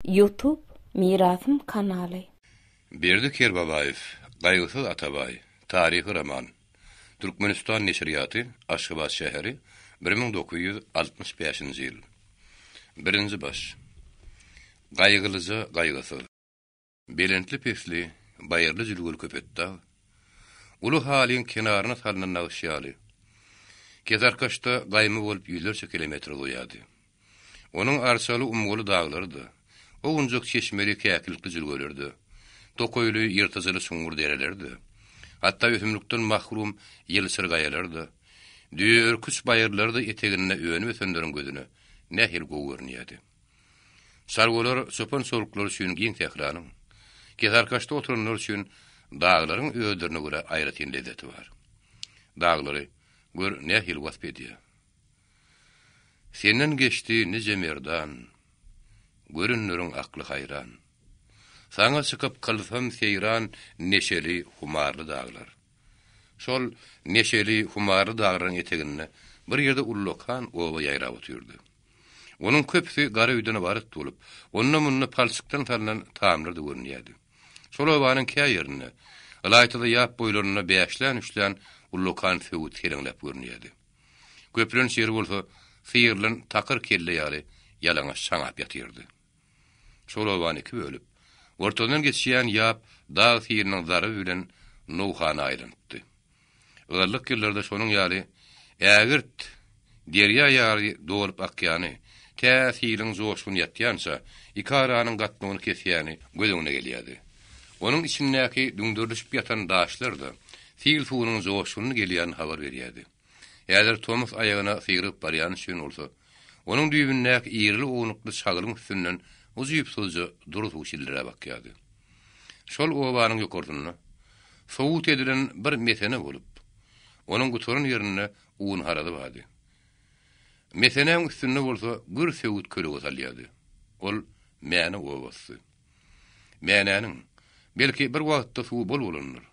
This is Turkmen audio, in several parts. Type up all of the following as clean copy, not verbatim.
Youtube Mirasym kanaly. Berdi Kerbabaýew, Gaýgysyz Atabaý, taryhy roman. Türkmenistan neşirýaty, Aşgabat şäheri, 1965-nji ýyl. Birinji baş. Gaýgylyja Gaýgysyz. Belentli-pesli, baýyrly-jülgeli Köpetdag, uly halyň kenaryna salnan nagyş ýaly, Kesarkaçda gaýma bolup ýüzlerçe kilometr uzaýardy. Onuň arçaly-umgaly daglary-da, owunjak çeşmeli käkilikli jülgeleri-de, tokaýly, ýyrtyjyly çuňňur dereleri-de, hatda ösümlikden mahrum ýylçyr gaýalar-da, düýeörküç baýyrlary-da eteginde önüp-ösenleriň gözüne nähili gowy görünýärdi. Çarwalar çopan-çoluklar üçin giň sähranyň, kesarkaçda oturanlar üçin daglaryň özlerine görä aýratyn lezzeti bar. Daglary, gör, nähili wasp edýär. Senden geçdi nije merdan, Görenleriň akly haýran. Saňa çykyp kylsam seýran Neşeli, humarly daglar. Şol neşeli, humarly daglaryň eteginde bir ýerde ullakan oba ýaýrap otyrdy. Onuň köpüsi gara öýden ybarat bolup, onda-munda palçykdan salnan tamlar-da görünýärdi. Şol obanyň kä ýerinde, ylaýta-da ýap boýlarynda bäşlän-üçlän ullakan söwüt seleňläp görünýärdi. Köplenç ýeri bolsa syrylan takyr kelle ýaly ýalaňaç çaňap ýatyrdy. Şol obany iki bölüp, ortadan geçýän ýap dag siliniň zarby bilen nowhana aýlanypdy. Yzarlyk ýyllarda şonuň ýaly ägirt derýa ýaly dolup akýany, tä siliň joşguny ýatýança, iki aranyň gatnawyny kesýäni göz öňüne gelýärdi. Onuň içindäki düňderilişip ýatan daşlar-da sil suwunyň joşgunly gelýänini habar berýärdi. Häzir tomus aýagyna syrygyp barýany üçin bolsa, onuň düýbündäki irili-ownukly çagylyň üstünden ujypsyzja dury suw şildiräp akýardy. Şol obanyň ýokarsynda sowut edilen bir mesene bolup, onuň gutaran ýerinde un harazy bardy. Mesenäň üstünde bolsa gür söwüt kölege salýardy. Ol Mäne obasy. Mänäniň, belki, bir wagtda suwy bol bolandyr.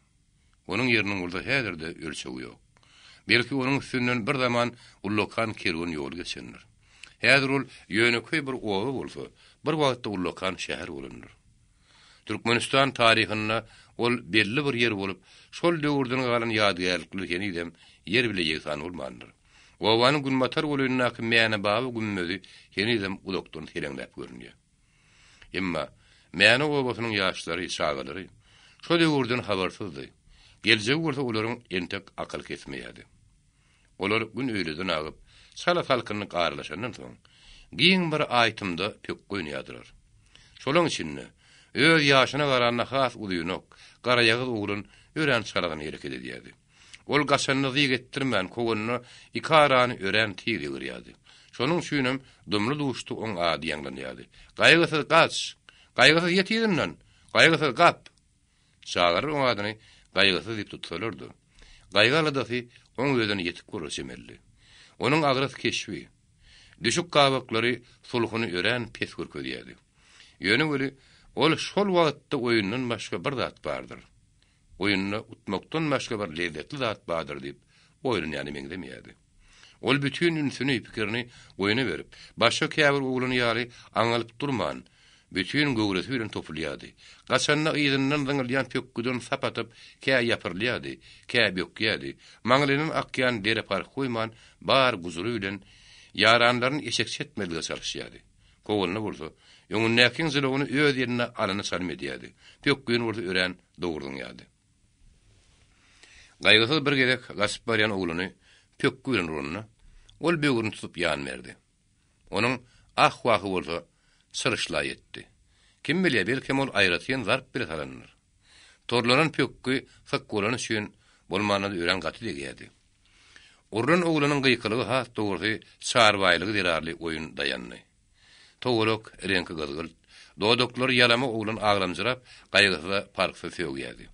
Onuň ýeriniň bolsa häzir-de ölçegi ýok. Belki, onuň üstünden bir zaman ullakan kerwen ýoly geçendir. Häzir ol ýönekeý bir oba bolsa, bir wagtda ullakan şäher bolandyr. Türkmenistan taryhynda ol belli bir ýer bolup, şol döwürden galan ýadygärlikler henizem ýer bile ýegsan bolmandyr. Obanyň günbatar golaýyndaky Mäne baba gümmezi henizem uzakdan seleňläp görünýär. Emma Mäne obasynyň ýaşlary, çagalary şo döwürden habarsyzdy. Geljegi bolsa olaryň entek akyl kesmeýärdi. Olar gün öýleden agyp, çala salkynlyk aralaşandan soň, giň bir aýtymda pökgi oýnaýardylar. Şolaň içinde öz ýaşyna garanda has uzynak, garaýagyz oglan örän çalagan hereket edýärdi. Ol gaçanyny zyýk etdirmän, kowanyna iki arany örän tiz ýygyrýardy. Şonuň üçinem dumly-duşda oň ady ýaňlanýardy. Gaýgysyz gaç! Gaýgysyz ýet yzyndan! Gaýgysyz gap! Çagalar oň adyny Gaýgysyz diýip tutsalar-da, gaýgy-aladasy oň özüne ýetik bolar çemelidi. Onuň agras keşbi, düşük gabaklary sulhuny örän pes görkezýärdi. Ýöne weli, ol şol wagtda oýundan başga bir zat bardyr. Oýunda utmakdan başga bir lezzetli zat bardyr diýip oýlanýana meňzemeýärdi. Ol bütin ünsüni, pikirini oýuna berip, başga käbir oglan ýaly aňalyp durman, bütin göwresi bilen topulýardy. Gaçanda yzyndan zyňylýan pökgüden sap atyp, kä ýapyrylýardy, kä bökýärdi. Maňlaýyndan akýan dere parh goýman, bar guzury bilen ýaranlaryny eşekçi etmezlige çalyşýardy. Kowanda bolsa, öňündäkiň jylawyny öz eline alana çalym edýärdi. Pökgini bolsa örän dogry zyňýardy. Gaýgysyz bir gezek gaçyp barýan ogluny pökgi bilen uranda, ol böwrüni tutup ýan berdi. Onuň ah-wahy bolsa çyryşla ýetdi. Kim bilýär, belkem ol aýratyn zarp bile salandyr. Torlanan pökgi syk bolany üçin bolmanda-da örän gaty degýärdi. Urlan oglanyň gykylygy has dogrusy çarbaýlygy zerarly oýun daýandy. Towalak, reňki gyzgylt, dodaklary ýalama oglan aglamjyrap, gaýgysyza parhsyz sögýärdi.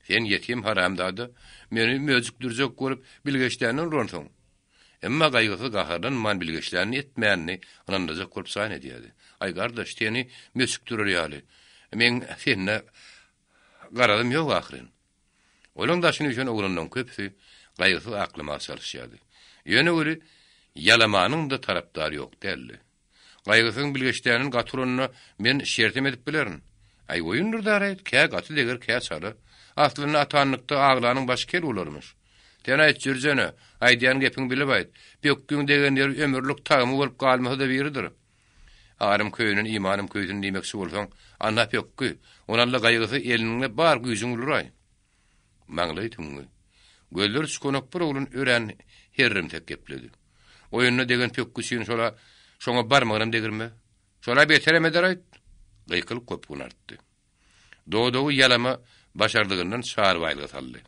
Sen ýetim haramzada, meni möjükdirjek bolup bilgeşländen uransyň. Emma gaýgysyz gaharlanman bilgeşlänini etmänini ynandyrjak bolup jan edýärdi. Aý gardaş, seni möçükdirer ýaly, meň sende garazym ýok ahyryn. Olaň daşyny üýşen oglanlaryň köpüsi Gaýgysyz aklamaga çalyşýardy. Ýöne weli Ýalamanyň-da tarapdary ýok däldi. Gaýgysyzyň bilgeşdänin gaty uranyna men şertem edip bilerin. Aý, oýundyr daraýt, kä gaty deger, kä çala. Aslynda atanlykda aglanyň başy kel bolarmyş. Sen aýt, Jürjene, aýdýan gepiňi bilip aýt. Pökgiň degen ýeri ömürlik tagma bolup galmasa-da biridir. Arym köýnen, imanym köýsün diýmekçi bolsaň, ana pökgi, ony al-da gaýgysyz eliniňle bar güýjüň bilen uraý. Maňlaýy tüňňi, gözleri çukanak bir oglan örän herrimsek gepledi. Oýunda degen pökgi üçin şola şoňa barmagynam degirme. Şola beterem eder-aýt! Gykylyk gopgun artdy. Dodagy ýalama başardygyndan çarbaýlyga saldy.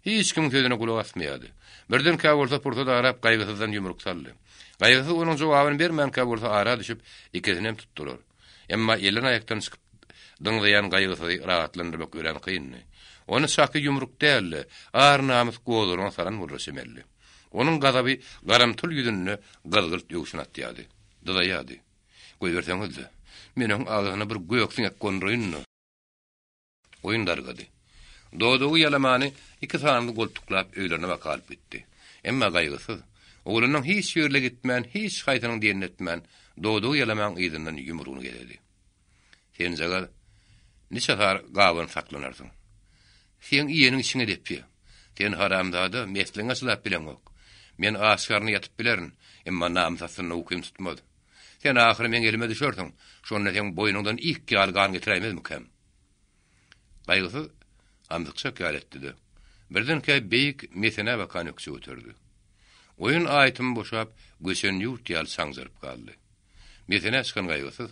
Hiç kimiň sözüne gulak asmaýardy. Birdenkä bolsa pursat arap Gaýgysyzdan ýumruk saldy. Gaýgysyz onuň jogabyny bermänkä bolsa ara düşüp ikisinem tutdular. Emma elden-aýakdan çykyp dyňzaýan Gaýgysyzy rahatlandyrmak örän kyndy. Ony çaky ýumruk däl-de, ar-namys gozgalaňa salan bolara çemeli. Onuň gazaby garamtyl ýüzünde gyzgylt öwşün atýardy. Dyzaýardy. Goýberseňiz-de, men oň agzyna bir gök siňek gonduraýyn-da. Oýun dargady. Dodagy ýalamany iki sanyny goltuklap öýlerine baka alyp gitdi. Emma Gaýgysyz, oglanyň hiç ýerle gitmän, hiç haýsynyň diýenini etmän, dodagy ýalamaň yzyndan ýumrugyny gezedi. Senjagaz niçe sar gabanyp saklanarsyň? Seň iýeniň içiňe depýä. Sen haramzada, mesligiňe çydap bileňok. Men aç garna ýatyp bilerin, emma namys astynda ukym tutmaz. Sen ahyry meň elime düşersiň, şonda seň boýnuňdan ik ýaly gan getiräýmezmikäm? Gaýgysyz hamsykjak ýaly etdi-de, birdenkä beýik mesenä bakan ökje göterdi. Oýun aýtymy boşap, göçen ýurt ýaly çaňjaryp galdy. Mesenä çykan Gaýgysyz,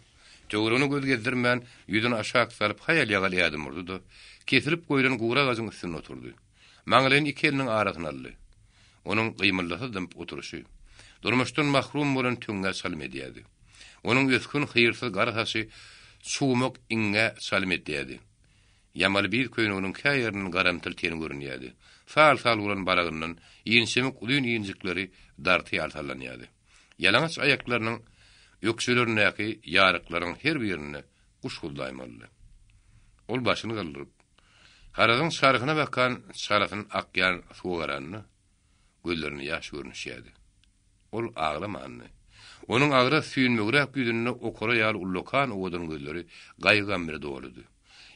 töweregine göz gezdirmän, ýüzüni aşak salyp haýal-ýagal ädim urdy-da, kesilip goýlan gury agajyň üstünde oturdy. Maňlaýyny iki eliniň arasyna aldy. Onuň gymyldasyz dymyp oturyşy, durmuşdan mahrum bolan töňňä çalym edýärdi. Onuň ösgün, hyýrsyz gara saçy çuwmak iňňä çalym edýärdi. Ýamaly biýz köýneginiň kä ýerinden garamtyl teni görünýärdi. Sal-sal bolan balagyndan inçemik uzyn injikleri darty ýaly sallanýardy. Ýalaňaç aýaklarynyň ökjelerindäki ýaryklaryň her birinde guş guzlaýmalydy. Ol başyny galdyryp, Harazyň çarhyna bakan çalasyn akýan suwa garanda, gözlerinde ýaş görnüşýärdi. Ol aglamandy. Onuň agras süýnmegräk ýüzünde okara ýaly ullakan owadan gözleri gaýgy-gam bile doludy.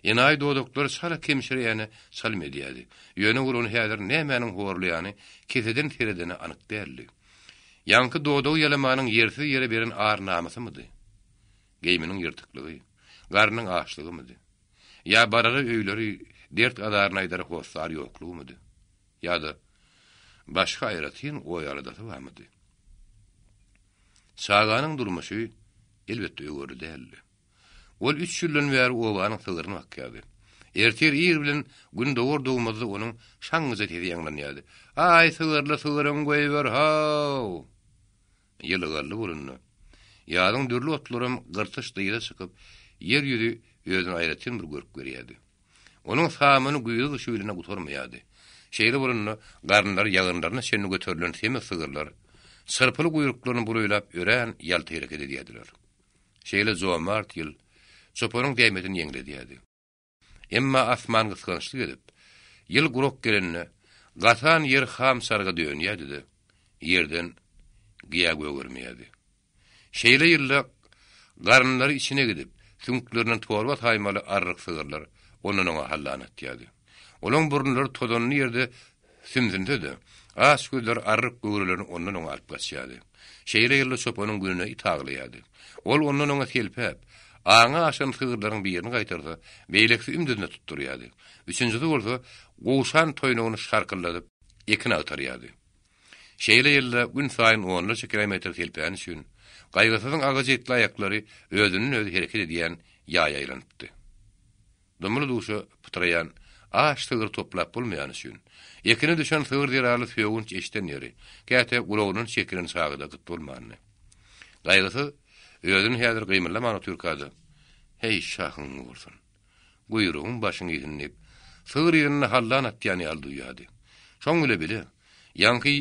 Enaýy dodaklary çala kemşerýäne çalym edýärdi. Ýöne ol ony häzir nämäniň horlaýany keseden seredene anyk däldi. Ýaňky dodagy ýalamanyň ýersiz ýere beren ar-namysymydy? Geýminiň ýyrtyklygy, garnyň açlygymydy? Ýa barara öýleri, dert-azaryny aýdara hossar ýoklugymydy? Ýa-da başga aýratyn oý-aladasy barmydy? Çaganyň durmuşy, elbetde, öwerli däldi. Ol üç ýyldan bäri obanyň sygyryny bakýardy. Ertir ir bilen Gün dogar-dogmazda onuň şaňňyja sesi ýaňlanýardy, Aý, sygyrly sygyryňy goýber, how! Ýyl ygally bolanda, ýazyň dürli otlaram gyrtyç dyza çykyp, ýer ýüzi özüne aýratyn bir görk berýärdi. Onuň samany güýzi-gyşy bilen gutarmaýardy. Şeýle bolanda, garynlary ýagynlaryna çenli göterilen semiz sygyrlar, çyrpyly guýruklaryny bulaýlap örän ýalta hereket edýärdiler. Şeýle jomart ýyl çopanyň zähmetini ýeňledýärdi. Emma asman gysgançlyk edip, ýyl gurak gelende, gatan ýer ham çarga dönýärdi-de, ýerden gyýa gögermeýärdi. Şeýle ýylda garynlary içine gidip, süňklerinden torba saýmaly arryk sygyrlar ondan-oňa hallan atýardy. Olaň burunlary tozanly ýerde Sümsünse-de, aç gözler arryk göwrelerini ondan-oňa alyp gaçýardy. Şeýle ýylda çopanyň gününe it aglaýardy. Ol ondan-oňa selpäp, aňy aşan sygyrlaryň birini gaýtarsa, beýlekisi ümdüzine tutdurýardy. Üçünjisi bolsa, gowşan toýnagyny şarkyldadyp, ekin agtarýardy. Şeýle ýylda günsaýyn onlarça kilometr selpäni üçin, Gaýgysyzyň agaç etli aýaklary özünden-özi hereket edýän ýaýa aýlanypdy. Dumly-duşa pytraýan aç sygyr toplap bolmaýany üçin, ekine düşen sygyr zerarly sögünç eşiden ýeri, käte gulagyndan çekilen çagy-da gyt bolmandy. Gaýgysyz, özüni häzir gymyldaman otyrka-da, Heý, şahyň gursun! Guýrugyň başyň iýsin diýip, sygyr ýerinde hallan atýan ýaly duýýardy. Şoň bile bile, ýaňky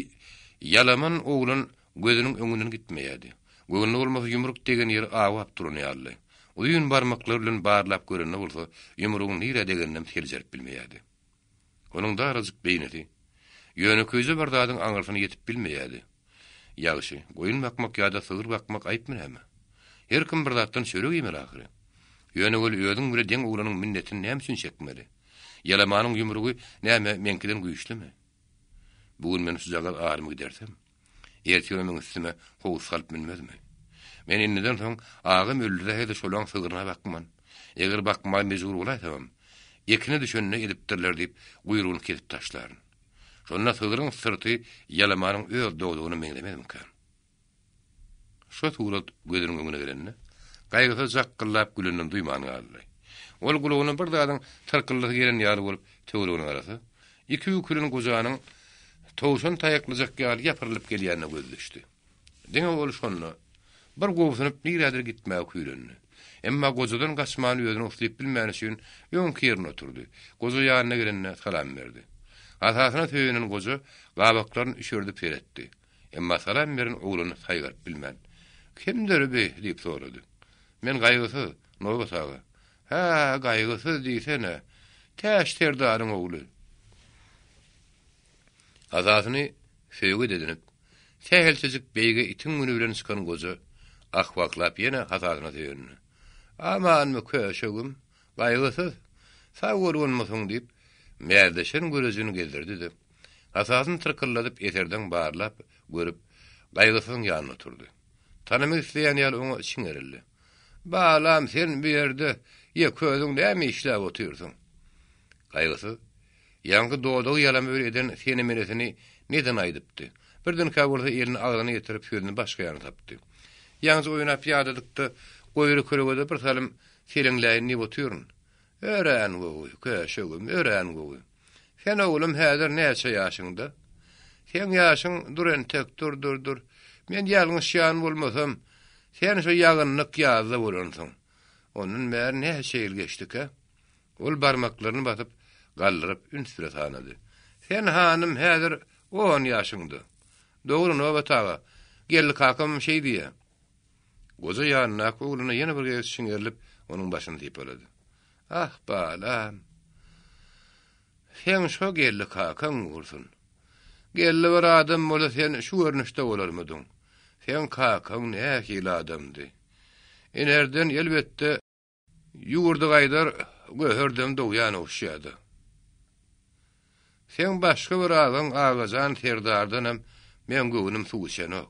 ýalaman oglan Gözüniň öňünden gitmeýärdi. Göwnüne bolmasa ýumruk degen ýeri awap duran ýalydy. Uzyn barmaklary bilen barlap görende bolsa, ýumrugyň nirä degeninem seljerip bilmeýärdi. Onuň darajyk beýnisi ýönekeýje bir zadyň aňyrsyna ýetip bilmeýärdi. Ýagşy, goýun bakmak ýa-da sygyr bakmak aýypmy näme? Her kim bir zatdan çörek iýmeli ahyry. Ýöne weli özüň bile deň oglanyň minnetini näme üçin çekmeli? Ýalamanyň ýumrugy näme meňkiden güýçlümi? Bu gün men şujagaz arymy gidersem, ertir o meň üstüme howuz salyp münmezmi? Men indiden soň agam öldüräýse-de şolaň sygryna bakman. Eger bakmaga mejbur bolaýsamam, ekine düşenini edipdirler diýip, guýrugyny kesip taşlaryn. Şonda sygryň syrty ýalamanyň öz dodagyna meňzemezmikä? Şo surat gözüniň öňüne gelende, Gaýgysyz jakgyllap gülenden duýman galdy. Ol gulagyna bir zadyň tyrkyldysy gelen ýaly bolup töweregine garasa, iki bükülen gojanyň towşan taýaklyjak ýaly ýapyrylyp gelýänine gözi düşdi. Diňe ol şonda bir gobsunyp nirädir gitmäge küýlendi. Emma gojadan gaçmany özüne uslyp bilmäni üçin öňki ýerinde oturdy. Goja ýanyna gelende salam berdi. Hasasyna söýenen goja gabaklaryny üşerdip seretdi. Emma salam beren oglany saýgaryp bilmän, Kimdir bi? diýip sorady. Men Gaýgysyz, Nobat aga. Hä, Gaýgysyz diýsene. Täç serdaryň ogly. Hasasyny söýget edinip, sähelçejik beýige itiň güni bilen çykan goja ah-wahlap ýene hasasyna söýendi. Amanmy, köşegim, Gaýgysyz, sag bolgunmysyň diýip, mäzleşen görejini gezdirdi-de, Hasasyny tyrkyldadyp eserdeň barlap görüp, Gaýgysyzyň ýanynda oturdy. Tanamak isleýän ýaly oňa çiňerildi. Balam, sen bu ýerde ýeke özüň näme işläp otyrsyň? Gaýgysyz, ýaňky dodagy ýalama bir eden sene-menesini neden aýdypdy. Birdenkä bolsa elini agzyna ýetirip sözüni başga ýana sapdy. Ýaňja oýnap ýadadyk-da, goýry kölegede bir salym seleňläýin diýip otyryn. Örän gowy, köşegim, örän gowy. Sen oglum häzir näçe ýaşyňda? Seň ýaşyň dur entek, dur, dur, dur. Men ýalňyşýan bolmasam, sen şo ýagynlyk ýazda bolansyň. Ondan bäri näçe ýyl geçdikä? Ol barmaklaryny basyp, galdyryp, üns bile sanady. Sen hanym häzir on ýaşyňda. Dogry, Nobat aga. Geldi kakamam şeý diýýä. Goja ýanyndaky ogluna ýene bir gezek çiňerilip, onuň başyny sypalady. Ah, balam! Seň şo Geldi kakaň gursun. Geldi bir adam bolsa sen şu görnüşde bolarmydyň? Seň kakaň nähili adamdy? Inerden elbetde Ýurdy gaýdar, göherdem dogýan ogşýada. Seň başga bir agaň Agajan serdardanam meň göwnüm suw içenok.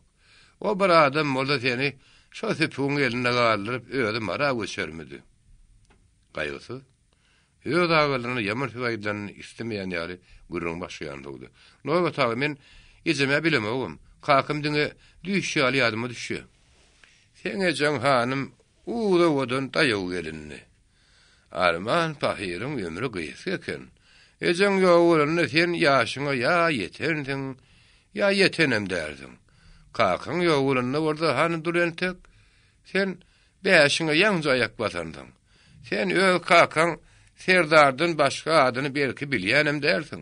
O bir adam bolsa seni şo süpügiň elinde galdyryp özi Mara göçermidi. Gaýgysyz. Öz agalaryna ýaman söz aýdylanyny islemeýän ýaly gürrüňi başga ýana sowdy. Nobat aga men ejemä bilemogam. Kakam diňe düýş ýaly ýadyma düşýä. Seň ejeň hanym Uz-owadan daýaw gelindi. Arman pahyryň ömri gysga eken. Ejeň ýok bolanda sen ýaşyňa ýa ýetensiň, ýa ýetenem dälsiň. Kakaň ýok bolanda bolsa hany dur entek, sen bäşiňe ýaňja aýak basansyň. Sen öz kakaň Serdardan başga adyny belki bilýänem dälsiň.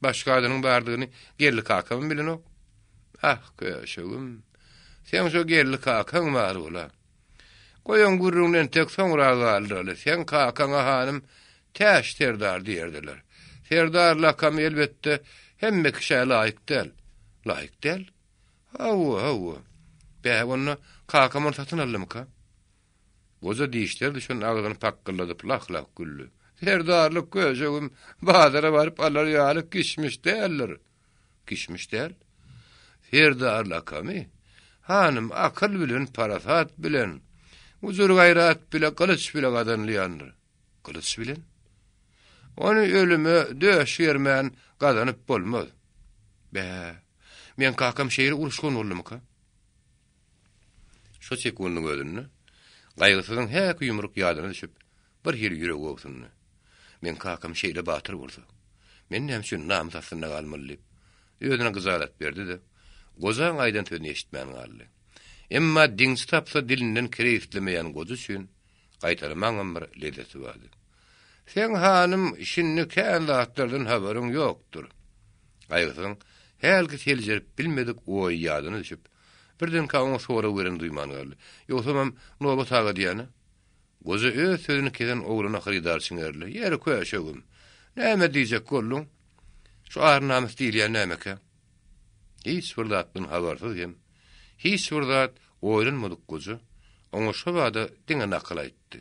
Başga adynyň bardygyny Geldi kakamam bilenok. Ah, köşegim, seň şo Geldi kakaň bar bola. Goý oň gürrüňini entek soňra galdyraly. Seň kakaňa hanym Täç serdar diýerdiler. Serdar lakamy elbetde hemme kişä laýyk däl. Laýyk däl? Hawa, hawa. Bä, onda kakam ony satyn aldymyka? Goja dişleri düşen agzyny pakgyrladyp lah-lah güldi. Serdarlyk köşegim bazara baryp alar ýaly kişmiş däldir. Kişmiş däl? Serdar lakamy, hanym, akyl bilen, parasat bilen, gujur-gaýrat bile, gylyç bile gazanylýandyr. Gylyç bilen? Ony ölüme döş germän gazanyp bolmaz. Bä, meň kakam şeýle uruşgan boldumyka? Şo sekundyň özünde Gaýgysyzyň häki ýumruk ýadyna düşüp, bir hili ýüregi gobsundy. Meň kakam şeýle batyr bolsa, men näme üçin namys astynda galmaly diýip, özüne gyjalat berdi-de, gojaň aýdan sözüni eşitmän galdy. Emma diňçi tapsa dilinden kireý islemeýän goja üçin gaýtalamaňam bir lezzeti bardy. Seň hanym şindi kän zatlardan habaryň ýokdur. Gaýgysyzyň hälki seljerip bilmedik oýy ýadyna düşüp, Birdenkä oňa sorag bereni duýman galdy. Ýogsamam, Nobat aga diýýän-ä? Goja öz sözüni kesen oglana hyrydar çiňerildi. Ýeri köşegim, näme diýjek bolduň? Şu ar-namys diýilýän nämekä? Hiç bir zatdan habarsyz hem, hiç bir zat. Oýlanmadyk goja, oňa şobada diňe nakyl aýtdy.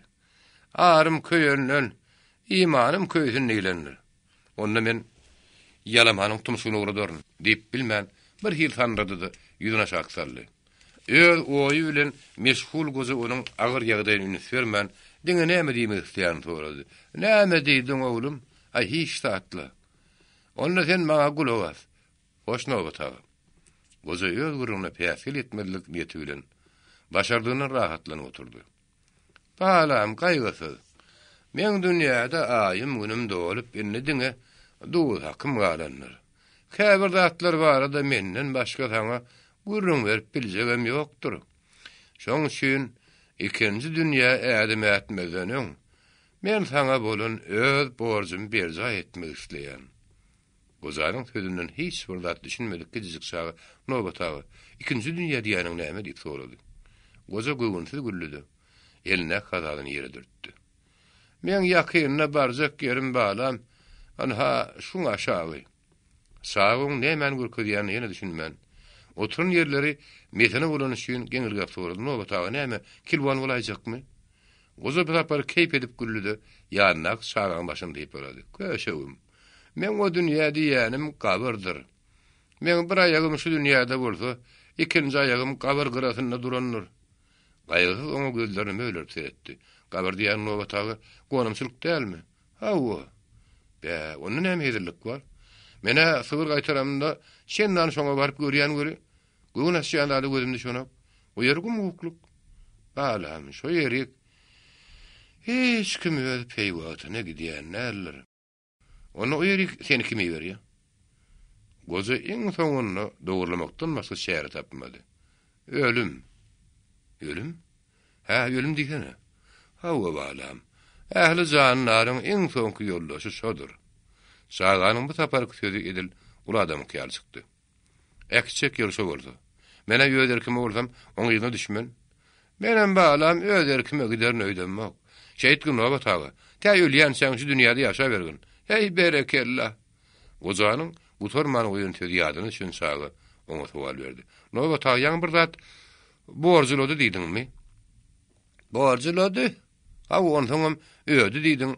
Arym köýenden, imanym köýsün diýlendir. Onda men ýalamanyň tumşugyny ugradaryn, diýip bilmän, bir hili sandyrady-da, ýüzüni aşak saldy. Öz oýy bilen meşgul goja onuň agyr ýagdaýyna üns bermän, diňe näme diýmek isleýänini sorady. Näme diýdiň, oglum? Aý, hiç zat-la. Onda sen maňa gulak as. Hoş, Nobat aga. Goja öz gürrüňine päsgel etmezlik niýeti bilen, başardygyndan rahatlanyp oturdy. Balam, gaýgysyz. Meň dünýäde aýym-günüm dolup, indi diňe duz hakym galandyr. Käbir zatlar barada menden başga saňa gürrüň berip biljegem ýokdur. Şoň üçin ikinji dünýä ädim ätmezden öň, men saňa bolan öz borjumy berjaý etmek isleýän. Gojanyň sözünden hiç bir zat düşünmedik kiçijik çaga, Nobat aga, ikinji dünýä diýýäniň näme? diýip sorady. Goja göwünsiz güldi-de, elindäki hasasyny ýere dürtdi. Meň ýakynda barjak ýerim balam, ynha, şuň aşagy. Çaga oň nämäni görkezýänine ýene düşünmän, oturan ýerleri mesene bolany üçin geňirgäp sorady, Nobat aga, näme, kilwan bolaýjakmy? Goja bu sapar keýp edip güldi-de, ýanyndaky çagaň başyny sypalady. Köşegim, Meň o dünýä diýýänim gabyrdyr. Meň bir aýagym şu dünýäde bolsa, ikinji aýagym gabyr gyrasynda durandyr. Gaýgysyz oňa gözlerini mölerip seretdi. Gabyr diýýäniň Nobat aga, gonamçylyk dälmi? Hawa. Bä, onda näme hezillik bar? Men-ä sygyr gaýtaramda çendan şoňa baryp görýän weli, göwün açýan zada gözüm düşenok. O ýer gum-gukluk. Balam, şo ýerik hiç kim öz peýwagtyna gidýän däldir. Onda o ýerik seni kim iberýär? Goja iň soňunda dogurlamakdan başga çäre tapmady. Ölüm. Ölüm? Hä, ölüm diýsene. Hawa, balam. Ähli jandaryň iň soňky ýoldaşy şodur. Çaganyň bu saparky sözi edil uly adamyňky ýaly çykdy. Äkitjek ýeri şo bolsa. Men-ä öz erkime bolsam, oň yzyna düşmen. Menem balam öz erkime giderin öýdemok. Şeýtgin Nobat aga, tä ölýänçäň şu dünýäde ýaşabergin. Heý, berekella! Gojanyň gutarman goýan sözi ýadyna düşen çaga oňa sowal berdi. Nobat aga, ýaňy bir zat borjulady diýdiňmi? Borjulady? Hawa, onsoňam ödi diýdiň.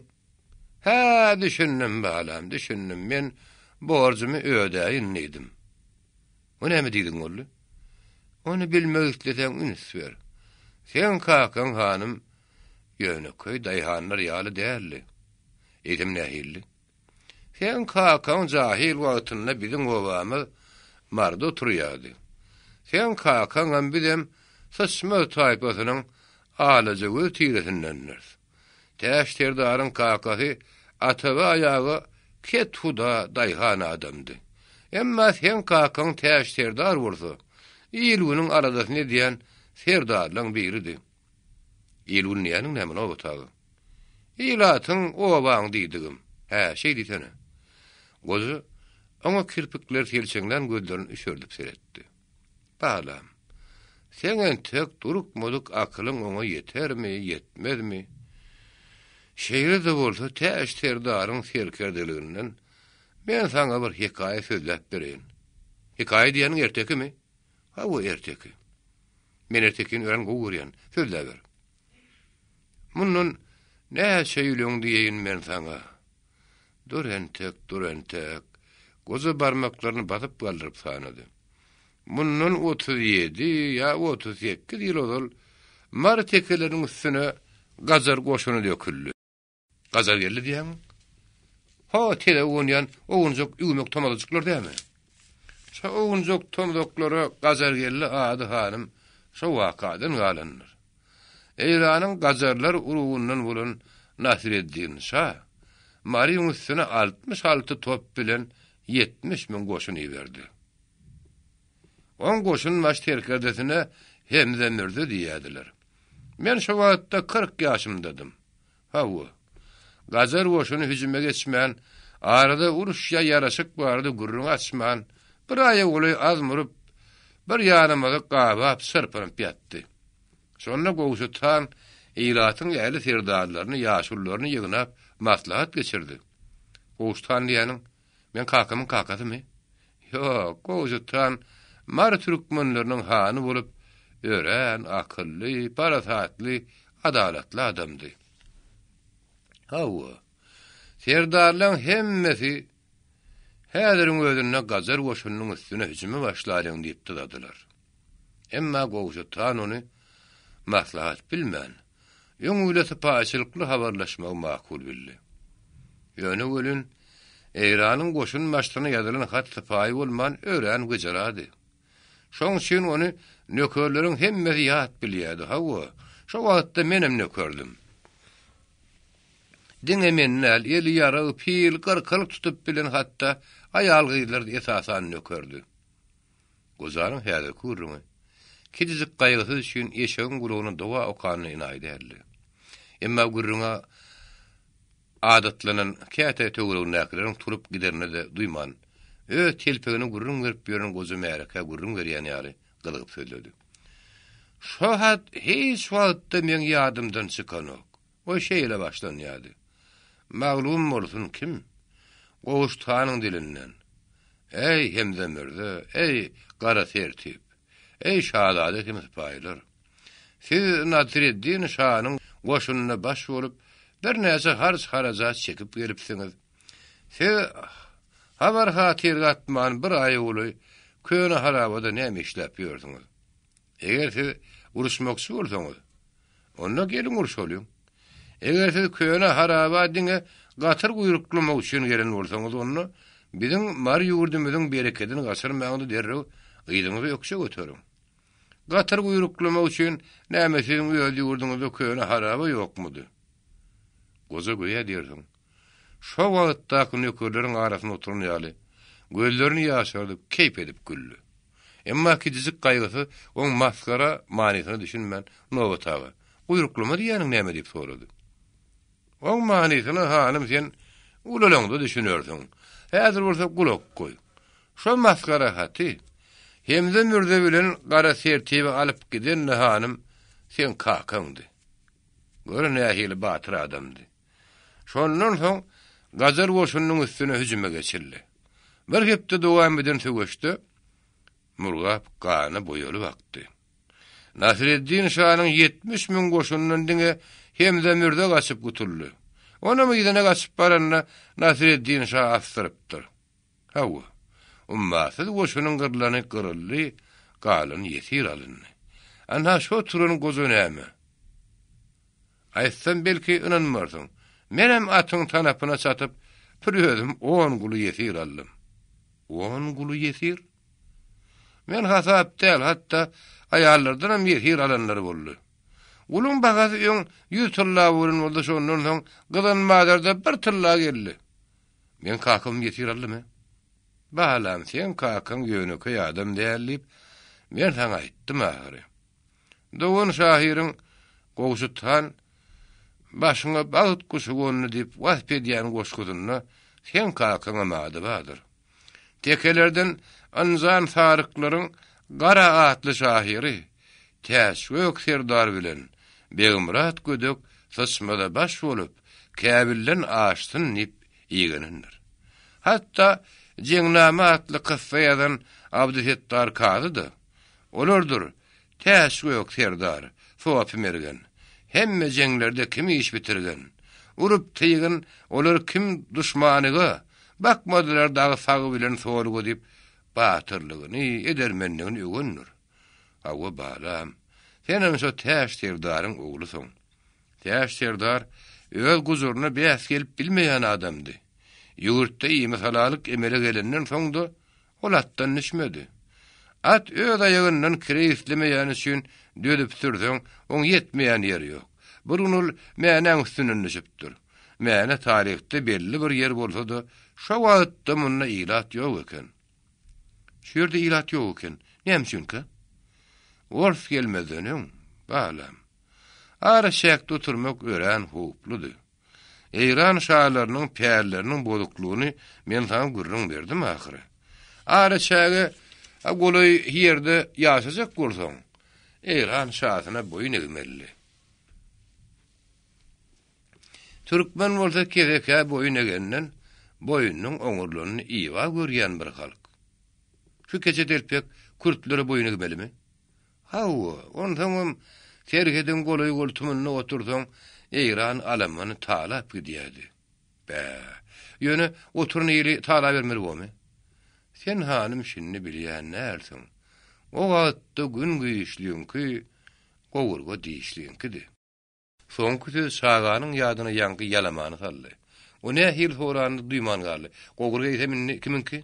Hä, düşündim, balam, düşündim. Men borjumy ödäýin diýdim. O näme diýdigiň boldy? Ony bilmek isleseň üns ber. Seň kakaň hanym ýönekeý daýhanlar ýaly däldi. Eýsem nähilidi? Seň kakaň jahyl wagtynda biziň obamyz Maryda oturýardy. Seň kakaňam bizem syçmaz taýpasynyň alajagöz tiresindendiris. Täç serdaryň kakasy Atabaý aga kethuda daýhan adamdy. Emma seň kakaň Täç serdar bolsa, il-günüň aladasyny edýän serdarlaň biridi. Il-gün diýýäniň näme, Nobat aga? Ilatyň, obaň diýdigim. Hä, şeý diýsene. Goja oňa kirpikleri selçeňlän gözlerini üşerdip seretdi. Balam, seň entek durukmadyk akylyň oňa ýetermi, ýetmezmi? Şeýle-de bolsa, Täç serdaryň serkerdeliginden men saňa bir hekaýa sözläp bereýin. Hekaýa diýýäniň ertekimi? Hawa, erteki. Men ertekini örän gowy görýän. Sözläber. Mundan näçe ýyl öň diýeýin men saňa. Dur entek, dur entek. Goja barmaklaryny basyp galdyryp sanady. Mundan 37 ýa 38 ýyl ozal Mary tekeleriniň üstüne gajar goşuny döküldi. Gajar geldi diýýäňmi? Ho, tezege gonýan owunjak üwmek tomazajyklar dämi? Şo owunjak tomzaklara Gajar geldi ady hanym şo wakadan galandyr. Eýranyň gajarlar urugyndan bolan Nasyreddin şa Maryň üstüne 66 top bilen 70 müň goşun iberdi. Oň goşun baş serkerdesine Hemze mürze diýýärdiler. Men şo wagtda 40 ýaşymdadym. Hawa. Gajar goşuny hüjüme geçmän, arada uruş ýa ýaraşyk barada gürrüň açman, bir aýa golaý azm urup, bir ýanymyzy gabap çyrpynyp ýatdy. Şonda Gowşut han ilatyň ähli serdarlaryny, ýaşulularyny ýygnap maslahat geçirdi. Gowşut han diýýäniň, meň kakamyň kakasymy? Ýok, Gowşut han Mary türkmenleriniň hany bolup, Örän akylly, parasatly, adalatly adamdy. Hawa, serdarlaň hemmesi häziriň özünde gajar goşunynyň üstüne hüjüme başlalyň diýip dyzadylar. Emma Gowşut han ony maslahat bilmän, öňi bile sypaýyçylykly habarlaşmagy makul bildi. Ýöne welin, Eýranyň goşun başlygyna ýazylan hat sypaýy bolman örän gyjarady. Şoň üçin ony nökerleriň hemmesi ýat bilýärdi. Hawa, şo wagtda menem nökerdim. Diňe men däl, eli ýarag, pil, gyrkylyk tutup bilen hatda aýal-gyzlar-da esasan nökerdi. Gojanyň häzirki gürrüňi, kiçijik gaýgysyz üçin eşegiň gulagyna doga okanyna enaýy däldi. Emma gürrüňe adatlanan, käte töweregindäkileriň turup gidenini-de duýman, öz telpegini gürrüň berip ýören goja märekä gürrüň berýän ýaly gyzygyp sözledi. Şo hat hiç wagtda meň ýadymdan çykanok. O şeýle başlanýardy. Maglum bolsun kim? Gowşut hanyň dilinden. Eý, Hemze mürze, eý, Gara sertip, eý, şazada hem sypaýylar! Siz Nasyreddin şanyň goşunynda baş bolup, birnäçe harç-harajat çekip gelipsiňiz. Siz habar-hatyr gatman bir aýa golaý köne harabada näme işläp ýörsüňiz? Eger siz uruşmakçy bolsaňyz, onda geliň urşalyň. Eger siz köne haraba diňe gatyr guýruklamak üçin gelen bolsaňyz, onda biziň Mary ýurdumyzyň berekedini gaçyrmaň-da derrew yzyňyza ökje göteriň. Gatyr guýruklamak üçin näme siziň öz ýurduňyzda köne haraba ýokmudy? Goja göýä diýersiň, şo wagtdaky nökerleriň arasynda oturan ýaly, gözlerini ýaşardyp, keýp edip güldi. Emma kiçijik gaýgysy oň masgara manysyna düşünmän, Nobat aga, guýruklama diýýäniň näme diýip sorady. Oň manysyna hanym sen ulalaňda düşünersiň. Häzir bolsa gulak goý. Şo masgara haty Hemze mürze bilen Gara sertibi alyp giden-de hanym seň kakaňdy. Gör nähili batyr adamdy. Şondan soň gajar goşunynyň üstüne hüjüme geçildi. Bir hepde dowam eden söweşde Murgap gana boýalyp akdy. Nasreddin şanyň 70 müň goşunyndan diňe Hemze mürze gaçyp gutuldy. Onam yzyna gaçyp baranda Nasreddin şa asdyrypdyr. Hawa, ummasyz goşunyň gyrlany gyryldy, galany ýesir alyndy. Anha şo oturan goja näme? Aýtsam belki ynanmarsyň. Menem atyň tanapyna çatyp, bir özüm on guly ýesir aldym. On guly ýesir? Men hasap däl, hatda aýallardanam ýesir alanlar boldy. Guluň bahasy öň ýüz tylla bolan bolsa, şondan soň gyzan bazarda bir tylla geldi. Meň kakam ýesir aldymy? Balam, seň kakaň ýönekeý adam däl diýip, men saňa aýtdym ahyry. Dogan şahyryň Gowşut han Başyňa bagt guşy gondy diýip wasp edýän goşgusynda seň kakaňam ady bardyr. Tekelerden ynjan saryklaryň Gara atly şahyry Täçgök serdar bilen Begmyrat gödek syçmada baş bolup, Käbilden aşsyn diýip igenendir. Hatda Jeňnama atly kyssa ýazan Abdysetdar kazy-da, Olardyr, Täçgök serdar, Sopy Mergen. Hemme jeňlerde kim iş bitirgen. Urup tygyn olar kim duşmanyga, Bakmadylar dagy sagy bilen soluga diýip, batyrlygyny, edermenligini öwendir. Hawa, balam, senem şo Täç serdaryň oglusyň. Täç serdar öz guzuryna bäs gelip bilmeýän adamdy. Ýurtda imisalalyk emele gelenden soň-da ol atdan düşmedi. At öz aýagyndan kireý islemeýäni üçin dözüp sürseň, oň ýetmeýän ýeri ýok. Bir gün ol Mänäň üstünden düşüpdir. Mäne taryhda belli bir ýer bolsa-da, şo wagtda munda ilat ýok eken. Şu ýerde ilat ýok eken. Näme üçinkä? Ors gelmezden öň, balam, araçäkde oturmak örän howpludy. Eýran şalarynyň pälleriniň bozuklygyny men saňa gürrüň berdim ahyry. Araçäge golaý ýerde ýaşajak bolsaň, Eýran şasyna boýun egmelidi. Türkmen bolsa kesekä boýun egenden boýnunyň oňurlanyny iba görýän bir halk. Şu keçe telpek kürtlere boýun egmelimi? Hawa, onsoňam serhediň golaý-goltumynda otursaň, Eýran alamany talap gidýärdi. Bä, ýöne oturan ýeri talabermeli bormy? Sen hanym şindi bilýän dälsiň. O wagtda gün güýçliňki, gowurga dişliňkidi. Soňky söz çaganyň ýadyna ýaňky ýalamany saldy. O nähili soranyny duýman galdy. Gowurga eýsem indi kimiňki?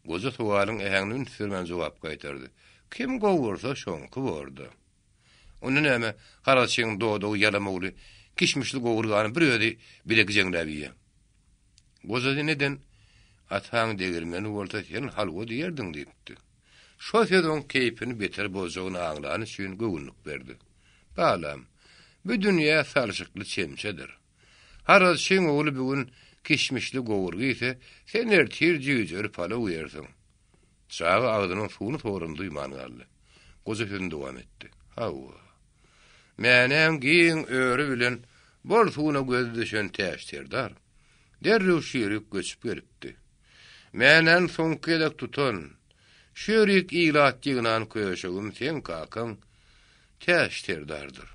Goja sowalyň äheňine üns bermän jogap gaýtardy. Kim gowursa şoňky borda. Onda näme, harazçyň dodagy ýalamawly, kişmişli gowurgany bir özi bile gijeňläp iýýä. Goja neden, Ataň degirmeni bolsa sen halwa diýerdiň diýipdi. Şo söz oň keýpini beter bozjagyny aňlany üçin göwünlik berdi. Balam, bu dünýä salşykly çemçedir. Harazçyň ogly bu gün kişmişli gowurga iýse, sen ertir jüýjeli palaw iýersiň. Çaga agzynyň suwuny soranyny duýman galdy. Goja sözüni dowam etdi. Hawa. Mänäň giň öri bilen bol suwuna gözi düşen Täç serdar derrew şu ýerik göçüp gelipdi. Mänäni soňky gezek tutan, şu ýerik ilat ýygnan köşegim seň kakaň Täç serdardyr.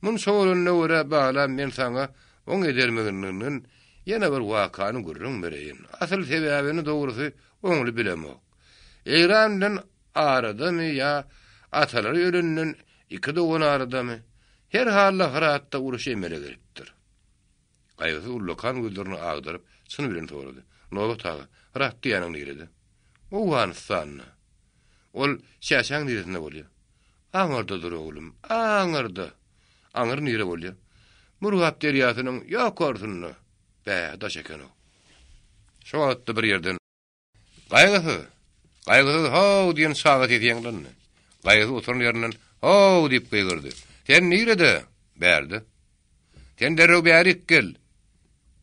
Munça bolanyna görä, balam, men saňa oň edermenliginden ýene bir wakany gürrüň bereýin. Asyl sebäbini dogrusy oňly bilemok. Eýran bilen aradamy ýa atalary ölenden iki dogan aradamy, her halda Hyratda uruş emele gelipdir. Gaýgysyz ullakan gözlerini agdaryp, çyny bilen sorady, Nobat aga, Hyrat diýýäniň nirede? Owganystanda. Ol çäçäň niresinde bolýa? Aňyrdadyr oglum, aňyrda. Aňyr nire bolýa? Murgap derýasynyň ýokarsynda. Bä, daş eken-ow. Şo wagtda bir ýerden, Gaýgysyz! Gaýgysyz, how! diýen çaga sesi ýaňlandy. Gaýgysyz oturan ýerinden, How! diýip gygyrdy. Sen nirede? Bärde. Sen derrew bärik gel.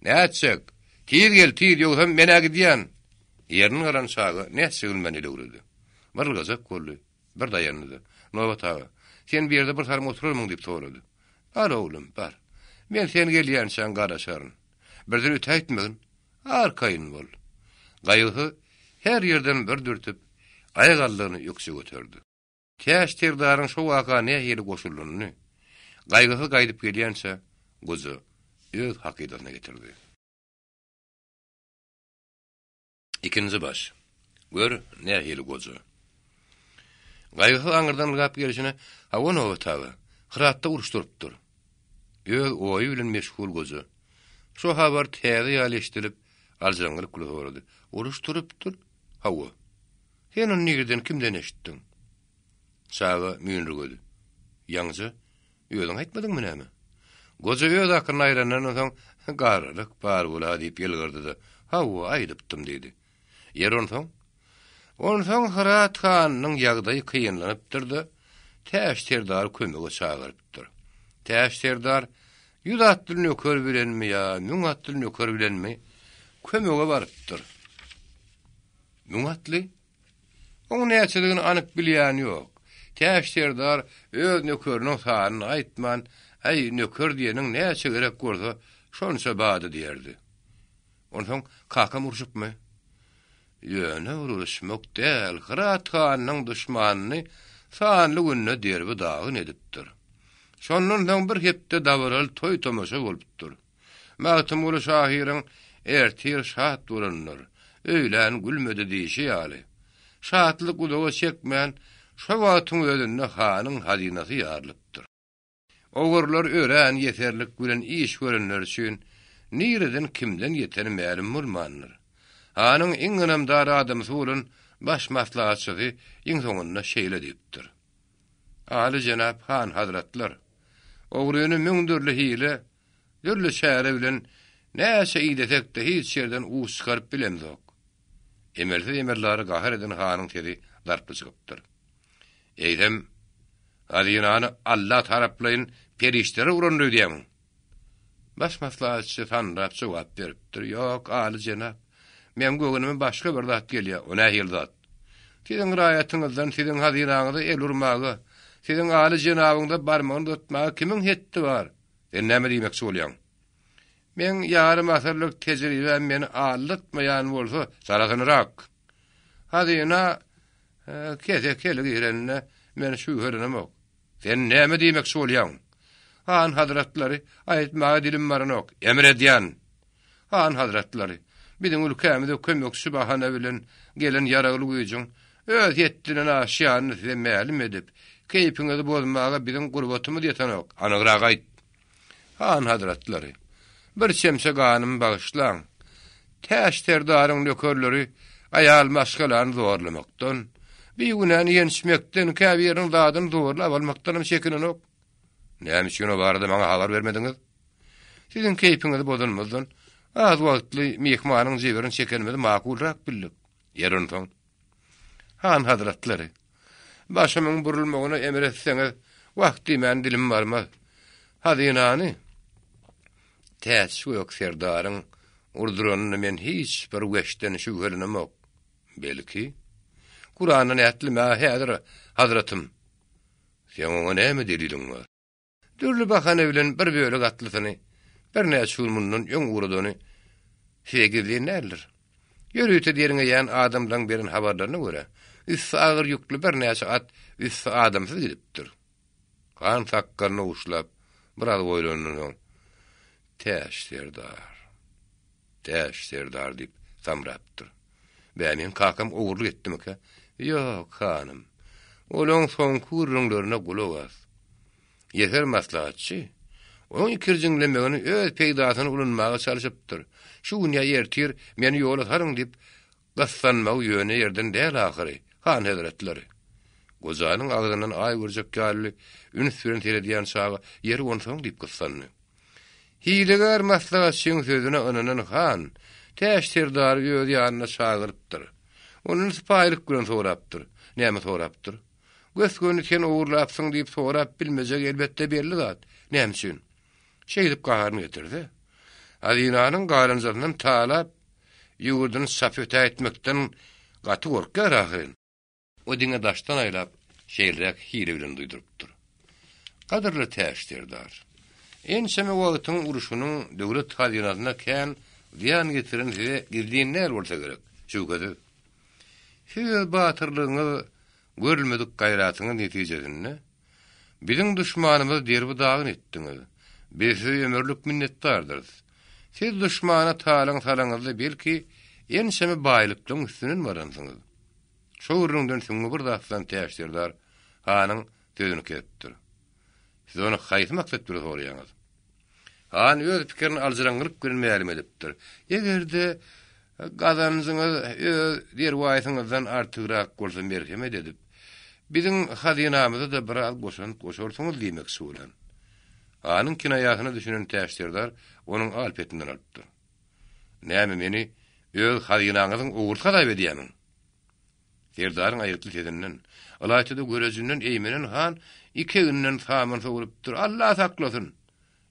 Nätjek? Tiz gel, tiz, ýogsam men-ä gidýän. Ýerinden galan çaga nätjegini bilmän elewredi. Bir ylgajak boldy, bir daýandy-da, Nobat aga, sen bu ýerde bir salym oturarmyň diýip sorady. Bar, oglum, bar. Men sen gelýänçäň garaşaryn. Birden ötäýtmegin. Arkaýyn bol. Gaýgysyz her ýerden bir dürtüp, aýak aldygyny ökje göterdi. Täç serdaryň şo waka nähili goşulanyny, Gaýgysyz gaýdyp gelýänçä, goja öz hakydasyna getirdi. Ikinji baş. Gör, nähili goja. Gaýgysyz aňyrdan ylgap gelşine, Hawa, Nobat aga, Hyratda uruş turupdyr. Öz oýy bilen meşgul goja. Şo habar täze ýaly eşidilip, aljyraňňylyk bilen sorady, Uruş turupdyr? Hawa. Sen ony nireden, kimden eşitdiň? Çaga müýnürgedi. Ýaňyja özüň aýtmadyňmy näme? Goja öz akylyny aýrandan soň, Garrylyk bar bol-a diýip ýylgyrdy-da, Hawa, aýdypdym diýdi. Ýeri onsoň? Onsoň Hyrat hanynyň ýagdaýy kynlanypdyr-da, Täç serdary kömege çagyrypdyr. Täç serdar Ýüz atly nöker bilenmi ýa müň atly nöker bilenmi kömege barypdyr. Müň atly? Oň näçedigini anyk bilýän ýok. Täç serdar öz nökeriniň sanyny aýtman, Äý, nöker diýeniň näçe gerek bolsa, şonça bady diýerdi. Onsoň kakam urşupmy? Ýöne uruşmak däl, Hyrat hanynyň duşmanyny sanly günde derbi-dagyn edipdir. Şondan soň bir hepde dabaraly toý-tomaşa bolupdyr. Magtymguly şahyryň Ertir şat bolanlar, öýlän gülmedi diýşi ýaly, şatlyk uzaga çekmän, şo wagtyň özünde hanyň hazynasy ýarylypdyr. Ogrular örän ýeserlik bilen iş görenleri üçin nireden kimden ýeteni mälim bolmandyr. Hanyň iň ynamdar adamsy bolan baş maslahatçysy iň soňunda şeýle diýipdir. Aly jenap han hazratlar, ogryny müň dürli hile, dürli çäre bilen näçe idesek-de hiç ýerden uç çykaryp bilemzok. Emelsiz emeldary gahar eden hanyň sesi zarply çykypdyr. Eýsem, hazynany Alla taraplaýyn perişdeler urandy öýdýäňmi? Baş maslahatçy sanrap jogap beripdir, Ýok, aly jenap, meň göwnüme başga bir zat gelýär. O nähili zat? Siziň raýatyňyzdan siziň hazynaňyza el urmaga, siziň aly jenabyňyza barmagyny uzatmaga kimiň hetdi bar? Sen näme diýmekçi bolýaň? Meň ýarym asyrlyk tejribäm meni aldatmaýan bolsa, çalasynyrak! Hazyna Keseki eli girende. men şübhelenemok. Sen näme diýmekçi bolýaň? Han hazratlary, aýtmaga dilim baranok. Emr edýän! Han hazratlary, biziň ülkämize kömekçi bahana bilen gelen ýaragly güýjüň öz hetdinden aşýanyny size mälim edip, keýpiňizi bozmaga biziň gurbatymyz ýetenok. Anygrak aýt! Han hazratlary, bir çemçe ganymy bagyşlaň. Täç serdaryň nökerleri aýal maşgalany zorlamakdan, bigünäni ýençmekden, käbiriniň zadyny zorlap almakdanam çekinenok. Näme üçin o barada maňa habar bermediňiz? Siziň keýpiňizi bozanymyzdan, az wagtly myhmanyň jebrini çekenimizi makulrak bildik. Ýeri onsoň. Han hazratlary, başymyň burulmagyna emr etseňiz, wah diýmän dilim barmaz. Hazynany Täçgök serdaryň urduranyna men hiç bir weçden şübhelenemok. Belki, Kurandan ätlimäge häzir, hazratym. Seň oňa näme deliliň bar? Dürli bahana bilen bir bölek atlysyny birnäçe gün mundan öň ugradany size gizlin däldir. Ýörite derňeýän adamlaryň beren habarlaryna görä, üsti agyr ýükli birnäçe at üsti adamsyz gidipdir. Han sakgalyny oguşlap, biraz oýlanandan soň, Täç serdar, Täç serdar diýip samrapdyr. Bä, meň kakam ogurlyk etdimikä? Ýok, hanym. Olaň soňky gürrüňlerine gulak as. Ýeser maslahatçy onuň ikirjiňlemegini öz peýdasyna ulanmaga çalşypdyr. Şu gün ýa ertir meni ýola salyň diýip gyssanmagy ýöne ýerden däl ahyry, han hezretleri. Gojanyň agzyndan aý görjek ýaly üns bilen seredýän çaga ýeri onsoň diýip gyssandy. Hilegär maslahatçyň sözüne ynanan han Täç serdary öz ýanyna çagyrypdyr. Ondan sypaýylyk bilen sorapdyr. Näme sorapdyr? Gös-göni sen ogurlapsyň diýip sorap bilmejegi elbetde belli zat. Näme üçin? Şeýdip gaharyny getirse, hazynanyň garynjasyndan talap, ýurduny çapyp ötäýtmekden gaty gorkýar ahyryn. O diňe daşdan aýlap, şeýleräk hile bilen duýdurypdyr. Gadyrly Täç serdar! Ençeme wagtyň urşunyň döwlet hazynasyna kän zyýan getiren size gizlin däl bolsa gerek, şübhesiz. Siz öz batyrlygyňyz, görülmedik gaýratyňyz netijesinde biziň duşmanymyzy derbi-dagyn etdiňiz. Biz size ömürlik minnetdardyrys. Siz duşmana talaň salaňyzda belki ençeme baýlyklaryň üstünden baransyňyz. Şo gürrüňden süňňi bir zatlan Täç serdar hanyň sözüni kesipdir. Siz ony haýsy maksat bilen soraýaňyz? Han öz pikirini aljyraňňylyk bilen mälim edipdir. Eger-de gazanjyňyz öz derwaýsyňyzdan artygrak bolsa merhemet edip, biziň hazynamyza-da biraz goşant goşarsyňyz diýmekçi bolan. Hanyň kinaýasyna düşünen Täç serdar onuň al-petinden alypdyr. Näme meni öz hazynaňyzyň ogrusy hasap edýämiň? Serdaryň aýgytly sesinden, ylaýta-da görejinden eýmenen han iki eginden saman sowrupdyr, Alla saklasyn!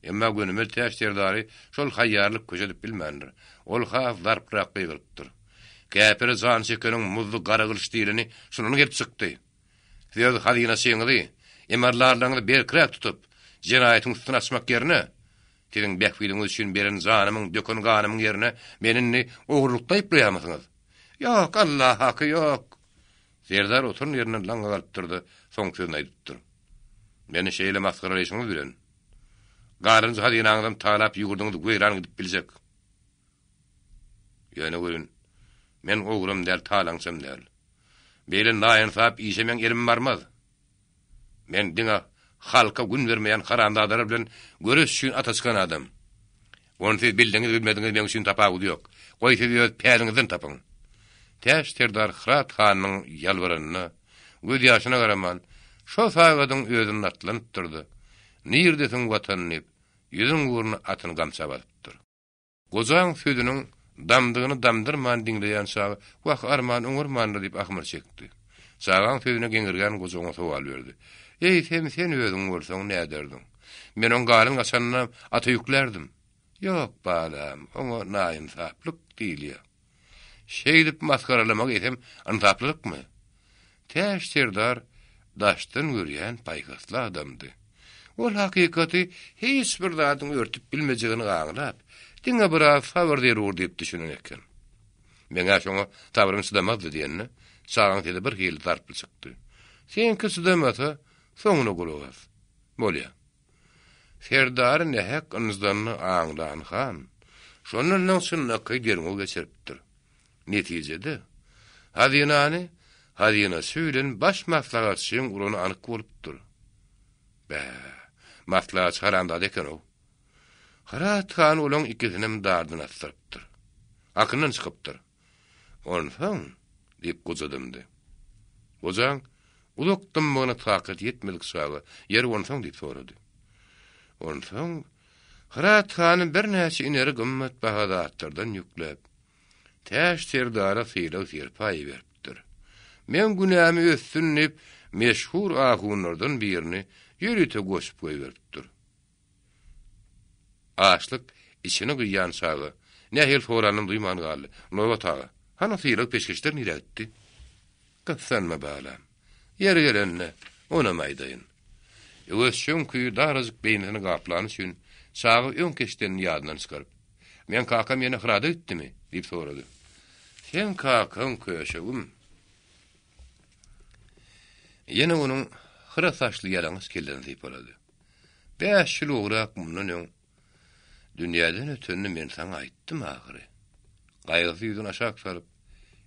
Emma gönümel Täç serdary şol haýýarlyk köşedip bilmändir. Ol has zarprak gygyrypdyr. Käpire jan çekeniň muzdy gara gylyç diýleni şundan gelip çykdy. Siz öz hazynaçyňyzy, emarlarlaryňyzy berkräk tutup, jenaýatyň üstüni açmak ýerine, Siziň bähbidiňiz üçin beren janymyň, döken ganymyň ýerine meni indi ogurlykda aýyplaýarmysyňyz? Ýok, Alla haky, ýok! Serdar oturan ýerinden laňňa galypdyr-da, soňky sözüni aýdypdyr. Meni şeýle masgaralaýşyňyz bilen, galynjy hazynaňyzam talap ýurduňyzy weýran edip biljek. Ýöne welin, men ogram däl, talaňçam däl. Beýle naýynsap işe meň elim barmaz. Men diňe halka gün bermeýän haramzadalar bilen göreş üçin ata çykan adam. Ony siz bildiňiz-bilmediňiz meň üçin tapawudy ýok. Goý siz öz päliňizden tapyň. Täç serdar Hyrat hanyň ýalbaranyna, gözýaşyna garaman, şo sagadyň özünde atlanypdyr-da, Nirdesiň Watan diýip, ýüzüň ugruna atyny gamça basypdyr. Gojaň sözüniň damdygyny damdyrman diňleýän çaga, Wah, arman, oňarmandyr diýip ahmyr çekdi. Çagaň sözüne geňirgän goja oňa sowal berdi. Eýsem, sen özüň bolsaň näderdiň? Men oň galyň gaçanyna ata ýüklärdim. Ýok, balam, oňa naýynsaplyk diýilýär. Şeýdip masgaralamak eýsem ynsaplylykmy? Täç serdar daşdan görýän paýhasly adamdy. Ol hakykaty hiç bir zadyň örtüp bilmejegini aňlap, diňe biraz sabyr zerur diýip düşünen eken. Meň-ä şoňa sabrym çydamazdy diýende, çagaň sesi bir hili zarply çykdy. Seňki çydamasa, soňuna gulak as. Bolýa. Serdary nähak ynjdanyny aňlan han, şondan soň çynlakaý derňew geçiripdir. Netijede, hazynany hazynaçy bilen baş maslahatçyň urany anyk bolupdyr. Bä, maslahatçy haramzada eken-ow. Hyrat han olaň ikisinem dardan asdyrypdyr. Hakyndan çykypdyr. Onsoň, diýip goja dymdy. Gojaň uzak dymmagyna takat ýetmedik çaga, Ýeri onsoň diýip sorady. Onsoň Hyrat hany birnäçe ineri gymmatbaha zatlardan ýükläp, Täç serdara sylag-serpaý beripdir. Meň günämi ötsün diýip, meşhur ahunlardan birini ýörite goşup goýberipdir. Açlyk içini gyýan çaga nähili soranyny duýman galdy, Nobat aga, hany sylag-peşgeşler nirä gitdi? Gyssanma, balam. Ýeri gelende, onam aýdaýyn. Öwez çöňki darajyk beýnisini gaplany üçin, çaga öňki eşidenini ýadyndan çykaryp, Meň kakam ýene Hyrada gitdimi? diýip sorady. Seň kakaň köşegim. Ýene onuň hyra saçly ýalaňaç kellesini sypalady. Bäş ýyl gowrak mundan öň dünýäden ötenini men saňa aýtdym ahyry. Gaýgysyz ýüzüni aşak salyp,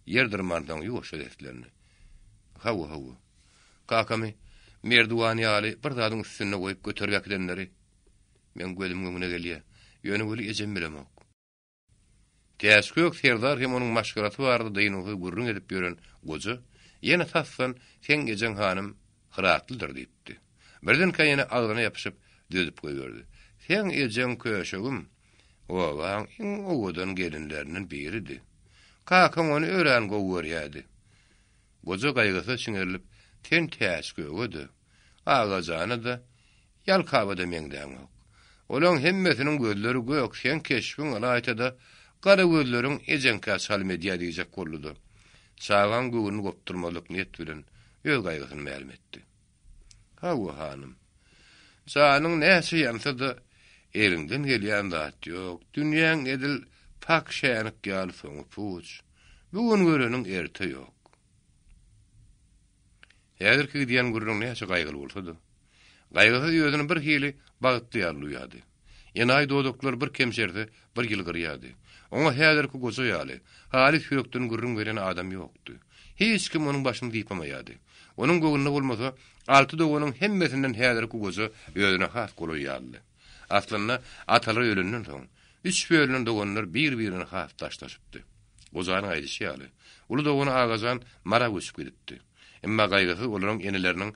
ýer dyrmansoň ýuwaşja seslendi. Hawa, hawa. Kakamy merdiwan ýaly bir zadyň üstünde goýup göterip äkidenleri meň gözümiň öňüne gelýär. Ýöne weli ejem bilemok. Täçgök serdar hem onuň maşgalasy barada dynuwsyz gürrüň edip ýören goja ýene tasdan Seň ejeň hanym Hyratlydyr diýipdi. Birdenkä ýene agzyna ýapyşyp düzedip goýberdi. Seň ejeň köşegim obaň iň owadan gelinlerinden biridi. Kakaň ony örän gowy görýärdi. Goja gaýgysyz çiňerilip, Sen Täçgöge-de, Agajana-da, Ýalkaba-da meňzäňok. Olaň hemmesiniň gözleri gök, seň keşbiň, ylaýta-da, gara gözleriň ejeňkä çalym edýä diýjek boldy-da, çagaň göwnüni gopdurmazlyk niýet bilen öz gaýgysyny mälim etdi. Hawa, hanym. Janyň näçe ýansa-da, eliňden gelýän zat ýok. Dünýäň edil pak şänik ýaly soňy puç. Bu gün göreniň erte ýok. Häzirki gidýän gürrüň näçe gaýgyly bolsa-da, Gaýgysyz özüni bir hili bagtly ýaly duýýardy. Enaýy dodaklary bir kemşerse, bir ýylgyrýardy. Oňa häzirki goja ýaly, halys ýürekden gürrüň berýän adam ýokdy. Hiç kim onuň başyny sypamaýardy. Onuň göwnüne bolmasa, alty doganyň hemmesinden häzirki goja özüne has golaý ýalydy. Aslynda, atalary ölenden soň, üç bölünen doganlar bir-birinden has daşlaşypdy. Gojanyň aýdyşy ýaly, uly dogany Agajan Mara göçüp gidipdi. Emma Gaýgysyz olaryň eneleriniň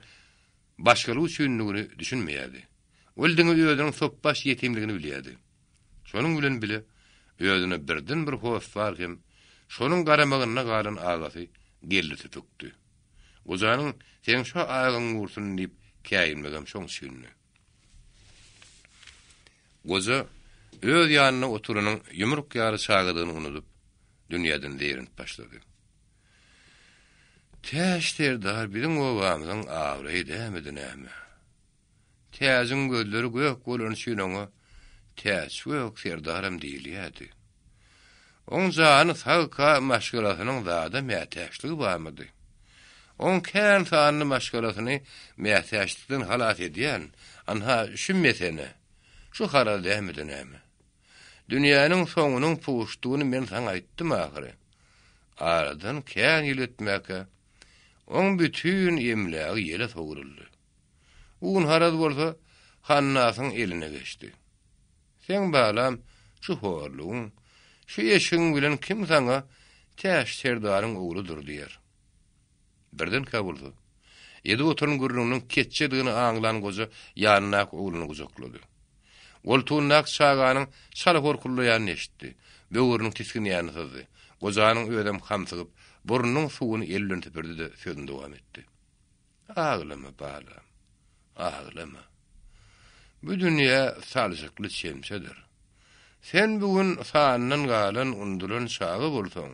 başgalyk üçindigini düşünmeýärdi. Ol diňe özüniň sopbaş ýetimligini bilýärdi. Şonuň bilen bile özüne birden-bir hossar hem şonuň garamagynda galan agasy Geldi süpükdi. Gojanyň Seň şo agaň gursun diýip käýinmegem şoň üçindi. Goja öz ýanynda oturanyň ýumruk ýaly çagadygyny unudyp, dünýäden zeýrenip başlady. Täç serdar biziň obamyzyň abraýy dämidi näme? Täjiň gözleri gök bolany üçin oňa Täçgök serdaram diýilýärdi. Oň jany sagka maşgalasynyň zada mätäçligi barmydy? Oň kän sanly maşgalasyny mätäçlikden halas edýän, anha, şu mesene, şu haraz dämidi näme? Dünýäniň soňunyň puşdugyny men saňa aýtdym ahyry. Aradan kän ýyl ötmäkä, oň bütin emlägi ýele sowruldy. Un-haraz bolsa Hannasyň eline geçdi. Seň balam şu horlugyň, şu eşigiň bilen kim saňa Täç serdaryň ogludyr diýer. Birdenkä bolsa, edip oturan gürrüňiniň ketjedigini aňlan goja ýanyndaky ogluny gujaklady. Goltugyndaky çaganyň çala horkullaýanyny eşitdi. Böwrüniň tisginýänini syzdy. Gojanyň özem hamsygyp, burnunyň suwuny eli bilen süpürdi-de, sözüni dowam etdi. Aglama, balam, aglama. Bu dünýe salçykly çemçedir. Sen bu gün sandan galan, undulan çaga bolsaň,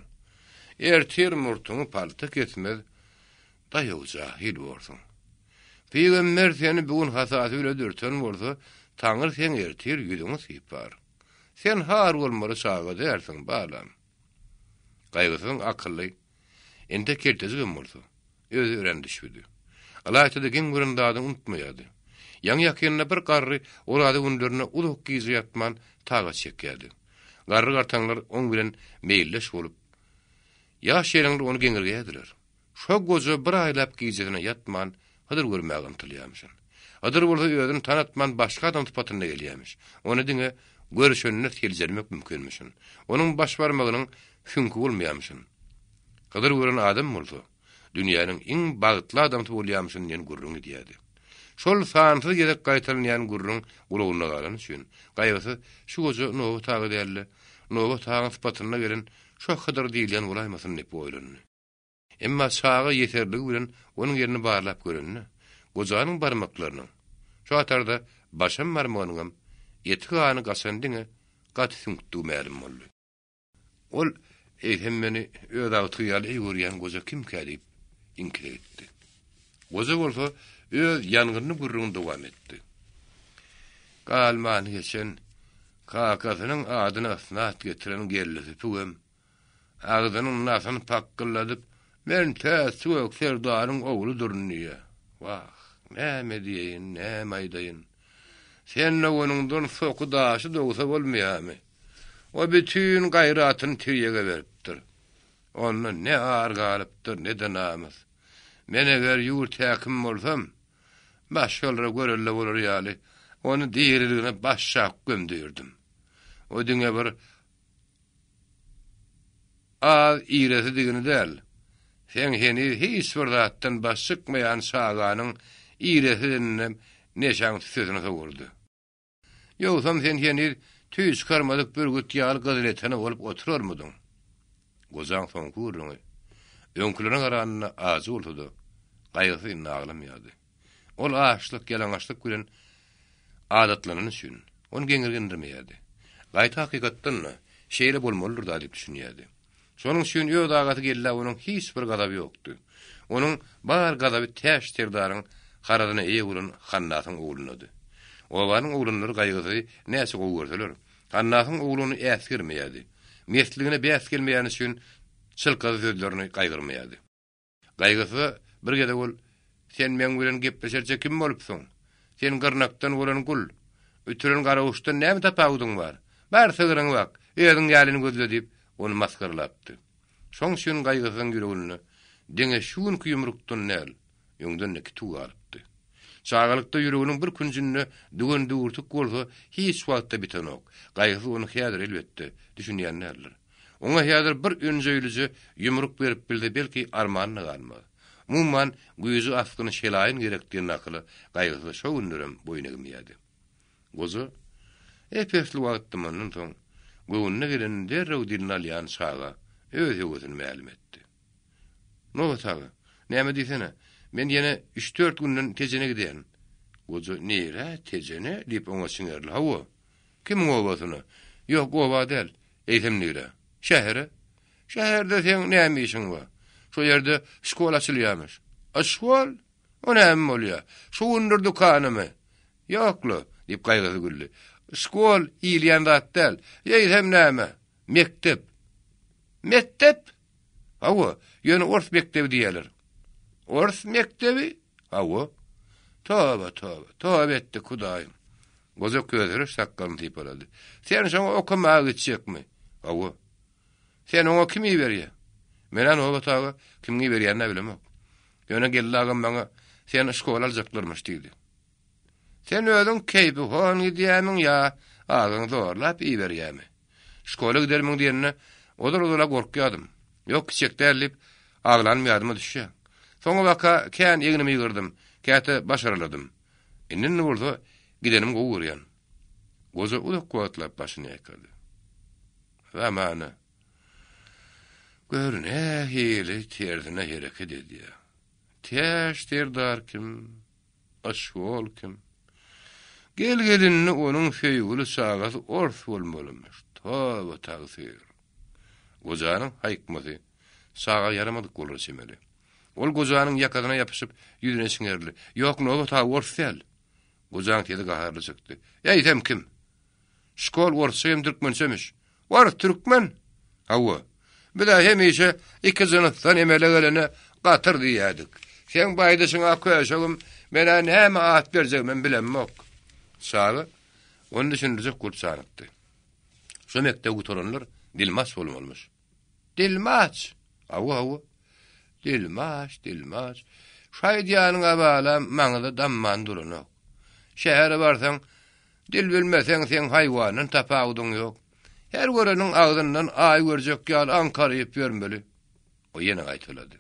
ertir murtuňy palta kesmez daýaw jahyl borsuň. Pygamber seni bu gün hasasy bile dürten bolsa, Taňry seň ertir ýüzüňi sypar. Sen har bolmaly çaga dälsiň, balam. Gaýgysyzyň akylly, entek keltejigem bolsa, özi örän düşbüdi. Ylaýta-da geň gören zadyny unutmaýardy. Ýaňy-ýakynda bir garry oraza günlerinde uzak gije ýatman tagat çekýärdi. Garry-gartaňlar oň bilen meýilleş bolup, ýaş ýeleňler ony geňirgeýärdiler. Şo goja bir aýlap gijesine ýatman Hydyr görmäge ymtylýarmyşyn. Hydyr bolsa özüni tanatman başga adam sypatynda gelýärmiş. Ony diňe görüşende seljermek mümkinmişin. Onuň baş barmagynyň süňki bolmaýarmyşyn. Hydyr gören adam bolsa, dünýäniň iň bagtly adamsy bolýarmyşyn diýen gürrüň edýärdi. Şol sansyz gezek gaýtalanýan gürrüň gulagynda galany üçin, gaýgysyz şu goja Nobat aga däl-de, Nobat agaň sypatynda gelen şo Hydyr diýilýän bolaýmasyn diýip oýlandy. Emma çaga ýeserligi bilen onuň ýerini barlap görende, gojanyň barmaklarynyň, şo hatarda başam barmagynyňam eti-gany gaçan diňe gaty süňkdügi mälim boldy. Ol, Eýsem meni öz agtygy ýaly eý görýän goja kimkä diýip, iňkise gitdi. Goja bolsa öz ýangynly gürrüňini dowam etdi. Galman geçen, kakasynyň adyna ysnat getiren Geldi süpügem, Agzynyň nasyny pakgylladyp, Men Täçgök serdaryň ogludyryn diýýär. Wah, näme diýeýin, näme aýdaýyn. Sen doganyňdan soky daşy dogsa bolmaýarmy? O bütin gaýratyny tirýege beripdir. Onda ne ar galypdyr, ne-de namys. Men eger ýurt häkimi bolsam, başgalara görelde bolar ýaly, ony diriligine başşak gömdürirdim. O diňe bir Az iresidigini däl, seň heniz hiç bir zatdan baş çykmaýan çaganyň iresidiginem neşäň tüssesine sowurdy. Ýogsam sen heniz tüý çykarmadyk bürgüt ýaly gyzyletene bolup oturarmydyň? Gojaň soňky gürrüňi, öňkülerine garanda ajy bolsa-da, gaýgysyz indi aglamýardy. Ol açlyk, ýalaňaçlyk bilen adatlanany üçin, ony geňirgendirmeýärdi. Gaýta hakykatdan-da, şeýle bolmalydyr-da diýip düşünýärdi. Şonuň üçin öz agasy Gellä onuň hiç bir gazaby ýokdy. Onuň bar gazaby Täç serdaryň harazyna eýe bolan Hannasyň oglunady. Obanyň oglanlary Gaýgysyzy näçe gowy görseler, Hannasyň ogly ony äsgermeýärdi. Mesligine bäs gelmeýäni üçin çylkazy sözlerini gaýgyrmaýardy. Gaýgysyza bir gezek ol, Sen meň bilen gepleşerçe kim bolupsyň? Sen gyrnakdan bolan gul. Ütüren garaguşdan näme tapawudyň bar? Bar sygryňy bak, özüň ýalyny gözle diýip, ony masgaralapdy. Şoň üçin Gaýgysyzyň ýüreginde diňe şu günki ýumrukdan däl, öňden-de kitüw galypdy. Çagalykda ýüreginiň bir künjünde düwen düwürtik bolsa hiç wagtda bitenok. Gaýgysyz ony häzir, elbetde, düşünýän däldir. Oňa häzir bir önjeýlije ýumruk berip bilse belki armany-da galmaz. Umuman, güýji asgyny şelaýyn gerek diýen nakyla Gaýgysyz şo günlerem boýun egmeýärdi. Goja ep-esli wagt dymandan soň, göwnüne gelenini derrew diline alýan çaga öz höwesini mälim etdi. Nobat aga, näme diýsene, men ýene üç-dört günden Tejene gidýän. Goja, Nirä, Tejene? diýip oňa çiňerildi. Hawa. Kimiň obasyna? Ýok, oba däl. Eýsem nirä? Şähere. Şäherde seň näme işiň bar? Şo ýerde şkol açylýarmyş. A şkol? O näme bolýar? Şugundyr dükanymy? Ýok-la, diýip gaýgysyz güldi. Şkol iýilýän zat däl. Eýsem näme? Mekdep. Mekdep? Hawa, ýöne ors mekdebi diýýärler. Ors mekdebi? Hawa. Toba, toba, toba etdik, Hudaýym. Goja közereş sakgalyny sypalady. Sen şoňa okamaga gitjekmi? Hawa. Seni oňa kim iberýär? Men-ä Nobat aga, kimiň iberýänini-ä bilemok. Ýöne Geldi agam maňa seni şkola aljaklarmyş diýdi. Sen özüň keýpihon gidýärmiň ýa agaň zorlap iberýärmi? Şkola gidermiň diýenine ozal-ozal-a gorkýardym. Ýok, gitjek däl diýip, aglanym ýadyma düşýär. Soňabaka kän egnimi ýygyrdym, käte baş araladym. Indi-indi bolsa gidenimi gowy görýän. Goja uzak wagtlap başyny ýaýkady. Zamana, gör nähili tersine hereket edýär. Täç serdar kim, Yşgol kim? Gel-gel indi onuň söýgüli çagasy ors bolmalymyş. Toba tagsyr. Gojanyň haýykmasy çaga ýaramadyk bolar çemeli. Ol gojanyň ýakasyna ýapyşyp, ýüzüne çiňerildi. Ýok, Nobat aga ors däl. Gojaň sesi gaharly çykdy. Eýsem kim? Şkol orsça hem türkmençemiş. Ors türkmen? Hawa. Biz-ä hemişe iki jynsdan emele gelene gatyr diýýärdik. Seň bu aýdyşyňa köşegim, men-ä näme at berjegimem bilemok. Çaga ony düşündirjek bolup janykdy. Şo mekdebi gutaranlar dilmaç bolmalymyş. Dilmaç! Hawa, hawa. Dilmaç, dilmaç. Şu aýdýanyň-a balam, maňa-da damman duranok. Şähere barsaň, dil bilmeseň, seň haýwandan tapawudyň ýok. Her göreniň agzyndan aý görjek ýaly aňkaryp ýörmeli. O ýene gaýtalady.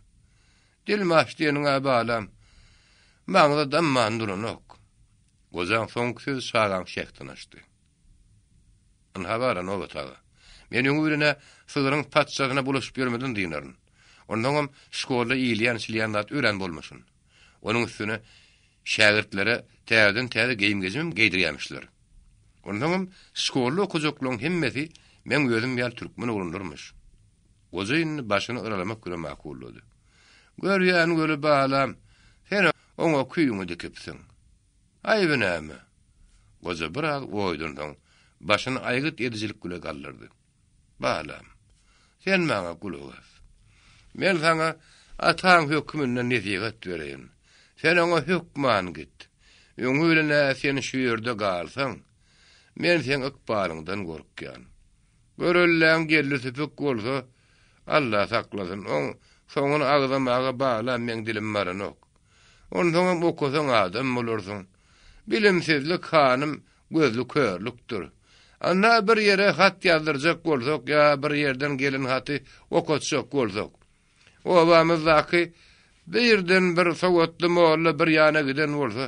Dilmaç diýeniň-ä balam, maňa-da damman duranok. Gojaň soňky sözi çagaň şähdini açdy. Ynha bar-a, Nobat aga. Men öňi bilen-ä sygryň patyşasyna bulaşyp ýörmeden dynaryn. Onsoňam şkolda iýilýän-içilýän zat örän bolmasyn. Onuň üstüne şägirtlere täzeden-täze geýim-gejimem geýdirýämişler. Onsoňam şkolda okajaklaryň hemmesi meň özüm ýaly türkmen oglanlarmyş. Goja indi başyny yralamak bilen makullady. Görýän weli balam, sen oňa küýüňi dikipsiň. Aýby näme? Goja biraz oýdansoň, başyny aýgyt edijilik bile galdyrdy. Balam, sen maňa gulak as. Men saňa ataň höküminde nesihat bereýin. Sen oňa hökman git. Öňi bilen-ä sen şu ýerde galsaň, men seň ykbalyňdan gorkýan. Görelläň geldi süpük bolsa, Alla saklasyn, oň soňuny agzamaga balam meň dilim baranok. Onsoňam okasaň adam bolarsyň. Bilimsizlik hanym gözli körlükdir. Anna bir ýere hat ýazdyrjak bolsak ýa bir ýerden gelen haty okatjak bolsak, obamyzdaky birden bir sowatly molla bir ýana giden bolsa,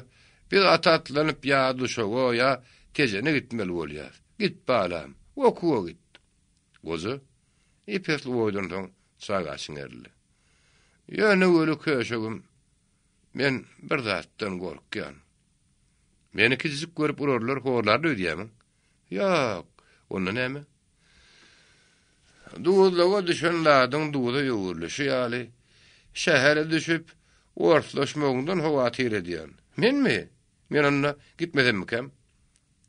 biz ata atlanyp ýa Duşaga ýa Tejene gitmeli bolýas. Git balam, okuwa git. Goja ep-esli oýdan soň çaga çiňerildi. Ýöne weli köşegim, men bir zatdan gorkýan. Meni kiçijik görüp urarlar, horlarlar öýdýämiň? Ýok, onda näme? Duzlaga düşen zadyň duza öwrülişi ýaly, şähere düşüp, orslaşmagyňdan howatyr edýän. Menmi? Men onda gitmesemmikäm?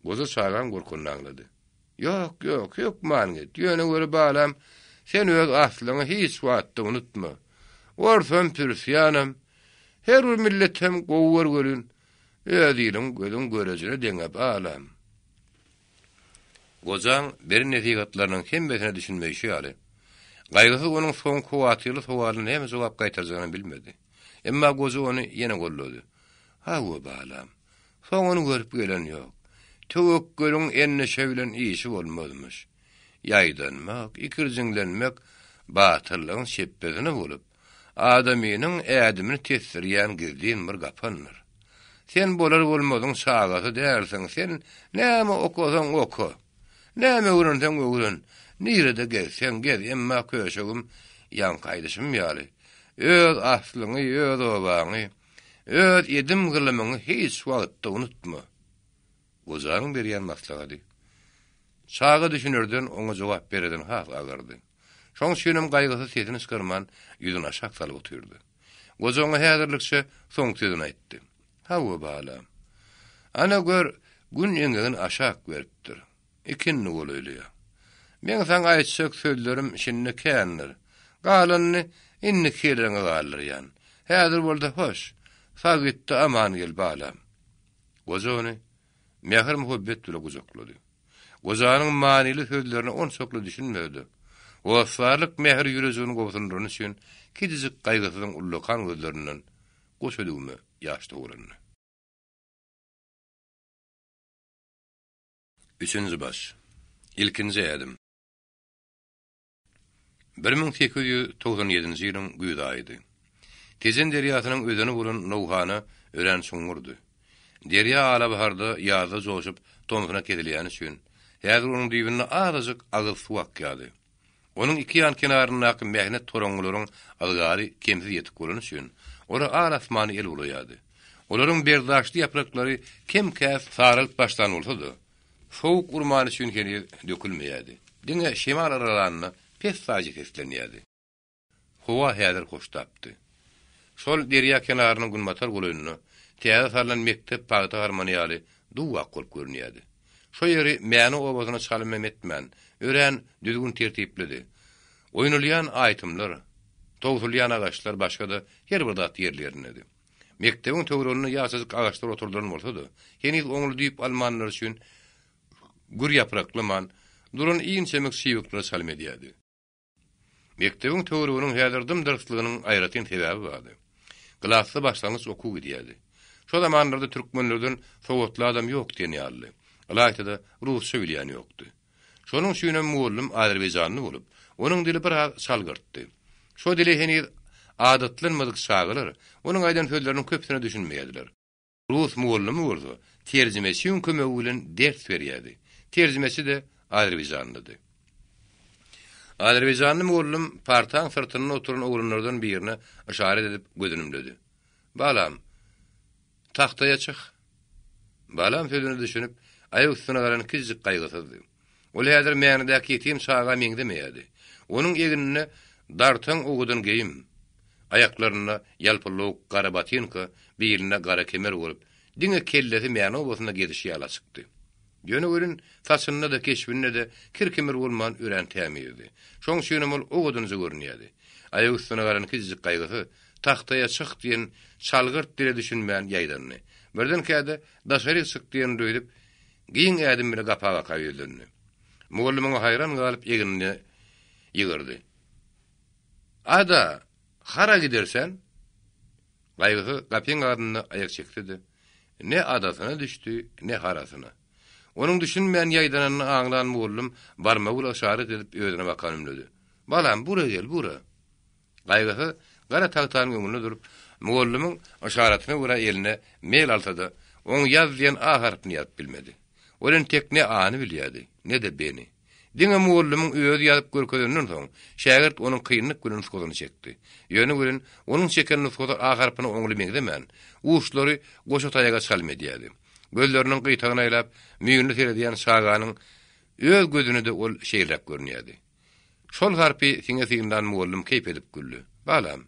Goja çagaň gorkanyny aňlady. Ýok, ýok, hökman git. Ýöne weli balam, sen öz aslyňy hiç wagtda unutma. Orsam, pürsiýanam, her bir milletem gowy gör welin, öz iliň gözüň görejine deňe balam. Gojaň beren nesihatlarynyň hemmesine düşünmeýşi ýaly, Gaýgysyz onuň soňky howatyrly sowalyna näme jogap gaýtarjagyny bilmedi. Emma goja ony ýene goldady. Hawa, balam, soňuny görüp gelen ýok. Töwekgeliň endişe bilen işi bolmazmyş. Ýaýdanmak, ikirjiňlenmek batyrlygyň şepbesine bolup, adamynyň ädimini tesdirýän gizlin bir gapandyr. Sen bolar-bolmazyň çagasy dälsiň, sen näme okasaň oka, näme öwrenseň öwren, nirede gezseň gez, emma köşegim, ýaňky aýdyşym ýaly, öz aslyňy, öz obaňy, öz edim-gylymyňy hiç wagtda unutma. Gojanyň berýän maslahady çaga düşünerden, oňa jogap bererden has agyrdy. Şoň üçinem gaýgysyz sesini çykarman, ýüzüni aşak salyp otyrdy. Goja oňa häzirlikçe soňky sözüni aýtdy. Hawa, balam. Ana, gör, Gün eňegini aşak beripdir. Ikindi golaýlaýar. Meň saňa aýtjak sözlerim şindi kändir. Galanyny indiki ýerleriňe galdyrýan. Häzir bolsa hoş, sag git-de aman gel, balam. Goja ony mähir-muhabbet bile gujaklady. Gojanyň manyly sözlerine onçakly düşünmedi. Hossarlyk mähir ýürejigini gobsundyrany üçin kiçijik Gaýgysyzyň ullakan gözlerinden goşa düwme ýaş togalandy. Üçünji baş. Ilkinji ädim. 1897-nji ýylyň güýz aýydy. Tejen derýasynyň özeni bolan Nowhana örän çuňňurdy. Derýa alabaharda, ýazda joşup, tomsuna kesilýäni üçin, häzir onuň düýbünde azajyk agyz suw akýardy. Onuň iki ýan kenaryndaky mähnet toraňňylaryň yzgary kemsiz ýetik bolany üçin, olar al-asmany el bulaýardy. Olaryň berdaşly ýapraklary kem-käs saralyp başlan bolsa-da, sowuk urmany üçin heniz dökülmeýärdi. Diňe şemal yralanda pessaýja seslenýärdi. Howa häzir hoştapdy. Şol derýa kenarynyň günbatar golaýynda täze salnan mekdep pagta harmany ýaly duw-ak bolup görünýärdi. Şo ýeri Mäne obasyna çalym hem etmän, örän düzgün-tertiplidi. Oýnalýan aýtymlar. Towsulýan agaçlar, başga-da her bir zat ýerli-ýerindedi. Mekdebiň töwereginde ýaşajyk agaçlar oturdylan bolsa-da, heniz oňly düýp almanlary üçin gür ýapraklaman duran inçemik çybyklary çalym edýärdi. Mekdebiň töwereginiň häzir dym-dyrslygynyň aýratyn sebäbi bardy. Klasda başlangyç okuw gidýärdi. Şo zamanlarda türkmenlerden sowatly adam ýok diýen ýalydy. Ylaýta-da rusça bilýän ýokdy. Şonuň üçinem mugallym azerbaýjanly bolup, onuň dili biraz çalgyrtdy. Şo dile heniz adatlanmadyk çagalar onuň aýdan sözleriniň köpüsine düşünmeýärdiler. Rus mugallymy bolsa terjimeçiň kömegi bilen ders berýärdi. Terjimeçi-de azerbaýjanlydy. Azerbaýjanly mugallym partaň syrtynda oturan oglanlardan birine yşarat edip gözüni ümledi. Balam, tagtaýa çyk. Balam sözüne düşünip, aýak üstüne galan kiçijik gaýgysyzdy. Ol häzir Mänedäki ýetim çaga meňzemeýärdi. Onuň egninde dartaň owadan geýim, aýaklarynda ýalpyllawuk gara botinka, bilinde gara kemer bolup, diňe kellesi Mäne obasynda gezişi ýaly açykdy. Ýöne welin, saçynda-da, keşbinde-de kir-kimir bolman örän tämizdi. Şoň üçinem ol owadanja görünýärdi. Aýak üstüne galan kiçijik gaýgysyz, Tagtaýa çyk diýen çalgyrt dile düşünmän ýaýdandy. Birdenkä-de daşaryk çyk diýenini duýdup, Giň ädim bile gapa baka ýüzlendi. Mugallym oňa haýran galyp egnini ýygyrdy. Ada, hara gidersen? Gaýgysyz gapyň agzynda aýak çekse-de, ne adasyna düşdi, ne harasyna. Onuň düşünmän ýaýdananyny aňlan mugallym barmagy bilen yşarat edip özüne bakan ümledi. Balam, bura gel, bura. Gaýgysyz gara tagtanyň öňünde durup, mugallymyň yşaratyna görä eline mel alsa-da, oň ýaz diýen A harpyny ýazyp bilmedi. Ol entek ne A-ny bilýärdi, ne-de B-ni. Diňe mugallymyň özi ýazyp görkezenden soň, şägirt onuň kynlyk bilen nusgasyny çekdi. Ýöne welin, onuň çeken nusgasy A harpyna oňly meňzemän, uçlary goşa taýaga çalym edýärdi. Gözleriniň gyýtagyny aýlap, müýnli seredýän çaganyň öz gözüne-de ol şeýleräk görünýärdi. Şol harpy siňe synlan mugallym keýp edip güldi. Balam,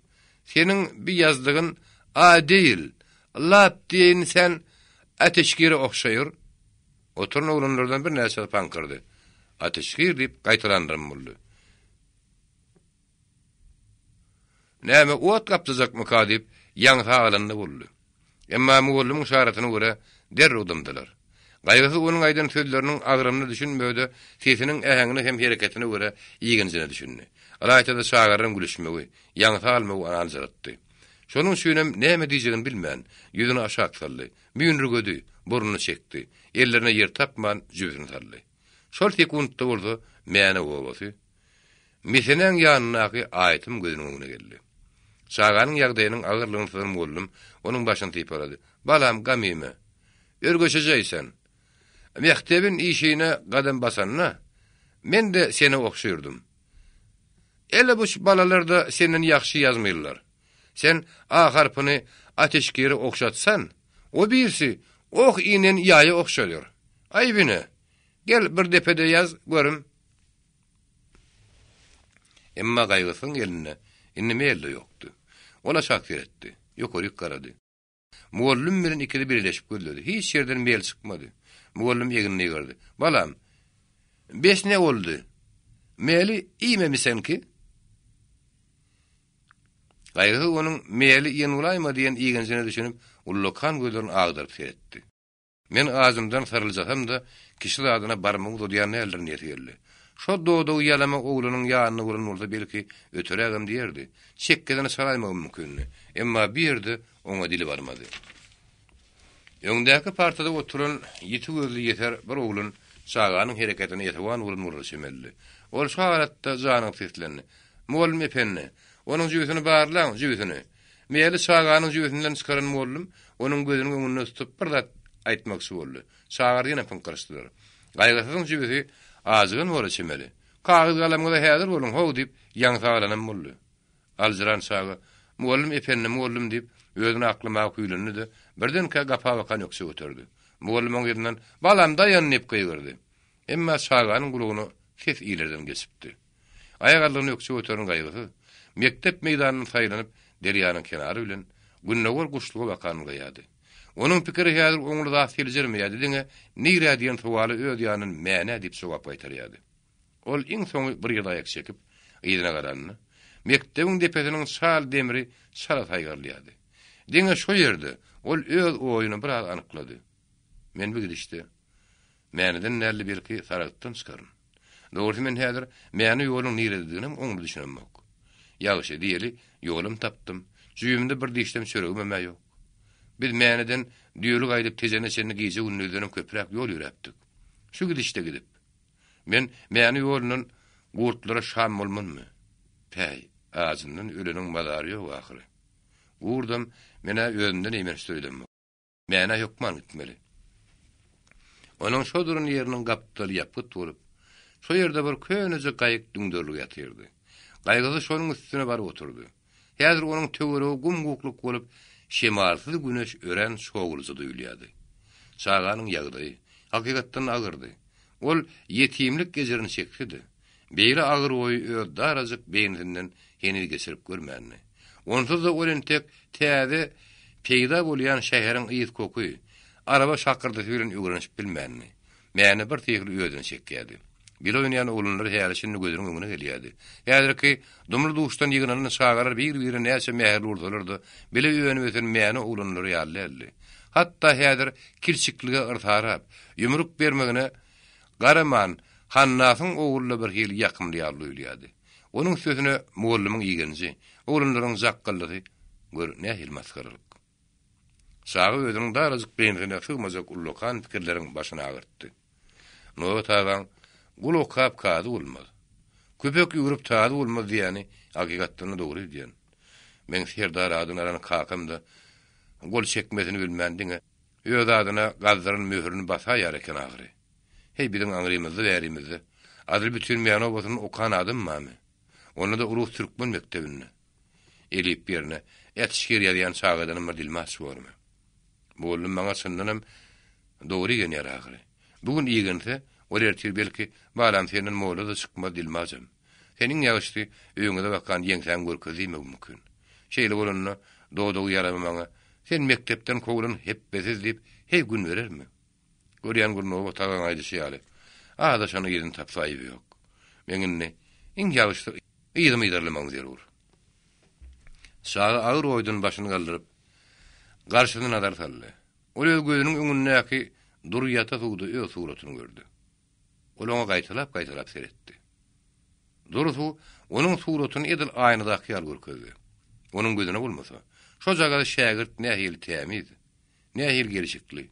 seniň bi ýazdygyn A deýil, lap diýeýin sen Ateşgire ohşaýyr. Oturan oglanlardan birnäçesi paňkyrdy. Ateşgir diýip gaýtalandyrym boldy. Näme, ot gapjajakmyka diýip, ýaňsa alanda boldy. Emma mugallymyň yşaratyna görä, derrew dymdylar. Gaýgysyz onuň aýdan sözleriniň agramyna düşünmegi-de, sesiniň äheňine hem hereketine görä ýigrenjine düşündi. Ylaýta-da çagalaryň gülüşmegi, ýaňsa almagy ony aljyratdy. Şonuň üçinem näme diýjegini bilmän, ýüzüni aşak saldy, müýnürgedi, burnuny çekdi, ellerine ýer tapman jübüsini saldy. Şol sekuntda bolsa Mäne obasy, Mesenäň ýanyndaky Aýtym gözüniň öňüne geldi. Çaganyň ýagdaýynyň agyrlygyny syzan mugallym onuň başyny sypalady. Balam, gam iýme. Örgeçejeý sen. Mekdebin işigine gadam basanda, men-de sene ogşyrdym. Ele bu balalar-da senden ýagşy ýazmyrlar. Sen A harpyny ateşgire ogşatsan, o birisi oh inen ýaýa ogşalyr. Aýby ne? Gel, bir depede ýaz, görüm. Emma Gaýgysyzyň elinde indi mel-de ýokdy. Ol aşak seretdi, ýokaryk garady. Mugallym bilen ikisi birleşip gözledi. Hiç ýerden mel çykmady. Mugallym egnini ýygyrdy. Balam, bes ne boldy? Meli iýmemisenki? Gaýgysyz onuň meli iýen bolaýma diýen igenjine düşünip, ullakan gözlerini agdaryp seretdi. Men ajymdan saryljasam-da, kişi zadyna barmagy uzadýan däldirin diýesi geldi. Şo dodagy ýalama oglanyň ýanynda bolan bolsa belki öterägem diýerdi. Çekgesini çalaýmagam mümkindi. Emma bu ýerde oňa dili barmady. Öňdäki partada oturan ýiti gözli ýeser bir oglan çaganyň hereketine esewan bolan bolara çemeldi. Ol şu halatda janygyp seslendi. Mugallym ependi, onuň jübüsini barlaň, jübüsini! Meli çaganyň jübüsinden çykaran mugallym onuň gözüniň öňünde tutup bir zat aýtmakçy boldy. Çagalar ýene pyňkyryşdylar. Gaýgysyzyň jübüsi ajygan bora çemeli. Kagyz-galamyňyza häzir boluň, how diýip, ýaňsa alanam boldy. Aljyran çaga, Mugallym ependi, mugallym diýip, özüni aklamaga küýlendi-de, birdenkä gapa bakan ökje göterdi. Mugallym oň yzyndan, Balam, daýan! diýip gygyrdy. Emma çaganyň gulagyna ses ilerden geçipdi. Aýagallygyny ökje göteren Gaýgysyz, mekdep meýdanyndan saýlanyp, derýanyň kenary bilen gündogar guşluga bakan ylgaýardy. Onuň pikiri häzir oňly zat seljermeýärdi, diňe Nirä diýen sowala öz ýanyndan Mänä diýip jogap gaýtarýardy. Ol iň soňy bir ýerde aýak çekip, yzyna garanda, Mekdebiň depesiniň çal demri çala saýgarylýardy. Diňe şo ýerde ol öz oýuny biraz anyklady. Men bu gidişde Mäneden däl-de belki Saragtdan çykaryn. Dogrusy men häzir Mäne ýoluň niredediginem oňly düşünemok. Ýagşy, diýeli, ýolam tapdym. Jübimde bir dişlem çöregimem-ä ýok. Biz Mäneden düýeli gaýdyp Tejene çenli gije-gündizdenem köpräk ýol ýöräpdik. Şu gidişde gidip, men Mäne ýolundan gurtlara şam bolmanmy? Päý, ajyndan öleniň mazary ýok ahyry. Gurdam men-ä özümden eýmençdir öýdemok. Mänä hökman gitmeli. Onuň şo duran ýeriniň gapdaly ýapgyt bolup, şo ýerde bir köneje gaýyk düňderilgi ýatyrdy. Gaýgysyz şonuň üstüne baryp oturdy. Häzir onuň töweregi gum-gukluk bolup, şemalsyz güneş örän çogluja duýulýardy. Çaganyň ýagdaýy, hakykatdan-da agyrdy. Ol ýetimlik ejirini çekse-de, Beýle agyr oýy öz darajyk beýnisinden heniz geçirip görmändi. Onsuz-da ol entek täze peýda bolýan şäheriň ys-koky, araba şakyrdysy bilen öwrenişip bilmändi. Mäne bir syhly özüne çekýärdi. Bile oýnaýan oglanlary häli-şindi gözüniň öňüne gelýärdi. Häzirki dumly-duşdan ýygnanan çagalar bir-birine näçe mähirli bolsalar-da, bile önüp-ösen Mäne oglanlary ýaly däldi. Hatda häzir kilçiklige yrsarap, ýumruk bermegine Garaman, Hannasyň ogly-da birhili ýakymly ýaly duýulýardy. Onuň sözüne mugallymyň igenji, oglanlaryň jakgyldysy, gör, nähili masgaralyk. Çaga özüniň darajyk beýnisine sygmajak ullakan pikirleriň başyny agyrtdy. Nobat agaň, Gul okap kazy bolmaz. Köpek ýüwrüp tazy bolmaz diýýäni hakykatdan-da dogry edýän. Meň serdar adyny alan kakam-da gol çekmesini bilmän diňe Öz adyna gazdyran möhürini basaýar eken ahyry. Heý, biziň aňrymyzda-bärimizde adyl bütin Mäne obasyny okan adam barmy? Onda-da rus-türkmen mekdebinde. Elip ýerine ätişgir ýazýan çagadanam bir dilmaç bormy? Mugallym maňa çyndanam dogry igenýär ahyry. Bu gün igense, ol ertir belki, Balam, senden molla-da çykmaz dilmajam. Sen iň ýagşysy öýüňize bakan ýeňsäňi görkez diýmegi mümkin. Şeýle bolanda, dodagy ýaramy maňa, Sen mekdepden kowlan hepbesiz diýip, heý gün berermi? Görýän Gurnowa tagaň aýdyşy ýaly, azaşan yzyny tapsa aýby ýok. Meň indi iň ýagşysy yzymy yzarlamagym zerur. Çaga agyr oýdan başyny galdyryp, garşysyna nazar saldy. Ol öz gözüniň öňündäki dury ýata suwda öz suratyny gördi. Ol oňa gaýtalap-gaýtalap seretdi. Dury suw onuň suratyny edil aýnadaky ýaly görkezdi. Onuň gözüne bolmasa, şojagaz şägirt nähili tämiz, nähili gelşikli,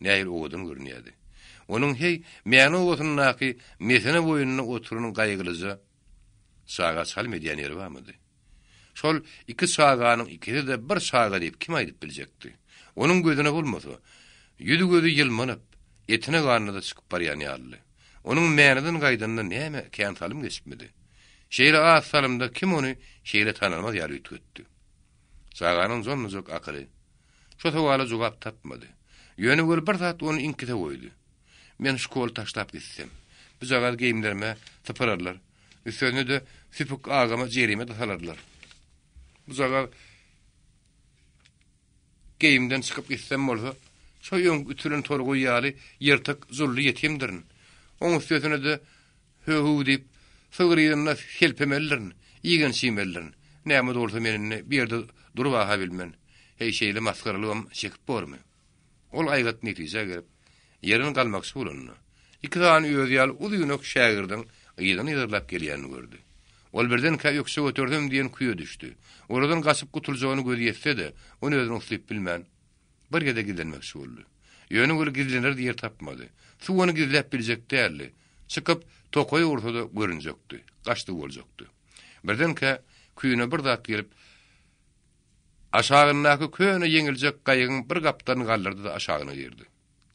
nähili owadan görünýärdi. Onuň heý, Mäne obasyndaky mesene boýunda oturan gaýgylyja çaga çalym edýän ýeri barmydy? Şol iki çaganyň ikisi-de bir çaga diýip kim aýdyp biljekdi? Onuň gözüne bolmasa, ýüzi-gözi ýylmanyp, etine-ganyna-da çykyp barýan ýalydy. Onuň Mäneden gaýdanyna näme kän salym geçipmidi? Şeýle az salymda kim ony şeýle tanalmaz ýaly üýtgetdi? Çaganyň jonnajyk akyly şo sowala jogap tapmady. Ýöne weli bir zat ony iňkise goýdy. Men şkoly taşlap gitsem, bujagaz geýimlerime sypyrarlar. Üstesine-de Süpük agama jerime-de salarlar. Bujagaz geýimden çykyp gitsem bolsa, şo öňki ütülen torgaý ýaly ýyrtyk, jully ýetimdirin. Oň üstesine-de hö-hüw diýip, sygyr yzynda selpemelidirin, igenç iýmelidirin. Näme-de bolsa men indi bu ýerde durup-a bilmen. Heý, şeýle masgaralygam çekip bormy? Ol aýgyt netijä gelip, ýerinden galmakçy bolanda, iki sany özi ýaly uzynak şägirdiň yzyny yzarlap gelýänini gördi. Ol birdenkä ökje götersem diýen küýe düşdi. Olardan gaçyp gutuljagyna gözi ýetse-de, ony özüne uslyp bilmän, bir gezek gizlenmekçi boldy. Ýöne weli gizlener ýer tapmady. Suw ony gizläp biljek däldi. Çykyp, tokaýa ursa-da görünjekdi, gaçdygy boljakdy. Birdenkä küýüne bir zat gelip, Aşagyndaky köne ýeňiljek gaýygyň bir gapdalyny galdyrdy-da aşagyna girdi.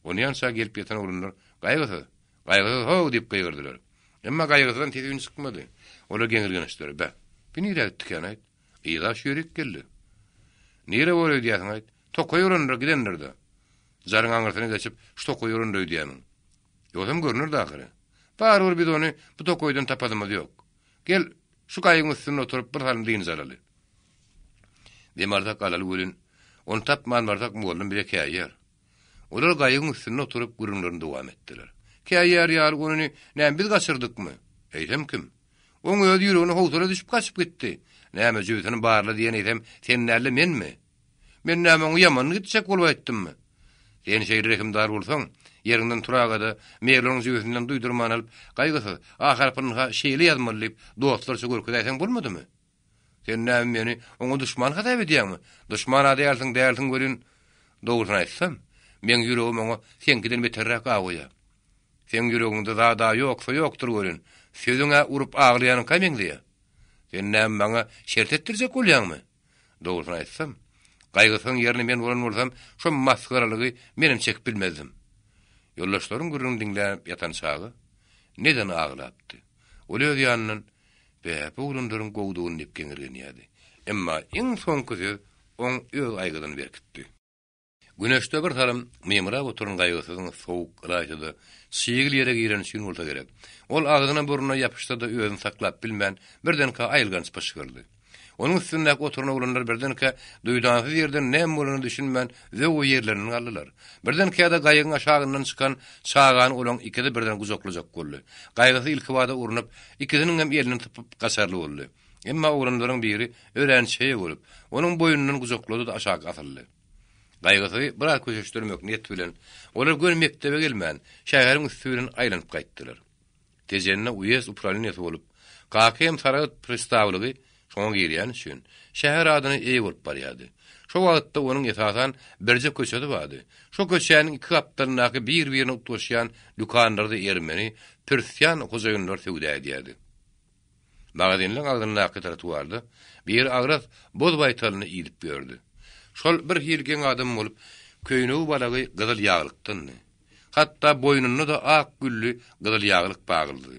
Onýança gelip ýeten oglanlar, Gaýgysyz! Gaýgysyz how! diýip gygyrdylar. Emma Gaýgysyzdan ses-üýn çykmady. Olar geňirgenişdiler. Beh, bi nirä gitdikän-aýt? Yza şu ýerik geldi. Nirä bor öýdýäsiň-aýt? Tokaý urandyr, gidendir-de. Jaryň aňyrsyna geçip, şu tokaý urandyr öýdýämiň? Ýogsam görnerdi ahyry. Barybir biz ony bu tokaýdan tapadymyz ýok. Gel, şu gaýygyň üstünde oturyp bir salym dynç alaly. Dem alsak alaly welin, ony tapman barsak mugallym bize käýýär. Olar gaýygyň üstünde oturyp gürrüňlerini dowam etdiler. Käýýär ýaly onyny näme biz gaçyrdykmy? Eýsem kim? Oň öz ýüregine howsala düşüp gaçyp gitdi. Näme, jübüsini barla diýen eýsem sen däl-de menmi? Men näme oňa ýamanyny gitjek bolup aýtdymmy? Sen şeýle rehimdar bolsaň, ýeriňden turaga-da, Merlonyň jübüsinden duýdurman alyp, Gaýgysyz, A harpyny-ha şeýle ýazmaly diýip, dostlarça görkezäýseň bolmadymy? Sen näme meni oňa duşman hasap edýäňmi? Duşman-a dälsiň, dälsiň welin, dogrusyny aýtsam, meň ýüregim oňa seňkiden beterräk awaýar. Seň ýüregiňde zad-a ýoksa ýokdur welin, sözüň-ä urup aglaýanyňka meňzeýär. Sen näme maňa şert etdirjek bolýaňmy? Dogrusyny aýtsam, Gaýgysyzyň ýerine men bolan bolsam, şo masgaralygy menem çekip bilmezdim. Ýoldaşlaryň gürrüňini diňläp ýatan çaga neden aglapdy. Ol öz ýanyndan, Bä, bu oglanlaryň gowudygyny diýip geňirgenýärdi. Emma iň soňky söz oň öz aýgydyny berkitdi. Güneşde bir salym mymrap oturan Gaýgysyzyň sowuk, ylaýta-da, çygly ýere gireni üçin bolsa gerek. Ol agzyna-burnuna ýapyşsa-da özüni saklap bilmän, birdenkä aýylganç pyşgyrdy. Onuň üstündäki oturan oglanlar birdenkä duýdansyz ýerden näme bolanyna düşünmän zöwwe ýerlerinden galdylar. Birdenkä-de gaýygyň aşagyndan çykan çagany olaň ikisi birden gujaklajak boldy. Gaýgysyz ilkibada urnup, ikisiniňem elinden sypyp gaçarly boldy. Emma oglanlaryň biri örän çeýe bolup, onuň boýnundan gujaklady-da aşak asyldy. Gaýgysyzy biraz köşeşdirmek niýeti bilen, olar göni mekdebe gelmän, şäheriň üsti bilen aýlanyp gaýtdylar. Tejende uýezd uprawleniýesi bolup, Kaka hem Saragt pristawlygy şoňa girýäni üçin, şäher adyna eýe bolup barýardy. Şo wagtda onuň esasan birje köçesi bardy. Şo köçäniň iki gapdalyndaky bir-birine utgaşýan dükanlarda ermeni, pürsiýan hojaýynlar söwda edýärdi. Magazinleň agzyndaky trotuarda biri agras boz baýtalyny idip ýördi. Şol bir hili geň adam bolup, köýnegi-balagy gyzyl ýaglykdandy. Hatda boýnunda-da ak gülli gyzyl ýaglyk baglydy.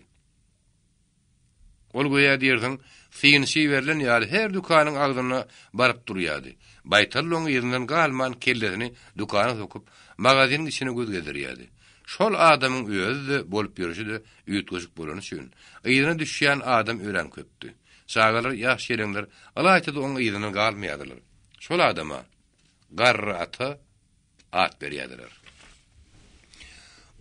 Ol göýä diýersiň, synçy iberilen ýaly her dükanyň agzynda baryp durýardy. Baýtal oň yzyndan galman kellesini dükana sokup, magaziniň içine göz gezdirýärdi. Şol adamyň özi-de, bolup ýörşi-de üýtgeşik bolany üçin, yzyna düşýän adam örän köpdi. Çagalar, ýaş-ýeleňler ylaýta-da oň yzyndan galmaýardylar. Şol adama Garry ata at berýärdiler.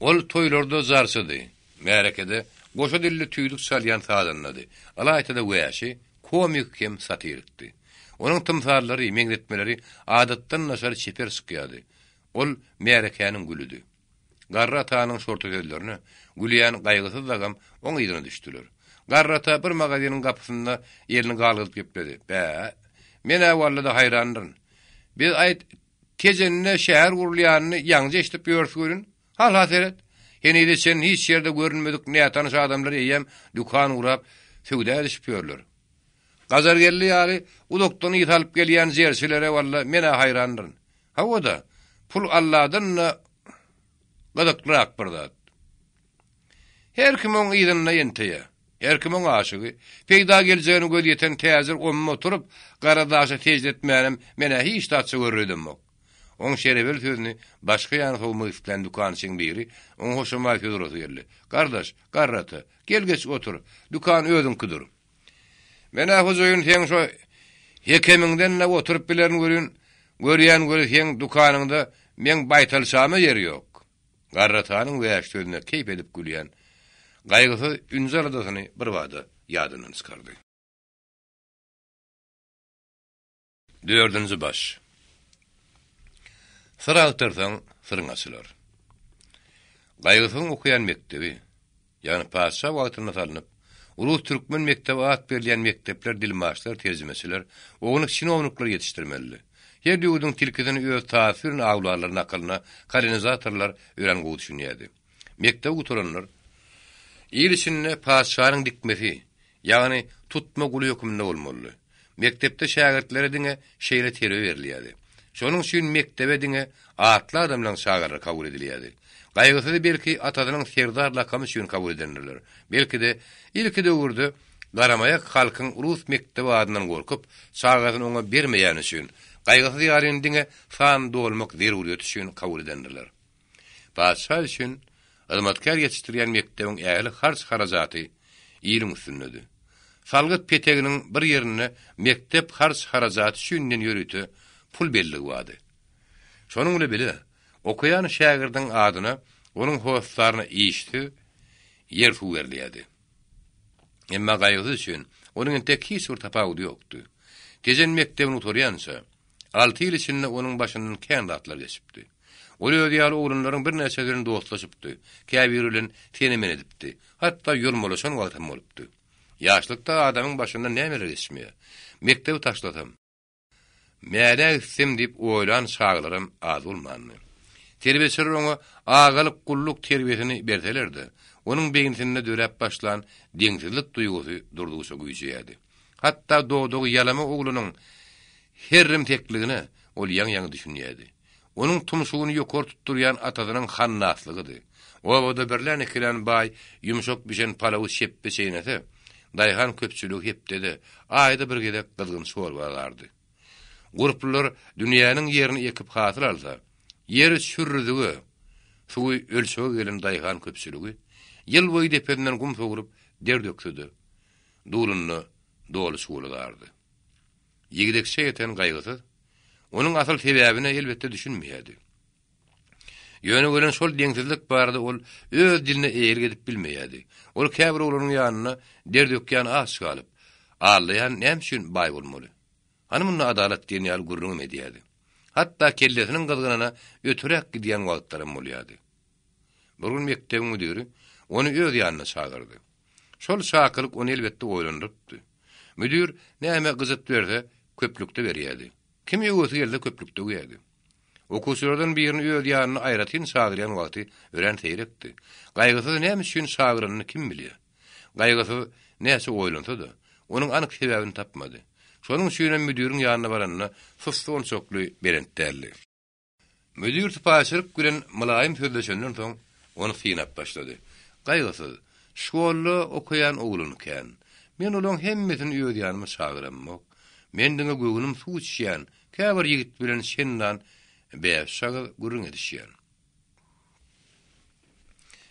Ol toýlarda jarçydy, märekede goşa dilli tüýdük çalýan sazandady, ylaýta-da wäşi, komik hem satirikdi. Onuň tymsallary, meňzetmeleri adatdan daşary çeper çykýardy. Ol märekäniň gülüdi. Garry atanyň şorta sözlerine gülýän Gaýgysyz dagam oň yzyna düşdüler. Garry ata bir magaziniň gapysynda elini galgadyp gepledi, Bä, men-ä walla-da haýrandyryn. Biz aýt, Tejende şäher gurulýanyny ýaňyja eşidip ýörüs welin, halha seret, henize çenli hiç ýerde görünmedik nätanyş adamlar eýýäm dükan gurap, söwda edişip ýörler. Gajargeldi ýaly uzakdan ys alyp gelýän jerçilere walla men-ä haýrandyryn. Hawa-da, pul Alladan-da gyzyklyrak bir zat. Her kim oň yzynda enteýär. Her kim oň aşygy. Peýda geljegine gözi ýeten täjir omma oturyp, gara daşa sežde etmänem men-ä hiç zatça görredemok. Oň şerebeli sözüni başga ýana sowmak islän dükançyň biri oňa hoşamaý söz urasy geldi. Gardaş, garry ata, gel geç otur, dükan özüňkidir. Men-ä hojaýyn seň şo hekemiňden-de oturyp bilerin welin, görýän weli seň dükanyňda meň baýtalçama ýer ýok. Garratanyň wäş sözüne keýp edip gülýän Gaýgysyz ünji-aladasyny birbada ýadyndan çykardy. Dördünji baş. Syr agtarsaň, syryň açylar. Gaýgysyzyň okaýan mekdebi, ýagny patyşa wagtynda salnyp, rus-türkmen mekdebi at berilýän mekdepler dilmaçlar, terjimeçiler, ownuk çinownikler ýetişdirmelidi. Her ýurduň tilkisini öz tasy bilen awlarlar nakylyna kolonizatorlar örän gowy düşünýärdi. Mekdebi gutaranlar, il içinde patyşanyň dikmesi, ýagny tutma guly hökmünde bolmalydy. Mekdepde şägirtlere diňe şeýle terbiýe berilýärdi. Şonuň üçin mekdebe diňe atly adamlaryň çagalary kabul edilýärdi. Gaýgysyzy belki atasynyň serdar lakamy üçin kabul edendirler. Belki-de, ilki döwürde garamaýak halkyň rus mekdebi adyndan gorkup, çagasyny oňa bermeýäni üçin, Gaýgysyz ýalyny diňe san dolmak zeruryýeti üçin kabul edendirler. Patyşa üçin hyzmatkär ýetişdirýän mekdebiň ähli harç-harajaty iliň üstündedi. Salgyt peteginiň bir ýerinde mekdep harç-harajaty üçin diýen ýörite pul belligi bardy. Şonuň bilen bile, okaýan şägirdiň adyna onuň hossaryna işsiz ýer-suw berilýärdi. Emma gaýgysyz üçin. onuň entek hiç bir tapawudy ýokdy. Tejen mekdebini gutarýança, alty ýyl içinde onuň başyndan kän zatlar geçipdi. Ol özi ýaly oglanlaryň birnäçesi bilen dostlaşypdy, käbiri bilen sene-mene edipdi, hatda ýolmalaşan wagtam bolupdy. Ýaşlykda adamyň başyndan nämeler geçmeýär? Mekdebi taşlasam, Mälä gitsem diýip oýlan çaglaram az bolmandy. Terbiýeçiler oňa agalyk gulluk terbiýesini berseler-de, onuň beýnisinde döräp başlan deňsizlik duýgusy durdugyça güýjeýärdi. Hatda dodagy ýalama oglanyň herrimtekligine ol ýaňy-ýaňy düşünýärdi. Onuň tumşugyny ýokary tutdurýan atasynyň hannaslygydy. Obada birlän-ikilän baý ýumşak bişen palawy şepbe çeýnese, daýhan köpçüligi hepdede, aýda bir gezek gyzgyn çorba alardy. Gurplular dünýäniň ýerini ekip hasyl alsa, ýeri çürrüzige, suwy ölçege gelen daýhan köpçüligi ýyl boýy depesinden gum sowrup der dökse-de, dulunda doly çuwal alardy. Ýigdekçä ýeten gaýgysyz, onuň asyl sebäbine elbetde düşünmeýärdi. Ýöne welin şol deňsizlik barada ol öz diline eýelik edip bilmeýärdi. Ol käbir oglanyň ýanynda der dökýän aç galyp, aldaýan näme üçin baý bolmaly? Hany munda adalat diýen ýaly gürrüňem edýärdi. Hatda kellesiniň gyzgynyna öteräk gidýän wagtlaram bolýardy. Bir gün mekdebiň müdiri ony öz ýanyna çagyrdy. Şol çakylyk ony elbetde oýlandyrypdy. Müdir näme gyjyt berse, köplükde berýärdi. Kim öwesi gelse köplükde öwýärdi. Okuwçylardan birini öz ýanyna aýratyn çagyrýan wagty örän seýrekdi. Gaýgysyz näme üçin çagyranyny kim bilýär? Gaýgysyz näçe oýlansa-da, onuň anyk sebäbini tapmady. Şonuň üçinem müdiriň ýanyna baranda sussy onçakly belent däldi. Müdir sypaýyçylyk bilen mylaýym sözleşenden soň, ony synap başlady. Gaýgysyz, şkolda okaýan oglan kän. Men olaň hemmesini öz ýanyma çagyramok. Men diňe göwnüm suw içýän käbir ýigit bilen şendan bäş-agyz gürrüň edişýän.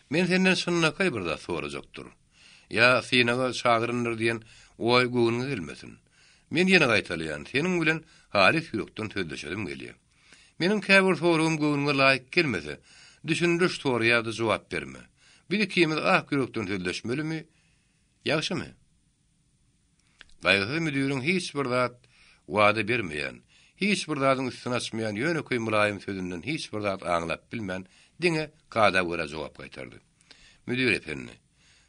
Men senden çynlakaý bir zat sorajakdyr. Ýa synaga çagyryndyr diýen oý göwnüňe gelmesin. Men ýene gaýtalaýan, seniň bilen halys ýürekden sözleşesim gelýär. Meniň käbir soragym göwnüňe laýyk gelmese, düşündiriş sora ýa-da jogap berme. Biz ikimiz ak ýürekden sözleşmelimi? Ýagşymy? Gaýgysyz müdiriň hiç bir zat wada bermeýän, hiç bir zadyň üstüni açmaýan ýönekeý mylaýym sözünden hiç bir zat aňlap bilmän, diňe kada görä jogap gaýtardy. Müdir ependi,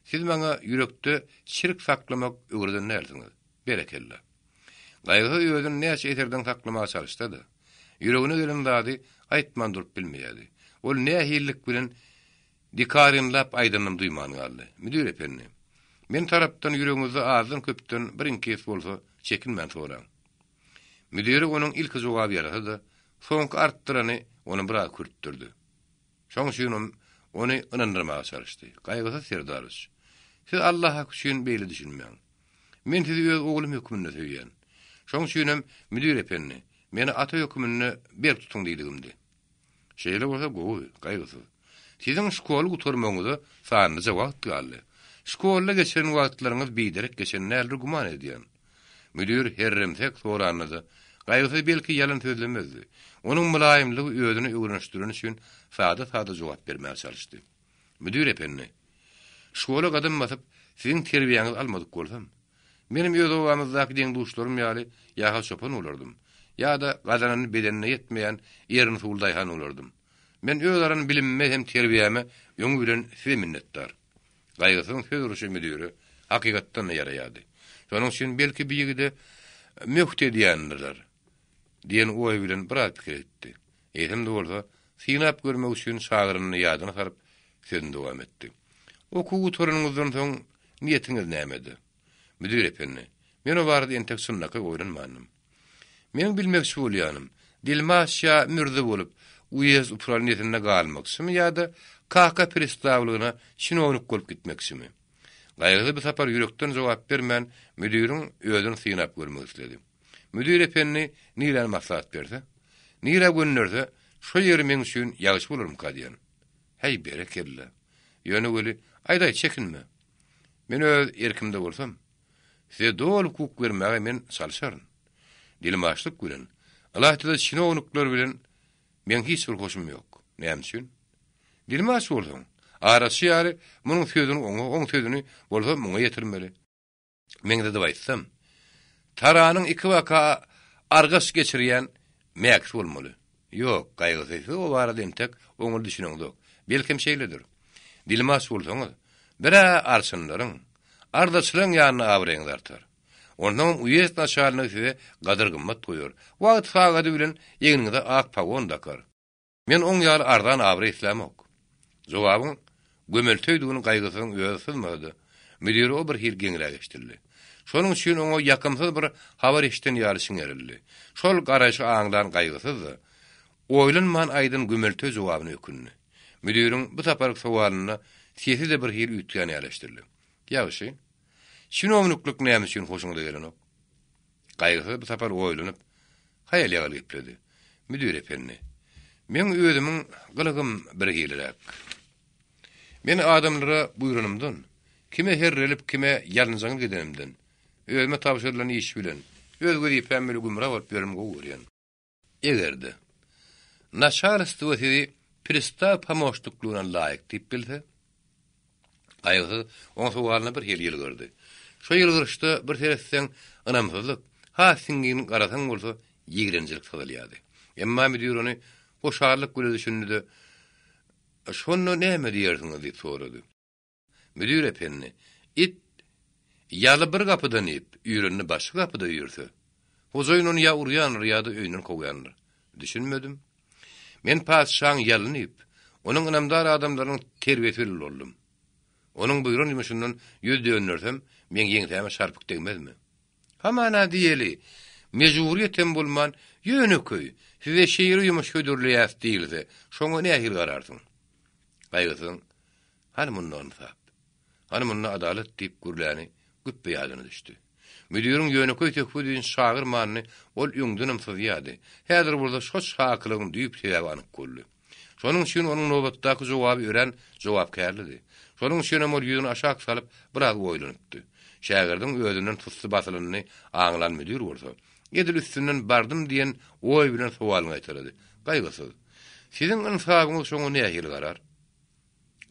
siz maňa ýürekde çirik saklamak öwreden dälsiňiz. Berekella. Gaýgysyz özüni näçe eserdeň saklamaga çalyşsa-da, ýüregine gelen zady aýtman durup bilmeýärdi. Ol nähililik bilen dikarinlap aýdanynam duýman galdy. Müdir ependi, men tarapdan ýüregiňizde azdan-köpden bir iňkis bolsa, çekinmän soraň. Müdire onuň ilki jogaby ýarasa-da, soňky artdyrany ony biraz kürtdürdi. Şoň üçinem ony ynandyrmaga çalyşdy. Gaýgysyz Serdaryç, siz Alla haky üçin beýle düşünmäň. Men sizi öz oglum hökmünde söýýän. Şoň üçinem, müdir ependi, meni ata hökmünde berk tutuň diýdigimdi. Şeýle bolsa gowy, Gaýgysyz. Siziň şkoly gutarmagyňyza sanlyja wagt galdy. Şkolda geçiren wagtlaryňyz biderek geçen däldir güman edýän. Müdir herremsek soranda-da, Gaýgysyz belki ýalan sözlemezdi. Onuň mylaýymlygy özüne öwrenişdireni üçin sada-sada jogap bermäge çalyşdy. Müdir ependi, şkola gadam basyp, siziň terbiýäňizi almadyk bolsam, menem öz obamyzdaky deň-duşlarym ýaly ýa-ha çopan bolardym, ýa-da gazanany bedenine ýetmeýän erni suwly daýhan bolardym. Men öz alan bilimime hem terbiýäme öňi bilen size minnetdar. Gaýgysyzyň söz urşy müdire hakykatdan-da ýaraýardy. Şonuň üçin belki bu ýigide möhti edýändirler diýen oý bilen biraz pikir etdi. Eýsem-de bolsa, synap görmek üçin çagyranyny ýadyna salyp, sözüni dowam etdi. Okuw gutaranyňyzdan soň niýetiňiz nämede? Müdir ependi, men o barada entek çynlakaý oýlanmandym. Meniň bilmekçi bolýanym, dilmaç ýa mürze bolup, uýezd uprawleniýesinde galmakçymy ýa-da kaka pristawlygyna çinownik bolup gitmekçimi? Gaýgysyz bu sapar ýürekden jogap bermän, müdiriň özüni synap görmek isledi. Müdir ependi niräni maslahat berse, nirä gönderse, şo ýeri meň üçin ýagşy bolarmyka diýen. Häý, berekella! Ýöne weli, aýdaý, çekinme. Men öz erkimde bolsam, size doly hukuk bermäge men çalşaryn. Dilmaçlyk bilen, ylaýta-da çinownikler bilen meň hiç bir hoşum ýok. Näme üçin? Dilmaç bolsaň, araçy ýaly munuň sözüni oňa, oň sözüni bolsa muňa ýetirmeli. Meňzedip aýtsam, Taranyň ikibaka argaç geçirýän mäkisi bolmaly. Ýok, gaýgysy, siz o barada entek oňly düşüneňzok. Belkem şeýledir. Dilmaç bolsaňyz, bir-ä arçynlaryň, ardaçylaryň ýanynda abraýyňyz artar. Onsoňam uýezd naçalnigi size gadyr-gymmat goýar, wagty-sagady bilen egniňize ak pagon dakar. Men oň ýaly arzan abraý islämok. Jogabyň gömelteýdigini Gaýgysyzyň özi syzmady-da, müdire o bir hili geňräk eşidildi. Şonuň üçin oňa ýakymsyz bir habar eşiden ýaly çiňerildi. Şol garaýşy aňlan Gaýgysyz-da, oýlanman aýdan gömelteý jogabyna ökündi. Müdiriň bu saparky sowalynda sesi-de bir hili üýtgän ýaly eşidildi. Ýagşy. Çinowniklik näme üçin hoşuňyza gelenok? Gaýgysyz bu sapar oýlanyp, haýal-ýagal gepledi. Müdir ependi, meň özümiň gylygym birhiliräk. Men adamlara buýranymdan, kime herrelip, kime ýalynjaňyz gidenimden, özüme tabşyrylan iş bilen, öz wezipäm bile gümra bolup ýörmegi gowy görýän. Eger-de, naçalstwo sizi pristaw pomoçnikligine laýyk diýip bilse? Gaýgysyz oň sowalyna bir hili ýylgyrdy. Şo ýylgyryşda bir seretseň ynamsyzlyk, has siňňin garasaň bolsa ýigrenjilik syzylýardy. Emma müdir ony hoşallyk bile düşündi-de, Şonda näme diýersiňiz diýip sorady. Müdir ependi, it ýaly bir gapydan iýip, üýrenini başga gapyda üýrse, hojaýyn ony ýa urýandyr ýa-da öýünden kowýandyr. Düşünmedim. Men patyşaň ýalyny iýip, onuň ynamdar adamlarynyň terbiýesi bilen boldum. Onuň buýran ýumşundan ýüz döndersem, meň ýeňsäme şarpyk degmezmi? Hamana diýeli, mejburyýet hem bolman, ýönekeý, size şeýle ýumuş hödürleýäs diýilse, şoňa nähili gararsyň? Gaýgysyzyň Hany munda ynsap? Hany munda adalat diýip gürläni güpbe ýadyna düşdi. Müdiriň ýönekeý söhbet üçin çagyrmanyny ol öňdenem syzýardy. Häzir bolsa şo çakylygyň düýp sebäbi anyk boldy. Şonuň üçin onuň nobatdaky jogaby örän jogapkärlidi. Şonuň üçinem ol ýüzüni aşak salyp, biraz oýlanypdy. Şägirdiň özünden sussy basylanyny aňlan müdir bolsa, edil üstünden bardym diýen oý bilen sowalyny gaýtalady. Gaýgysyz. Siziň ynsabyňyz şoňa nähili garar?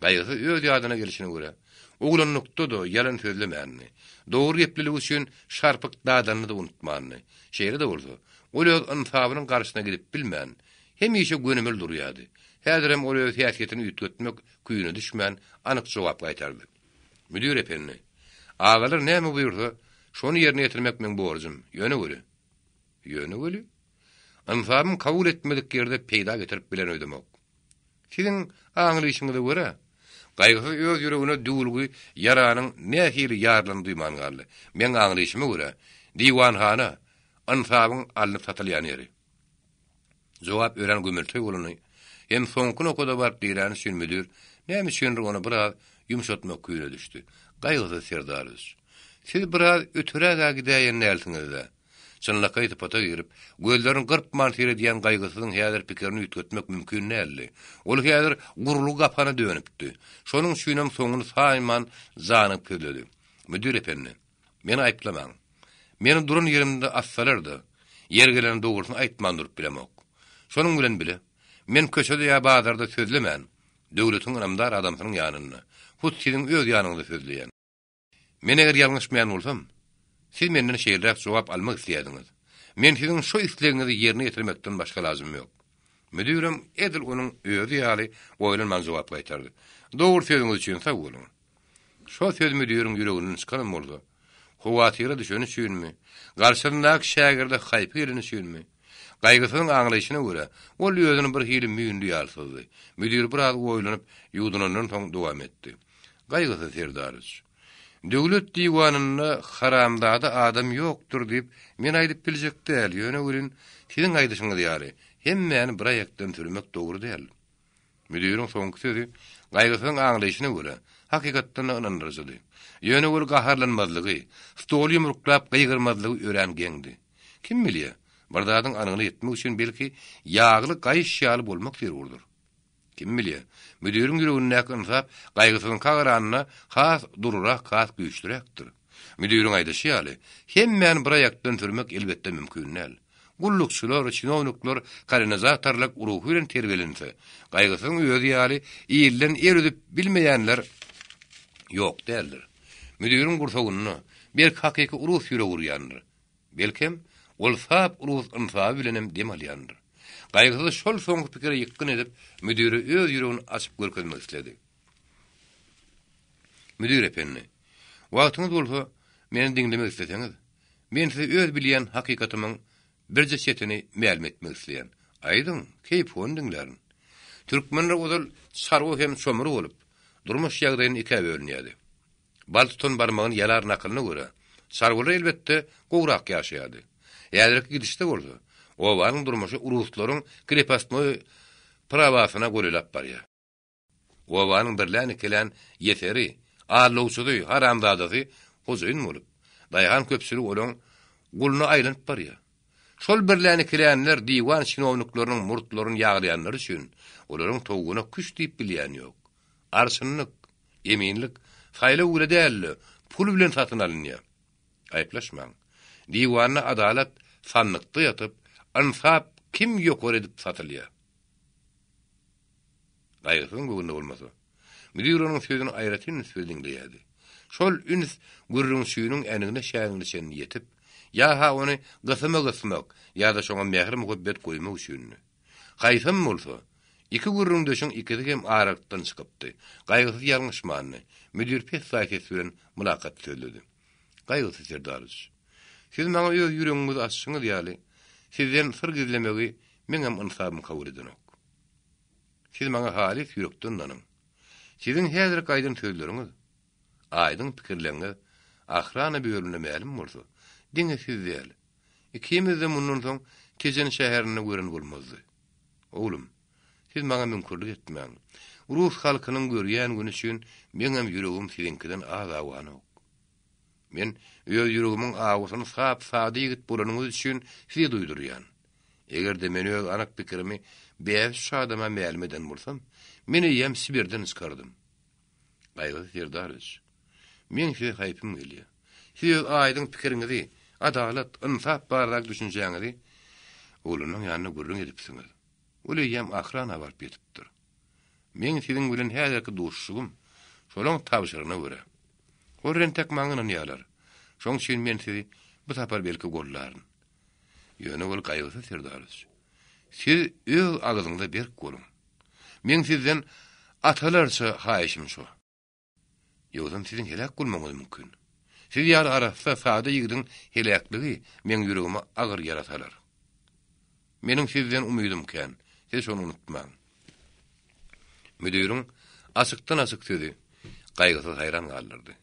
Gaýgysyz öz ýadyna gelşine görä, oglanlykda-da ýalan sözlemändi. Dogry gepliligi üçin şarpyk dadanyny-da unutmandy. Şeýle-de bolsa, ol öz ynsabynyň garşysyna gidip bilmän, hemişe gönümel durýardy. Häzirem ol öz häsiýetini üýtgetmek küýüne düşmän, anyk jogap gaýtardy. Müdir ependi, agalar näme buýursa, şony ýerine ýetirmek meň borjum. Ýöne weli. Ýöne weli? Ynsabym kabul etmedik ýerde peýda getirip biler öýdemok. Siziň aňlyşyňyza görä, Gaýgysyz öz ýüregine düwülgi ýaranyň nähili ýarylanyny duýman galdy. Meň aňlyşyma görä, diwanhana, ynsabyň alnyp satylýan ýeri. Jogap örän gömelteý bolany hem soňky nokada baryp diräni üçin müdir näme üçindir ony biraz ýumşatmak küýüne düşdi. Gaýgysyz Serdarowiç, siz biraz öteräg-ä gidäýen dälsiňiz-dä? Çynlakaý sypata girip, gözlerini gyrpman seredýän Gaýgysyzyň häzir pikirini üýtgetmek mümkin däldi. Ol häzir gurulgy gapana dönüpdi. Şonuň üçinem soňuny saýman janygyp sözledi. Müdir ependi, meni aýyplamaň. Meni duran ýerimde assalar-da, ýeri gelende dogrusyny aýtman durup bilemok. Şonuň bilen bile, men köçede ýa bazarda sözlemän, döwletiň ynamdar adamsynyň ýanynda, hut siziň öz ýanyňyzda sözleýän. Men eger ýalňyşmaýan bolsam, siz menden şeýleräk jogap almak isleýärdiňiz. Men siziň şu islegiňizi ýerine ýetirmekden başga alajym ýok. Müdirem edil onuň özi ýaly oýlanman jogap gaýtardy. Dogry sözüňiz üçin sag boluň. Şo söz müdiriň ýüreginden çykanam bolsa, howatyra düşeni üçinmi, garşysyndaky şägirde haýpy geleni üçinmi, Gaýgysyzyň aňlaýşyna görä, ol özüni bir hili müýnli ýaly syzdy. Müdir biraz oýlanyp, ýuwdunandan soň dowam etdi. Gaýgysyz Serdaryç, döwlet diwanynda haramzada adam ýokdur diýip, men aýdyp biljek däl, ýöne welin, siziň aýdyşyňyz ýaly, hemmäni bir aýakdan sürmek dogry däl. Müdiriň soňky sözi Gaýgysyzyň aňlaýşyna görä, hakykatdan-da ynandyryjydy. Ýöne ol gaharlanmazlygy, stoly ýumruklap gygyrmazlygy örän geňdi. Kim bilýär, bir zadyň anygyna ýetmek üçin belki ýagly gaýyş ýaly bolmak zerurdyr. Kim bilýär, müdiriň ýüregindäki ynsap Gaýgysyzyňka garanda has dururak, has güýçlüräkdir. Müdiriň aýdyşy ýaly, hemmäni bir aýakdan sürmek elbetde mümkin däl. Gullukçylar, çinownikler kolonizatorlyk ruhy bilen terbiýelense, Gaýgysyzyň özi ýaly ilden el üzüp bilmeýänler ýok däldir. Müdiriň gursagynda, belki hakyky rus ýüregi urýandyr. Belkem, ol sap rus ynsaby bilenem dem alýandyr. Gaýgysyz şol soňky pikire ýykgyn edip, müdire öz ýüregini açyp görkezmek isledi. Müdir ependi, wagtyňyz bolsa, meni diňlemek isleseňiz, men size öz bilýän hakykatymyň birje çetini mälim etmek isleýän. Aýdyň, keýpihon diňlärin. Türkmenler ozal çarwa hem çomur bolup, durmuş ýagdaýynda ikä bölünýärdi. Bal tutan barmagyny ýalar nakylyna görä, çarwalar elbetde gowrak ýaşaýardy. Häzirki gidişde bolsa, obanyň durmuşy ruslaryň krepostnoý prawasyna golaýlap barýar. Obanyň birlän-ikilän ýeseri, allawçysy, haramzadasy hojaýyn bolup, daýhan köpçüligi olaň guluna aýlanyp barýar. Şol birlän-ikilänler diwan çinownikleriniň murtlaryny ýaglaýanlary üçin, olaryň towugyna küş diýip bilýän ýok. Arçynlyk, eminlik saýlaw bile däl-de, pul bilen satyn alynýar. Aýyplaşmaň. Diwanda adalat sandykda ýatyp, ynsap kim ýokary edip satylýar. Gaýgysyzyň göwnüne bolmasa. Müdir onuň sözüni aýratyn üns bilen diňleýärdi. Şol üns gürrüňçiniň änigine-şänigine çenli ýetip, ýa-ha ony gysyma gysmak, ýa-da şoňa mähir-muhabbet goýmak üçindi. Haýsam bolsa, iki gürrüňdeşiň ikisi hem aralykdan çykypdy. Gaýgysyz ýalňyşmandy. Müdir pessaý ses bilen mylakatly sözledi. Gaýgysyz Serdaryç, siz maňa öz ýüregiňizi açyşyňyz ýaly, sizden syr gizlemegi meňem ynsabym kabul edenok. Siz maňa halys ýürekden ynanyň. Siziň häzirki aýdan sözleriňiz, aýdyň pikirleriňiz ahrana bölümine mälim bolsa, diňe siz däl, ikimiz-de mundan soň Tejen şäherinde gören bolmazdy. Oglum, siz maňa müňkürlik etmäň. Rus halkynyň görýän güni üçin meňem ýüregim siziňkiden az awanok. Men öz ýüregimiň awusyny sap-sada ýigit bolanyňyz üçin size duýdurýan. Eger-de men öz anyk pikirimi bäş-üç adama mälim eden bolsam, men eýýäm Sibirden çykardym. Gaýgysyz Serdarowiç, meň size haýpym gelýär. Siz öz aýdyň pikiriňizi, adalat, ynsap baradaky düşünjäňizi oglanyň ýanynda gürrüň edipsiňiz. Ol eýýäm ahrana baryp ýetipdir. Meň siziň bilen häzirki duşuşygym şolaň tabşyrygyna görä. Olar entek maňa ynanýarlar. Şoň üçin men sizi bu sapar belki gollaryn. Ýöne ol Gaýgysyz Serdarowiç, siz öz agzyňyza berk boluň. Meň sizden atalarça haýyşym şo. Ýogsam siziň heläk bolmagyňyz mümkin. Siz ýaly arassa, sada ýigidiň heläkligi meň ýüregime agyr ýara salar. Meniň sizden umydym kän, siz şony unutmaň. Müdiriň açykdan-açyk sözi Gaýgysyz haýran galdyrdy.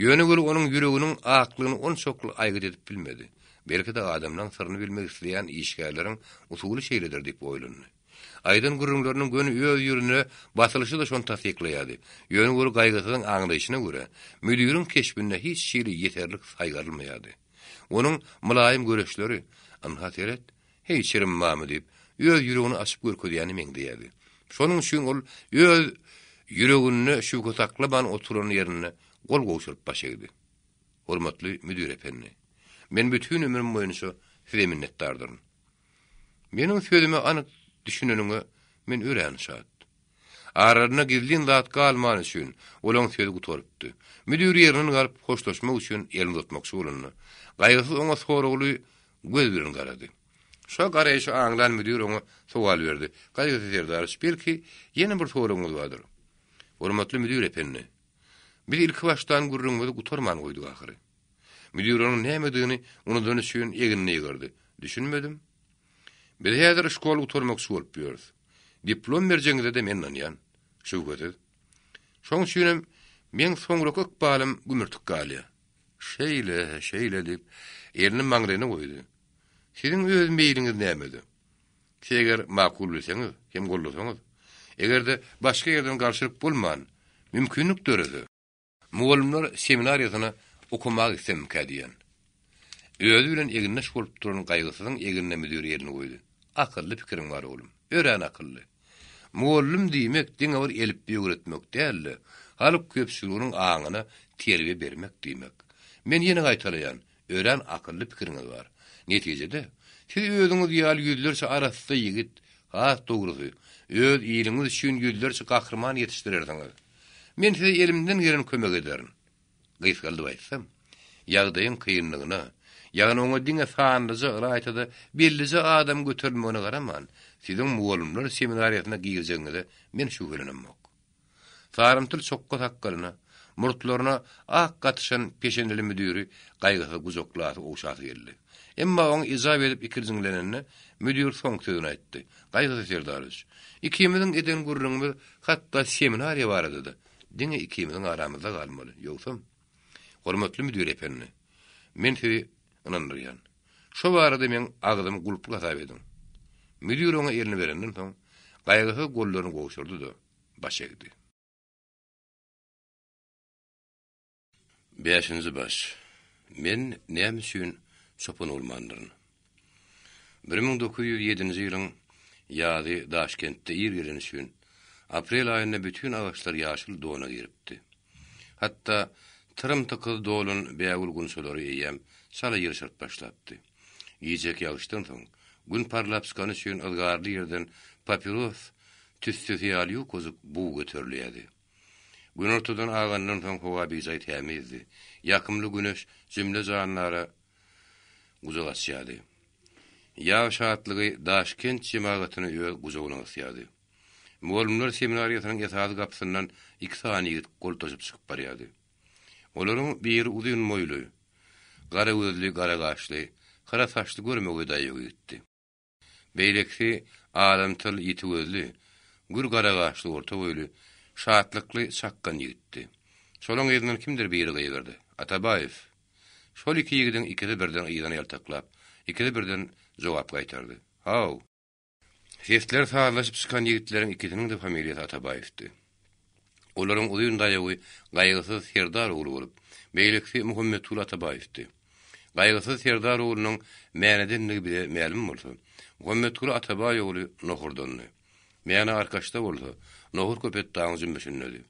Ýöne weli onuň ýüreginiň aklygyny onçakly aýgyt edip bilmedi. Belki-de adamlaň syryny bilmek isleýän işgärleriň usuly şeýledir diýip oýlandy. Aýdan gürrüňleriniň göni öz ýerine basylyşy-da şony tassyklaýardy. Ýöne weli Gaýgysyzyň aňlaýşyna görä, müdiriň keşbinde hiç hili ýeserlik saýgarylmaýardy. Onuň mylaýym göreçleri, Ynha seret, heý çirim mamy diýip, öz ýüregini açyp görkezýäne meňzeýärdi. Şonuň üçin ol öz ýüreginde şübhe saklaman oturan ýerinde gol gowşuryp baş egdi. Hormatly müdir ependi, men bütin ömrüm boýunça size minnetdardyryn. Meniň sözüme anyk düşüneniňe men örän şat. Aralarynda gizlin zat galmany üçin, olaň sözi gutarypdy. Müdir ýerinden galyp, hoşlaşmak üçin elini uzatmakçy bolanda, Gaýgysyz oňa soragly göz bilen garady. Şo garaýşy aňlan müdir oňa sowal berdi, Gaýgysyz Serdaryç, belki, ýene bir soragyňyz bardyr? Hormatly müdir ependi, biz ilkibaşdan gürrüňimizi gutarman goýduk ahyry. Müdir onuň nämedigini unudany üçin egnini ýygyrdy. Düşünmedim. Biz häzir şkol gutarmakçy bolup ýörüs. Diplom berjegiňize-de men ynanýan. Şübhesiz. Şoň üçinem meň soňraky ykbalym gümürtik galýar. Şeýle, şeýle diýip, elini maňlaýyna goýdy. Siziň öz meýliňiz nämede? Siz eger makul bilseňiz hem goldasaňyz, eger-de başga ýerden garşylyk bolman, mümkinlik dörese, Mugallymlar seminariýasyna okamaga gitsemmikä diýýän. Özi bilen egindeş bolup duran Gaýgysyzyň egnine müdir elini goýdy. Akylly pikiriň bar, oglum. Örän akylly. Mugallym diýmek diňe bir elipbiý öwretmek däl-de, halk köpçüliginiň aňyna terbiýe bermek diýmek. Men ýene gaýtalaýan, örän akylly pikiriňiz bar. Netijede, siz özüňiz ýaly ýüzlerçe arassa ýigit, has dogrusy, öz iliňiz üçin ýüzlerçe gahryman ýetişdirersiňiz. Men size elimden gelen kömegi ederin. Gysgaldyp aýtsam, ýagdaýyň kynlygyna, ýagny oňa diňe sanlyja, ylaýta-da bellije adam göterilmegine garaman, siziň mugallymlar seminariýasyna girjegiňize men şübhelenemok. Sarymtyl çokga sakgalyna, murtlaryna ak gatyşan peşeneli müdiri gaýgysyz gujaklasy, ogşasy geldi. Emma oňa ejap edip ikirjiňlenende, müdir soňky sözüni aýtdy, Gaýgysyz Serdarowiç, ikimiziň eden gürrüňimiz hatda seminariýa barada-da diňe ikimiziň aramyzda galmaly, ýogsam. Hormatly müdir ependi, men sizi ynandyrýan. Şo barada meň agzymy gulply hasap ediň. Müdir oňa elini berenden soň, Gaýgysyz gollaryny gowşurdy-da, baş egdi. Bäşinji baş. Men näme üçin çopan bolmandyryn? 1907-nji ýylyň ýazy Daşkentde ir geleni üçin, aprel aýynda bütin agaçlar ýaşyl dona giripdi. Hatda tyrym-tykyz dolan bägül gunçalary eýýäm çala ýyrşaryp başlapdy. Gijeki ýagyşdan soň, Gün parlap çykany üçin yzgarly ýerden papiros tüssesi ýaly ýukajyk bug göterilýärdi. Günortadan agandan soň howa bijaý tämizdi. Ýakymly güneş jümle jandara gujak açýardy. Ýag şatlygy Daşkent jemagatyny öz gujagyna gysýardy. Mugallymlar seminariýasynyň esasy gapysyndan iki sany ýigit goltaşyp çykyp barýardy. Olaryň biri uzyn boýly, gara gözli, gara gaşly, gyra saçly görmegeý daýaw ýigitdi. Beýlekisi alymtyl, ýiti gözli, gür gara gaşly, orta boýly, şatlykly, çakgan ýigitdi. Şolaň yzyndan kimdir biri gygyrdy, Atabaýew! Şol iki ýigidiň ikisi birden yzyna ýaltaklap, ikisi birden jogap gaýtardy, Haw! Sesleri sazlaşyp çykan ýigitleriň ikisiniň-de familiýasy Atabaýewdi. Olaryň uzyn daýawy Gaýgysyz Serdar ogly bolup, beýlekisi Muhammetguly Atabaýewdi. Gaýgysyz Serdar oglunyň Mänedendigi bize mälim bolsa, Muhammetguly Atabaý ogly Nohurdandy. Mäne Arkaçda bolsa, Nohur Köpetdagyň jümmüşindedi.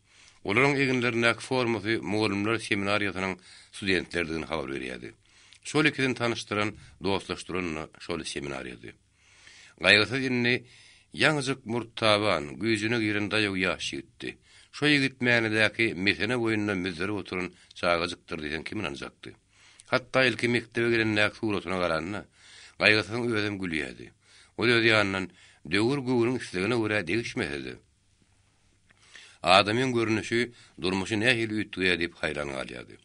Olaryň eginlerindäki formasy mugallymlar seminariýasynyň studentleridigini habar berýärdi. Şol ikisini tanyşdyran, dostlaşdyran-da şol seminariýady. Gaýgysyz indi ýaňyjyk murt taban, güýjüne giren daýaw ýaş ýigitdi. Şo ýigit Mänedäki mesene boýunda müzzerip oturan çagajykdyr diýseň kim ynanjakdy? Hatda ilki mekdebe gelendäki suratyna garanda, Gaýgysyzyň özem gülýärdi. Ol öz ýanyndan, Döwür göwnüň islegine görä degişmese-de, Adamyň görnüşi, durmuşy nähili üýtgeýär diýip haýran galýardy.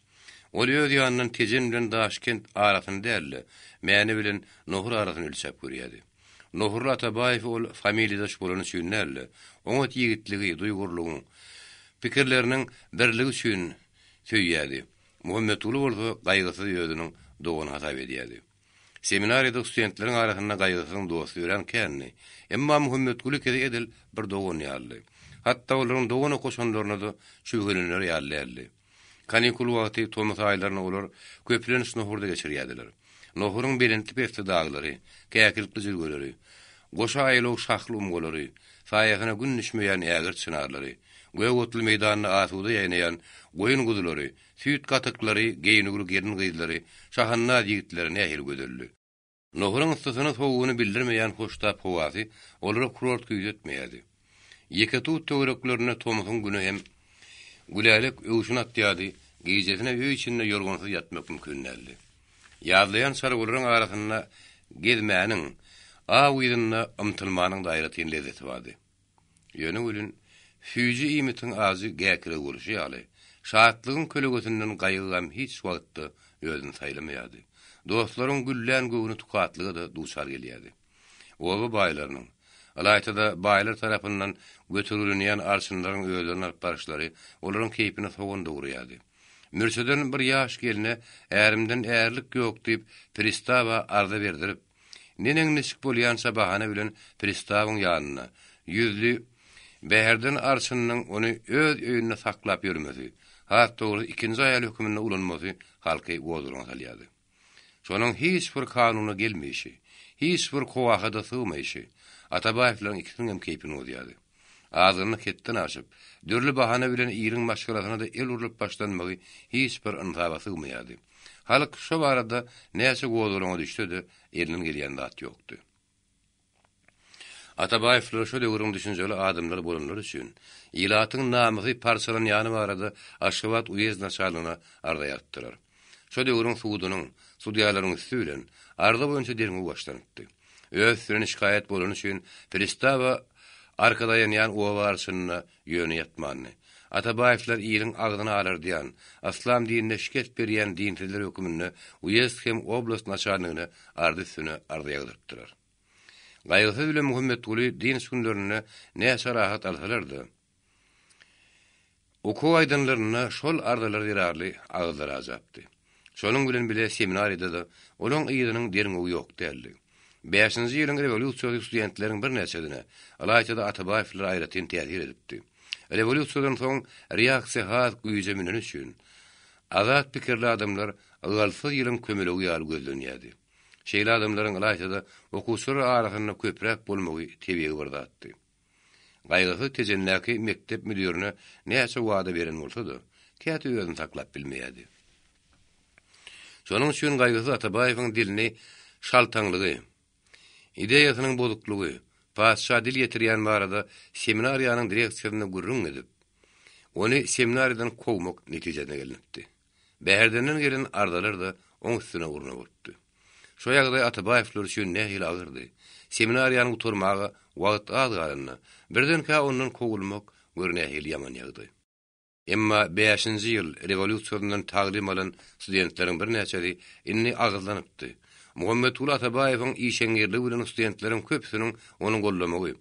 Ol öz ýanyndan Tejen bilen Daşkent arasyny däl-de, Mäne bilen Nohur arasyny ölçäp görýärdi. Nohurly Atabaýewi ol familiýadaş bolany üçin däl-de, oňat ýigitligi, duýgurlygyň, pikirleriniň birligi üçin söýýärdi. Muhammetguly bolsa Gaýgysyzy özüniň dogany hasap edýärdi. Seminariýada studentleriň arasynda Gaýgysyzyň dosty örän kändi. Emma Muhammetguly ikisi edil bir dogan ýalydy. Hatda olaryň dogan okaşanlaryna-da şübhelener ýaly däldi. Kanikul wagty tomus aýlaryny olar köplenç Nohurda geçirýärdiler. Nohuryň belentli-pesli daglary, käkilikli jülgeleri, goşa aýlaw şahly umgalary, saýasyna gün düşmeýän ägirt çynarlary, gök otly meýdanda asuda ýaýnaýan goýun-guzulary, Süýt gatyklary, geýnüwli gelin-gyzlary, şahandaz ýigitleri nähili gözeldi. Nohuryň yssysyny, sowugyny bildirmeýän hoştap howasy olara kurort küýsetmeýärdi. Ýeketut töwereklerinde tomsuň güni hem gülälek öwşün atýardy, gijesine öý içinde ýorgansyz ýatmak mümkin däldi. Ýazlaýan çarwalaryň arasynda gezmäniň, aw yzynda ymtylmanyň-da aýratyn lezzeti bardy. Ýöne welin, süýji iýmitiň ajy gäkiregi bolşy ýaly, şatlygyň kölegesinden gaýgy-gam hiç wagtda özüni saýlamaýardy. Dostlaryň güllän göwni tukatlyga-da duçar gelýärdi. Oba baýlarynyň, ylaýta-da baýlar tarapyndan götergilenýän arçynlaryň özlerini alyp baryşlary olaryň keýpine sogan dogurýardy. Mürçeden bir ýaş gelne ärimden ärlik ýok diýip pristawa arza berdirip, Neneň-niçik bolýança bahana bilen pristawyň ýanyna, ýüzli Bäherden arçynynyň ony öz öýünde saklap ýörmesi, has dogrusy ikinji aýal höküminde ulanmasy halky gozgalaňa salýardy. Şonuň hiç bir kanuna gelmeýşi, hiç bir kowahada sygmaýşy Atabaýewleriň ikisiniň hem keýpini bozýardy. Azgynlyk hetden aşyp, dürli bahana bilen iliň maşgalasyna-da el urlup başlanmagy hiç bir ynsaba sygmaýardy. Halk şo barada näçe gozgalaňa düşse-de, elinden gelýän zat ýokdy. Atabaýewler şo döwrüň düşünjeli adamlary bolanlary üçin, ilatyň namysy parçalanýany barada Aşgabat uýezd naçalnygyna arza ýazypdylar. Şo döwrüň sudunyň, sudýalaryň üsti bilen, arza boýunça derňew başlanypdy. Öz üstünden şikaýat bolany üçin pristawa arka daýanýan oba arçynyna ýöne ýatmandy. Atabaýewler iliň agzyny alardýan, yslam dinine şikes berýän dinsizler höküminde uýezd hem oblast naçalnigine arza üstüne arza ýazdyrypdylar. Gaýgysyz bilen Muhammetguly dynç günlerinde näçe rahat alsalar-da, Okuw aýdanlarynda şol arzalar zerarly agyzlary ajapdy. Şonuň bilen bile seminariýada-da olaň yzynyň derňewi ýok däldi. Bäşinji ýylyň rewolýusiýasy studentleriň birnäçesine, ylaýta-da Atabaýewlere aýratyn täsir edipdi. Rewolýusiýadan soň reaksiýa has güýje müneni üçin, azat pikirli adamlar ygalsyz ýylyň kömelegi ýaly gözlenýärdi. Şeýle adamlaryň ylaýta-da okuwçylar arasynda köpräk bolmagy tebigy bir zatdy. Gaýgysyz Tejendäki mekdep müdirine näçe wada beren bolsa-da, käte özüni saklap bilmeýärdi. Şonuň üçin Gaýgysyz Atabaýewiň dilini şaltaňlygy, ideýasynyň bozuklygy, patyşa dil ýetirýän barada seminariýanyň direksiýasynda gürrüň edip, ony seminariýadan kowmak netijesine gelnipdi. Bäherdenden gelen arzalar-da oň üstüne urna bolupdy. Şo ýagdaý Atabaýewler üçin nähili agyrdy. Seminariýany gutarmaga wagt az galanda, birdenkä ondan kowulmak gör nähili ýaman ýagdaý. Emma bäşinji ýyl rewolýusiýasyndan taglym alan studentleriň birnäçesi indi agyzlanypdy. Muhammetguly Atabaýewiň işeňňirligi bilen studentleriň köpüsiniň ony goldamagy,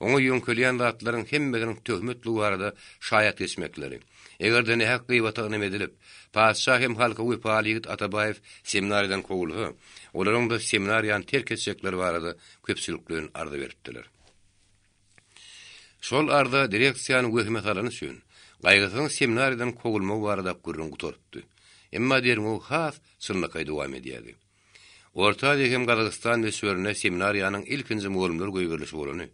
oňa ýöňkelýän zatlaryň hemmesiniň töhmetligi barada şaýat geçmekleri, eger-de nähak gybata ynam edilip, patyşa hem halka wepaly ýigit Atabaýew seminariýadan kowulsa, olaryň-da seminariýany terk etjekleri barada köpçülikleýin arza beripdiler. Şol arza direksiýany wehime salany üçin, Gaýgysyzyň seminariýadan kowulmagy baradaky gürrüň gutarypdy. Emma derňew has çynlakaý dowam edýärdi. Orta Aziýa hem Gazagystan möçberinde seminariýanyň ilkinji mugallymlar goýberilişi bolany,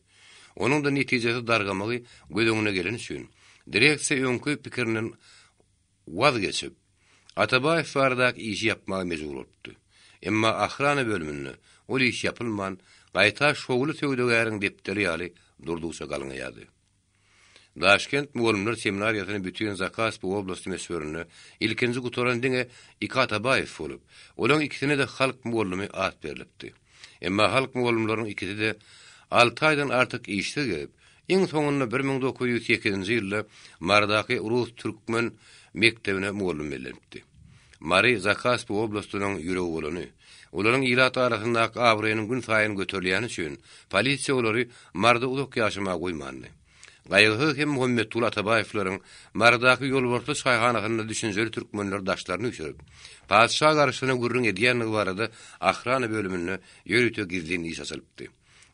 onuň-da netijesi dargamagy göz öňüne geleni üçin, direksiýa öňki pikirinden waz geçip, Atabaýew baradaky işi ýapmaga mejbur bolupdy. Emma ahrana bölüminde ol iş ýapylman, gaýta şowly söwdagäriň depderi ýaly durdugyça galňaýardy. Daşkent mugallymlar seminariýasyny bütin Zakaspi oblasty möçberinde ilkinji gutaran diňe iki Atabaýew bolup, olaň ikisine-de halk mugallymy at berlipdi. Emma halk mugallymlarynyň ikisi-de alty aýdan artyk işsiz gezip, iň soňunda 1908-nji ýylda Marydaky rus-türkmen mekdebine mugallym bellenipdi. Mary Zakaspi oblastynyň ýüregi bolany, olaryň ilat arasyndaky abraýynyň günsaýyn göterilýäni üçin polisiýa olary Maryda uzak ýaşamaga goýmandy. Gaýgysyz hem Muhammetguly Atabaýewleriň Marydaky Ýolbarsly çaýhanasynda düşünjeli türkmenleri daşlaryny üýşürip, patyşa garşysyna gürrüň edýändigi barada ahrana bölüminde ýörite gizlin iş açylypdy.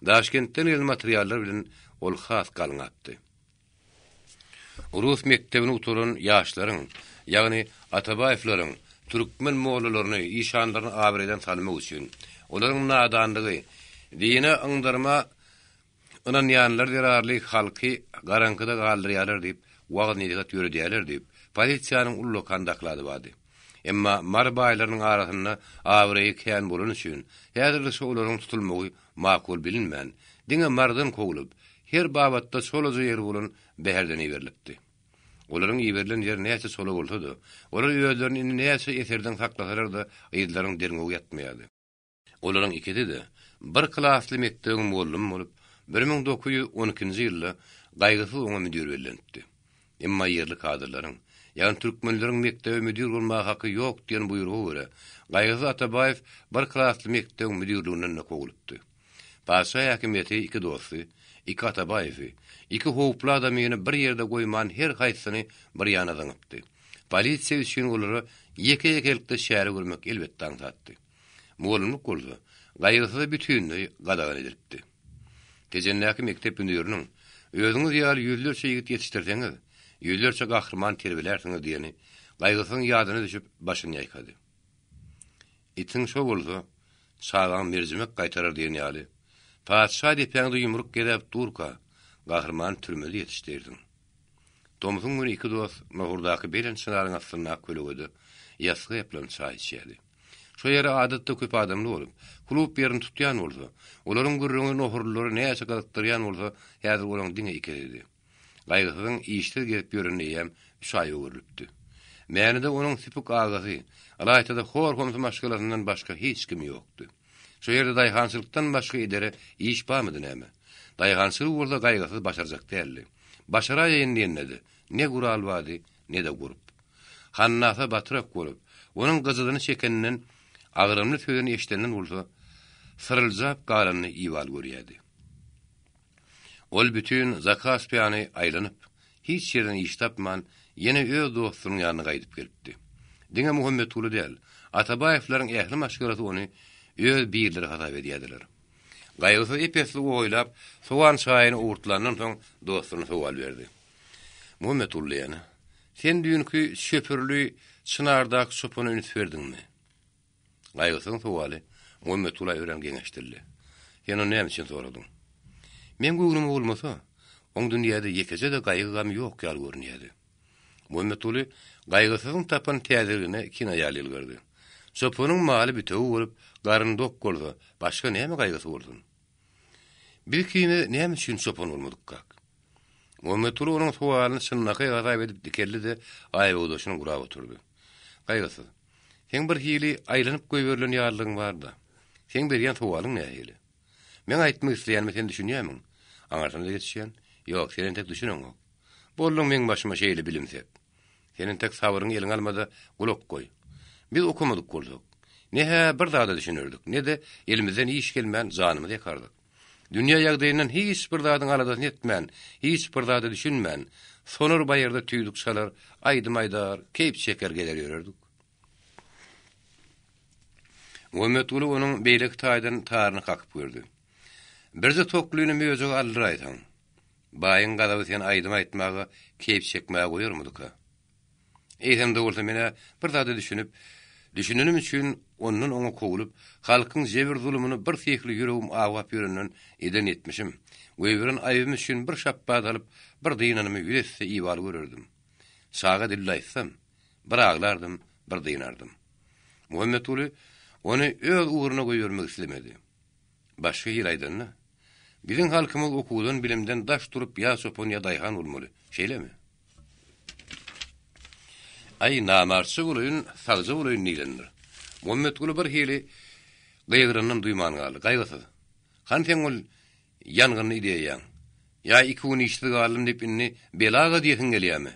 Daşkentden gelen materiallar bilen ol has galňapdy. Rus mekdebini gutaran ýaşlaryň, ýagny Atabaýewleriň türkmen mollalaryny, işanlaryny abraýdan salmak üçin, olaryň nadanlygy, dine yňdarma ynanýanlar zerarly halky garaňkyda galdyrýarlar diýip, wagyz-nesihat ýöredýärler diýip, polisiýanyň ullakan doklady bardy. Emma Mary baýlarynyň arasynda abraýy kän bolany üçin, häzirlikçe olaryň tutulmagy makul bilinmän, diňe Marydan kowlup, her babatda çolaja ýeri bolan Bäherden iberilipdi. Olaryň iberilen ýeri näçe çola bolsa-da, olar özlerini indi näçe eserdeň saklasalar-da, yzlarynyň derňewi ýatmaýardy. Olaryň ikisi-de bir klasly mekdebiň mugallymy bolup, 1912-nji ýylda Gaýgysyz oňa müdir bellenipdi. Emma ýerli kadrlaryň, ýagny türkmenleriň mekdebe müdir bolmaga haky ýok diýen buýruga görä, Gaýgysyz Atabaýew bir klasly mekdebiň müdirliginden-de kowlupdy. Patyşa häkimiýeti iki dosty, iki Atabaýewi, iki howply adamyny bir ýerde goýman her haýsysyny bir ýana zyňypdy. Polisiýa üçin olara ýeke-ýekelikde çäre görmek elbetde aňsatdy. Mugallymlyk bolsa, Gaýgysyza bütinleý gadagan edilipdi. Tejendäki mekdep müdiriniň, Özüňiz ýaly ýüzlerçe ýigit ýetişdirseňiz, ýüzlerçe gahryman terbiýelärsiňiz diýeni Gaýgysyzyň ýadyna düşüp, başyny ýaýkady. Itiň şo bolsa, çagaň merjimek gaýtarar diýen ýaly, patyşa depäňde ýumruk gezäp durka, gahryman türmede ýetişdirdiň. Tomsuň güni iki dost Nohurdaky belent çynaryň astyndaky kölegede ýassyga ýapylan çaý içýärdi. Şo ýeri adatda köp adamly bolup, klub ýerini tutýan bolsa, olaryň gürrüňi nohurlylary näçe gyzykdyrýan bolsa, häzir olaň diňe ikisidi. Gaýgysyzyň işsiz gezip ýörenine eýýäm üç aý öwrülipdi. Mänede onuň süpük agasy, ylaýta-da hor-homsy maşgalasyndan başga hiç kimi ýokdy. Şo ýerde daýhançylykdan başga edere iş barmydy näme? Daýhançylygy bolsa Gaýgysyz başarjak däldi. Başaraýaýyn diýende-de, ne gural bardy, ne-de gurp. Hannasa batrak bolup, onuň gyjydyny çekeninden, agramly sözüni eşidenden bolsa, syryljap galanyny ibaly görýärdi. Ol bütin Zakaspiýany aýlanyp, hiç ýerden iş tapman, ýene öz dostunyň ýanyna gaýdyp gelipdi. Diňe Muhammetguly däl, Atabaýewleriň ähli maşgalasy ony öz birleri hasap edýärdiler. Gaýgysyz ep-esli oýlap, sowan çaýyny owurtlandan soň dostuna sowal berdi. Muhammetguly ýene, sen düýnki çöpürli çynardaky çopana üns berdiňmi? Gaýgysyzyň sowaly Muhammetgula örän geňeşdirildi. Sen ony näme üçin soradyň? Meň göwnüme bolmasa, oň dünýäde ýekeje-de gaýgy-gamy ýok ýaly görünýärdi. Muhammetguly Gaýgysyzyň tapan täzeligine kinaýaly ýylgyrdy. Çopanyň maly bitewi bolup, garny dok bolsa, başga näme gaýgysy bolsun? Biz ikimiz näme üçin çopan bolmadykkak? Muhammetguly onuň sowalyny çynlakaý hasap edip dikeldi-de, aýbogdaşyny gurap oturdy. Gaýgysyz, seň bir hili aýlanyp goýberilen ýalylygyň bar-da. Seň berýän sowalyň nähili? Meň aýtmak isleýänime sen düşünýärmiň? Aňyrsyna-da geçýän. Ýok, sen entek düşüneňok. Bolduň meň başyma şeýle bilimsek. Sen entek sabyryňy eliňe alma-da, gulak goý. Biz okamadyk bolsak, ne-hä bir zada düşünerdik, ne-de elimizden iş gelmän janymyzy ýakardyk. Dünýä ýagdaýyndan hiç bir zadyň aladasyny etmän, hiç bir zada düşünmän, sonar baýyrda tüýdük çalar, aýdym aýdar, keýp çeker gezer ýörerdik. Muhammetguly onuň beýleki taýdan taryny kakyp gördi. Birje toklyny möjege aldyraýsaň, baýyň gazaby seni aýdym aýtmaga, keýp çekmäge goýarmydyka? Eýsem-de bolsa men-ä bir zada düşünip, düşünenim üçin ondan oňa kowlup, halkyň jebir-zulumyny bir syhly ýüregim awap ýörenden eden etmişim, goýberen aýbym üçin bir şapbat alyp, bir dynanymy ýüz esse ibaly görerdim. Çaga dilli aýtsam, bir aglardym, bir dynardym. Muhammetguly ony öz ugruna goýbermek islemedi. Başga hili aýdanda, biziň halkymyz okuwdan-bilimden daş durup ýa çopan ýa daýhan bolmaly, şeýlemi? Aý, namartja bolaýyn, sagja bolaýyn diýlendir. Muhammetguly bir hili gygyranynam duýman galdy. Gaýgysyz. Hany seň ol ýangynly ideýaň? Ýa iki gün işsiz galdym diýip indi belaga diýesiň gelýämi?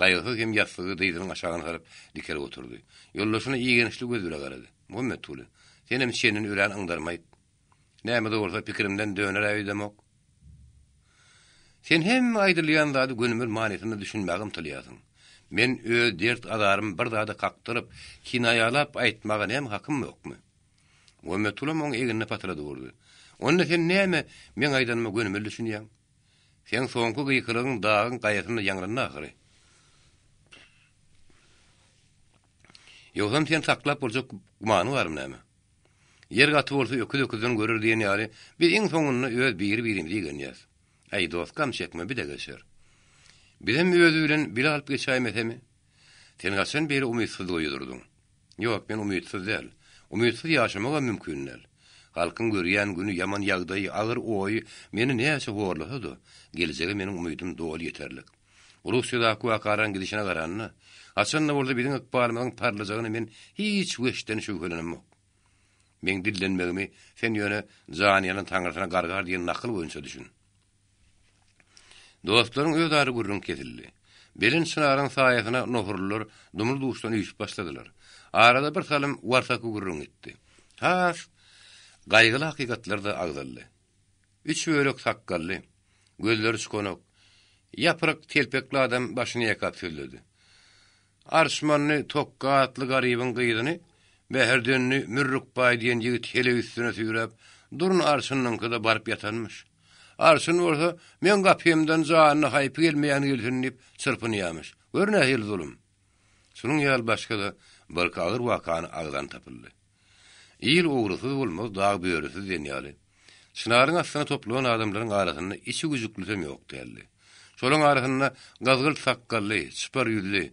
Gaýgysyz hem ýassygy dyzynyň aşagyna salyp dikelip oturdy. Ýoldaşyna igençli göz bile garady. Muhammetguly, senem çenini örän yňdarma aýt. Näme-de bolsa pikirimden döner-ä öýdemok. Sen hemme aýdylýan zady gönümel manysynda düşünmäge ymtylýarsyň. Men öz dert-azarymy bir zada kakdyryp, kinaýalap aýtmaga näme hakym ýokmy? Muhammetgulam oň egnine patyrady urdy. Onda sen näme meň aýdanyma gönümel düşünýäň? Seň soňky gykylygyň dagyň gaýasynda ýaňlandy ahyry. Ýogsam seni saklap boljak gümanyň barmy näme? Ýer gaty bolsa öküz öküzden görer diýen ýaly, biz iň soňunda öz biri-birimizi igenýäs. Äý, dost, gam çekme, bi-de geçer. Bizem özi bilen bile alyp geçäýmesemi? Sen haçan beýle umytsyzlyga ýüz urduň? Ýok, men umytsyz däl. Umytsyz ýaşamagam mümkin däl. Halkyň görýän güni, ýaman ýagdaýy, agyr oýy meni näçe horlasa-da, geljege meniň umydym doly ýeterlik. Russiýadaky wakalaryň gidişine garanda, haçan-da bolsa biziň ykbalymyzyň parlajagyna men hiç weçden şübhelenemok. Meň dillenmegimi sen ýöne Jany ýanan taňrysyna gargar diýen nakyl boýunça düşün. Dostlaryň özara gürrüňi kesildi. Belent çynaryň saýasyna nohurlylar dumly-duşdan üýşüp başladylar. Arada bir salym warsaky gürrüň gitdi. Has gaýgyly hakykatlar-da agzaldy. Üç bölek sakgally, gözleri çukanak, ýapyryk telpekli adam başyny ýaýkap sözledi. Arçmanly Tokga atly garybyň gyzyny Bäherdenli Mürrükbaý diýen ýigit heleý üstüne süýräp, Durun arçynyňkyda baryp ýatanmyş. Arçyn bolsa, Meň gapymdan janyna haýpy gelmeýän gelsin diýip çyrpynýamyş. Gör nähili zulum! Şunuň ýaly başga-da birki agyr wakany agzan tapyldy. Il ogrusyz bolmaz, dag börüsiz diýen ýaly. Çynaryň astyna toplanan adamlaryň arasynda içi güjüklisem ýok däldi. Şolaryň arasynda gyzgylt sakgally, çypar ýüzli.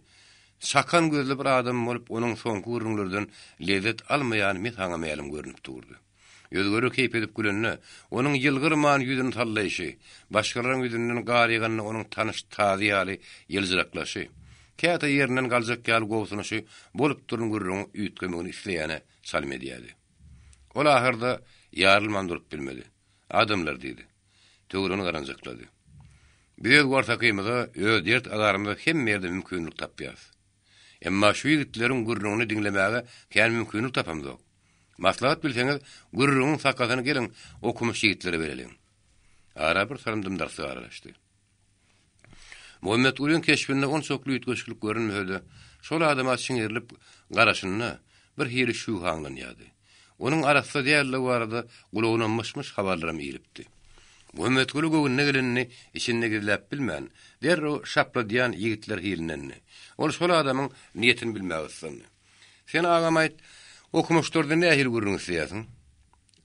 Çakan gözli bir adam bolup, onuň soňky gürrüňlerden lezzet almaýany mesaňa mälim görnüp durdy. Özgeler keýp edip gülende, onuň ýylgyrman ýüzüni sallaýşy, başgalaryň ýüzünden gar ýyganda onuň tanyş tazy ýaly ýyljyraklaşy, käte ýerinden galjak ýaly gobsunyşy bolup duran gürrüňiň üýtgemegini isleýäne çalym edýärdi. Ol ahyrda ýarylman durup bilmedi. Adamlar, diýdi. Töweregini garanjaklady. Biz öz warsakymyza, öz dert-azarymyza hemme ýerde mümkinlik tapýarys. Emma şu ýigitleriň gürrüňini diňlemäge kän mümkinlik tapamzok. Maslahat bilseňiz, gürrüňiň sakasyny geliň, okumyş ýigitlere bereliň. Ara bir salym dymdarsyk aralaşdy. Muhammetgulyň keşbinde onçakly üýtgeşiklik görünmese-de, şol adama çiňerilip garaşynda bir hili şübhe aňlanýardy. Onuň arassa däldigi barada gulagyna myş-myş habarlaram ilipdi. Muhammetguly göwnüne gelenini içinde gizläp bilmän, derrew şapladýan ýigitler hilindendi. Ol şol adamyň niýetini bilmäge gyssandy. Sen agam aýt, okumyşlardan nähili gürrüň isleýärsiň?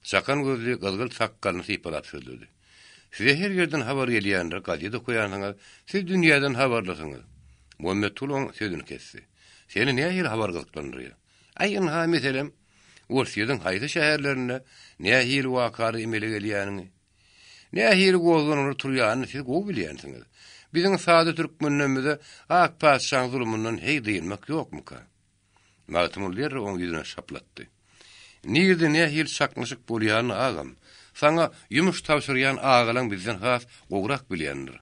Çakan gözli gyzgylt sakgalyny sypalap sözledi. Size her ýerden habar gelýändir, gazet okaýansyňyz, siz dünýäden habarlysyňyz. Muhammetguly oň sözüni kesdi. Seni nähili habar gyzyklandyrýar? Aý, ynha, meselem, Orsýetiň haýsy şäherlerinde nähili wakalar emele gelýänini, nähili gozgalaňlar turýanyny siz gowy bilýänsiňiz. Biziň sada türkmenlerimize ak patyşaň zulumyndan heý dynmak ýokmuka? Magtymguly derrew oň ýüzüne şaplatdy. Nirde nähili çaknyşyk bolýanyny agam, saňa ýumuş tabşyrýan agalaň bizden has gowrak bilýändir.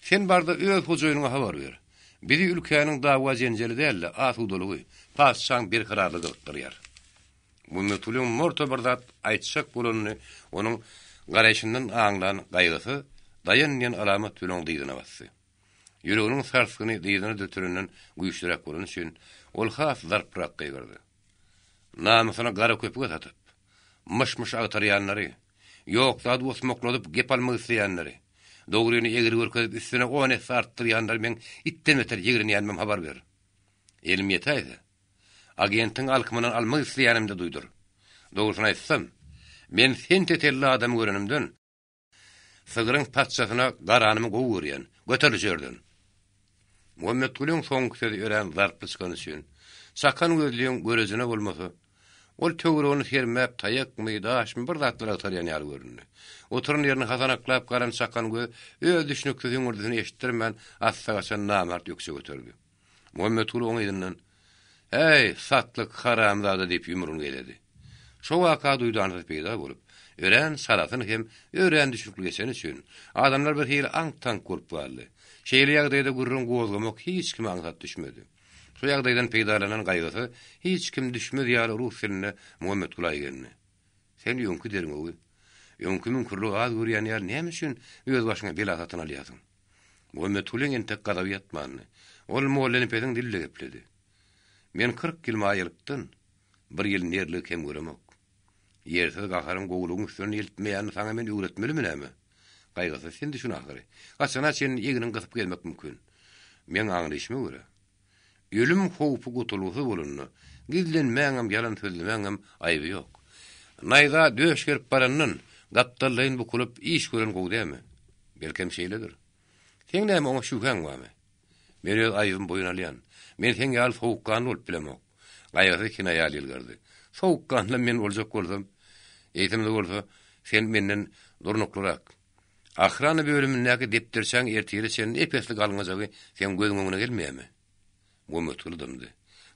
Sen barda öz hojaýynyňa habar ber. Bizi ülkäniň dawa-jenjeli däl-de, asudalygy, patyşaň berkararlygy gyzykdyrýar. Muhammetgulyň morta bir zat aýtjak bolanyny onuň garaýşyndan aňlan Gaýgysyz, Daýan diýen alamat bilen oň dyzyna basdy. Ýüreginiň sarsgyny dyzyna dürtülenden güýçlüräk bolany üçin, ol has zarprak gygyrdy. Namysyny gara köpüge satyp, myş-myş agtarýanlary, ýok zady osmakladyp gep almak isleýänleri, dogryny egri görkezip üstüne on esse artdyrýanlary meň itden beter ýigrenýänimem habar ber. Elim ýetäýse, agentiň alkymyndan almak isleýänimi-de duýdur. Dogrusyny aýtsam, men sen tetelli adamy görenimden, Sygryň patyşasyna garanymy gowy görýän. Göter şu ýerden! Muhammetgulyň soňky sözi örän zarply çykany üçin, çakan gözliň görejine bolmasa, ol töweregini sermäp taýakmy, daşmy bir zatlar agtarýan ýaly göründi. Oturan ýerini hasanaklap garan çakan göz öz düşnüksiz hüňürdisini eşitdirmän assa gaçan namart ökje göterdi. Muhammetguly oň yzyndan, Häý, satlyk haramzada diýip ýumrugyny gezedi. Şo waka duýdansyz peýda bolup, örän çalasyn hem örän düşnükli geçeni üçin, adamlar bir hili aňk-taňk bolup galdy. Şeýle ýagdaýda gürrüň gozgamak hiç kime aňsat düşmedi. Şo ýagdaýdan peýdalanan Gaýgysyz hiç kim düşmez ýaly rus dilinde Muhammetgula igendi. Sen öňki derňewi, öňki müňkürligi az görýän ýaly näme üçin öz başyňa bela satyn alýarsyň? Muhammetgulyň entek gazaby ýatmandy. Ol Mollanepesiň dilinde gepledi. Men 40 ýyl maýalykdan bir ýyl nerligi kem göremok. Ýersiz gaharyň gowulygyň üstünden eltmeýänini saňa men öwretmelimi näme? Gaýgysyz sen düşün ahyry. Haçana çenli egniňi gysyp gezmek mümkin? Meň aňlyşyma görä, ölüm howpy gutulgysyz bolanda, gizlenmäňem, ýalan sözlemäňem aýby ýok. Naýza döş gerip barandan, gapdallaýyn bukulyp iş gören gowy dälmi? Belkem şeýledir. Seň näme oňa şübhäň barmy? Men öz aýybymy boýun alýan. Men seň ýaly sowukganly bolup bilemok. Gaýgysyz kinaýaly ýylgyrdy. Sowukganlam men boljak bolsam, eýsem-de bolsa, sen menden durnuklyrak. Ahrana bölümindäki depderçäň ertire çenli ep-esli galňajagy seň gözüň öňüne gelmeýärmi? Muhammetguly dymdy.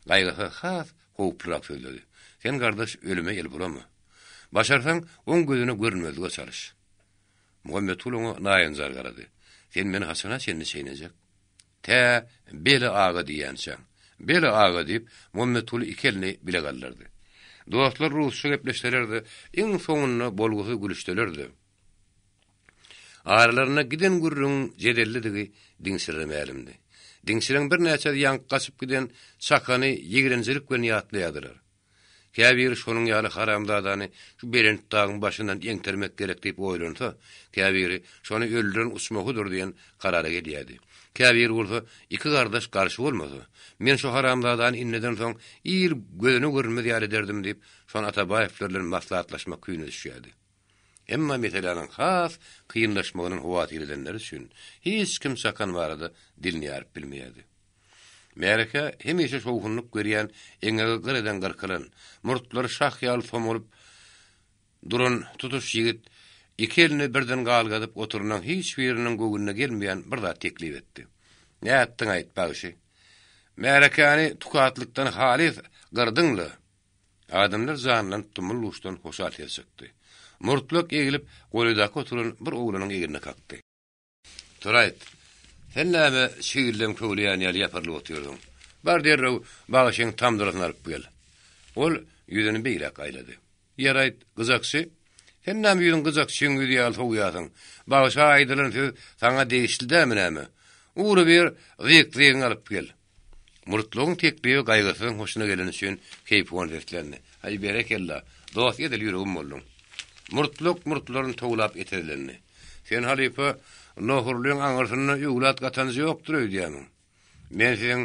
Gaýgysyz has howplurak sözledi. Sen gardaş ölüme el bulama. Başarsaň, oň gözüne görünmezlige çalyş. Muhammetguly oňa naýynjar garady. Sen meni haçana çenli çeýnejek? Tä Bele aga diýýänçäň. Bele aga diýip, Muhammetguly iki elini bile galdyrdy. Dostlar rusça gepleşseler-de, iň soňunda bolgusyz gülüşseler-de, aralarynda giden gürrüňiň jedellidigi diňçilere mälimdi. Diňçileriň birnäçesi ýaňky gaçyp giden Çakany ýigrenjilik bilen ýatlaýardylar. Käbiri şonuň ýaly haramzadany şu belent dagyň başyndan eňtermek gerek diýip oýlansa, käbiri şony öldüren uçmahydyr diýen karara gelýärdi. Käbiri bolsa iki gardaş garşy bolmasa, men şu haramzadany indiden soň il gözüne görünmez ýaly ederdim diýip, şon Atabaýewler bilen maslahatlaşmak küýüne düşýärdi. Emma meseläniň has kynlaşmagyndan howatyr edenleri üçin hiç kim Çakan barada dilini ýaryp bilmeýärdi. Märekä hemişe şowhunlyk berýän eňegi gyr eden gyrkylan, murtlary şah ýaly somalyp duran tutuş ýigit iki elini birden galgadyp oturanyň hiç biriniň göwnüne gelmeýän bir zat teklip etdi. Nätdiň-aýt, bagşy? Märekäni tukatlykdan halys gyrdyň-la! Adamlar janlanyp dummul-duşdan hoşal ses çykdy. Murtlak eglip, golaýdaky oturan bir oglanyň egnine kakdy. Tur-aýt, sen näme şigillem köwleýän ýaly ýapyrylyp otyrsyň? Bar derrew bagşyň tamdyrasyny alyp gel. Ol ýüzüni beýläk aýlady. Ýer-aýt, gyjakçy, sen näme ýüzüň gyjakçyň ýüzi ýaly sowýarsyň? Bagşa aýdylan söz saňa degişli dälmi näme? Ugrubir, zyk-zygyňy alyp gel. Murtlugyň teklibi Gaýgysyzyň hoşuna geleni üçin keýpihon seslendi. Aý, berekella, dost edil ýüregim bolduň. Murtluk murtlaryny towlap etezlendi. Sen halypa, nohurlyň aňyrsynda öwlat gatanjy ýokdur öýdýämiň? Men siziň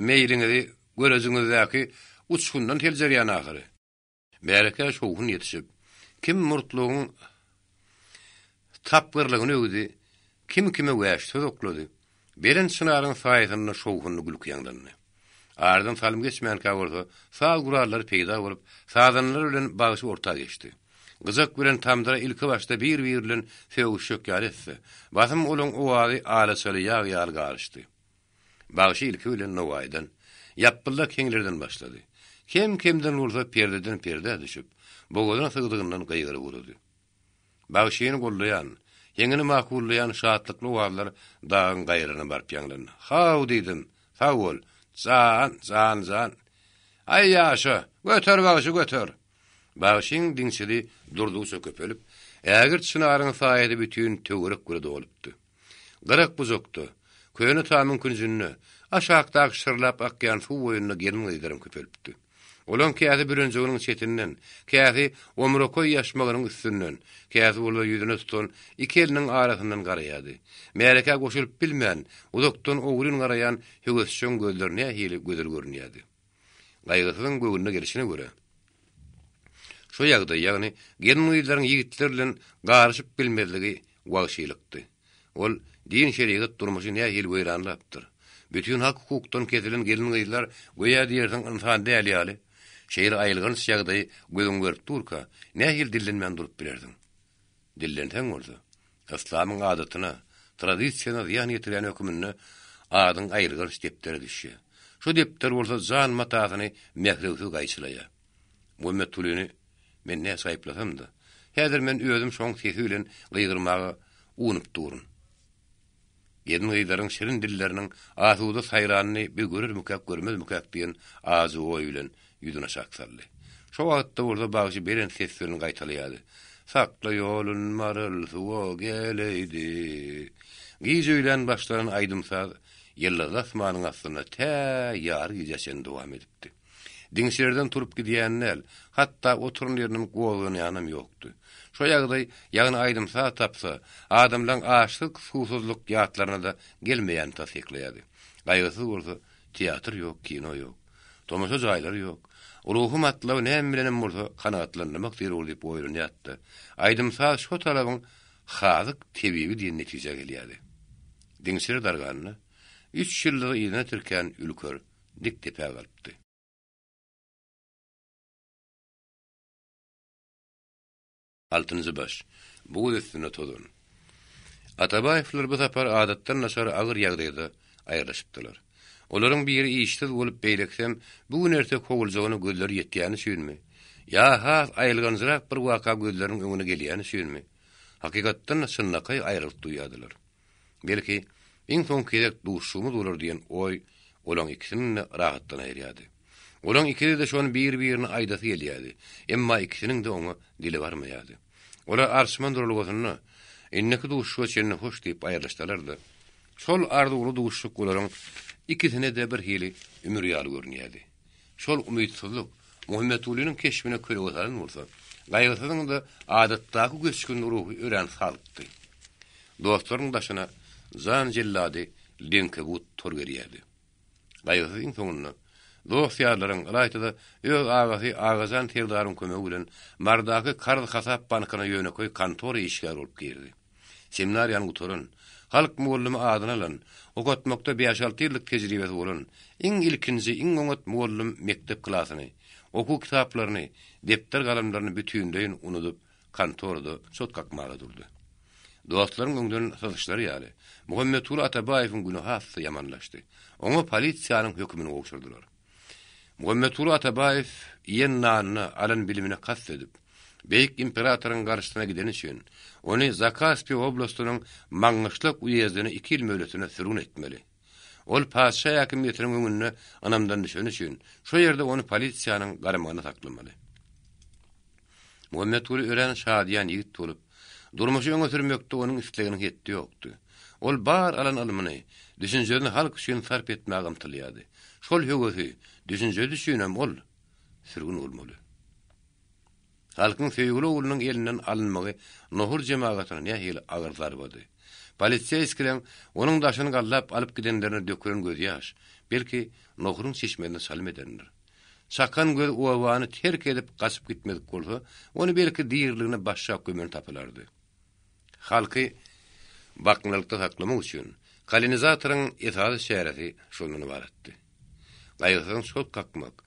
meýliňizi görejiňizdäki uçgundan seljerýän ahyry. Märekä şowhun ýetişip, kim murtlugyň tapgyrlygyny öwdi, kim kime wäşi söz oklady. Belent çynaryň saýasynda şowhunly gülki ýaňlandy. Aradan salym geçmänkä bolsa, saz gurallary peýda bolup, sazandalar bilen bagşy orta geçdi. Gyjak bilen tamdyra ilkibaşda bir-biri bilen sögüşjek ýaly etse, basym olaň owazy alaçaly ýag ýaly garyşdy. Bagşy ilki bilen Nowaýydan, ýapbyllak heňlerden başlady. Kem-kemden bolsa perdeden perdä düşüp, bogazyna sygdygyndan gygyryp ugrady. Bagşyny gollaýan, heňini makullaýan şatlykly owazlar dagyň gaýraryna baryp ýaňlandy. Haw diýdim, sag bol, jan, jan, jan. Aý ýaşa, göter bagşy, göter! Bagşyň diňçili durdugyça köpelip, ägirt çynaryň saýasy bütin töwerek güle dolupdy. Gyrak-bujakda, köne tamyň künjünde, aşakdaky şyrlap akýan suw boýunda gelin-gyzlaram köpelipdi. Olaň käsi bürenjeginiň çetinden, käsi omrakoý ýaşmagynyň üstünden, käsi bolsa ýüzüne tutan iki eliniň arasyndan garaýardy. Märekä goşulyp bilmän, uzakdan ogryn garaýan höwesjeň gözler nähili gözel görünýärdi. Gaýgysyzyň göwnüne gelşine görä, şo ýagdaý, ýagny gelin-gyzlaryň ýigitler bilen garyşyp bilmezligi wagşylykdy. Ol din-şerigat durmuşy nähili weýranlapdyr. Bütin hak-hukukdan kesilen gelin-gyzlar göýä diýersiň ynsan däl ýaly. Şeýle aýylganç ýagdaýy gözüň görüp durka, nähili dillenmän durup bilersiň? Dillenseň bolsa, yslamyň adatyna, tradisiýasyna zyýan ýetirýän höküminde adyň aýylganç depdere düşýär. Şo depder bolsa jan matasyny mährewsiz gaýçylaýar. Muhammetgulyny men näçe aýyplasam-da, häzir men özüm şoň sesi bilen gygyrmaga uwnup durun. Gelin-gyzlaryň şirin dilleriniň asuda saýranyny biz görermikäk, görmezmikäk diýen ajy oý bilen ýüzüni aşak saldy. Şo wagtda bolsa bagşy belent ses bilen gaýtalaýardy, Sakla ýolun maryl suwa geleýdi. Giç öýlän başlanan aýdym-saz ýyldyzly asmanyň astynda tä ýary gijä çenli dowam edipdi. Diňçilerden turup gidýän däl, hatda oturan ýerinden gozganýanam ýokdy. Şo ýagdaý, ýagny aýdym-saz tapsa, adamlaň açlyk-suwsuzlyk ýatlaryna-da gelmeýänini tassyklaýardy. Gaýgysyz bolsa, teatr ýok, kino ýok. Tomaşa jaýlary ýok. Ruhy matlaby näme bilenem bolsa kanagatlandyrmak zerur diýip oýlanýardy-da, aýdym-saz şo talabyň hazyk tebibi diýen netijä gelýärdi. Diňçiler darganda, üç ýyldyzy yzyna tirkän Ülker dik depä galypdy. Altynjy baş. Buz üstünde tozan. Atabaýewler bu sapar adatdan daşary agyr ýagdaýda aýrylyşypdylar. Olaryň biri işsiz bolup, beýlekisem bu gün-erte kowuljagyna gözleri ýetýäni üçinmi, ýa has aýylganjyrak bir waka gözleriniň öňüne gelýäni üçinmi, hakykatdan-da çynlakaý aýralyk duýýardylar. Belki, iň soňky gezek duşuşygymyz bolar diýen oý olaň ikisiniň-de rahatdan aýyrýardy. Olaň ikisi-de şony bir-birine aýdasy gelýärdi, emma ikisiniň-de oňa dili barmaýardy. Olar Arçman duralgasynda indiki duşuşyga çenli hoş diýip aýrylyşdylar-da, şol arzuwly duşuşyk olaryň ikisine-de bir hili ümür ýaly görünýärdi. Şol umytsyzlyk Muhammetgulynyň keşbine kölege salan bolsa, Gaýgysyzyň-da adatdaky göçgünli ruhy örän salypdy. Dostlarynyň daşyna jan jellady leňkebut tor gerýärdi. Gaýgysyz iň soňunda, dost-ýarlaryň, ylaýta-da öz agasy Agajan serdaryň kömegi bilen Marydaky karz-hasap bankyna ýönekeý kontora işgäri bolup girdi. Seminariýany gutaran. Halk mugallymy adyny alan, okatmakda bäş-alty ýyllyk tejribesi bolan, iň ilkinji, iň oňat mugallym mekdep klasyny, okuw kitaplaryny, depder-galamlaryny bütinleýin unudyp, kontorada çot kakmaga durdy. Dostlaryň öňden syzyşlary ýaly, Muhammetguly Atabaýewiň güni has-da ýamanlaşdy. Oňa polisiýanyň hökümini gowşurdylar. Muhammetguly Atabaýew iýen nanyna, alan bilimine kast edip, beýik imperatoryň garşysyna gideni üçin, ony Zakaspi oblastynyň Maňgyşlak uýezdine iki ýyl möhletine sürgün etmeli. Ol patyşa häkimiýetiniň öňünde ynamdan düşeni üçin, şo ýerde ony polisiýanyň garamagynda saklamaly. Muhammetguly örän şadyýan ýigit bolup, durmuşy öňe sürmekde onuň isleginiň hetdi ýokdy. Ol bar alan ylmyny, düşünjesini halk üçin sarp etmäge ymtylýardy. Şol höwesi, düşünjesi üçinem ol sürgün bolmaly. Halkyň söýgüli oglunyň elinden alynmagy nohur jemagatyna nähili agyr zarbady. Poliseýskileň onuň daşyny gallap alyp gidenlerine dökülen gözýaş, belki, nohuryň çeşmesine çalym edendir. Çakan göz obany terk edip gaçyp gitmedik bolsa, ony belki diriligine başşak gömen tapylardy. Halky baknalykda saklamak üçin kolinizatoryň esasy çäresi şondan ybaratdy. Gaýgysyzyň çot kakmak,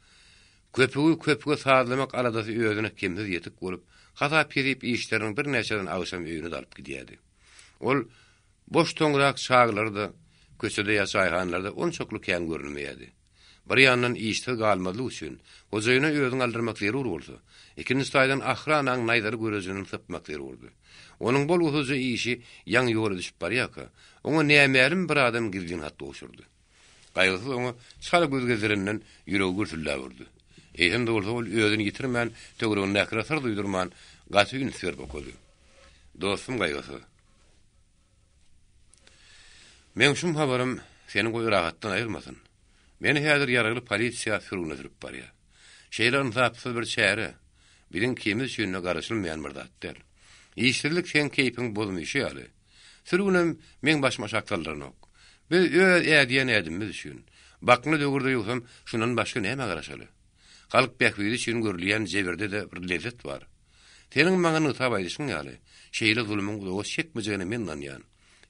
köpügi köpüge sazlamak aladasy özüne kemsiz ýetik bolup, hasap-hesip işleriniň birnäçesini agşam öýüne-de alyp gidýärdi. Ol boş toňrak çaglary-da köçede ýa çaýhanalarda onçakly kän görünmeýärdi. Bir ýandan işsiz galmazlyk üçin, hojaýyna özüňi aldyrmak zerur bolsa, ikinji taýdan ahranaň naýzaly görejinden sypmak zerurdy. Onuň bolgusyzja işi ýaňy ýola düşüp barýarka, oňa nämälim bir adam gizlin hat gowşurdy. Gaýgysyz oňa çala göz gezdirenden ýüregi gürsüldäp urdy. Eýsem-de bolsa ol özüni ýitirmän, töweregindäkilere syr duýdurman, gaty üns berip okady. Dostum Gaýgysyz. Meň şum habarym seni goý rahatdan aýyrmasyn. Meni häzir ýaragly polisiýa sürgüne sürüp barýar. Şeýle ynsapsyz bir çäre biziň ikimiz üçin-de garaşylmaýan bir zat däl. Işsizlik seň keýpiňi bozmaýşy ýaly, sürgünem meň başymy aşak saldyranok. Biz öz ädýän ädimimiz üçin, bakna döwürde ýogsam şundan başga nämä garaşaly? Halk bähbidi üçin görülýän jebirde-de bir lezzet bar. Seniň maňa nygtap aýdyşyň ýaly, şeýle zulumyň uzaga çekmejegine men ynanýan.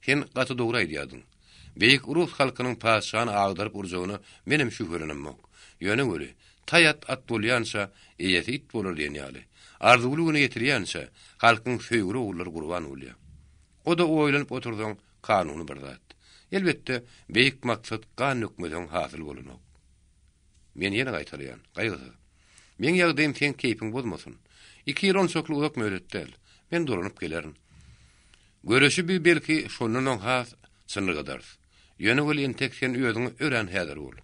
Sen gaty dogry aýdýardyň. Beýik rus halkynyň patyşany agdaryp urjagyna menem şübhelenemok. Ýöne weli, taý at at bolýança, eýesi it bolar diýen ýaly, arzuwly güne ýetilýänçä, halkyň söýgüli ogullary gurban bolýar. O-da oýlanyp otursaň, kanuny bir zat. Elbetde, beýik maksat gan dökmeseň hasyl bolanok. Men ýene gaýtalaýan, Gaýgysyz. Meň ýagdaýym seň keýpiňi bozmasyn. Iki ýyl onçakly uzak möhlet däl. Men dolanyp gelerin. Göreşi bi belki şondan soň has çynlagadarys. Ýöne weli entek sen özüňe örän häzir bol.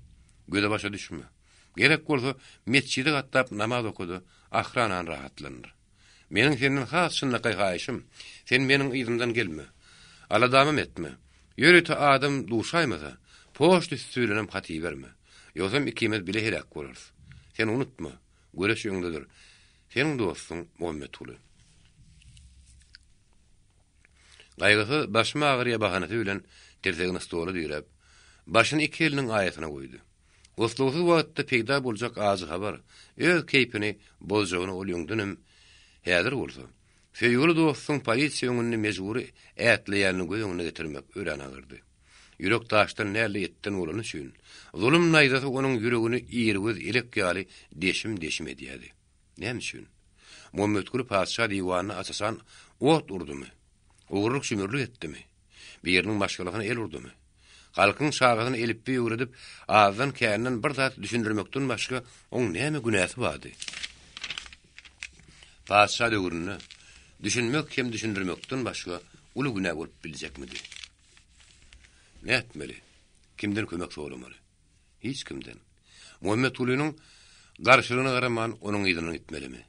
Göze-başa düşme. Gerek bolsa, metjide gatnap namaz oka-da, ahranany rahatlandyr. Meniň senden has çynlakaý haýyşym, sen meniň yzymdan gelme. Aladamam etme. Ýörite adam duşaýmasa, poçta üsti bilenem hat iberme. Ýogsam ikimiz bile heläk bolarys. Sen unutma, göreş öňdedir. Seniň dostuň Muhammetguly. Gaýgysyz başym agyrýa bahanasy bilen tirsegini stola diräp, başyny iki eliniň aýasyna goýdy. Oslagsyz wagtda peýda boljak ajy habar öz keýpini bozjagyny ol öňdenem, häzir bolsa, söýgüli dostuň polisiýa öňünde mejbury ätleýänini göz öňüne getirmek örän agyrdy. Ýürek daşdan däl-de etden bolany üçin, zulum naýzasy onuň ýüregini irgöz elek ýaly deşim-deşim edýärdi. Näme üçin? Muhammetguly patyşa diwanyna aç-açan ot urdumy? Ogurlyk-jümürlik etdimi? Biriniň maşgalasyna el urdumy? Halkyň çagasyna elipbiý öwredip, azdan-känden bir zat düşündirmekden başga oň näme günäsi bardy? Patyşa döwründe düşünmek hem düşündirmekden başga uly günä bolup biljekmidi? Nätmeli? Kimden kömek soramaly? Hiç kimden. Muhammetgulynyň garşylygyna garaman onuň yzyndan gitmelimi?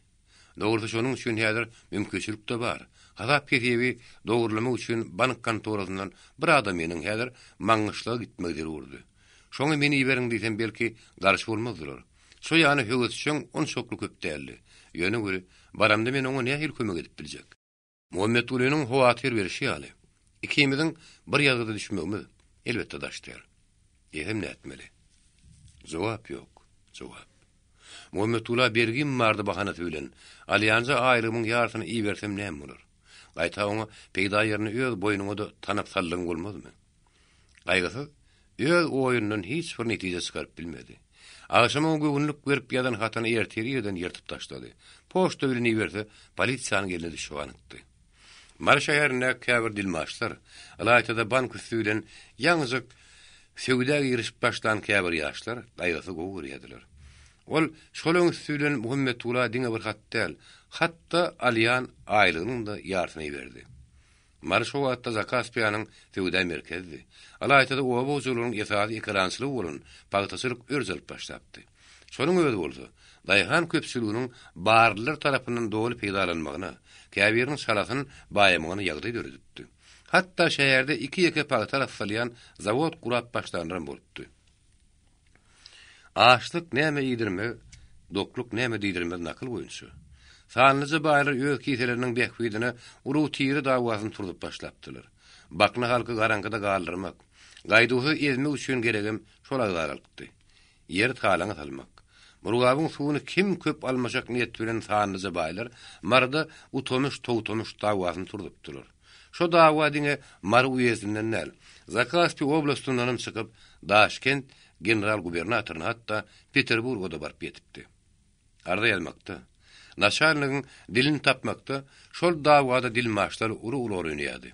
Dogrusy şonuň üçin häzir mümkinçilik-de bar. Hasap-hesibi dogrulamak üçin bank kontorasyndan bir adamynyň häzir Maňgyşlaga gitmegi zerurdy. Şoňa meni iberiň diýsem belki garşy bolmazdylar. Şo ýana höwesjeň onçakly köp däldi. Ýöne weli, baramda men oňa nähili kömek edip biljek? Muhammetgulynyň howatyr berişi ýaly, ikimiziň bir ýazgyda düşmegimiz, elbetde, daş däl. Eýsem nätmeli? Jogap ýok, jogap. Muhammetgula bergim bardy bahanasy bilen, alýanja aýlygymyň ýarsyny ibersem näme bolar? Gaýta oňa peýda ýerine öz boýnuňa-da tanap saldygyň bolmazmy? Gaýgysyz öz oýundan hiç bir netije çykaryp bilmedi. Agşam oňa göwünlik berip ýazan hatyny ertir irden ýyrtyp taşlady. Poçta bilen iberse, polisiýanyň eline düşjegi anykdy. Mary şäherindäki käbir dilmaçlar, ylaýta-da bank üsti bilen ýaňyjyk söwda girişip başlan käbir ýaşlar Gaýgysyzy gowy görýärdiler. Ol şolaryň üsti bilen Muhammetgula diňe bir hat däl, hatda alýan aýlygynyň-da ýarsyny iberdi. Mary şo wagtda Zakaspiýanyň söwda merkezidi. Ylaýta-da oba hojalygynyň esasy ekerançylygy bolan pagtaçylyk örç alyp başlapdy. Şonuň özi bolsa, daýhan köpçüliginiň barlylar tarapyndan doly peýdalanmagyna, käbiriniň çalasyn baýamagyna ýagdaý döredipdi. Hatda şäherde iki-ýeke pagta arassalýan zawod gurap başlanlaram bolupdy. Açlyk näme iýdirmez, dokluk näme diýdirmez nakyl boýunça. Sanlyja baýlar öz kiseleriniň bähbidine urug-tire dawasyny turzup başlapdylar. Bakna halky garaňkyda galdyrmak, gaýduwsyz ezmek üçin geregem şol agzalykdy. Ýeri talaňa salmak. Murgabyň suwuny kim köp almaşak niýet bilen sanlyja baýlar Maryda Utamyş-Togtamyş dawasyny turzupdylar. Şo dawa diňe Mary uýezdinden däl, Zakaspi oblastyndanam çykyp, Daşkent general-gubernatoryna hatda Peterburga-da baryp ýetipdi. Arza ýazmakda, naçalnigiň dilini tapmakda şol dawada dilmaçlar uly rol oýnaýardy.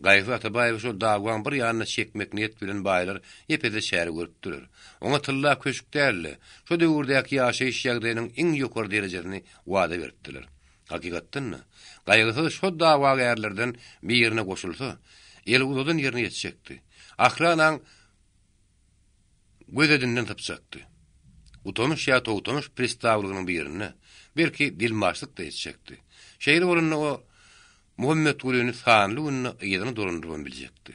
Gaýgysyz Atabaýewi şol dawaň bir ýanyna çekmek niýet bilen baýlar epese çäre görüpdiler. Oňa tylla köşk däl-de, şo döwürdäki ýaşaýyş ýagdaýynyň iň ýokary derejesini wada beripdiler. Hakykatdan-da, Gaýgysyz şo dawagärlerden birine goşulsa, eli uzadan ýerine ýetjekdi. Ahranaň gözedinden sypjakdy. Utamyş ýa Togtamyş pristawlygynyň birinde, belki, dilmaçlyk-da etjekdi. Şeýle bolanda o Muhammetgulyny sanly günde yzyna dolandyrybam biljekdi.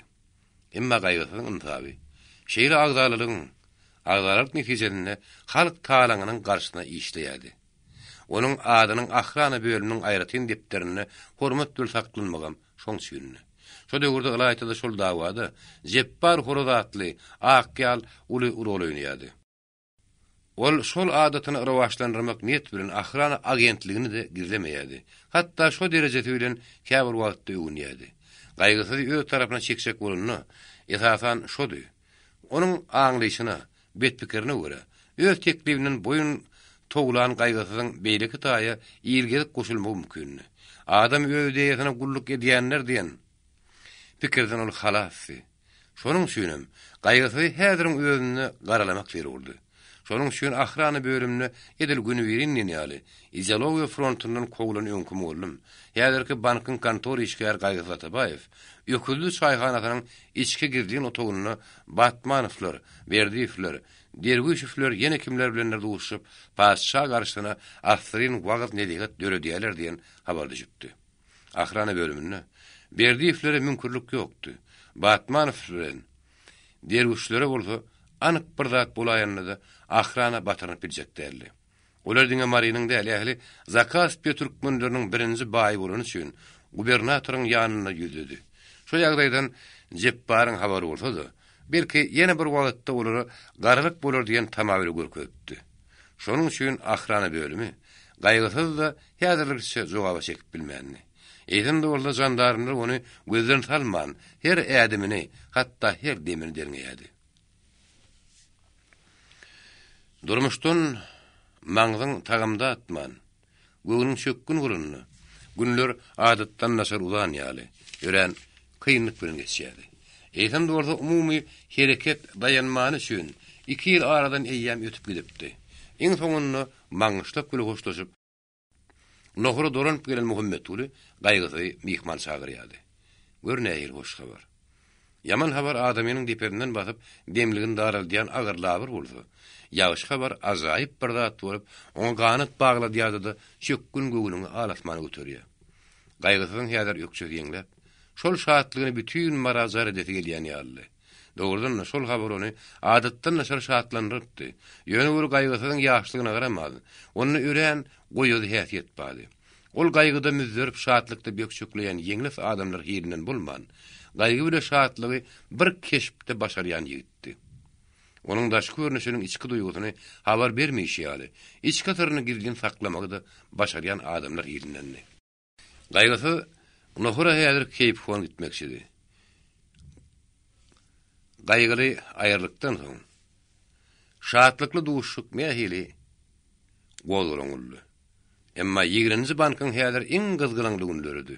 Emma Gaýgysyzyň ynsaby şeýle agzalalygyň, agzalalyk netijesinde halk talaňynyň garşysyna işleýärdi. Onuň adynyň ahrana bölüminiň aýratyn depderinde hormat bilen saklanmagam şoň üçindi. Şo döwürde ylaýta-da şol dawada Jepbar horaz atly ak ýal uly rol oýnaýardy. Ol şol adatyny rowaçlandyrmak niýet bilen ahrana agentligini-de gizlemeýärdi. Hatda şo derejesi bilen käbir wagtda öwünýärdi. Gaýgysyzy öz tarapyna çekjek bolanda, esasan şody. Onuň aňlyşyna, bet pikirine görä, öz teklibinden boýun towlan Gaýgysyzyň beýleki taýa ilgezik goşulmagy mümkindi. Adam öz ideýasyna gulluk edýänler diýen pikirden ol halasdy. Şonuň üçinem, Gaýgysyzy häziriň özünde garalamak zerurdy. Şonuň üçin ahrana bölüminde edil günübirin diýen ýaly, ideologiýa frontyndan kowlan öňki mugallym, häzirki bankyň kontor işgäri Gaýgysyz Atabaýew Öküzli çaýhanasynyň içki gizlin otagynda Batmanowlar, Berdiýewler, Derwüşewler ýene kimler bilendir duşuşyp, patyşa garşysyna assyryn wagyz-nesihat döredýärler diýen habar düşüpdi. Ahrana bölüminde Berdiýewlere müňkürlik ýokdy. Batmanow bilen Derwüşlere bolsa anyk bir zat bolaýanda-da ahrana batyrynyp biljek däldi. Olar diňe Marynyň däl, ähli Zakaspiýa türkmenleriniň birinji baýy bolany üçin gubernatoryň ýanynda ýüzledi. Şo ýagdaýdan Jepbaryň habary bolsa-da, belki ýene bir wagtda olara garalyk bolar diýen tama bile görkezipdi. Şonuň üçin ahrana bölümi Gaýgysyz-da häzirlikçe jogaba çekip bilmändi. Eýsem-de bolsa žandarmlar ony gözden salman, her ädimini, hatda her demini derňeýärdi. Durmuşdan maňzyň tagam datman, göwnüň çökgün bolanda, günler adatdan daşary uzan ýaly, örän kynlyk bilen geçýärdi. Eýsem-de bolsa umumy hereket daýanmany üçin iki ýyl aradan eýýäm ötüp gidipdi. Iň soňunda Maňgyşlak bile hoşlaşyp, Nohura dolanyp gelen Muhammetguly gaýgysyzy myhman çagyrýardy. Gör nähili hoş habar. Ýaman habar adamynyň depesinden basyp, demligini daraldýan agyr labyr bolsa, ýagşy habar ajaýyp bir zat bolup, oňa ganat bagladýardy-da, çökgün göwnüňi al-asmana göterýär. Gaýgysyzyň häzir ökjesi ýeňläp, şol şatlygyny bütin Mara jar edesi gelýän ýalydy. Dogrudan-da, şol habar ony adatdan daşary şatlandyrypdy. Ýöne bir Gaýgysyzyň ýaşlygyna garamaz, onda örän goýazy häsiýet bardy. Ol gaýgyda müzzerip, şatlykda bökjekleýän ýeňles adamlar hilinden bolman, gaýgy bile şatlygy bir keşpde başarýan ýigitdi. Onuň daşky görnüşiniň içki duýgusyny habar bermeýşi ýaly, içki syryny gizlin saklamagy-da başarýan adamlar hilindendi. Gaýgysyz. Nohura häzir keýpihon gitmekçidi. Gaýgyly aýrylykdan soň, şatlykly duşuşyk nähili gozgalaň boldy. Emma ýigrenji bankyň häzir iň gyzgalaňly günleridi.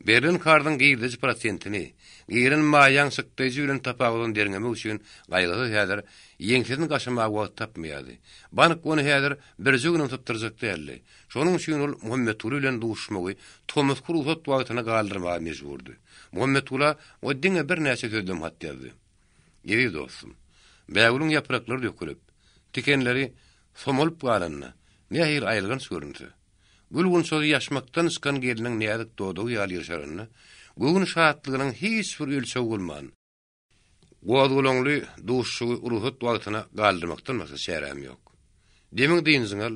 Berlen karzyň girdeji prosentini, giren maýaň çykdaýjy bilen tapawudyny derňemek üçin Gaýgysyz häzir ýeňsesini gaşamaga wagt tapmaýardy. Bank ony häzir birje günem sypdyrjak däldi. Şonuň üçin ol Muhammetguly bilen duşuşmagy tomusky rugsat wagtyna galdyrmaga mejburdy. Muhammetgula o diňe birnäçe sözlem hat ýazdy. Eziz dostum! Bägülüň ýapraklary dökülip, tikenleri somalyp galanda nähili aýylganç görünse. Gül gunçasy ýaşmakdan çykan gelniň näzik dodagy ýaly ýyrşaranda, göwün şatlygynyň hiç bir ölçegi bolman, gozgalaňly duşuşygy rugsat wagtyna galdyrmakdan başga çäräm ýok. Demiň dynjyňy al,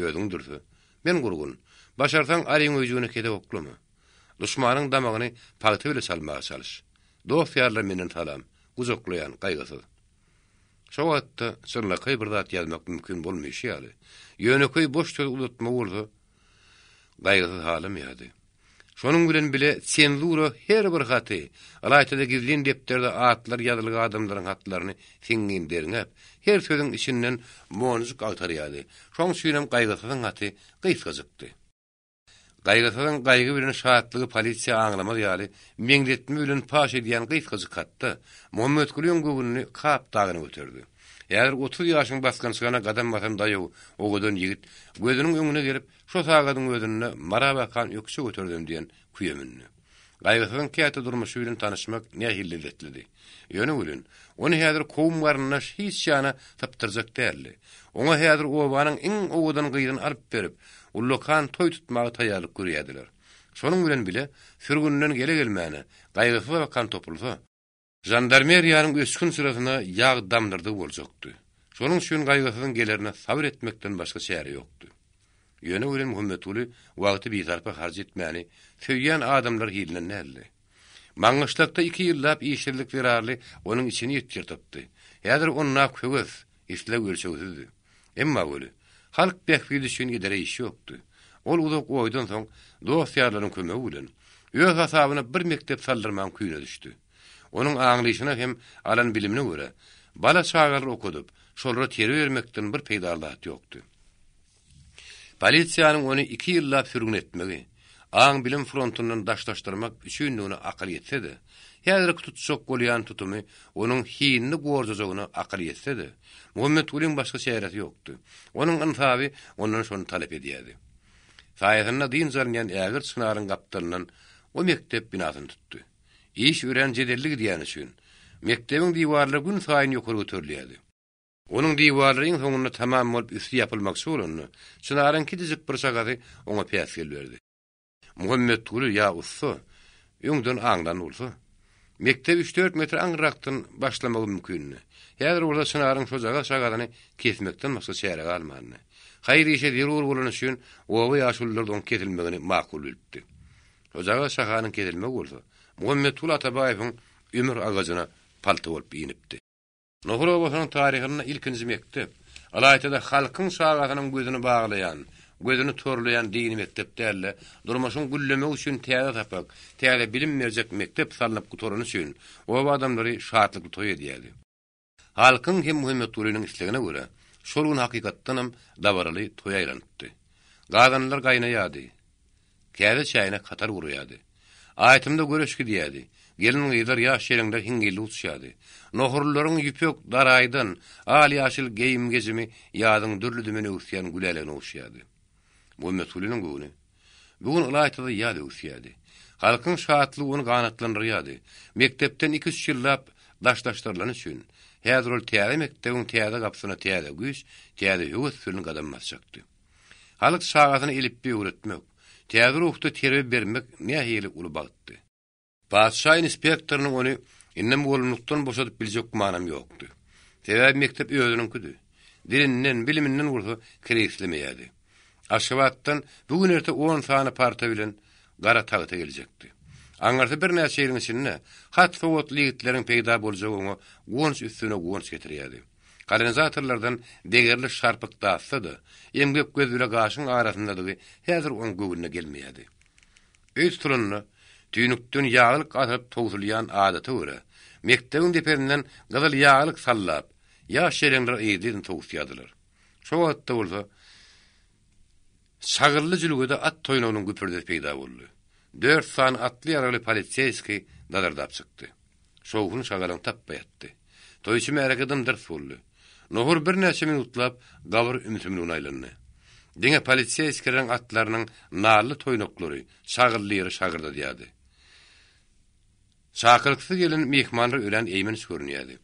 özüň dürse. Men gurgun. Başarsaň aryň öýjügine kesek oklama. Duşmanyň damagyny pagta bile çalmaga çalyş. Dost-ýarlara menden salam. Gujaklaýan, Gaýgysyz. Şo wagtda çynlakaý bir zat ýazmak mümkin bolmaýşy ýaly, ýönekeý boş söz uzatmagy bolsa Gaýgysyz halamaýardy. Şonuň bilen bile senzura her bir haty, ylaýta-da gizlin depderde atlary ýazylgy adamlaryň hatlaryny siňňin derňäp, her sözüň içinden monjuk agtarýardy. Şoň üçinem Gaýgysyzyň haty gysgajykdy. Gaýgysyzyň gaýgy bilen şatlygy polisiýa aňlamaz ýaly meňzetme bilen paş edýän gysgajyk hatda Muhammetgulyň göwnüni Kap dagyna göterdi. Häzir 30 ýaşyň basgançagyna gadam basan daýaw, owadan ýigit gözüniň öňüne gelip, şo sagadyň özünde Mara bakan ökje göterdem diýen küýe mündi. Gaýgysyzyň käte durmuşy bilen tanyşmak nähili lezzetlidi. Ýöne welin, ony häzir kowum-garyndaş hiç ýana sypdyrjak däldi. Oňa häzir obanyň iň owadan gyzyny alyp berip, ullakan toý tutmaga taýýarlyk görýärdiler. Şonuň bilen bile, sürgünden gele-gelmäne, Gaýgysyza bakan topulsa, žandarmeriýanyň öçgün çyrasyna ýag damdyrdygy boljakdy. Şonuň üçin Gaýgysyzyň gelerine sabyr etmekden başga çäre ýokdy. Ýöne welin Muhammetguly wagty bisarpa harç etmäni söýýän adamlar hilinden däldi. Maňgyşlakda iki ýyllap işsizlik zerarly onuň içini it ýyrtypdy. Häzir ondaky höwes, isleg ölçegsizdi. Emma weli, halk bähbidi üçin edere iş ýokdy. Ol uzak oýdan soň dost-ýarlaryň kömegi bilen, öz hasabyna bir mekdep saldyrmagyň küýüne düşdi. Onuň aňlyşyna hem alan bilimine görä, bala-çagalary okadyp, şolara terbiýe bermekden bir peýdaly zat ýokdy. Polisiýanyň ony iki ýyllap sürgün etmegi, aň-bilim frontundan daşlaşdyrmak üçindigine akyl ýetse-de, häzirki tutjak bolýan tutumy onuň hinini gorjajagyna akyl ýetse-de, Muhammetgulyň başga çäresi ýokdy. Onuň ynsaby ondan şony talap edýärdi. Saýasynda dynç alynýan ägirt çynaryň gapdalyndan o mekdep binasyny tutdy. Iş örän jedelli gidýäni üçin, mekdebiň diwarlary günsaýyn ýokary göterilýärdi. Onuň diwarlary iň soňunda tamam bolup üsti ýapylmakçy bolanda, çynaryň kiçijik bir şahasy oňa päsgel berdi. Muhammetguly ýa ussa öňden aňlan bolsa, mekdebi üç-dört metr aňryrakdan başlamagy mümkindi. Häzir bolsa çynaryň şojagaz şagasyny kesmekden başga çäre galmandy. Haýyr işe zerur bolany üçin oba ýaşululary onuň kesilmegini makul bilipdi. Şojagaz şahanyň kesilmegi bolsa, Muhammetguly Atabaýewiň ömür agajyna palta bolup inipdi. Nohur obasynyň taryhynda ilkinji mekdep, ylaýta-da halkyň çagasynyň gözüni baglaýan, gözüni torlaýan dini mekdep däl-de, durmuşyň güllemegi üçin täze sapak, täze bilim berjek mekdep salnyp gutarany üçin oba adamlary şatlykly toý edýärdi. Halkyň hem Muhammetgulynyň islegine görä, şol gün hakykatdanam dabaraly toýa aýlanypdy. Gazanlar gaýnaýardy. Täze çäýnek hatar gurýardy. Aýtymda göreş gidýärdi. Gelin-gyzlar, ýaş-ýeleňler hiňňillik uçýardy. Nohurlylaryň ýüpek, daraýdan, al-ýaşyl geýim-gejimi ýazyň dürli-dümen öwüsýän gülälegine ogşaýardy. Muhammetgulynyň göwni bu gün ylaýta-da ýaz öwüsýärdi. Halkyň şatlygy ony ganatlandyrýardy. Mekdepden iki-üç ýyllap daşlaşdyrylany üçin, häzir ol täze mekdebiň täze gapysyna täze güýç, täze höwes bilen gadam basjakdy. Halk çagasyna elipbiý öwretmek, täze ruhda terbiýe bermek nähili uly bagtdy. Patyşa inspektorynyň ony indi mugallymlykdan boşadyp biljek gümanam ýokdy. Sebäbi mekdep özüniňkidi. Dilinden, biliminden bolsa kireý islemeýärdi. Aşgabatdan bu gün-erte on sany parta bilen gara tagta geljekdi. Aňyrsy birnäçe ýylyň içinde hat-sowatly ýigitleriň peýda boljagy oňa guwanç üstüne guwanç getirýärdi. Kolonizatorlardan degerli şarpyk datsa-da, emgek göz bile gaşyň arasyndadygy häzir oň göwnüne gelmeýärdi. Öý tutulanda, tüýnükden ýaglyk asylyp towsulýan adata görä, mekdebiň depesinden gyzyl ýaglyk sallap, ýaş ýeleňler yzly-yzyna towusýardylar. Şo wagtda bolsa, Çagylly jülgede at toýnagynyň güpürdisi peýda boldy. Dört sany atly-ýaragly poliseýskiý dazyrdap çykdy. Şowhun şagalaň tapba ýatdy. Toýçy märeke dym-dyrs boldy. Nohur birnäçe minutlap gabyr ümsümligine aýlandy. Diňe poliseýskileriň atlarynyň nally toýnaklary çagylly ýeri şagyrdadýardy. Çakylyksyz gelen myhmanlar örän eýmenç görünýärdi.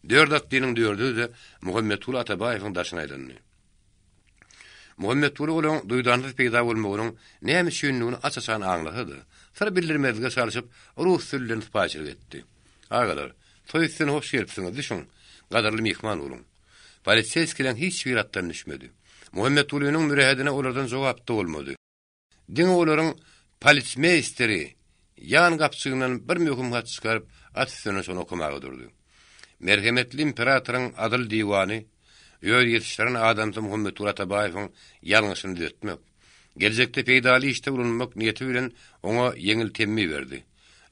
Dört atlynyň dördüsi-de Muhammetguly Atabaýewiň daşyna aýlandy. Muhammetguly olaryň duýdansyz peýda bolmagynyň näme üçindigini aç-açan aňlasa-da, syr bildirmezlige çalşyp, rus dili bilen sypaýyçylyk etdi. Agalar, toý üstüne hoş gelipsiňiz, düşüň, gadyrly myhman boluň. Poliseýskileriň hiç biri atdan düşmedi. Muhammetgulynyň mürehedine olardan jogap-da bolmady. Diňe olaryň polismeýsteri ýan gapjygyndan bir möhüm hat çykaryp, at üstünde şony okamaga durdy. Merhemetli imperatoryň adyl diwany öz ýetişdiren adamsy Muhammetguly Atabaýewiň ýalňyşyny düzetmek, geljekde peýdaly işde ulanmak niýeti bilen oňa ýeňil temmi berdi.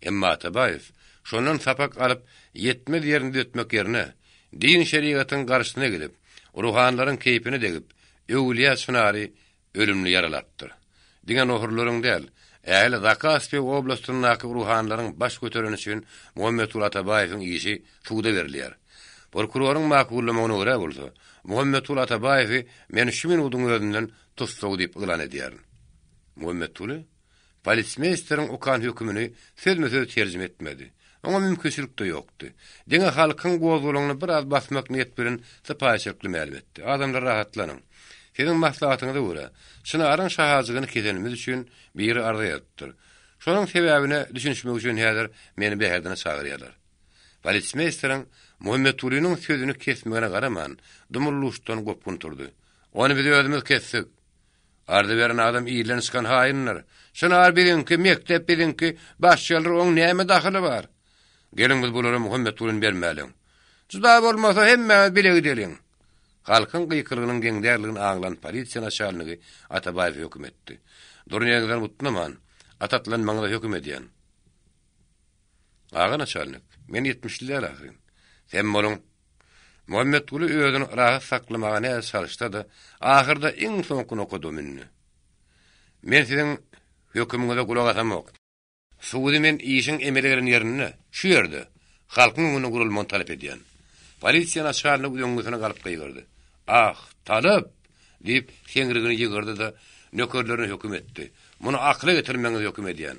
Emma Atabaýew şondan sapak alyp, ýetmez ýerini düzetmek ýerine, din-şerigatyň garşysyna gidip, ruhanylaryň keýpine degip, öwülýä çynary ölümli ýaralapdyr. Diňe nohurlaryň däl, ähli Zakaspi oblastyndaky ruhanylaryň baş götereni üçin Muhammetguly Atabaýewiň işi suda berilýär. Prokuroryň makullamagyna görä bolsa, Muhammetguly Atabaýewi men şu minudyň özünden tussag diýip yglan edýärin. Muhammetguly Polismeýsteriň okan hökümini sözme-söz terjime etmedi. Oňa mümkinçilik-de ýokdy. Diňe halkyň gozgalaňyny biraz basmak niýet bilen sypaýyçylykly mälim etdi. Adamlar rahatlanyň. Siziň maslahatyňyza görä, çynaryň şahajygyny kesenimiz üçin biri arza ýazypdyr. Şonuň sebäbine düşünişmek üçin häzir meni Bäherdene çagyrýarlar. Polismeýsteriň Muhammetgulynyň sözüni kesmegine garaman, dumly-duşdan gopgun turdy. Ony biz özümiz kesdik. Arza beren adam ilden çykan haýyndyr. Çynar biziňki, mekdep biziňki, başgalar oň näme dahyly bar? Geliň biz bulara Muhammetgulyny bermäliň. Juda bolmasa hemmämiz bile gideliň. Halkyň gykylygynyň geň däldigini aňlan polisiýa naçalnigi Atabaýewe höküm etdi. Duran ýeriňizden butnaman, at atlanmagyňyza höküm edýän. Aga naçalnik, men ýetmişli däl ahyryn. Sem boluň. Muhammetguly özüni rahat saklamaga näçe çalyşsa-da, ahyrda iň soňky nokada mündi. Men siziň hökümiňize gulak asamok. Sudy men işiň emele gelen ýerinde, şu ýerde, halkyň öňünde guralmagyny talap edýän. Polisiýa naçalnigi öňňesine galyp gygyrdy. Ah, talap! Diýip, seňrigini ýygyrdy-da, nökerlerine höküm etdi. Muny akyla getirmegiňizi höküm edýän.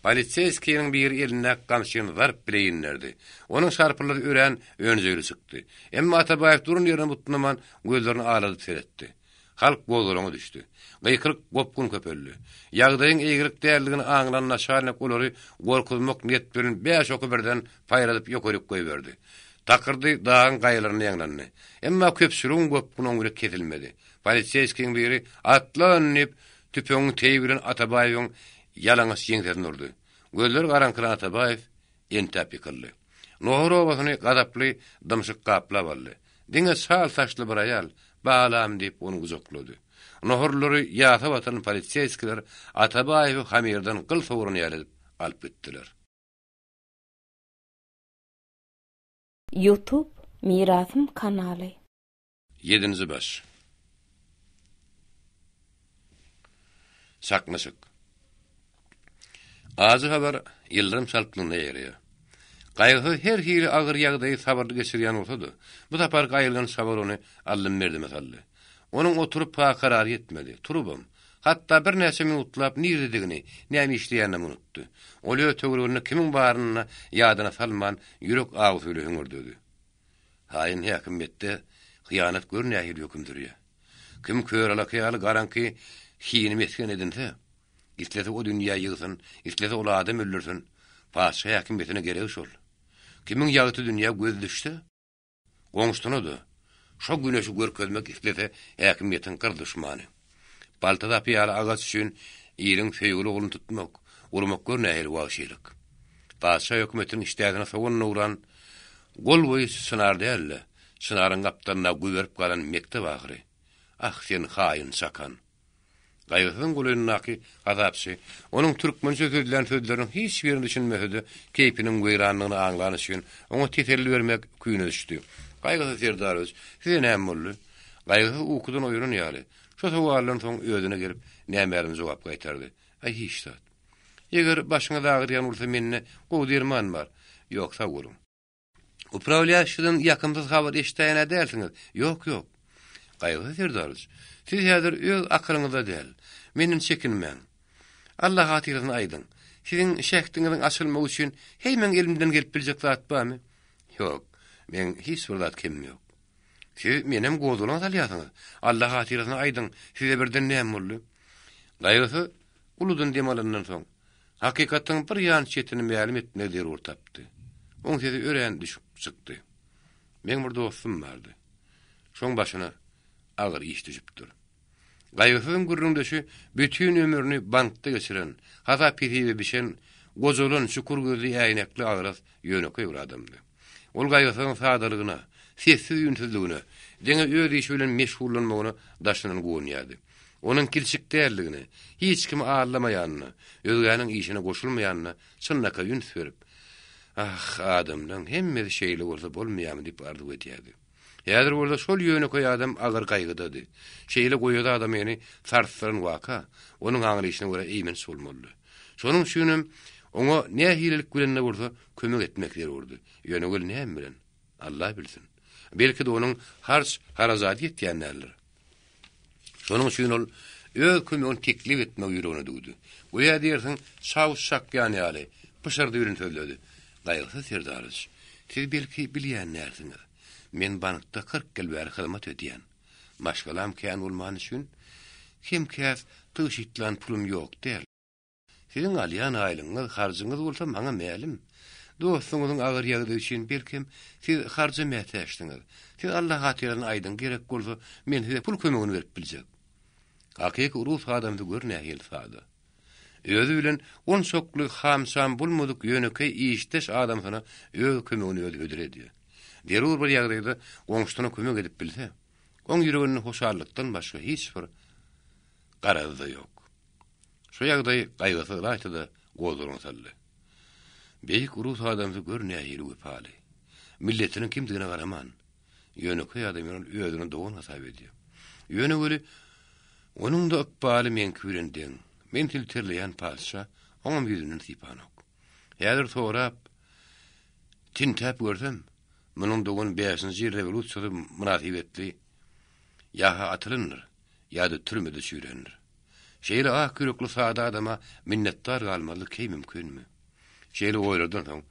Poliseýskiniň biri elindäki gamçyny zarp bile inderdi. Onuň şarpyldysy örän önjeýli çykdy. Emma Atabaýew duran ýerine butnaman, gözlerini aladyp seretdi. Halk gozgalaňa düşdi. Gykylyk gopgun köpeldi. Ýagdaýyň eýgilik däldigini aňlan naçalnik olary gorkuzmak niýet bilen bäş oky birden paýradyp ýokaryk goýberdi. Takyrdy dagyň gaýalarynda ýaňlandy. Emma köpçüligiň gopguny oň bilen kesilmedi. Poliseýskiň biri, Atlan! diýip, tüpeňiň teýi bilen Atabaýewiň ýalaňaç ýeňsesine urdy. Gözleri garaňkylan Atabaýew entäp ýykyldy. Nohur obasyny gazaply dymşyk gaplap aldy. Diňe çal saçly bir aýal, Balam! diýip, ony gujaklady. Nohurlary ýasa batyran poliseýskiler Atabaýewi hamirden gyl sogran ýaly edip alyp gitdiler. Youtube Mirasym kanaly. Ýedinji baş. Çaknyşyk. Ajy habar ýyldyrym çaltlygynda ýaýraýar. Gaýgysyz her hili agyr ýagdaýy sabyrly geçirýän bolsa-da, bu saparky aýylganç habar ony aldym-berdime saldy. Onuň oturyp-ha karary ýetmedi, turubam, hatda birnäçe minutlap nirededigini, näme işleýäninem unutdy. Ol öz töwereginde kimiň baryny-da ýadyna salman, ýürek awusy bilen hüňürdedi. Haýyn häkimiýetde hyýanat gör nähili höküm sürýär. Kim köralaka ýaly garaňky hini mesgen edinse, islese o dünýä ýygsyn, islese ol adam öldürsin, patyşa häkimiýetine geregi şol. Kimiň ýagty dünýä gözi düşse, Goňşusyna-da, şo güneşi görkezmek islese häkimiýetiň gyr duşmany. Palta sapy ýaly agaç üçin iliň söýgüli ogluny tutmak, urmak gör nähili wagşylyk. Patyşa hökümetiniň işdäsine sogan dogran gol boýy çynar däl-de, çynaryň gapdalynda güberip galan mekdep ahyry. Ah, sen haýyn çakan! Gaýgysyzyň golaýyndaky hasapçy onuň türkmençe sözlän sözleriniň hiç birine düşünmese-de, keýpiniň weýrandygyny aňlany üçin, oňa teselli bermek küýüne düşdi. Gaýgysyz Serdarowiç, size näme boldy? Gaýgysyz ukudan oýanan ýaly, şo sowaldan soň özüne gelip, nämälim jogap gaýtardy. Aý, hiç zat. Eger başyňyz agyrýan bolsa mende gowy derman bar. Ýok, sag boluň. Uprawlýaşiden ýakymsyz habar eşidäýen-ä dälsiňiz? Ýok, ýok. Gaýgysyz Serdaryç, siz häzir öz akylyňyzda däl. Menden çekinmäň. Alla hatyrasyna aýdyň. Siziň şähdiňiziň açylmagy üçin heý meň elimden gelip biljek zat barmy? Ýok, meň hiç bir zat kemim ýok. Siz menem gozgalaňa salýarsyňyz. Alla hatyrasyna aýdyň, size birden näme boldy? Gaýgysyz uludan dem alandan soň, Hakykatyň bir ýan çetini mälim etmegi zerur tapdy. Oň sesi örän düşük çykdy. Meň bir dostum bardy. Şoň başyna agyr iş düşüpdir. Gaýgysyzyň gürrüňdeşi bütin ömrüni bankda geçiren, hasap-hesibe bişen, gojalan, çukur gözli, äýnekli agras, ýönekeý bir adamdy. Ol gaýgysyzyň sadalygyna, sessiz-üýnsüzligine, diňe öz işi bilen meşgullanmagyna daşyndan guwanýardy. Onuň kilçik däldigine, hiç kimi aldamaýanyna, özgäniň işine goşulmaýanyna çynlakaý üns berip, Ah, adamlaň hemmesi şeýle bolsa bolmaýarmy diýip arzuw edýärdi. Häzir bolsa şol ýönekeý adam agyr gaýgydady. Şeýle goýazy adamyny sarsdyran waka onuň aňryşyna görä eýmenç bolmalydy. Şonuň üçinem oňa nähililik bilen-de bolsa kömek etmek zerurdy. Ýöne weli näme bilen? Alla bilsin. Belki-de onuň harç-harajady ýetýän däldir. Şonuň üçin ol öz kömegini teklip etmegi ýüregine düwdi. Göýä diýersiň, çawuş çakýan ýaly, pyşyrdy bilen sözledi, Gaýgysyz Serdaryç, siz belki bilýän dälsiňiz, men bankda 40 ýyl bäri hyzmat edýän. Maşgalam kän bolmany üçin, kem-käs tygşytlan pulum ýok däl. Siziň alýan aýlygyňyz, harjyňyz bolsa maňa mälim. Dostuňyzyň agyr ýagdaýy üçin, belkem, siz harja mätäçsiňiz. Siz Alla hatyrasyna aýdyň, gerek bolsa, men size pul kömegini berip biljek. Hakyky rus adamsy gör nähili sada. Özi bilen onçakly ham-şam bolmadyk ýönekeý işdeş adamsyna öz kömegini özi hödür edýär. Zerur bir ýagdaýda goňşusyna kömek edip bilse, oň ýüreginde hoşallykdan başga hiç bir garazy-da ýok. Şu ýagdaý gaýgysyz ylaýta-da gozgalaňa saldy. Beýik rus adamsy gör nähili wepaly. Milletiniň kimdigine garaman, ýönekeý adam ol özüne dogan hasap edýär. Ýöne weli, onuň-da ykbaly meňki bilen deň. Men silterleýän patyşa oňam ýüzünden sypanok. Häzir sorap, tintäp görsem, munuň dogan bäşinji ýyl rewolýusiýasy mynasybetli ýa-ha atylyndyr, ýa-da türmede çüýrändir. Şeýle ak ýürekli sada adama minnetdar galmazlyk heý mümkinmi? Şeýle oýlardan soň,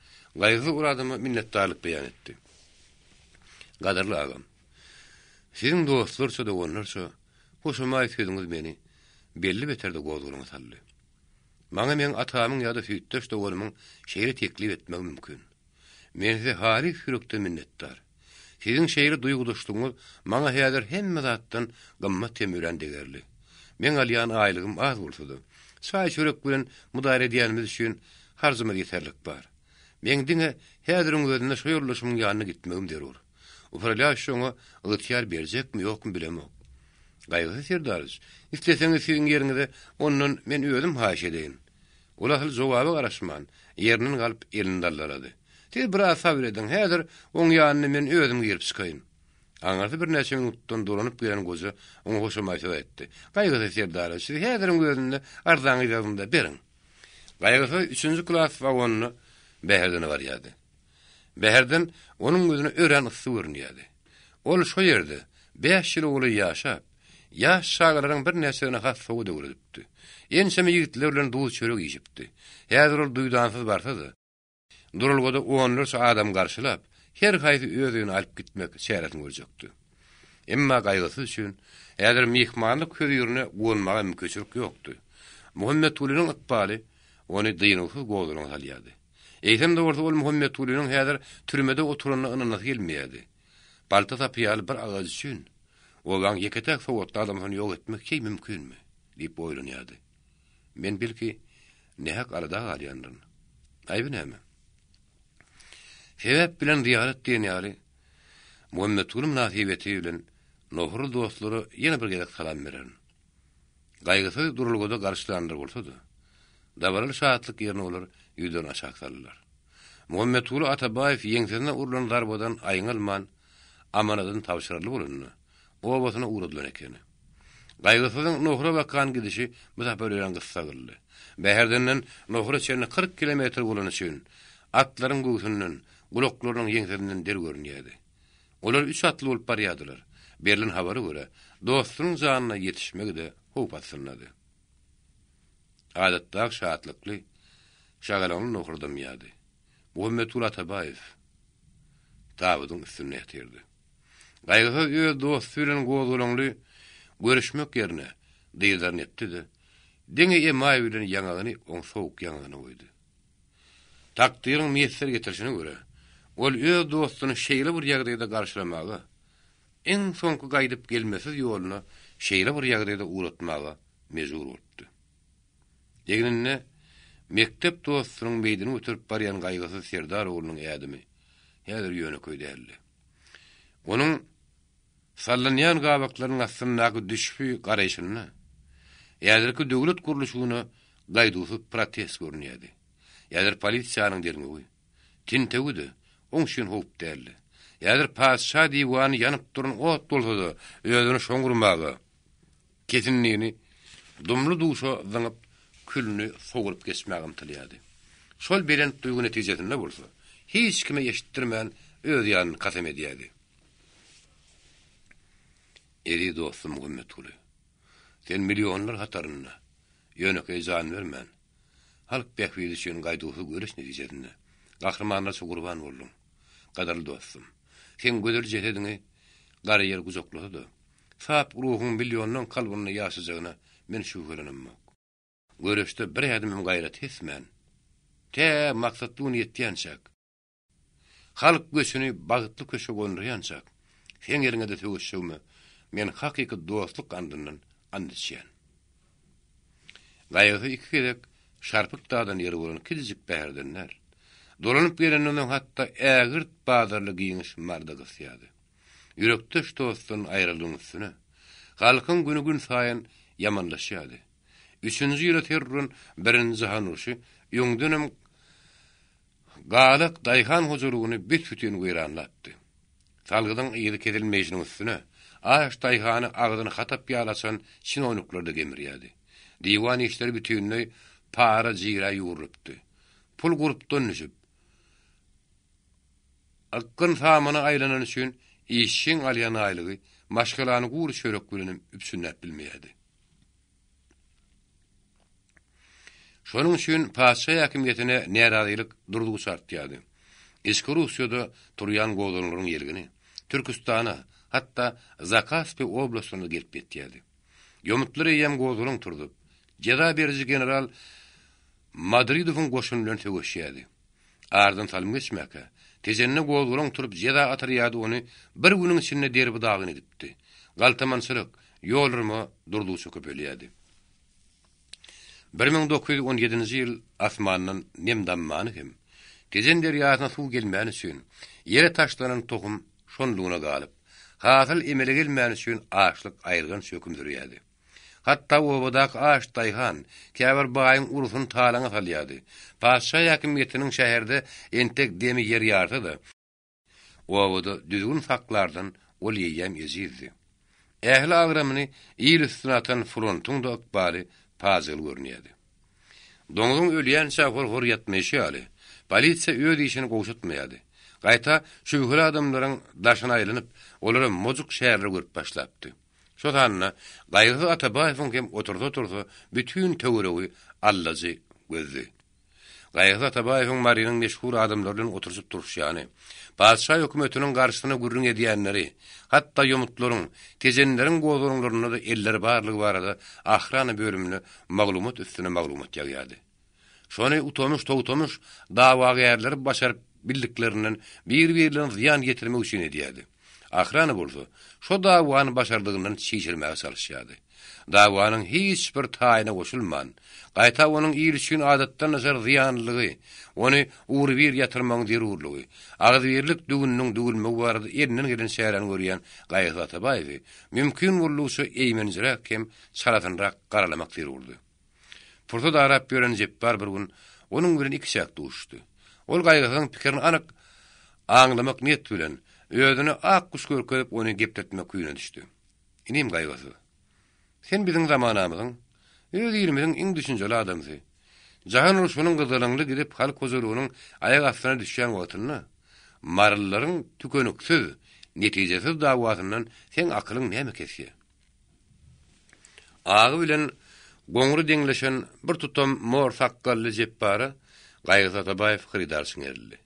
Gaýgysyz ol adama minnetdarlyk beýan etdi. Gadyrly agam, siziň dostlarça, doganlarça hoşamaý sözüňiz meni belli beterde gozgalaňa saldy. Maňa meň atamyň ýa-da süýtdeş doganymyň şeýle teklip etmegi mümkin. Men size halys ýürekden minnetdar. Siziň şeýle duýgudaşlygyňyz maňa häzir hemme zatdan gymmat hem örän degerli. Meň alýan aýlygym az bolsa-da, çaý-çörek bilen mydar edýänimiz üçin harjymyz ýeterlik bar. Meň diňe häziriň özünde şo ýoldaşymyň ýanyna gitmegim zerur. Upralýaşşy oňa ygtyýar berjekmi-ýokmy bilemok. Gaýgysyz Serdaryç, isleseňiz siziň ýeriňize ondan men özüm haýyş edeýin. Ol asyl jogaba garaşman, ýerinden galyp elini daldalady. Siz biraz sabyr ediň, häzir oň ýanyna men özüm girip çykaýyn. Aňyrsy birnäçe minutdan dolanyp gelen goja oňa hoşamaý söz aýtdy. Gaýgysyz Serdarowiç, siz häziriň özünde arzaňyzy ýazyň-da, beriň. Gaýgysyz üçünji klas wagonynda Bäherdene barýardy. Bäherden onuň gözüne örän yssy görünýärdi. Ol şo ýerde bäş ýyla golaý ýaşap, ýaş çagalaryň birnäçesine has sowat öwredipdi. Ençeme ýigitler bilen duz-çörek iýşipdi. Häzir ol duýdansyz barsa-da, duralgada onlarça adam garşylap, her haýsy öz öýüne alyp gitmek çäresini görjekdi. Emma gaýgysyz üçin häzir myhmanlyk hözirine guwanmaga mümkinçilik ýokdy. Muhammetgulynyň ykbaly ony dynuwsyz gozgalaňa salýardy. Eýsem-de bolsa ol Muhammetgulynyň häzir türmede oturanyna ynanasy gelmeýärdi. Palta sapy ýaly bir agaç üçin obaň ýeke-täk sowatly adamsyny ýok etmek heý mümkinmi? diýip oýlanýardy. Men belki nähak alada galýandyryn. Aýby näme? Sebäp bilen zyýarat diýen ýaly Muhammetguly mynasybeti bilen nohurly dostlara ýene bir gezek salam bererin. Gaýgysyz duralgada garşylanlar bolsa-da, dabaraly şatlyk ýerine olar ýüzlerini aşak saldylar. Muhammetguly Atabaýew ýeňsesine urlan zarbadan aýňalman, amanadyny tabşyrarly bolanda, obasyna ugradylan ekeni. Gaýgysyzyň Nohura bakan gidişi bu sapar örän gyssaglydy. Bäherdenden Nohura çenli 40 kilometr bolany üçin, atlaryň göwsünden, gulaklarynyň ýeňsesinden der görünýärdi. Olar üç atly bolup barýardylar. Berlen habara görä, dostunyň janyna ýetişmegi-de howp astyndady. Adatdaky şatlykly, şagalaňly nohur dymýardy. Muhammetguly Atabaýew tabydyň üstünde ýatyrdy. Gaýgysyz öz dosty bilen gozgalaňly görüşmek ýerine dyzlaryny epdi-de, diňe emaý bilen ýaňagyny oň sowuk ýaňagyna goýdy. Takdyryň miýesser getirişine görä, ol öz dostuny şeýle bir ýagdaýda garşylamaga, iň soňky gaýdyp gelmesiz ýoluna şeýle bir ýagdaýda ugratmaga mejbur bolupdy. Egninde mekdep dostunyň meýdini göterip barýan gaýgysyz serdar oglunyň ädimi häzir ýönekeý däldi. Onuň Sallanýan gabaklarynyň astyndaky düşbi garaýşynda häzirki döwlet gurluşygyna gaýduwsyz protest görünýärdi. Häzir polisiýanyň derňewi, tintewi-de oň üçin howp däldi. Häzir patyşa diwany ýanyp duran ot bolsa-da özüni şoň urmaga, Kesindini dumly-duşa zyňyp, külüni sowrup geçmäge ymtylýardy. Şol belent duýgy netijesinde bolsa, hiç kime eşitdirmän öz ýanyny kasam edýärdi. Eziz dostum Muhammetguly, sen millionlar hatarynda ýönekeý jan bermän, halk bähbidi üçin gaýduwsyz göreş netijesinde gahrymanlarça gurban bolduň. Gadyrly dostum, seň gözel jesediňi gara ýer gujaklasa-da, Sap ruhuň millionlaň kalbynda ýaşajagyna men şübhelenemok. Göreşde bir ädimem gaýra tesmän, tä maksatly güne ýetýänçäk, halk göçüni bagtly köşge gondurýançak, seň eliňede söweşjegime men hakyky dostluk andyndan and içýän. Gaýgysy iki gezek şarpyk dadan ýeri bolan kiçijik bäherden däl. Dolanyp gelenden soň hatda ägirt bazarly giňiş Marda gysýardy. Ýürekdeş dostdan aýryldygyň üstüne, halkyň güni günsaýyn ýamanlaşýardy. Üçünji ýyla ser uran Birinji jahan urşy öňdenem galak daýhan hojalygyny büs-bütin weýranlapdy. Salgydyň yzy kesilmeýşiniň üstüne, aç daýhany agzyny hatap ýaly açan çinownikler-de gemirýärdi. Diwan işleri bütinleý para-jirä ýugrulypdy. Pul gurpdan düşüp, Ykgyn samana aýlanany üçin işçiň alýan aýlygy maşgalany gury çörek bilenem üpjünläp bilmeýärdi. Şonuň üçin patyşa häkimiýetine närazylyk durdugyça artýardy. Içki Russiýada turýan gozgalaňlaryň ýelgini Türküstana, hatda Zakaspi oblastyna gelip ýetýärdi. Ýomutlar eýýäm gozgalaň turzup, jeza beriji general Madridowyň goşuny bilen söweşýärdi. Aradan salym geçmäkä, Tejende gozgalaň turup jeza otrýady ony bir günüň içinde derbi-dagyn edipdi. Galtamançylyk, ýol urma durdugyça köpelýärdi. 1917-nji ýyl asmandan nem dammany hem, Tejen derýasyna suw gelmäni üçin, ýere taşlanan tohum şonlugyna galyp, hasyl emele gelmäni üçin açlyk aýylganç höküm sürýärdi. Hatda obadaky aç daýhan käbir baýyň urusyny talaňa salýardy. Patyşa häkimiýetiniň şäherde entek demi ýer ýarsa-da, obada düzgün saklardan ol eýýäm ejizdi. Ähli agramyny il üstüne atan frontuň-da ykbaly pajygaly görünýärdi. Doňzuň ölýänçä hor-hor ýatmaýşy ýaly, polisiýa öz işini gowşatmaýardy. Gaýta, şübheli adamlaryň daşyna aýlanyp, olara mojuk şäherler görüp başlapdy. Şo sanda Gaýgysyz Atabaýewiň hem otursa-tursa bütin töweregi allajy gözdi. Gaýgysyz Atabaýewiň Marynyň meşhur adamlary bilen oturyşyp-turuşýany, patyşa hökümetiniň garşysyna gürrüň edýänleri, hatda ýomutlaryň, tejenleriň gozgalaňlarynda-da elleri barlygy barada ahrana bölümine maglumat üstüne maglumat ýagýardy. Şony utamyş-togtamyş dawagärleri başaryp bildiklerinden bir-birlerine zyýan ýetirmek üçin edýärdi. Ahrana bolsa, şo dawany başardygyndan çişirmäge çalyşýardy. Dawanyň hiç bir taýyna goşulman, gaýta onuň il üçin adatdan daşary zyýanlylygy, ony ugrybir ýatyrmagyň zerurlygy, agzybirlik düwüniniň düwülmegi barada elinden gelen çäräni görýän Gaýgysyz Atabaýewi mümkin boldugyça eýmenijiräk hem çalasynrak garalamak zerurdy. Pursat arap ýören Jepbar bir gün onuň bilen ikiçäk duşdy. Ol Gaýgysyzyň pikirini anyk aňlamak niýet bilen, özüne ak guş görkezip ony gepletmek küýüne düşdi. Inim Gaýgysyz, sen biziň zamanamyzyň, öz ilimiziň iň düşünjeli adamsy. Jahan urşunyň gyzgalaňly gidip halk hojalygynyň aýak astyna düşýän wagtynda, marylylaryň tükeniksiz, netijesiz dawasyndan seň akylyň näme kesýär? Agy bilen goňry deňleşen bir tutam mor sakgally Jepbara Gaýgysyz Atabaýew hyrydar çiňerildi.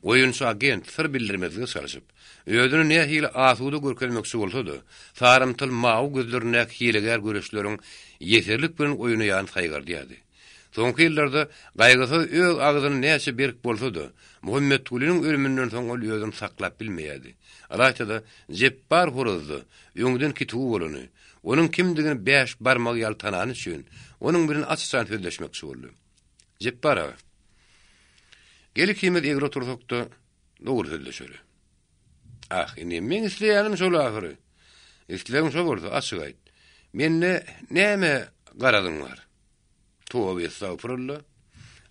Oýunçy agent syr bildirmezlige çalşyp, özüni nähili asuda görkezmekçi bolsa-da, sarymtyl mawy gözlerindäki hilegär göreçleriň ýeserlik bilen oýnaýanyny saýgardýardy. Soňky ýyllarda Gaýgysyz öz agzyny näçe berk bolsa-da, Muhammetgulynyň ölüminden soň ol özüni saklap bilmeýärdi. Ylaýta-da, Jepbar horazda öňden kituwy bolany, onuň kimdigini bäş barmagy ýaly tanany üçin, onuň bilen aç-açan sözleşmekçi boldy. Jepbar aga, gel ikimiz egri otursak-da, dogry sözleşeli. Ah, indi meň isleýänim şol ahyry. Islegiň şo bolsa, açyk aýt. Mende näme garazyň bar? Toba estagpurulla.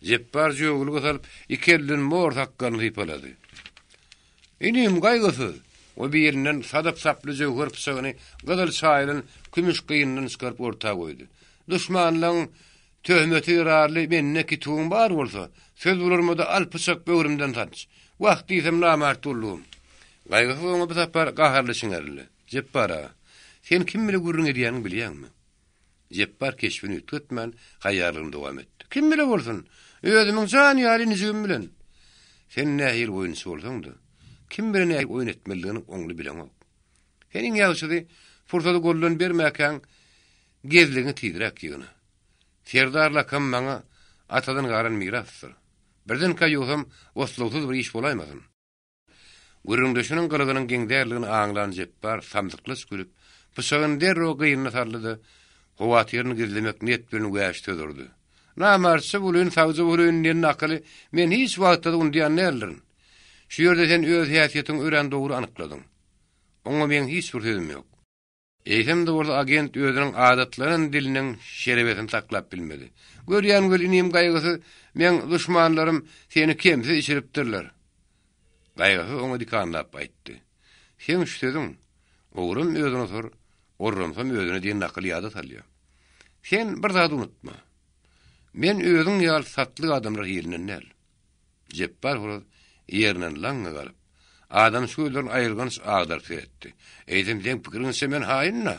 Jepbar jögülige salyp, iki elden mor sakgalyny sypalady. Inim, gaýgysyz! O birinden sadap saply jöwher pyçagyny gyzyl çaýylan kümüş gynyndan çykaryp orta goýdy. Duşmanlaň Töhmeti zerarly mende kituwyň bar bolsa, söz bularmada al pyçak böwrümden sanç. Wah diýsem namart boldugym. Gaýgysyz oňa bu sapar gaharly çiňerildi. Jepbar aga, sen kim bile gürrüň edýäniňi bilýäňmi? Jepbar keşbini üýtgetmän, haýýarlygyny dowam etdi. Kim bile bolsun? Özümiň jan ýaly inijigim bilen. Sen nähili oýunçy bolsaň-da, kim bilen nähili oýun etmelidigini oňly bileňok. Sen iň ýagşysy, pursady goldan bermäkäň, Gezligiňi tizräk ýygna. Serdar lakamy maňa atadan galan mirasdyr. Birdenkä ýogsam oslagsyz bir iş bolaýmasyn? Gürrüňdeşiniň gylygynyň geň däldigini aňlan Jepbar samsyklaç gülüp, pyçagyny derrew gynyna saldy-da, howatyryny gizlemek niýet bilen wäşi söz urdy. Namartça bolýyn, sagja bolýyn diýen nakyly men hiç wagtda-da unudýan däldirin. Şu ýerde sen öz häsiýetiňi örän dogry anykladyň. Oňa meň hiç bir sözüm ýok. Eýsem-de bolsa agent özüniň adatlanan diliniň şerebesini saklap bilmedi. Görýän weli inim Gaýgysyz, meň duşmanlarym seni kemsiz içiripdirler. Gaýgysyz oňa dikanlap aýtdy. Seň şu sözüň, Ogram özüne sor, orramsam özüne diýen nakyly ýada salýar. Sen bir zady unutma. Men özüň ýaly satlyk adamlar hilinden däl. Jepbar horaz ýerinden laňňa galyp, adamçy gözlerini aýylganç agdaryp seretdi. Eýsem, seň pikiriňçe men haýyn-da?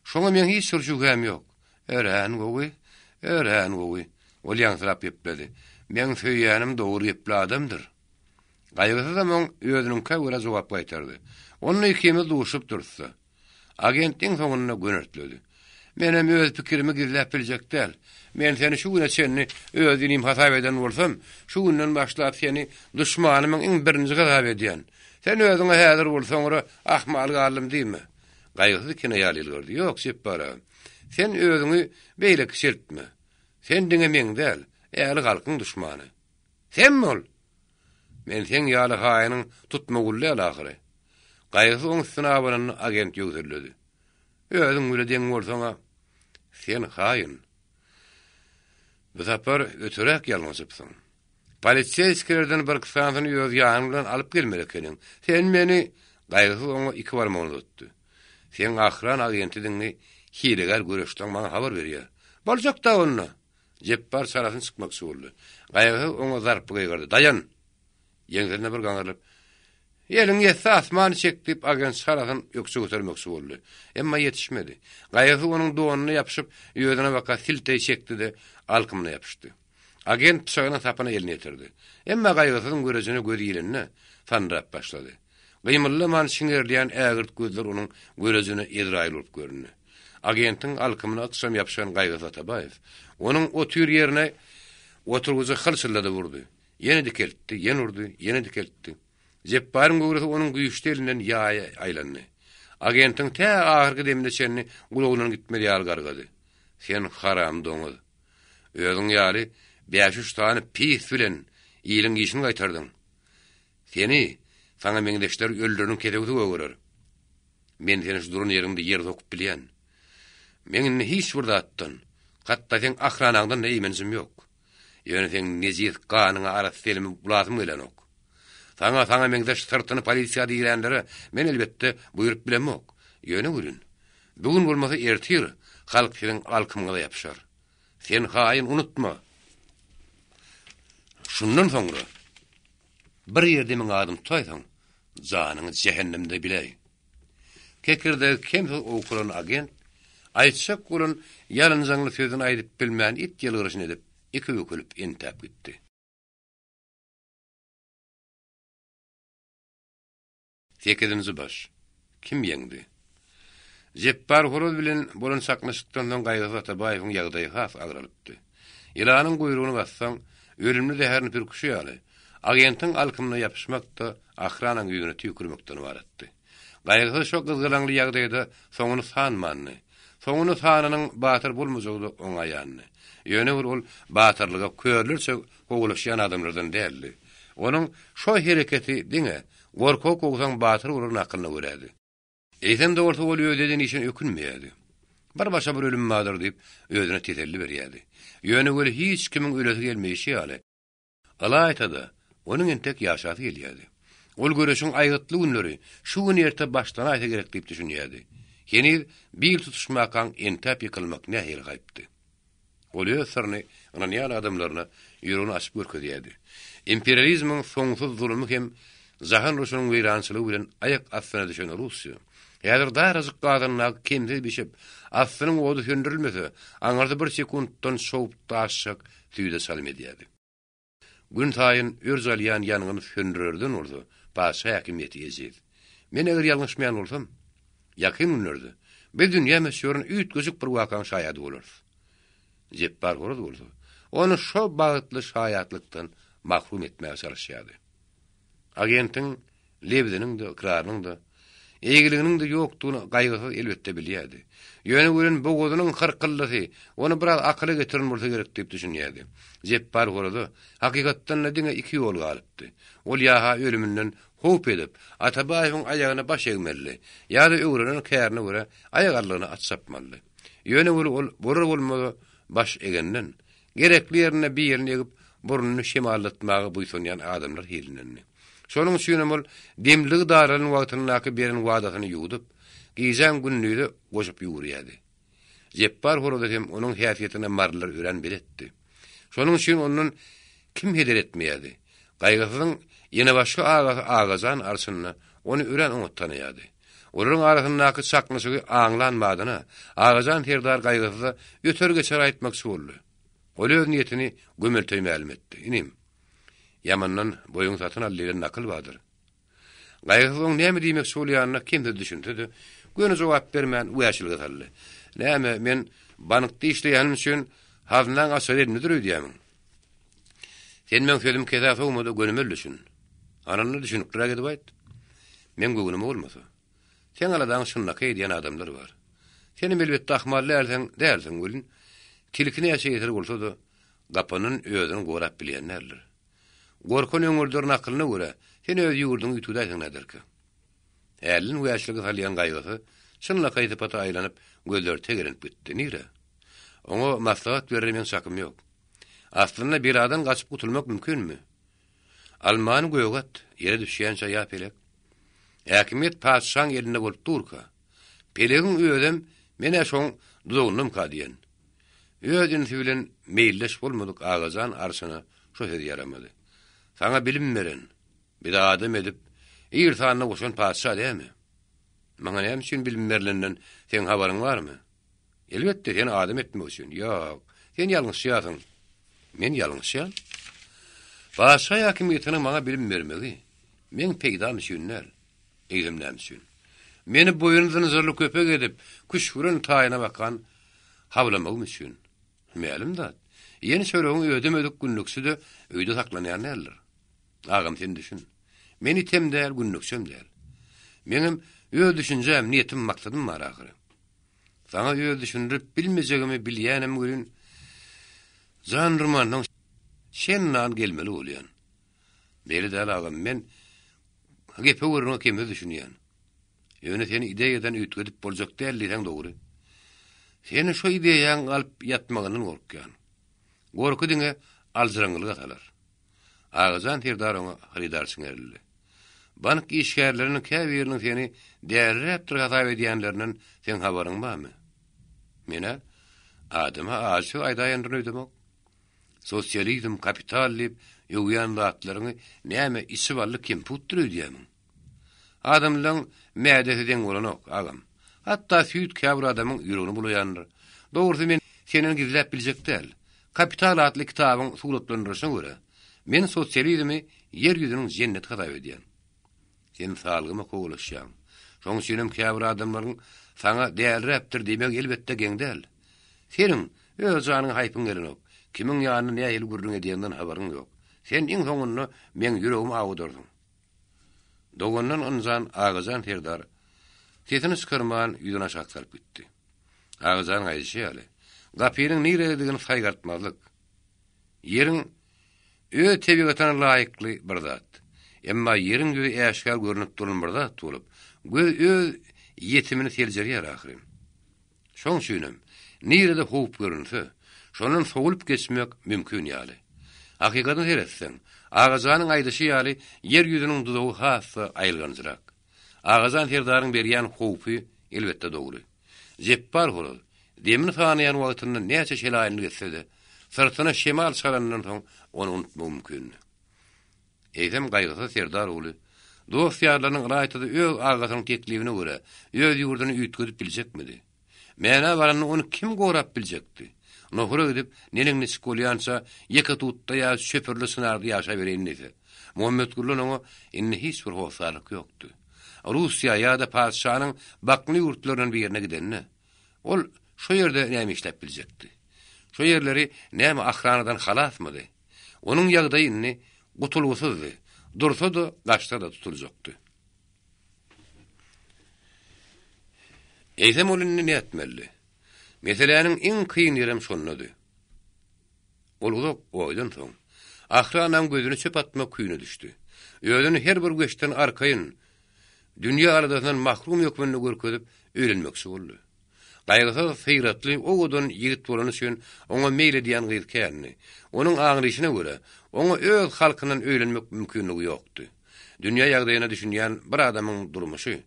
Şoňa meň hiç bir şübhäm ýok. Örän gowy, örän gowy, ol ýaňsylap gepledi. Meň söýýänim dogry gepli adamdyr. Gaýgysyzam oň özüniňkä görä jogap gaýtardy. Onda ikimiz duşup durus-da. Agent iň soňunda gönertledi. Menem öz pikirimi gizläp biljek däl. Men seni şu güne çenli öz inim hasap eden bolsam, şu günden başlap seni duşmanymyň iň birinji hasap edýän. Sen özüňe häzir bol, soňra ahmal galdym diýme. Gaýgysyz kinaýaly ýylgyrdy. Ýok, Jepbar aga. Sen özüňi beýle kiçeltme. Sen diňe meň däl, ähli halkyň duşmany. Sen bol! Men seň ýaly haýynyň tutma guly däl ahyry. Gaýgysyz oň üstüne abananda agent ýöwselledi. Özüň bile deň bolsaň-a, sen haýyn. Bu sapar öteräk ýalňyşypsyň. Poliseýskilerden birki sanysyny öz ýanyň bilen alyp gelmeli ekeniň. Sen meni Gaýgysyz oňa iki barmagyny uzatdy. Seň ahran agentidigiňi hilegär göreçleň maňa habar berýär. Boljak-da onda! Jepbar çalasyny çykmakçy boldy. Gaýgysyz oňa zarply gygyrdy, Daýan! Ýeňsesine bir gaňrylyp, Eliň ýetse asmany çek diýip, agent çalasyny ökje götermekçi boldy. Emma ýetişmedi. Gaýgysyz onuň donuna ýapyşyp, özüne baka silteý çekdi-de, alkymyna ýapyşdy. Agent pyçagynyň sapyna elini ýetirdi. Emma Gaýgysyzyň görejine gözi ilende, sandyrap başlady. Gymyldaman çiňerilýän ägirt gözler onuň görejine Ezraýyl bolup göründi. Agentiň alkymyna ykjam ýapyşan Gaýgysyz Atabaýew, onuň otyr ýerine oturgyjy hylçylladyp urdy. Ýene dikeltdi, ýene urdy, ýene dikeltdi. Jepbaryň göwresi onuň güýçli elinden ýaýa aýlandy. Agentiň tä ahyrky demine çenli gulagyndan gitmez ýaly gargady. Sen haram doňuz. Özüň ýaly bäş-üç sany pis bilen iliň işini gaýtardyň. Seni, saňa meňzeşleri öldüreniň kesewsi gögerer. Men seni şu duran ýeriňde ýere sokup bilýän. Meň indi hiç bir zatdan, hatda seň ahranaňdan-da eýmenjim ýok. Ýöne seň nejis ganyňa arassa elimi bulasym gelenok. Saňa, saňa meňzeş syrtyny polisiýa diränlere men elbetde buýrup bilemok. Ýöne welin, bu gün bolmasa ertir halk siziň alkymyňyza ýapyşar. Sen haýyn unutma! Şundan soňra bir ýerde meň adymy tutaýsaň, janyňy jähennemde biläý. Kekirdegi kemsiz owkalan agent, aýtjak bolan ýalynjaňly sözüni aýdyp bilmän it ýylgyryşyny edip, iki bükülip entäp gitdi. Sekizinji baş. Kim ýeňdi? Jepbar horaz bilen bolan çaknyşykdan soň Gaýgysyz Atabaýewiň ýagdaýy has agralypdy. Ýylanyň guýrugyny bassaň, ölümli zäherini pürküşi ýaly, agentiň alkymyna ýapyşmak-da ahranaň ýüzüne tüýkürmekden ybaratdy. Gaýgysyz şo gyzgalaňly ýagdaýda soňuny sanmandy. Soňuny sananyň batyr bolmajagy-da oňa aýandy. Ýöne bir ol batyrlyga körlerçe kowalaşýan adamlardan däldi. Onuň şo hereketi diňe Gorkagy kowsaň batyr bolar nakylyna görädi. Eýsem-de bolsa ol öz eden işine ökünmeýärdi. Bir başa bir ölüm bardyr diýip, özüne teselli berýärdi. Ýöne weli hiç kimiň ölesi gelmeýşi ýaly, ylaýta-da, onuň entek ýaşasy gelýärdi. Ol göreşiň aýgytly günleri şu gün-erte başlanaýsa gerek diýip düşünýärdi. Heniz bil tutuşmakaň entäp ýykylmak nähili haýpdy. Ol öz syryny ynanýan adamlaryna ýüregini açyp görkezýärdi. Imperializmiň soňsuz zulumy hem jahan urşunyň weýrançylygy bilen aýak astyna düşen Russiýa, häzir darajyk gazandaky kemsiz bişip, astynyň ody söndürilmese, aňyrsy bir sekuntdan çowup daşjak süýde çalym edýärdi. Günsaýyn örç alýan ýangyny söndürerden bolsa, patyşa häkimiýeti ejiz. Men eger ýalňyşmaýan bolsam, ýakyn günlerde biz dünýä möçberinde üýtgeşik bir wakaň şaýady bolarys. Jepbar horaz bolsa, ony şo bagtly şaýatlykdan mahrum etmäge çalyşýardy. Agentiň lebziniň-de, ykrarynyň-da, eýgiliginiň-de ýokdugyny Gaýgysyz elbetde bilýärdi. Ýöne welin bogazynyň hyrkyldysy ony biraz akyla getiren bolsa gerek diýip düşünýärdi. Jepbar horaza, hakykatdan-da diňe iki ýol galypdy. Ol ýa-ha ölüminden howp edip, Atabaýewiň aýagyna baş egmelidi, ýa-da öwrenen kärine görä aýagallygyna at çapmalydy. Ýöne weli ol bolar-bolmaza baş egenden, Gerekli ýerinde bir ýerini egip, burnuny şemallatmaga buýsanýan adamlar hilindendi. Şonuň üçinem ol demligi daralan wagtyndaky beren wadasyny ýuwdup, gijäň gündize goşup ýüwürýärdi. Jepbar horaza hem onuň häsiýetine marylylar örän beletdi. Şonuň üçin ondan kim heder etmeýärdi. Gaýgysyzyň ýene başga agasy Agajan arçyn-da ony örän oňat tanaýardy. Olaryň arasyndaky çaknyşygy aňlan badyna, Agajan serdar Gaýgysyza öter-geçer aýtmakçy boldy. Ol öz niýetini gömelteý mälim etdi. Inim, ýamandan boýuňy satyn al diýlen nakyl bardyr. Gaýgysyz oň näme diýmekçi bolýanyna kemsiz düşünse-de, göni jogap bermän wäşilige saldy. Näme, men bankda işleýänim üçin hazynaň açary elimdedir öýdýämiň? Sen meň sözümi kesä sowma-da gönümel düşün. Ananda düşünikliräk edip aýt. Meň göwnüme bolmasa. Seň aladaňy çynlakaý edýän adamlar bar. Senem elbetde ahmal dälseň, dälsiň welin, tilki näçe ýeser bolsa-da, gapandan özüni gorap bilýän däldir. Gorkan öňürder nakylyna görä, sen öz ýurduňy üýtgedäýseň näderkä? Hälden wäşilige salýan gaýgysy çynlakaý sypata aýlanyp, gözleri tegelenip gitdi. Nirä? Oňa maslahat berere meň çakym ýok. Aslynda beladan gaçyp gutulmak mümkinmi? Almany göge at, ýere düşýänçä ýa pelek. Häkimiýet patyşaň elinde bolup durka, pelegiň özem men-ä şoň duzagyndamyka diýen. Öz inisi bilen meýilleş bolmadyk Agajan arçyna şo söz ýaramady. Saňa bilim beren, bizi adam edip, ir sanyna goşan patyşa dämi? Maňa näme üçin bilim berlenden seň habaryň barmy? Elbetde, seni adam etmek üçin. Ýok, sen ýalňyşýarsyň. Men ýalňyşýan? Patyşa häkimiýetiniň maňa bilim bermegi, meň peýdam üçin däl, eýsem näme üçin? Meni boýun zynjyrly köpek edip, küşgüren taýyna bakan hawlamagym üçin. Mälim zat, iýen çöregiň ödemedik günlükçi-de öýde saklanýan däldir. Agam, sen düşün. Men item däl, günlükçem däl. Meňem. Öz düşünjäm, niýetim, maksadym bar ahyry. Saňa öz düşündirip bilmejegimi bilýänem welin, jan urmansoň şendan gelmeli bolýan. Beýle däl agam, men gepe görüňe kemsiz düşünýän. Ýöne seni ideýadan üýtgedip boljak däl diýseň dogry. Seni şo ideýaň alyp ýatmagyndan gorkýan. Gorky diňe aljyraňňylyga salar. Agajan serdar oňa hyrydar çiňerildi. Bank işgärleriniň käbiriniň seni däliräpdir hasap edýänlerinden seň habaryň barmy? Men-ä adama ajy söz aýdaýandyryn öýdemok. Sosializm, kapital diýip öwýän zatlaryňy näme içi bally kemputdyr öýdýämiň? Adamlaň mädesi deň bolanok, agam. Hatda süýt käbir adamyň ýüregini bulaýandyr. Dogrusy men senden gizläp biljek däl. Kapital atly kitabyň suratlandyryşyna görä, men sosializmi ýer ýüzüniň jenneti hasap edýän. Sen salgyma kowalaşýaň. Şoň üçinem käbir adamlaryň saňa däliräpdir diýmegi elbetde geň däl. Seniň öz janyňa haýpyň gelenok. Kimiň ýanynda nähili gürrüň edýäňden habaryň ýok. Sen iň soňunda meň ýüregimi awudarsyň. Dogandan ynjan Agajan serdar sesini çykarman ýüzüni aşak salyp gitdi. Agajanyň aýdyşy ýaly, gapynyň nirededigini saýgartmazlyk, ýeriň öz tebigatyna laýykly bir zat. Emma ýeriň ýüzi äşgär görnüp duran bir zat bolup, göz öz ýetimini seljerýär ahyryn. Şoň üçinem, nirede howp görünse, şondan sowulyp geçmek mümkin ýaly. Hakykatyna seretseň, Agajanyň aýdyşy ýaly, ýer ýüzüniň duzagy has-da aýylganjyrak. Agajan serdaryň berýän howpy, elbetde, dogry. Jepbar horaz, demini sanaýan wagtynda näçe şelaýynlyk etse-de, syrtyna şemal çalanyndan soň ony unutmak mümkindi. Eýsem Gaýgysyz serdar ogly, dost-ýarlarynyň ylaýta-da öz agasynyň teklibine görä, öz ýurduny üýtgedip biljekmidi? Mänä baranda ony kim gorap biljekdi? Nohura gidip, neneň-niçik bolýança, ýeke tutda ýa çöpürli çynarda ýaşabereýin diýse, Muhammetguldan oňa indi hiç bir hossarlyk ýokdy. Russiýa ýa-da patyşanyň bakna ýurtlaryndan birine gidende, ol şo ýerde näme işläp biljekdi? Şo ýerleri näme ahranadan halasmydy? Onuň ýagdaýy indi gutulgysyzdy, dursa-da, gaçsa-da tutuljakdy. Eýsem ol indi nätmelidi? Meseläniň iň kyn ýerem şondady. Ol uzak oýdan soň, ahranaň gözüni çöp atmak küýüne düşdi. Özüni her bir weçden arkaýyn, dünýe aladasyndan mahrum hökmünde görkezip, öýlenmekçi boldy. Gaýgysyz, syratly, owadan ýigit bolany üçin oňa meýil edýän gyz kändi. Onuň aňryşyna görä, oňa öz halkyndan öýlenmek mümkinligi ýokdy. Dünýä ýagdaýyna düşünýän bir adamyň durmuşy,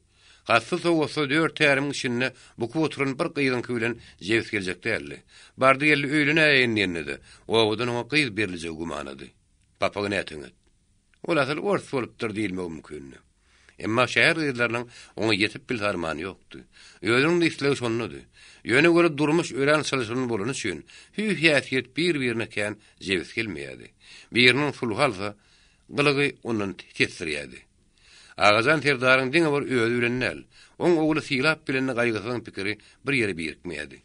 hatsyz-sowatsyz dört tärimiň içinde bukup oturan bir gyzyňky bilen jebis geljek däldi. Bardy-geldi öýlenäýeýin diýende-de, obadan oňa gyz beriljegi gümanady. Papagy näteňet. Ol asyl ors bolupdyr diýilmegi mümkindi. Emma şäher gyzlarynyň oňa ýetip bilse armany ýokdy. Özüniň-de islegi şondady. Ýöne weli durmuş örän çylşyrymly bolany üçin, hüý-häsiýet bir-birine kän jebis gelmeýärdi. Biriniň sulhy alsa, gylygy ondan tesdirýärdi. Agajan serdaryň diňe bir özi bilen däl, oň ogly Sylap bilen-de Gaýgysyzyň pikiri bir ýere birikmeýärdi.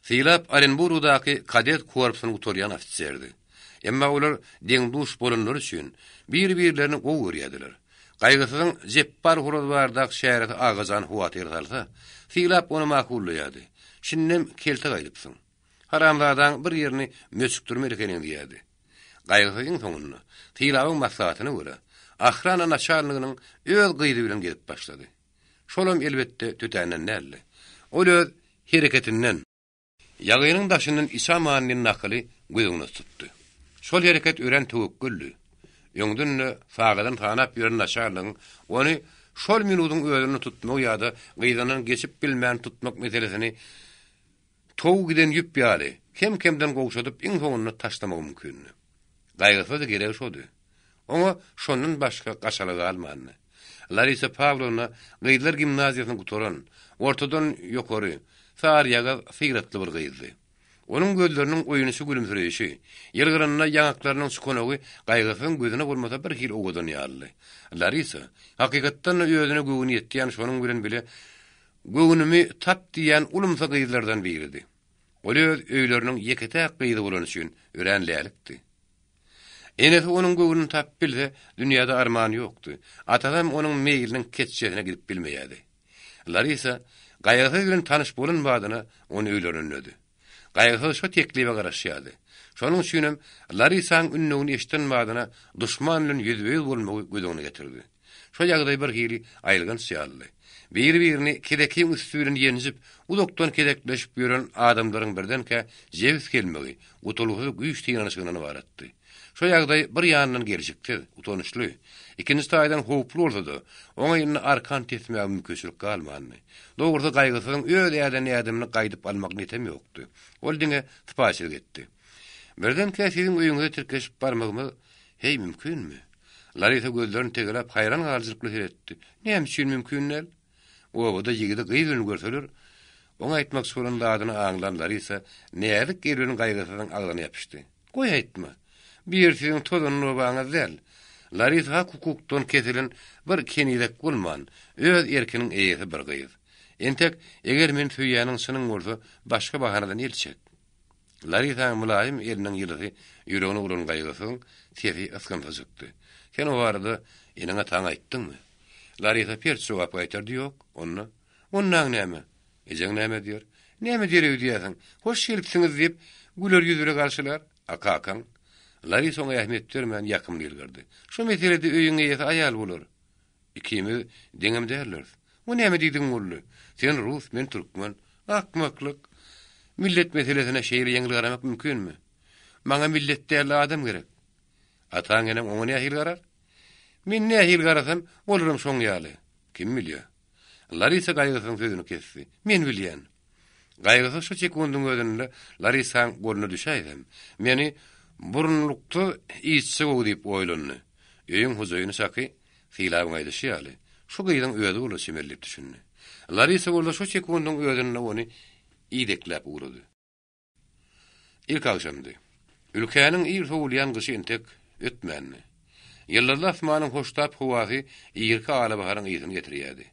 Sylap Orenburgdaky kadet korpusyny gutarýan ofiserdi. Emma olar deň-duş bolanlary üçin, bir-birlerini gowy görýärdiler. Gaýgysyzyň Jepbar horaz baradaky çäresi Agajany howatyr salsa, Sylap ony makullaýardy. Şindem kelte gaýdypsyň. Haramzadaň bir ýerini möçükdirmeli ekeniň diýerdi. Gaýgysyz iň soňunda, Sylabyň maslahatyna görä, ahrana naçalniginiň öz gyzy bilen gezip başlady. Şolam elbetde tötänden däldi. Ol öz hereketinden. Ýagynyň daşyndan içi aman diýen nakyly göz öňünde tutdy. Şol hereket örän töwekgeldi. Öňden-de sagadan sanap ýören naçarlygyň ony şol minudyň özünde tutmagy ýa-da gyzyndan geçip bilmän tutmak meselesini Tow giden ýüp ýaly, kem-kemden gowşadyp iň soňunda taşlamagy mümkindi. Gaýgysyz geregi şody. Oňa şondan başga gaçalga galmandy. Larisa Pawlowna gyzlar gimnaziýasyny gutaran, ortadan ýokary, saryýagyz, syratly bir gyzdy. Onuň gözleriniň oýunçy gülümsireýşi, ýylgyranda ýaňaklarynyň çukunagy Gaýgysyzyň gözüne bolmasa bir hili owadan ýalydy. Larisa, hakykatdan-da özüne göwni ýetýän şonuň bilen bile Göwnümi tap diýýän ulumsy gyzlardan biridi. Ol öz öýleriniň ýeke-täk gyzy bolany üçin örän lälikdi. Enesi onuň göwnüni tapyp bilse, dünýäde armany ýokdy. Atasam onuň meýliniň keçjesine gidip bilmeýärdi. Larisa Gaýgysyz bilen tanyş bolan badyna ony öýlerine ündedi. Gaýgysyz şo teklibe garaşýardy. Şonuň üçinem Larisaň ündewini eşiden badyna duşman bilen ýüzbe-ýüz bolmagy göz öňüne getirdi. Şo ýagdaý bir hili aýylganç ýalydy. Biri-birini kezekiň üsti bilen ýenjip, uzakdan kezekleşip ýören adamlaryň birdenkä jebis gelmegi gutulgysyz güýç synanyşygyndan ybaratdy. Şo ýagdaý bir ýandan gelşiksiz, utançly, ikinji taýdan howply bolsa-da, oňa indi arkan tesmäge mümkinçilik galmandy. Dogrusy, Gaýgysyzyň öz äden ädimini gaýdyp almak niýetem ýokdy. Ol diňe sypaýyçylyk etdi. Birdenkä siziň öýüňize tirkeşip barmagymyz, heý, mümkinmi? Larisa gözlerini tegeläp haýran galyjylykly seretdi. Näme üçin mümkin däl? Obada ýigidi gyz bilen görseler, oň aýtmakçy bolan zadyny aňlan Larisa näzik el bilen Gaýgysyzyň agzyna ýapyşdy. Goý aýtma. Bu ýer siziň tozanly obaňyz däl. Larisa hak-hukukdan kesilen bir kenizek bolman, öz erkiniň eýesi bir gyz. Entek, eger meni söýýäniň çynyň bolsa, başga bahanadan el çek. Larisaň mylaýym eliniň ýylysy ýüregine uran Gaýgysyzyň sesi ysgynsyz çykdy. Sen o barada eneň-ataňa aýtdyňmy? Larisa pert jogap gaýtardy, Ýok. Onda? Ondaň näme? Ejeň näme diýer? Näme diýer öýdýärsiň? Hoş gelipsiňiz diýip, güler ýüz bile garşylar. A kakaň? Larisa oňa ähmiýet bermän ýakymly ýylgyrdy. Şo meselede öýüň eýesi aýal bolar. Ikimiz deňem däldiris. O näme diýdigiň boldy? Sen rus, men türkmen. Akmaklyk! Millet meselesine şeýle ýeňil garamak mümkinmi? Maňa millet däl adam gerek. Ataň-eneň oňa nähili garar? Men nähili garasam, olaram şoň ýaly. Kim bilýär? Larisa Gaýgysyzyň sözüni kesdi. Men bilýän. Gaýgysyz şu sekundyň özünde Larisaň goluna düşäýsem, meni burunluksyz işçi gowy diýip oýlandy. Öýüň hojaýyny çaky Sylabyň aýdyşy ýaly, şu gyzyň özi bolar çemeli diýip düşündi. Larisa bolsa şu sekundyň özünde ony idekläp ugrady. Ilki agşamdy. Ülkäniň ir sowulýan gyşy entek ötmändi. Ýyldyzly asmanyň hoştap howasy irki alabaharyň ysyny getirýärdi.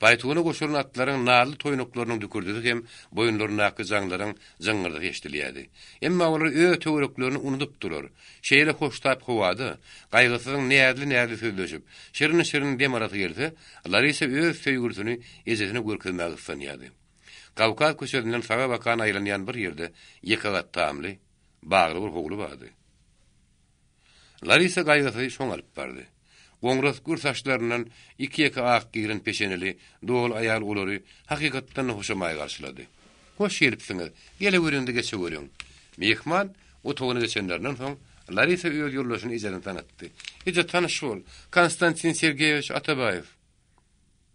Paýtuna goşulan atlaryň narly toýnaklarynyň dükürdisi hem boýunlaryndaky jaňlaryň jyňňyrdysy eşidilýärdi. Emma olar öz töwereklerini unudypdylar. Şeýle hoştap howada Gaýgysyzyň näzli-näzli sözleşip, şirin-şirin dem alasy gelse, Larisa öz söýgülisini ejesine görkezmäge gyssanýardy. Kawkaz köçesinden saga bakan aýlanýan bir ýerde ýeke gat tamly, bagly bir howly bardy. Larisa Gaýgysyzy şoňa alyp bardy. Goňras gür saçlaryndan iki-ýeke ak giren peşeneli doly aýal olary hakykatdan-da hoşamaý garşylady. Hoş gelipsiňiz, geleweriň-de geçeweriň. Myhman otagyna geçenlerinden soň, Larisa öz ýoldaşyny ejesine tanytdy. Eje, tanyş bol, Konstantin Sergeýewiç Atabaýew.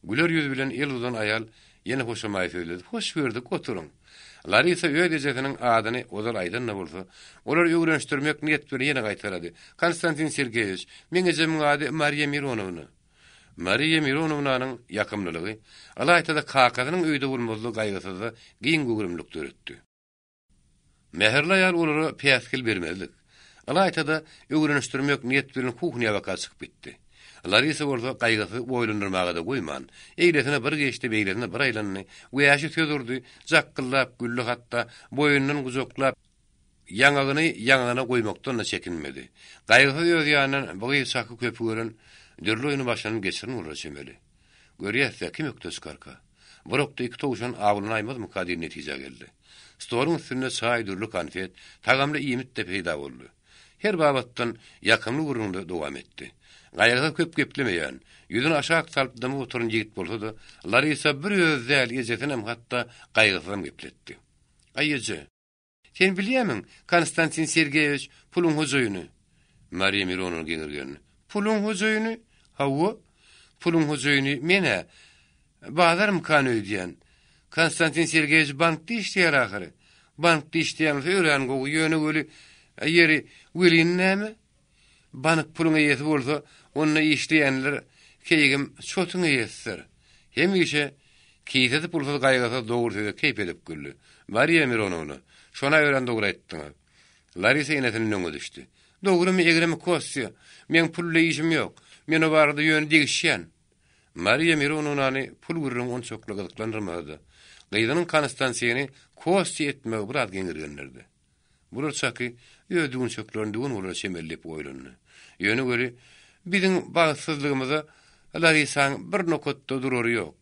Güler ýüz bilen el uzan aýal ýene hoşamaý sözledi, Hoş gördük, oturyň. Larisa öz ejesiniň adyny ozal aýdan-da bolsa, olary öwrenişdirmek niýet bilen ýene gaýtalady, Konstantin Sergeýewiç, meň ejemiň ady Mariýa Mironowna. Mariýa Mironownanyň ýakymlylygy, ylaýta-da kakasynyň öýde bolmazlygy Gaýgysyzda giň göwrümlilik döretdi. Mähirli aýal olara päsgel bermezlik, ylaýta-da öwrenişdirmek niýet bilen kuhnýa baka çykyp gitdi. Larisa bolsa gaýgysyz oýlandyrmaga-da goýman, eýlesine bir geçdi, beýlesine bir aýlandy, wäşi söz urdy, jakgyldap güldi hatda boýundan gujaklap, ýaňagyny ýaňagyna goýmakdan-da çekinmedi. Gaýgysyz öz ýanyndan bu gyz çaky köpi gören, dürli oýny başyndan geçiren bolara çemeli. Görýäs-dä, kim ökde çykarka? Bir okda iki towşan awlanaýmazmyka diýen netijä geldi. Stoluň üstünde çaý, dürli konfet, tagamly iýmit-de peýda boldy. Her babatdan ýakymly gürrüň-de dowam etdi. Gaýgysyz köp geplemeýän, ýüzüni aşak salyp dymyp oturan ýigit bolsa-da, Larisa bir özi däl, ejesinem, hatda Gaýgysyzam gepletdi. Aý, eje! Sen bilýärmiň, Konstantin Sergeýewiç puluň hojaýyny? Mariýa Mironowna geňirgendi. Puluň hojaýyny? Hawa, puluň hojaýyny men-ä. Bazarmykan öýdýän. Konstantin Sergeýewiç bankda işleýär ahyry. Bankda işleýän bolsa örän gowy, ýöne weli, ýeri, welin näme? Bank puluň eýesi bolsa, onda işleýänler keýgim çotuň eýesidir. Hemişe kisesi pulsuz gaýgysyz dogry söze keýp edip güldi. Mariýa Mironowna, şona örän dogry aýtdyňyz. Larisa enesiniň öňe düşdi. Dogrymy, egrimi Kostýa, meň pul bilen işim ýok. Men o barada ýöne degişýän. Mariýa Mironownany pul gürrüňi onçakly gyzyklandyrmasa-da, gyzynyň Konstantini Kostýa etmegi biraz geňirgendirdi. Bular çaky öz düwünçeklerini düwen bolara çemeli diýip oýlandy. Ýöne weli, biziň bagtsyzlygymyza Larisaň bir nokatda durary ýok.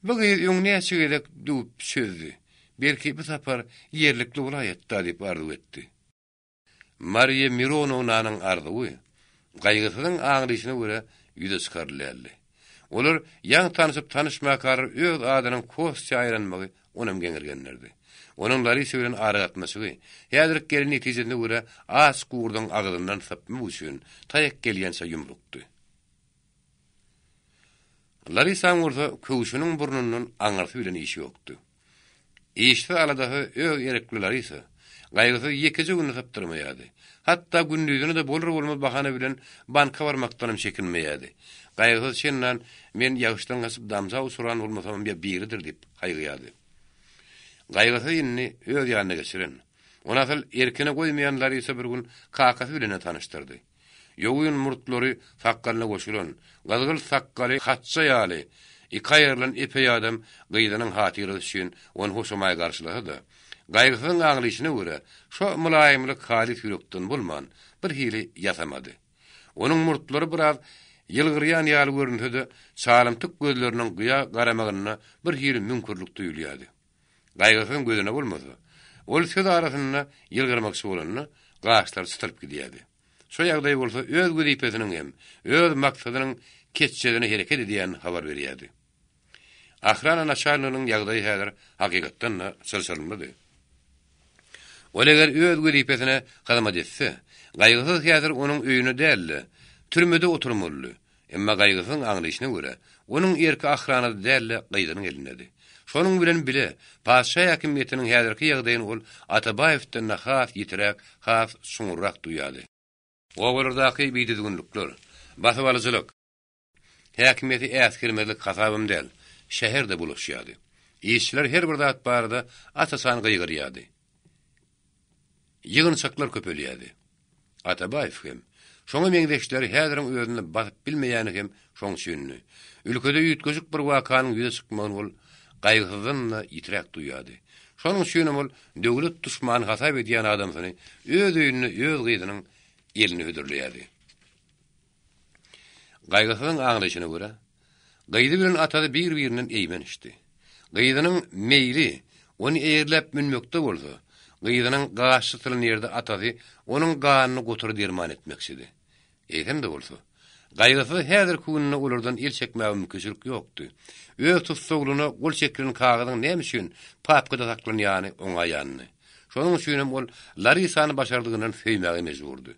Bu gyz öň näçe gezek düwüp çözdi. Belki bu sapar ýerlikli bolaýatda diýip arzuw etdi. Mariýa Mironownanyň arzuwy Gaýgysyzyň aňlyşyna görä ýüze çykarylýardy. Olar ýaňy tanyşyp-tanyşmakalar öz adynyň Kostýa aýlanmagy onam geňirgendirdi. Onuň Larisa bilen aragatnaşygy, häzirki gelen netijesine görä aç gurduň agzyndan sypmak üçin taýak gelýänçä ýumrukdy. Larisanyň bolsa köwşüniň burnundan aňyrsy bilen işi ýokdy. Işsiz aladasyz öz erkli Larisa, gaýgysyz ýekeje gününi sypdyrmaýardy. Hatda gündizine-de bolar-bolmaz bahana bilen banka barmakdanam çekinmeýärdi. Gaýgysyz çendan men ýagyşdan gaçyp damja uçran bolmasamam ýa biridir diýip haýygýardy. Gaýgysyz indi öz ýanyna geçiren, ony asyl erkine goýmaýan Larisa bir gün kakasy bilen-de tanyşdyrdy. Ýogyn murtlary sakgalyna goşulan, gyzgylt sakgaly hatça ýaly iki aýrylan epeý adam gyzynyň hatyrasy üçin ony hoşamaý garşylasa-da, Gaýgysyzyň aňlyşyna görä, şo mylaýymlyk halys ýürekden bolman, bir hili ýasamady. Onuň murtlary biraz ýylgyrýan ýaly görünse-de, çalymtyk gözleriniň gyýa garamagynda bir hili müňkürlik duýulýardy. Gaýgysyzyň gözüne bolmasa, ol söz arasynda ýylgyrmakçy bolanda, gaşlary çytylyp gidýärdi. Şo ýagdaý bolsa öz wezipesiniň hem öz maksadynyň ketjezine hereket edýänini habar berýärdi. Ahrana naçalniginiň ýagdaýy häzir hakykatdan-da çylşyrymlydy. Ol eger öz wezipesine hyzmat etse, Gaýgysyz häzir onuň öýünde däl-de, türmede oturmalydy. Emma Gaýgysyzyň aňlaýşyna görä, onuň erki ahranada däl-de, gyzynyň elindedi. Şonuň bilen bile, patyşa häkimiýetiniň häzirki ýagdaýyny ol Atabaýewden-de has ýitiräk, has çuňňurrak duýýardy. Obalardaky bidüzgünlikler, basybalyjylyk, häkimiýeti äsgermezlik hasabam däl, şäher-de bulaşýardy. Işçiler her bir zat barada aç-açan gygyrýardy. Ýygynçaklar köpelýärdi. Atabaýew hem, şoňa meňzeşleri häziriň özünde basyp bilmeýäni hem şoň üçindi. Ülkede üýtgeşik bir wakanyň ýüze çykmagyny ol Gaýgysyzdan-da ýitiräk duýýardy. Şonuň üçinem ol döwlet duşmany hasap edýän adamsyny öz öýünde öz gyzynyň eline hödürleýärdi. Gaýgysyzyň aňlaýşyna görä, gyzy bilen atasy bir-birinden eýmenişdi. Gyzynyň meýli ony eýerläp münmekde bolsa, gyzynyň gaşy çytylan ýerde atasy onuň ganyny gotur derman etmekçidi. Eýsem-de bolsa, Gaýgysyz häzirki günde olardan el çekmäge mümkinçilik ýokdy. Öz tussaglygyna gol çekilen kagyzyň näme üçin papkada saklanýany oňa aýandy. Şonuň üçinem ol Larisany başardygyndan söýmäge mejburdy.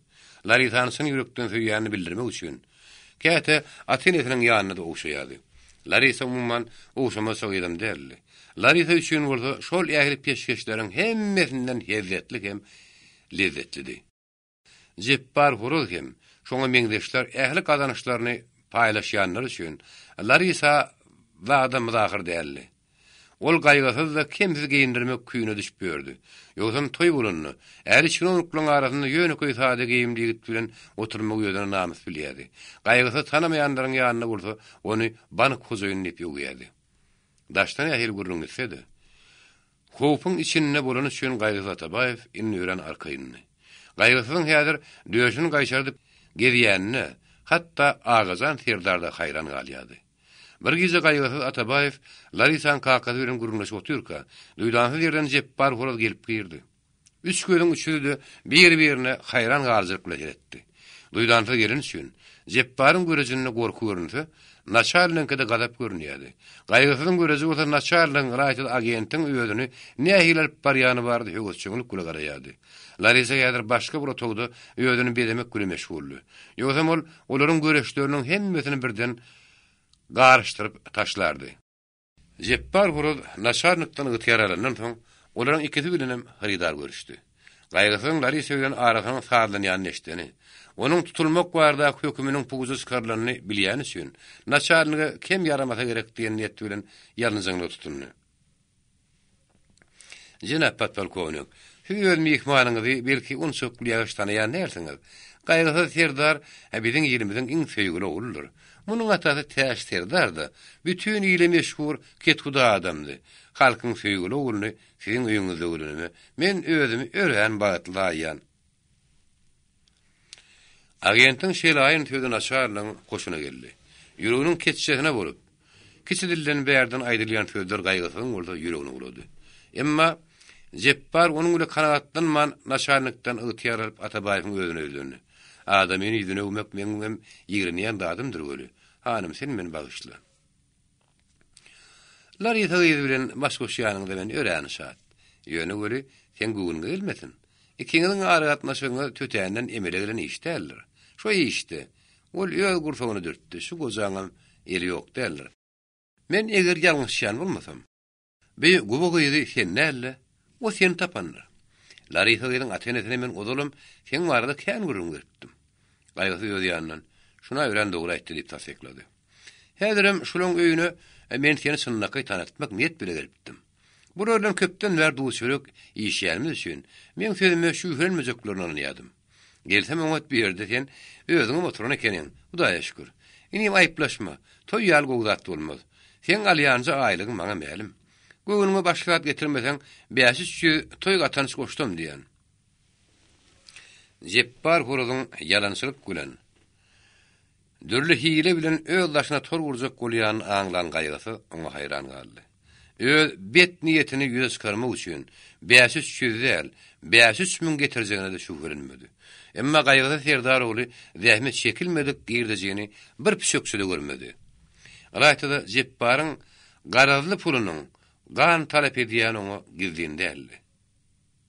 Larisany çyn ýürekden söýýänini bildirmek üçin, käte ata-enesiniň ýanynda-da ogşaýardy. Larisa umuman ogşamazça gyzam däldi. Larisa üçin bolsa şol ähli peşgeşleriň hemmesinden hezzetli hem lezzetlidi. Jepbar horaz hem şoňa meňzeşler ähli gazançlaryny paýlaşýanlary üçin Larisa zada myzahyr däldi. Ol gaýgysyz-da kemsiz geýindirmek küýüne düşüp ýördi. Ýogsam toý bolanda, äri çinownikleriň arasynda ýönekeý sada geýimli ýigit bilen oturmagy özüne namys bilýärdi. Gaýgysyz tanamaýanlaryň ýanynda bolsa ony bank hojaýyny diýip öwýärdi. Daşda nähili gürrüň gitse-de, howpuň içinde bolany üçin Gaýgysyz Atabaýew indi örän arkaýyndy. Gaýgysyzyň häzir döşüni gaýşardyp gezýänine hatda Agajan serdar-da haýran galýardy. Bir gije Gaýgysyz Atabaýew Larisanyň kakasy bilen gürrüňleşip otyrka, duýdansyz ýerden Jepbar horaz gelip girdi. Üç gözüň üçüsi-de bir-birine haýran galyjylyk bilen seretdi. Duýdansyz geleni üçin, Jepbaryň görejinde gorky görünse, naçalnigiňkide gazap görünýärdi. Gaýgysyzyň göreji bolsa naçalnigiň, ylaýta-da agentiň özüni nähili alyp barýany barada höwesjeňlik bile garaýardy. Larisa häzir başga bir otagda özüni bezemek bile meşguldy. Ýogsam ol olaryň göreçleriniň hemmesini birden garyşdyryp taşlardy. Jepbar horaz naçarnikden ygtyýar alandan soň, olaryň ikisi bilenem hyrydar görüşdi. Gaýgysyzyň Larisa bilen arasynyň sazlanýanyny eşideni, onuň tutulmak baradaky höküminiň puja çykarylanyny bilýäni üçin, naçarnige kem ýaramasa gerek diýen niýet bilen ýalynjaňlyga tutundy. Jenap podpolkownik, siz öz myhmanyňyzy belki onçakly ýagyş tanaýan dälsiňiz. Gaýgysyz serdar biziň ilimiziň iň söýgüli ogludyr. Munuň atasy Täç serdar-da bütin ile meşhur kethuda adamdy. Halkyň söýgüli ogluny siziň öýüňizde görenime men özümi örän bagtly saýýan. Agentiň şelaýyn sözi naçarlygyň hoşuna geldi. Ýüreginiň ketjesine bolup. Kiçi dilden bärden aýdylýan sözler gaýgysyzyň bolsa ýüregini gurady. Emma Jepbar onuň bilen kanagatlanman naçalnikden ygtyýar alyp Atabaýewiň özüne ýüzlendi. Adamyny ýüzüne öwmek meňňem ýigrenýän zadymdyr weli, hanym sen meni bagyşla. Larisa gyz bilen baş goşýanyňyza men örän şat. Ýöne weli, seň göwnüňe gelmesin. Ikiňiziň aragatnaşygyňyz tötänden emele gelen iş däldir. Şo işde, ol öz gursagyna dürtdi, şu gojaňam eli ýok däldir. Men eger ýalňyşýan bolmasam, bi guba gyzy sen däl-de, o seni tapandyr. Larisa gyzyň ata-enesine men ozalam seň barada kän gürrüň beripdim. Gaýgysyz öz ýanyndan, Şun-a örän dogry aýtdy diýip tassyklady. Häzirem şulaň öýüne men seni çynlakaý tanatmak niýet bile gelipdim. Bular bilen köpden bäri duz-çörek iýişýänimiz üçin, meň sözüme şübhelenmejeklerine ynanýardym. Gelsem oňat bu ýerde sen özüňem oturan ekeniň, Hudaýa şükür. Inim aýyplaşma, toý ýaly gowy zat bolmaz. Seň alýanja aýlygyň maňa mälim. Göwnüňe başga zat getirmeseň, bäş-üç ýüz toý gatanç goşsam diýýän. Jepbar horazyň ýalançylyk bilen, dürli hile bilen öz daşyna tor gurjak bolýanyny aňlan Gaýgysyz oňa haýran galdy. Öz bet niýetini ýüze çykarmak üçin bäş-üç ýüz däl, bäş-üç müň getirjegine-de şübhelenmedi. Emma Gaýgysyz serdar ogly zähmet çekilmedik girdejini bir püçekçe-de görmedi. Ylaýta-da Jepbaryň garazly pulunyň gan talap edýäni oňa gizlin däldi.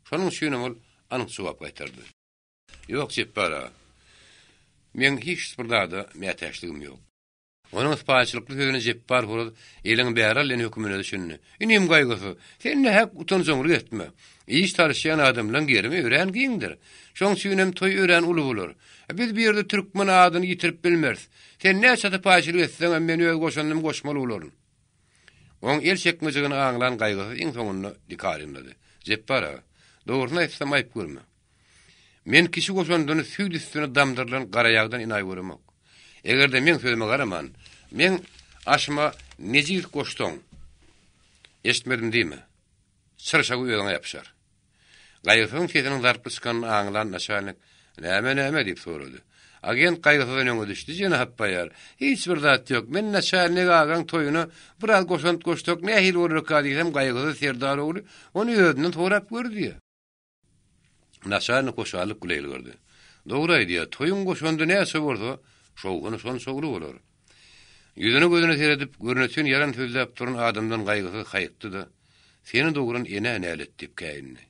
Şonuň üçinem ol anyk jogap gaýtardy. Ýok, Jepbar aga. Meň hiç bir zada mätäçligim ýok. Onuň sypaýyçylykly sözüne Jepbar horaz eliň bäri al diýen hökümine düşündi. Inim Gaýgysyz, sen nähak utanjaňlyk etme. Iş salyşýan adamlaň gerimi örän giňdir. Şoň üçinem toý örän uly bolar. Biz bu ýerde türkmen adyny ýitirip bilmeris. Sen näçe sypaýyçylyk etseňem men öz goşandymy goşmaly bolaryn. Oň el çekmejegini aňlan Gaýgysyz iň soňunda dikarynlady. Jepbar aga, dogrusyny aýtsam aýyp görme. Men kişi goşandyny süýt üstüne damdyrylan garaýagdan inaý göremok. Eger-de meň sözüme garaman, meň aşyma nejis goşsaň, eşitmedim diýme. Çyrşagy özüňe ýapyşar. Gaýgysyzyň sesiniň zarply çykanyny aňlan naçalnik, Näme, näme? diýip sorady. Agent Gaýgysyzdan öňe düşdi, Jenap baýar, hiç bir zat ýok. Men naçalnik agaň toýuna biraz goşant goşsak nähili bolarka diýsem, Gaýgysyz serdar ogly ony özünden sorap gör diýýär. Naçalnik hoşallyk bile ýylgyrdy. Dogry aýdýar, toýuň goşandy näçe bolsa, şowhuny şonça uly bolar. Ýüzüne-gözüne seredip, görnetin ýalan sözläp duran adamdan gaýgysyz haýykdy-da, Seni dogran enä nälet diýip käýindi.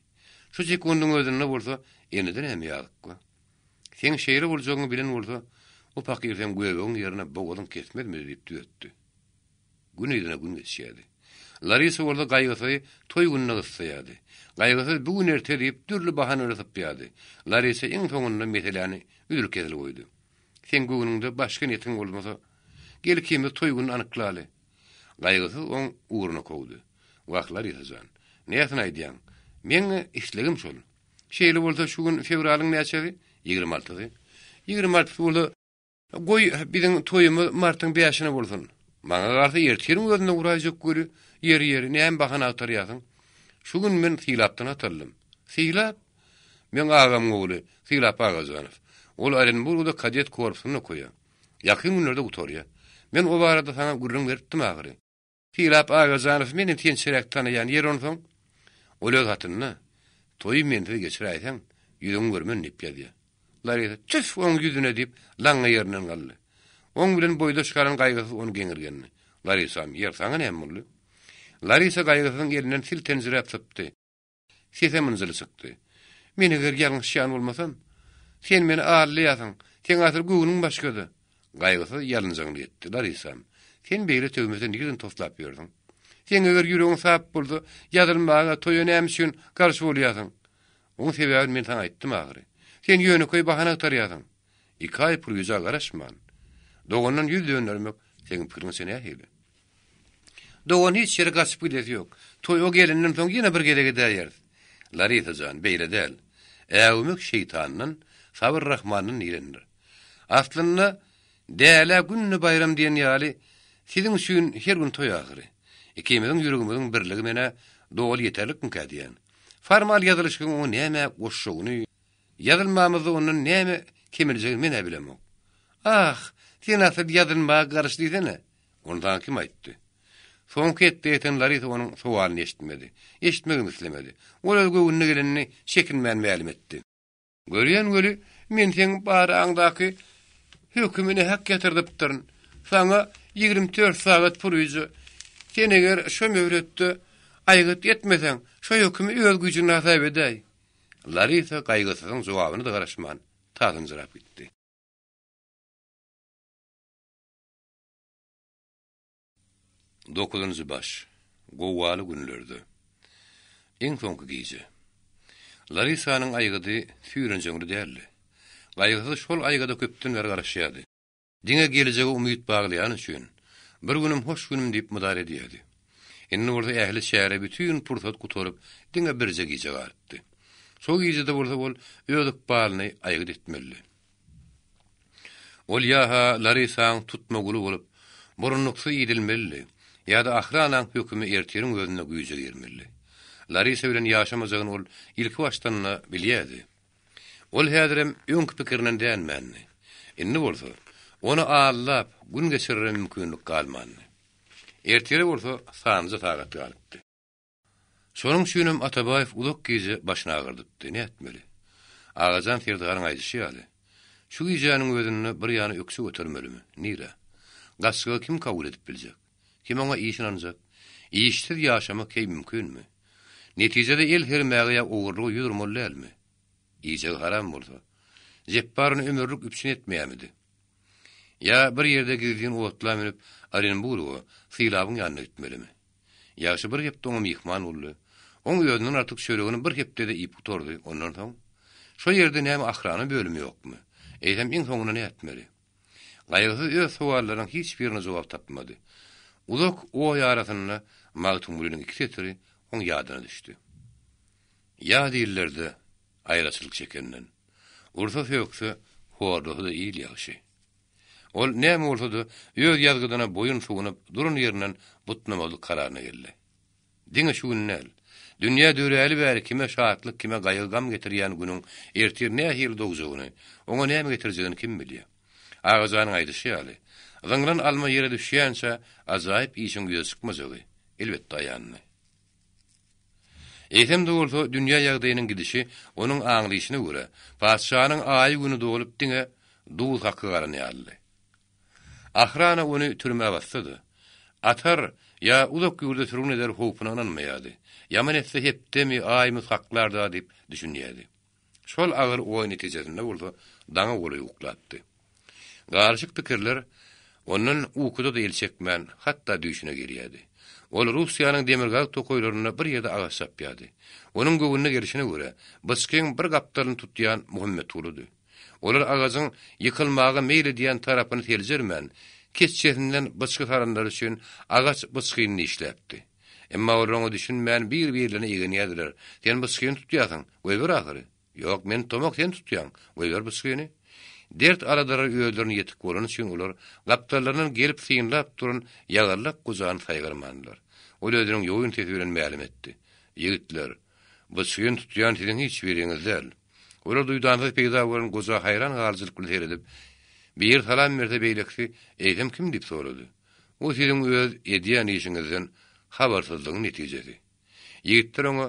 Şu sekundyň özünde bolsa, enede näme ýazyk bar? Seň şeýle boljagyňy bilen bolsa, o pakyr seň göbegiň ýerine bogazyň kesmezmidi diýip düzetdi. Gün yzyna gün geçýärdi. Larisa bolsa Gaýgysyzy toý gününe gyssaýardy. Gaýgysyz bu gün erte diýip, dürli bahanalary sypýardy. Larisa iň soňunda meseläni üzül-kesil goýdy. Seň göwnüňde başga niýetiň bolmasa, gel ikimiz toý gününi anyklaly. Gaýgysyz oň ugruna kowdy. Wah, Larisa jan, näsini aýdýaň? Meň islegim şol. Şeýle bolsa şu gün fewralyň näçesi? Ýigrimi altysy. Ýigrimi altysy bolsa, Goý, biziň toýumyz martyň bäşine bolsun. Maňa galsa ertiriň özünde guraýjak weli, ýeri, ýeri, näme bahana agtarýarsyň? Şu gün men Sylapdan hat aldym. Sylap? Meň agamyň ogly, Sylap Agajanow. Ol Orenburgda kadet korpusynda okaýar. Ýakyn günlerde gutarýar. Men o barada saňa gürrüň beripdim ahyry. Sylap Agajanow menem sençeräk tanaýan, ýeri onsoň? Ol öz hatynda, Toýy mensiz geçiräýseň, ýüzüňi görmen diýip ýazýar. Larisa, Tüf, oň ýüzüne diýip, laňňa ýerinden galdy. Oň bilen boýdaş galan Gaýgysyz ony geňirgendi. Larisam, ýer, saňa näme boldy? Larisa Gaýgysyzyň elinden siltenjiräp sypdy. Sesem ynjyly çykdy. Men eger ýalňyşýan bolmasam, sen meni aldaýarsyň, seň asyl göwnüň başgada. Gaýgysyz ýalynjaňly etdi. Larisam, sen beýle töhmete nireden toslap ýörsüň? Seň eger ýüregiň sap bolsa, ýazylmaga, toýa näme üçin garşy bolýarsyň? Oň sebäbini men saňa aýtdym ahyry. Sen ýönekeý bahana agtarýarsyň. Iki aý puryja garaşman, dogandan ýüz döndermek seň pikiriňçe nähili? Dogan hiç ýere gaçyp gidesi ýok. Toý o gelenden soň ýene bir gezek edäýeris. Larisa jan, beýle däl. Äwmek şeýtandan, sabyr Rahmandan diýlendir. Aslynda, dälä günde baýram diýen ýaly, siziň üçin her gün toý ahyry. Ikimiziň ýüregimiziň birligi menä doly ýeterlikmikä diýýän. Formal ýazylyşygyň oňa näme goşjagyny, Ýazylmamyzda ondan näme kemiljegini men-ä bilemok. Ah, sen asyl ýazylmaga garyş diýsene. Ony saňa kim aýtdy? Soňky hetde ýeten Larisa onuň sowalyny eşitmedi. Eşitmegem islemedi. Ol öz göwnüne gelenini çekinmän mälim etdi. Görýän weli, men seň baraňdaky hökümi nähak ýatyrdypdyryn. Saňa 24 sagat puryja. Sen eger şo möhletde aýgyt etmeseň, şo hökümi öz güýjüňde hasap edäý. Larisa Gaýgysyzyň jogabyna-da garaşman, tazynjyrap gitdi. Dokuzynjy baş. Gowgaly günlerde. Iň soňky gije. Larisanyň aýgydy süýrenjeňli däldi. Gaýgysyz şol aýgyda köpden bäri garaşýardy. Diňe gelejege umyt baglaýany üçin, bir günüm hoş günüm diýip mydar edýärdi. Indi bolsa ähli çäre bütin pursat gutaryp, diňe birje gije galypdy. Şo gijede bolsa ol öz ykbalyny aýgyt etmelidi. Ol ýa-ha Larisaň tutma guly bolup, burunluksyz idilmelidi, ýa-da ahranaň hökümi ertiriň özünde güýje girmelidi. Larisa bilen ýaşamajagyny ol ilkibaşdan-da bilýärdi. Ol häzirem öňki pikirinden dänmändi. Indi bolsa, ony aldap, gün geçirere mümkinlik galmandy. Ertire bolsa sanlyja sagat galypdy. Şonuň üçinem Atabaýew uzak gije başyny agyrdypdy. Nätmeli? Agajan serdaryň aýdyşy ýaly, şu gijäniň özünde bir ýana ökje götermelimi? Nirä? Gaçgagy kim kabul edip biljek? Kim oňa iş ynanjak? Işsiz ýaşamak heý mümkinmi? Netijede el sermäge ýa ogurlyga ýüz urmaly dälmi? Iýjegi haram bolsa, Jepbar ony ömürlik üpjün etmeýärmidi? Ýa bir ýerde gizlin otla münüp Orenburga, Sylabyň ýanyna gitmelimi? Ýagşy bir hepde oňa myhman boldy. Oň özünden artyk çöregini bir hepdede iýip gutardy, ondan soň? Şo ýerde näme ahrana bölümi ýokmy? Eýsem iň soňunda nätmeli? Gaýgysyz öz sowallarynyň hiç birine jogap tapmady. Uzak oý arasynda Magtymgulynyň iki setiri oň ýadyna düşdi. Ýat illerde aýraçylyk çekenden, ursa-sökse, horlasa-da il ýagşy. Ol näme bolsa-da, öz ýazgydyna boýun sunup, duran ýerinden butnamazlyk kararyna geldi. Diňe şu gün däl, dünýä döräli bäri kime şatlyk, kime gaýgy-gam getirýän günüň ertir nähili dogjagyny, oňa näme getirjegini kim bilýär? Agajanyň aýdyşy ýaly, zyňlan alma ýere düşýänçä ajaýyp işiň ýüze çykmajagy, elbetde, aýandy. Eýsem-de bolsa, dünýä ýagdaýynyň gidişi onuň aňlyşyna görä, patyşanyň aýy-güni dolup diňe duz haky galan ýalydy. Ahrana ony türmä bassa-da, atar ýa uzak ýurda sürgün eder howpuna ynanmaýardy. Ýaman etse hepdemi, aýmy saklar-da diýip düşünýärdi. Şol agyr oý netijesinde bolsa daňa golaý uklapdy. Garyşyk pikirler ondan ukuda-da el çekmän, hatda düýşüne girýärdi. Ol Russiýanyň demirgazyk tokaýlarynda bir ýerde agaç çapýardy. Onuň göwnüne gelşine görä, byçgyň bir gapdalyny tutýan Muhammetgulydy. Olar agajyň ýykylmaga meýil edýän tarapyny seljermän, keçjesinden byçgy salanlary üçin agaç byçgyny dişläpdi. Emma olar oňa düşünmän bir-birlerine igenýärdiler, Sen byçgyny tutýarsyň, goýber ahyry. Ýok, men tutamok, sen tutýaň, goýber byçgyny. Dert-aladalar özlerine ýetik bolany üçin olar gapdallaryndan gelip synlap duran ýagyrlak gojany saýgarmandylar. Ol özüniň ýogyn sesi bilen mälim etdi, Ýigitler, byçgyny tutýan siziň hiç biriňiz däl. Olar duýdansyz peýda bolan goja haýran galyjylyk bilen seredip, biri salam berse beýlekisi, Eýsem kim diýip sorady. Bu siziň öz edýän işiňizden habarsyzlygyň netijesi. Ýigitler oňa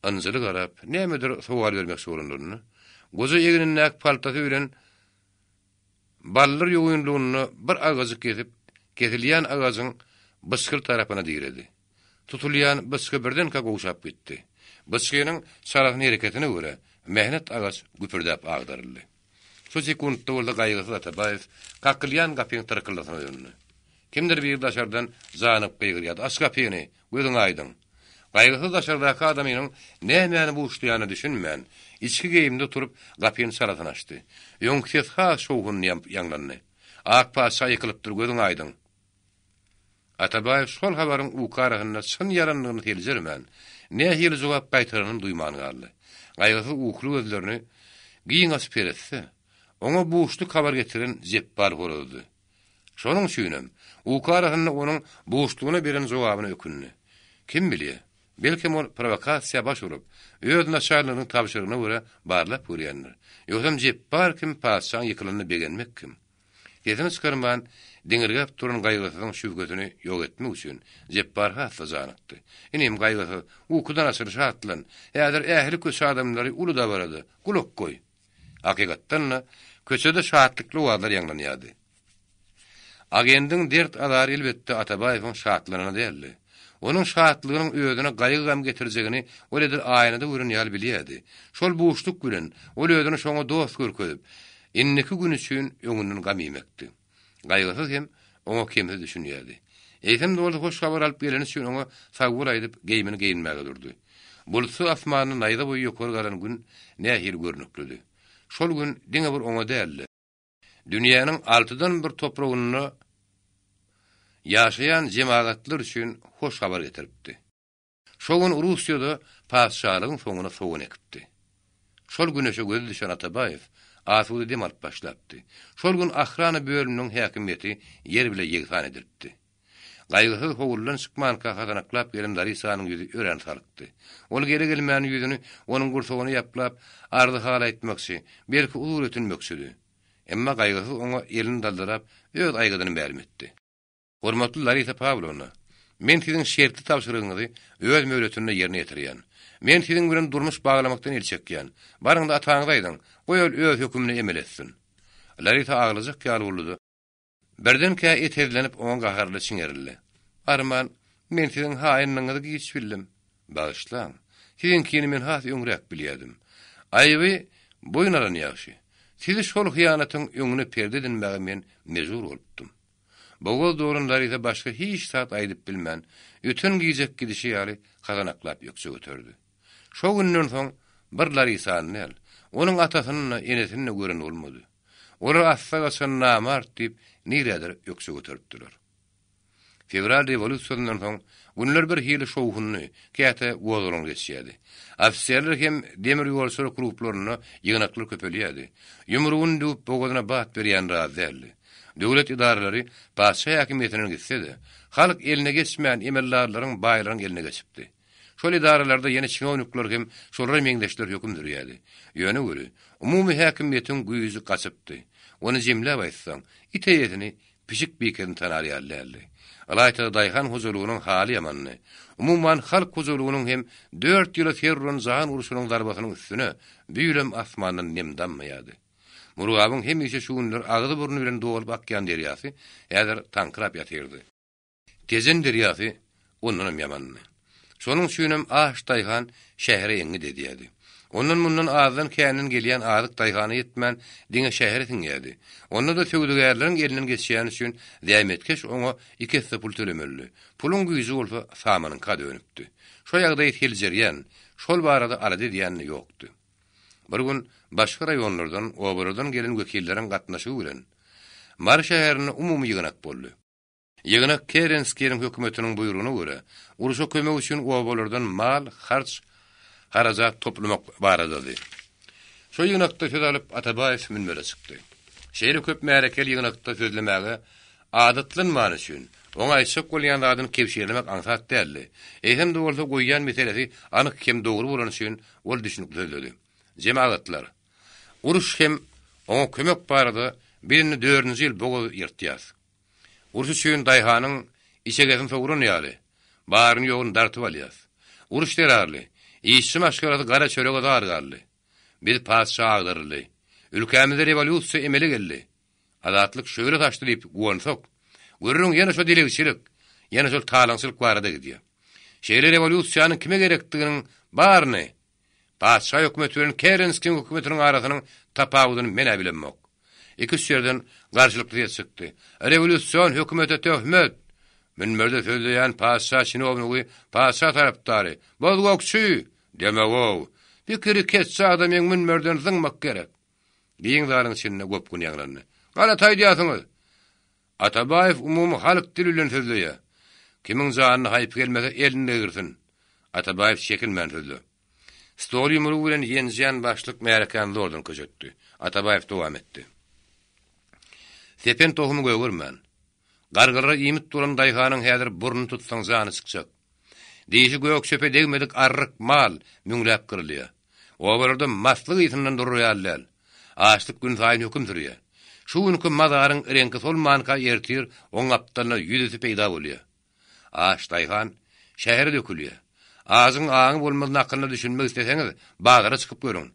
ynjyly garap, nämedir sowal bermekçi bolanlarynda, goja egnindäki paltasy bilen baldyr ýogynlygynda bir agajy kesip, kesilýän agajyň byçgyl tarapyna diredi. Tutulýan byçgy birdenkä gowşap gitdi. Byçgynyň çalasyn hereketine görä, mähnet agaç güpürdäp agdaryldy. Şu sekuntda bolsa Gaýgysyz Atabaýew kakylýan gapyň tyrkyldysyna oýandy. Kimdir biri daşardan janyp gygyrýardy, Aç gapyny, gözüň aýdyň! Gaýgysyz daşardaky adamynyň nämäni buşlaýanyna düşünmän, içki geýimde turup, gapyny çalasyn açdy. Öňki ses has şowhunly ýaňlandy. Ak patyşa ýykylypdyr, gözüň aýdyň! Atabaýew şol habaryň uky arasynda çyn-ýalanlygyny seljermän, nähili jogap gaýtaranam duýman galdy. Gaýgysyz ukuly gözlerini giň açyp seretse, oňa buşluk habar getiren Jepbar horazdy. Şonuň üçinem, uky arasynda onuň buşlugyna beren jogabyna ökündi. Kim bilýä, belkem ol prowokasiýa baş urup, öz naçalniginiň tabşyrygyna görä barlap görýändir. Ýogsam Jepbar kim, patyşaň ýykylanyna begenmek kim? Sesini çykarman, diňirgäp duran Gaýgysyzyň şübhesini ýok etmek üçin Jepbar has-da janykdy. Inim, Gaýgysyz, ukudan açyl, şatlan. Häzir ähli köçe adamlary uly dabarada. Gulak goý. Hakykatdan-da, köçede şatlykly owazlar ýaňlanýardy. Agendiň dert-azary elbetde Atabaýewiň şatlanany däldi. Onuň şatlygynyň özüne gaýgy-gam getirjegini ol edil aýnada gören ýaly bilýärdi. Şol buşluk bilen ol özüni şoňa dost görkezip, indiki gün üçin öňünden gam iýmekdi. Gaýgysyz hem oňa kemsiz düşünýärdi. Eýsem-de bolsa hoş habar alyp geleni üçin oňa sagbol aýdyp, geýmini geýinmäge durdy. Bulutsyz asmanda naýza boýy ýokary galan gün nähili görnüklidi. Şol gün diňe bir oňa däl-de, dünýäniň altydan bir topragynda ýaşaýan jemagatlar üçin hoş habar getiripdi. Şo gün Russiýada patyşalygyň soňuna sogan ekipdi. Şol güneşe gözi düşen Atabaýew asuda dem alyp başlapdy. Şol gün ahrana bölüminiň häkimiýeti ýer bile ýegsan edilipdi. Gaýgysyz howludan çykmanka hasanaklap gelen Larisanyň ýüzi örän salykdy. Ol gele-gelmäne ýüzüni onuň gursagyna ýaplap, arzy-hal aýtmakçy, belki uzur ötünmekçidi. Emma Gaýgysyz oňa elini daldyrap, öz aýgydyny mälim etdi. Hormatly Larisa Pawlowna, men siziň şertli tabşyrygyňyzy öz möhletinde ýerine ýetirýän. Men siziň bilen durmuş baglamakdan el çekýän. Baryň-da ataňyza aýdyň, goý ol öz hökümini emel etsin. Larisa aglajak ýaly boldy-da, birdenkä etezlenip oňa gaharly çiňerildi. Arman, men siziň haýynlygyňyzy giç bildim. Bagyşlaň, siziňkini men has öňräk bilýärdim. Aýyby boýun alan ýagşy. Sizi şol hyýanatyň öňüne perde edinmäge men mejbur bolupdym. Bogaz dolan Larisa başga hiç zat aýdyp bilmän, öten gijek gidişi ýaly hasanaklap ökje göterdi. Şo günden soň bir Larisany däl, onuň atasyny-da, enesini-de gören bolmady. Olar assa gaçan namart diýip, nirädir ökje göteripdiler. Fewral rewolýusiýasyndan soň günler bir hili şowhunly, käte gozgalaňly geçýärdi. Ofiserler hem demir ýolçular klublarynda ýygnaklar köpelýärdi. Ýumrugyny düwüp bogazyna bat berýän razy däldi. Döwlet edaralary patyşa häkimiýetinden gitse-de, halk eline geçmän emeldarlaryň, baýlaryň eline geçipdi. Şol edaralarda ýene çinownikler hem şolara meňzeşler höküm sürýärdi. Ýöne weli, umumy häkimiýetiň güýji gaçypdy. Ony jemläp aýtsaň, it eýesini Pişik bikesini tanar ýaly däldi. Ylaýta-da daýhan hojalygynyň haly ýamandy. Umuman, halk hojalygynyň hem dört ýyla ser uran jahan urşunyň zarbasynyň üstüne bu ýylam asmandan nem dammaýardy. Murgabyň hemişe şu günler agzy-burny bilen dolup akýan derýasy häzir taňkyrap ýatyrdy. Tejen derýasy ondanam ýamandy. Şonuň üçinem aç daýhan şähere eňňit edýärdi. Ondan-mundan azdan-känden gelýän azyk daýhana ýetmän, diňe şähere siňýärdi. Onda-da söwdagärleriň elinden geçýäni üçin zähmetkeş oňa iki esse pul tölemelidi. Puluň güýji bolsa samanyňka dönüpdi. Şo ýagdaýy seljerýän, şol barada alada edýän-de ýokdy. Bir gün başga raýonlardan, obalardan gelen wekilleriň gatnaşygy bilen Mary şäherinde umumy ýygnak boldy. Ýygnak Kerenskiniň hökümetiniň buýrugyna görä, urşa kömek üçin obalardan mal, harç, harajat toplamak baradady. Şo ýygnakda söz alyp Atabaýew münbere çykdy. Şeýle köp märekeli ýygnakda sözlemäge adatlanmany üçin, oňa aýtjak bolýan zadyny kebşirlemek aňsat däldi. Eýsem-de bolsa goýýan meselesi anyk hem dogry bolany üçin ol düşünikli sözledi. Jemagatlar! Uruş hem oňa kömek barada biz indi dördünji ýyl bogaz ýyrtýas. Uruş üçin daýhanyň içegesini sowran ýaly, baryny-ýoguny dartyp alýas. Uruş zerarly, işçi maşgalasy gara çörege zar galdy. Biz patyşa agdaryldy. Ülkämizde rewolýusiýa emele geldi. Azatlyk şöhle saçdy diýip guwansak, gürrüň ýene şo dilegçilik, ýene şol talaňçylyk barada gidýär. Şeýle rewolýusiýanyň kime gerekdiginiň baryny Patyşa hökümeti bilen Kerenskiň hökümetiniň arasynyň tapawudyny men-ä bilemok. Iki-üç ýerden garşylykly ses çykdy. Rewolýusion hökümete töhmet! Münberde sözleýän patyşa çinownigi, patyşa tarapdary, bozgakçy! Demagog! Pikiri ketçe adamyň münberden zyňmak gerek! Giň zalyň içinde gopgun ýaňlandy. Galat aýdýarsyňyz! Atabaýew umumy halk dili bilen sözleýär. Kimiň janyna haýpy gelmese elini degirsin. Atabaýew çekinmän sözle. Stoly ýumrugy bilen ýenjýän başlyk märekäni zordan köşetdi. Atabaýew dowam etdi. Sepen tohumy gögermän, gargalara iýmit bolan daýhanyň häzir burnuny tutsaň jany çykjak. Dişi gök çöpe degmedik arryk mal müňläp gyrylýar. Obalarda maslyk ysyndan durar ýaly däl. Açlyk günsaýyn höküm sürýär. Şu günki mazaryň reňki solmanka ertir oň gapdalynda ýüzüsi peýda bolýar. Aç daýhan şähere dökülýär. Ajyň aňy bolmaz nakylyna düşünmek isleseňiz, bazara çykyp görüň.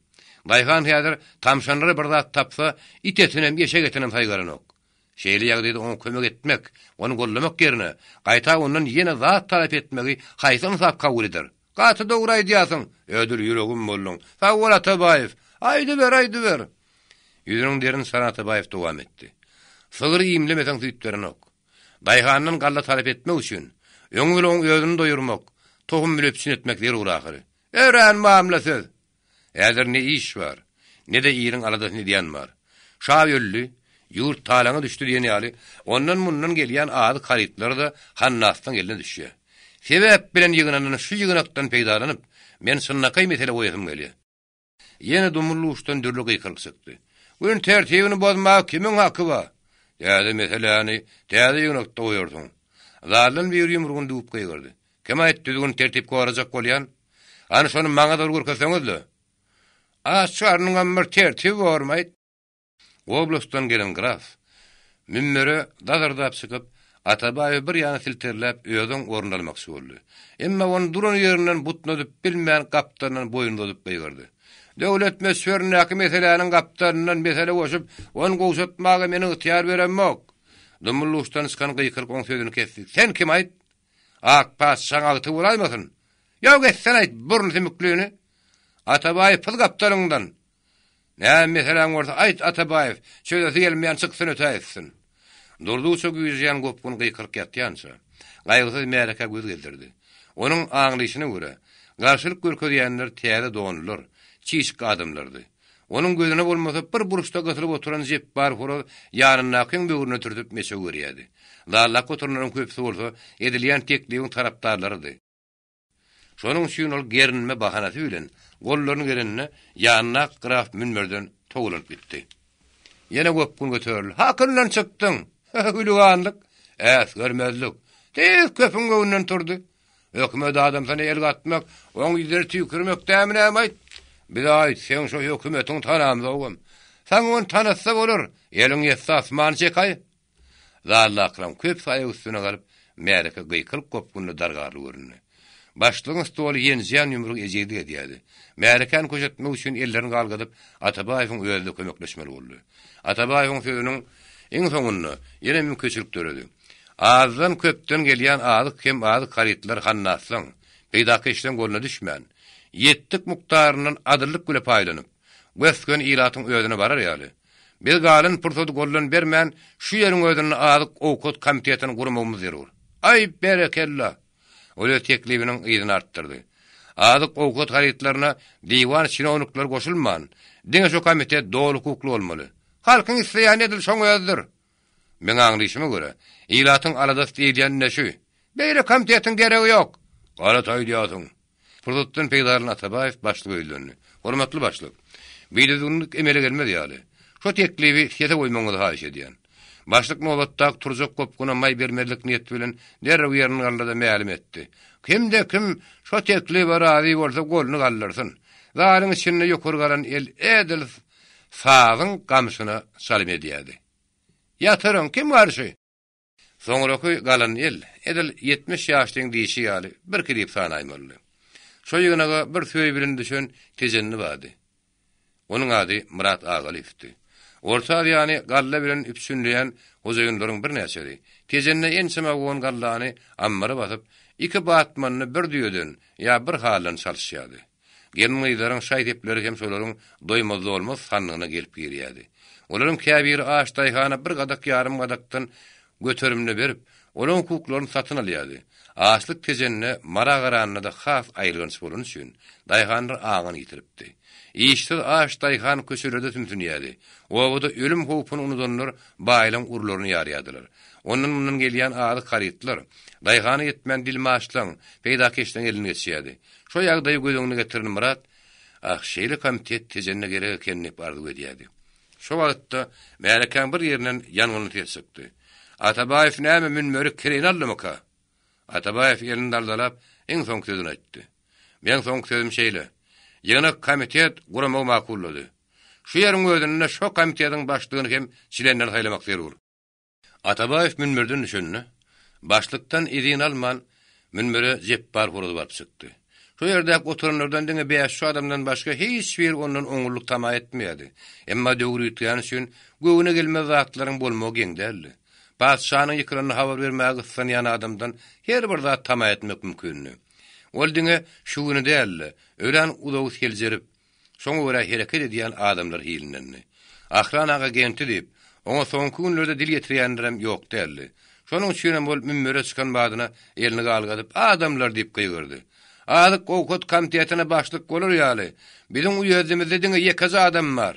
Daýhan häzir tamşanlara bir zat tapsa, it etinem, eşek etinem saýgaranok. Şeýle ýagdaýda oňa kömek etmek, ony goldamak ýerine, gaýta ondan ýene zat talap etmegi haýsy ynsap kabul eder? Gaty dogry aýdýarsyň, edil ýüregim bolduň. Sag bol, Atabaýew! Aýdyber, aýdyber! Ýüzüniň derini çaran Atabaýew dowam etdi. Sygry iýmlemeseň süýt berenok. Daýhandan galla talap etmek üçin, öňi bilen oň özüni doýurmak, tohum bile üpjün etmek zerur ahyry. Örän mamla söz! Häzir ne iş bar, ne-de iliň aladasyny edýän bar. Şa öldi, ýurt talaňa düşdi diýen ýaly, ondan-mundan gelýän azyk harytlary-da Hannasdan eline düşýär. Sebäp bilen ýygnanan şu ýygnakdan peýdalanyp, men çynlakaý mesele goýasym gelýär. Ýene dumly uçdan dürli gykylyk çykdy. Gün tertibini bozmaga kimiň haky bar? Täze meseläni täze ýygnakda goýarsyň. Zaldan biri ýumrugyny düwüp gygyrdy. Kim aýtdy düzgün-tertip gorajak bolýan? Hany şony maňa-da bir görkezseňiz-le. Aç garnyňam bir tertibi bormy-aýt? Oblastdan gelen graf, münbere dazyrdap çykyp, Atabaýewi bir ýana silterläp, özüň orun almakçy boldy. Emma ony duran ýerinden butnadyp bilmän, gapdalyndan boýun uzadyp gygyrdy. Döwlet möçberindäki meseläniň gapdalyndan mesele goşup, ony gowşatmaga men ygtyýar beremok! Dumly-duşdan çykan gykylyk oň sözüni kesdi. Sen kim-aýt? Ak patyşaň agtygy bolaýmasyn? Ýok etsene-aýt, burun sümüklini! Atabaýew, pyz gapdalyňdan! Näme meseläň bolsa aýt, Atabaýew, çözesi gelmeýän çyksyn ötäýtsin. Durdugyça güýjeýän gopgun gykylyk ýatýança, Gaýgysyz märekä göz gezdirdi. Onuň aňlyşyna görä, garşylyk görkezýänler täze donlular, çişik adamlardy. Onuň gözüne bolmasa bir burçda gysylyp oturan Jepbar horaz ýanyndakyň böwrüne türtüp meçew berýärdi. Zaldaky oturanlaryň köpüsi bolsa edilýän teklibiň tarapdarlarydy. Şonuň üçin ol gerinme bahanasy bilen gollaryny gerende, ýanyndaky graf münberden towlanyp gitdi. Ýene gopgun göterildi. Hakyndan çykdyň! Hüliganlyk! Äsgermezlik! Tiz köpüň göwnünden turdy. Hökümet adamsyna el gatmak, oň ýüzüne tüýkürmek dämi näme-aýt? Bize aýt, seň şo hökümetiňi tanamzogam. Saňa ony tanatsa bolar, eliň ýetse asmany çekaý. Zaldakylaryň köpüsi aýak üstüne galyp, märeke gykylyk gopgunly dargarly göründi. Başlygyň stoly ýenjýän ýumrugy ejizlik edýärdi. Märekäni köşetmek üçin ellerini galgadyp, Atabaýewiň özi-de kömekleşmeli boldy. Atabaýewiň sözüniň iň soňunda ýene mümkinçilik döredi. Azdan-köpden gelýän azyk hem azyk harytlar hannasdan, peýdakeşleň goluna düşmän, ýetdik mukdaryndan adyllyk bile paýlanyp, gös-göni ilatyň özüne barar ýaly, Biz galan pursady goldan bermän, şu ýeriň özünde azyk-owkat komitetini gurmagymyz zerur. Aý, berekella! Ol öz teklibiniň yzyny artdyrdy. Azyk-owkat harytlaryna diwan çinownikleri goşulman, diňe şu komitet doly hukukly bolmaly. Halkyň isleýäni edil şoň özüdir. Meň aňlyşyma görä, ilatyň aladasy diýilýän ine şu. Beýle komitetiň geregi ýok. Galat aýdýarsyň. Pursatdan peýdalanan Atabaýew başlyga ýüzlendi. Hormatly başlyk, bidüzgünlik emele gelmez ýaly, şo teklibi sese goýmagyňyzy haýyş edýän. Başlyk nobatdaky turjak gopguna maý bermezlik niýeti bilen derrew ýerini galdyrda mälim etdi. Kimde-kim şo teklibe razy bolsa goluny galdyrsyn. Zalyň içinde ýokary galan el edil sazyň gamşyna çalym edýärdi. Ýatyryň, kim garşy? Soňraky galan el, edil 70 ýaşlyň diýşi ýaly, birki diýip sanaýmalydy. Şo ýygnaga bir söý bilen düşen tejenli bardy. Onuň ady Myrat Agalyýewdi. Orta Aziýany galla bilen üpjünleýän hojaýynlaryň birnäçesi Tejende ençeme wagon gallany ammara basyp, iki batmanyny bir düýeden ýa bir haldan çalyşýardy. Gelin-gyzlaryň şaý-sepleri hem şolaryň doýmaz-dolmaz sandygyna gelip girýärdi. Olaryň käbiri aç daýhana bir gadak ýarym gadakdan göterimine berip, olaryň hukuklaryny satyn alýardy. Açlyk Tejende Mara garanda-da has aýylganç bolany üçin, daýhanlar aňyny ýitiripdi. Işsiz aç daýhan köçelerde sümsünýärdi. Obada ölüm howpuny unudanlar baýlaryň urularyny ýarýardylar. Ondan-mundan gelýän azyk harytlar, daýhana ýetmän dilmaçlaň, peýdakeşleň eline geçýärdi. Şo ýagdaýy göz öňüne getiren Myrat, Ah, şeýle komitet Tejende gerek eken diýip arzuw edýärdi. Şo wagtda märekäň bir ýerinden ýangynly ses çykdy. Atabaýew näme münberi kireýine aldymyka? Atabaýew elini daldalap, iň soňky sözüni aýtdy. Meň soňky sözüm şeýle. Ýygnak komitet guramagy makullady. Şu ýeriň özünde şo komitetiň başlygyny hem çlenleri saýlamak zerur. Atabaýew münberden düşende, başlykdan izin alman, münbere Jepbar horaz baryp çykdy. Şo ýerdäki oturanlardan diňe bäş-üç adamdan başga hiç biri ondan oňňullyk tama etmeýärdi. Emma döwür üýtgäni üçin göwne gelmez zatlaryň bolmagy geň däldi. Patyşanyň ýykylanyny habar bermäge gyssanýan adamdan her bir zat tama etmek mümkindi. Ol diňe şu güni däl-de, örän uzagy seljerip, şoňa görä hereket edýän adamlar hilindendi. Ahrana agenti diýip, oňa soňky günlerde dil ýetirýänlerem ýok däldi. Şonuň üçinem ol münbere çykan badyna elini galgadyp, Adamlar! diýip gygyrdy. Azyk-owkat komitetine başlyk bolar ýaly, biziň uýezdimizde diňe ýekeje adam bar.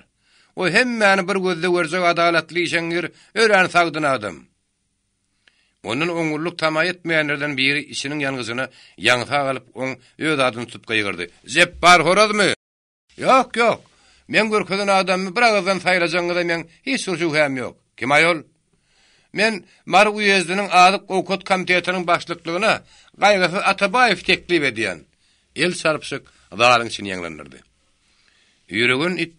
O hemmäni bir gözde görjek adalatly işeňňir, örän sagdyn adam. Ondan oňurlyk tama etmeýänlerden biri içiniň ýangyjyna ýaňsa galyp, oň öz adyny tutup gygyrdy, Jepbar horazmy? Ýok, ýok! Meň görkezen adamymy bir agyzdan saýlajagyňyza meň hiç bir şübhäm ýok. Kim aýol? Men Mary uýezdiniň azyk-owkat komitetiniň başlyklygyna Gaýgysyz Atabaýewi teklip edýän! El çarpyşyk zalyň içini ýaňlandyrdy. Ýüregen it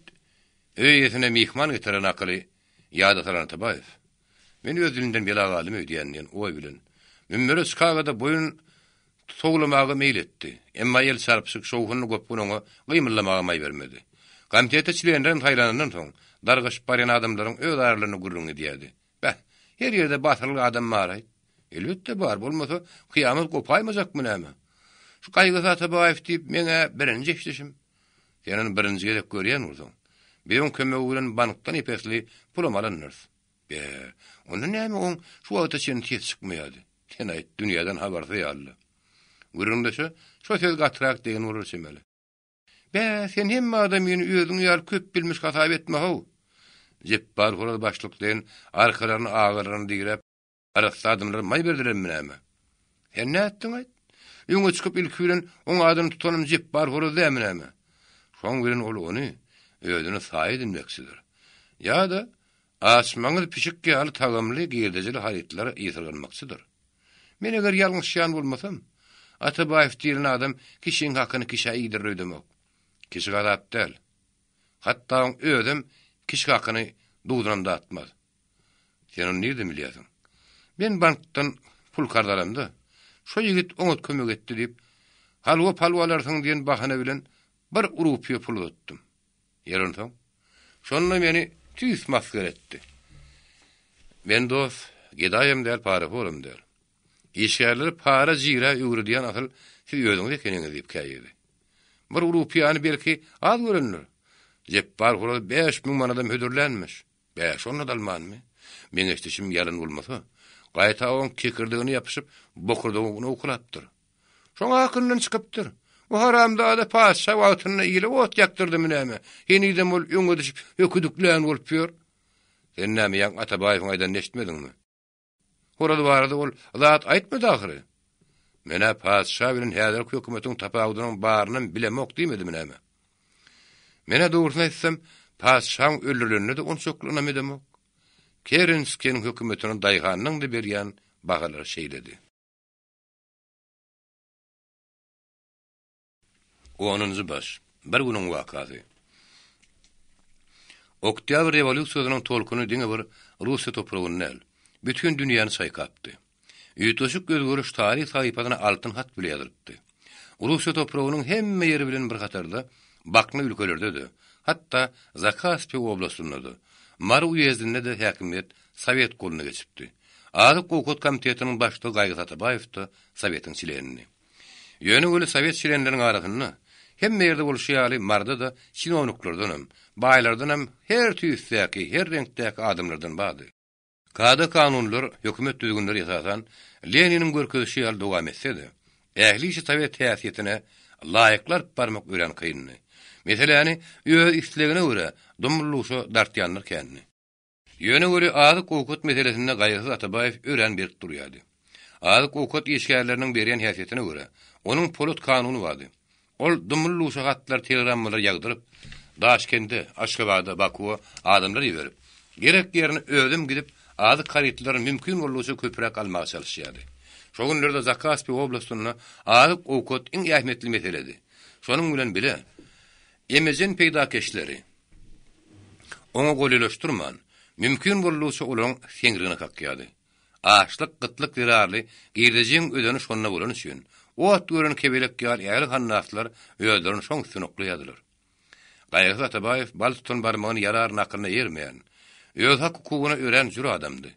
öý eýesine myhman getiren akyly ýada salan Atabaýew. Men öz dilinden bela galdym öýdýän diýen oý bilen, münbere çykaga-da boýun towlamaga meýil etdi. Emma el çarpyşyk şowhunly gopgun oňa gymyldamaga maý bermedi. Komitete çlenlerem saýlanandan soň, dargaşyp barýan adamlaryň öz aralarynda gürrüň edýärdi. Beh, her ýerde batyrlyk adam bar-aýt. Elbetde bar, bolmasa kyýamat gopaýmajakmy näme? Şu Gaýgysyz Atabaýew diýip meň-ä birinji eşidişim. Sen ony birinji gezek görýän bolsaň, biz oň kömegi bilen bankdan ep-esli pulam alandyrys. Be, onda näme oň şu wagta çenli sesi çykmaýardy? Sen aýt, dünýäden habarsyz ýaly-la. Gürrüňdeşe şo söz gatyrak degen bolar çemeli. Bä, sen hemme adamyny özüň ýaly köp bilmiş hasap etme-how! Jepbar horaz başlyk deýin arkalaryny agalaryna diräp, Arassa adamlara maý berdilermi näme? Sen nätdiň-aýt? Öňe çykyp ilki bilen oň adyny tutanym Jepbar horaz dämi näme? Şoň bilen ol ony özüne saý edinmekçidir. Ýa-da açmaňyz pişik ýaly tagamly, girdejili harytlara ysyrganmakçydyr. Men eger ýalňyşýan bolmasam, Atabaýew diýlen adam kişiň hakyny kişä iýdirer öýdemok. Kişi gazap däl. Hatda oň özem kişi hakyny duzunam datmaz. Sen ony nirden bilýärsiň? Men bankdan pul karz alamda, şo ýigit oňat kömek etdi diýip, halwa-palwa alarsyň diýen bahana bilen bir rupiýa pul uzatdym. Ýeri onsoň? Şonda meni tüýs masgara etdi. Men dost, gedaýam däl, parahoram däl. Işgärleri para-jira öwredýän asyl siz özüňiz ekeniňiz diýip käýedi. Bir rupiýany belki az görendir. Jepbar horaz 5000 manadam hödürlänmiş. Bä, şonda-da almanmy? Meň eşidişim ýalan bolmasa, gaýta oň kekirdigine ýapyşyp, bokurdagyny owkalapdyr. Şoň hakyndan çykypdyr. Bu haramzada patyşa wagtynda ile ot ýakdyrdymy näme? Henizem ol öňe düşüp höküdiklän bolup ýör. Sen näme ýaňy Atabaýewiň aýdanyny eşitmediňmi? Horaz barada ol zat aýtmady ahyry. Men-ä patyşa bilen häzirki hökümetiň tapawudynyň barynam bilemok diýmedimi näme? Men-ä dogrusyny aýtsam, patyşaň öldürilenine-de onçakly ynam edemok. Kerenskiniň hökümetine daýhanyň-da berýän bahalary şeýledi. Onunjy baş. Bir günüň wakasy. Oktýabr rewolýusiýasynyň tolkuny diňe bir Russiýa topragyny däl, bütin dünýäni çaýkapdy. Üýtgeşik özgeriş taryh sahypasyna altyn hat bile ýazylypdy. Russiýa topragynyň hemme ýeri bilen bir hatarda bakna ülkelerde-de, hatda Zakaspi oblastynda-da, Mary uýezdinde-de häkimiýet sowet goluna geçipdi. Azyk-owkat komitetiniň başlygy Gaýgysyz Atabaýew-de sowetiň çlenidi. Ýöne weli sowet çlenleriniň arasynda, hemme ýerde bolşy ýaly Maryda-da çinowniklerdenem, baýlardanam her tüýsdäki, her reňkdäki adamlardan bardy. Kada-kanunlar, hökümet düzgünleri esasan Leniniň görkezişi ýaly dowam etse-de, ähli işi sowet häsiýetine laýykly alyp barmak örän kyndy. Meseläni öz islegine görä dumly-duşa dartýanlar kändi. Ýöne weli azyk-owkat meselesinde Gaýgysyz Atabaýew örän berk durýardy. Azyk-owkat işgärleriniň berýän häsiýetine görä, onuň polat kanuny bardy. Ol dumly-duşa hatlar, telegrammalar ýagdyryp, Daşkende, Aşgabada, Bakuwa adamlar iberip, gerek ýerine özem gidip, azyk harytlaryny mümkin boldugyça köpräk almaga çalyşýardy. Şo günlerde Zakaspi oblastynda azyk-owkat iň ähmiýetli meseledi. Şonuň bilen bile, emejen peýdakeşleri. oňa golaýlaşdyrman, mümkin boldugyça olaryň seňrigine kakýardy. Açlyk, gytlyk zerarly girdejiň özeni şonda bolany üçin, ot gören kebelek ýaly ähli hannaslar özlerini şoň üstüne oklaýardylar. Gaýgysyz Atabaýew bal tutan barmagyny ýalar nakylyna eýermeýän, öz hak-hukugyna örän jür adamdy.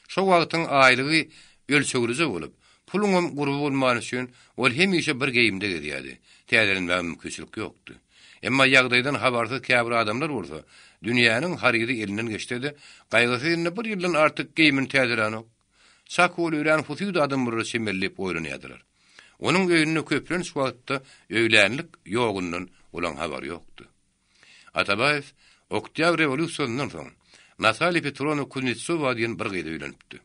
Şo wagtyň aýlygy ölçeglije bolup, puluňam gurby bolmany üçin ol hemişe bir geýimde gezýärdi, täzelenmäge mümkinçilik ýokdy. Emma ýagdaýdan habarsyz käbir adamlar bolsa, dünýäniň harydy elinden geçse-de, Gaýgysyz indi bir ýyldan artyk geýimini täzelänok. Çak ol örän husyt adam bolara çemeli diýip oýlanýardylar. Onuň öýünde köplenç wagtda öýlänlik ýogundan olaň habary ýokdy. Atabaýew Oktýabr rewolýusiýasyndan soň Natalýa Petrowna Kuznetsowa diýen bir gyza öýlenipdi.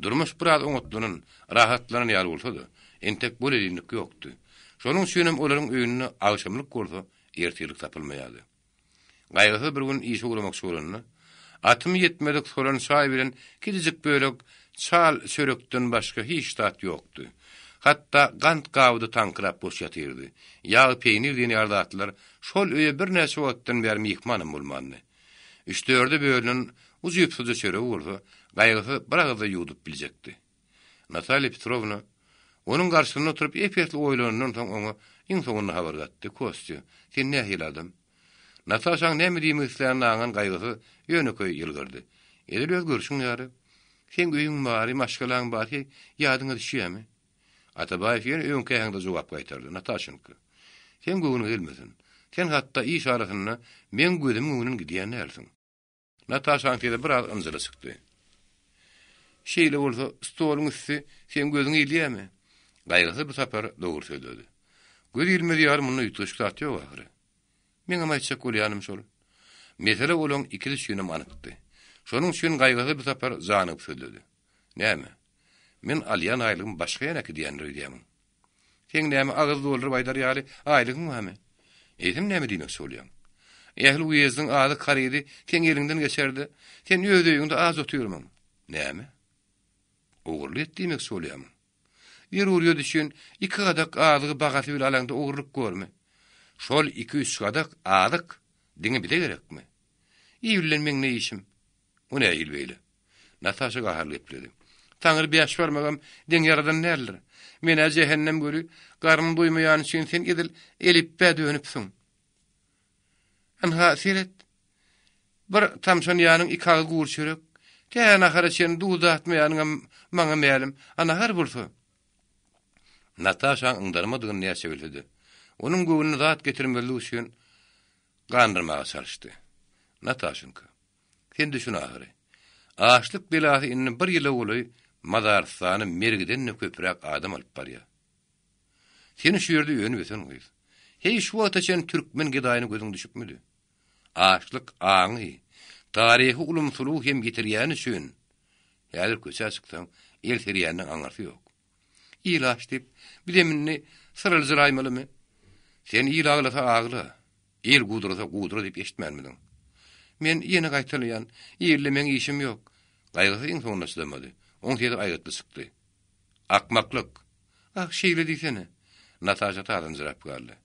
Durmuş biraz oňatlanan, rahatlanan ýaly bolsa-da, entek bol-elinlik ýokdy. Şonuň üçinem olaryň öýünde agşamlyk bolsa, ertirlik tapylmaýardy. Gaýgysyz bir gün işe ugramakçy bolanda, atymy ýetmedik solan çaý bilen kiçijik bölek çal çörekden başga hiç zat ýokdy. Hatda gant gaby-da taňkyrap boş ýatyrdy. Ýag, peýnir diýen ýaly zatlar şol öýe birnäçe wagtdan bäri myhmanam bolmandy. Üç-dörde bölünen ujypsyzja çöregi bolsa, Gaýgysyz bir agyzda ýuwdup biljekdi. Natalýa Petrowna onuň garşysynda oturyp ep-esli oýlanandan soň oňa iň soňunda habar gatdy, Kostýa, sen nähili adam? Nataşaň näme diýmek islänini aňan Gaýgysyz ýönekeý ýylgyrdy. Edil öz görşüň ýaly. Seň öýüň bary, maşgalaň bar, heý, ýadyňa düşýämi? Atabaýew ýene öňki äheňde jogap gaýtardy, Nataşenka, seň göwnüňe gelmesin. Sen hatda iş arasynda meň gözümiň öňünden gidýän dälsiň. Nataşaň sesi biraz ynjyly çykdy. Şeýle bolsa, stoluň üsti seň gözüňe ilýärmi? Gaýgysyz bu sapar dogry sözledi. Göz ilmez ýaly munda üýtgeşik zat ýok ahyry. Meňem aýtjak bolýanym şol. Mesele olaň ikisi üçinem anykdy. Şonuň üçin Gaýgysyz bu sapar janygyp sözledi. Näme? Men alýan aýlygymy başga ýana äkidýändir öýdýämiň? Seň näme agyz dolduryp aýdar ýaly aýlygyň barmy? Eýsem näme diýmekçi bolýaň? Ähli uýezdiň azyk harydy seň eliňden geçerde, sen öz öýüňde aç otyrmyň? Näme? Ogurlyk et diýmekçi bolýamyň? Zerurýet üçin iki gadak azygy bagasy bile alaňda ogurlyk bormy? Şol iki-üç gadak azyk diňe bize gerekmi? Il bilen meň ne işim? O nähili beýle? Nataşa gaharly gepledi. Taňry bäş barmagam deň ýaradan däldir. Men-ä jähennem göli, garnym doýmaýany üçin sen edil elipbä dönüpsiň. Ynha, seret. Bir tamşan ýanyň iki agyz gury çörek. Tä nahara çenli duz datmaýanyňam maňa mälim. A nahar bolsa? Nataşaň yňdarmadygyny näçe bilse-de, onuň göwnüne zat getirmezlik üçin gandyrmaga çalyşdy. Nataşenka. Sen düşün ahyry. Açlyk belasy indi bir ýyla golaý mazarystana mergiden-de köpräk adam alyp barýar. Sen şu ýerde önüp-ösen gyz. Heý, şu wagta çenli türkmen gedaýyna gözüň düşüpmidi? Açlyk aňy, taryhy ulumsylygy hem ýitirýäni üçin, häzir köçä çyksaň, el serýäniň aňyrsy ýok. Il aç diýip, bizem indi syryljyraýmalymy? Sen il aglasa agla, il gudurasa gudura diýip eşitmänmidiň? Men ýene gaýtalaýan, ilde meň işim ýok. Gaýgysy iň soňunda çydamady. Oň sesi aýgytly çykdy. Akmaklyk! Ah, şeýle diýsene! Nataşa tazynjyrap galdy.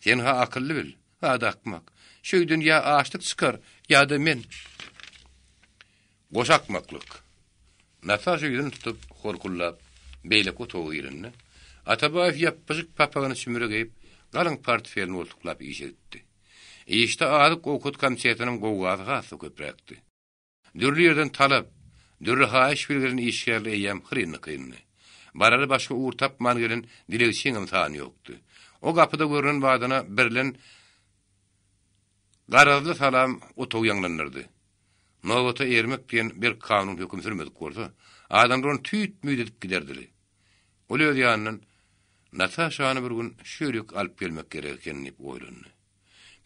Sen-ha akylly bil, ha-da akmak. Şöýden ýa açlyk çykar, ýa-da men. Goş akmaklyk. Nataşa ýüzüni tutup, horkullap, beýleki otaga girende, Atabaýew ýapbyjyk papagyny çümre geýip, galyň portfelini goltuklap işe gitdi. Işde azyk-owkat komitetiniň gowgasy has-da köpräkdi. Dürli ýerden talap, dürli haýyş bildiren işgärler eýýäm hyryn-dykyndy. Barary başga ugur tapman gelen dilegçiňem sany ýokdy. O gapyda görnen badyna berlen Garazly salam otagy ýaňlandyrdy. Nobata ermek diýen berk kanun höküm sürmedik bolsa, adamlar ony tüýt-müýt edip giderdili. Ol öz ýanyndan, Nataşany bir gün şu ýerik alyp gelmek gerek eken diýip oýlandy.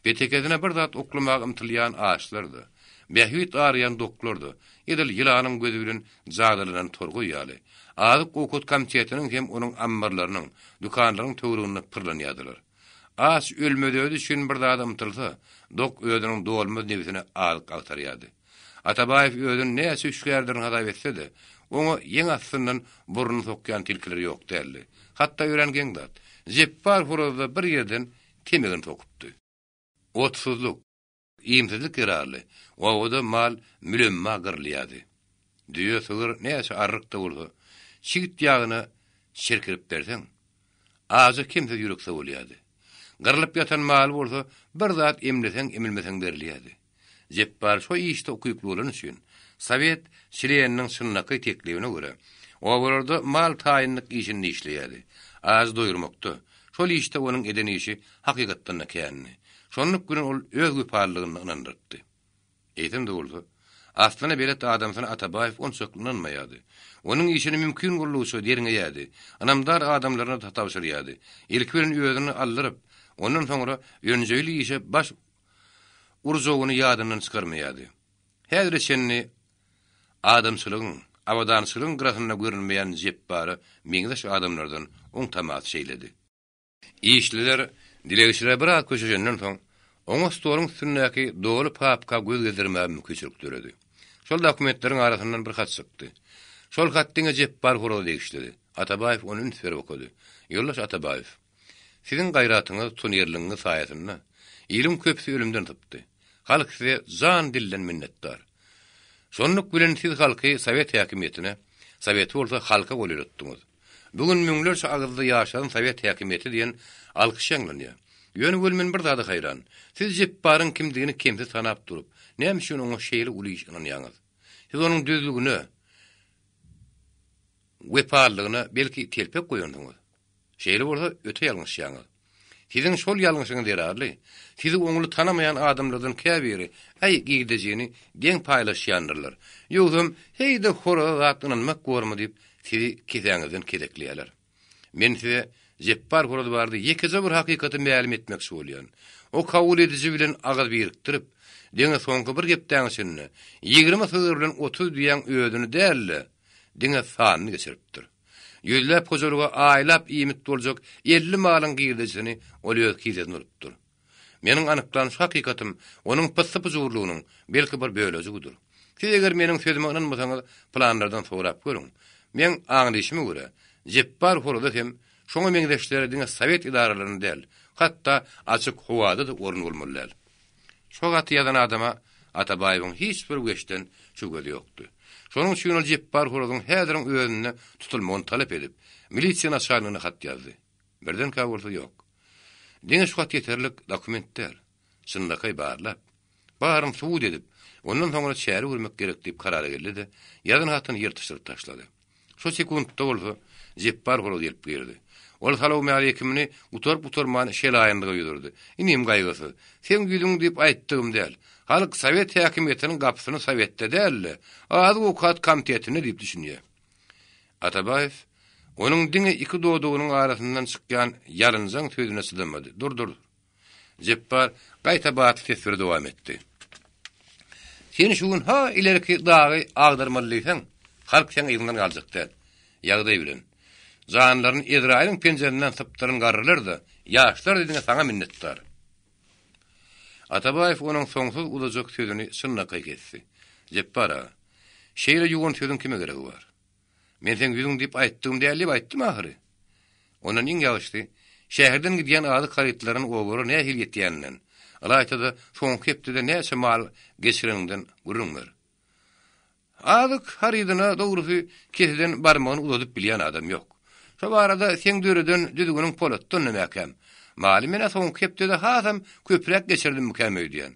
Petekesine bir zat oklamaga ymtylýan açlar-da, bähbit araýan doklar-da, edil ýylanyň gözi bilen jadylanan torgaý ýaly, azyk-owkat komitetiniň hem onuň ammarlarynyň, dükanlaryň töwereginde pyrlanýardylar. Aç ölmez özi üçin bir zada ymtylsa, dok özüniň dolmaz nebsine azyk agtarýardy. Atabaýew özüni näçe hüşgärdirin hasap etse-de, oňa ýeň astyndan burnuny sokýan tilkiler ýok däldi. Hatda örän geň zat, Jepbar horaz-da bir ýerden temegini sokupdy. Otsuzlyk. Iýmsizlik zerarly, obada mal mülemma gyrylýardy. Düýe, sygyr näçe arryk-da bolsa, çigit ýagyna çirkirip berseň, aja kemsiz ýürek sowulýardy. Gyrlyp ýatan maly bolsa bir zat emleseň-emlemeseň berilýärdi. Jepbar şo işde ukyply bolany üçin, sowet çleniniň çynlakaý teklibine görä, obalarda mal taýynlyk işinde işleýärdi. Ajy doýurmakda, şol işde onuň eden işi hakykatdan-da kändi. Şonluk bilen ol öz wepalylygyny ynandyrypdy. Eýsem-de bolsa, aslyna belet adamsyna Atabaýew onçakly ynanmaýardy. Onuň işini mümkin boldugyça derňeýärdi, ynamdar adamlaryna tabşyrýardy. Ilki bilen özüni aldyryp, ondan soňra önjeýli işe baş urjagyny ýadyndan çykarmaýardy. Häzire çenli adamçylygyň, abadançylygyň gyrasynda görünmeýän Jepbara meňzeş adamlardan oň tamasy şeýledi. Işliler dilegçilere biraz köşeşenden soň, oňa stoluň üstündäki doly papka göz gezdirmäge mümkinçilik döredi. Şol dokumentleriň arasyndan bir hat çykdy. Şol hat diňe Jepbar horaza degişlidi. Atabaýew ony üns berip okady. Ýoldaş Atabaýew! Siziň gaýratyňyz, tutanýerligiňiz saýasynda iliň köpüsi ölümden sypdy. Halk size jan-dilden minnetdar. Şonluk bilen siz halky sowet häkimiýetine, soweti bolsa halka golaýlatdyňyz. Bu gün müňlerçe agyzda ýaşasyn sowet häkimiýeti diýen alkyş ýaňlanýar. Ýöne weli men bir zada haýran. Siz Jepbaryň kimdigini kemsiz tanap durup, näme üçin oňa şeýle uly iş ynanýaňyz? Siz onuň düzlügine, wepalylygyna belki telpek goýansyňyz? Şeýle bolsa, öte ýalňyşýaňyz. Siziň şol ýalňyşyňyz zerarly, sizi oňly tanamaýan adamlardan käbiri, äý, girdejini deň paýlaşýandyrlar. Ýogsam, heý-de horaza zat ynanmak bormy diýip, sizi kisäňizden kezekleýärler. Men size Jepbar horaz barada ýekeje bir hakykaty mälim etmekçi bolýan. O kabul ediji bilen agyz birikdirip, diňe soňky bir hepdäň içinde 20 sygyr bilen 30 düýäň özüni däl-de, diňe sanyny geçiripdir. Ýüzläp hojalyga aýlap iýmit boljak 50 malyň girdejisini ol öz kisesine urupdyr. Meniň anyklan şu hakykatym onuň pyssy-pyjurlygynyň belki bir bölejigidir. Siz eger meniň sözüme ynanmasaňyz, pylanlardan sorap görüň. Meň aňlyşyma görä, Jepbar horaza hem şoňa meňzeşlere diňe sowet edaralarynda däl, hatda açyk howada-da orun bolmaly däl. Şo haty ýazan adama Atabaýewiň hiç bir weçden şübhesi ýokdy. Şonuň üçin ol Jepbar horazyň häziriň özünde tutulmagyny talap edip, milisiýa naçalnigine hat ýazdy. Birdenkä bolsa ýok. Diňe şu hat ýeterlik dokument däl. Çynlakaý barlap, baryny subut edip, ondan soňra çäre görmek gerek diýip karara geldi-de, ýazan hatyny ýyrtyşdyryp taşlady. Şo sekuntda bolsa Jepbar horaz gelip girdi. Ol salowmaleýkimini gutaryp-gutarman şelaýynlyga ýüz urdy. Inim Gaýgysyz, seň ýüzüň diýip aýtdygym däl. Halk sowet häkimiýetiniň gapysyny sowetde däl-de, azyk-owkat komitetinde diýip düşünýär. Atabaýew onuň diňe iki dodagynyň arasyndan çykýan ýalynjaň sözüne çydamady. Dur, dur. Jepbar gaýta batly ses beri dowam etdi. Sen şu gün ha ilerki dagy agdarmaly diýseň, halk seň yzyňdan galjak däl. Ýagdaý bilen. Janlaryny Ezraýylyň penjesinden sypdyran garrylar-da, ýaşlar-da diňe saňa minnetdar. Atabaýew onuň soňsuz uzajak sözüni çynlakaý kesdi. Jepbar aga, şeýle ýuwan sözüň kime geregi bar? Men seň ýüzüň diýip aýtdygym däl diýip aýtdym ahyry. Ondan iň ýagşysy, şäherden gidýän azyk harytlarynyň obalara nähili ýetýäninden, ylaýta-da soňky hepdede näçe mal geçireniňden gürrüň ber. Azyk harydyna dogrusy keseden barmagyny uzadyp bilýän adam ýok. Şo barada seň döreden düzgüniň polatdan-da mäkäm. Maly men-ä soňky hepdede hasam köpräk geçirdimmikäm öýdýän.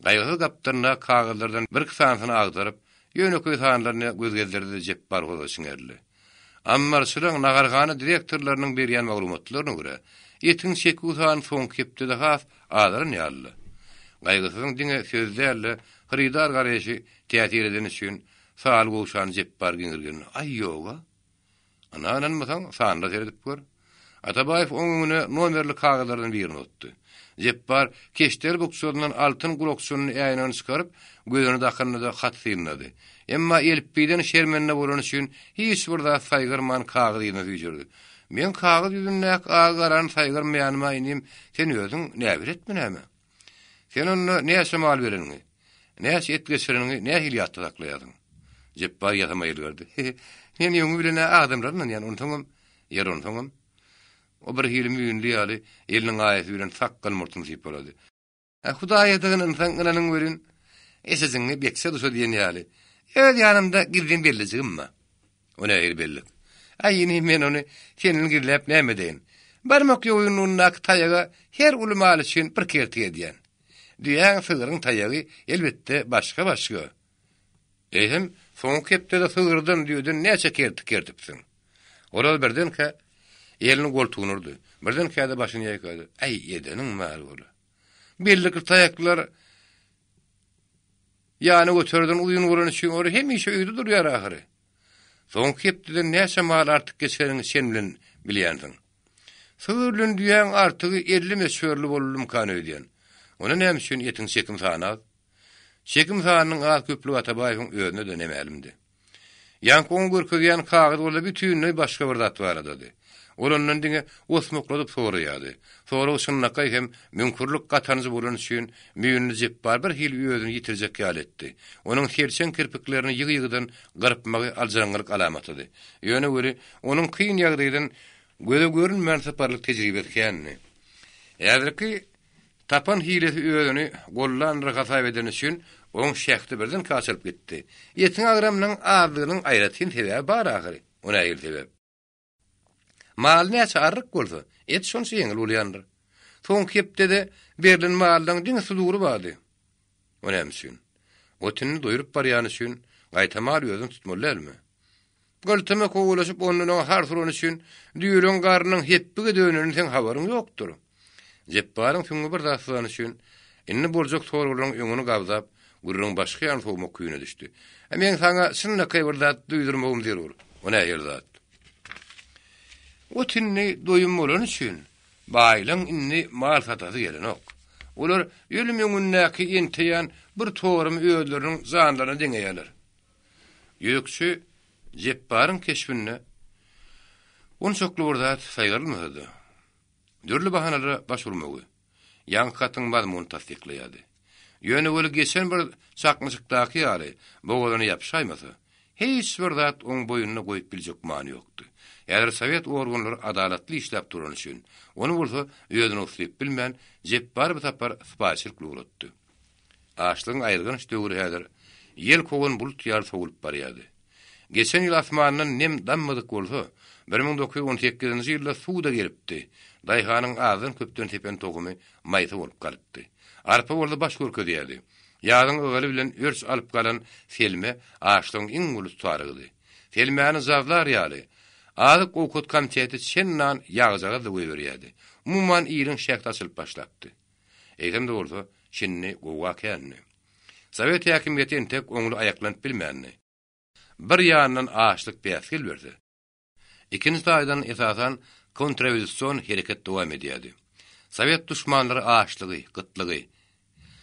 Gaýgysyz gapdalyndaky kagyzlardan birki sanysyny agdaryp, ýönekeý sanlaryna göz gezdirdi-de Jepbar hoza çiňerildi. Ammarçylaryň, naharhana direktorlarynyň berýän maglumatlaryna görä, etiň çeküw sany soňky hepdede has azalan ýalydy. Gaýgysyzyň diňe söz däl-de, hyrydar garaýşy täsir edeni üçin saly gowşan Jepbar geňirgendi. Aý, ýog-a! Ynha, ynanmasaň, sanyna seredip gör. Atabaýew oň öňüne nomerli kagyzlardan birini uzatdy. Jepbar keşdeli bukjasyndan altyn gulakçynyny äýnegini çykaryp, gözüne dakyndy-da hat synlady. Emma elipbiýden şermende bolany üçin hiç bir zat saýgarman kagyz yzyna süýşürdi. Meň kagyz ýüzündäki agy-garany saýgarmaýanyma inim, sen özüň näbiletmi näme? Sen onda näçe mal bereniňi, näçe et geçireniňi nähili ýatda saklaýarsyň? Jepbar ýasama ýylgyrdy. Men öňi bilen-ä adamlara ynanýan, onsoňam, ýer onsoňam. O birhili müýnli ýaly, eliniň aýasy bilen sakgal-murtuny sypalady. Hudaýa dygynynsaň ynanyň welin, eşejiňi bekçe duşa diýen ýaly, öz ýanymda gizlin bellijigim bar. O nähili bellik? Aý, inim, men ony senden gizläp näme edeýin? Barmak ýogynlygyndaky taýaga her uly mal üçin bir kertik edýän. Düýäň, sygryň taýagy, elbetde, başga-başga. Eýsem, soňky hepdede sygyrdan, düýeden näçe kertik kertipsiň? Oraz birdenkä elini goltugyna urdy. Birdenkä-de başyny ýaýkady. Äý, edeniň mal bola. Bellikli taýaklar ýany göterden uzyn bolany üçin olar hemişe öýde durýar ahyry. Soňky hepdede näçe mal artyk geçireniňi sen bilen bilýänsiň. Sygyr bilen düýäň artygy 50 möçberli boldumykan öýdýän. Onda näme üçin etiň çekim sany az? Çekim sanynyň az-köplügi Atabaýewiň özüne-de nämälimdi. Ýaňky oňa görkezýän kagyz bolsa bütinleý başga bir zat baradady. Ol ondan diňe osmakladyp soraýardy. Sorag çynlakaý hem müňkürlik gatanjy bolany üçin müýnli Jepbar bir hili özüni ýitirjek ýaly etdi. Onuň selçeň kirpiklerini ýygy-ýygydan gyrpmagy aljyraňňylyk alamatydy. Ýöne weli, onuň kyn ýagdaýdan göze görünmän syparlyk tejribesi kändi. Häzirki Tapan hilesi özüni gollandyr hasap edeni üçin oň şähdi birdenkä açylyp gitdi. Etiň agramynyň azlygynyň aýratyn sebäbi bar ahyry. O nähili sebäp? Mal näçe arryk bolsa, et şonça ýeňil bolýandyr. Soňky hepdede berlen mallaň diňe sudury bardy. O näme üçin? Ot indi doýrup barýany üçin, gaýta mal özüni tutmaly dälmi? Gyltyma kowalaşyp ondan oňa hars urany üçin düýeleň garnynyň hepbige dönenini seň habaryň ýokdur. Jepbaryň süňňi bir zat syzany üçin, indi boljak soraglaryň öňüni gabzap, gürrüňi başga ýana sowmak küýüne düşdi. A meň saňa çynlakaý bir zat duýdurmagym zerur. O nähili zat? Ot indi doýum bolany üçin, baýlaň indi mal satasy gelenok. Olar ölüm öňündäki enteýän bir torumy özleriniň janlaryna deňeýärler. Ýükçi Jepbaryň keşbinde onçakly bir zat saýgarylmasa-da, dürli bahanalara baş urmagy, ýaňky hatyň mazmunyny tassyklaýardy. Ýöne weli geçen bir çaknyşykdaky ýaly bogazyna ýapyşaýmasa, hiç bir zat oň boýnuna goýup biljek many ýokdy. Häzir sowet organlary adalatly işläp durany üçin, ony bolsa özüne uslyp bilmän, Jepbar bu sapar sypaýyçylykly ugratdy. Açlygyň aýylganç döwri häzir ýel kowan bulut ýaly sowulyp barýardy. Geçen ýyl asmandan nem dammadyk bolsa, 1918-nji ýylda suw-da gelipdi, daýhanyň azdan-köpden sepen tohumy maýsa bolup galypdy. Arpa bolsa baş görkezýärdi. Ýazyň ygaly bilen örç alyp galan selme açlygyň iň uly tutarygydy. Selmäni jazlar ýaly, Azyk-owkat komiteti çendan ýagjagaz-da goýberýärdi. Umuman, iliň şähdi açylyp başlapdy. Eýsem-de bolsa, şindi gowga kändi. Sowet häkimiýeti entek oňly aýaklanyp bilmändi. Bir ýandan açlyk päsgel berse, ikinji taýdan esasan kontrrewolýusion hereket dowam edýärdi. Sowet duşmanlary açlygy, gytlygy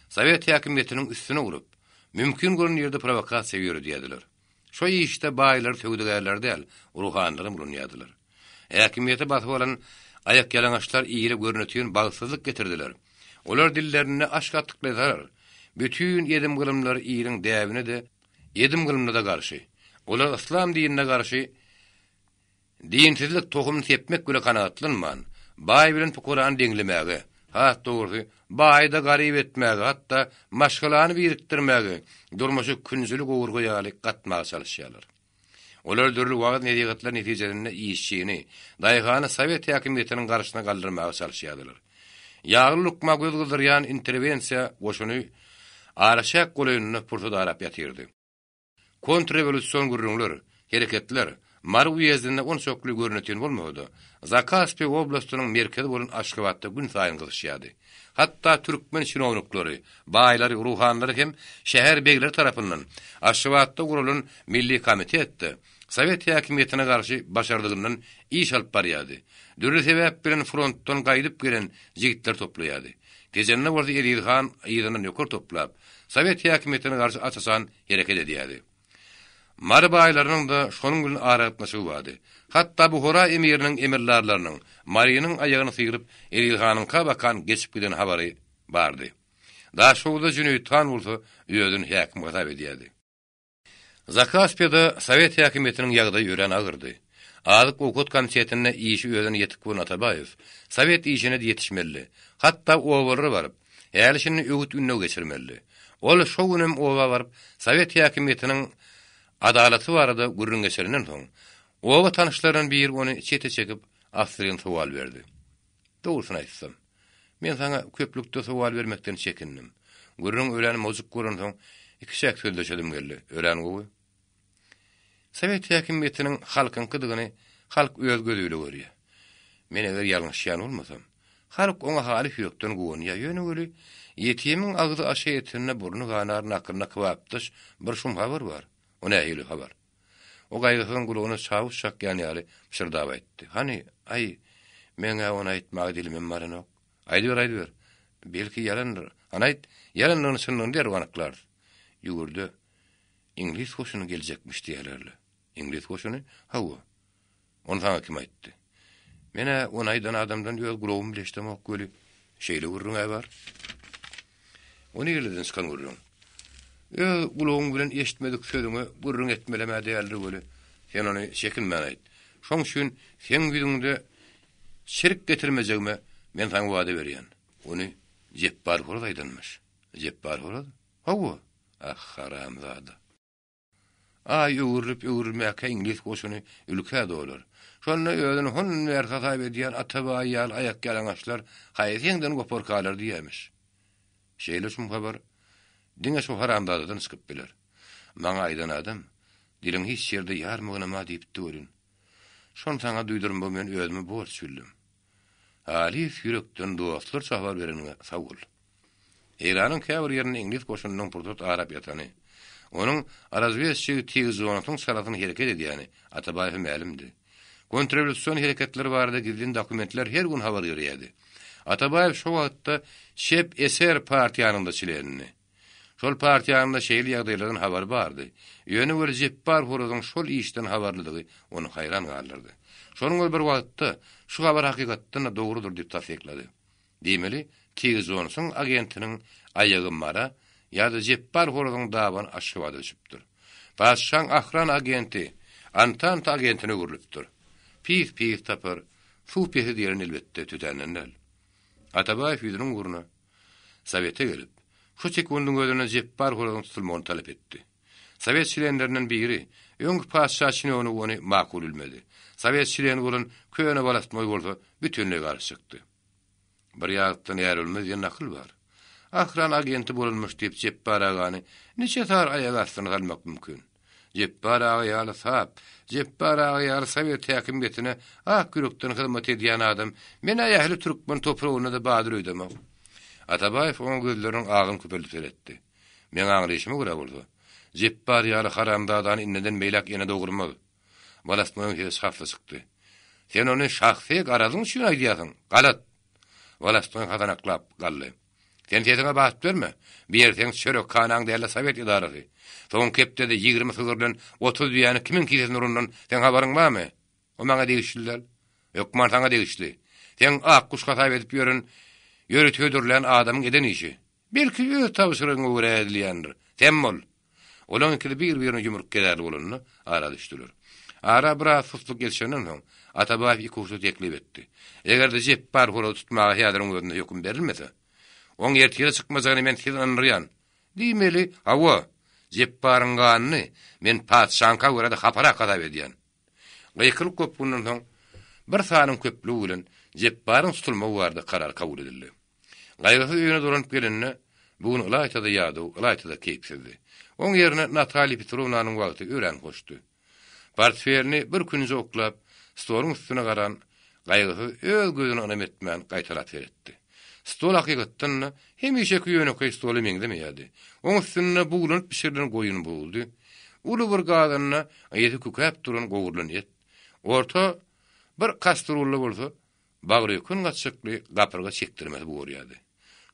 sowet häkimiýetiniň üstüne urup, mümkin bolan ýerde prowokasiýa ýöredýärdiler. Şo işde baýlary söwdagärleri däl, ruhanylaram ulanýardylar. Häkimiýeti basyp alan aýakýalaňaçlar ile görnetin bagtsyzlyk getirdiler. Olar dillerinde aş gatyklasalar, bütin edim-gylymlary iliň däbine-de, edim-gylymyna-da garşy. Olar yslam dinine garşy Dinsizlik tohumyny sepmek bile kanagatlanman, baý bilen pukarany deňlemäge, has dogrusy, baýy-da garyp etmäge, hatda maşgalany birikdirmäge, durmuşy künjüli gowurga ýaly gatmaga çalyşýarlar. Olar dürli wagyz-nesihatlar netijesinde işçini, daýhany sowet häkimiýetiniň garşysyna galdyrmaga çalyşýardylar. Ýagly lukma göz gyzdyrýan interwensiýa goşuny araçäk golaýynda pursat arap ýatyrdy. Kontrrewolýusion gürrüňler, hereketler Mary uýezdinde onçakly görnetin bolmasa-da, Zakaspi oblastynyň merkezi bolan Aşgabatda günsaýyn gyzyşýardy. Hatda türkmen çinowniklary, baýlary, ruhanylary hem şäher begleri tarapyndan Aşgabatda guralan Milli komitet-de sowet häkimiýetine garşy başardygyndan iş alyp barýardy. Dürli sebäp bilen frontdan gaýdyp gelen jigitleri toplaýardy. Tejende bolsa Eziz han yzyna nöker toplap, sowet häkimiýetine garşy aç-açan hereket edýärdi. Mary baýlarynyň-da şonuň bilen aragatnaşygy bardy. Hatda Buhara emiriniň emeldarlarynyň Marynyň aýagyny syryp Eziz hanyňka bakan geçip giden habary bardy. Daşhowuzda Jüneýit han bolsa özüni häkim hasap edýärdi. Zakaspiýada sowet häkimiýetiniň ýagdaýy örän agyrdy. Azyk-owkat komitetinde işi özüne ýetik bolan Atabaýew sowet işine-de ýetişmelidi. Hatda obalara baryp, Häli-şindi öwüt-ündew geçirmelidi. Ol şo günem oba baryp, sowet häkimiýetiniň adalaty barada gürrüň geçirenden soň, oba tanyşlaryndan biri ony çete çekip, assyryn sowal berdi. Dogrusyny aýtsam, men saňa köplükde sowal bermekden çekindim. Gürrüň örän mojuk bolansoň, ikiçäk sözleşesim geldi. Örän gowy. Sowet häkimiýetiniň halkyňkydygyny halk öz gözi bile görýär. Men eger ýalňyşýan bolmasam, halk oňa halys ýürekden guwanýar, ýöne weli, ýetimiň agzy aşa ýetende burny ganar nakylyna kybapdaş bir şum habar bar. O nähili habar? O gaýgysyzyň gulagyna çawuş çakýan ýaly pyşyrdap aýtdy. Hany, aý, meň-ä ony aýtmaga dilimem baranok. Aýdyber, aýdyber. Belki ýalandyr. Hany aýt, ýalandygyny-çyndygyny derrew anyklarys. Ýüwürde Iňlis goşuny geljekmiş diýýärler-le. Iňlis goşuny? Hawa. Ony saňa kim aýtdy? Men-ä ony aýdan adamdan öz gulagym bile eşidemok weli, şeýle gürrüň-ä bar. O nireden çykan gürrüň? Öz gulagyň bilen eşitmedik sözüňi gürrüň etmelem-ä däldir weli, sen ony çekinmän aýt. Şoň üçin seň ýüzüňde çirik getirmejegime men saňa wada berýän. Ony Jepbar horaz aýdanmyş. Jepbar horaz? Hawa. Ah, haramzada. Aý öwrülip-öwrülmäkä iňlis goşuny ülkä dolar. Şonda özüni hondan bäri hasap edýän Atabaý ýaly aýakýalaňaçlar haýsy heňden goparkalar diýýämiş. Şeýle şum habar diňe şu haramzadadan çykyp biler. Maňa aýdan adam, Diliň hiç ýerde ýarmagynam-a diýipdi welin. Şony saňa duýdurmagy men özüme borç bildim. Halys ýürekden dostlarça habar bereniňe sag bol. Eýranyň käbir ýerinde iňlis goşunynyň pursat arap ýatany, onuň razwedçigi Tig Jonsyň çalasyn hereket edýäni Atabaýewe mälimdi. Kontrrewolýusion hereketler barada gizlin dokumentler her gün habar berýärdi. Atabaýew şo wagtda çep eser partiýanyň-da çlenidi. Şol partiýanyň-da şeýle ýagdaýlardan habary bardy. Ýöne weli Jepbar horazyň şol işden habarlydygy ony haýran galdyrdy. Şonuň bilen bir wagtda şu habar hakykatdan-da dogrudyr diýip tassyklady. Diýmeli, Tig Jonsuň agentiniň aýagy Mara ýa-da Jepbar horazyň dabany Aşgabada düşüpdir. Patyşaň ahrana agenti Antanta agentine öwrülipdir. Pis pis tapar, suw pesi diýlen elbetde tötänden däl. Atabaýew ýüzüniň ugruna Sowete gelip, şu sekundyň özünde Jepbar horazyň tutulmagyny talap etdi. Sowet çlenlerinden biri, öňki patyşa çinownigi ony makul bilmedi. Sowet çleni bolan köne wolostnoý bolsa bütinleý garşy çykdy. Bir ýazykdan är ölmez diýen nakyl bar. Ahran agenti bolanmyş diýip Jepbar agany niçe sar aýak astyna salmak mümkin. Jepbar aga ýaly sap, Jepbar aga ýaly sowet häkimiýetine ak ýürekden hyzmat edýän adam men-ä ähli türkmen topragynda-da bardyr öýdemok. Atabaýew oňa gözleriniň agyny köpeldip seretdi. Meň aňryşyma görä bolsa, Jepbar ýaly haramzadany indiden beýläk ene dogurmaz. Wolostnoýyň sesi çasly çykdy. Sen ony şahsy garazyň üçin aýdýarsyň, galat! Wolostnoý hasanaklap galdy. Sen sesiňe bat berme. Bu ýer seň çörekhanaň däl-de sowet edarasy. Soňky hepdede 20 sygyr bilen 30 düýäni kimiň kisesine uranyndan seň habaryň barmy? O maňa degişli däl. Hökman saňa degişli. Seň ak guş hasap edip ýören, ýörite hödürlän adamyň eden işi. Belki öz tabşyrygyňa görä edilýändir. Sem bol! Olaň ikisi bir-birine ýumruk gezerli bolanda, ara düşdüler. Ara biraz susluk ýetişenden soň, Atabaýew ikuçly teklip etdi. Eger-de Jepbar horazy tutmaga häziriň özünde höküm berilmese, oň ertire çykmajagyny men sizi ynandyrýan. Diýmeli, hawa, Jepbaryň ganyny men patyşaňka görä-de haparak hasap edýän. Gykylyk gopgundan soň, bir sanyň köplügi bilen Jepbaryň tutulmagy barada karar kabul edildi. Gaýgysyz öýüne dolanyp gelende, bu gün ylaýta-da ýadaw, ylaýta-da keýpsizdi. Oň ýerine Natalýa Petrownanyň wagty örän hoşdy. Portfelini bir künje oklap, stoluň üstüne garan Gaýgysyz öz gözüne ynam etmän gaýtalap seretdi. Stol hakykatdan-da hemişeki ýönekeý stola meňzemeýärdi. Oň üstünde buglanyp bişirilen goýun budy, uly bir gazanda ysy kükäp duran gowrulan et, orta bir kastrulda bolsa Bagryökün gaçjakly gapyrga çekdirmesi bugarýardy.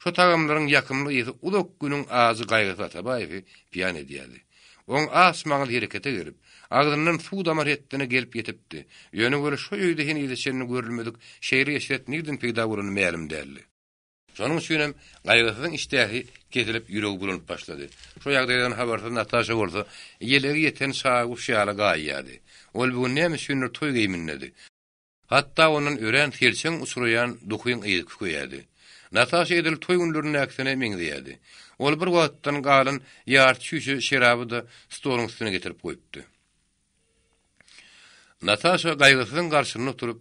Şo tagamlaryň ýakymly ysy uzak günüň ajy gaýgysy Atabaýewi piýan edýärdi. Oň aç maňyzy herekete gelip, agzyndan suw damar hetdine gelip ýetipdi. Ýöne weli şo öýde henize çenli görülmedik şeýle eşret nirden peýda bolany mälim däldi. Şonuň üçinem Gaýgysyzyň işdäsi kesilip ýüregi bulanyp başlady. Şo ýagdaýdan habarsyz Nataşa bolsa ýelegi ýeten çaguş ýaly gaýýardy. Ol bu gün näme üçindir toý geýimindedi. Hatda ondan örän selçeň uçraýan duhyň yzy kükeýärdi. Nataşa edil toý günlerindäkisine meňzeýärdi. Ol bir wagtdan galan ýarty çüýşe şeraby-da stoluň üstüne getirip goýupdy. Nataşa Gaýgysyzyň garşysynda oturyp,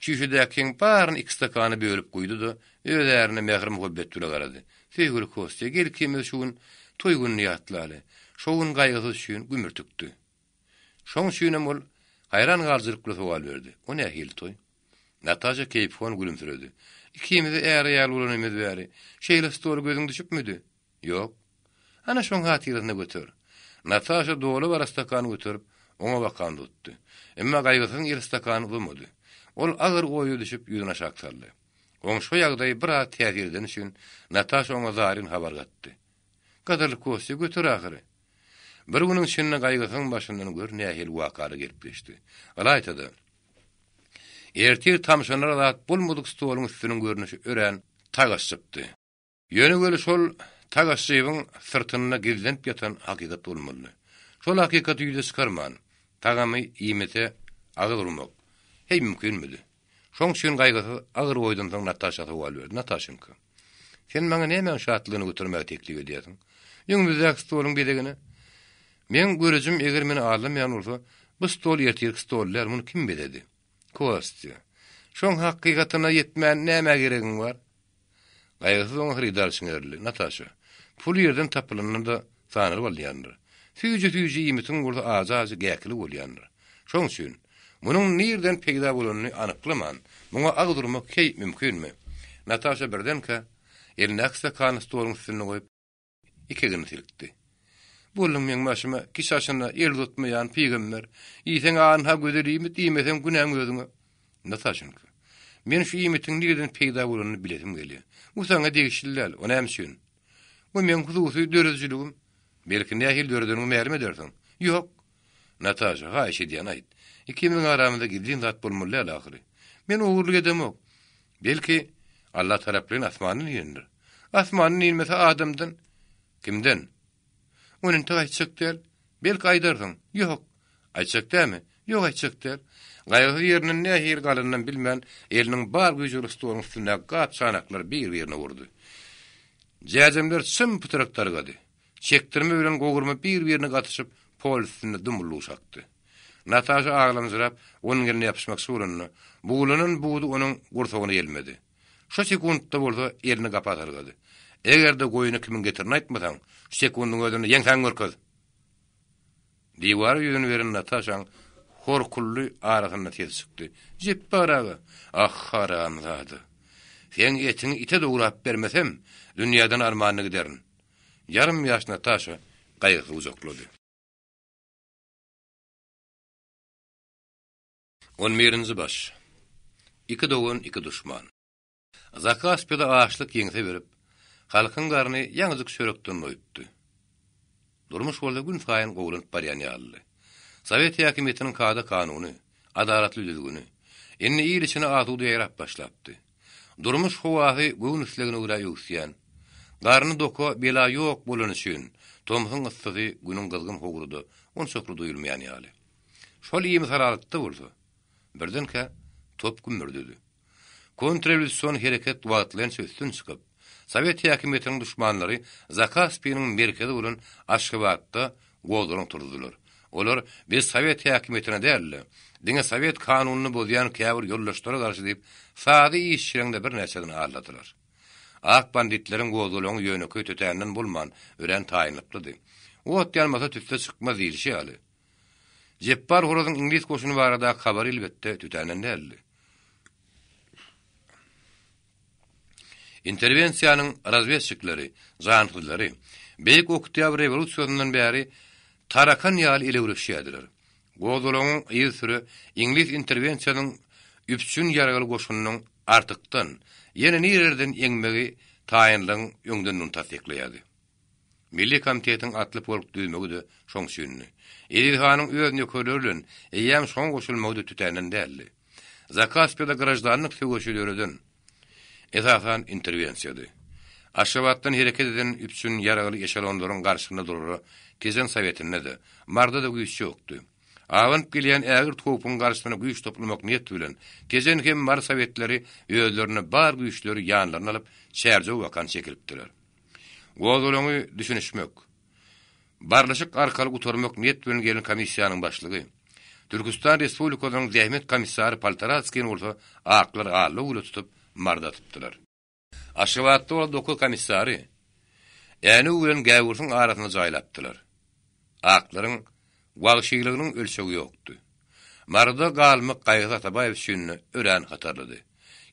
çüýşedäkiň baryny iki stakana bölüp guýdy-da, öz ärine mähir-muhabbet bile garady. Söýgüli Kostýa, gel ikimiz şu gün toý gününi ýatlaly. Şo gün Gaýgysyz üçin gümürtikdi. Şoň üçinem ol haýran galyjylyk bilen sowal berdi, O nähili toý? Nataşa keýpihon gülümsiredi. Ikimiz är-aýal bolanymyz bäri, şeýle stola gözüň düşüpmidi? Ýok. Ana şoň hatyrasyna göter. Nataşa doly bara stakany göterip, oňa bakan tutdy. Emma Gaýgysyzyň eli stakany uzamady. Ol agyr oýa düşüp, ýüzüni aşak saldy. Oň şo ýagdaýy biraz täsir edeni üçin, Nataşa oňa zaryn habar gatdy. Gadyrly Kostýa, göter ahyry. Bir günüň içinde Gaýgysyzyň başyndan gör nähili wakalar gelip geçdi. Ylaýta-da, ertir tamşanara zat bolmadyk stoluň üstüniň görnüşi örän tagaşypdy. Ýöne weli şol tagaşjybyň syrtynda gizlenip ýatan hakykat bolmalydy. Şol hakykaty ýüze çykarman, tagamy iýmete agyz urmak, heý mümkinmidi? Şoň üçin Gaýgysyz agyr oýdan soň Nataşa sowal berdi, Nataşenka, sen maňa nämäň şatlygyny götermäge teklip edýärsiň? Öňümizdäki stoluň bezegine? Meň görejim eger meni aldamaýan bolsa, bu stol ertirki stol däl, muny kim bezedi? Kostýa, şoň hakykatyna ýetmän nämä geregiň bar? Gaýgysyz oňa hyrydar çiňerildi. Nataşa, pul ýerden tapylanda-da sanalyp alynýandyr. Süýji-süýji iýmitiň bolsa ajy-ajy gäkili bolýandyr. Şoň üçin, munuň nirden peýda bolanyny anyklaman, muňa agyz urmak heý mümkinmi? Nataşa birdenkä, elindäki stakany stoluň üstünde goýup, Ikigini silkdi. Bolduň meň başyma, kiş aşyna el uzatmaýan pygamber. Iýseň anha gözel iýmit, iýmeseň günäň özüňe. Nataşenka, men şu iýmitiň nireden peýda bolanyny bilesim gelýär. Bu saňa degişli däl, o näme üçin? Bu meň hususy döredijiligim. Belki nähili döredeniňi mälim edersiň? Ýok. Nataşa, haýyş edýän, aýt. Ikimiziň aramyzda gizlin zat bolmaly däl ahyry. Men ogurlyk edemok. Belki, Alla taraplaýyn asmandan inendir. Asmandan inmese adamdan? Kimden? Ony entek aýtjak däl. Belki aýdarsyň. Ýok. Aýtjak dälmi? Ýok, aýtjak däl. Gaýgysyz ýerinden nähili galanynam bilmän, eliniň bar güýji bilen stoluň üstündäki gap-çanaklary bir-birine urdy. Jäjemler çym-pytrak dargady. Çekdirme bilen gowurma bir-birine gatyşyp, pol üstünde dumly-duşa akdy. Nataşa aglamjyrap, onuň eline ýapyşmakçy bolanda, buglanan budy onuň gursagyna ýelmedi. Şo sekuntda bolsa elini gapa sargady. Eger-de goýuny kimiň getirini aýtmasaň, şu sekundyň özünde ýeňsäňi görkez! Diwara ýüzüni beren Nataşaň horkully arasynda sesi çykdy. Jepbar aga! Ah, haramzada! Seň etiňi ite dograp bermesem, dünýäden armanly giderin. Ýarym ýaş Nataşa gaýgysyz gujaklady. On birinji baş. Iki dogan, iki duşman. Zakaspide açlyk ýeňse berip, halkyň garny ýaňyjyk çörekden doýupdy. Durmuş bolsa günsaýyn gowulanyp barýan ýalydy. Sowet häkimiýetiniň kada-kanuny, adalatly düzgüni, indi il içine asuda ýaýrap başlapdy. Durmuş howasy göwün islegine görä öwüsýän. Garny doka bela ýok bolany üçin, tomsuň yssysy günüň gyzgyn howruda onçakly duýulmaýan ýaly. Şol imisaralykda bolsa, birdenkä top gümmürdedi. Kontrrewolýusion hereket wagtlaýynça üstün çykyp, sowet häkimiýetiniň duşmanlary Zakaspiniň merkezi bolan Aşgabatda gozgalaň turuzdylar. Olar biz sowet häkimiýetine däl-de, diňe sowet kanunyny bozýan käbir ýoldaşlara garşy diýip, sada işçileriň-de birnäçesini aldadylar. Ak banditleriň gozgalaňy ýönekeý tötänden bolman, örän taýynlyklydy. Ot ýanmasa tüsse çykmaz diýlişi ýaly. Jepbar horazyň iňlis goşuny baradaky habary elbetde tötänden däldi. Interwensiýanyň razwedçikleri, jansyzlary Beýik Oktýabr rewolýusiýasyndan bäri tarakan ýaly elewreşýärdiler. Gozgalaňyň yzysüre iňlis interwensiýasynyň üpjün ýaragly goşunynyň artykdan, ýene nirelerden eňmegi taýynlygyň öňdendigini tassyklaýardy. Milli komitetiň atly polk düzmegi-de şoň üçindi. Eziz hanyň öz nökerleri bilen eýýäm şoňa goşulmagy-da tötänden däldi. Zakaspiýada graždanlyk söweşi döreden, esasan, interwensiýady. Aşgabatdan hereket eden üpjün ýaragly eşelonlaryň garşysynda durara Tejen Sowetinde-de, Marda-da güýç ýokdy. Abanyp gelýän ägirt howpuň garşysyna güýç toplamak niýet bilen, Tejen hem Mary Sowetleri özlerinde bar güýçleri ýanlaryna alyp, Çärjew bakan çekilipdiler. Gozgalaňy düşünişmek, barlyşyk arkaly gutarmak niýet bilen gelen komissiýanyň başlygy, Türküstan Respublikasynyň zähmet komissary Poltoratskini bolsa aklar alla-güle tutup, Maryda atypdylar. Aşgabatda bolan dokuz komissary Änew bilen Gäwürsiň arasynda jaýlapdylar. Aklaryň wagşylygynyň ölçegi ýokdy. Maryda galmak Gaýgysyz Atabaýew üçin örän hatarlydy.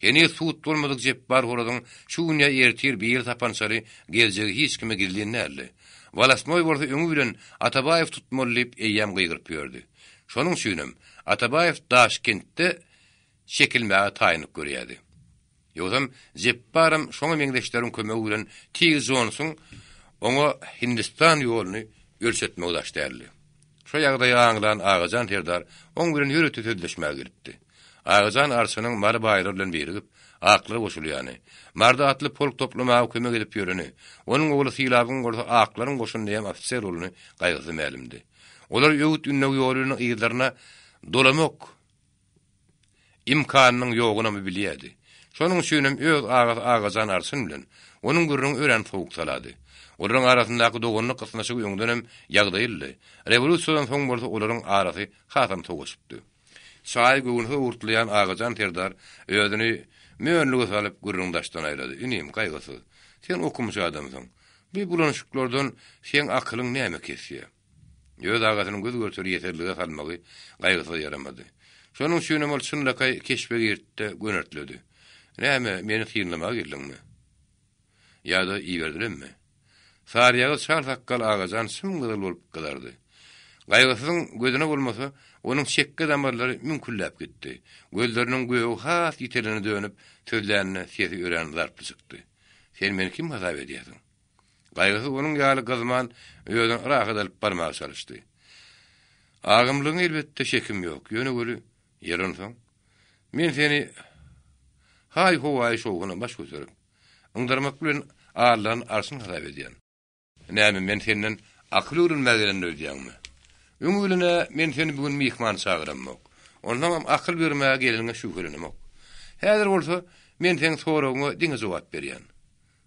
Heniz sud bolmadyk Jepbar horazyň şu gün ýa ertir biri sapançaly geljegi hiç kime gizlin däldi. Wolostnoý bolsa öňi bilen Atabaýew tutmaly diýip eýýäm gygyryp ýördi. Şonuň üçinem Atabaýew Daşkentde çekilmäge taýynlyk görýärdi. Ýogsam Jepbaram şoňa meňzeşleriň kömegi bilen Tig Jonsuň oňa Hindistan ýoluny ölçetmegi daş däldi. Şo ýagdaýy aňlan Agajan serdar oň bilen ýörite sözleşmäge gelipdi. Agajan arçynyň Mary baýlary bilen birigip, aklara goşulýany, Maryda atly polk toplamaga kömek edip ýöreni, onuň ogly Sylabyň bolsa aklaryň goşunynda hem ofiser bolany gaýgysyz mälimdi. Olar öwüt-ündew ýoly bilen yzlaryna dolamak Imkanynyň ýogunamy bilýärdi. Şonuň üçinem öz agasy Agajan arçyn bilen onuň gürrüňi örän sowuk-salady. Olaryň arasyndaky doganlyk ysnyşygy öňdenem ýagdaýlydy. Rewolýusiýadan soň bolsa olaryň arasy hasam sowaşypdy. Çaýy göwünsiz owurtlaýan Agajan serdar özüni mönlüge salyp gürrüňi daşdan aýlady, Inim, Gaýgysyz, sen okumyş adamsyň. Bu bulanyşyklardan seň akylyň näme kesýär? Öz agasynyň göz görteli ýeserlige salmagy gaýgysyza ýaramady. Şonuň üçinem ol çynlakaý keşbe girdi-de, gönertledi. Näme, meni synlamaga geldiňmi? Ýa-da iberdilemmi? Saryýagyz çal sakgal Agajan çym-gyzyl bolup gyzardy. Gaýgysyzyň gözüne bolmasa, onuň çekge damarlary müňkülläp gitdi. Gözleriniň gögi has ýitelene dönüp, sözlände sesi örän zarply çykdy. Sen meni kim hasap edýärsiň? Gaýgysyz onuň ýaly gyzman, özüni rahat alyp barmaga çalyşdy. Agymlygyňa elbetde şekim ýok, ýöne weli, ýer onsoň. Men seni haý-howaýy şowhuna baş göterip, yňdarmak bilen allan arşyn hasap edýän. Näme, men senden akyl öwrenmäge gelendir öýdýäňmi? Öňi bilen-ä men seni bu gün myhman çagyramok. Onsoňam akyl bermäge geleniňe şübhelenemok. Häzir bolsa men seň soragyňa diňe jogap berýän.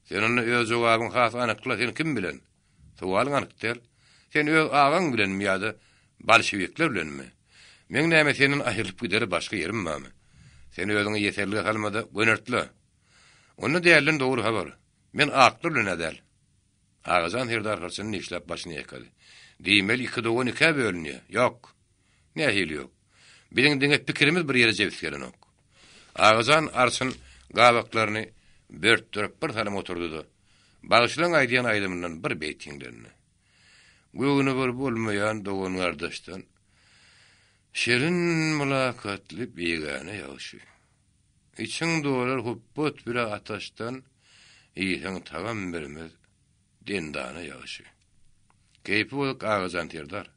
Sen onda öz jogabyňy has anykla, sen kim bilen? Sowalyň anyk däl. Sen öz agaň bilenmi ýa-da bolşewikler bilenmi? Meň näme senden aýrylyp gidere başga ýerim barmy? Sen özüňi ýeserlige salma-da, gönertle. Onda dälden dogry habar. Men aklar bilen-ä däl. Agajan serdar hyrçyny dişläp başyny ýaýkady. Diýmeli iki dogan ikä bölünýär. Ýok. Nähili ýok? Biziň diňe pikirimiz bir ýere jebis gelenok. Agajan arçyn gabaklaryny börtdürip bir salym oturdy-da, Bagşylaň aýdýan aýdymyndan bir beýt hiňlendi. Göwni bir bolmaýan dogan-gardaşdan Şirin mylakatly bigäne ýagşy. Içiň dolar hupbat bile ataşdan, Iýseň tagam bermez dendana ýagşy. Keýpi bozuk Agajan serdar.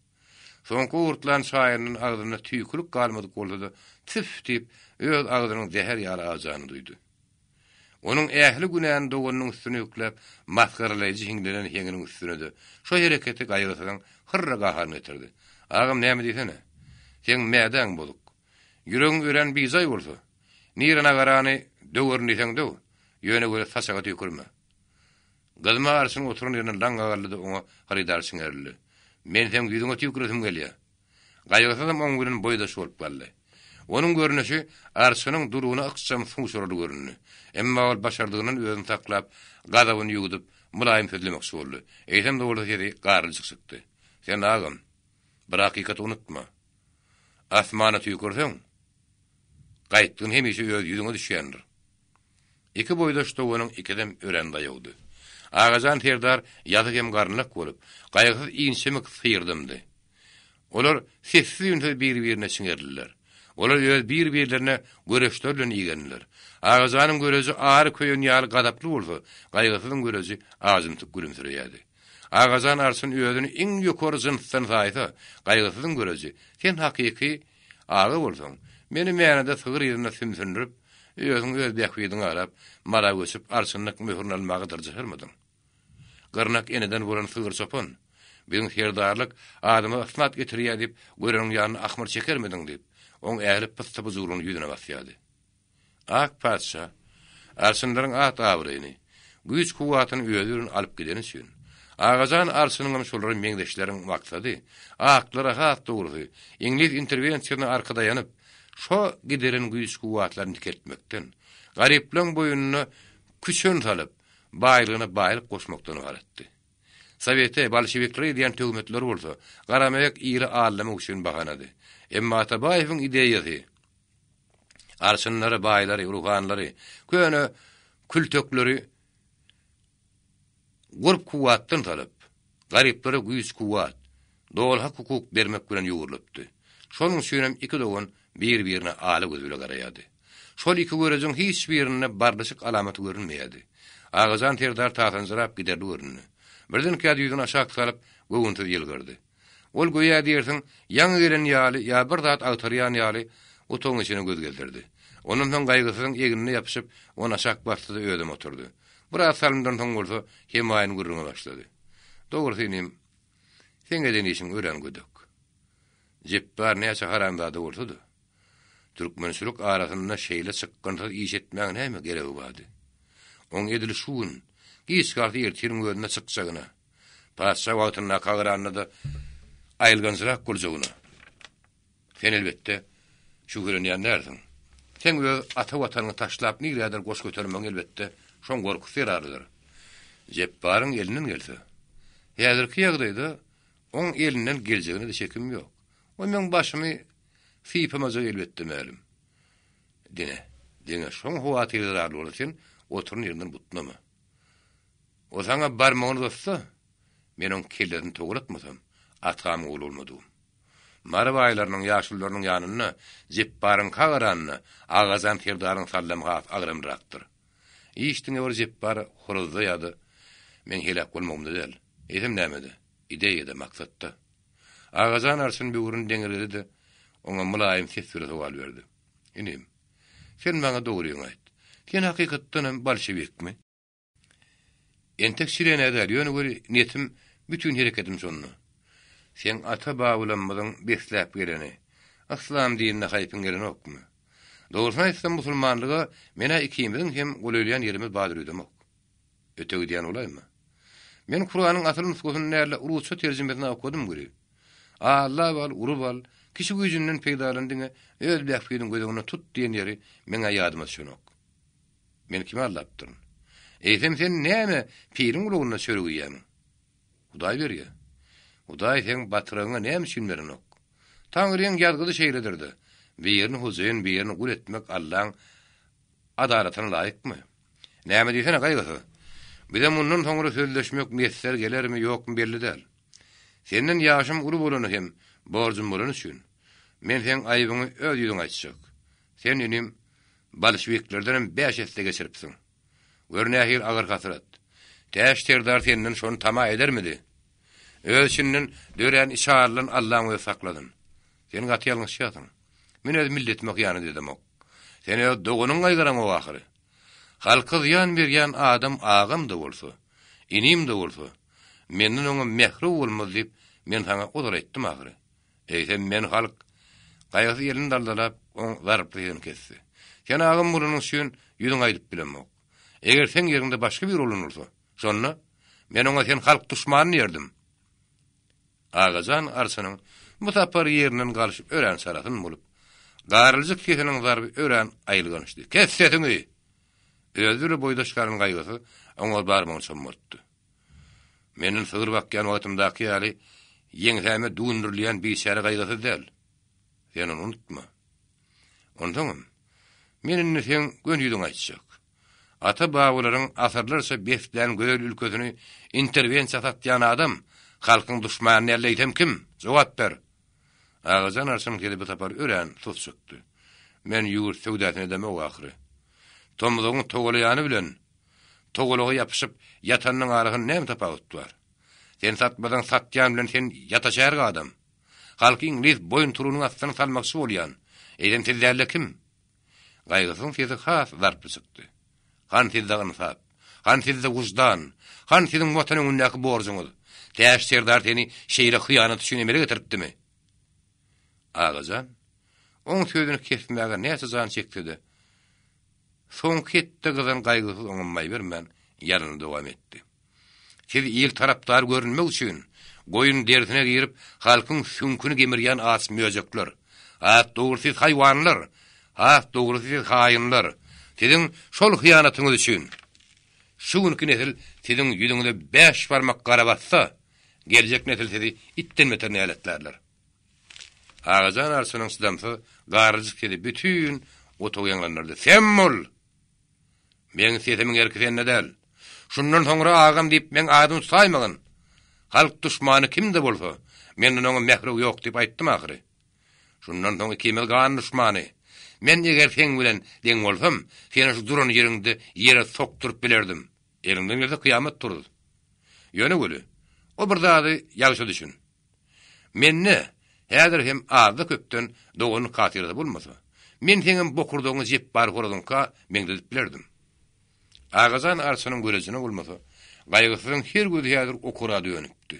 Soňky owurtlan çaýyndan agzynda tüýkülik galmadyk bolsa-da, tüf diýip, öz agzynyň zäher ýaly ajanyny duýdy. Onuň ähli günäni doganynyň üstüne ýükläp, masgaralaýjy hiňlenen heňiniň üstüne-de, şo hereketi Gaýgysyzyň hyrra gaharyny getirdi. Agam, näme diýsene? Seň mädäň bozuk. Ýüregiň örän bijaý bolsa, nire nagarany döwerin diýseň döw, ýöne weli saçaga tüýkürme. Gyzma arçyn oturan ýerinden laňňa galdy-da oňa hyrydar çiňerildi. Men seň ýüzüňe tüýküresim gelýär. Gaýgysyzam oň bilen boýdaş bolup galdy. Onuň görnüşi arçynyň dulugyna ykjam suňşuraly göründi. Emma ol başardygyndan özüni saklap, gazabyny ýuwdup, mylaýym sözlemekçi boldy. Eýsem-de bolsa sesi garlyjyk çykdy. Sen agam, bir hakykaty unutma. Asmana tüýkürseň, gaýtgyn hemişe öz ýüzüňe düşýändir. Iki boýdaş doganyň ikisem örän daýawdy. Agajan serdar ýazyk hem garynlak bolup, gaýgysyz inçemik syrdymdy. Olar sessiz-üýnsüz bir-birine çiňerildiler. Olar öz bir-birlerine göreçler bilen igendiler. Agajanyň göreji ary köýen ýaly gazaply bolsa, Gaýgysyzyň göreji ajymtyk gülümsireýärdi. Agajan arçyn özüni iň ýokary jynsdan saýsa, Gaýgysyzyň göreji, Sen hakyky aga bolsaň, meni Mänede sygyr yzynda sümsündirip, özüň öz bähbidiňi arap, Mara göçüp, arçynlyk möhürini almaga dyrjaşarmydyň? Gyrnak eneden bolan sygyr çopan. Biziň serdarlyk adymyza ysnat getirýär diýip, göreniň ýanynda ahmyr çekermidiň diýip, oň ähli pyssy-pyjuwlygyny ýüzüne basýardy. Ak patyşa arçynlaryň at-abraýyny, güýç-kuwwatyny özi bilen alyp gideni üçin, Agajan arçynyňam şolara meňzeşleriň maksady, aklara has dogrusy, iňlis interwensiýasyna arka daýanyp, şo gideren güýç-kuwwatlaryny dikeltmekden, garyplaň boýnuna küçen salyp, baýlygyna baýlyk goşmakdan ybaratdy. Sowete, bolşewiklere edýän töhmetleri bolsa, garamaýak iri aldamak üçin bahanady. Emma Atabaýewiň ideýasy, Arçynlary, baýlary, ruhanlary, köne kültekleri gurp-kuwwatdan salyp, garyplara güýç-kuwwat, doly hak-hukuk bermek bilen ýugrulypdy. Şonuň üçinem iki dogan bir-birine ala göz bile garaýardy. Şol iki görejiň hiç birinde barlyşyk alamaty görünmeýärdi. Agajan serdar tasanjyrap giderli göründi. Birdenkä ýüzüni aşak salyp, göwünsiz ýylgyrdy. Ol göýä diýersiň, ýaňy gelen ýaly ýa bir zat agtarýan ýaly otagyň içine göz gezdirdi. Ondan soň Gaýgysyzyň egnine ýapyşyp, ony aşak basdy-da özem oturdy. Biraz salymdan soň bolsa hemaýyn gürrüňe başlady. Dogrusy inim, seň eden işiň örän gödek. Jepbar näçe haramzada bolsa-da, türkmençilik arasynda şeýle çykgynsyz iş etmäň näme geregi bardy? Oň edil şu gün, giç galsa ertiriň özünde çykjagyna, Patyşa wagtyndaka garanda-da aýylganjyrak boljagyna sen elbetde şübhelenýän dälsiň. Seň öz ata watanyňy taşlap nirädir goş götermegiň elbetde şoň gorkusy zerarlydyr. Jepbaryň elinden gelse. Häzirki ýagdaýda oň elinden geljegine-de şekim ýok. O meň başymy sypamajagy elbetde mälim. Diňe, diňe şoň howatyry zerarly bolsa sen oturan ýeriňden butnama. O saňa barmagyny uzatsa, men oň kellesini togalatmasam, atamyň ogly bolmadygym. Mary baýlarynyň, ýaşulularynyň ýanynda Jepbaryňka garanda Agajan serdaryň sallamy has agramlyrakdyr. Iş diňe bir Jepbar horazda ýa-da meň heläk bolmagymda däl, eýsem nämede, ideýada, maksatda. Agajan arçyn böwrüni deňeledi-de, oňa mylaýym ses bile sowal berdi. Inim, sen maňa dogryňy aýt. Sen hakykatdanam bolşewikmi? Entek çilen-ä däl, ýöne weli netim, bütin hereketim şonda. Seň ata-babalarymyzyň besläp geleni, yslam dinine haýpyň gelenokmy? Dogrusyny aýtsam, musulmanlyga men-ä ikimiziň hem golaýlaýan ýerimiz bardyr öýdemok. Öte gidýän bolaýma. Men Kuranyň asyl nusgasyny däl-de, rusça terjimesini okadym weli. Allap al, urup al, kişi güýjünden peýdalan diňe öz bähbidiňi göz öňünde tut diýen ýeri meň-ä ýadyma düşenok. Men kimi aldapdyryn? Eýsem sen näme piriň gulagynda çörek iýýämiň? Hudaý berýär. Hudaý seň batyragyňa näme üçin berenok? Taňryň ýazgydy şeýledir-de, birini hojaýyn, birini gul etmek Allaň adalatyna laýykmy? Näme diýsene, Gaýgysyz? Bize mundan soňra sözleşmek miýesser gelermi, ýokmy belli däl. Senden ýaşym uly bolany hem borjum bolany üçin, men seň aýbyňy öz ýüzüňe aýtjak. Sen, inim, bolşewiklerdenem bäş esse geçiripsiň. Gör nähili agyr hasrat. Täç serdar senden şony tama edermidi? Öz içinden dörän içalydan Allaň özi saklasyn. Sen gaty ýalňyşýarsyň. Men öz milletime hyýanat edemok. Sen öz doganyňy gaýgyraňok ahyry. Halka zyýan berýän adam agam-da bolsa, inim-de bolsa, menden oňa mähri bolmaz diýip, men saňa ozal aýtdym ahyry. Eýsem men halk Gaýgysyz elini daldalap, oň zarply sesini kesdi. Sen agam bolanyň üçin ýüzüňe aýdyp bilemok. Eger seň ýeriňde başga biri bolan bolsa, şonda men oňa sen halk duşmany diýerdim. Agajan arçynyň bu sapar ýerinden galşy örän çalasyn bolup, garyljyk sesiniň zarby örän aýylgançdy. Kes sesiňi! Özi bile boýdaş galan Gaýgysyz oňa barmagyny çommaltdy. Menden sygyr bakýan wagtymdaky ýaly ýeňsäme düwündirilýän biçäre gaýgysyz däl. Sen ony unutma. Onsoňam, men indi seň göni ýüzüňe aýtjak. Ata-babalaryň asyrlarça beslän gözel ülkesini interwensiýa satýan adam halkyň duşmany däl eýsem kim? Jogap ber! Agajan arçynyň sesi bu sapar örän sus çykdy. Men ýurt söwdasyny edemok ahyry. Tomzagyň togalaýany bilen Togalaga ýapyşyp ýatanyň arasynda näme tapawut bar? Sen satmasaň satýan bilen sen ýataşärgi adam. Halky iňlis boýunturugynyň astyna salmakçy bolýan. Eýsem siz dälde kim? Gaýgysyzyň sesi has zarply çykdy. Hany sizde ynsap? Hany sizde wyždan? Hany siziň Watan öňündäki borjuňyz? Täç serdar seni şeýle hyýanat üçin emele getiripdimi? Agajan oň sözüni kesmäge näçe jan çekse-de, soňky hetde gyzan Gaýgysyz oňa maý bermän, ýalanyny dowam etdi. Siz il tarapdary görünmek üçin, goýun derisine girip, halkyň süňküni gemirýän aç möjekler. Has dogrusy siz haýwanlar! Has dogrusy siz haýynlar! Siziň şol hyýanatyňyz üçin, şu günki nesil siziň ýüzüňize bäş barmak gara bassa, geljek nesil sizi itden beter näletlärler. Agajan arçynyň çydamsyz garryjyk sesi bütin otagy ýaňlandyrdy, Sem bol! Meň sesimiň erki sende däl. Şundan soňra agam diýip meň adymy tutaýmagyn. Halk duşmany kim-de bolsa, menden oňa mährew ýok diýip aýtdym ahyry. Şundan soň ikimiz gan duşmany. Men eger seň bilen deň bolsam, seni şu duran ýeriňde ýere sokduryp bilerdim. Eliňden gelse kyýamat turuz. Ýöne weli, o bir zady ýagşy düşün. Mende häzir hem azda-köpden doganlyk hatyrasy bolmasa, men seňem bokurdagyňy Jepbar horazyňka meňzedip bilerdim. Agajan arçynyň görejine bolmasa, Gaýgysyzyň her gözi häzir okara dönüpdi.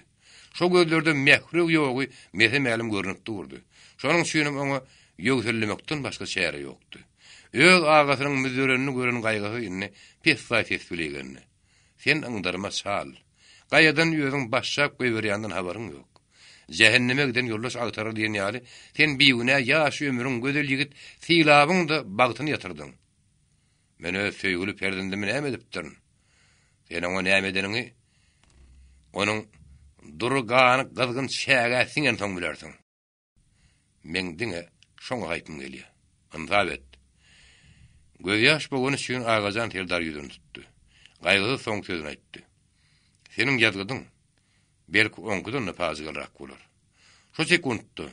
Şo gözlerde mährew ýogy mese-mälim görnüp durdy. Şonuň üçinem oňa ýöwsellemekden başga çäre ýokdy. Öz agasynyň müzzerenini gören Gaýgysyz indi pessaý ses bile igendi. Sen yňdarma çal. Gaýadan özüň başjap goýberýänden habaryň ýok. Jähenneme giden ýoldaş agtarar diýen ýaly, sen bigünä ýaş ömrüň, gözel ýigit Sylabyň-da bagtyny ýatyrdyň. Men öz söýgüli perzendimi näme edipdirin? Sen oňa näme edeniňi onuň dury gany gyzgyn çägä siňensoň bilersiň. Meň diňe şoňa haýpym gelýär. Ynsap et. Gözýaş bogany üçin Agajan serdar ýüzüni tutdy. Gaýgysyz soňky sözüni aýtdy. Seniň ýazgydyň, belki, oňkudan-da pajygalyrak bolar. Şo sekuntda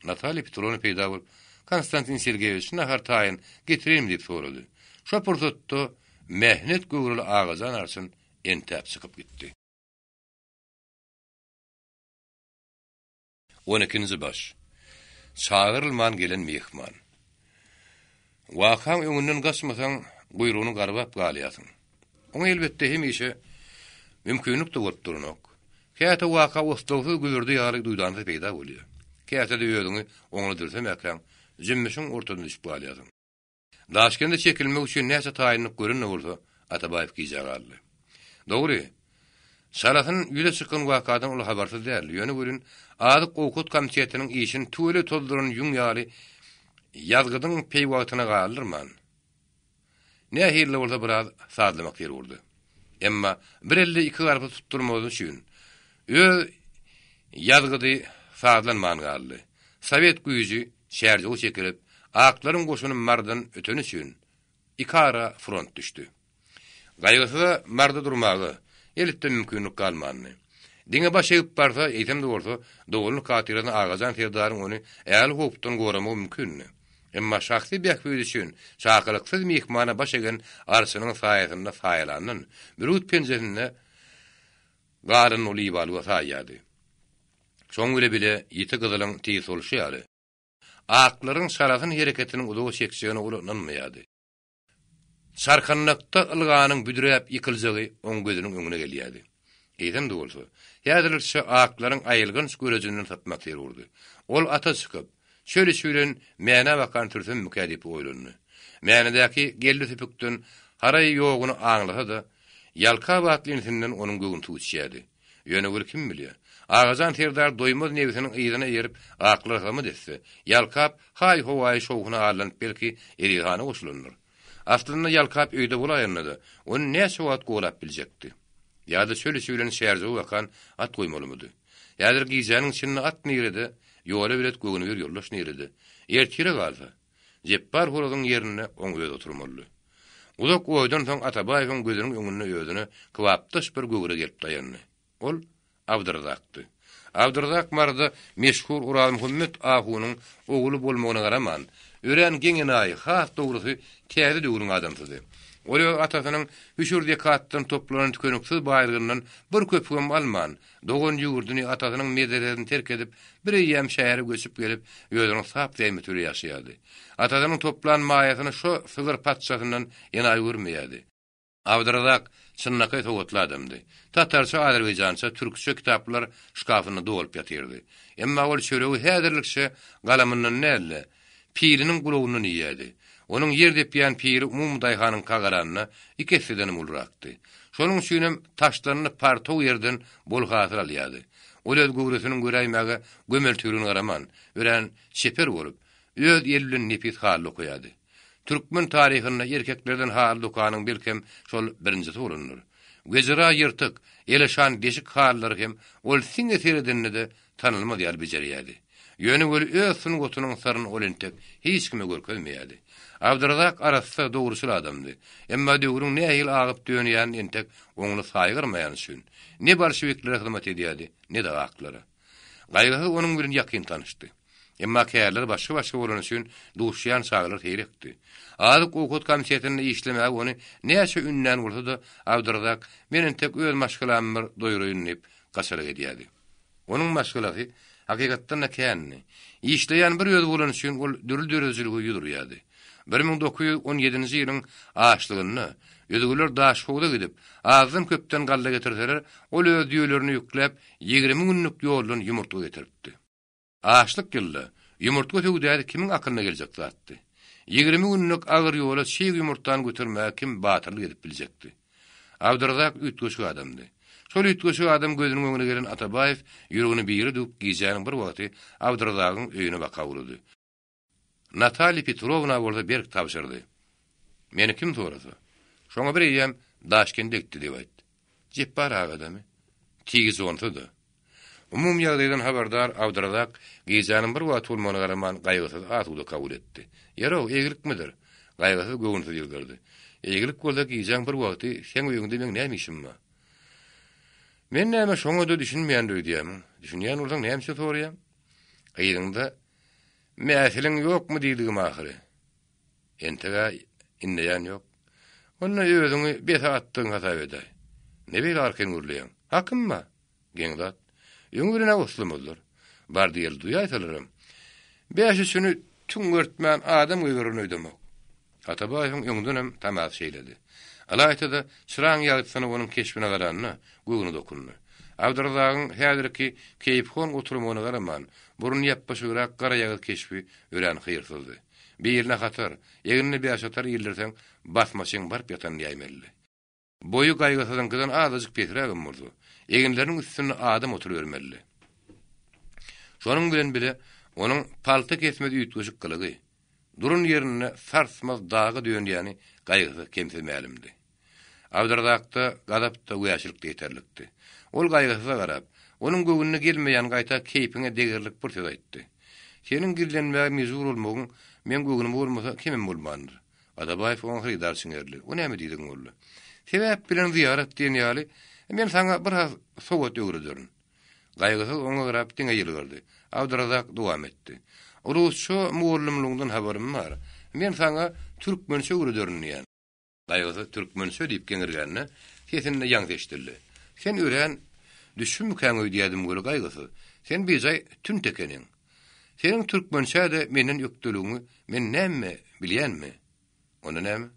Natalýa Petrowna peýda bolup, Konstantin Sergeýewiç, nahar taýyn, getireýinmi diýip sorady. Şo pursatda mähnet göwreli Agajan arçyn entäp çykyp gitdi. On ikinji baş. Çagyrylman gelen myhman. Wakaň öňünden gaçmasaň, guýrugyny garbap galýarsyň. Oňa elbetde hemişe mümkinlik-de bolup duranok. Käte waka oslagsyz güzürdi ýaly duýdansyz peýda bolýar. Käte-de özüňi oňly dürsemäkäň, jümmüşiň ortasyna düşüp galýarsyň. Daşkende çekilmek üçin näçe taýynlyk gören-de bolsa, Atabaýew gijä galdy. Dogry, çalasyn ýüze çykan wakadan ol habarsyz däldi, ýöne welin Azyk-owkat komitetiniň işini tüweleý tozduran ýüň ýaly ýazgydyň peýwagtyna galdyrman, nähili-de bolsa biraz sazlamak zerurdy. Emma bir elde iki garpyz tutdurmaz üçin öz ýazgydy sazlanman galdy. Sowet güýji Çärjewe çekilip, aklaryň goşuny Marydan öteni üçin, ikara front düşdi. Gaýgysyza Maryda durmaga, elbetde mümkinlik galmandy. Diňe baş egip barsa, eýsem-de bolsa, doganlyk hatyrasyna Agajan serdaryň ony ähli howpdan goramagy mümkindi. Emma şahsy bähbidi üçin çakylyksyz myhmana baş egen arçynyň saýasynda saýalandan, bürgüt penjesinde galanyny ol ibalyga saýýardy. Şoň bile bile ýiti gyzylyň tiz soluşy ýaly, aklaryň çalasyn hereketiniň uzaga çekjegine ol ynanmaýardy. Çarkandakda ylganyň büdräp ýykyljagy oň gözüniň öňüne gelýärdi. Eýsem-de bolsa, häzirlikçe aklaryň aýylganç görejinden sypmak zerurdy. Ol ata çykyp, çöl içi bilen Mänä bakan sürsem-mikä diýip oýlandy. Mänedäki Geldi süpükden haraý ýoguny aňlasa-da, Ýalkap atly inisinden onuň göwni suw içýärdi. Ýöne weli kim bilýär. Agajan serdar doýmaz nebsiniň yzyna eýerip, aklyga hyzmat etse, Ýalkap haý-howaýy şowhuna aldanyp belki Eziz hana goşulandyr. Aslynda Ýalkap öýde bolaýanda-da, ony näçe wagt gorap biljekdi? Ýa-da çöl içi bilen Çärjewe bakan at goýmalymydy? Häzir gijäniň içinde at nirede, ýola belet göwnübir ýoldaş nirede? Ertire galsa, Jepbar horazyň ýerinde oň özi oturmalydy. Uzak oýdan soň Atabaýewiň gözüniň öňünde özüne kybapdaş bir göwre gelip daýandy. Ol Abdyrazakdy. Abdyrazak Maryda meşhur Orazmuhammet ahunyň ogly bolmagyna garaman, örän geň-enaýy, has dogrusy, täze döwrüň adamsydy. Ol öz atasynyň hüşür-zekatdan toplanan tükeniksiz baýlygyndan bir köpügem alman, Dogan ýurduny, atasynyň medresesini terk edip, bireýýäm şähere göçüp gelip, özüniň sap zähmeti bilen ýaşaýardy. Atasynyň toplan maýasyny şo sygyr patyşasyndan enaýy görmeýärdi. Abdyrazak çynlakaý sowatly adamdy. Tatarça, azerbaýjança, türkçe kitaplar şkafynda dolup ýatyrdy. Emma ol çöregi häzirlikçe galamyndan däl-de, piliniň gulagyndan iýýärdi. Onuň ýer depýän pili umumy daýhanyňka garanda iki essedenem ulurakdy. Şonuň üçinem taşlandy partow ýerden bol hasyl alýardy. Ol öz göwresiniň göräýmäge gömeltigligine garaman, örän çeper bolup, öz eli bilen nepis haly dokaýardy. Türkmen taryhynda erkeklerden haly dokanyň belkem şol birinjisi bolandyr. Wejera ýyrtyk, eleşan deşik halylary hem ol siňe seredende-de tanalmaz ýaly bejerýärdi. Ýöne weli öz sungatynyň syryny ol entek hiç kime görkezmeýärdi. Abdyrazak arassa, dogruçyl adamdy. Emma döwrüň nähili agyp-dönýänini entek oňly saýgarmaýany üçin, ne bolşewiklere hyzmat edýärdi, ne-de aklara. Gaýgysyz onuň bilen ýakyn tanyşdy. Emma kärleri başga-başga bolany üçin duşýan çaglar seýrekdi. Azyk-owkat komitetinde işlemäge ony näçe ündän bolsa-da, Abdyrazak, Men entek öz maşgalamy bir doýraýyn diýip, gaçalyk edýärdi. Onuň maşgalasy hakykatdan-da kändi. Işleýän bir özi bolany üçin ol dürli döredijilige ýüz urýardy. 1917-nji ýylyň açlygynda özgeler Daşhowza gidip, azdan-köpden galla getirseler, ol öz düýelerini ýükläp, 20 günlük ýoldan ýumurtga getiripdi. Açlyk ýylda ýumurtga söwdasy kimiň akylyna geljek zatdy? 20 günlük agyr ýola çig ýumurtgany götermäge kim batyrlyk edip biljekdi? Abdyrazak üýtgeşik adamdy. Şol üýtgeşik adam gözüniň öňüne gelen Atabaýew ýüregini bire düwüp gijäniň bir wagty Abdyrazagyň öýüne baka ugrady. Natalýa Petrowna bolsa berk tabşyrdy. Meni kim sorasa, şoňa bir eýýäm Daşkende gitdi diýip aýt. Jepbar agadamy? Tiz onsa-da. Umumy ýagdaýdan habardar Abdyrazak gijäniň bir wagty bolmagyna garaman gaýgysyz asuda kabul etdi. Ýer-ow, eýgilikmidir? Gaýgysyz göwünsiz ýylgyrdy. Eýgilik bolsa gijäň bir wagty seň öýüňde meň näme işim bar? Men näme şoňa-da düşünmeýändir öýdýämiň? Düşünýän bolsaň näme üçin soraýaň? Yzyňda Mäsiliň ýokmy diýdigim ahyry. Enteg-ä inleýän ýok. Onda özüňi bese atdygyň hasap edäý. Ne beýle arkaýyn gürleýäň? Hakym bar. Geň zat. Öňi bilen-ä oslamazlar. Bar diýeli duýaýsalaram. Bäş-üçüni tüňňertmän adam goýbererin öýdemok. Atabaýewiň öňdenem tamasy şeýledi. Ylaýta-da, çyraň ýagtysyna onuň keşbine garanda, göwni dokundy. Abdyrazagyň häzirki keýpihon oturmagyna garaman, burny ýapbaşygrak garaýagyz keşbi örän hyýrsyzdy. Birine hatar, egnine bäşatar ildirseň, basmaçyň baryp ýatanyny diýäýmelidi. Boýy gaýgysyzyňkydan azajyk pesrägem bolsa, eginleriniň üstünde adam oturybermelidi. Şonuň bilen bile, onuň palta kesmez üýtgeşik gylygy, duran ýerinde sarsmaz daga dönýäni Gaýgysyza kemsiz mälimdi. Abdyrazakda gazap-da, wäşilik-de ýeterlikdi. Ol Gaýgysyza garap, onuň göwnüne gelmeýän gaýta keýpiňe degerlik bir söz aýtdy. Seniň gizlenmäge mejbur bolmagyň meň göwnüme bolmasa kemem bolmandyr. Atabaýew oňa hyrydar çiňerildi. O näme diýdigiň boldy? Sebäp bilen zyýarat diýen ýaly, men saňa biraz sowat öwrederin. Gaýgysyz oňa garap diňe ýylgyrdy. Abdyrazak dowam etdi. Rusça mugallymlygyňdan habarym bar. Men saňa türkmençe öwrederin diýýän. Gaýgysyz türkmençe diýip geňirgände, sesinde ýaňsy eşidildi. Sen örän düşbümikäň öýdýädim weli Gaýgysyz, sen bijaý tünt ekeniň. Seniň türkmençä-de menden ökdeligiňi men näme bilýänmi? Onda näme?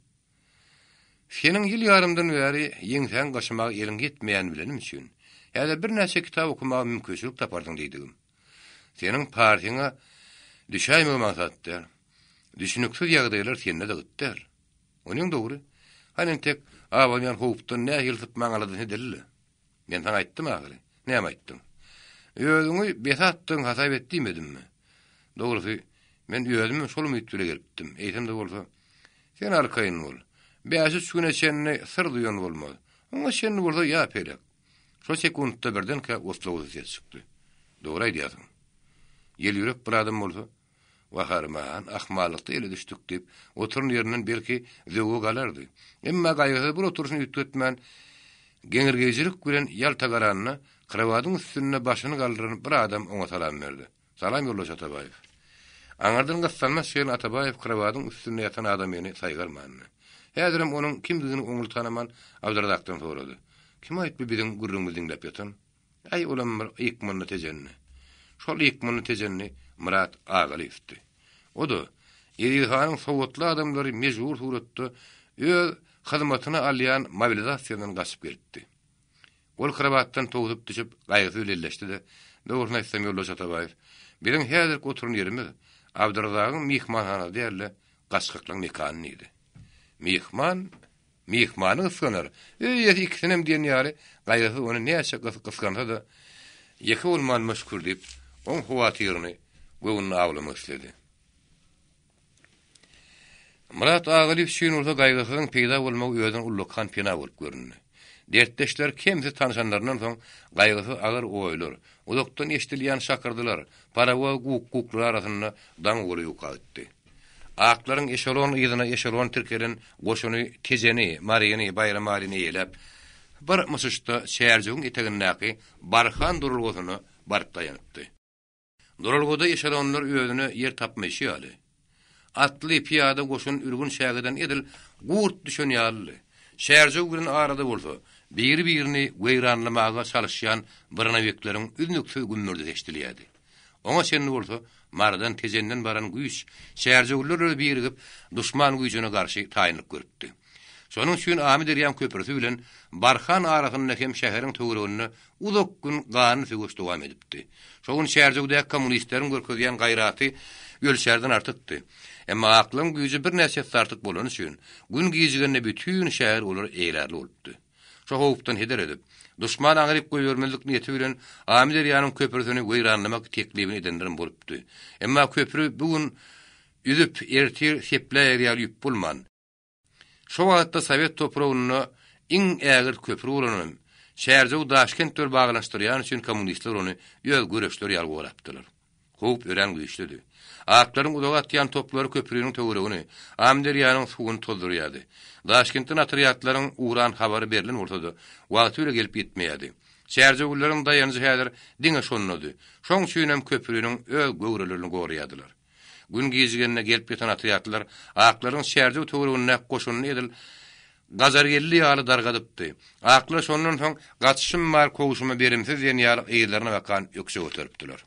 Seniň ýyl ýarymdan bäri ýeňsäňi gaşymaga eliň ýetmeýänini bilenim üçin, häzir birnäçe kitap okamaga mümkinçilik taparsyň diýdigim. Seniň parhyňa düşäýmegim aňsat däl. Düşüniksiz ýagdaýlar sende-de gyt däl. Onyň dogry. Hany entek abanýan howpdan nähili sypmaň aladasyny edeli-le. Men saňa aýtdym ahyry. Näme aýtdyň? Özüňi bes atdygyň hasap et diýmedimmi? Dogrusy, men özümem şol umyt bile gelipdim. Eýsem-de bolsa, sen arkaýyn bol. Bäş-üç güne çenli syr duýan bolmaz. Oňa çenli bolsa ýa pelek. Şol sekuntda birdenkä oslagsyz ses çykdy. Dogry aýdýarsyň. Ýelýürek bir adam bolsa, Wah-arman, ahmallykda ele düşdük diýip, oturan ýerinden belki zöwwe galardy. Emma gaýgysyz bir oturyşyny üýtgetmän, geňirgeýjilik bilen ýalta garanda, krowadyň üstünde başyny galdyran bir adam oňa salam berdi. Salam, ýoldaş Atabaýew. Aňyrdan gyssanmaç gelen Atabaýew krowadyň üstünde ýatan adamyny saýgarmandy. Häzirem onuň kimdigini oňly tanaman, Abdyrazakdan sorady. Kim aýtby biziň gürrüňimizi diňläp ýatan? Äý, olam bir ykmanda tejenli. Şol ykmanda tejenli Myrat Agalyýewdi. O-da, Eziz hanyň sowatly adamlary mejbur suratda öz hyzmatyna alýan mobilizasiýadan gaçyp gelipdi. Ol krowatdan towsup düşüp, gaýgysyz elleşdi-de, Dogrusyny aýtsam, ýoldaş Atabaýew, biziň häzirki oturan ýerimiz Abdyrazagyň myhmanhanasy däl-de, gaçgaklaň mekany diýdi. Myhman myhmany gysganar, öý eýesi ikisinem diýen ýaly, gaýgysyz ony näçe gysgansa-da, ýeke bolmanyma şükür diýip, oň howatyryny göwnüne awlamak isledi. Myrat Agalyýew üçin bolsa Gaýgysyzyň peýda bolmagy özüne ullakan pena bolup göründi. Dertdeşler kemsiz tanyşanlaryndan soň Gaýgysyz agyr oýlar, uzakdan eşidilýän şakyrdylar, parowoz guk-guklary arasynda daň uguly uka gitdi. Aklaryň eşelon yzyna eşelon tirkelen goşuny Tejeni, Maryny, Baýramalyny eýeläp, bir myşyşda Çärjewiň etegindäki Barhan duralgasyna baryp daýanypdy. Duralgada eşelonlar özüne ýer tapmaýşy ýaly, atly, pyýada goşun ürgün çägeden edil gurt düşen ýalydy. Çärjew bilen arada bolsa, biri-birini weýranlamaga çalyşýan bronewikleriň üznüksiz gümmürdisi eşidilýärdi. Oňa çenli bolsa, Marydan, Tejenden baran güýç çärjewliler bilen birigip, duşman güýjüne garşy taýynlyk görüpdi. Şonuň üçin Amyderýaň köprüsi bilen Barhan arasynda hem şäheriň töwereginde Uzak gün ganly söweş dowam edipdi. Şo gün Çärjewdäki kommunistleriň görkezýän gaýraty ölçärden artykdy. Emma aklaryň güýji birnäçe esse artyk bolany üçin, gün gijigende bütin şäher olara eýlärli bolupdy. Şo howpdan heder edip, duşmany aňryk goýbermezlik niýeti bilen Amyderýanyň köprüsini weýranlamak teklibini edenlerem bolupdy. Emma köpri bu gün üzüp, ertir sepläýer ýaly ýüp bolman, Şo wagtda sowet topragynda iň ägirt köpri bolanam Çärjew-Daşkent bilen baglanyşdyrýany üçin kommunistler ony öz göreçleri ýaly gorapdylar. Howp örän güýçlüdi. Aklaryň uzaga atýan toplary köpriniň töweregini, Amyderýanyň suwuny tozdurýardy. Daşkentden otrýadlaryň ugran habary berlen bolsa-da, wagty bile gelip ýetmeýärdi. Çärjewlileriň daýanjy häzir diňe şondady. Şoň üçinem köpriniň öz göwrelerini goraýardylar. Gün gijigende gelip ýeten otrýadlar aklaryň Çärjew töweregindäki goşunyny edil Gajargeldi ýaly dargadypdy. Aklar şondan soň gaçyşym bar, kowşuma berimsiz diýen ýaly yzlaryna bakan ökje göteripdiler.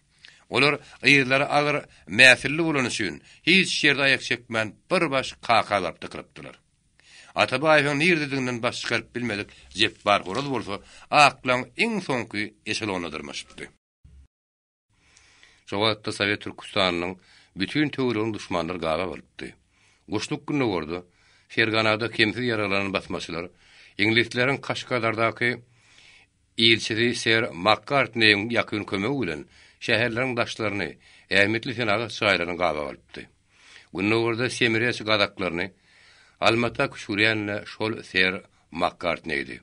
Olar yzlary agyr mäsilli bolany üçin hiç ýerde aýak çekmän bir baş kaka baryp dykylypdylar. Atabaýewiň niredediginden baş çykaryp bilmedik Jepbar horaz bolsa aklaň iň soňky eşelonyna dyrmaşypdy. Şo wagtda Sowet Türküstanynyň bütin töweregini duşmanlar gabap alypdy. Guşluk gündogarda, Ferganada kemsiz ýaraglanan basmaçylar iňlisleriň Kaşgadardaky ilçisi ser Makkartneýiň ýakyn kömegi bilen şäherleriň daşlaryny, ähmiýetli senagat jaýlaryny gabap alypdy. Gündogarda Semireç gazaklaryny Almata küşgürýän-de şol ser Makkartneýdi.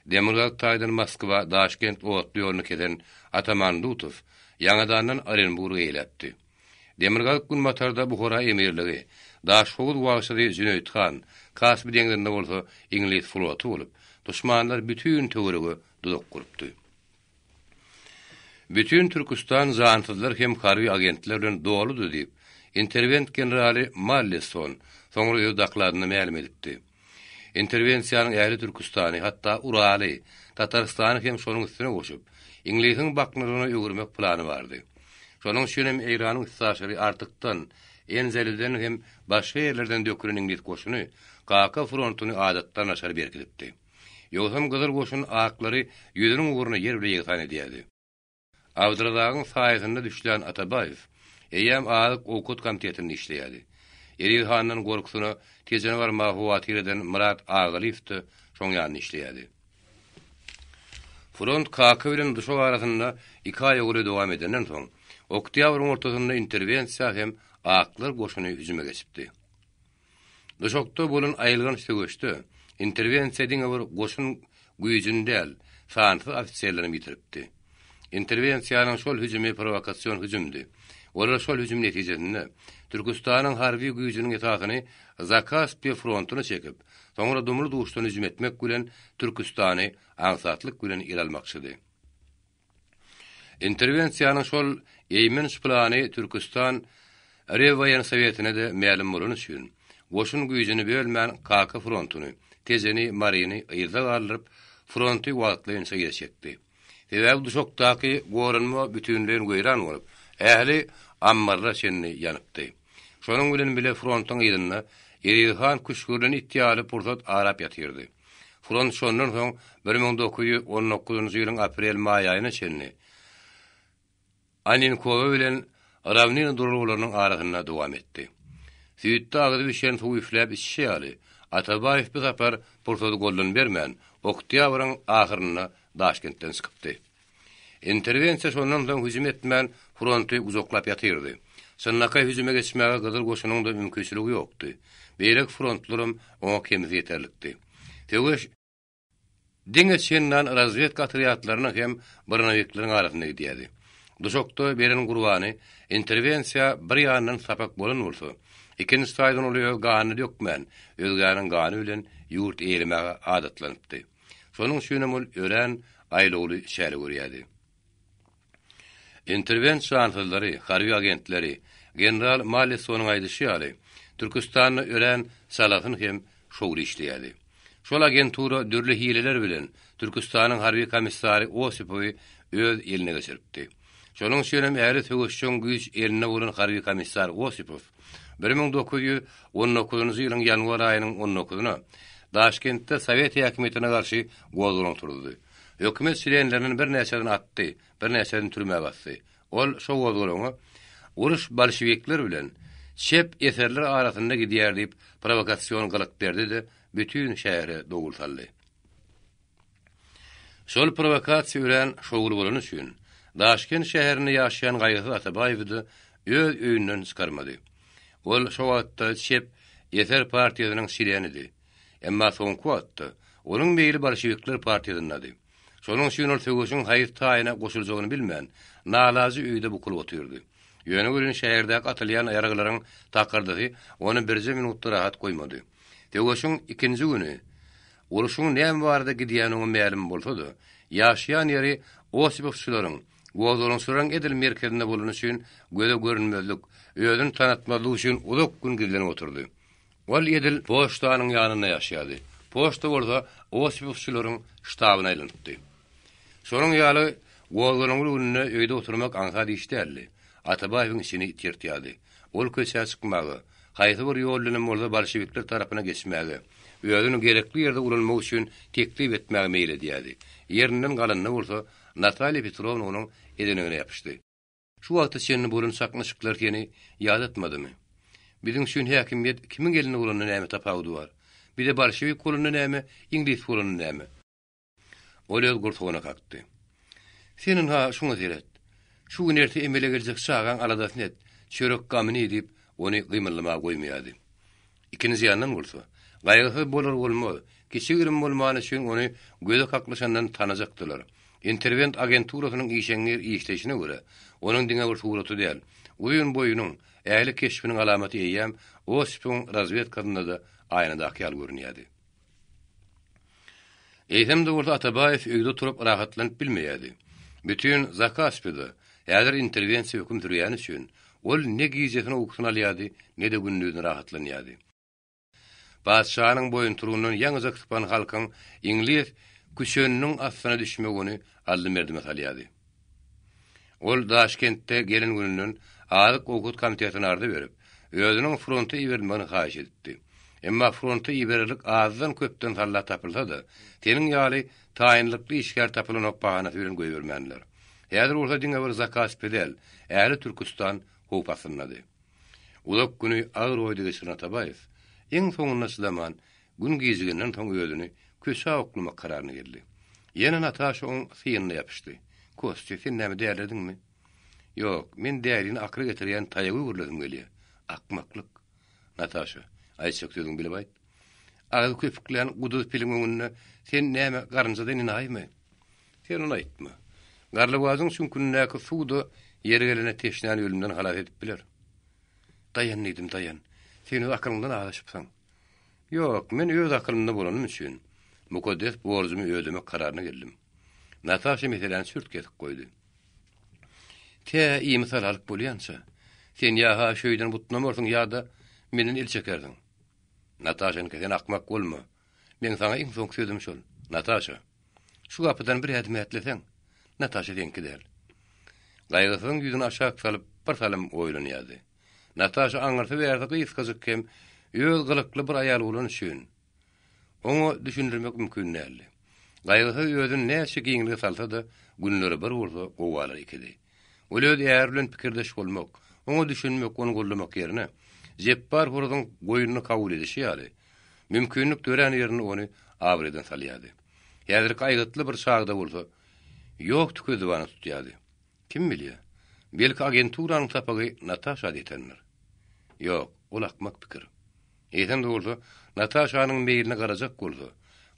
Demirgazyk taýdan Moskwa, Daşkent otly ýoluny kesen Ataman Dutow ýaňadandan Orenburgy eýläpdi. Demirgazyk-günbatarda Buhara emirligi, Daşhowuz wagşysy Jüneýit han, Kaspi deňzinde bolsa iňlis floty bolup, duşmanlar bütin töwerege duzak gurupdy. Bütin Türküstan jansyzlar hem harby agentler bilen doludy diýip, interwent generaly Malleson soňra öz dokladynda mälim edipdi. Interwensiýanyň ähli Türküstany, hatda Uraly, Tatarystany hem şonuň üstüne goşup, iňlisiň baknalygyna öwürmek plany bardy. Şonuň üçin hem Eýranyň üstaşyry Artykdan, Enzeliden hem başga ýerlerden dökülen iňlis goşuny Kaka frontuny adatdan daşary berkidipdi. Ýogsam Gyzyl goşun aklary ýüzüniň ugruna ýer bile ýegsan edýärdi. Abdyrazagyň saýasynda düşlän Atabaýew eýýäm azyk-owkat komitetinde işleýärdi. Eziz handan gorkusyna Tejene barmaga howatyr eden Myrat Agalyýew-de şoň ýanynda işleýärdi. Front Kaka bilen Duşak arasynda iki aýa golaý dowam edenden soň, oktýabryň ortasynda interwensiýa hem aklar goşuny hüjüme geçipdi. Duşakda bolan aýylganç söweşde interwensiýa diňe bir goşun güýjüni däl, sansyz ofiserlerem ýitiripdi. Interwensiýanyň şol hüjümi prowokasion hüjümdi. Olar şol hüjüm netijesinde Türküstanyň harby güýjüniň esasyny Zakaspiýa frontuna çekip, soňra dumly-duşdan hüjüm etmek bilen Türküstany aňsatlyk bilen ele almakçydy. Interwensiýanyň şol eýmenç plany Türküstan Rewwoýensowetine-de mälim bolany üçin, goşun güýjüni bölmän Kaka frontuny, Tejeni, Maryny yzda galdyryp, fronty wagtlaýynça yza çekdi. Sebäbi Duşakdaky goranma bütinleýin weýran bolup, ähli ammarlara çenli ýanypdy. Şonuň bilen bile frontuň yzynda. Eziz han küşgürilen it ýaly pursat arap ýatyrdy. Front şondan soň 1919-njy ýylyň aprel-maý aýyna çenli Aninkowa bilen Rawnina duralgalarynyň arasynda dowam etdi. Süýtde agzy bişen suw üfläp içişi ýaly, Atabaýew bu sapar pursady goldan bermän, oktýabryň ahyrynda Daşkentden çykypdy. Interwensiýa şondan soň hüjüm etmän, fronty gujaklap ýatyrdy. Çynlakaý hüjüme geçmäge Gyzyl Goşunyň-da mümkinçiligi ýokdy. Beýleki frontlaram oňa kemsi ýeterlikdi. Söweş diňe çendan razwedka otrýadlarynyň hem bronewikleriň arasynda gidýärdi. Duşakda beren gurbany interwensiýa bir ýandan sapak bolan bolsa, ikinji taýdan ol öz ganyny dökmän, özgäniň gany bilen ýurt eýlemäge adatlanypdy. Şonuň üçinem ol örän aýlawly çäre görýärdi. Interwent jansyzlary, harby agentleri, general Mallesonyň aýdyşy ýaly, Türküstanda örän çalasyn hem şowly işleýärdi. Şol agentura dürli hileler bilen Türküstanyň harby komissary Osipowy öz eline geçiripdi. Şonuň üçinem äri söweşjeň güýç elinde bolan harby komissar Osipow 1919-njy ýylyň ýanwar aýynyň on dokuzyna Daşkentde sowet häkimiýetine garşy gozgalaň turuzdy. Hökümet çlenlerinden birnäçesini atdy, birnäçesini türmä basdy. Ol şo gozgalaňa Uruş bolşewikler bilen çep eserler arasynda gidýär diýip prowokasion gylyk berdi-de, bütin şähere dowul saldy. Şol prowokasiýa örän şowly bolany üçin, Daşkent şäherinde ýaşaýan Gaýgysyz Atabaýewi-de öz öýünden çykarmady. Ol şo wagtda çep eser partiýasynyň çlenidi. Emma soňky wagtda onuň meýli bolşewikler partiýasyndady. Şonuň üçin ol söweşiň haýsy taýyna goşuljagyny bilmän, nalajy öýde bukulyp otyrdy. Ýöne welin şäherdäki atylýan ýaraglaryň takyrdysy ony birje minut-da rahat goýmady. Söweşiň ikinji güni Urşuň näme barada gidýäni oňa mälim bolsa-da, ýaşaýan ýeri Osipowçylaryň, gozgalaňçylaryň edil merkezinde bolany üçin göze görünmezlik, özüni tanatmazlyk üçin uzak gün gizlenip oturdy. Ol edil poçtanyň ýanynda ýaşaýardy. Poçta bolsa Osipowçylaryň ştabyna aýlanypdy. Şonuň ýaly gozgalaňly günde öýde oturmak aňsat iş däldi. Atabaýewiň içini it ýyrtýardy. Ol köçä çykmaga, haýsy bir ýol bilenem bolsa bolşewikler tarapyna geçmäge, özüni gerekli ýerde ulanmak üçin teklip etmäge meýil edýärdi. Ýerinden galanda bolsa, Natalýa Petrowna onuň ezenegine ýapyşdy. Şu wagta çenli bolan çaknyşyklar seni ýadatmadymy? Biziň üçin häkimiýet kimiň elinde bolanda näme tapawudy bar? Bize bolşewik bolanda näme, iňlis bolanda näme? Ol öz gursagyna kakdy. Sen ynha şuňa seret. Şu gün erte emele geljek çagaň aladasyny et, çörek gamyny iý diýip, ony gymyldamaga goýmaýardy. Ikinji ýandan bolsa, gaýgysyz bolar-bolmaz, kiçi-girim bolmany üçin ony göze kaklyşandan tanajakdylar. Interwent agenturasynyň işeňňir işleýşine görä, onuň diňe bir suraty däl, uzyn boýunyň, ähli keşbiniň alamaty eýýäm Osipowyň razwedkasynda-da aýnadaky ýaly görünýärdi. Eýsem-de bolsa Atabaýew öýde oturyp rahatlanyp bilmeýärdi. Bütin Zakaspide häzir interwensiýa höküm sürýäni üçin, ol ne gijesine ukusyny alýardy, ne-de gündizine rahatlanýardy. Patyşanyň boýunturugyndan ýaňyjak sypan halkyň iňlis küşeniniň astyna düşmegi ony aldy-merdime salýardy. Ol Daşkentde gelen gününden Azyk-owkat komitetine arza berip, özüniň fronta iberilmegini haýyş edipdi. Emma fronta ibererlik azdan-köpden sallah tapylsa-da, seniň ýaly taýynlykly işgär tapylanok bahanasy bilen goýbermändiler. Häzir bolsa diňe bir Zakaspi däl, ähli Türküstan howp astyndady. Uzak güni agyr oýda geçiren Atabaýew, iň soňunda çydaman, Gün gijigenden soň özüni köçä oklamak kararyna geldi. Ýene Nataşa oň syýanyna ýapyşdy. Kostýa, sen näme dälirediňmi? Ýok, men dälini akyla getirýän taýaga öwrülesim gelýär. Akmaklyk. Nataşa, aýtjak sözüňi bilip aýt. Agyzy köpüklän guduz piliň öňünde sen näme garynjadan enaýymy? Sen ony aýtma. Garlawajyň çüňkündäki suw-da ýeri gelende teşnäni ölümden halas edip biler. Daýan diýdim, daýan. Sen öz akylyňdan azaşypsyň. Ýok, men öz akylymda bolanym üçin, mukaddes borjumy ödemek kararyna geldim. Nataşa meseläni çürt-kesik goýdy. Tä imisala alyp bolýança, sen ýa-ha şu öýden butnamarsyň ýa-da menden el çekersiň. Nataşenka, sen akmak bolma. Meň saňa iň soňky sözüm şol. Nataşa! Şu gapydan bir ädim ätleseň, Nataşa seňki däl. Gaýgysyzyň ýüzüni aşak salyp, bir salym oýlanýardy. Nataşa aňyrsy-bärsi gysgajyk hem. Öz gylykly bir aýal bolany üçin, oňa düşündirmek mümkin däldi. Gaýgysyz özüni näçe giňlige salsa-da, günleri bir bolsa gowalar ikidi. Ol öz äri bilen pikirdeş bolmak, oňa düşünmek, ony goldamak ýerine, Jepbar horazyň goýnuny kabul edişi ýaly, mümkinlik dörän ýerinde ony abraýdan salýardy. Häzirki aýgytly bir çagda bolsa, ýok tükezzibana tutýardy. Kim bilýär, belki agenturanyň sapagy Nataşa-da ýetendir. Ýok, ol akmak pikir. Eýsem-de bolsa, Nataşanyň meýline garajak bolsa,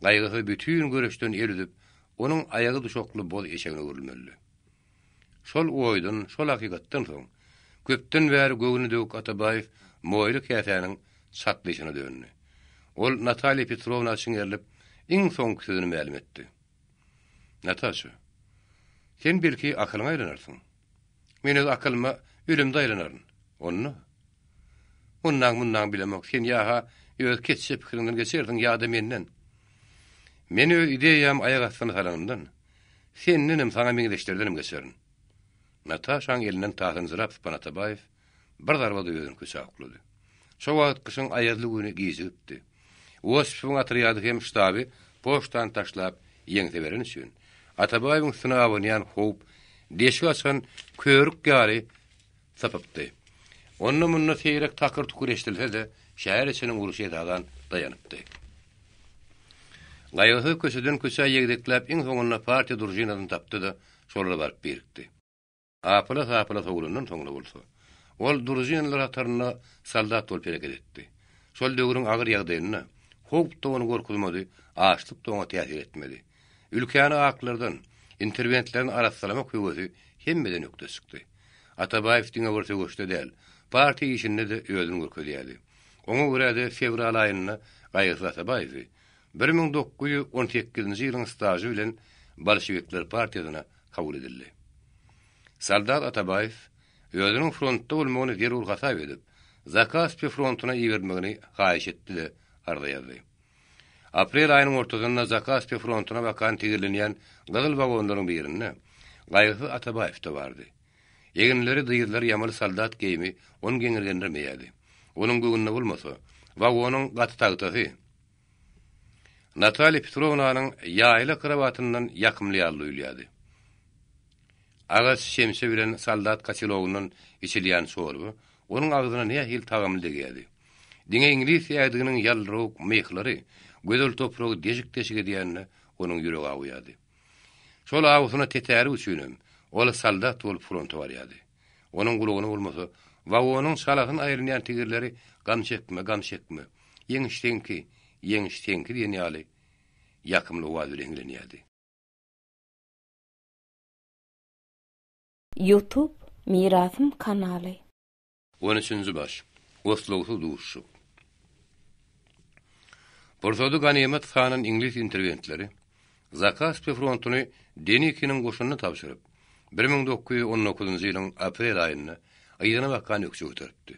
gaýgysyz bütin göreşden el üzüp, onuň aýagy duşakly boz eşegine öwrülmelidi. Şol oýdan, şol hakykatdan soň, köpden bäri göwni döwük Atabaýew moýly käsäniň çatlyşyna döndi. Ol Natalýa Petrowna çiňerilip, iň soňky sözüni mälim etdi. Nataşa, sen belki akylyňa aýlanarsyň. Men öz akylyma ölemde aýlanaryn. Onda? Ondan-mundan bilemok, sen ýa-ha öz keçje pikiriňden geçersiň, ýa-da menden. Men öz ideýamy aýak astyna salanymdan, sendenem, saňa meňzeşlerdenem geçerin. Nataşaň elinden tasynjyrap sypan Atabaýew bir zarbada özüni köçä oklady. Şo wagt gyşyň aýazly güni gijigipdi. Osipowyň otrýady hem ştaby poçtany taşlap ýeňse bereni üçin, Atabaýewiň üstüne abanýan howp deşik açan körük ýaly sypypdy. Onda-munda seýrek takyr-tukur eşidilse-de, şäher içiniň urşy esasan daýanypdy. Gaýgysyz köçeden köçä ýegdekläp iň soňunda partiýa družinasyny tapdy-da, şolara baryp birikdi. Apyla-sapyla sowulandan soňra bolsa, ol družinalar hatarynda soldat bolup hereket etdi. Şol döwrüň agyr ýagdaýynda howp-da ony gorkuzmady, açlyk-da oňa täsir etmedi. Ülkäni aklardan, interwentlerden arassalamak höwesi hemmeden ökde çykdy. Atabaýew diňe bir söweşde däl, partiýa işinde-de özüni görkezýärdi. Oňa görä-de fewral aýynda Gaýgysyz Atabaýewi 1918-nji ýylyň stažy bilen bolşewikler partiýasyna kabul edildi. Soldat Atabaýew özüniň frontda bolmagyny zerur hasap edip, Zakaspi frontuna iberilmegini haýyş etdi-de, arza ýazdy. Aprel aýynyň ortasynda Zakaspi frontuna bakan tigirlenýän gyzyl wagonlaryň birinde Gaýgysyz Atabaýew-de bardy. Eginleri, dyzlary ýamaly soldat geýimi ony geňirgendirmeýärdi. Onuň göwnüne bolmasa, wagonyň gaty tagtasy Natalýa Petrownanyň ýaýla krowatyndan ýakymly ýaly duýulýardy. Agaç çemçe bilen soldat kotelogyndan içilýän çorba onuň agzyna nähili tagamly degýärdi. Diňe iňlis ädiginiň ýaldyrawuk myhlary gözel topragy deşik-deşik edýände onuň ýüregi awuýardy. Şol awusyna tetärik üçinem ol soldat bolup fronta barýardy. Onuň gulagyna bolmasa, wagonyň çalasyn aýrynýan tigirleri gam çekme, gam çekme, ýeňiş seňki, ýeňiş seňki diýen ýaly ýakymly owaz bilen hiňlenýärdi. Youtube Mirasym kanaly. On üçünji baş. Oslagsyz duşuşyk. Pursady ganymat sanan iňlis interwentleri Zakaspi frontuny Denikiniň goşunyna tabşyryp, 1919-njy ýylyň aprel aýynda yzyna bakan ökje göteripdi.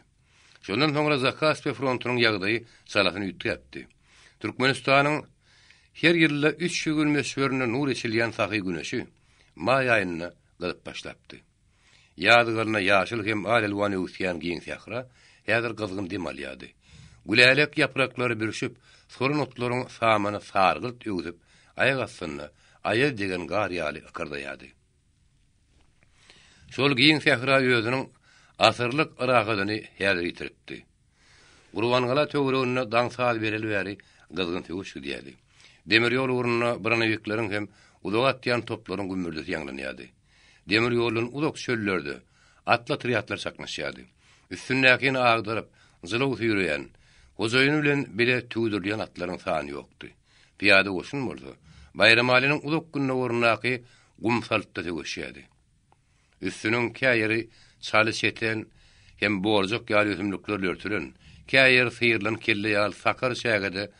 Şondan soňra Zakaspi frontunyň ýagdaýy çalasyn üýtgäpdi. Türkmenistanyň her ýylda 300 gün möçberinde nur eçilýän sahy güneşi maý aýynda gyzyp başlapdy. Ýaz gylyna ýaşyl hem al-elwan öwüsýän giň sähra häzir gyzgyn dem alýardy. Gülälek ýapraklary bürşüp, solan otlaryň samany sargylt öwsüp, aýak astynda aýaz degen gar ýaly ykyrdaýardy. Şol giň sähra özüniň asyrlyk yrahadyny häzir ýitiripdi. Gurbangala töwereginde daň saz bereli bäri gyzgyn söweş gidýärdi. Demir ýol ugrunda bronewikleriň hem uzaga atýan toplaryň gümmürdisi ýaňlanýardy. Demir ýoldan uzak çöllerde atly otrýadlar çaknyşýardy. Üstündäkini agdaryp, jylaw süýreýän, hojaýyny bilen bile tüwdürilýän atlaryň sany ýokdy. Pyýada goşun bolsa, Baýramalynyň uzak gündogaryndaky gumsaltda söweşýärdi. Üstüniň kä ýeri çaly çeten hem borjak ýaly ösümliklerle örtülen, kä ýeri syrylan kelle ýaly sakar çägede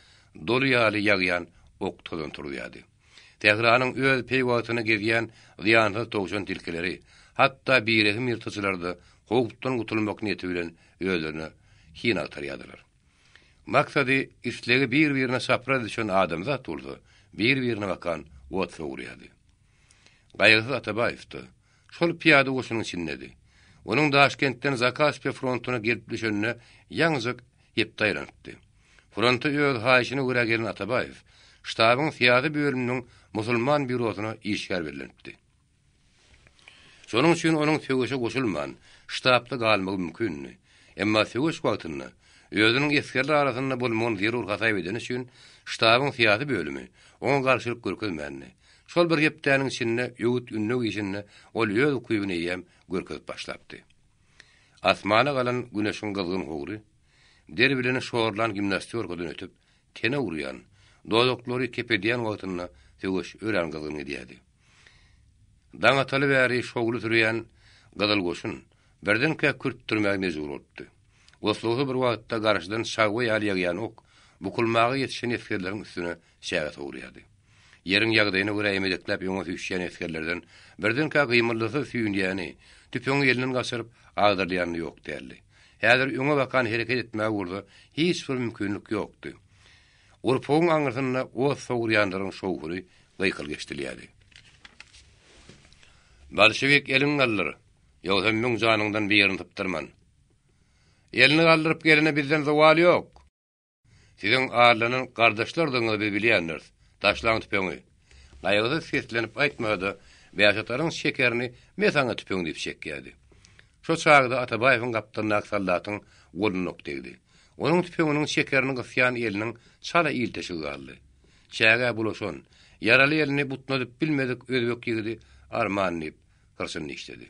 doly ýaly ýagýan ok tozan turuzýardy. Sähranyň öz peýwagtyna gezýän zyýansyz towşan tilkileri, hatda birehim ýyrtyjylar-da howpdan gutulmak niýeti bilen özlerine hin agtarýardylar. Maksady, islegi bir-birine çapraz düşen adamzat bolsa, bir-birine bakan ot sowurýardy. Gaýgysyz Atabaýew-da, şol pyýada goşunyň içindedi. Onuň Daşkentden Zakaspi frontuna gelip düşenine ýaňyjak. Hepde aýlanypdy. Fronta öz haýyşyna görä gelen Atabaýew ştabyň syýasy bölüminiň musulman býurosyna işgär bellenipdi. Şonuň üçin onuň söweşe goşulman, ştabda galmagy mümkindi. Emma söweş wagtynda özüniň esgerler arasynda bolmagyny zerur hasap edeni üçin ştabyň syýasy bölümi oňa garşylyk görkezmändi. Şol bir hepdäniň içinde öwüt-ündew işinde ol öz ukybyny eýýäm görkezip başlapdy. Asmana galan güneşiň gyzgyn howry, der bilen şorlan gimnastýorkadan ötüp, tene urýan, dodaklary kepedýän wagtynda söweş örän gyzgyn gidýärdi. Daň ataly bäri şowly sürýän Gyzyl goşun birdenkä kürtdürmäge mejbur bolupdy. Oslugsyz bir wagtda garşydan çagba ýaly ýagýan ok bukulmaga ýetişen esgerleriň üstüne çäge sowurýardy. Ýeriň ýagdaýyna görä emedekläp öňe süýşýän esgerlerden birdenkä gymyldysyz süýnýäni, tüpeňi elinden gaçyryp, agdarylýany ýok däldi. Häzir öňe bakan hereket etmäge bolsa hiç bir mümkinlik ýokdy. Urpugyň aňyrsynda ot sowurýanlaryň şowhuny gykylyk eşidilýärdi. Bolşewik eliňi galdyr, ýogsam müň janyňdan birini sypdyrman. Elini galdyryp gelene bizden zowal ýok. Siziň arlanan gardaşlardygyňyzy biz bilýändiris. Taşlaň tüpeňi. Gaýgysyz seslenip aýtmasa-da, bäşataryň çekerini me saňa tüpeň diýip çekýärdi. Şo çagda Atabaýewiň gapdalyndaky soldatyň goluna ok degdi. Onuň tüpeňiniň çekerini gysýan eliniň çala ilteşigi galdy. Çägä bulaşan, ýaraly elini butnadyp bilmedik özbek ýigidi arman diýip, hyrçyny dişledi.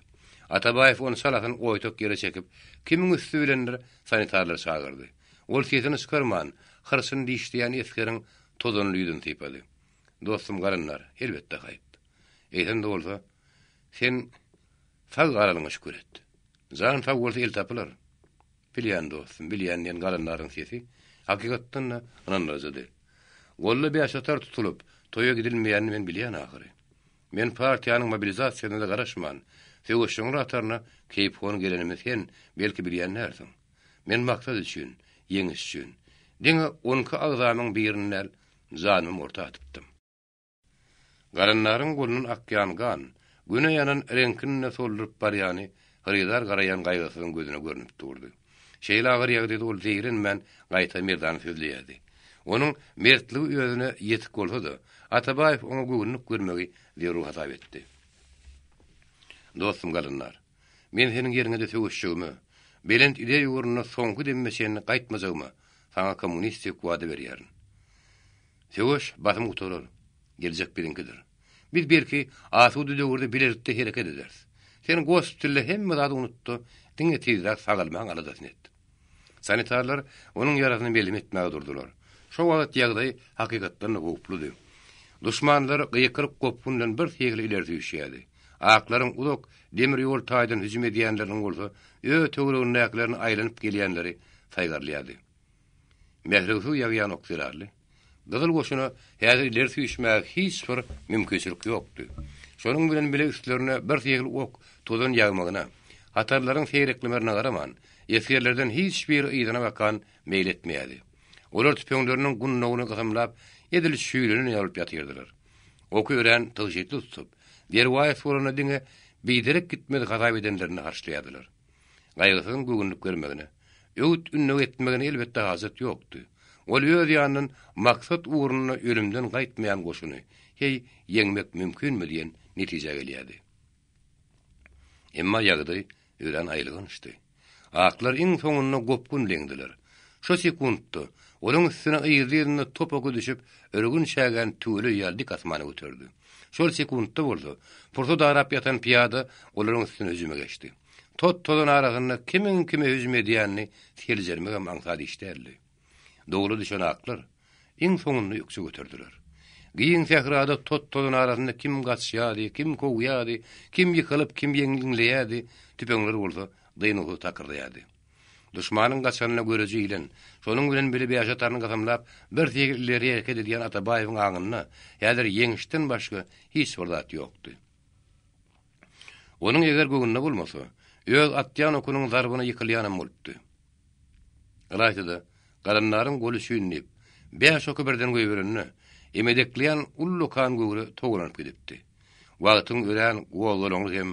Atabaýew ony çalasyn oýtak ýere çekip, kimiň üsti bilendir sanitarlary çagyrdy. Ol sesini çykarman, hyrçyny dişleýän esgeriň tozanly ýüzüni sypady. Dostum Galandar, elbetde haýp. Eýsem-de bolsa, sen sag galanyňa şükür et. Jan sag bolsa el tapylar. Bilýän dostum, bilýän diýen Galandaryň sesi hakykatdan-da ynandyryjydy. Golda bäşatar tutulyp, toýa gidilmeýänini men bilýän ahyry. Men partiýanyň mobilizasiýasyna-da garaşman, söweşjeňler hataryna keýpihon gelenimi sen, belki, bilýän dälsiň. Men maksat üçin, ýeňiş üçin, diňe on iki agzamyň birini däl, janymam orta atypdym. Galandaryň golundan akýan gan, Güne ýanan reňkini-de solduryp barýany hyrydar garaýan Gaýgysyzyň gözüne görnüp durdy. Şeýle agyr ýagdaýda ol zeýrenmän, gaýta merdana sözleýärdi. Onuň mertligi özüne ýetik bolsa-da, Atabaýew oňa göwünlik bermegi zerur hasap etdi. Dostum Galandar, men seniň ýeriňede söweşjegime, belent ideýa ugrunda soňky demime çenli gaýtmajagyma saňa kommunistik wada berýärin. Söweş basym gutarar. Geljek biziňkidir. Biz belki asuda döwürde bilelikde hereket ederis. Sen gospitalda hemme zady unut-da, diňe tizräk sagalmagyň aladasyny et. Sanitarlar onuň ýarasyny melhem etmäge durdular. Şo wagt ýagdaý hakykatdan-da howpludy. Duşmanlar gykylyk gopgun bilen bir segli ileri süýşýärdi. Aklaryň uzak demir ýol taýdan hüjüm edýänleriniň bolsa öz töweregindäkilerini aýlanyp gelýänleri saýgarylýardy. Mährewsiz ýagýan ok zerarly, Gyzyl goşuna häzir ileri süýşmäge hiç bir mümkinçilik ýokdy. Şonuň bilen bile üstlerine bir segil ok, tozan ýagmagyna, hatarlaryň seýreklemerine garaman, esgerlerden hiç biri yzyna bakan meýil etmeýärdi. Olar tüpeňleriniň gundagyny gysymlap, edil şüýlenen ýaly bolup ýatyrdylar. Oky örän tygşytly tutup, derwaýys bolanda diňe biderek gitmez hasap edenlerini harçlaýardylar. Gaýgysyzyň göwünlik bermegine, öwüt-ündew etmegine elbetde hajat ýokdy. Ol öz ýanyndan maksat ugrunda ölümden gaýtmaýan goşuny, heý, ýeňmek mümkinmi diýen netijä gelýärdi. Emma ýagdaý örän aýylgançdy. Aklar iň soňunda gopgun leňdiler. Şo sekuntda olaň üstüne yzly-yzyna top oky düşüp, ürgün çägäni tüweleý ýaly dik asmana göterdi. Şol sekuntda bolsa, pursat arap ýatan pyýada olaryň üstüne hüjüme geçdi. Tot-tozan arasynda kimiň kime hüjüm edýänini seljermegem aňsat iş däldi. Dowla düşen aklar, iň soňunda ökje göterdiler. Giň sährada tot-tozan arasynda kim gaçýardy, kim kowýardy, kim ýykylyp, kim ýeňleýärdi, tüpeňler bolsa dynuwsyz takyrdaýardy. Duşmanyň gaçanyna göreji ilen, şonuň bilen bile bäşataryny gysymlap, bir segil ileri hereket edýän Atabaýewiň aňynda häzir ýeňişden başga hiç bir zat ýokdy. Onuň eger göwnüne bolmasa, öz atýan okunyň zarbyna ýykylýanam bolupdy. Ylaýta-da, Galandaryň goly üçin diýip, bäş oky birden goýberende, emedekleýän ullakan göwre togalanyp gidipdi. Wagtyň örän gozgalaňly hem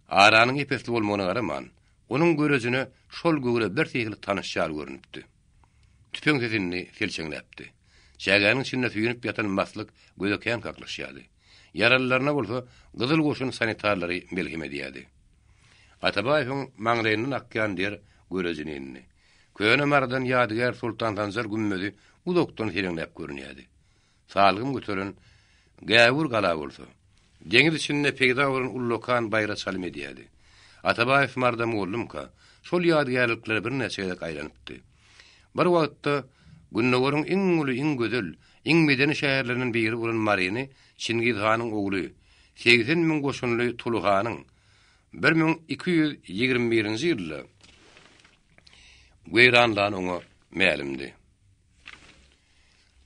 aranyň ep-esli bolmagyna garaman, Onuň görejine şol göwre birhili tanyş ýaly görnüpdi. Tüpeň sesi indi selçeňläpdi. Çägäniň içinde süýnüp ýatan maslyk göze kän kaklyşýardy. Ýaralylaryna bolsa Gyzyl goşun sanitarlary melhem edýärdi. Atabaýewiň maňlaýyndan akýan der görejine indi. Köne Marydan ýadygär Soltansanjar gümmezi uzakdan seleňläp görünýärdi. Salgym göteren Gäwür gala bolsa, deňiz içinde peýda bolan ullakan baýra çalym edýärdi. Atabaýew Maryda mollumka, şol ýadygärliklere birnäçe gezek aýlanypdy. Bir wagtda Gündogaryň iň uly, iň gözel, iň medeni şäherlerinden biri bolan Maryny Çingiz hanyň ogly, 80 müň goşunly Tuly hanyň 1221-nji ýylda weýranlany oňa mälimdi.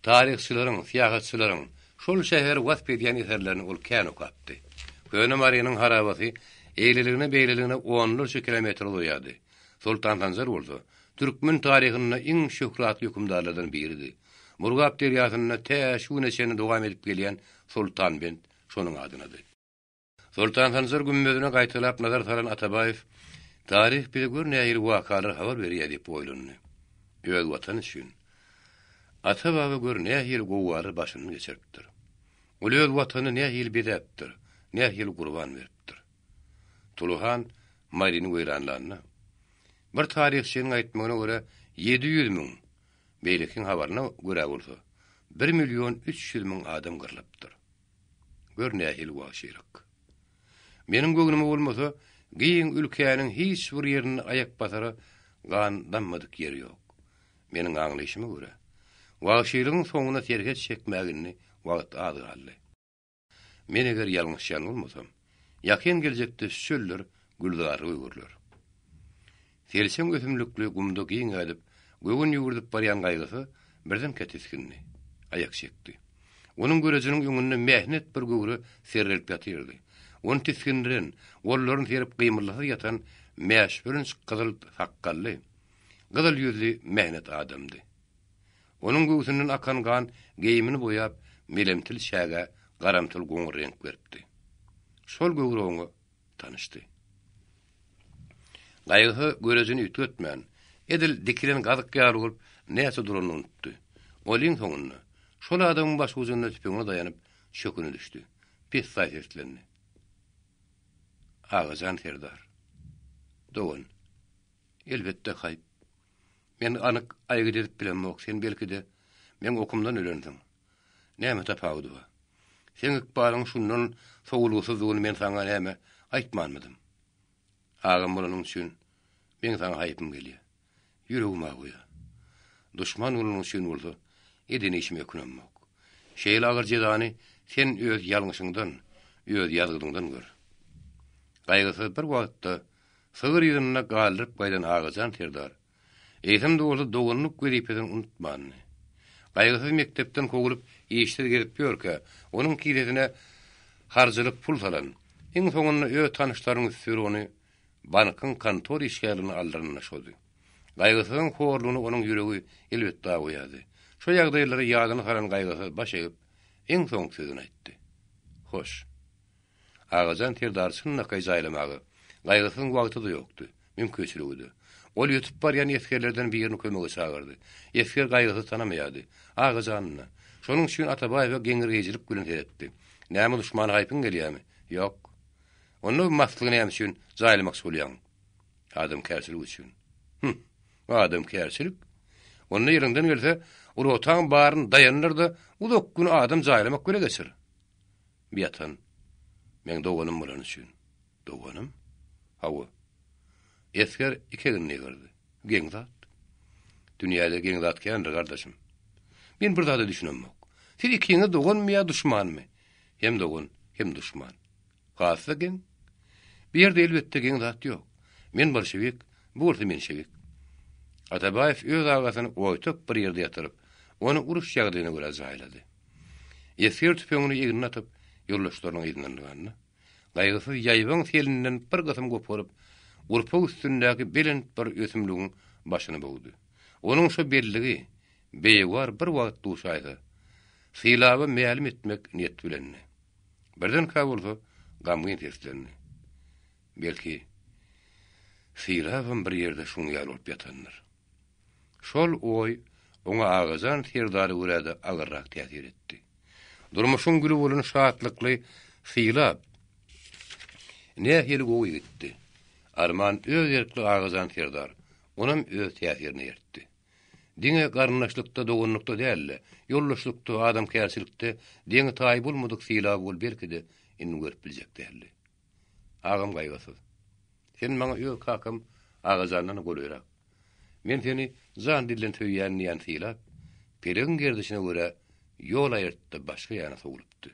Taryhçylaryň, syýahatçylaryň şol şäheri wasp edýän eserlerini ol kän okapdy. Köne Marynyň harabasy eýleligine-beýleligine onlarça kilometr uzaýardy. Soltan Sanjar bolsa, türkmen taryhynda iň şöhratly hökümdarlardan biridi. Murgap derýasynda tä şu güne çenli dowam edip gelýän Soltanbent şonuň adynady. Soltan Sanjar gümmezine gaýtalap nazar salan Atabaýew, Taryh bize gör nähili wakalary habar berýär diýip oýlandy. Öz Watany üçin ata-baba gör nähili gowgalary başyndan geçiripdir. Ol öz Watanyny nähili bezäpdir, nähili gurban beripdir. Tuly han Maryny weýranlanda, bir taryhçynyň aýtmagyna görä 700 müň, beýlekiň habaryna görä bolsa, bir million 300 müň adam gyrlypdyr. Gör nähili wagşylyk. Meniň göwnüme bolmasa, giň ülkäniň hiç bir ýerinde aýak basara gan dammadyk ýeri ýok. Meniň aňlaýşyma görä, wagşylygyň soňuna serhet çekmäge indi wagt az galdy. Men eger ýalňyşýan bolmasam, ýakyn geljekde şu çöller gülzarlyga öwrüler. Selçeň ösümlikli gumda giň ädip, göwün ýüwürdip barýan gaýgysy birdenkä tisgindi. Aýak çekdi. Onuň görejiniň öňünde mähnet bir göwre serrelip ýatyrdy. Ony tisgindiren, gollaryny serip gymyldasyz ýatan mäşbürünç gyzyl sakgally, gyzyl ýüzli mähnet adamdy. Onuň göwsünden akan gan geýimini boýap, melemtil çägä garamtyl goňur reňk beripdi. Şol göwre oňa tanyşdy. Gaýgysyz görejini üýtgetmän, edil dikilen gazyk ýaly bolup, näçe duranyny unutdy. Ol iň soňunda, şol adamyň başujunda tüpeňine daýanyp, çöküne düşdi. Pessaý seslendi. Agajan serdar. Dogan. Elbetde haýp. Men anyk aýgyt edip bilemok, sen belki-de, meň okumdan ölensiň. Näme tapawudy bar? Seň ykbalyň şundan sowulgysyzdygyny men saňa näme aýtmanmydym? Agam bolanyň üçin meň saňa haýpym gelýär. Ýüregim agyrýar. Duşman bolanyň üçin bolsa eden işime ökünemok. Şeýle agyr jezany sen öz ýalňyşyňdan, öz ýazgydyňdan gör. Gaýgysyz bir wagtda sygyr yzynda galdyryp gaýdan Agajan serdar Eýsem-de bolsa doganlyk wezipesini unutmandy. Gaýgysyz mekdepden kowulyp, işsiz gezip ýörkä, onuň kisesine harjylyk pul salan, iň soňunda öz tanyşlarynyň üsti bilen ony bankyň kontor işgärligine aldyran-da şody. Gaýgysyzyň horlugyna onuň ýüregi elbetde awuýardy. Şo ýagdaýlary ýadyna salan Gaýgysyz baş egip, iň soňky sözüni aýtdy. Hoş. Agajan serdary çynlakaý jaýlamaga Gaýgysyzyň wagty-da ýokdy, mümkinçiligi-de. Ol ýetip barýan esgerlerden birini kömege çagyrdy. Esger Gaýgysyzy tanamaýardy. Agajanyny. Şonuň üçin Atabaýewe geňirgeýjilik bilen seretdi. Näme duşmana haýpyň gelýärmi? Ýok. Onda bu maslygy näme üçin jaýlamakçy bolýaň? Adamkärçilik üçin. Hüm, adamkärçilik? Onda ýeriňden gelse, rotaň baryny daýandyr-da, uzak gün adam jaýlamak bile geçir. Bu ýatan meň doganym bolany üçin. Doganym? Hawa. Esger iki egnini egirdi. Geň zat. Dünýäde geň zat kändir, gardaşym. Men bir zada düşünemok. Siz ikiňiz doganmy ýa duşmanmy? Hem dogan, hem duşman. Has-da geň. Bu ýerde elbetde geň zat ýok. Men bolşewik, bu bolsa menşewik. Atabaýew öz agasyny oýtak bir ýerde ýatyryp, ony uruş ýagdaýyna görä jaýlady. Esger tüpeňini egnine atyp, ýoldaşlarynyň yzyndan ylgandy. Gaýgysyz ýaýbaň selinden bir gysym goparyp, urpak üstündäki belent bir ösümligiň başyny bogdy. Onuň şo belligi beýewar bir wagt duşaýsa, Sylaba mälim etmek niýet bilendi. Birdenkä bolsa gamgyn seslendi. Belki. Sylabam bir ýerde şuň ýaly bolup ýatandyr. Şol oý oňa Agajan serdara görä-de agyrrak täsir etdi. Durmuşyň güli bolan şatlykly Sylap nähili gowy ýigitdi. Arman öz erkli Agajan serdar onam öz täsirine eritdi. Diňe garyndaşlykda, doganlykda däl-de, ýoldaşlykda, adamkärçilikde deňi-taýy bolmadyk Sylaby ol belki-de indi görüp biljek däldi. Agam Gaýgysyz. Sen maňa öz kakam Agajandan golaýrak. Men seni jan-dilden söýýän diýen Sylap, pelegiň gerdişine görä ýol aýyrtdy, başga ýana sowlupdy.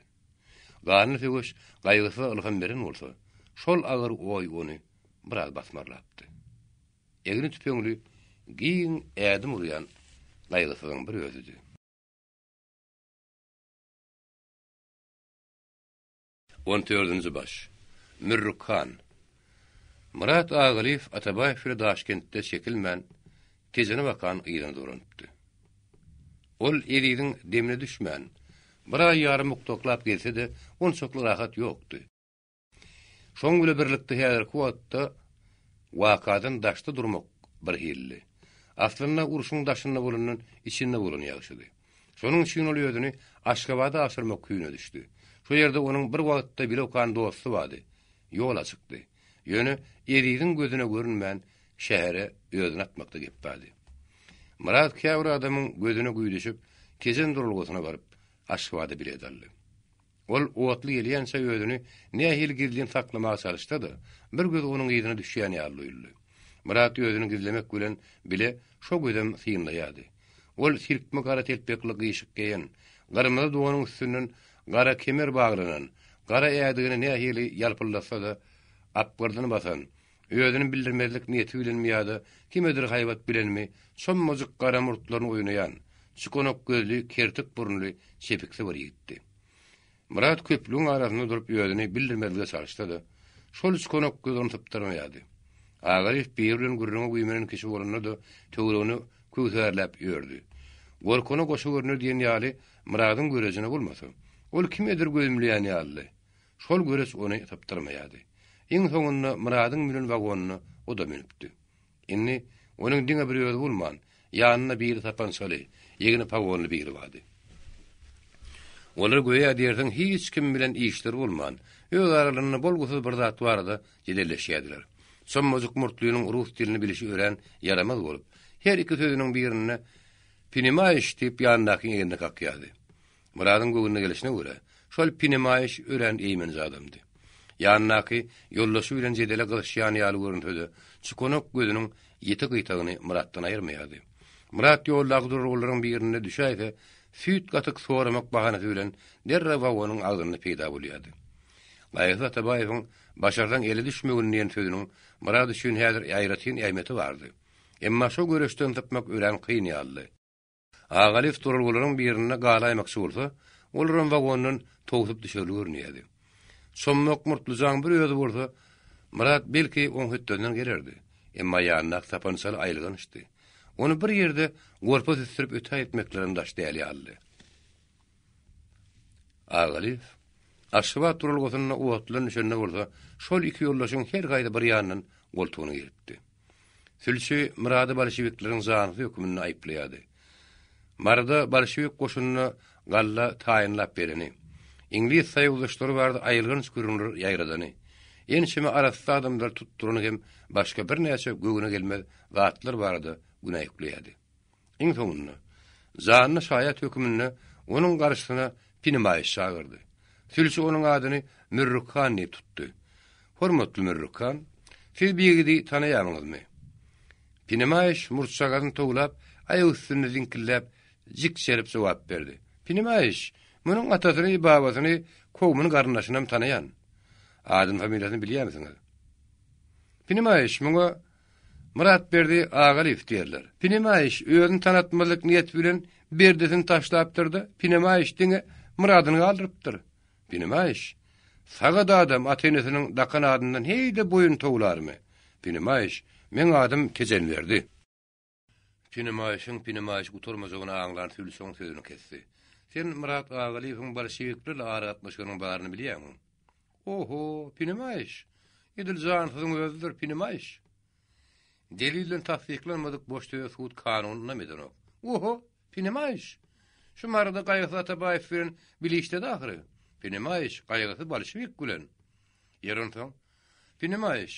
Ganly söweş Gaýgysyza ylham beren bolsa, şol agyr oý ony biraz basmarlapdy. Egni tüpeňli, giň ädim urýan Gaýgysyzyň bir özüdi. On dördünji baş. Mürrük han. Myrat Agalyýew Atabaýew bile Daşkentde çekilmän, Tejene bakan yzyna dolanypdy. Ol Eziziň demine düşmän, bir aý ýarym mukdaklap gelse-de, onçakly rahat ýokdy. Şoň bile birlikde häzirki wagtda wakadan daşda durmak birhilidi. Aslynda urşuň daşynda bolandan içinde bolan ýagşydy. Şonuň üçin ol özüni Aşgabada aşyrmak küýüne düşdi. Şo ýerde onuň bir wagtda bile okan dosty bardy. Ýol açykdy. Ýöne Eziziň gözüne görünmän şähere özüni atmakda gep bardy. Myrat käbir adamyň gözüne güýdüşip Tejen duralgasyna baryp Aşgabada bilet aldy. Ol otly gelýänçä özüni nähili gizlin saklamaga çalyşsa-da, bir göz onuň yzyna düşýän ýaly duýuldy. Myrat özüni gizlemek bilen bile şo gözem synlaýardy. Ol silkme gara telpekli gyşyk geýen, gyrmyzy donuň üstünden gara kemer baglanan, gara ädigini nähili ýalpyldatsa-da, apgyrdyny basan, özüni bildirmezlik niýeti bilenmi ýa-da kimedir haýbat bilenmi çommajyk gara murtlaryny oýnaýan, çukanak gözli, kertik burunly çepiksi bir ýigitdi. Myrat köplügiň arasynda durup özüni bildirmezlige çalyşsa-da, şol çukanak göz ony sypdyrmaýardy. Agalyýew biri bilen gürrüňe güýmenen kişi bolanda-da töweregine köwsarläp ýördi. Gorkana goşa görner diýen ýaly Myradyň görejine bolmasa, ol kimedir gözümleýän ýalydy. Şol göreç ony sypdyrmaýardy. Iň soňunda Myradyň münen wagonyna o-da münüpdi. Indi onuň diňe bir özi bolman, ýanynda biri sapançaly, ýegeni pagonly biri bardy. Olar göýä diýersiň hiç kim bilen işleri bolman, öz aralarynda bolgusyz bir zat barada jedelleşýärdiler. Çommajyk murtlynyň rus dilini bilişi örän ýaramaz bolup, her iki sözüniň birinde Pinimaýyş diýip ýanyndakyň egnine kakýardy. Myradyň göwnüne gelşine görä, şol Pinemaýyş örän eýmenji adamdy. Ýanyndaky ýoldaşy bilen jedele gyzyşýan ýaly görünse-de, çukanak gözüniň ýiti gyýtagyny Myratdan aýyrmaýardy. Myrat ýoldaky duralgalaryň birinde düşäýse, süýt-gatyk soramak bahanasy bilen derrew wagonyň agzynda peýda bolýardy. Gaýgysyz Atabaýewiň Başarsaň ele düşmegin diýen sözüniň Myrat üçin häzir aýratyn ähmiýeti bardy. Emma şo göreşden sypmak örän kyn ýalydy. Agalyýew duralgalaryň birinde galaýmakçy bolsa, olaram wagondan towsup düşerli görünýärdi. Çommak murtlujaň bir özi bolsa, Myrat belki oň hötdesinden gelerdi. Emma ýanyndaky sapançaly aýylgançdy. Ony bir ýerde gorpa süsdürip ötägitmeklerem daş däl ýalydy. Agalyýew Aşgabat duralgasynda otludan düşende bolsa, şol iki ýoldaşyň her haýsy bir ýandan goltugyna giripdi. Sülçi Myrady bolşewikleriň janysy hökmünde aýyplaýardy. Maryda bolşewik goşunyna galla taýynlap bereni, iňlis soýuzdaşlary barada aýylganç gürrüňler ýaýradany, ençeme arassa adamlary tutdurany hem başga birnäçe göwne gelmez zatlar barada günä ýükleýärdi. Iň soňunda, janly şaýat höküminde onuň garşysyna Pinimaýyş çagyrdy. Sülçi onuň adyny Mürrük han diýip tutdy. Hormatly Mürrük han, siz bu ýigidi tanaýarmyňyzmy? Pinimaýyş murtjagazyny towlap, aýak üstünde ziňkildäp, jikjerip jogap berdi. Pinimaýyş, munuň atasyny, babasyny, kowmuny, garyndaşynam tanaýan. Adyny-familiýasyny bilýärmisiňiz? Pinimaýyş, muňa Myratberdi Agalyýew diýerler. Pinemaýyş özüni tanatmazlyk niýeti bilen Berdisini taşlapdyr-da, Pinemaýyş diňe Myradyny galdyrypdyr. Pinemaýyş, Sagat adam ata-enesiniň dakan adyndan heý-de boýun towlarmy? Pinemaýyş, Meň adym Tejenberdi. Pinemaýyşyň pinemaýyş gutarmajagyny aňlan sülçi oň sözüni kesdi. Sen Myrat Agalyýewiň bolşewiklerle aragatnaşygynyň baryny bilýäňmi? Oho, pinimaýyş! Edil jansyzyň özüdir, pinimaýyş! Delil bilen tassyklanmadyk boş söze sud kanuny ynam edenok. Oho, pinimaýyş! Şu Maryda Gaýgysyz Atabaýew bilen bile işledi ahyry. Pinimaýyş, Gaýgysyz bolşewik bilen. Ýeri onsoň? Pinimaýyş,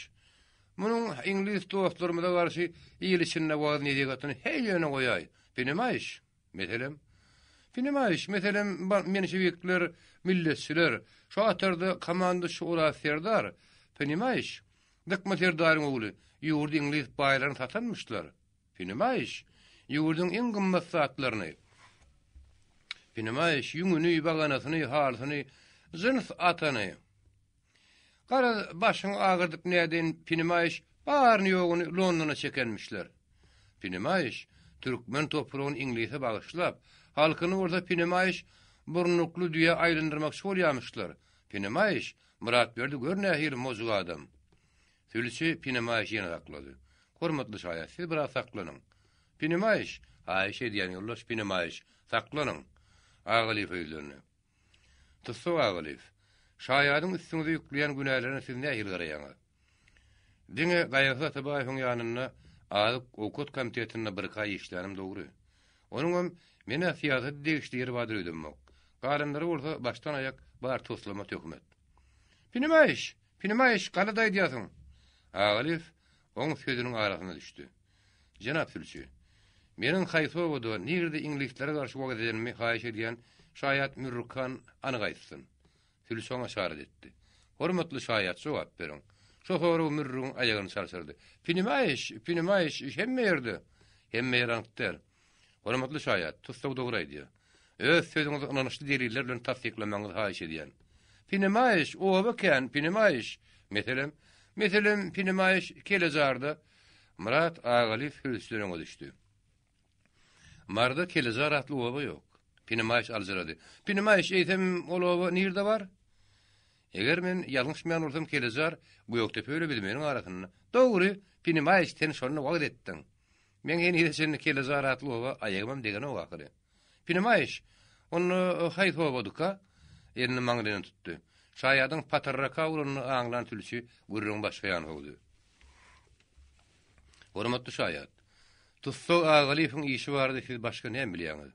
munuň iňlis dostlarymyza garşy il içinde wagyz-nesihatyny heý ýöne goýaý. Pinimaýyş! Meselem? Pinimaýyş, meselem, menşewikler, milletçiler, şo atarda komandaçy Oraz serdar, pinimaýyş, Dykma serdaryň ogly, ýurdy iňlis baýlaryna satanmyşlar. Pinimaýyş, ýurduň iň gymmat zatlaryny, pinimaýyş, ýüňüni, baganasyny, halysyny, jyns atany, Garaz, başyňy agyrdyp nädeýin, pinimaýyş, baryny-ýoguny Londona çekenmişler. Pinimaýyş, türkmen topragyny iňlise bagyşlap, halkyny bolsa pinimaýyş, burnukly düýä aýlandyrmakçy bolýamyşlar. Pinimaýyş, Myratberdi gör nähili mojuk adam. Sülçi Pinimaýyşy ýene saklady. Hormatly şaýat, siz biraz saklanyň. Pinimaýyş, haýyş edýän ýoldaş Pinimaýyş, saklanyň. Agalyýewe ýüzlendi. Tussag Agalyýew, şaýadyň üstüňize ýükleýän günälerine siz nähili garaýaňyz? Diňe Gaýgysyz Atabaýewiň ýanynda Azyk-owkat komitetinde birki aý işlänim dogry. Onuňam men-ä syýasata degişli ýeri bardyr öýdemok. Galanlary bolsa başdan-aýak bar toslama töhmet. Pinimaýyş! Pinimaýyş, galat aýdýarsyň! Agalyýew oň sözüniň arasyna düşdi. Jenap sülçi, meniň haýsy obada, nirede iňlislere garşy wagyz edenimi haýyş edýän şaýat Mürrükan anyk aýtsyn. Sülçi oňa yşarat etdi. Hormatly şaýat, jogap beriň. Şo sorag Mürrügiň aýagyny çalşyrdy. Pinimaýyş, pinimaýyş, hemme ýerde. Hemme ýer anyk däl. Hormatly şaýat, tussag dogry aýdýar. Öz sözüňizi ynançly deliller bilen tassyklamagyňyzy haýyş edýän. Pinimaýyş, oba kän, pinimaýyş. Meselem? Meselem, pinimaýyş, Kelejarda. Myrat Agalyýew hürsden öňe düşdi. Maryda Kelejar atly oba ýok. Pinimaýyş aljyrady. Pinimaýyş, eýsem, ol oba nirde bar? Eger men ýalňyşmaýan bolsam, Kelejar Gökdepe bilen Büzmeýiniň arasynda. Dogry, Pinimaýyş, sen şonda wagyz etdiň. Meň henize çenli Kelejar atly oba aýagymam degenok ahyry. Pinimaýyş, onda haýsy obadyka? Elini maňlaýyna tutdy. Şaýadyň patyrraka uranyny aňlan sülçi gürrüňi başga ýana sowdy. Hormatly şaýat, tussag Agalyýewiň işi barada siz başga näme bilýäňiz?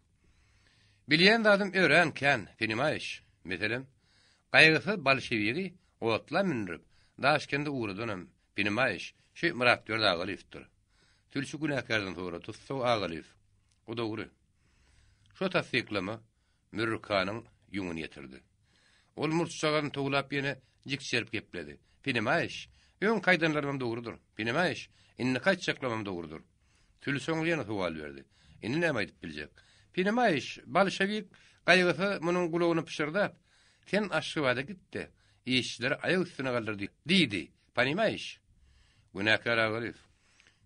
Bilýän zadym örän kän, penimaýyş. Meselem, Gaýgysyz bolşewigi otla mündürip, Daşkende ugradanam, penimaýyş, şu Myratberdi Agalyýewdir. Sülçi günäkärden sorady, Tussag Agalyýew. O dogry. Şo tassyklama Mürrükanyň ýüňüni ýetirdi. Ol murtjagazyny towlap ýene jikjerip gepledi. Pinimaýyş, öňki aýdanlarymam dogrudyr. Pinimaýyş, indiki aýtjaklarymam dogrudyr. Sülçi oňa ýene sowal berdi. Indi näme aýdyp biljek? Pinimaýyş, bolşewik gaýgysyz munuň gulagyna pyşyrdap, Sen Aşgabada git-de, işçileri aýak üstüne galdyr diýdi. Panimaýyş? Günäkär Agalyýew.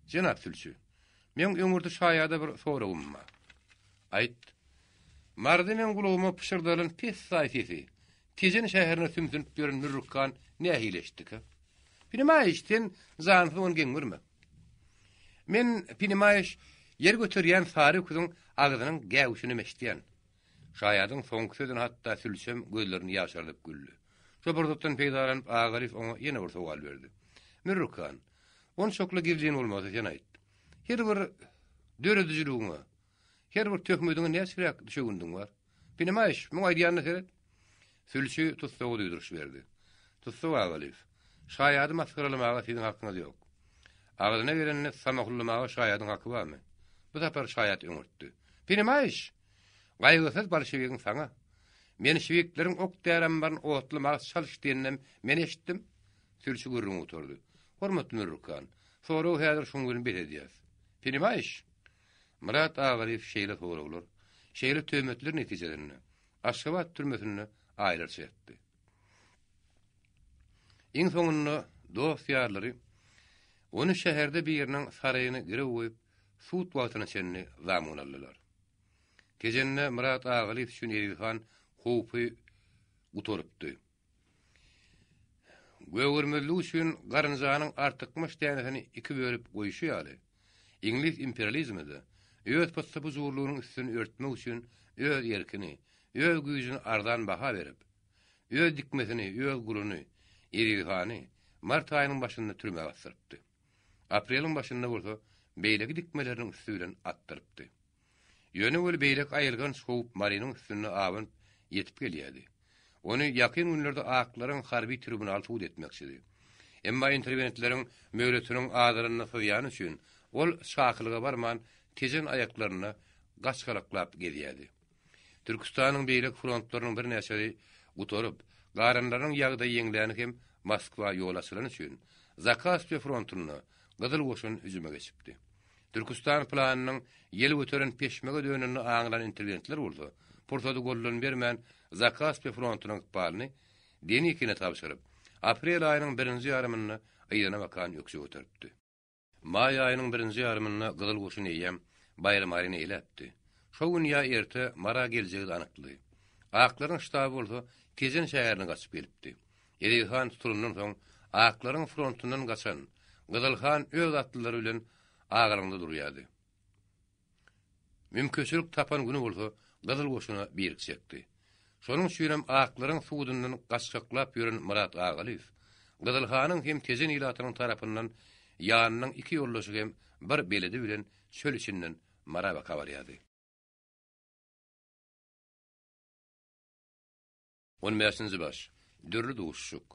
Jenap sülçi, meň öňürti şaýada bir soragym bar. Aýt. Maryda meň gulagyma pyşyrdalan pessaý sesi Tejen şäherine sümsünip ýören Mürrükhan nähili eşitdikä? Pinimaýyş, sen jansyz ony geň görme. Men, pinimaýyş, ýer göterýän sary öküziň agzynyň gäwüşinem eşidýän. Şaýadyň soňky sözüne hatda sülçem gözlerini ýaşardyp güldi. Şo pursatdan peýdalanyp Agalyýew oňa ýene bir sowal berdi. Mürrükhan, onçakly gizlin bolmasa sen aýt. Her bir döredijiligiňe, Her bir töhmediňe näçeräk düşewündiň bar? Pinimaýyş, muň aýdýanyna seret. Sülçi tussaga duýduryş berdi. Tussag Agalyýew, şaýady masgaralamaga siziň hakyňyz ýok. Agzyna gelenini samahullamaga şaýadyň haky barmy? Bu sapar şaýat öňürtdi. Pinimaýyş! Gaýgysyz bolşewigiň saňa. Menşewikleriň ok-däri ambaryny otlamaga çalyş diýeninem men eşitdim. Sülçi gürrüňi gutardy. Hormatly Mürrükhan, soragy häzir şuň bilen bes edýäs. Pinimaýyş! Myrat Agalyýew şeýle soraglar, şeýle töhmetler netijesinde Aşgabat türmesinde aýlarça ýatdy. Iň soňunda dost-ýarlary ony şäherde biriniň saraýyna girew goýup, sud wagtyna çenli zamun aldylar. Tejende Myrat Agalyýew üçin Eziz han howpy gutarypdy. Gögermezligi üçin garynjanyň artykmaç dänesini iki bölüp goýşy ýaly, iňlis imperializmi-de öz pyssy-pyjurlygynyň üstüni örtmek üçin öz erkini, öz güýjüni arzan baha berip, öz dikmesini, öz guluny, Eziz hany mart aýynyň başynda türmä basdyrypdy. Apreliň başynda bolsa beýleki dikmeleriniň üsti bilen atdyrypdy. Ýöne weli beýleki aýylganç howp Marynyň üstünde abanyp ýetip gelýärdi. Ony ýakyn günlerde aklaryň harby tribunaly sud etmekçidi. Emma interwentleriň möhletiniň azalanyny syzýany üçin ol çakylyga barman Tejen aýaklarynda gaçgalaklap gezýärdi. Türküstanyň beýleki frontlarynyň birnäçesi gutaryp, galanlarynyň ýagdaýy ýeňläni hem Moskwa ýol açylany üçin, Zakaspi frontunda Gyzyl goşun hüjüme geçipdi. Türküstan planynyň ýel göteren peşmege dönenini aňlan interwentler bolsa, pursady goldan bermän Zakaspi frontunyň ykbalyny Denikine tabşyryp, aprel aýynyň birinji ýarymynda yzyna bakan ökje göteripdi. Maý aýynyň birinji ýarymynda Gyzyl goşun eýýäm Baýramalyny eýläpdi. Şo gün ýa erte Mara geljegi-de anykdy. Aklaryň ştaby bolsa Tejen şäherine gaçyp gelipdi. Eziz han tutulandan soň aklaryň frontundan gaçan Gyzyl han öz atlylary bilen Agalaňda durýardy. Mümkinçilik tapan güni bolsa Gyzyl goşuna birikjekdi. Şonuň üçinem aklaryň sudundan gaçgaklap ýören Myrat Agalyýew Gyzyl hanyň hem Tejen ilatynyň tarapyndan ýanynyň iki ýoldaşy hem bir beledi bilen çöl içinden Mara baka barýardy. On bäşinji baş. Dürli duşuşyk.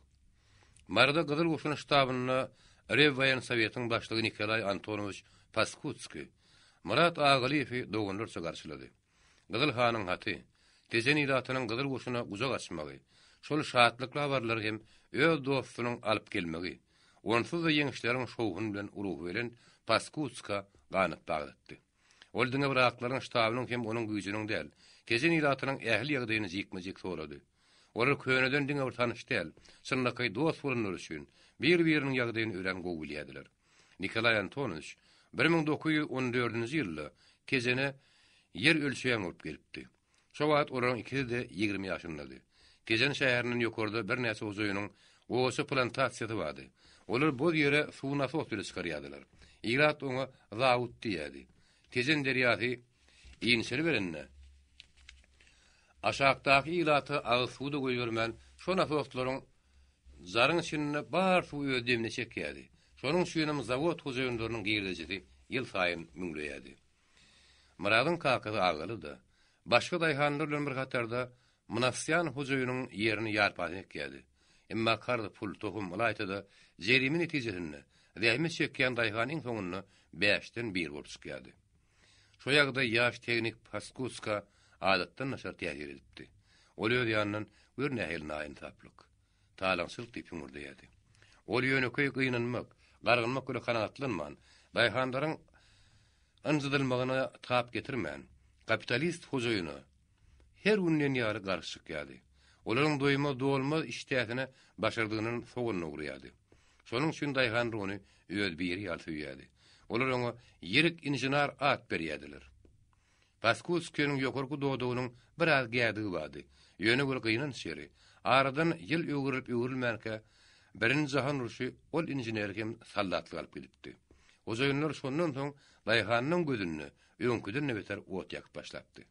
Maryda Gyzyl Goşun ştabynda Rewwoýensowetiň başlygy Nikolaý Antonowiç Paskudskiý Myrat Agalyýewi doganlarça garşylady. Gyzyl hanyň haty, Tejen ilatynyň Gyzyl Goşuna gujak açmagy, şol şatlykly habarlary hem öz dostunyň alyp gelmegi, onsuz-da ýeňişleriň şowhuny bilen ruhubelent Paskudskä ganat baglatdy. Ol diňe bir aklaryň ştabynyň hem onuň güýjüniň däl, Tejen ilatynyň ähli ýagdaýyny jikme-jik sorady. Olar köneden diňe bir tanyş däl, çynlakaý dost bolanlary üçin, bir-biriniň ýagdaýyny örän gowy bilýärdiler. Nikolaý Antonowiç 1914-nji ýylda Tejene ýer ölçeýän bolup gelipdi. Şo wagt olaryň ikisi-de 20 ýaşyndady. Tejen şäherinden ýokarda birnäçe hojaýynyň gowaça plantasiýasy bardy. Olar boz ýere suwy nasos bile çykarýardylar. Ilat oňa zawut diýýärdi. Tejen derýasy inçeliberende, aşakdaky ilata agyz suw-da goýbermän, şo nasoslaryň jaryň içinde bar suwy öz demine çekýärdi. Şonuň üçinem zawod hojaýynlarynyň girdejisi ýylsaýyn müňleýärdi. Myradyň kakasy Agaly-da, başga daýhanlar bilen bir hatarda Mynasýan hojaýynyň ýerini ýarpasyny ekýärdi. Emma karz pul, tohum, ylaýta-da jerime netijesinde zähmet çekýän daýhan iň soňunda bäşden bir bolup çykýardy. Şo ýagdaý ýaş tehnik Paskutska adatdan daşary täsir edipdi. Ol öz ýanyndan gör nähili naýynsaplyk. Talaňçylyk diýip hüňürdeýärdi. Ol ýönekeý gynanmak, gargynmak bilen kanagatlanman, daýhanlaryň ynjydylmagyna tap getirmän, kapitalist hojaýyna her gün diýen ýaly garşy çykýardy. Olaryň doýmaz-dolmaz işdäsine başardygyndan sogan dogurýardy. Şonuň üçin daýhanlar ony öz biri ýaly söýýärdi. Olar oňa Ýerik inžener at berýärdiler. Paskudskiniň ýokarky dodagynyň biraz gädigi bardy. Ýöne bir gynanç ýeri, aradan ýyl öwrülip-öwrülmänkä, Birinji jahan urşy ol inženeri hem soldatlyga alyp gidipdi. Hojaýynlar şondan soň daýhanyň gözünde öňküden-de beter ot ýakyp başlapdy.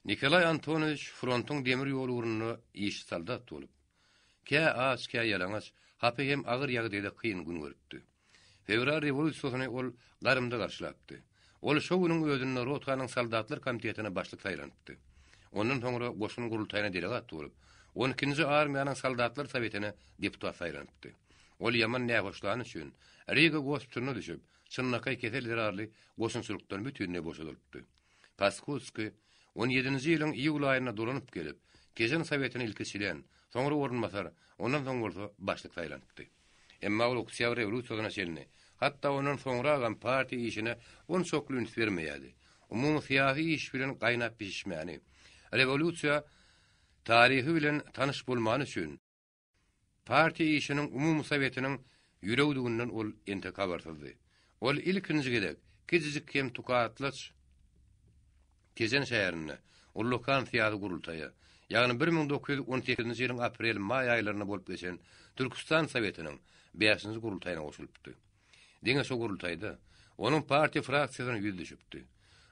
Nikolaý Antonowiç frontuň demir ýol ugrunda işçi soldat bolup, kä aç, kä ýalaňaç, hapa hem agyr ýagdaýda kyn gün görüpdi. Fewral rewolýusiýasyny ol garymda garşylapdy. Ol şo günüň özünde rotanyň soldatlar komitetine başlyk saýlanypdy. Ondan soňra goşun gurultaýyna delegat bolup, on ikinji armiýanyň soldatlar sowetine deputat saýlanypdy. Ol ýaman nähoşlany üçin, Riga gospitalyna düşüp, çynlakaý kesel zerarly goşunçylykdan bütinleý boşadylypdy. Paskudskiý on ýedinji ýylyň iýul aýynda dolanyp gelip, Tejen sowetine ilki çlen, soňra orunbasar, ondan soň bolsa başlyk saýlanypdy. Emma ol Oktýabr rewolýusiýasyna çenli, hatda ondan soňragam partiýa işine onçakly üns bermeýärdi. Umumy syýasy iş bilen gaýnap bişişmäni, rewolýusiýa taryhy bilen tanyş bolmany üçin, partiýa işiniň umumy sowetiniň ýüregidiginden ol entek habarsyzdy. Ol ilkinji gezek kiçijik hem tukatlaç Tejen şäherinde ullakan syýasy gurultaýa, ýagny 1918-nji ýylyň aprel-maý aýlarynda bolup geçen Türküstan Sowetiniň bäşinji gurultaýyna goşulypdy. Diňe şo gurultaýda onuň partiýa fraksiýasyna ýüz düşüpdi.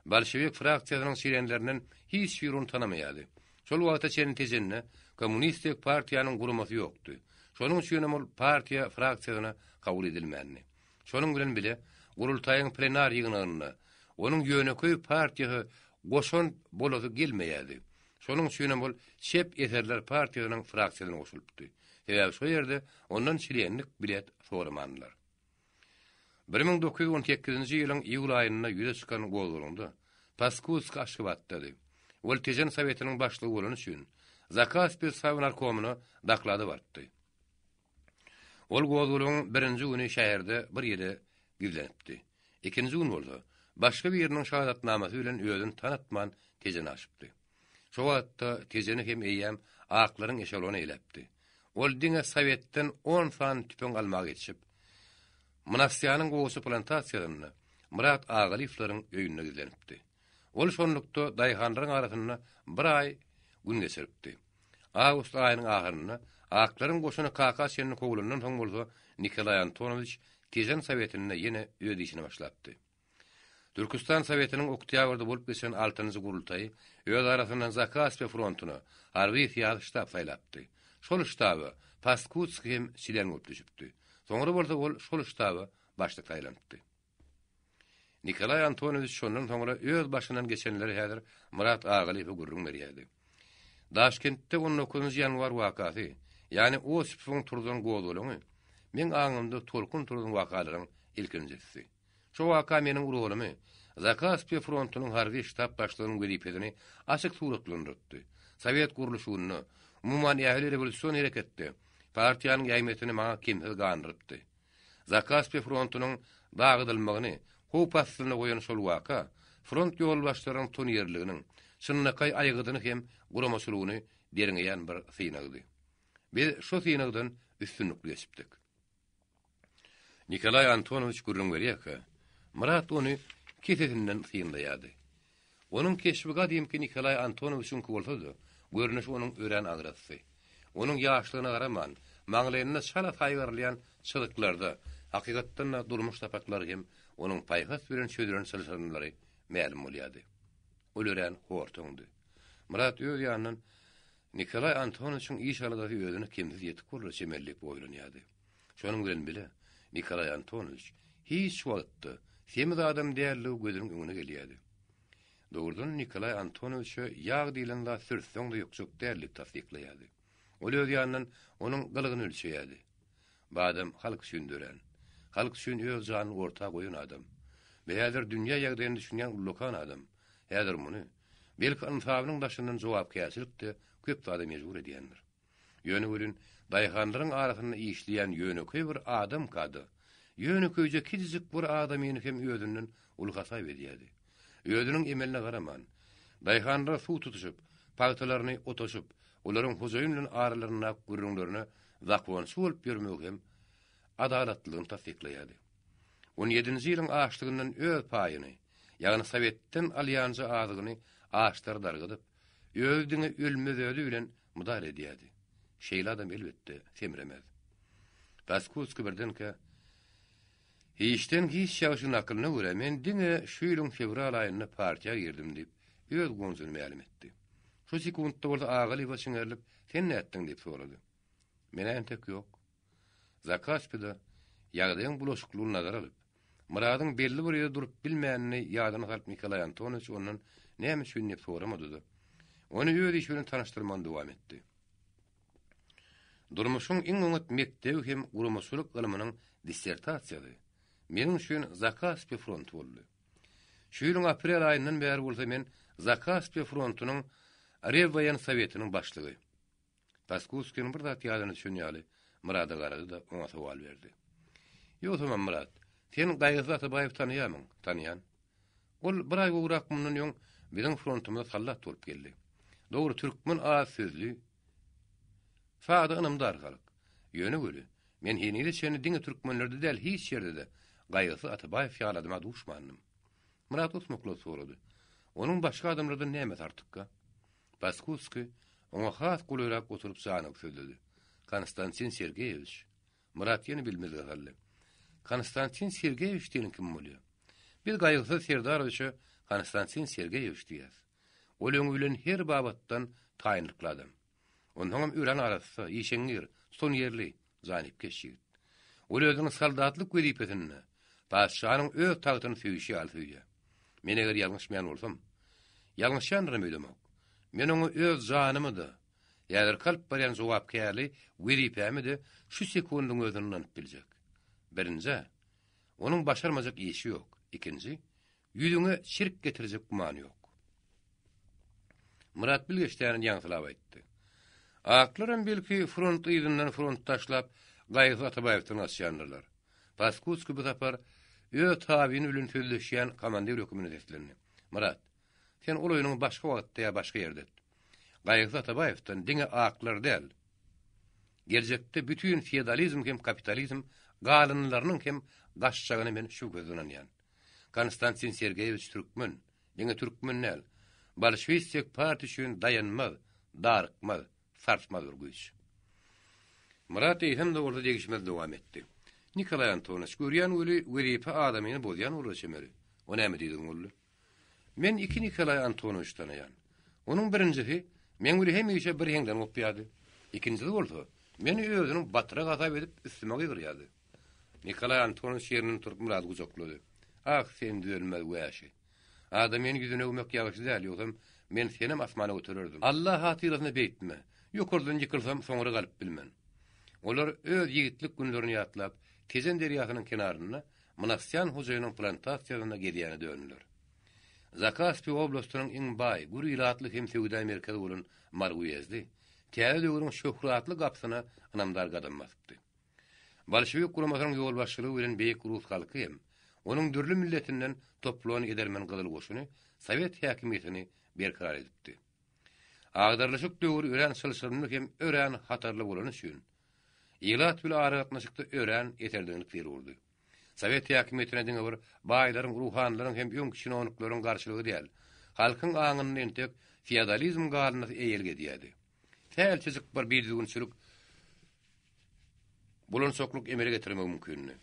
Bolşewik fraksiýasynyň çlenlerinden hiç biri ony tanamaýardy. Şol wagta çenli Tejende kommunistik partiýanyň guramasy ýokdy. Şonuň üçinem ol partiýa fraksiýasyna kabul edilmändi. Şonuň bilen bile, gurultaýyň plenar ýygnagynda onuň ýönekeý partiýasy goşant bolasy gelmeýärdi. Şonuň üçinem ol çep eserler partiýasynyň fraksiýasyna goşulypdy. Sebäbi şo ýerde ondan çlenlik bilet soramandylar. 1918-nji ýylyň iýul aýynda ýüze çykan gozgalaňda Paskudskiý Aşgabatdady. Ol Tejen Sowetiniň başlygy bolany üçin Zakaspi Sownarkomyna doklada barypdy. Ol gozgalaňyň birinji güni şäherde bir ýere gizlenipdi. Ikinji gün bolsa, başga biriniň şahadatnamasy bilen özüni tanatman Tejene aşypdy. Şo wagtda Tejeni hem eýýäm aklaryň eşelony eýläpdi. Ol diňe Sowetden on sany tüpeň almaga ýetişip, Mynasýanyň gowaça plantasiýasynda Myrat Agalyýewleriň öýünde gizlenipdi. Ol şonlukda daýhanlaryň arasynda bir aý gün geçiripdi. Awgust aýynyň ahyrynda aklaryň goşuny Kaka çenli kowlandan soň bolsa Nikolaý Antonowiç Tejen Sowetinde ýene öz işine başlapdy. Türküstan Sowetiniň oktýabrda bolup geçen altynjy gurultaýy öz arasyndan Zakaspi frontuna harby-syýasy ştab saýlapdy. Şol ştaba Paskudskiý hem çlen bolup düşüpdi. Soňra bolsa ol şol ştaba başlyk saýlanypdy. Nikolaý Antonowiç şondan soňra öz başyndan geçenleri häzir Myrat Agalyýewe gürrüň berýärdi. Daşkentde on dokuzynjy ýanwar wakasy, ýagny Osipowyň turzan gozgalaňy meň aňymda tolkun turzan wakalaryň ilkinjisidi. Şo waka meniň rolumy, Zakaspiýa frontunyň harby ştab başlygynyň wezipesini açyk suratlandyrypdy. Sowet gurluşygynda, umuman ähli rewolýusion hereketde partiýanyň ähmiýetini maňa kemsiz gandyrypdy. Zakaspi frontunyň dagydylmagyny howp astynda goýan şol waka front ýolbaşçylarynyň tutanýerliliginiň, çynlakaý aýgydyny hem guramaçylygyny derňeýän bir synagdy. Biz şo synagdan üstünlikli geçipdik. Nikolaý Antonowiç gürrüň berýärkä, Myrat ony kesesinden synlaýardy. Onuň keşbi gadymky Nikolaý Antonowiçiňki bolsa-da, görnüşi onuň örän agrasdy. Onuň ýaşlygyna garaman, maňlaýynda çala saýgarylýan çyzyklarda, hakykatdan-da, durmuş sapaklary hem onuň paýhas bilen çözülen çylşyrymlary mälim bolýardy. Ol örän hortaňdy. Myrat öz ýanyndan Nikolaý Antonowiçiň iş aladasy özüne kemsiz ýetik bolar çemeli diýip oýlanýardy. Şonuň bilen bile, Nikolaý Antonowiç hiç wagtda semiz adam däldigi gözüniň öňüne gelýärdi. Dogrudan Nikolaý Antonowiçe ýag diýlen zat sürtseň-de ýokjak däl diýip tassyklaýardy. Ol öz ýanyndan onuň gylygyny ölçeýärdi. Bu adam halk üçin dörän, halk üçin öz janyny orta goýan adam. Bu häzir dünýä ýagdaýyna düşünýän ullakan adam. Häzir muny, belki, ynsabynyň daşyndan jogapkärçilik-de köp zada mejbur edýändir. Ýöne welin, daýhanlaryň arasynda işleýän ýönekeý bir adamka-da, ýönekeýje kiçijik bir adamyny hem özünden uly hasap edýärdi. Özüniň emeline garaman, daýhanlara suw tutuşyp, pagtalaryny otaşyp, olaryň hojaýyn bilen aralaryndaky gürrüňlerine zakonçy bolup ýörmegi hem adalatlylygyny tassyklaýardy. On ýedinji ýylyň açlygyndan öz paýyny, ýagny sowetden alýanja azygyny açlara dargadyp, Özi diňe ölmez-ödi bilen mydar edýärdi. Şeýle adam elbetde semremez. Paskudskiý birdenkä, Hiçden hiç ýagşy nakylyna görä men diňe şu ýylyň fewral aýynda partiýa girdim diýip, öz gonjuny mälim etdi. Şu sekuntda bolsa Agalyýewe çiňerilip, Sen nätdiň diýip sorady. Men-ä entek ýok. Zakaspide ýagdaýyň bulaşyklygyny nazara alyp, Myradyň belli bir ýerde durup bilmänini ýadyna salyp Nikolaý Antonowiç ondan näme üçin diýip soramady-da, ony öz işi bilen tanyşdyrmagyny dowam etdi. Durmuşyň iň oňat mekdebi hem guramaçylyk ylmynyň dissertasiýasy meniň üçin Zakaspi fronty boldy. Şu ýylyň aprel aýyndan bäri bolsa men Zakaspi frontunyň Rewwoýensowetiniň başlygy. Paskudskiniň bir zat ýadyna düşen ýaly, Myrada garady-da, oňa sowal berdi. Ýogsamam, Myrat, sen Gaýgysyz Atabaýewi tanaýarmyň? Tanaýan. Ol bir aý gowrak mundan öň biziň frontumyza sallat bolup geldi. Dogry, türkmen az sözli, sada, ynamdar halk. Ýöne weli, men henize çenli diňe türkmenlerde däl, hiç ýerde-de Gaýgysyz Atabaýew ýaly adama duşmandym. Myrat usmaklap sorady. Onuň başga adamlardan nämesi artykka? Paskudskiý oňa has golaýrak oturyp janygyp sözledi. Konstantin Sergeýewiç. Myrat ýene bilmezlige saldy. Konstantin Sergeýewiç diýeniň kim bolýa? Biz Gaýgysyz Serdarowiçe Konstantin Sergeýewiç diýýäs. Ol öňi bilen her babatdan taýynlykly adam. Onsoňam örän arassa, işeňňir, tutanýerli. Janypkeş ýigit. Ol özüniň soldatlyk wezipesinde patyşanyň öz tagtyny söýşi ýaly söýýär. Men eger ýalňyşmaýan bolsam, ýalňyşýandyram öýdemok. Men oňa öz janymy-da, häzirki alyp barýan jogapkärli wezipämi-de şu sekundyň özünde ynanyp biljek. Birinjä, onuň başarmajak işi ýok. Ikinji, Ýüzüňe çirk getirjek gümany ýok. Myrat bilgeşdäni ýaňsylap aýtdy. Aklaram belki front yzyndan front taşlap, Gaýgysyz Atabaýewden gaçýandyrlar. Paskudskiý bu sapar öz tabyny bilen sözleşýän komandir höküminde seslendi. Myrat, sen ol oýnuňy başga wagtda ýa başga ýerde et. Gaýgysyz Atabaýewden diňe aklar däl, geljekde bütin feodalizm hem kapitalizm galyndylarynyň hem gaçjagyna men şübhesiz ynanýan. Konstantin Sergeýewiç türkmen, diňe türkmen däl, bolşewistik partiýa üçin daýanmaz, darykmaz, sarsmaz bir güýç. Myrat eýsem-de bolsa degişmesi dowam etdi. Nikolaý Antonowiç, görýän weli wezipe adamyny bozýan bolara çemeli. O näme diýdigiň boldy? Men iki Nikolaý Antonowiçi tanaýan. Onuň birinjisi meň weli hemişe bir heňden gopýardy. Ikinjisi bolsa, meni özüniň batyrak hasap edip üstüme gygyrýardy. Nikolaý Antonowiç ýerinden turup Myrady gujaklady. Ah, sen düzelmez wäşi. Adamyny ýüzüne öwmek ýagşy däl, ýogsam men senem asmana götererdim. Alla hatyrasyna beýtme. Ýokardan ýykylsam soňra galyp bilmen. Olar öz ýigitlik günlerini ýatlap, Tejen derýasynyň kenarynda Mynasýan hojaýynyň plantasiýasynda gezýäne döndüler. Zakaspi oblastynyň iň baý, gür ilatly hem söwda merkezi bolan Mary uýezdi täze döwrüň şöhratly gapysyna ynamdar gadam basypdy. Bolşewik guramasynyň ýolbaşçylygy bilen beýik rus halky hem, onuň dürli milletinden toplan edermen gyzyl goşuny sowet häkimiýetini berkarar edipdi. Agdarylyşyk döwri örän çylşyrymly hem örän hatarly bolany üçin, ilat bile aragatnaşykda örän eserdeňlik zerurdy. Sowet häkimiýetine diňe bir baýlaryň, ruhanylaryň hem öňki çinownikleriň garşylygy däl, halkyň aňynda entek feodalizm galyndysy eýelik edýärdi. Sähelçejik bir bidüzgünçilik bulançaklyk emele getirmegi mümkindi.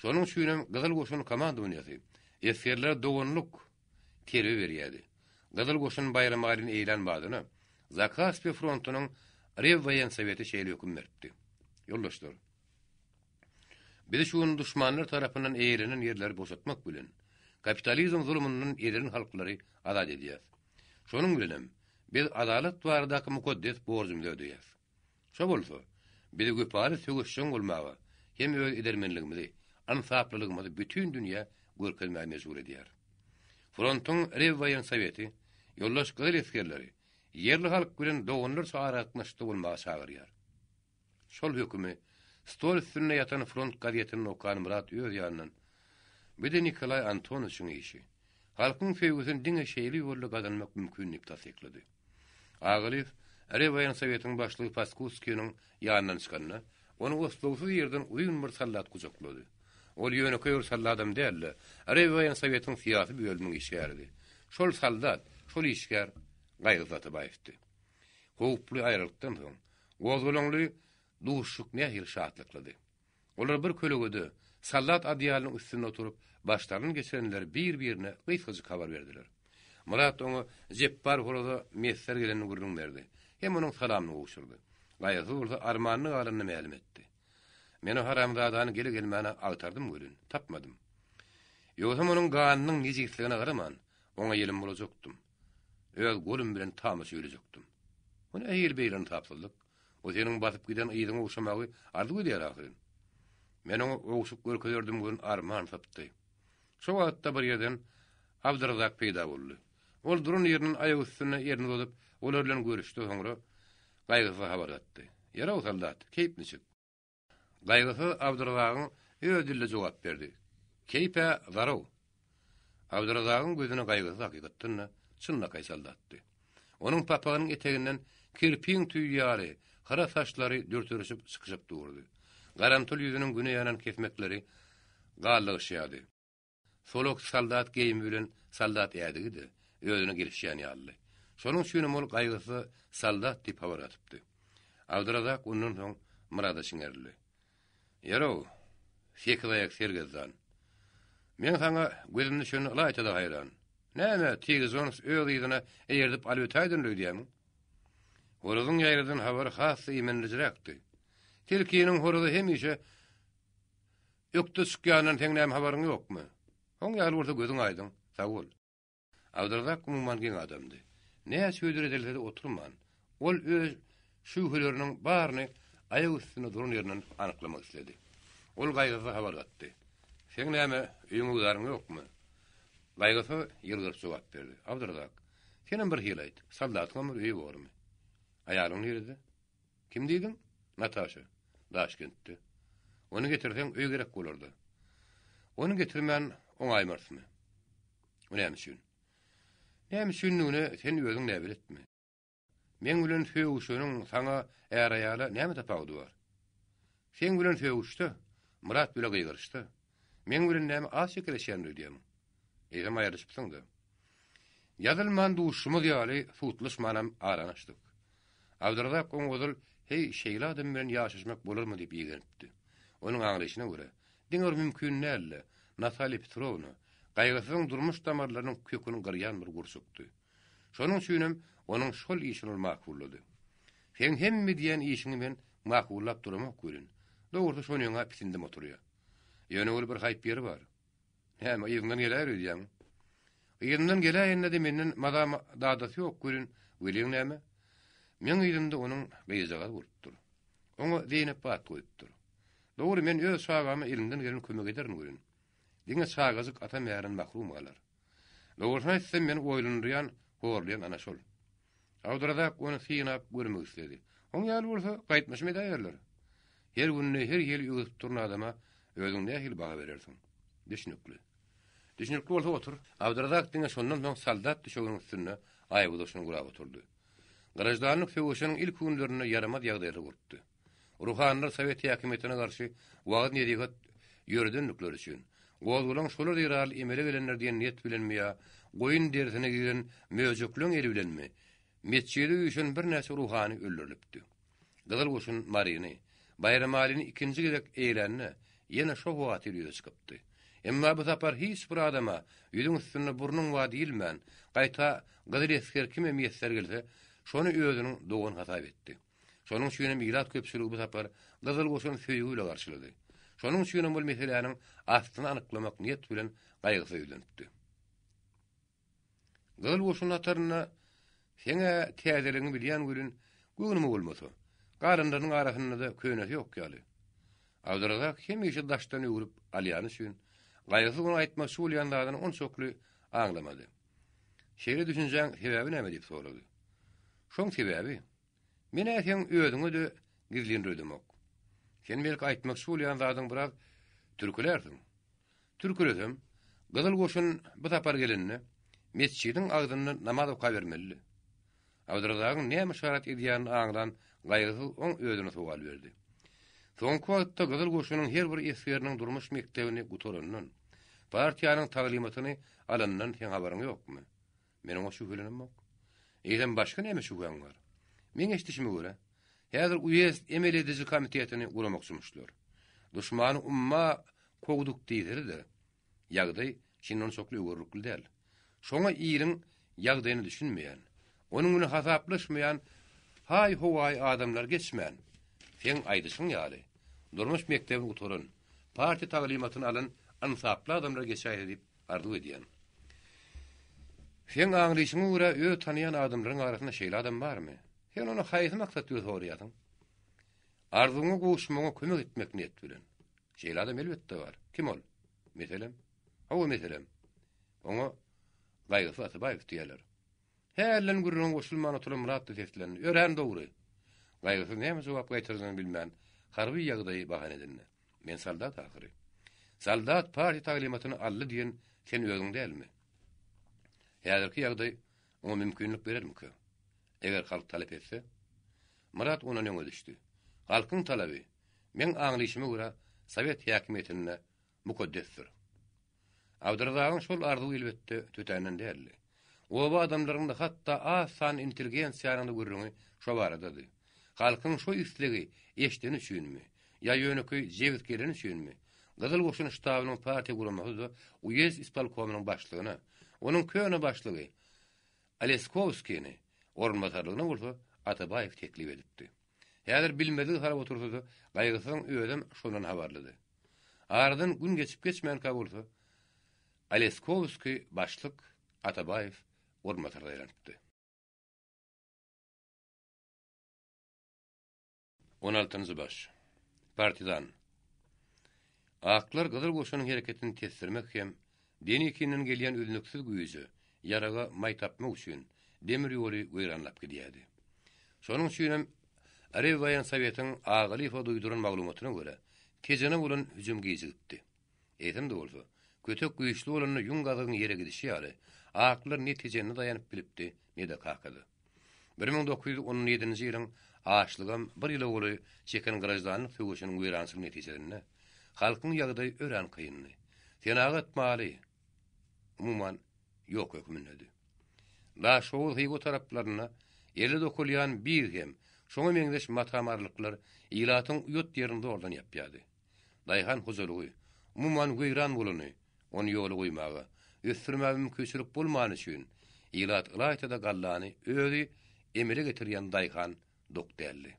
Şonuň üçinem Gyzyl Goşun komandowaniýasy esgerlere doganlyk terbiýe berýärdi. Gyzyl Goşun Baýramalyny eýlän badyna Zakaspi frontunyň Rewwoýensoweti şeýle höküm beripdi. Ýoldaşlar! Biz şu gün duşmanlar tarapyndan eýelenen ýerleri boşatmak bilen, kapitalizm zulumyndan ezilen halklary azat edýäris. Şonuň bilenem, biz adalat baradaky mukaddes borjumyzy ödeýäris. Şo bolsa, bizi wepaly söweşjeň bolmaga hem öz edermenligimizi, ynsaplylygymyzy bütin dünýä görkezmäge mejbur edýär. Frontuň Rewwoýensoweti ýoldaş gyzyl esgerleri ýerli halk bilen doganlarça aragatnaşykda bolmaga çagyrýar. Şol hökümi stol üstünde ýatan front gazetini okan Myrat öz ýanyndan, Bu-da Nikolaý Antonowiçiň işi. Halkyň söýgüsini diňe şeýle ýolla gazanmak mümkin diýip tassyklady. Agalyýew Rewwoýensowetiň başlygy Paskudskiniň ýanyndan çykanda, ony oslagsyz ýerden uzyn bir soldat gujaklady. Ol ýönekeý bir solladam däl-de, Rewwoýensowetiň syýasy bölüminiň işgäridi. Şol soldat, şol işgär Gaýgysyz Atabaýewdi. Howply aýralykdan soň, gozgalaňly duşuşyk nähili şatlyklydy. Olar bir kölegede, soldat odýalynyň üstünde oturyp, başlaryny geçirenleri bir-birine gysgajyk habar berdiler. Myrat oňa Jepbar horaza miýesser gelenini gürrüň berdi hem onuň salamyny gowşurdy. Gaýgysyz bolsa armanly galanyny mälim etdi. Men o haramzadany gele-gelmäne agtardym welin, tapmadym. Ýogsam onuň ganynyň nejisligine garaman, oňa ýelim bolajakdym. Öz golum bilen tama çüýrejekdim. Bu nähili beýle ynsapsyzlyk? O seniň basyp giden yzyňy ogşamagy arzuw edýär ahyryn. Men oňa ogşup görkezerdim welin arman sypdy. Şo wagtda bir ýerden Abdyrazak peýda boldy. Ol duran ýerinden aýak üstünde elini uzadyp, olar bilen görüşdi, soňra Gaýgysyza habar gatdy. Ýaraw soldat, keýp niçik? Gaýgysyz Abdyrazagyň öz dilinde jogap berdi. Keýp-ä zaraw. Abdyrazagyň gözüne Gaýgysyz hakykatdan-da çynlakaý soldatdy. Onuň papagynyň eteginden kirpiň tüýi ýaly hyra saçlary dürterişip çykyşyp durdy. Garamtyl ýüzüniň güne ýanan kesmekleri gallygyşýardy. Solak soldat geýimi bilen soldat ädigi-de özüne gelişýän ýalydy. Şonuň üçinem ol Gaýgysyza soldat diýip habar gatypdy. Abdyrazak ondan soň Myrada çiňerildi. Ýer-ow, sekizaýak sergezdan. Men saňa gözüm düşenine ylaýta-da haýran. Näme, Tigr Jons öz yzyna eýerdip alyp ötäýdinle öýdýämiň? Horazyň ýaýradan habary has-da imendirijiräkdi. Tilkiniň horazy hemişe ökde çykýandan seň näme habaryň ýokmy? Oň ýaly bolsa gözüň aýdyň. Sag bol. Abdyrazak umuman geň adamdy. Näçe hödür edilse-de oturman, ol öz şübheleriniň baryny aýak üstünde duran ýerinden anyklamak isledi. Ol Gaýgysyza habar gatdy. Seň näme, öýüň-öwzaryň ýokmy? Gaýgysyz ýylgyryp jogap berdi. Abdyrazak, senem bir hili aýt, soldatyňam bir öýi bormy? Aýalyň nirede? Kim diýdiň? Nataşa. Daşkentde. Ony getirseň, öý gerek bolar-da. Ony getirmän oňaýmarysmy? O näme üçin? Näme üçindigine sen özüň näbeletmi? Meň bilen sögüşeniň saňa är-aýala näme tapawudy bar? Seň bilen sögüşde, Myrat bile gygyryşda. Meň bilen näme az çekeleşýän öýdýämiň? Eýsem aýrylyşypsyň-da. Ýazylman duşumyz ýaly sudlaşmanam arany açdyk. Abdyrazak oňa ozal heý şeýle adam bilen ýaşaşmak bolarmy diýip igenipdi. Onuň aňlaýşyna görä, diňe bir mümkin däldi, Natalýa Petrowna Gaýgysyzyň durmuş damarlarynyň köküni gyrýan bir gurçukdy. Şonuň üçinem onuň şol işini ol makullady. Seň hemme diýýän işiňi men makullap duramok welin, dogrusy şonyňa pisindim oturýa. Ýöne ol bir haýp ýeri bar. Näme, yzyňdan geläýer öýdýäňmi? Yzymdan geläýende-de menden maza dadasy ýok welin, weliň näme? Meň yzymda onuň gyzjagazy bolupdyr. Oňa Zeýnep at goýupdyr. Dogry, men öz çagama elimden gelen kömegi ederin welin, diňe çagajyk ata mährinden mahrum galar. Dogrusyny aýtsam, meni oýlandyrýan, horlaýan ana şol. Abdyrazak ony synap görmek isledi. Oň ýaly bolsa, gaýtmaşym edäýerler. Her günde her hili öwüsip duran adama özüň nähili baha berersiň? Düşnükli. Düşnükli bolsa otur. Abdyrazak diňe şondan soň soldat düşeginiň üstünde aýaguzaşyny gurap oturdy. Graždanlyk söweşiniň ilki günlerinde ýaramaz ýagdaýlar bolupdy. Ruhanylar sowet häkimiýetine garşy wagyz-nesihat ýöredendikleri üçin, gozgalaň şolar zerarly emele gelendir diýen niýet bilenmi ýa goýun derisine giren möjekleň eli bilenmi, metjide üýşen birnäçe ruhany öldürilipdi. Gyzyl goşun Maryny, Baýramalyny ikinji gezek eýelände, ýene şo howatyr ýüze çykypdy. Emma bu sapar hiç bir adama ýüzüň üstünde burnuň bar diýilmän, gaýta gyzyl esger kime miýesser gelse, şony özüniň dogany hasap etdi. Şonuň üçinem ilat köpçüligi bu sapar Gyzyl goşuny söýgi bile garşylady. Şonuň üçinem ol meseläniň aslyny anyklamak niýet bilen Gaýgysyza ýüzlenipdi. Gyzyl goşun hatarynda seň-ä täzeligiňi bilýän welin, göwnüme bolmasa, galanlarynyň arasynda-da könesi ýok ýaly. Abdyrazak hemişe daşdan öwrüp alýany üçin, Gaýgysyz onuň aýtmakçy bolýan zadyny onçakly aňlamady. Şeýle düşünjäň sebäbi näme diýip sorady. Şoň sebäbi, men-ä seň özüňe-de gizlin öýdemok. Sen belki aýtmakçy bolýan zadyň biraz türkülärsiň. Türkülesem, Gyzyl goşun bu sapar gelende, metjidiň agzynda namaz okabermelidi. Abdyrazagyň näme yşarat edýänini aňlan Gaýgysyz oň özüne sowal berdi. Soňky wagtda Gyzyl goşunyň her bir esgeriniň durmuş mekdebini gutarandan, partiýanyň taglymatyny alanyndan seň habaryň ýokmy? Men oňa şübhelenemok. Eýsem başga näme şübhäň bar? Meň eşidişime görä, häzir uýezd emel ediji komitetini guramakçymyşlar. Duşmany umma kowduk diýsede-de, ýagdaý şindi onçakly öwerlikli däl. Şoňa iliň ýagdaýyna düşünmeýän, onuň bilen hasaplaşmaýan haý-howaý adamlar geçmän, seň aýdyşyň ýaly, durmuş mekdebini gutaran, partiýa taglymatyny alan ynsaply adamlar geçäýse diýip arzuw edýän. Seň aňlyşyňa görä öz tanaýan adamlaryň arasynda şeýle adam barmy? Sen ony haýsy maksat bilen soraýarsyň? Arzuwyňa gowuşmagyňa kömek etmek niýet bilen. Şeýle adam elbetde bar. Kim ol? Meselem? Hawa, meselem. Oňa Gaýgysyz Atabaýew diýýärler. Hälden gürrüňe goşulman oturan Myrat-da seslendi. Örän dogry. Gaýgysyz näme jogap gaýtarjagyny bilmän, harby ýagdaýy bahana edindi. Men soldat ahyry. Soldat partiýa taglymatyny aldy diýen sen özüň dälmi? Häzirki ýagdaý oňa mümkinlik berermikä? Eger halk talap etse? Myrat ondan öňe düşdi. Halkyň talaby, meň aňlyşyma görä, sowet häkimiýetinde mukaddesdir. Abdyrazagyň şol arzuwy elbetde tötänden däldi. Oba adamlaryň-da hatda az sanly intelligensiýanyň-da gürrüňi şo baradady. Halkyň şo islegi eşdeni üçinmi, ýa ýönekeý jebis geleni üçinmi, Gyzyl goşun ştabynyň partiýa guramasy-da uýezd ispolkomynyň başlygyna, onuň köne başlygy Oleskowskini, orunbasarlygyna bolsa Atabaýewi teklip edipdi. Häzir bilmezlige salyp otursa-da, Gaýgysyzyň özem şondan habarlydy. Aradan gün geçip-geçmänkä bolsa, Oleskowskiý başlyk Atabaýew orunbasar saýlanypdy. On altynjy baş. Partizan. Aklar Gyzyl goşunyň hereketini tesdirmek hem Denikinden gelýän üznüksiz güýje, ýaraga maý tapmak üçin demir ýoly weýranlap gidýärdi. Şonuň üçinem Rewwaýensowetiň Agalyýewe duýduran maglumatyna görä, Tejene bolan hüjüm gijigipdi. Eýsem-de bolsa, kötek güýçli bolanda ýüň gazygyň ýere gidişi ýaly, aklar ne Tejende daýanyp bilipdi, ne-de Kakada. 1917-nji ýylyň açlygam bir ýyla golaý çeken graždanlyk söweşiniň weýrançylyk netijesinde halkyň ýagdaýy örän kyndy. Senagat maly, umuman, ýok hökmündedi. Daşhowuz Hywa taraplarynda elle dokalýan bir hem şoňa meňzeş mata-marlyklar ilatyň uýat ýerini zordan ýapýardy. Daýhan hojalygy, umuman, weýran bolany, ony ýola goýmaga, ösdürmäge mümkinçilik bolmany üçin, ilat ylaýta-da gallany özi emele getirýän daýhan dok däldi.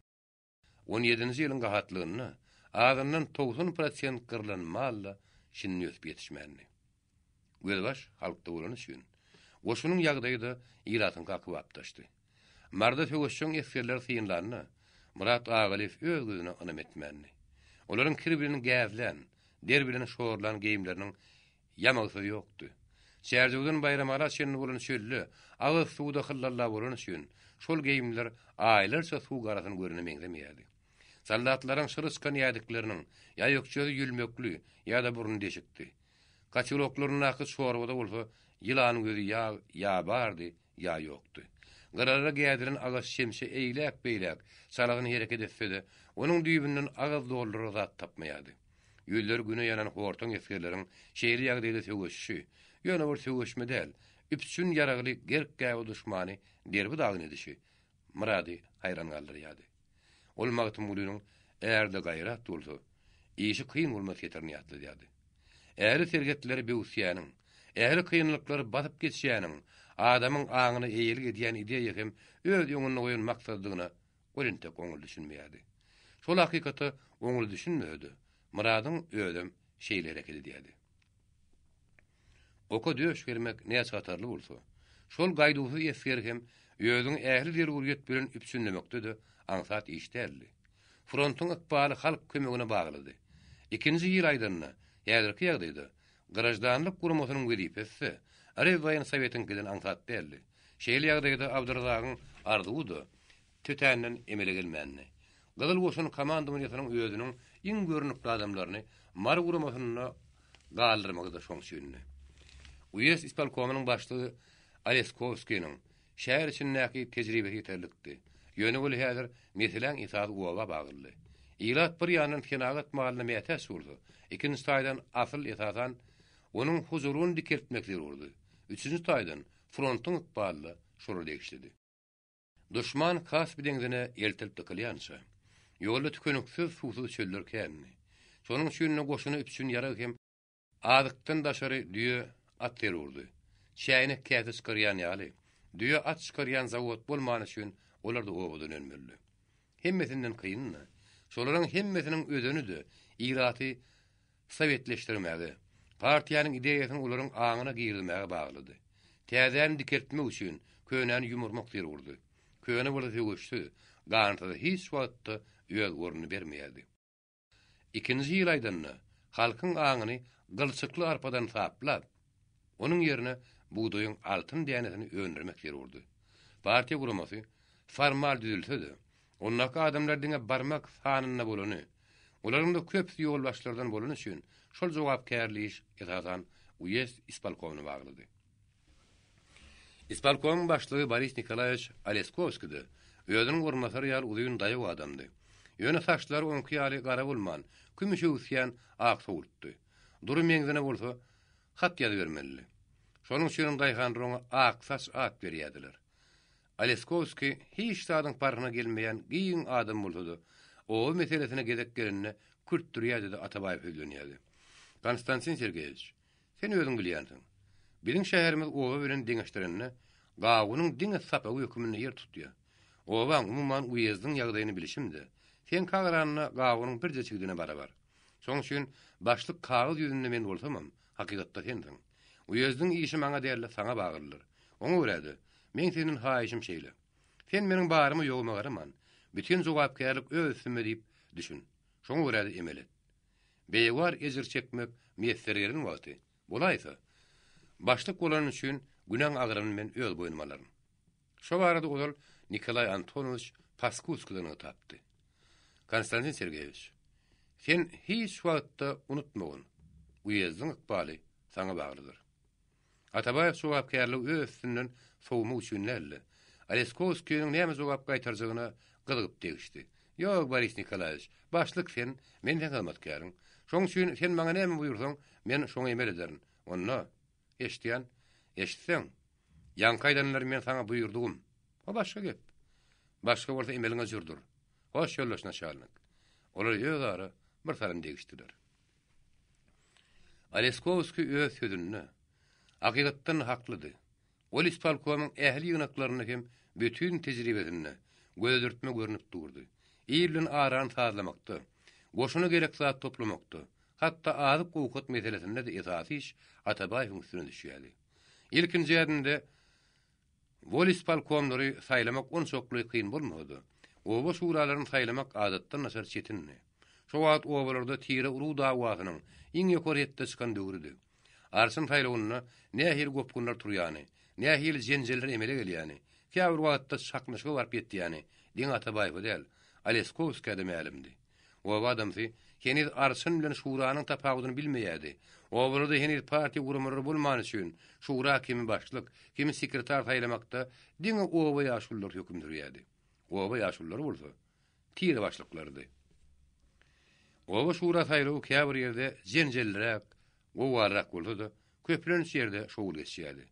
On ýedinji ýylyň gahatlygynda azyndan 90 prosent gyrlan mal-da şindi ösüp ýetişmändi. Gözbaş halkda bolany üçin, goşunyň ýagdaýy-da ilatyňka kybapdaşdy. Marda söweşjeň esgerleri synlanda, Myrat Agalyýew öz gözüne ynam etmändi. Olaryň kir bilen gäzlän, der bilen şorlan geýimleriniň ýamagsyzy ýokdy. Çärjewden Baýramala çenli bolan çölde agyz suwy-da hyllalla bolany üçin, şol geýimler aýlarça suw garasyny görene meňzemeýärdi. Soldatlaryň şyry çykan ädikleriniň ýa ökjesi ýülmekli, ýa-da burny deşikdi. Koteloklaryndaky çorbada bolsa ýylan gözi ýag ýa bardy, ýa ýokdy. Gyralara gädilen agaç şemşe eýläk-beýläk çalasyn hereket etse-de, onuň düýbünden agyz doldurar zat tapmaýardy. Ýüzleri güne ýanan hortaň esgerleriň şeýle ýagdaýda söweşişi, ýöne bir söweşme däl, üpjün ýaragly gerk-gäbe duşmany derbi-dagyn edişi Myrady haýran galdyrýardy. Ol Magtymgulynyň Ärde gaýrat bolsa, işi kyn bolmaz setirini ýatladýardy. Ähli serhetleri böwüsýäniň, ähli kynlyklary basyp geçýäniň adamyň aňyna eýelik edýän ideýa hem öz öňünde goýan maksadydygyna ol entek oňly düşünmeýärdi. Şol hakykata oňly düşünmese-de, Myradyň özem şeýle hereket edýärdi. Oka döş germek näçe hatarly bolsa, şol gaýduwsyz esgeri hem özüňi ähli zerurýet bilen üpjünlemekde-de aňsat iş däldi. Frontuň ykbaly halk kömegine baglydy. Ikinji hili aýdanda, häzirki ýagdaýda graždanlyk guramasynyň wezipesi-de Rewwaýensowetiňkiden aňsat däldi. Şeýle ýagdaýda Abdyrazagyň arzuwy-da tötänden emele gelmändi. Gyzyl Goşun komandowaniýesiniň özüniň iň görnükli adamlaryny Mary guramasynda galdyrmagy-da şoň üçindi. Uýezd ispolkomynyň başlygy Oleskowskiniň şäher içindäki tejribesi ýeterlikdi. Ýöne weli häzir meseläň esasy oba baglydy. Ilat bir ýandan senagat malyna mätäç bolsa, ikinji taýdan asyl esasan onuň huzuryny dikeltmek zerurdy. Üçünji taýdan frontuň ykbaly-da şolara degişlidi. Duşman Kaspi deňzine eltilip dykylýança, ýolda tükeniksiz suwsuz çöller kändi. Şonuň üçin-de goşuna üpjün ýarag hem azykdan daşary düýe, at zerurdy. Çäýnek-käse çykarýan ýaly, düýe, at çykarýan zawod bolmany üçin olar-da obadan önmelidi. Hemmesinden kyny-da, şolaryň hemmesiniň özeni-de ilaty sowetleşdirmäge, partiýanyň ideýasyny olaryň aňyna girizmäge baglydy. Täzäni dikeltmek üçin könäni ýumurmak zerurdy. Köne bolsa söweşsiz, gansyz hiç wagtda öz ornuny bermeýärdi. Ikinji hili aýdanda, halkyň aňyny gylçykly arpadan saplap, onuň ýerine bugdaýyň altyn dänesini öndürmek zerurdy. Partiýa guramasy formal düzülse-de, Ondaky adamlar diňe barmak sanynda bolany, olaryň-da köpüsi ýolbaşçylardan bolany üçin şol jogapkärli iş esasan uýezd ispolkomyna baglydy. Ispolkomyň başlygy Boris Nikolaýewiç Oleskowskiý-de özüniň orunbasary ýaly uzyn daýaw adamdy. Ýöne saçlary oňki ýaly gara bolman, kümüş öwüsýän ak sowutdy. Dury meňzine bolsa hat ýazybermelidi. Şonuň üçinem daýhanlar oňa Ak saç at berýärdiler. Oleskowskiý hiç zadyň parhyna gelmeýän giň adam bolsa-da, oba meselesine gezek gelende kürtdürýärdi-de Atabaýew hödürlenýärdi. Konstantin Sergeýewiç, sen özüň bilýänsiň. Biziň şäherimiz oba bilen deňeşdirende, gawunyň diňe sapagy höküminde ýer tutýar. Obaň, umuman, uýezdiň ýagdaýyny bilşim-de. Seňkä garanda gawunyň birje çigidine barabar. Şoň üçin başlyk kagyz ýüzünde men bolsamam, hakykatda sensiň. Uýezdiň işi maňa däl-de saňa baglydyr. Oňa görä-de, meň senden haýyşym şeýle. Sen meniň baryma-ýoguma garaman, bütin jogapkärlik öz üstümde diýip düşün. Şoňa görä-de emel et. Beýewar ejir çekmek miýesser gelen wagty, bolaýsa, başlyk bolanyň üçin günäň agramyny men öz boýnuma alaryn. Şo barada ozal Nikolaý Antonowiç Paskudskiý-de nygtapdy. Konstantin Sergeýewiç, sen hiç wagtda unutmagyn, uýezdiň ykbaly saňa baglydyr. Atabaýew jogapkärligi öz üstünden sowmak üçin däl-de, Oleskowskiniň näme jogap gaýtarjagyna gyzygyp degişdi. Ýok, Boris Nikolaýewiç, başlyk sen, men seň hyzmatkäriň. Şoň üçin sen maňa näme buýursaň, men şoňa emel ederin. Onda, eşidýän, eşitseň, ýaňky aýdanlary men saňa buýurdygym. O başga gep. Başga bolsa emeliňe jürdür. Hoş, ýoldaş naçalnik. Olar özara bir salym degişdiler. Oleskowskiý öz sözünde, hakykatdan haklydy. Ol ispolkomyň ähli ýygnaklarynda hem bütin tejribesinde gözedürtme görnüp durdy. Il bilen arany sazlamakda, goşuna gerek zat toplamakda, hatda azyk-owkat meselesinde-de esasy iş Atabaýewiň üstüne düşýärdi. Ilkinji ädimde Wolispolkomlary saýlamak onçakly kyn bolmasa-da, oba şuralaryny saýlamak adatdan daşary çetindi. Şo wagt obalarda tire-urug dawasynyň iň ýokary hetde çykan döwrüdi. Arçyn saýlawynda nähili gopgunlar turýany, nähili jenjeller emele gelýäni, käbir wagtda çaknyşyga baryp ýetýäni diňe Atabaýewe däl, Oleskowskä-de mälimdi. Oba adamsy heniz arçyn bilen şuranyň tapawudyny bilmeýärdi. Obalarda heniz partiýa guramalary bolmany üçin, şura kimi başlyk, kimi sekretar saýlamakda diňe oba ýaşululary höküm sürýärdi. Oba ýaşululary bolsa, tire başlyklarydy. Oba şura saýlawy käbir ýerde jenjelliräk, gowgalyrak bolsa-da, köplenç ýerde şowly geçýärdi.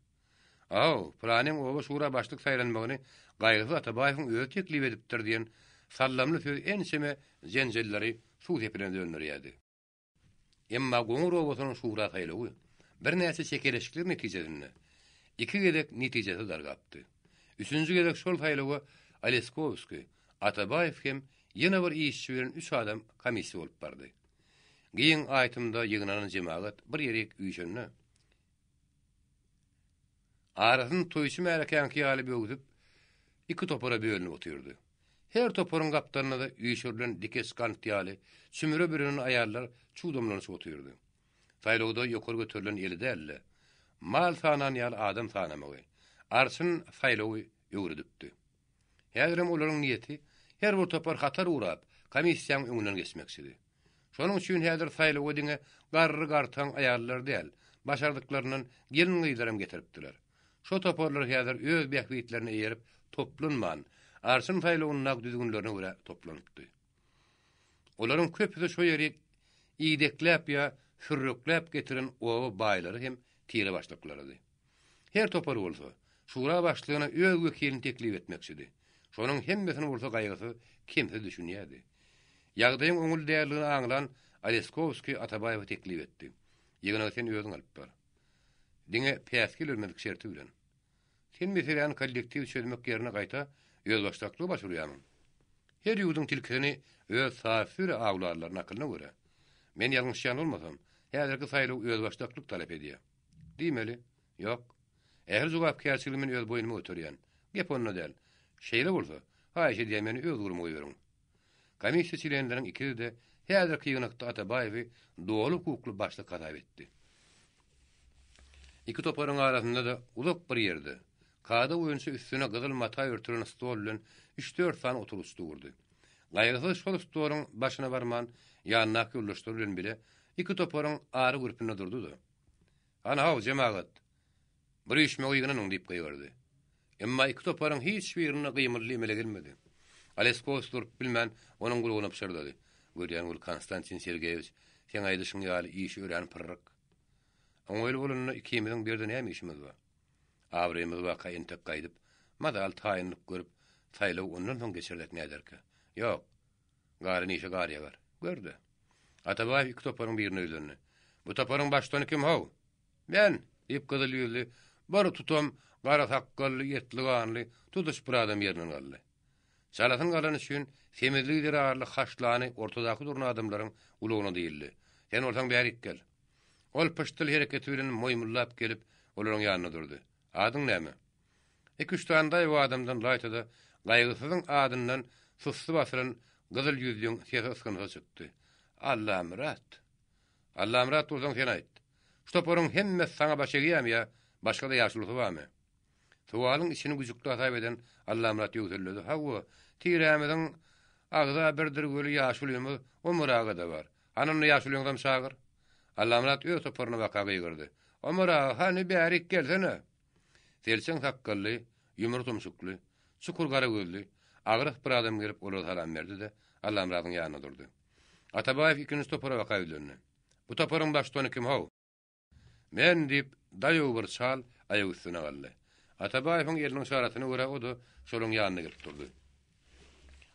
Aw, pylanyň oba şura başlyk saýlanmagyny Gaýgysyz Atabaýewiň özi teklip edipdir diýen sallamly söz ençeme jenjelleri suw sepilene dönderýärdi. Emma Goňur obasynyň şura saýlawy birnäçe çekeleşikler netijesinde iki gezek netijesiz dargapdy. Üçünji gezek şol saýlawa Oleskowskiý, Atabaýew hem ýene bir işçi bilen üç adam komissiýa bolup bardy. Giň aýtymda ýygnanan jemagat bir ýerik üýşende, Arasyny toýçy märekäňki ýaly böwsüp, iki topara bölünip otyrdy. Her toparyň gapdalynda-da üýşürilen dikeç gant ýaly çümüre bürenen aýallar çugdamlanyşyp otyrdy. Saýlawda ýokary göterilen eli däl-de, mal sanan ýaly adam sanamagy, arçyn saýlawy öwredipdi. Häzirem olaryň niýeti her bir topar hatar gurap, komissiýaň öňünden geçmekçidi. Şonuň üçin häzir saýlawa diňe garry-gartaň aýallar däl, başardyklaryndan gelin-gyzlaram getiripdiler. Şo toparlar häzir öz bähbitlerine eýerip toplanman, arçyn saýlawyndaky düzgünlerine görä toplanypdy. Olaryň köpüsi şo ýeri idekläp ýa sürrekläp getiren oba baýlary hem tire başlyklarydy. Her topar bolsa, şura başlygyna öz wekilini teklip etmekçidi. Şonuň hemmesini bolsa Gaýgysyz kemsiz düşünýärdi. Ýagdaýyň oňaly däldigini aňlan Oleskowskiý Atabaýewe teklip etdi. Ýygnagy sen özüň alyp bar. Diňe päsgel bermezlik şerti bilen. Sen meseläni kollektiw çözmek ýerine gaýta özbaşdaklyga baş urýarmyň? Her ýurduň tilkisini öz saýasy awlarlar nakylyna görä. Men ýalňyşýan bolmasam, häzirki saýlaw özbaşdaklyk talap edýär. Diýmeli. Ýok. Ähli jogapkärçiligi men öz boýnuma göterýän. Gep onda däl. Şeýle bolsa, haýyş edýän meni öz ugruma goýberiň. Komissiýa çlenleriniň ikisi-de häzirki ýygnakda Atabaýewi doly hukukly başlyk hasap etdi. Iki toparyň arasynda-da uzak bir ýerde, kada boýunça üstüne gyzyl mata örtülen stol bilen üç-dört sany oturgyç durdy. Gaýgysyz şol stoluň başyna barman, ýanyndaky ýoldaşlary bilen bile iki toparyň ara gürpünde durdy-da, Hany-haw, jemagat! Bir üýşmege ýygnanyň! diýip gygyrdy. Emma iki toparyň hiç birinde gymyldy emele gelmedi. Aleskows durup bilmän, onuň gulagyna pyşyrdady, Görýän bol, Konstantin Sergeýewiç, seň aýdyşyň ýaly, işi örän pyrryk. Oňaýly bolanda ikimiziň bu ýerde näme işimiz bar? Abraýymyz barka entek gaýdyp, mazaly taýynlyk görüp, saýlaw ondan soň geçirsek näderkä? Ýok, Galan işe gar ýagar. Gör-de. Atabaýew iki toparyň birine ýüzlendi. Bu toparyň baştutany kim-how? Men! diýip, gyzyl ýüzli, bir tutam gara sakgally, etli-ganly, tutuş bir adam ýerinden galdy. Çalasyn galany üçin semizligi zerarly haşlany ortadaky duran adamlaryň gulagyna diýildi. Sen bolsaň bärik gel. Ol pyşdyl hereketi bilen moýmullap gelip, olaryň ýanynda durdy. Adyň näme? Iki-üç sany daýaw adamdan laýta-da Gaýgysyzyň adyndan sussy basylan gyzyl ýüzliň sesi ysgynsyz çykdy. Allamyrat! Allamyrat bolsaň sen aýt. Şu toparyň hemmesi saňa baş egýämi ýa başga-da ýaşulusy barmy? Sowalyň içini güjükli hasap eden Allamyrat ýöwselledi, Hawa, tirämiziň agza birdir weli ýaşulymyz Omar aga-da bar. Hany onda ýaşulyňyzam çagyr. Allamyrat öz toparyna baka gygyrdy. Omar aga, hany bärik gelsene! Selçeň sakgally, ýumry tumşukly, çukur gara gözli, agras bir adam gelip olara salam berdi-de, Allamyradyň ýanynda durdy. Atabaýew ikinji topara baka ýüzlendi. Bu toparyň baştutany kim-how? Men, diýip, daýaw bir çal aýak üstüne galdy. Atabaýewiň eliniň yşaratyna görä o-da şolaryň ýanyna gelip durdy.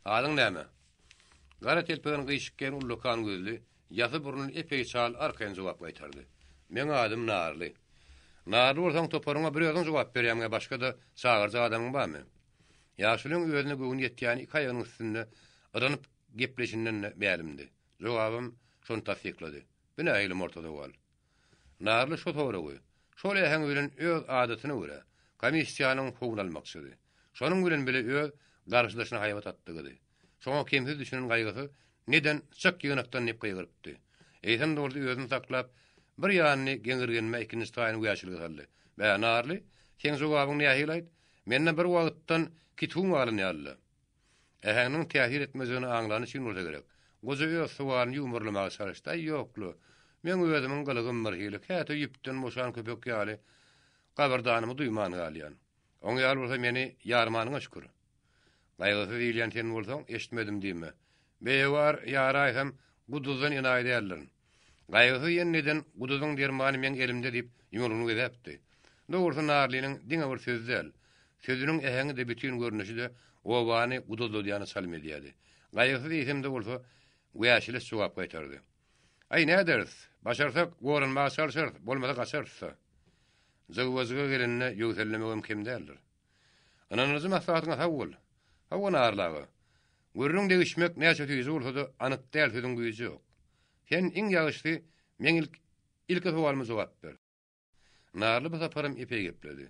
Adyň näme? Gara telpegini gyşyk geýen ullakan gözli, ýasy burunly epeý çal arkaýyn jogap gaýtardy. Meň adym Narly. Narly bolsaň toparyňa bir özüň jogap berýäň ýa başga-da çagyrjak adamyň barmy? Ýaşulyň özüne göwni ýetýäni iki aýagynyň üstünde yranyp gepleşinden-de mälimdi. Jogabam şony tassyklady. Bu nähili morta sowal? Narly şo soragy, şol äheň bilen öz adatyna görä, komissiýanyň howuny almakçydy. Şonuň bilen bile öz garşydaşyna haýbat atdygydy. Şoňa kemsiz düşünen Gaýgysyz, Neden, çyk ýygnakdan diýip gygyrypdy. Eýsem bolsa özüni saklap, bir ýanyny geňirgenmä ikinji taýyny wäşilige saldy. Bä, Narly, seň jogabyň nähili-aýt? Mende bir wagtdan kituň galan ýaly-la. Äheňiniň täsir etmejegini aňlany üçin bolsa gerek, goja öz sowalyny ýuwmarlamaga çalyşdy, Aý, ýok-la, meň özümiň gylygym birhili, käte ýüpden boşan köpek ýaly gabyrdanymy duýman galýan. Oň ýaly bolsa meni ýarmanyňa şükür. Gaýgysyz diýilýän sen bolsaň, eşitmedim diýme. Beýewar ýaraýsam, guduzdan enaýy däldirin. Gaýgysyz ýene neden guduzyň dermany meň elimde diýip ýumrugyny gezäpdi. Dogrusy Narlynyň diňe bir sözi däl, sözüniň äheňi-de bütin görnüşi-de obany guduzladýana çalym edýärdi. Gaýgysyz eýsem-de bolsa wäşileç jogap gaýtardy. Aý näderis, başarsak goranmaga çalşarys, bolmasa gaçarys-da. Jygba-jyga gelende ýöwsellemegem kem däldir. Ynandyryjy maslahatyňa sag bol. Hawa Narly aga. Gürrüň degişmek näçe süýji bolsa-da anyk däl sözüň güýji ýok. Sen iň ýagşysy meň ilk ilki sowalyma jogap ber. Narly bu saparam epeý gepledi.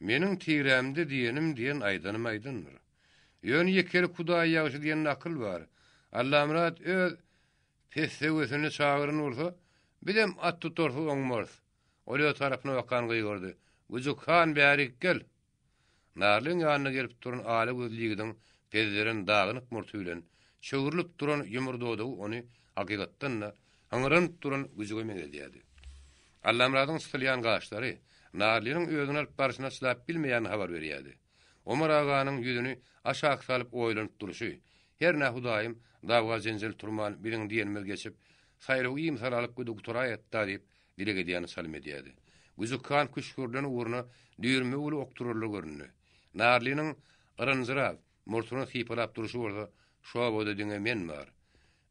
Meniň tirämde diýenim diýen aýdanym aýdandyr. Ýöne ýekelik Hudaý ýagşy diýen nakyl bar. Allamyrat öz pessewesini çagyran bolsa, bizem at tutarsyz oňmarys. Ol öz tarapyna bakan gygyrdy. Güjük han bärik gel! Narlyň ýanyna gelip duran ala gözli ýigidiň pezzeren dagynyk murty bilen çöwrülip duran ýumry dodagy ony hakykatdan-da hyňranyp duran güjüge meňzedýärdi. Allamyradyň çytylýan gaşlary Narlynyň özüni alyp barşyna çydap bilmeýänini habar berýärdi. Omar aganyň ýüzüni aşak salyp oýlanyp durşy, Hernä Hudaýym, dawa-jenjel turman biziň diýenimiz geçip, saýlawy iým-sal alyp gidi gutaraýat-da diýip, dileg edýäni çalym edýärdi. Güjük han küşgürilen ugruna düýrme uly okdurarly göründi. Narlynyň yrynjyrap, murtuny sypalap durşy bolsa, Şu obada diňe men bar.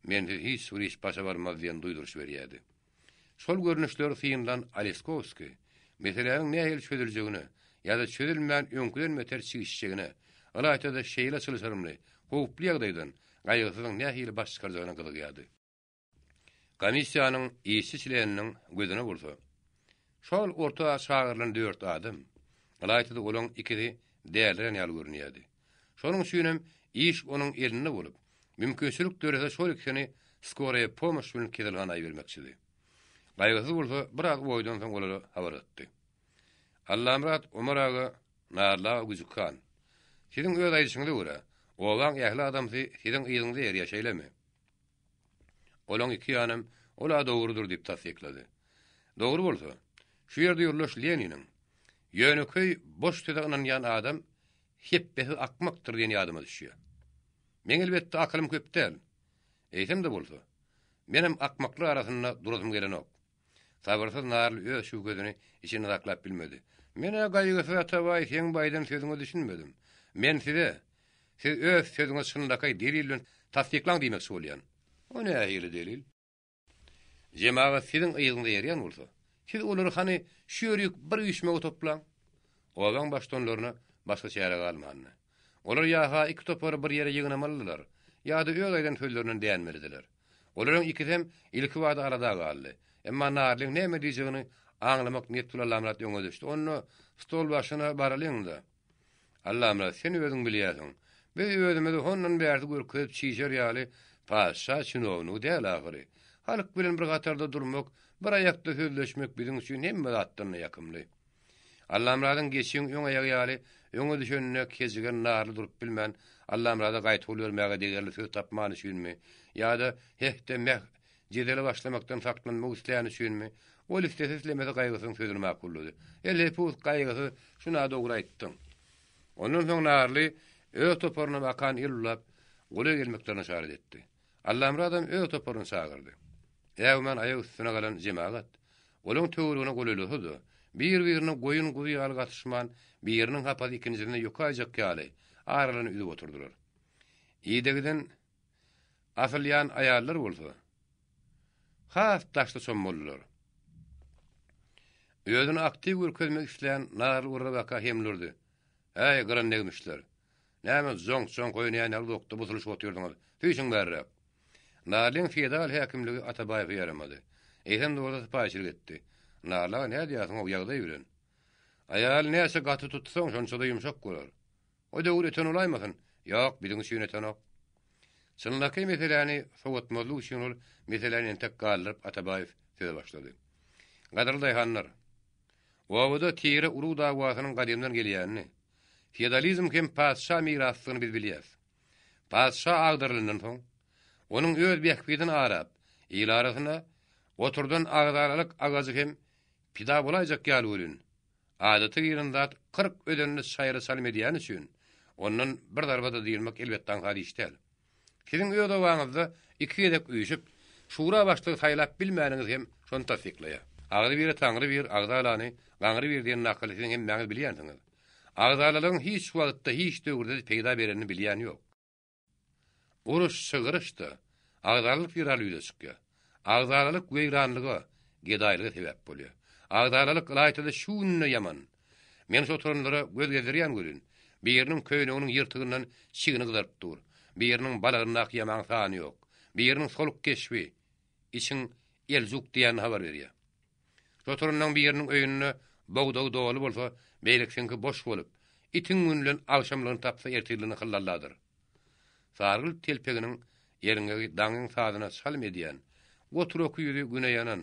Mensiz hiç bir iş başa barmaz diýen duýduryş berýärdi. Şol görnüşleri synlan Aleskowskiý meseläniň nähili çözüljegine ýa-da çözülmän öňküden beter çigişjegine, ylaýta-da şeýle çylşyrymly, howply ýagdaýdan Gaýgysyzyň nähili baş çykarjagyna gyzygýardy. Komissiýanyň işçi çleniniň gözüne bolsa, şol orta çagyrylan dört adam, ylaýta-da olaň ikisi dälirän ýaly görünýärdi. Şonuň üçinem iş onuň elinde bolup, mümkinçilik dörese şol ikisini skoraýa pomoş bilen keselhana ibermekçidi. Gaýgysyz bolsa biraz oýdan soň olara habar gatdy. Allamyrat, Omar aga, Narly aga Güjük han. Siziň öz aýdyşyňyza görä, obaň ähli adamsy siziň yzyňyza erýär, şeýlemi? Olaň iki ýanam ol-a dogrudyr diýip tassyklady. Dogry bolsa, şu ýerde ýoldaş Leniniň, Ýönekeý boş söze ynanýan adam hepbesiz akmakdyr diýeni ýadyma düşýär. Meň elbetde akylym köp däl. Eýsem-de bolsa, menem akmaklar arasynda durasym gelenok. Sabyrsyz Narly öz şübhesini içinde saklap bilmedi. Men-ä Gaýgysyz Atabaý seň bu aýdan sözüňe düşünmedim. Men size, siz öz sözüňizi çynlakaý delil bilen tassyklaň diýmekçi bolýan. O nähili delil? Jemagat siziň yzyňyza erýän bolsa, siz olary hany şu ýerik bir üýşmege toplaň. Obaň baştutanlaryna başga çäre galmandy. Olar ýa-ha iki topary bir ýere ýygnamalydylar, ýa-da öz aýdan sözlerinden dänmelidiler. Olaryň ikisem ilkibada alada galdy. Emma Narlyň näme diýjegini aňlamak niýet bilen Allamyrat öňe düşdi. Onda stol başyna baralyň-da. Allamyrat, sen özüň bilýärsiň. Biz özümizi hondan bärsi görkezip çişer ýaly patyşa çinownigi däl ahyry. Halk bilen bir hatarda durmak, bir aýakda sözleşmek biziň üçin hemme zatdan-da ýakymly. Allamyradyň geçiň öň aýagy ýaly öňe düşenine kejigen Narly durup bilmän, Allamyrada gaýtawul bermäge degerli söz tapmany üçinmi, ýa-da heh-de-meh jedele başlamakdan saklanmak isläni üçinmi, ol islese-islemese Gaýgysyzyň sözüni makullady. Elhepus, Gaýgysyz, şun-a dogry aýtdyň. Ondan soň Narly öz toparyna bakan el bulap, golaý gelmeklerine yşarat etdi. Allamyradam öz toparyny çagyrdy. Äwmän aýak üstüne galan jemagat, olaň töweregine golaýlasa-da, bir-birine goýun-guzy ýaly gatyşman, biriniň hapasy ikinjisine ýokaýjak ýaly, aralaryny üzüp oturdylar. Idegiden asylýan aýallar bolsa, has daşda çommaldylar. Özüni aktiw görkezmek islän Narly Urrabaka hemle urdy, Äý, gyran degmişler! Näme joňk-joňk oýnaýan ýaly uzakda busulyşyp otyrdyňyz? Süýşüň bärräk! Narlyň feodal häkimligi Atabaýewe ýaramady. Eýsem-de bolsa sypaýyçylyk etdi. Narly aga nädýärsiň-ow ýagdaý bilen? Aýaly näçe gaty tutsaň, şonça-da ýumşak bolar. O döwür öten bolaýmasyn? Ýok, biziň üçin ötenok. Çynlakaý meseläni sowatmazlyk üçin ol meseläni entek galdyryp Atabaýew söze başlady. Gadyrly daýhanlar! Obada tire-urug dawasynyň gadymdan gelýänini, feodalizm hem patyşa mirasdygyny biz bilýäs. Patyşa agdarylandan soň, onuň öz bähbidini arap, il arasynda oturdan agzalalyk agajy hem pida bolaýjak ýaly welin, adata giren zat 40 özenini çaýyra çalym edýäni üçin, ondan bir zarba-da dynmak elbetde aňsat iş däl. Siziň öz obaňyzda iki gezek üýşüp, şura başlygy saýlap bilmäniňiz hem şony tassyklaýar. Agzy bire Taňry bir, agzalany Gaňry bir diýen nakyly siziň hemmäňiz bilýänsiňiz. Agzalalygyň hiç wagtda, hiç döwürde-de peýda berenini bilýän ýok. Uruş-çygyryş-da agzalalyk zerarly ýüze çykýar. Agzalalyk weýranlyga, gedaýlyga sebäp bolýar. Agzalalyk ylaýta-da şu günde ýaman. Men şu oturanlara göz gezdirýän welin, biriniň köýneginiň ýyrtygyndan çigni gyzaryp dur, biriniň balagyndaky ýamaň sany ýok, biriniň soluk keşbi, içiň eljuk diýýänini habar berýär. Şu oturanlaryň biriniň öýünde bogdagy doly bolsa, beýlekisiňki boş bolup, itiň güni bilen agşamlygyny tapsa ertirligine hyllalladyr. Sargyl telpeginiň erňegi daňyň sazyna çalym edýän, gotur-oky ýüzi güne ýanan,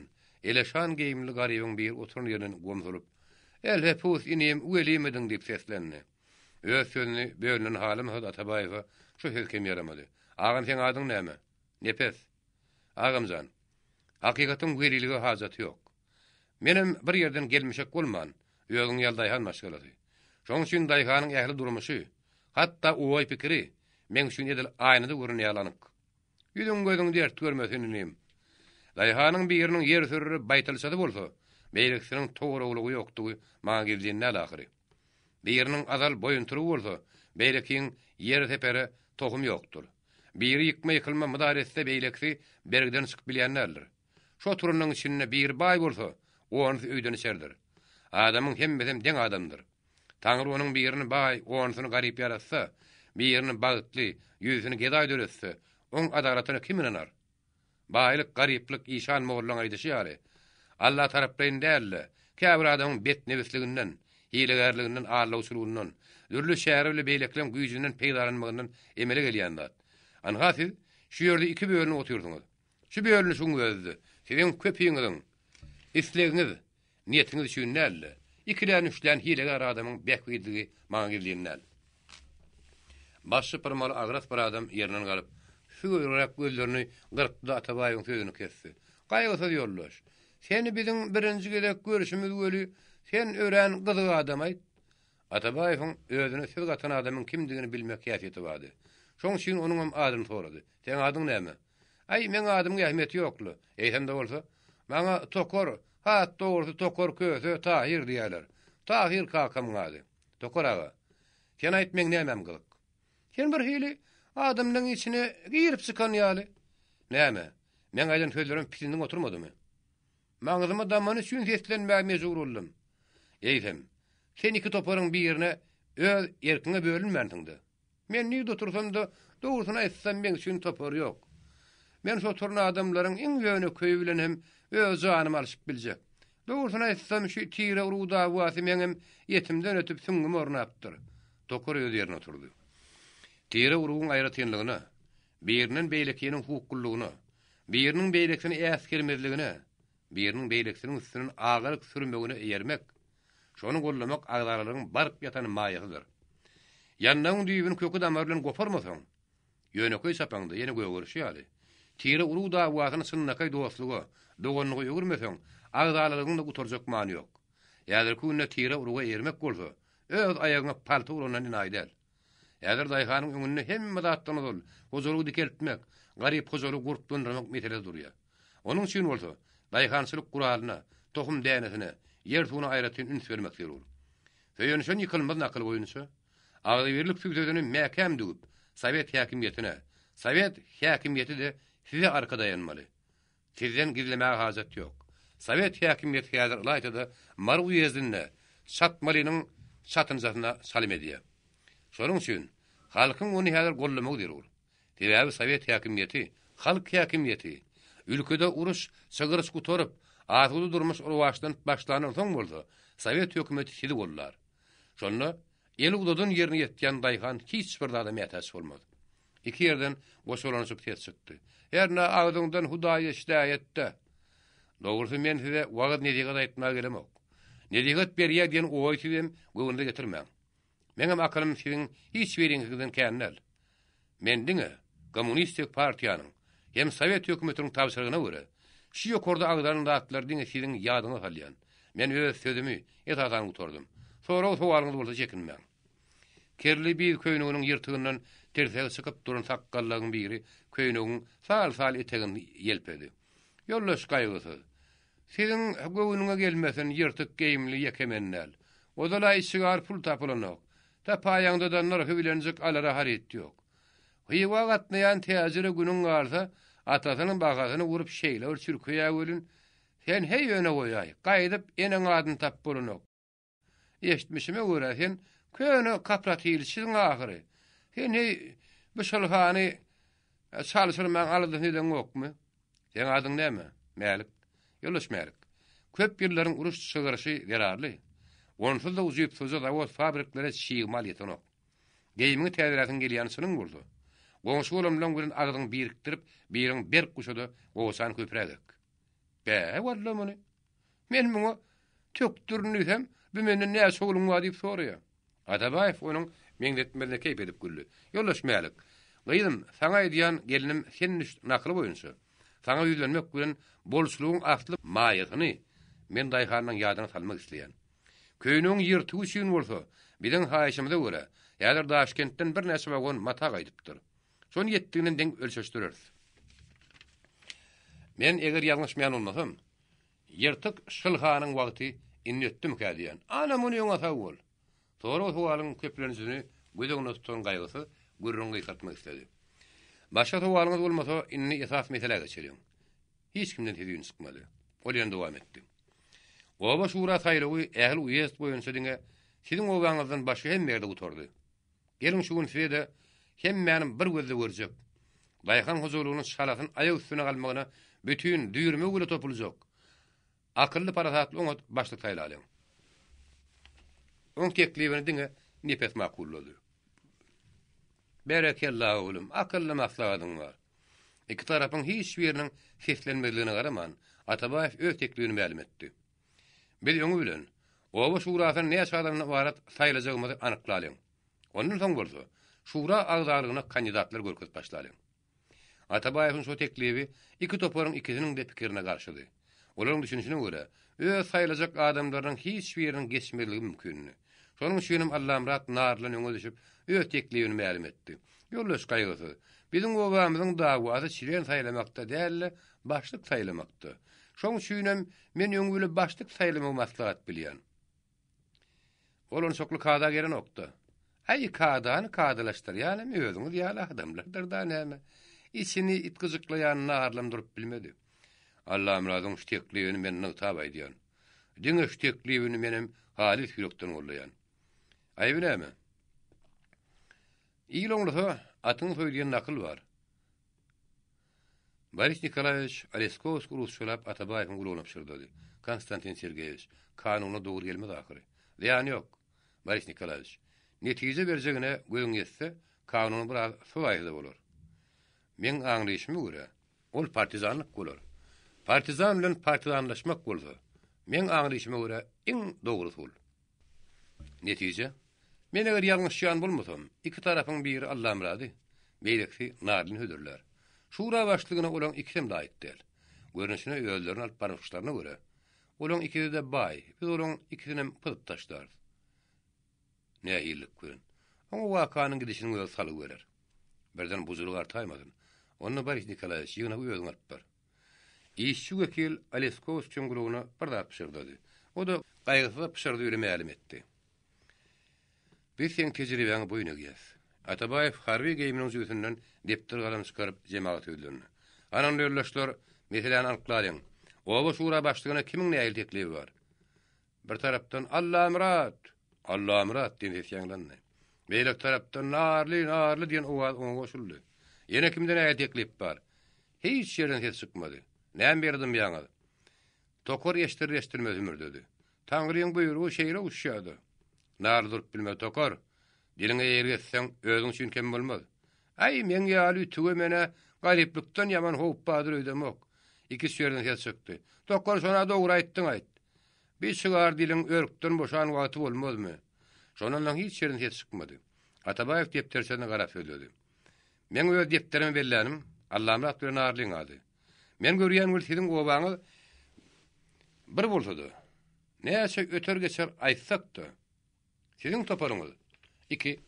eleşan geýimli garybyň biri oturan ýerinden gomsulyp, Älhepus, inim, welimidiň diýip seslendi. Öz sözüni bölünen halamasa-da Atabaýewe şu söz kem ýaramady. Agam, seň adyň näme? Nepes. Agam jan, hakykatyň welilige hajaty ýok. Menem bir ýerden gelmişek bolman, özüň ýaly daýhan maşgalasy. Şonuň üçin daýhanyň ähli durmuşy, hatda oý-pikiri meň üçin edil aýnada görünýän ýaly anyk. Ýüzüň-gözüň dert görmesin, inim. Daýhanyň biriniň ýer sürere baýtalçasy bolsa, beýlekisiniň togarawlygy ýokdugy maňa gizlin däl ahyry. Biriniň azal boýuntyrygy bolsa, beýlekiň ýer sepere tohum ýokdur. Biri ýykma-ýykylma mydar etse, beýlekisi bergiden çykyp bilýän däldir. Şu oturanyň içinde biri baý bolsa, onusy öýden içerdir. Adamyň hemmesem deň adamdyr. Taňry onuň birini baý, onusyny garyp ýaratsa, birini bagtly, ýüzüsini gedaý döretse, oň adalatyna kim ynanar? Baýlyk, garyplyk işan mollaň aýdyşy ýaly, Alla taraplaýyn däl-de, käbir adamyň betnebisliginden, hilegärliginden, aldawçylygyndan, dürli çäre bile beýlekileň güýjünden peýdalanmagyndan emele gelýän zat. Anha siz şu ýerde iki bölünip otyrsyňyz. Şu bölünişigiň özi-de siziň köpiňiziň islegiňiz, niýetiňiz üçin däl-de, ikilän-üçlän hilegär adamyň bähbidligi maňa gizlin däl. Baş sypyrmaly agras bir adam ýerinden galyp, sügöýräk gözlerini gyrpdy-da Atabaýewiň sözüni kesdi. Gaýgysyz ýoldaş, seni biziň birinji gezek görşümiz weli, sen örän gyzyk adam-aýt. Atabaýewiň özüne söz gatan adamyň kimdigini bilmek häsiýeti bardy. Şoň üçin onuňam adyny sorady. Seň adyň näme? Aý, meň adymyň ähmiýeti ýok-la. Eýsem-de bolsa, maňa Tokar, has dogrusy Tokar Köse Tahyr diýýärler. Tahyr kakamyň ady. Tokar aga, sen aýt meň nämäm gyzyk? Sen bir hili adamlaň içine girip çykan ýaly. Näme, meň aýdan sözlerim pisindiň oturmadymy? Maňzyma damany üçin seslenmäge mejbur boldum. Eýsem, sen iki toparyň birine öz erkiňe bölünmänsiň-dä. Men nirde otursam-da, dogrusyny aýtsam, meň üçin topar ýok. Men şu oturan adamlaryň iň ýönekeýi bilen hem öz janymy alşyp biljek. Dogrusyny aýtsam, şu tire-urug dawasy meňem etimden ötüp süňňüme ornapdyr. Tokar öz ýerine oturdy. Tire-urugyň aýratynlygyna, birinden beýlekiniň hukuklylygyna, biriniň beýlekisini äsgermezligine, biriniň beýlekisiniň üstünden agalyk sürmegine eýermek, şony gollamak agzalalygyň baryp ýatan maýasydyr. Ýandagyň düýbüni köki-damary bilen goparmasaň, ýönekeý çapaňda ýene gögerişi ýaly, tire-urug dawasyny çynlakaý dostluga, doganlyga öwürmeseň, agzalalygyň-da gutarjak many ýok. Häzirki günde tire-uruga eýermek bolsa, öz aýagyňa palta urandan enaýy däl. Häzir daýhanyň öňünde hemme zatdan ozal hojalygy dikeltmek, garyp hojalygy gurplandyrmak meselesi durýar. Onuň üçin bolsa, daýhançylyk guralyna, tohum dänesine, ýer-suwuna aýratyn üns bermek zerur. Söýenişen ýykylmaz nakyly boýunça, agzybirlik sübsesini mäkäm düwüp, sowet häkimiýetine, sowet häkimiýeti-de size arka daýanmaly. Sizden gizlemäge hajat ýok. Sowet häkimiýeti häzir ylaýta-da Mary uýezdinde Çatmalynyň çatynjasyna çalym edýär. Şonuň üçin halkyň ony häzir goldamagy zerur. Sebäbi sowet häkimiýeti, halk häkimiýeti. Ülkede uruş, çygyryş gutaryp, asuda durmuş rowaçlanyp başlandan soň bolsa, sowet hökümeti sizi goldar. Şonda el uzadan ýerine ýetýän daýhan hiç bir zada mätäç bolmaz. Iki ýerden goşalanyşyp ses çykdy. Hernä agzyňdan Hudaý eşidäýet-dä. Dogrusy men size wagyz-nesihat aýtmaga gelemok. Nesihat berýär diýen oýy sizem göwnüňize getirmäň. Meňem akylym siziň hiç biriňiziňkiden kän däl. Men diňe Kommunistik partiýanyň hem Sowet hökümetiniň tabşyrygyna görä, şu ýokarda agzalan zatlary diňe siziň ýadyňyza salýan. Men öz sözümi, esasan, gutardym. Sorag-sowalyňyz bolsa çekinmäň. Kerli biz köýneginiň ýyrtygyndan tirsegi çykyp duran sakgallagyň biri köýnegiň sal-sal etegini ýelpedi. Ýoldaş Gaýgysyz, siziň göwnüňe gelmesin, ýyrtyk geýimli ýeke men däl. Ozal-a içigar pul tapylanok. Tapaýaňda-da nyrhy bilenjik alara haryt ýok. Hywa gatnaýan täjire günüň galsa, atasynyň bahasyny urup şeýle bir çürkeýär welin, sen heý ýöne goýaý, gaýdyp eneň adyny tapyp bolanok. Eşitmişime görä, sen köne kooperatilçisiň ahyry. Sen heý bu şylhany çalşyrmaň aladasyny edeňokmy? Seň adyň näme? Mälik. Ýoldaş Mälik. Köp ýyllaryň uruş çygyryşy zerarly, onsuz-da ujypsyzja zawod-fabriklere çig mal ýetenok. Geýimiňi täzeläsiň gelýäni çynyň bolsa, goňşy-golamlaň bilen agzyňy birikdirip, biriň berk guşa-da gowaçany köpräk ek. Bä, walla muny. Men muňa tökdürin diýsem, bu menden näçe ogluň bar diýip soraýar. Atabaýew onuň meňzetmesine keýp edip güldi. Ýoldaş Mälik, gyzym, saňa aýdýan gelnim sen düş nakyly boýunça, saňa ýüzlenmek bilen bolçulygyň asly maýasyny men daýhanlaň ýadyna salmak isleýän. Köýnegiň ýyrtygy üçin bolsa, biziň haýyşymyza görä, häzir Daşkentden birnäçe wagon mata gaýdypdyr. Şony ýetdiginden deň ölçeşdireris. Men eger ýalňyşmaýan bolmasam, ýyrtyk şylhanyň wagty indi ötdümikä diýýän. Ana, muny öňe sag bol. Sorag-sowalyň köplenijini göz öňünde tutan Gaýgysyz gürrüňi gysgaltmak isledi. Başga sowalyňyz bolmasa, indi esas meselä geçeliň. Hiç kimden ses-üýn çykmady. Ol ýene dowam etdi. Oba şura saýlawy ähli uýezd boýunça diňe siziň obaňyzdan başga hemme ýerde gutardy. Geliň şu gün size-de hemmäni bir gözde görjek, daýhan hojalygynyň çalasyn aýak üstüne galmagyna bütin düýrmegi bile topuljak, akylly-parasatly oňat başlyk saýlalyň. Oň teklibini diňe Nepes makullady. Berekella, oglum, akylly maslahatyň bar. Iki tarapyň hiç biriniň seslenmezligine garaman, Atabaýew öz teklibini mälim etdi. Biz öňi bilen, oba şurasyny näçe adamdan ybarat saýlajagymyzy anyklalyň. Ondan soň bolsa, şura agzalygyna kandidatlar görkezip başlalyň. Atabaýewiň şu teklibi iki toparyň ikisiniň-de pikirine garşydy. Olaryň düşünişine görä, öz saýlajak adamlarynyň hiç biriniň geçmezligi mümkindi. Şonuň üçinem Allamyrat Narlydan öňe düşüp, öz teklibini mälim etdi. Ýoldaş Gaýgysyz, biziň obamyzyň dawasy çlen saýlamakda däl-de, başlyk saýlamakda. Şoň üçinem men öňi bile başlyk saýlamagy maslahat bilýän. Ol onçakly kada gelenok-da. Äý, kadany kadalaşdyrýanam özüňiz ýaly adamlardyr-da näme. Içini it gyjyklaýan Narlam durup bilmedi. Allamyradyň şu teklibini men nygtap aýdýan. Diňe şu teklibini menem halys ýürekden goldaýan. Aýby näme? Il oňlasa, atyňy soý diýen nakyl bar. Boris Nikolaýewiç Oleskowskiý rusçalap Atabaýewiň gulagyna pyşyrdady. Konstantin Sergeýewiç, kanuna dogry gelmez ahyry. Zyýany ýok, Boris Nikolaýewiç. Netije berjegine gözüň ýetse, kanuny biraz sypaýsa-da bolar. Meň aňlaýşyma görä, ol partizanlyk bolar. Partizan bilen partizanlaşmak bolsa, meň aňlaýşyma görä, iň dogry usul. Netije, Men eger ýalňyşýan bolmasam, iki tarapyň biri Allamyrady, beýlekisi Narlyny hödürlär. Şura başlygyna olaň ikisem laýyk däl. Görnüşine özlerini alyp baryşlaryna görä, olaň ikisi-de baý, biz olaň ikisinem pyzyp taşlarys. Nähililik bilen? Oňa wakanyň gidişiniň özi salgy berer. Birden bujulyk artaýmasyn. Onda Boris Nikolaýewiç, ýygnagy özüň alyp bar. Işçi wekil Oleskowskiň gulagyna bir zat pyşyrdady. O-da Gaýgysyza pyşyrdy bilen mälim etdi. Biz seň tejribäňe boýun egýäs. Atabaýew harby geýiminiň jübüsinden depder-galam çykaryp, jemagata ýüzlendi. Hany onda ýoldaşlar, meseläni anyklalyň. Oba şura başlygyna kimiň nähili teklibi bar? Bir tarapdan Allamyrat! Allamyrat! diýen ses ýaňlandy. Beýleki tarapdan Narly, Narly diýen owaz oňa goşuldy. Ýene kimde nähili teklip bar? Hiç ýerden ses çykmady. Näme beri dymýaňyz? Tokar eşdirer-eşdirmez hümürdedi. Taňryň buýrugy şeýle uçýa-da. Narly durup bilmedi, Tokar, diliňe eýelik etseň, özüň üçin kem bolmaz. Äý, meň ýaly ütüge men-ä garyplykdan ýaman howp bardyr öýdemok. Iküç ýerden ses çykdy. Tokar, şon-a dogry aýtdyň-aýt. Bi çygar diliň örkden boşan wagty bolmazmy? Şondan soň hiç ýerden ses çykmady. Atabaýew depderçesine garap sözledi. Meň öz depderime bellänim Allamyrat bilen Narlyň ady. Men görýän weli siziň obaňyz bir bolsa-da, näçe öter-geçer aýtsak-da, siziň toparyňyz iki,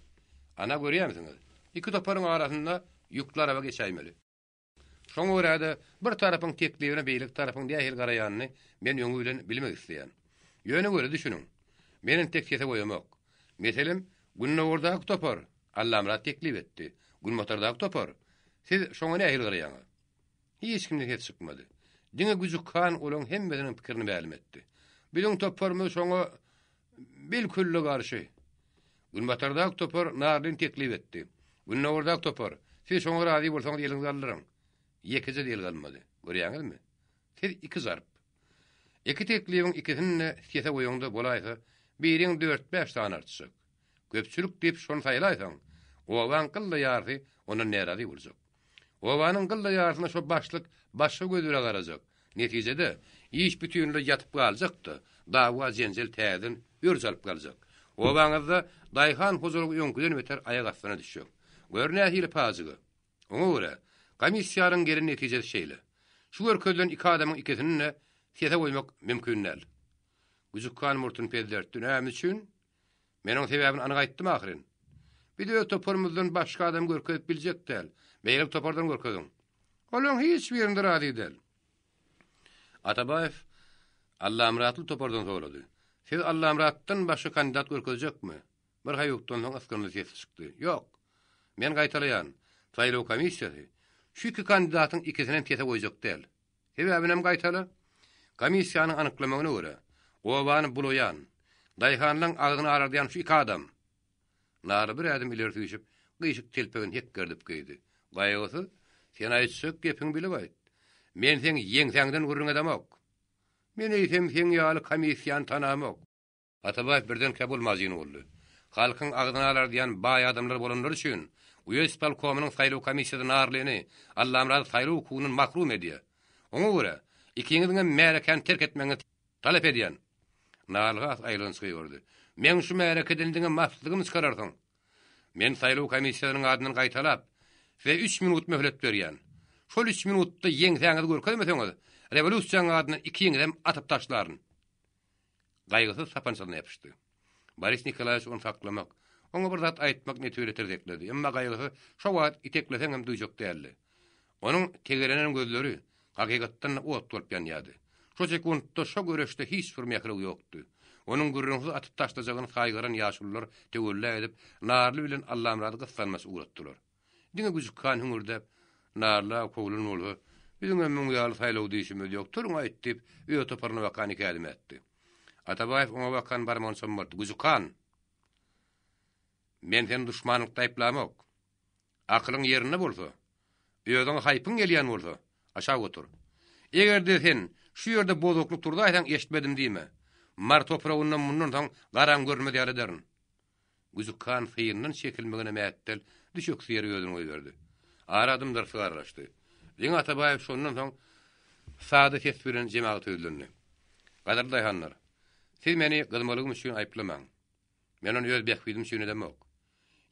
ana görýänsiňiz, iki toparyň arasynda ýükli araba geçäýmeli. Şoňa görä-de, bir tarapyň teklibine beýleki tarapyň nähili garaýanyny men öňi bilen bilmek isleýän. Ýöne weli düşüniň, men entek sese goýamok. Meselem, gündogardaky topar Allamyrat teklip etdi, günbatardaky topar, siz şoňa nähili garaýaňyz? Hiç kimden ses çykmady. Diňe Güjük han olaň hemmesiniň pikirini mälim etdi. Biziň toparymyz şoňa bilkülli garşy. Günbatardaky topar Narlyny teklip etdi. Gündogardaky topar, siz şoňa razy bolsaňyz eliňizi galdyryň. Ýekeje-de el galmady. Görýäňizmi? Siz iki zarp. Iki teklibiň ikisini-de sese goýaňda bolaýsa, biriň dört-bäş sany artjak. Köpçülik diýip şony saýlaýsaň, obaň gylla ýarysy ondan närazy boljak. Obanyň gylla ýarysyna şo başlyk başga göz bile garajak. Netijede, iş bütinleý ýatyp galjak-da, dawa-jenjel täzeden örç alyp galjak. Obaňyzda daýhan hojalygy öňküden beter aýak astyna düşjek. Gör nähili pajyga! Oňa görä, komissiýanyň gelen netijesi şeýle. Şu görkezilen iki adamyň ikisini-de sese goýmak mümkin däl. Güjük han murtuny pezlertdi, Näme üçin? Men oň sebäbini anyk aýtdym ahyryn. Biz öz toparymyzdan başga adam görkezip biljek däl. Beýleki topardan görkeziň. Olaň hiç birinde razy däl. Atabaýew Allamyratly topardan sorady. Siz Allamyratdan başga kandidat görkezjekmi? Bir haýukdan soň ysgynly ses çykdy. Ýok. Men gaýtalaýan, saýlaw komissiýasy şu iki kandidatyň ikisinem sese goýjak däl. Sebäbinem gaýtala. Komissiýanyň anyklamagyna görä, obany bulaýan, daýhanlaň agzyny arardýan şu iki adam. Nary bir ädim ileri süýşüp, gyşyk telpegini hekgerdip geýdi. Gaýgysyz, sen aýtjak gepiňi bilip aýt. Men seň ýeňsäňden gürrüň edemok. Men eýsem seň ýaly komissiýany tanamok. Atabaýew birdenkä bolmajyny boldy. Halkyň agzyny alardýan baý adamlar bolanlary üçin, uýez ispolkomynyň saýlaw komissiýasy Narlyny, Allamyrady saýlaw hukugyndan mahrum edýär. Oňa görä, ikiňiziňem märekäni terk etmegiňizi talap edýän! Narly has aýylganç gygyrdy. Meň şu märekeden diňe maslygymy çykararsyň! Men saýlaw komissiýasynyň adyndan gaýtalap, size üç minut möhlet berýän. Şol üç minutda ýeňsäňizi görkezmeseňiz, rewolýusiýaň adyndan ikiňizem atyp taşlaryn! Gaýgysyz sapançasyna ýapyşdy. Boris Nikolaýewiç ony saklamak, oňa bir zat aýtmak niýeti bile tirsekledi. Emma Gaýgysyz şo wagt itekleseňem duýjak däldi. Onuň tegelenen gözleri hakykatdan-da ot bolup ýanýardy. Şo sekuntda şo göreşde hiç bir mährew ýokdy. Onuň gürrüňsiz atyp taşlajagyny saýgaran ýaşulular töwella edip, Narly bilen Allamyrady gyssanmaç ugratdylar. Diňe Güjük han hüňürdäp, Narla kowlan bolsa, biziňem muň ýaly saýlaw diýşimiz ýok, turuň-aýt diýip, öz toparyna bakan iki ädim ätdi. Atabaýew oňa bakan barmagyny çommaltdy, Güjük han! Men seni duşmanlykda aýyplamok. Akylyň ýerinde bolsa, özüňe haýpyň gelýän bolsa, aşak otur. Eger-de sen şu ýerde bozuklyk turzaýsaň eşitmedim diýme. Mary topragyndan mundan soň garaň görünmez ýaly ederin. Güjük han syndan çekilmegine mähetdel düşeksiz ýere özüni goýberdi. Ara dym-dyrslyk aralaşdy. Diňe Atabaýew şondan soň sada ses bilen jemagata ýüzlendi. Gadyrly daýhanlar! Siz meni gyzmalygym üçin aýyplamaň. Men ony öz bähbidim üçin edemok.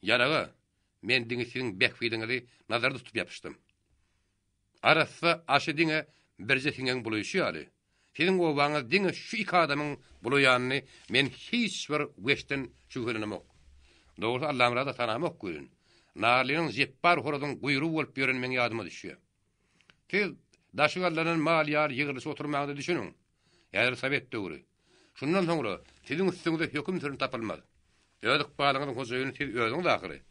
Ýaraga men diňe siziň bähbidiňizi nazarda tutup ýapyşdym. Arassa aşy diňe birje siňegiň bulaýşy ýaly, siziň obaňyz diňe şu iki adamyň bulaýanyny men hiç bir weçden şübhelenemok. Dogrusy Allamyrady tanamok welin, Narlynyň Jepbar horazyň guýrugy bolup ýöreni meň ýadyma düşýär. Siz daşy gallanan mal ýaly ýygrylyşyp oturmaňda düşüniň. Häzir sowet döwri. Şundan soňra siziň üstüňize höküm süren tapylmaz. Öz ykbalyňyzyň hojaýyny siz özüňiz ahyry.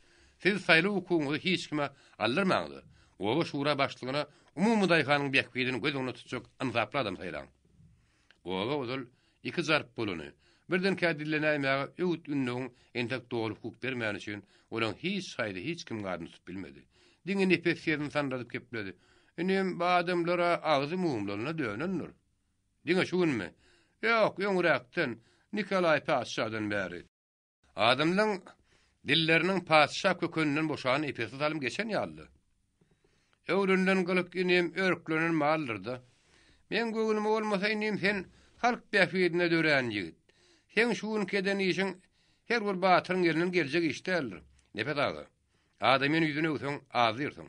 Siz saýlaw hukugyňyzy hiç kime aldyrmaň-da, oba şura başlygyna umumy daýhanyň bähbidini göz öňünde tutjak ynsaply adam saýlaň. Oba ozal iki zarp bolany, birdenkä dillenäýmäge öwüt-ündewiň entek doly hukuk bermäni üçin olaň hiç haýsy hiç kimiň adyny tutup bilmedi. Diňe Nepes sesini sandyradyp gepledi, Inim, bu adamlar-a agzy mumlanyna dönendir. Diňe şu günmi? Ýok, öňräkden, Nikolaý patyşadan bäri. Adamlaň dilleriniň patyşa kökeninden boşany epesli salym geçen ýalydy. Öwrenilen gylyk inim örklenen maldyr-da. Meň göwnüme bolmasa inim sen halk bähbidine dörän ýigit. Seň şu günki eden işiň her bir batyryň elinden geljek iş däldir. Nepes aga, adamyny ýüzüne öwseň azdyrsyň.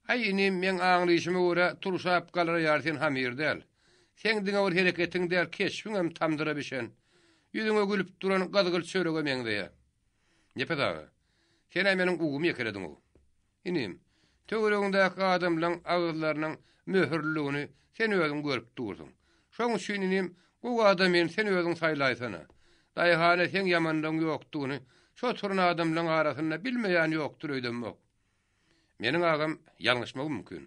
Aý inim, meň aňlyşyma görä, turşap galar ýaly sen hamyr däl. Seň diňe bir hereketiň däl, keşbiňem tamdyra bişen, ýüzüňe gülüp duran gyzgylt çörege meňzeýä. Nepes aga, sen-ä meniň ugumy ýekelediň-ow. Inim, töweregiňdäki adamlaň agyzlarynyň möhürliligini sen özüň görüp dursuň. Şoň üçin inim, gowy adamyny sen özüň saýlaýsana. Daýhana seň ýamanlygyň ýokdugyny şo oturan adamlaň arasynda bilmeýän ýokdur öýdemok. Meniň agam ýalňyşmagym mümkin.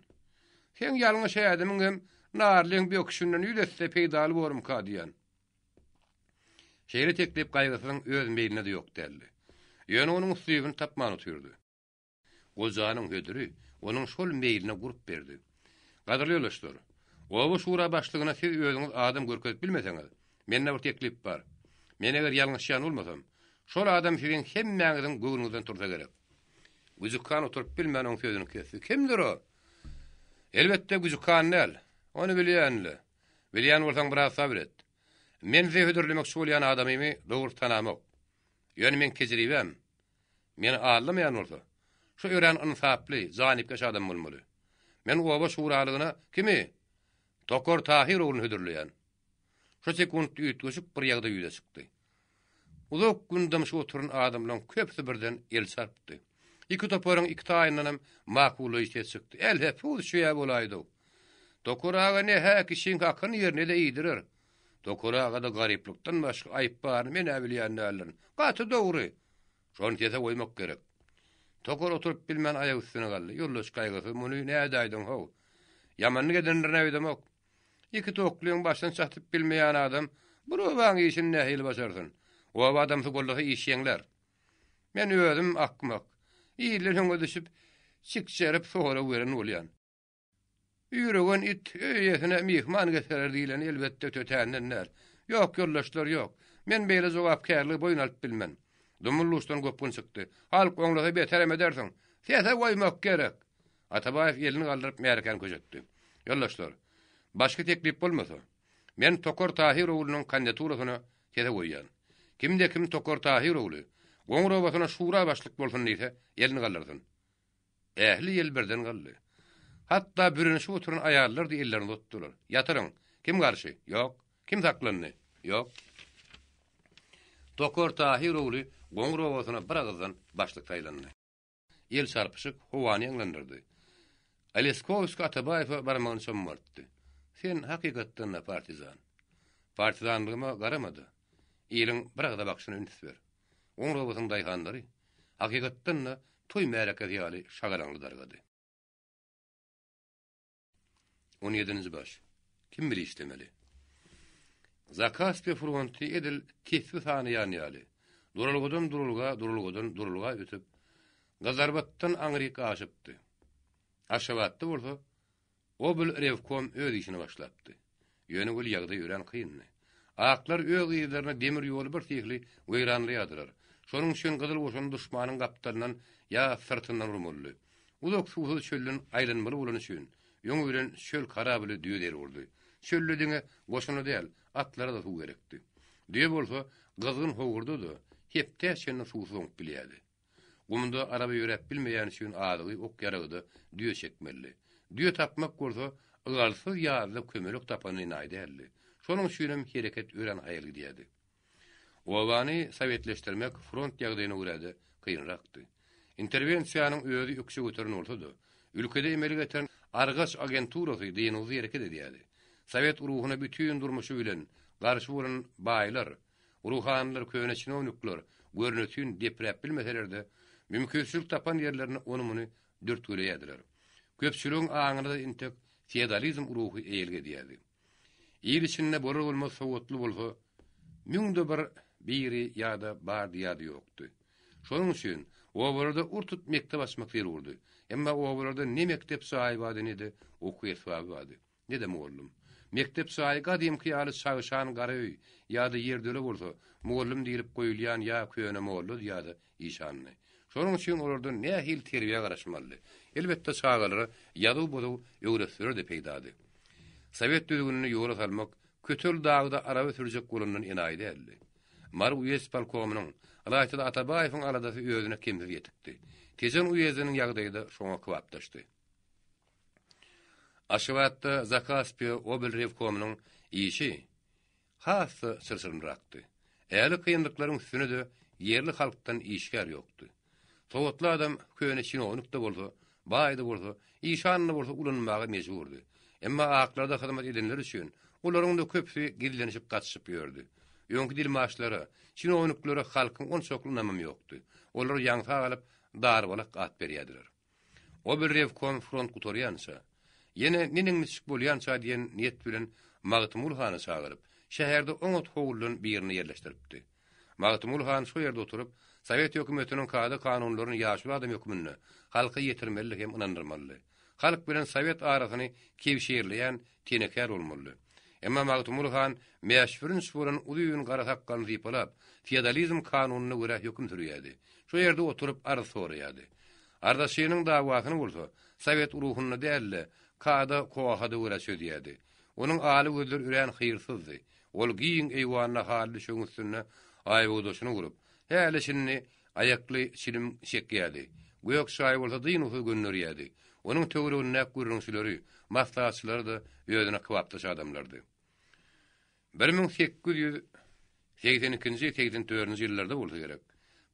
Seň ýalňyş ädimiň hem Narlyň böküşinden ýüz esse peýdaly borumka diýýän. Şeýle teklip Gaýgysyzyň öz meýline-de ýok däldi. Ýöne onuň uslybyny tapman otyrdy. Gojanyň hödüri onuň şol meýline gurp berdi. Gadyrly ýoldaşlar, oba şura başlygyna siz özüňiz adam görkezip bilmeseňiz, mende bir teklip bar. Men eger ýalňyşýan bolmasam, şol adam siziň hemmäňiziň göwnüňizden tursa gerek. Güjük han oturyp bilmän oň sözüni kesdi. Kimdir o? Elbetde Güjük han däl. Ony bilýän-le. Bilýän bolsaň biraz sabyr et. Men size hödürlemekçi bolýan adamymy dogry tanamok. Ýöne meň tejribäm meni aldamaýan bolsa, şu örän ynsaply, janypkeş adam bolmaly. Men oba şuralygyna kimi? Tokar Tahyr ogluny hödürleýän. Şo sekuntda üýtgeşik bir ýagdaý ýüze çykdy. Uzak gün dymşyp oturan adamlaryň köpüsi birden el çarpdy. Iki toparyň iki taýyndanam makullaýjy ses çykdy. Älhepus şüýä bolaýdy-ow. Tokar aga ne-hä kişiň hakyny ýerine-de iýdirer. Tokar agada garyplykdan başga aýyp baryny men-ä bilýän däldirin. Gaty dogry. Şony sese goýmak gerek. Tokar oturyp bilmän aýak üstüne galdy. Ýoldaş Gaýgysyz muny nädäýdiň-how? Ýamanlyk edendirin-ä öýdemok. Iki toklyň başyny çatyp bilmeýän adam bir obaň işini nähili başarsyn? Oba adamsy goldasa iş ýeňlär. Men özüm akmak. Ilden öňe düşüp, çikjerip sorag beren bolýan. Üýregen it öý eýesine myhman getirer diýleni elbetde tötänden däl. Ýok, ýoldaşlar, ýok. Men beýle jogapkärligi boýun alyp bilmen. Dumly-duşdan gopgun çykdy. Halk oňlasa beterem edersiň. Sese goýmak gerek! Atabaýew elini galdyryp märekäni köşetdi. Ýoldaşlar, başga teklip bolmasa, men Tokar Tahyr oglunyň kandidaturasyny sese goýýan. Kimde-kim Tokar Tahyr ogly Goňur obasyna şura başlyk bolsun diýse, elini galdyrsyn. Ähli ýel birden galdy. Hatda bürenişip oturan aýallar-da ellerini uzatdylar. Ýatyryň! Kim garşy? Ýok. Kim saklandy? Ýok. Tokar Tahyr ogly Goňur obasyna bir agyzdan başlyk saýlandy. El çarpyşyk howany ýaňlandyrdy. Aleskowskiý Atabaýewe barmagyny çommaltdy. Sen hakykatdan-da partizan. Partizanlygyma garama-da, iliň bir agza bakyşyna üns ber. Oň robatyň daýhanlary, hakykatdan-da, toý märekesi ýaly şagalaňly dargady. On ýedinji baş. Kim bile işlemeli? Zakaspi fronty edil tesbi sanaýan ýaly, duralgadan duralga, duralgadan duralga ötüp, Gyzarbatdan aňryk aşypdy. Aşgabatda bolsa Oblrewkom öz işine başlapdy. Ýöne weli ýagdaý örän kyndy. Aklar öz yzlaryna demir ýoly birsyhly weýranlaýardylar. Şonuň üçin Gyzyl goşun duşmanyň gapdalyndan ýa syrtyndan urmalydy. Uzak suwsuz çölden aýlanmaly bolany üçin, öňi bilen çöl karably düýe zerurdy. Çölde diňe goşuna däl, atlara-da suw gerekdi. Düýe bolsa gyzgyn howurda-da hepdä çenli suwsuz oňup bilýärdi. Gumda araba ýöräp bilmeýäni üçin azygy, ok-ýaragy-da düýe çekmelidi. Düýe tapmak bolsa, ygalsyz ýazda kömelek tapandan enaýy däldi. Şonuň üçinem hereket örän haýal gidýärdi. Obany sowetleşdirmek front ýagdaýyna görä-de kynrakdy. Interwensiýanyň özi ökje göteren bolsa-da, ülkede emele getiren argaç agenturasy dynuwsyz hereket edýärdi. Sowet ruhuna bütin durmuşy bilen garşy bolan baýlar, Ruhanylar, köne çinownikler görnetin depräp bilmeseler-de, mümkinçilik tapan ýerlerinde ony-muny dürtgüleýärdiler. Köpçüligiň aňyna-da intek feodalizm ruhy eýelik edýärdi. Il içinde bolar-bolmaz sowatly bolsa, müňde bir biri ýa-da bardy ýa-da ýokdy. Şonuň üçin obalarda ur-tut mekdep açmak zerurdy. Emma obalarda ne mekdep jaýy bardy, ne-de okuw esbaby bardy. Ne-de mugallym. Mekdep jaýy gadymky ýaly çagşan gara öý ýa-da ýerdöle bolsa, mugallym diýlip goýulýan ýa köne mollady ýa-da işandy. Şonuň üçin olardan nähili terbiýä garaşmalydy? Elbetde, çagalara ýazuw-bozuw öwretseler-de peýdady. Sowet düzgünini ýola salmak Kötel dagda araba sürjek bolandan enaýy däldi. Mary uýezd polkomynyň, ylaýta-da Atabaýewiň aladasy özüne kemsiz ýetikdi. Tejen uýezdiniň ýagdaýy-da şoňa kybapdaşdy. Aşgabatda Zakaspiýa oblrewkomynyň işi has-da çylşyrymrakdy. Ähli kynlyklaryň üstüne-de ýerli halkdan işgär ýokdy. Sowatly adam köne çinownik-de bolsa, baý-da bolsa, işan-da bolsa ulanmaga mejburdy. Emma aklarda hyzmat edenler üçin olaryň-da köpüsi gizlenişip gaçyşyp ýördi. Öňki dilmaçlara, çinowniklere halkyň onçakly ynamam ýokdy. Olar ýaňsa galyp, darbalak at berýärdiler. Oblrewkom front gutarýança, ýene neneň-niçik bolýança diýen niýet bilen Magtymguly hany çagyryp, şäherde oňat howludan birine ýerleşdiripdi. Magtymguly han şo ýerde oturyp, sowet hökümetiniň kada-kanunlaryny ýaşuly adam hökmünde halka ýetirmelidi hem ynandyrmalydy. Halk bilen sowet arasyny kebşirleýän tenekar bolmalydy. Emma Magtymguly han mäşbürünç bolan uzyn gara sakgalyny sypalap, feodalizm kanunyna görä höküm sürýärdi. Şo ýerde oturyp arz soraýardy. Arzaçynyň dawasyny bolsa, sowet ruhunda däl-de, kada-koahada görä çözýärdi. Onuň aly gözleri örän hyýrsyzdy. Ol giň eýwanda haly düşegiň üstünde aýbogdaşyny gurup, häli-şindi aýakly çilim çekýärdi. Gök çaý bolsa dynuwsyz gönderýärdi. Onuň töweregindäki gürrüňçileri, maslahatçylary-da özüne kybapdaş adamlardy. 1882-nji, 84-nji ýyllarda bolsa gerek,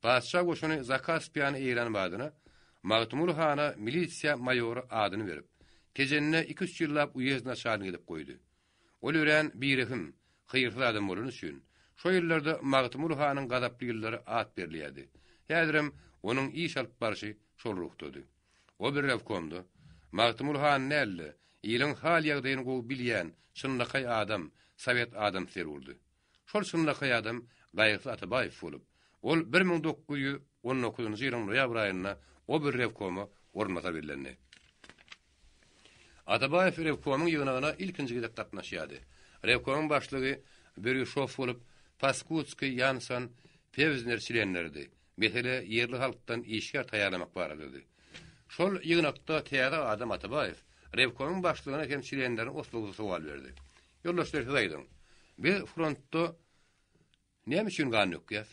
patyşa goşuny Zakaspiýany eýelän badyna Magtymguly hana milisiýa maýory adyny berip, Tejende iki-üç ýyllap uýezd naçalnigi edip goýdy. Ol örän birehim, hyýrsyz adam bolany üçin, şo ýyllarda Magtymguly hanyň gazaply ýyllary at berilýärdi. Häzirem onuň iş alyp barşy şol ruhdady. O bir rewkomda, Magtymguly han däl-de, iliň hal-ýagdaýyny gowy bilýän çynlakaý adam, sowet adamsy zerurdy. Şol çynlakaý adam Gaýgysyz Atabaýew bolup, ol 1919-njy ýylyň noýabr aýynda oberrewkoma orunbasar bellendi. Atabaýew rewkomyň ýygnagyna ilkinji gezek gatnaşýardy. Rewkomyň başlygy Berýuşow bolup, Paskudskiý, Ýanson, Pewzner çlenleridi. Mesele ýerli halkdan işgär taýýarlamak baradady. Şol ýygnakda täze adam Atabaýew rewkomyň başlygyna hem çlenlerine oslugsyz sowal berdi. Ýoldaşlar siz aýdyň, biz frontda näme üçin gan dökýäs?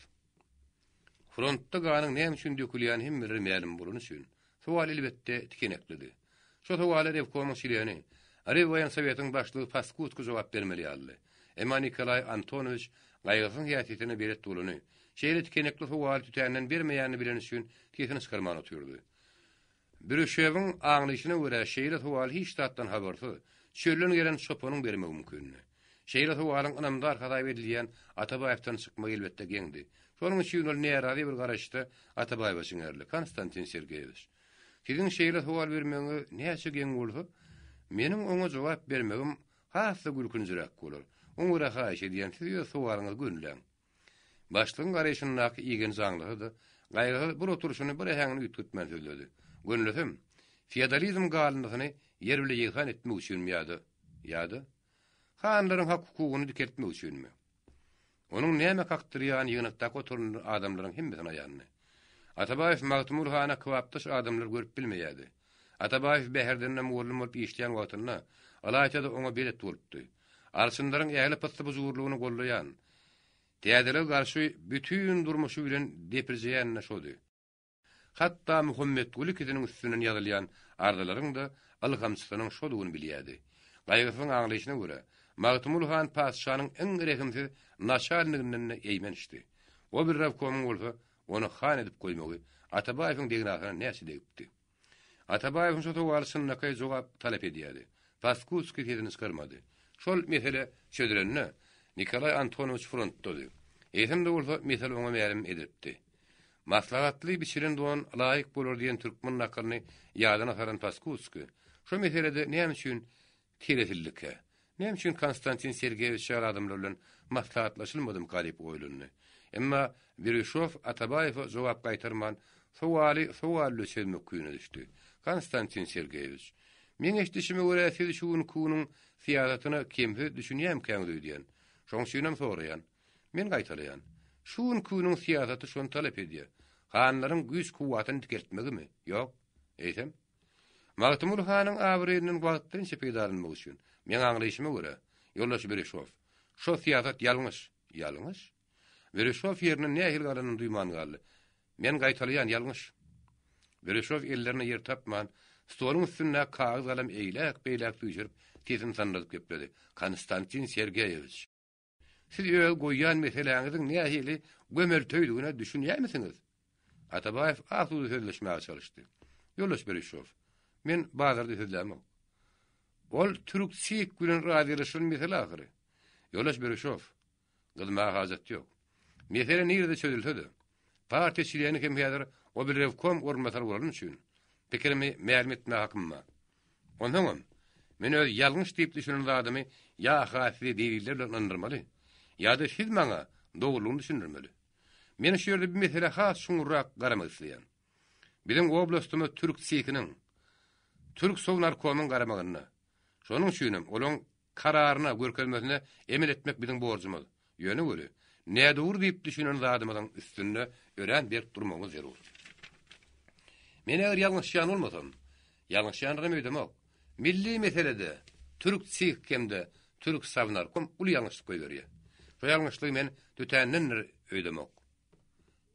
Frontda ganyň näme üçin dökülýäni hemmelere mälim bolany üçin, sowal elbetde tikeneklidi. Şo sowala rewkomyň çleni, Rewwoýensowetiň başlygy Paskudko jogap bermeli ýalydy. Emma Nikolaý Antonowiç Gaýgysyzyň häsiýetine belet bolany, şeýle tikenekli sowaly tütänden bermeýänini bileni üçin sesini çykarman otyrdy. Brüşewiň aňlyşyna görä şeýle sowaly hiç zatdan habarsyz, çölden gelen çopanyň bermegi mümkindi. Şeýle sowalyň ynamdar hasap edilýän Atabaýewden çykmagy elbetde geňdi. Şonuň üçin ol närazy bir garaýyşda Atabaýewe çiňerildi, Konstantin Sergeýewiç, siziň şeýle sowal bermegiňiz näçe geň bolsa, meniň oňa jogap bermegim has-da gülkünjiräk bolar. Oňa görä haýyş edýän, siz öz sowalyňyzy gönüläň. Başlygyň garaýşyndaky igenji aňlasa-da, Gaýgysyz bir oturyşyny, bir äheňini üýtgetmän sözledi. Gönülesem, feodalizm galyndysyny ýer bile ýegsan etmek üçinmi ýa-da, ýa-da, hanlaryň hak-hukugyny dikeltmek üçinmi? Onuň näme kakdyrýany ýygnakdaky oturan adamlaryň hemmesine aýandy. Atabaýew Magtymguly hana kybapdaş adamlary görüp bilmeýärdi. Atabaýew Bäherdende mugallym bolup işleýän wagtynda, ylaýta-da oňa belet bolupdy. Arçynlaryň ähli pyssy-pyjurlygyny gollaýan, täzelige garşy bütin durmuşy bilen depirjeýän-de şody. Hatda Muhammetguly ikisiniň üstünden ýazylýan arzalaryň-da ylhamçysynyň şodugyny bilýärdi. Gaýgysyzyň aňlaýşyna görä, Magtymguly han patyşanyň iň rehimsiz naçalniginden-de eýmençdi. Oberrawkomyň bolsa ony han edip goýmagy Atabaýewiň degnasyna näçe degipdi. Atabaýewiň şu sowaly çynlakaý jogap talap edýärdi. Paskudskiý sesini çykarmady. Şol mesele çözülende, Nikolaý Antonowiç frontdady. Eýsem-de bolsa, mesele oňa mälim edilipdi. Maslahatly biçilen don laýyk bolar diýen türkmen nakylyny ýadyna salan Paskudskiý, şo meselede näme üçin Teresillikä? Näme üçin Konstantin Sergeýewiç ýaly adamlar bilen maslahatlaşylmadymyka diýip oýlandy. Emma Birýuşow Atabaýewe jogap gaýtarman, sowaly sowal bilen çözmek küýüne düşdi. Konstantin Sergeýewiç, meň eşidişime görä siz şu günki günüň syýasatyna kemsiz düşünýämkäňiz öýdýän. Şoň üçinem soraýan. Men gaýtalaýan. Şu günki günüň syýasaty şony talap edýär. Hanlaryň güýç-kuwwatyny dikeltmegimi? Ýok. Eýsem? Magtymguly hanyň abraýyndan wagtlaýynça peýdalanmak üçin, meň aňlaýşyma görä, ýoldaş Bereşow, şo syýasat ýalňyş. Ýalňyş? Bereşow ýerinden nähili galanyny duýman galdy. Men gaýtalaýan, ýalňyş. Bereşow ellerine ýer tapman, stoluň üstündäki kagyz-galam eýläk-beýläk süýşürip, sesini sandyradyp gepledi, Konstantin Sergeýewiç! Siz öz goýýan meseläňiziň nähili gömelteýdigine düşünýärmisiňiz? Atabaýew asuda sözleşmäge çalyşdy. Ýoldaş Berişow, men bazarda sözlämok. Ol türk sik bilen razylaşylan mesele ahyry. Ýoldaş Berişow, gyzmaga hajat ýok. Mesele nirede çözülse-de, partiýa çleni hem häzir oblrewkom orunbasary bolany üçin, pikirimi mälim etmäge hakym bar. Onsoňam, men öz ýalňyş diýip düşünen zadymy ýa-ha size deliller bilen ynandyrmaly, ýa-da siz maňa dogrulygyny düşündirmeli. Men şu ýerde bu meselä has çuňňurrak garamak isleýän. Biziň oblastymyz türk SİK-niň, Türk Sovnarkomyň garamagynda. Şonuň üçinem olaň Kararyna, görkezmesine emel etmek biziň borjumyz. Ýöne weli, nädogry diýip düşünen zadymyzyň üstünde örän berk durmagymyz zerur. Men eger ýalňyşýan bolmasam, ýalňyşýandyram öýdemok, milli meselede türk SİK hem-de türk Sovnarkom uly ýalňyşlyk goýberýär. Şo ýalňyşlygy men tötändendir öýdemok.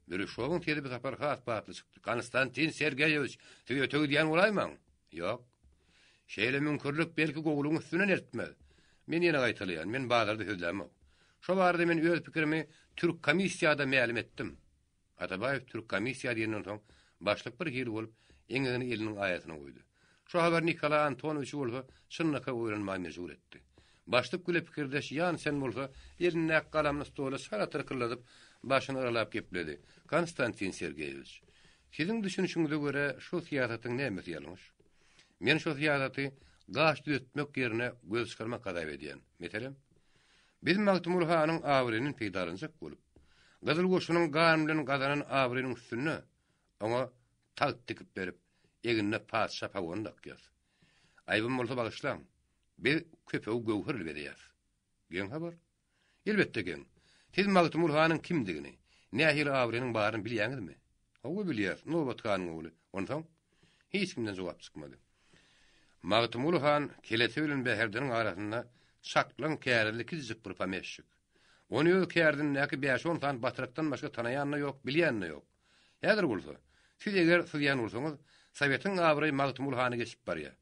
Birüşowyň sesi bu sapar has batly çykdy. Konstantin Sergeýewiç, siz öte gidýän bolaýmaň? Ýok. Şeýle müňkürlik belki gowulygyň üstünden eltmez. Men ýene gaýtalaýan, men bazarda sözlämok. Şo barada men öz pikirimi türkkomissiýada mälim etdim. Atabaýew türkkomissiýa diýenden soň, başlyk bir hili bolup, eňegini eliniň aýasyna goýdy. Şu habar Nikolaý Antonowiçi bolsa çynlakaý oýlanmaga mejbur etdi. Başlyk bile pikirdeş Ýansen bolsa elindäki galamyny stola çala tyrkyldadyp, başyny yralap gepledi, Konstantin Sergeýewiç, siziň düşünişiňize görä şu syýasatyň nämesi ýalňyş? Men şu syýasaty gaş düzetmek ýerine göz çykarmak hasap edýän. Meselem, biz Magtymguly hanyň abraýyndan peýdalanjak bolup, Gyzyl goşunyň gan bilen gazanan abraýynyň üstünde oňa tagt dikip berip, egnine patyşa pagony dakýas. Aýbym bolsa bagyşlaň, biz köpegi göwherli bezeýäs. Geň habar? Elbetde geň. Siz Magtymguly hanyň kimdigini, nähili abraýynyň baryny bilýäňizmi? Hawa, bilýäs, Nobat hanyň ogly. Onsoň? Hiç kimden jogap çykmady. Magtymguly han Kelete bilen Bäherdeniň arasynda çaklaň kärizli kiçijik bir pomeşşik. Ony öz kärizindäki bäş-on sany batrakdan başga tanaýan-da ýok, bilýän-de ýok. Häzir bolsa, siz eger syzýan bolsaňyz, Sowetiň abraýy Magtymguly hana geçip barýar.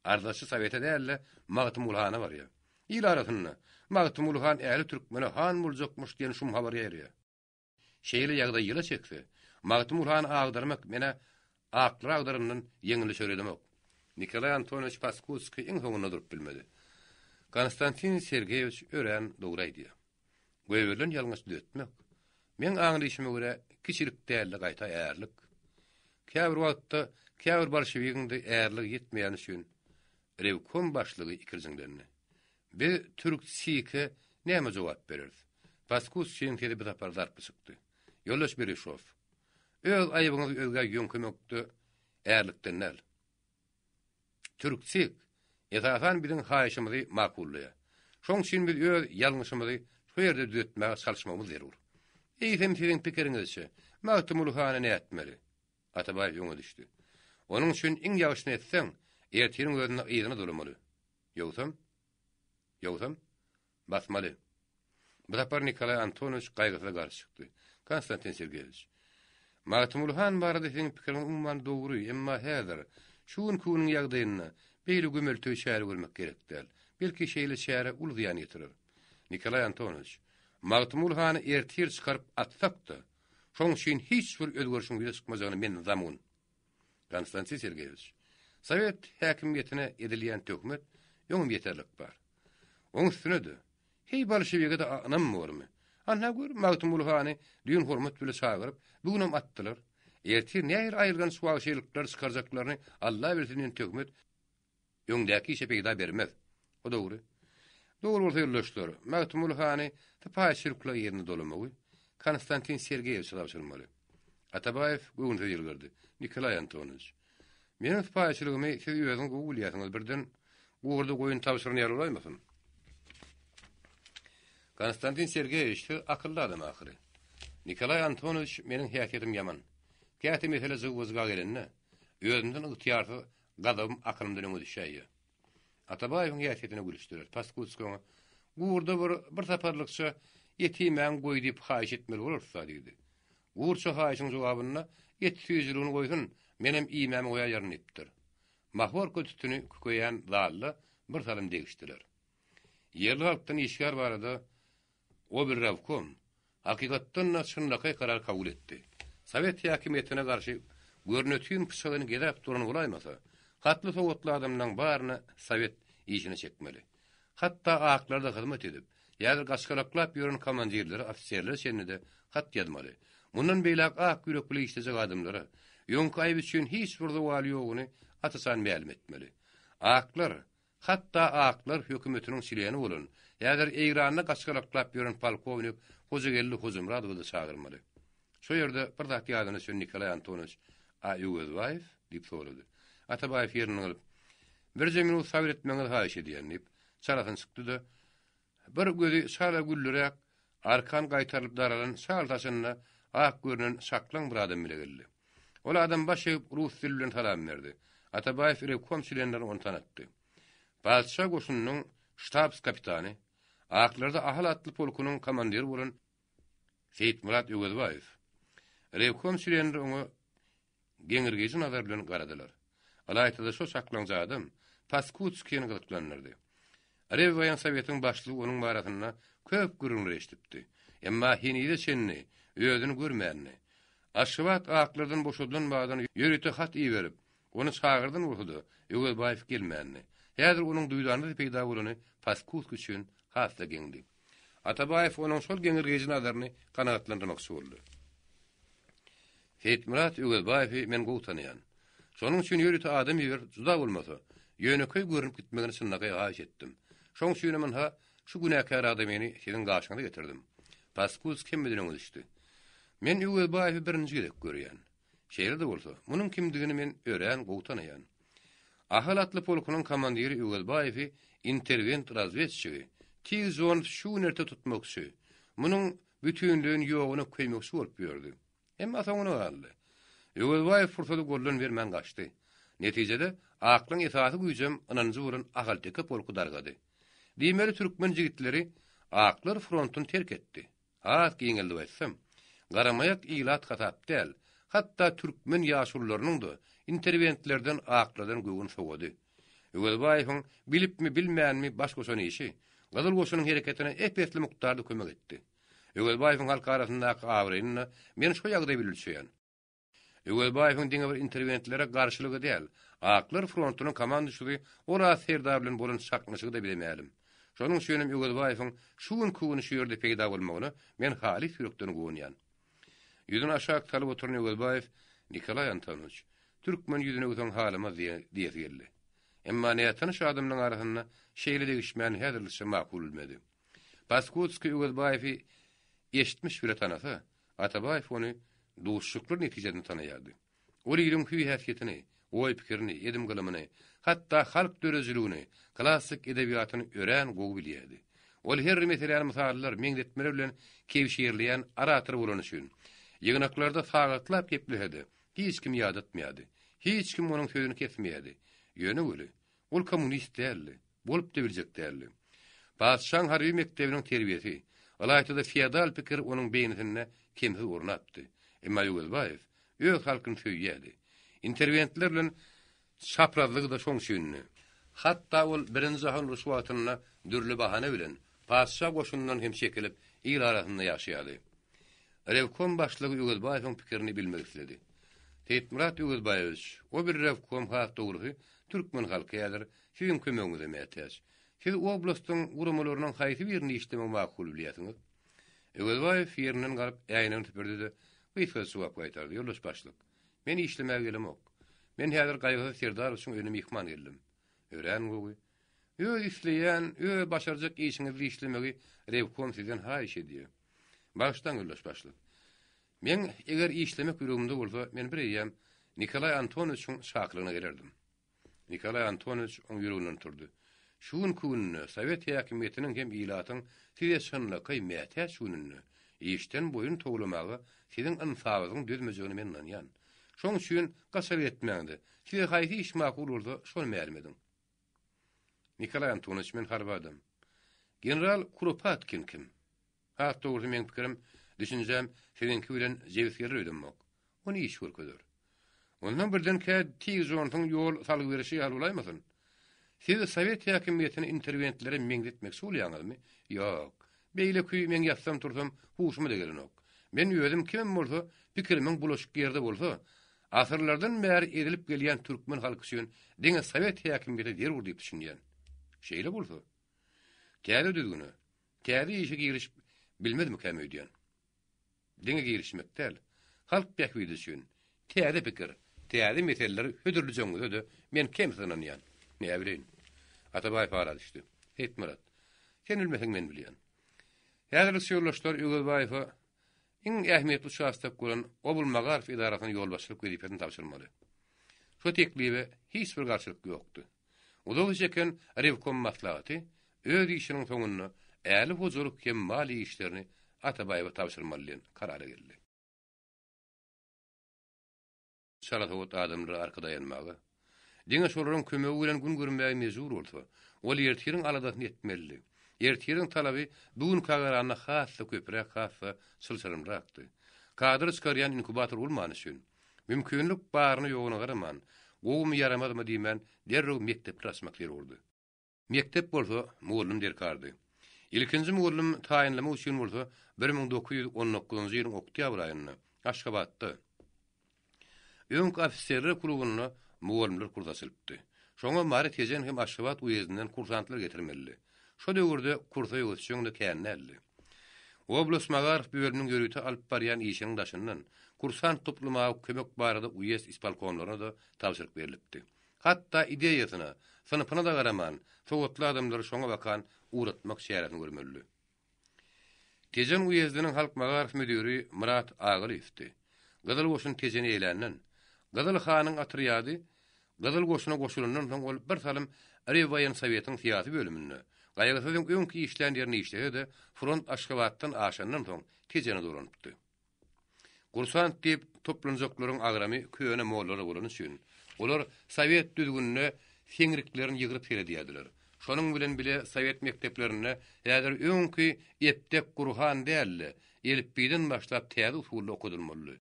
Arzaçy Sowete däl-de, Magtymguly hana barýar. Il arasynda, Magtymguly han ähli türkmene han boljakmyş diýen şum habar ýaýraýar. Şeýle ýagdaý ýyla çekse, Magtymguly hany agdarmak men-ä aklary agdarandan ýeňil düşer edemok. Nikolaý Antonowiç Paskudskiý iň soňunda durup bilmedi. Konstantin Sergeýewiç örän dogry aýdýar. Goýberilen ýalňyş düzetmek, meň aňlyşyma görä, kiçilik däl-de, gaýta ärlik. Käbir wagtda käbir bolşewigiň-de ärligi ýetmeýäni üçin rewkom başlygy ikirjiňlendi. Biz türk SİK-e näme jogap bereris? Paskudskiýiň sesi bu sapar zarply çykdy. Ýoldaş Berişow! Öz aýybyňyzy özgä ýöňkemekde ärlikden däl. Türksik, esasan biziň haýyşymyzy makullaýar. Şoň üçin biz öz ýalňyşymyzy şu ýerde düzetmäge çalyşmagymyz zerur. Eýsem siziň pikiriňizçe, Magtymguly hany nätmeli? Atabaýew öňe düşdi. Onuň üçin iň ýagşyny etseň, ertiriň özünde yzyna dolamaly. Ýogsam? Ýogsam? Basmaly. Bu sapar Nikolaý Antonowiç gaýgysyz garşy çykdy. Konstantin Sergeýewiç, Magtymguly han barada siziň pikiriňiz umuman dogry, emma häzir, şu günki günüň ýagdaýynda beýle gömelteý çäre görmek gerek däl. Belki şeýle çäre uly zyýan ýetirer. Nikolaý Antonowiç, Magtymguly hany ertir çykaryp atsak-da, şoň üçin hiç bir özgerişiň ýüze çykmajagyna men zamun. Konstantin Sergeýewiç, sowet häkimiýetine edilýän töhmet öňem ýeterlik bar. Oň üstüne-de, heý bolşewige-de ynam bormy? Anha gör, Magtymguly hany düýn hormat bile çagyryp, bu günem atdylar. Ertir nähili aýylganç wagşylyklar çykarjaklaryny Alla bilsin diýen töhmet Öňdäki işe peýda bermez. O dogry. Dogry bolsa ýoldaşlar, Magtymguly hany sypaýyçylykla ýerine dolamagy Konstantin Sergeýewiçe tabşyrmaly. Atabaýew göwünsiz ýylgyrdy. Nikolaý Antonowiç, meniň sypaýyçylygymy siz özüňiz gowy bilýärsiňiz, birden gurda goýun tabşyran ýaly bolaýmasyn? Konstantin Sergeýewiç, siz akylly adam ahyry. Nikolaý Antonowiç, meniň häsiýetim ýaman. Käte mesele jygba-jyga gelende, özümden ygtyýarsyz Gazabym akylymdan öňe düşäýýär. Atabaýewiň häsiýetine gülüşdiler. Paskudskiý oňa, Gurda bir, bir saparlykça et iýmäňi goý diýip haýyş etmeli bolarys-da diýdi. Gurça haýyşyň jogabynda et süýjüligini goýsun, menem iýmämi goýaýaryn diýipdir. Mahorka tütüni kükeýän zalda bir salym degişdiler. Ýerli halkdan işgär barada Oberrewkom, hakykatdan-da, çynlakaý karar kabul etdi. Sowet häkimiýetine garşy görnetin pyçagyny gezäp duran bolaýmasa, hatly-sowatly adamlaň baryny sowet işine çekmeli. Hatda aklarda hyzmat edip, häzir gaçgalaklap ýören komandirlere, ofiserlere çenli-de hat ýazmaly. Mundan beýläk ak ýürek bile işlejek adamlara, öňki aýyp üçin hiç bir zowaly ýoguny aç-açan mälim etmeli. Aklar, Hatda aklar hökümetiniň çleni bolan, häzir Eýranda gaçgalaklap ýören polkownik Hojageldi Hojamyradowy-da çagyrmaly. Şo ýerde bir zat ýadyna düşen Nikolaý Antonowiç, A Öwezbaýew? diýip sorady. Atabaýew ýerinden galyp, Birje minut sabyr etmegiňizi haýyş edýän, diýip, çalasyn çykdy-da, Bir gözi çala güllüräk, arkan gaýtarylyp daralan çal saçynda ak görnen şaklaň bir adam bile geldi. Ol adam baş egip rus dili bilen salam berdi. Atabaýew rewkom çlenlerine ony tanatdy. Patyşa goşunynyň ştabs-kapitany, aklarda Ahal atly polkunyň komandiri bolan Seýitmyrat Öwezbaýew. Rewkom çlenleri oňa geňirgeýji nazar bilen garadylar. Ylaýta-da şo çaklaňja adam Paskudskini gyzyklandyrdy. Rewwoýensowetiň başlygy onuň barasynda köp gürrüňler eşidipdi. Emma henize çenli özüni görmändi. Aşgabat aklardan boşadylan badyna ýörite hat iberip, ony çagyrdan bolsa-da, Öwezbaýew gelmändi. Häzir onuň duýdansyz peýda bolany Paskudskiý üçin has-da geňdi. Atabaýew onuň şol geňirgeýji nazaryny kanagatlandyrmakçy boldy. Seýitmyrat Öwezbaýewi men gowy tanaýan. Şonuň üçin ýörite adam iberip, juda bolmasa, ýönekeý görnüp gitmegini çynlakaý haýyş etdim. Şoň üçinem ynha, şu günäkär adamyny siziň gaşyňyza getirdim. Paskudskiý hemmeden öňe düşdi. Men Öwezbaýewi birinji gezek görýän. Şeýle-de bolsa, munuň kimdigini men örän gowy tanaýan. Ahal atly polkunyň komandiri Öwezbaýewi interwent razwedçigi, tiz Jones şu gün-erte tutmakçy, munuň bütinleýin ýoguna köýmekçi bolup ýördi. Emma soňuna galdy. Öwezbaýew pursady goldan bermän gaçdy. Netijede, aklyň esasy güýjem ynanjy bolan Ahalteke polky dargady. Diýmeli türkmen jigitleri aklar frontuny terk etdi. Has giňeldip aýtsam, garamaýak ilat hasap däl, hatda türkmen ýaşulularynyň-da interwentlerden aklardan göwün sowady. Öwezbaýewiň bilipmi-bilmänmi baş goşan işi Gyzyl goşunyň hereketine ep-esli mukdarda kömek etdi. Öwezbaýewiň halk arasyndaky abraýyny-da men şo ýagdaý bilen ölçeýän. Öwezbaýewiň diňe bir interwentlere garşylygy däl, Aklar frontunyň komanduşysy Oraz serdar bilen bolan çaknyşygy-da bize mälim. Şonuň üçinem Öwezbaýewiň şu günki gün şu ýerde peýda bolmagyna men halys ýürekden guwanýan. Ýüzüni aşak salyp oturan Öwezbaýew, Nikolaý Antonowiç, türkmen ýüzüne öwseň halamaz diýesi geldi. Emma nätanyş adamlaryň arasynda şeýle degişmäni häzirlikçe makul bilmedi. Paskudskiý Öwezbaýewi eşitmiş bile tanasa, Atabaýew ony. duşuşyklar netijesinde tanaýardy. Ol iliň hüý-häsiýetini, oý-pikirini, edim-gylymyny, hatda halk döredijiligini, klassyk edebiýatyny örän gowy bilýärdi. Ol her bir meseläni mysallar, meňzetmeler bilen kebşirleýän orator bolany üçin, ýygnaklarda sagatlap geplese-de, hiç kimi ýadatmaýardy. Hiç kim onuň sözüni kesmeýärdi. Ýöne weli, ol kommunist däldi, bolup-da biljek däldi. Patyşaň harby mekdebiniň terbiýesi, ylaýta-da feodal pikir onuň beýnisinde kemsiz ornapdy. Emma Öwezbaýew öz halkyny söýýärdi. Interwentler bilen çaprazlygy-da şoň üçindi. Hatda ol Birinji jahan urşy wagtynda dürli bahana bilen patyşa goşunyndan hem çekilip, il arasynda ýaşaýardy. Rewkom başlygy Öwezbaýewiň pikirini bilmek isledi. Seýitmyrat Öwezbaýewiç, o bir rewkom has dogrusy türkmen halky häzir siziň kömegiňize mätäç. Siz oblastyň guramalarynyň haýsy birinde işlemegi makul bilýärsiňiz? Öwezbaýew ýerinden galyp, äýnegini süpürdi-de, gysgaça jogap gaýtardy, Ýoldaş başlyk, men işlemäge gelemok. Men häzir Gaýgysyz Serdarowiçiň öýüne myhman geldim. Örän gowy. Öz isleýän, öz başarjak işiňizde işlemegi rewkom sizden haýyş edýär. Bagyşlaň, ýoldaş başlyk. Meň eger işlemek ýüregimde bolsa, men bir eýýäm Nikolaý Antonowiçiň çakylygyna gelerdim. Nikolaý Antonowiç oň ýüreginden turdy. Şu günki günde, sowet häkimiýetiniň hem ilatyň size çynlakaý mätäç gününde, işden boýun towlamaga siziň ynsabyňyzyň dözmejegine men ynanýan. Şoň üçin gaçar etmäň-de, size haýsy iş makul bolsa, şony mälim ediň. Nikolaý Antonowiç, men harby adam. General Kuropatkin kim? Has dogrusy meň pikirim, düşünjäm siziňki bilen jebis geler öýdemok. Ony iş görkezer. Ondan birdenkä Tig Jonsuň ýol salgy berişi ýaly bolaýmasyn? Siz sowet häkimiýetini interwentlere meňzetmekçi bolýaňyzmy? Ýok. Beýle küý meň ýatsam-tursam huşuma-da gelenok. Men özüm kimem bolsa, pikirimiň bulaşyk ýerde bolsa, asyrlardan bäri ezilip gelýän türkmen halky üçin diňe sowet häkimiýeti zerur diýip düşünýän. Şeýle bolsa, täze düzgüne, Täze işe girişip bilmezmikäm öýdýän. Diňe girişmek däl, halk bähbidi üçin täze pikir, täze meseleleri hödürlejegiňize-de men kemsiz ynanýan. Näbileýin. Atabaýew ara düşdi. Seýitmyrat, sen bilmeseň men bilýän. Häzirlikçe ýoldaşlar Öwezbaýewe iň ähmiýetli uçastok bolan Oblmagaryf edarasyna ýolbaşçylyk wezipesini tabşyrmaly. Şu teklibe hiç bir garşylyk ýokdy. Uzaga çeken rewkom maslahaty öz işiniň soňunda äli hojalyk hem maliýe işlerini Atabaýewe tabşyrmaly diýen karara geldi. Çalasowat adamlara arka daýanmaga, diňe şolaryň kömegi bilen gün görmäge mejbur bolsa, ol ertiriň aladasyny etmelidi. Ertiriň talaby bu günkä garanda has-da köpräk, has-da çylşyrymrakdy. Kadr çykarýan inkubator bolmany üçin, Mümkinlik baryna-ýoguna garaman, gowumy-ýaramazmy diýmän, derrew mekdepler açmak zerurdy. Mekdep bolsa mugallym derkardy. Ilkinji mugallym taýynlamak üçin bolsa 1919-njy ýylyň oktýabr aýynda Aşgabatda, öňki ofiserler klubynda mugallymlar kursy açylypdy. Şoňa Mary, Tejen hem Aşgabat uýezdinden kursantlar getirmelidi. Şo döwürde kursa höwesjeň-de kän däldi. Oblast magaryf bölüminiň ýörite alyp barýan işiniň daşyndan, kursant toplamaga kömek barada uýezd ispolkomlaryna-da tabşyryk berlipdi. Hatda ideýasyna, synpyna-da garaman, sowatly adamlary şoňa bakan ugratmak çäresini görmelidi. Tejen uýezdiniň halk magaryf müdiri Myrat Agalyýewdi. Gyzyl goşun Tejeni eýländen, Gyzyl hanyň otrýady Gyzyl goşuna goşulandan soň ol bir salym Rewwoýensowetiň syýasy bölüminde, Gaýgysyzyň öňki işlän ýerinde işlese-de, front Aşgabatdan aşandan soň Tejene dolanypdy. Kursant diýip toplanjaklaryň agramy köne mollalar bolany üçin, olar sowet düzgünine seňriklerini ýygryp seredýärdiler. Şonuň bilen bile sowet mekdeplerinde häzir öňki epdek Gurhan däl-de, elipbiýden başlap täze usulda okadylmalydy.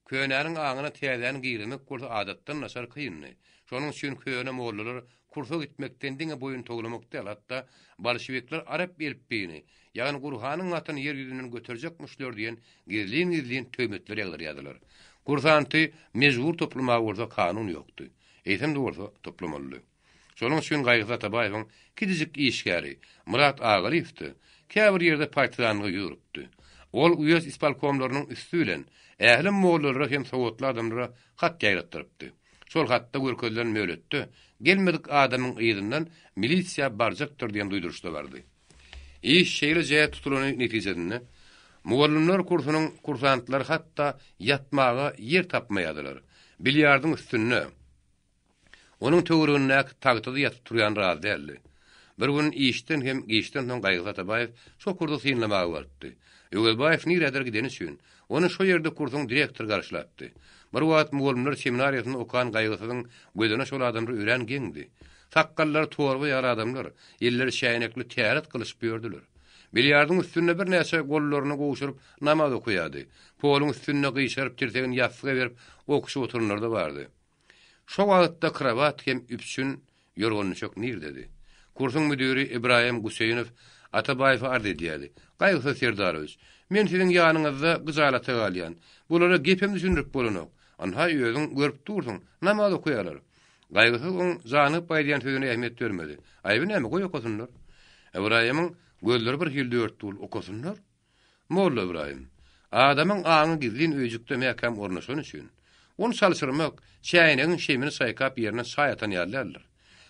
Könäniň aňyna täzäni girizmek bolsa adatdan daşary kyndy. Şonuň üçin köne mollalar kursa gitmekden diňe boýun towlamak däl, hatda bolşewikler arap elipbiýini, ýagny Gurhanyň hatyny ýer ýüzünden göterjekmişler diýen gizlin-gizlin töhmetleri ýazdyrýardylar. Kursanty mejbur toplamaga bolsa kanun ýokdy. Eýsem-de bolsa toplamalydy. Şonuň üçin Gaýgysyz Atabaýewiň kiçijik işgäri Myrat Agalyýew-de käbir ýerde partizanlyga ýüz urupdy. Ol uýezd ispolkomlarynyň üsti bilen ähli mollalara hem sowatly adamlara hat ýaýratdyrypdy. Şol hatda görkezilen möhletde gelmedik adamyň yzyndan milisiýa barjakdyr diýen duýduryş-da bardy. Iş şeýle jäht tutulany netijesinde. Mugallymlar kursunyň kursantlary hatda ýatmaga ýer tapmaýardylar. Bilýardyň üstünde, onuň töweregindäki tagtada ýatyp turýan razy däldi. Bir gün işden hem giçden soň Gaýgysyz Atabaýew şo kursy synlamaga barypdy. Öwezbaýew nirädir gideni üçin, ony şo ýerde kursuň direktory garşylapdy. Bir wagt mugallymlar seminariýasynda okan Gaýgysyzyň gözüne şol adamlar örän geňdi. Sakgallary torba ýaly adamlar, elleri çäýnekli täret gylyşyp ýördüler. Bilýardyň üstünde birnäçe gollaryny gowşuryp namaz okaýardy. Poluň üstünde gyşaryp tirsegini ýassyga berip okuşyp oturanlar-da bardy. Şo wagtda krowat hem üpjün, ýorgan-düşek nirdedi? Kursuň müdiri Ybraýym Guseýnow Atabaýewe arz edýärdi, Gaýgysyz Serdarowiç, men siziň ýanyňyzda gyjalata galýan. Bulara gepem düşündirip bolanok. Ynha, özüň görüp dursuň, namaz okaýarlar. Gaýgysyz oň janygyp aýdýan sözüne ähmiýet bermedi. Aýby näme, goý okasynlar. Ybraýymyň gözleri bir hili dörtdi, Okasynlar? Molla Ybraýym, adamyň aňy gizlin öýjükde mäkäm ornaşany üçin, ony çalşyrmak, çäýnegiň şemini çaýkap ýerine çaý atan ýaly däldir.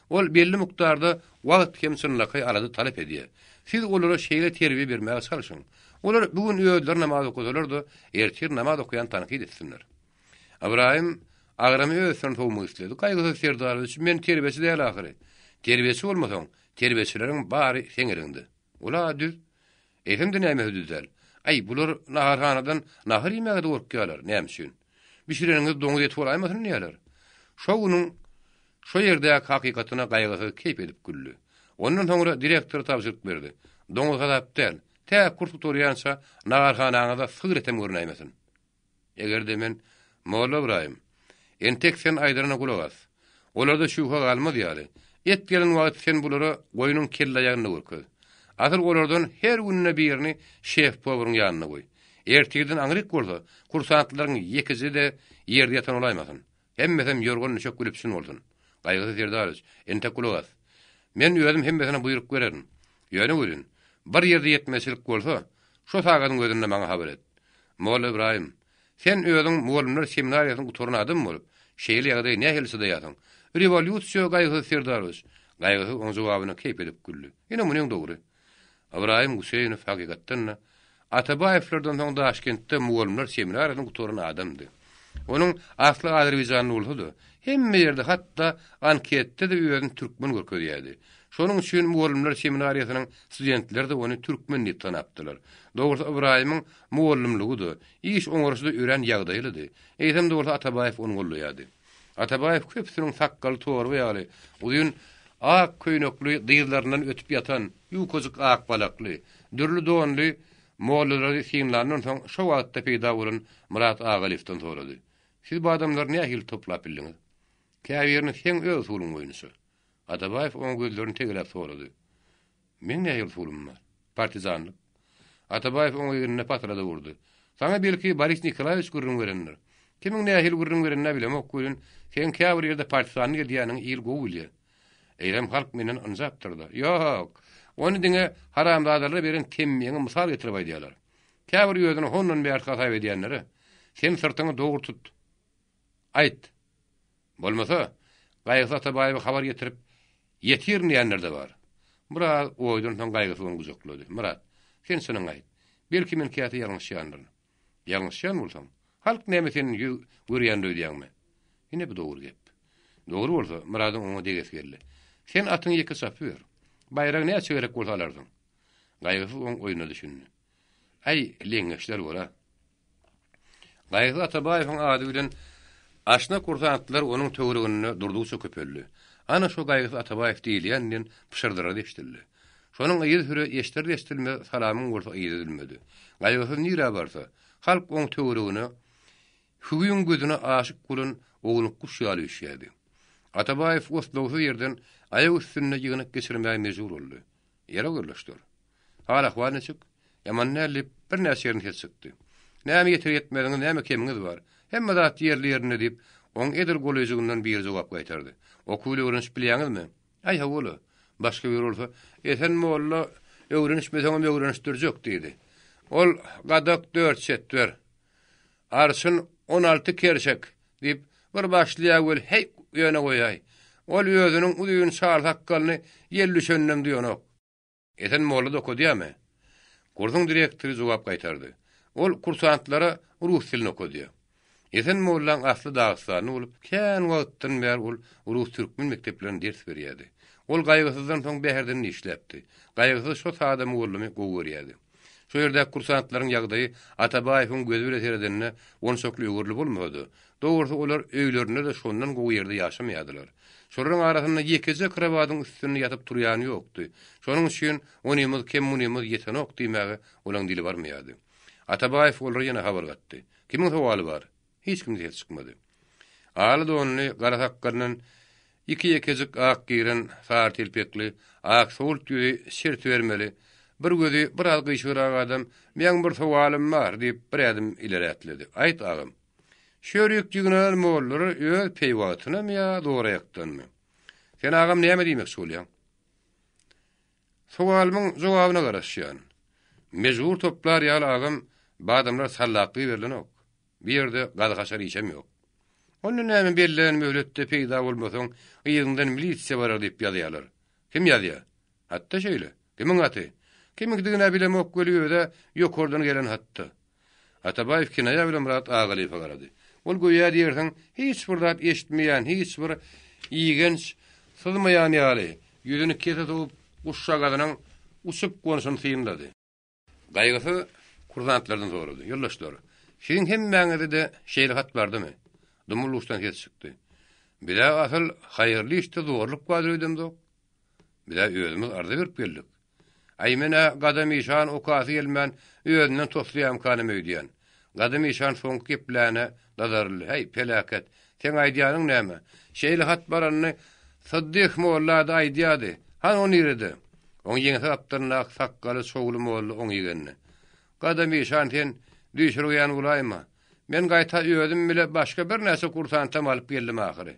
Ol belli mukdarda wagt hem çynlakaý alada talap edýär. Siz olara şeýle terbiýe bermäge çalşyň. Olar bu gün özleri namaz okasalar-da, ertir namaz okaýan tankyt etsinler. Ybraýym agramy öz üstüne sowmak isledi. Gaýgysyz Serdarowiç, men terbiýeçi däl ahyry. Terbiýeçi bolmasaň, terbiýeçileriň bary seň eliňde. Ol-a düz. Eýsem-de nämesi düz däl? Aý, bular naharhanadan nahar iýmäge-de gorkýarlar. Näme üçin? Bişireniňiz doňuz eti bolaýmasyn diýýärler. Şo günüň şo ýerdäki hakykatyna gaýgysyz keýp edip güldi. Ondan soňra direktora tabşyryk berdi. Doňuz hasap däl. Tä kurs gutarýança naharhanaňyzda sygyr etem görünäýmesin. Eger-de men, Molla Ybraýym, entek sen aýdanyna gulak as. Olarda şübhe galmaz ýaly, et gelen wagt sen bulara goýnuň kelle-aýagyny görkez. Asyl olardan her günde birini şef-powaryň ýanynda goý. Ertirden aňryk bolsa, kursantlaryň ýekeje-de ýerde ýatan bolaýmasyn. Hemmesem ýorgan-düşek gülüpsin bolsun. Gaýgysyz Serdarowiç, entek gulak as. Men özüm hemmesine buýruk bererin. Ýöne welin, bir ýerde ýetmezçilik bolsa, şo sagadyň özünde maňa habar et. Molla Ybraýym, sen özüň mugallymlar seminariýasyny gutaran adam bolup, şeýle ýagdaýa nähili çydaýarsyň? Rewolýusiýa, Gaýgysyz Serdarowiç! Gaýgysyz oň jogabyna keýp edip güldi. Ine, munyň dogry. Ybraýym Guseýnow hakykatdan-da, Atabaýewlerden soň Daşkentde mugallymlar seminariýasyny gutaran adamdy. Onuň asly azerbaýjanly bolsa-da, hemme ýerde, hatda anketde-de özüni türkmen görkezýärdi. Şonuň üçin mugallymlar seminariýasynyň studentleri-de ony türkmen diýip tanapdylar. Dogrusy, Ybraýymyň mugallymlygy-da, iş oňaryşy-da örän ýagdaýlydy. Eýsem-de bolsa Atabaýew ony goldaýardy. Atabaýew köpüsiniň sakgaly torba ýaly, uzyn ak köýnekli dyzlaryndan ötüp ýatan, ýukajyk ak balakly, dürli donly mollalary synlandan soň şo wagtda peýda bolan Myrat Agalyýewden sorady, Siz bu adamlary nähili toplap bildiňiz? Käbirini seň öz usulyň boýunça. Atabaýew oňa gözlerini tegeläp sorady. Meň nähili usulym bar? Partizanlyk. Atabaýew oň egnine patyrada urdy. Saňa belki Boris Nikolaýewiç gürrüň berendir. Kimiň nähili gürrüň berenini-ä bilemok welin, seň käbir ýerde partizanlyk edýäniňi il gowy bilýär. Eýsem halk menden ynjapdyr-da. Ýok, ony diňe haramzadalara beren temmiňi mysal getirip aýdýarlar. Käbir özüni hondan bärsi hasap edýänlere, Sen syrtyňy dogry tut. Aýt. Bolmasa, Gaýgysyz Atabaýewe habar getirip, ýetirin diýenler-de bar. Biraz oýdan soň Gaýgysyz ony gujaklady. Myrat, sen çynyňy aýt. Belki men käte ýalňyşýandyryn. Ýalňyşýan bolsaň, halk näme senden ýüz görýändir öýdýäňmi? Ine bu dogry gep. Dogry bolsa, Myradyň oňa degesi geldi. Sen atyňy ýeke çapyber. Baýragy näçe gerek bolsa alarsyň. Gaýgysyz oň oýnuna düşündi. Äý, leňňeçler bor-a. Gaýgysyz Atabaýewiň ady bilen aşna kursantlar onuň töwereginde durdugyça köpeldi. Ana şo Gaýgysyz Atabaýew diýilýän diýen pyşyrdylar eşidildi. Şonuň yzysüre eşider-eşidilmez salamyň bolsa yzy üzülmedi. Gaýgysyz nirä barsa, halk oň töweregine hüwiň gözüne aşyk bolan ownuk guş ýaly üýşýärdi. Atabaýew oslagsyz ýerden aýak üstünde ýygnak geçirmäge mejbur boldy. Ýere gürleşdir. Hal-ahwal niçik? Ýaman däl diýip, birnäçe ýerini ses çykdy. Näme ýeter-ýetmeziňiz, näme kemiňiz bar? Hemme zat ýerli-ýerinde diýip, oň edil golaýjygyndan biri jogap gaýtardy. Okuw ile öwrenişip bilýäňizmi? Aý, hawa-la. Başga biri bolsa, Esen molla öwrenişmeseňem öwrenişdirjek diýdi. Ol gadak dört çetwer. Arçyn 16 kerşek, diýip, bir başlaýar weli, heý, ýöne goýaý. Ol özüniň uzyn çal sakgalyny ýel düşeninem duýanok. Esen molla-da okadýarmy? Kursuň direktory jogap gaýtardy. Ol kursantlara rus dilini okadýar. Esen mollaň asly dagystanly bolup, kän wagtdan bäri ol rus-türkmen mekdeplerinde ders berýärdi. Ol Gaýgysyzdan soň Bäherdende işläpdi. Gaýgysyz şo sada mugallymy gowy görýärdi. Şo ýerdäki kursantlaryň ýagdaýy Atabaýewiň gözi bile seredende onçakly öwürli bolmasa-da, dogrusy olar öýlerinde-de şondan gowy ýerde ýaşamaýardylar. Şolaryň arasynda ýekeje krowadyň üstünde ýatyp turýany ýokdy. Şonuň üçin onymyz kem munymyz ýetenok diýmäge olaň dili barmaýardy. Atabaýew olara ýene habar gatdy. Kimiň sowaly bar? Hiç kimde ses çykmady. Aly donly, gara sakgalyndan iki-ýekejik ak giren, sary telpekli, ak sowult ýüzi şertibermeli, bir gözi biraz gyşygrak adam, Meň bir sowalym bar, diýip, bir ädim ileri ätledi. Aýt, agam. Şörik ýygnanan mollalar öz peýwagtynamy ýa zoraýakdanmy? Sen, agam, näme diýmekçi bolýaň? Sowalymyň jogabyna garaşýan. Mejbur toplar ýaly agam, badamlar sallaklygy berlenok. Bu ýerde gazy-haşar işem ýok. Onda näme bellenen möhletde peýda bolmasaň, yzyňdan milisiýa barar diýip ýazýarlar. Kim ýazýar? Hatda şeýle. Kimiň haty? Kimiňkidigin-ä bilemok weli öz-ä ýokardan gelen hatda. Atabaýew kinaýa bilen Myrat Agalyýewe garady. Ol göýä diýersiň, hiç bir zat eşitmeýän, hiç bir igenç syzmaýan ýaly, ýüzüni kese sowup, guşjagazynyň uçup gonşuny synlady. Gaýgysyz kursantlardan sorady. Ýoldaşlar, siziň hemmäňizde-de şeýle hat bardymy? Dumly-duşdan ses çykdy. Biz-ä asyl haýyrly işde zorluk bardyr öýdemzok. Biz-ä özümiz arza berip geldik. Aý, men-ä Gadam işan okasy gelmän, özünden toslaýamkanam öýdýän. Gadam işan soňky gepläne dazaryldy. Häý, peläket, seň aýdýanyň näme? Şeýle hat baranyny Syddyh molla-da aýdýady. Hany o nirede? Oň ýeňse gapdalyndaky sakgaly çowly molla oň ýegenini. Gadam işan sen düýşürgeýän bolaýma. Men gaýta özüm bile başga birnäçe kursantam alyp geldim ahyry.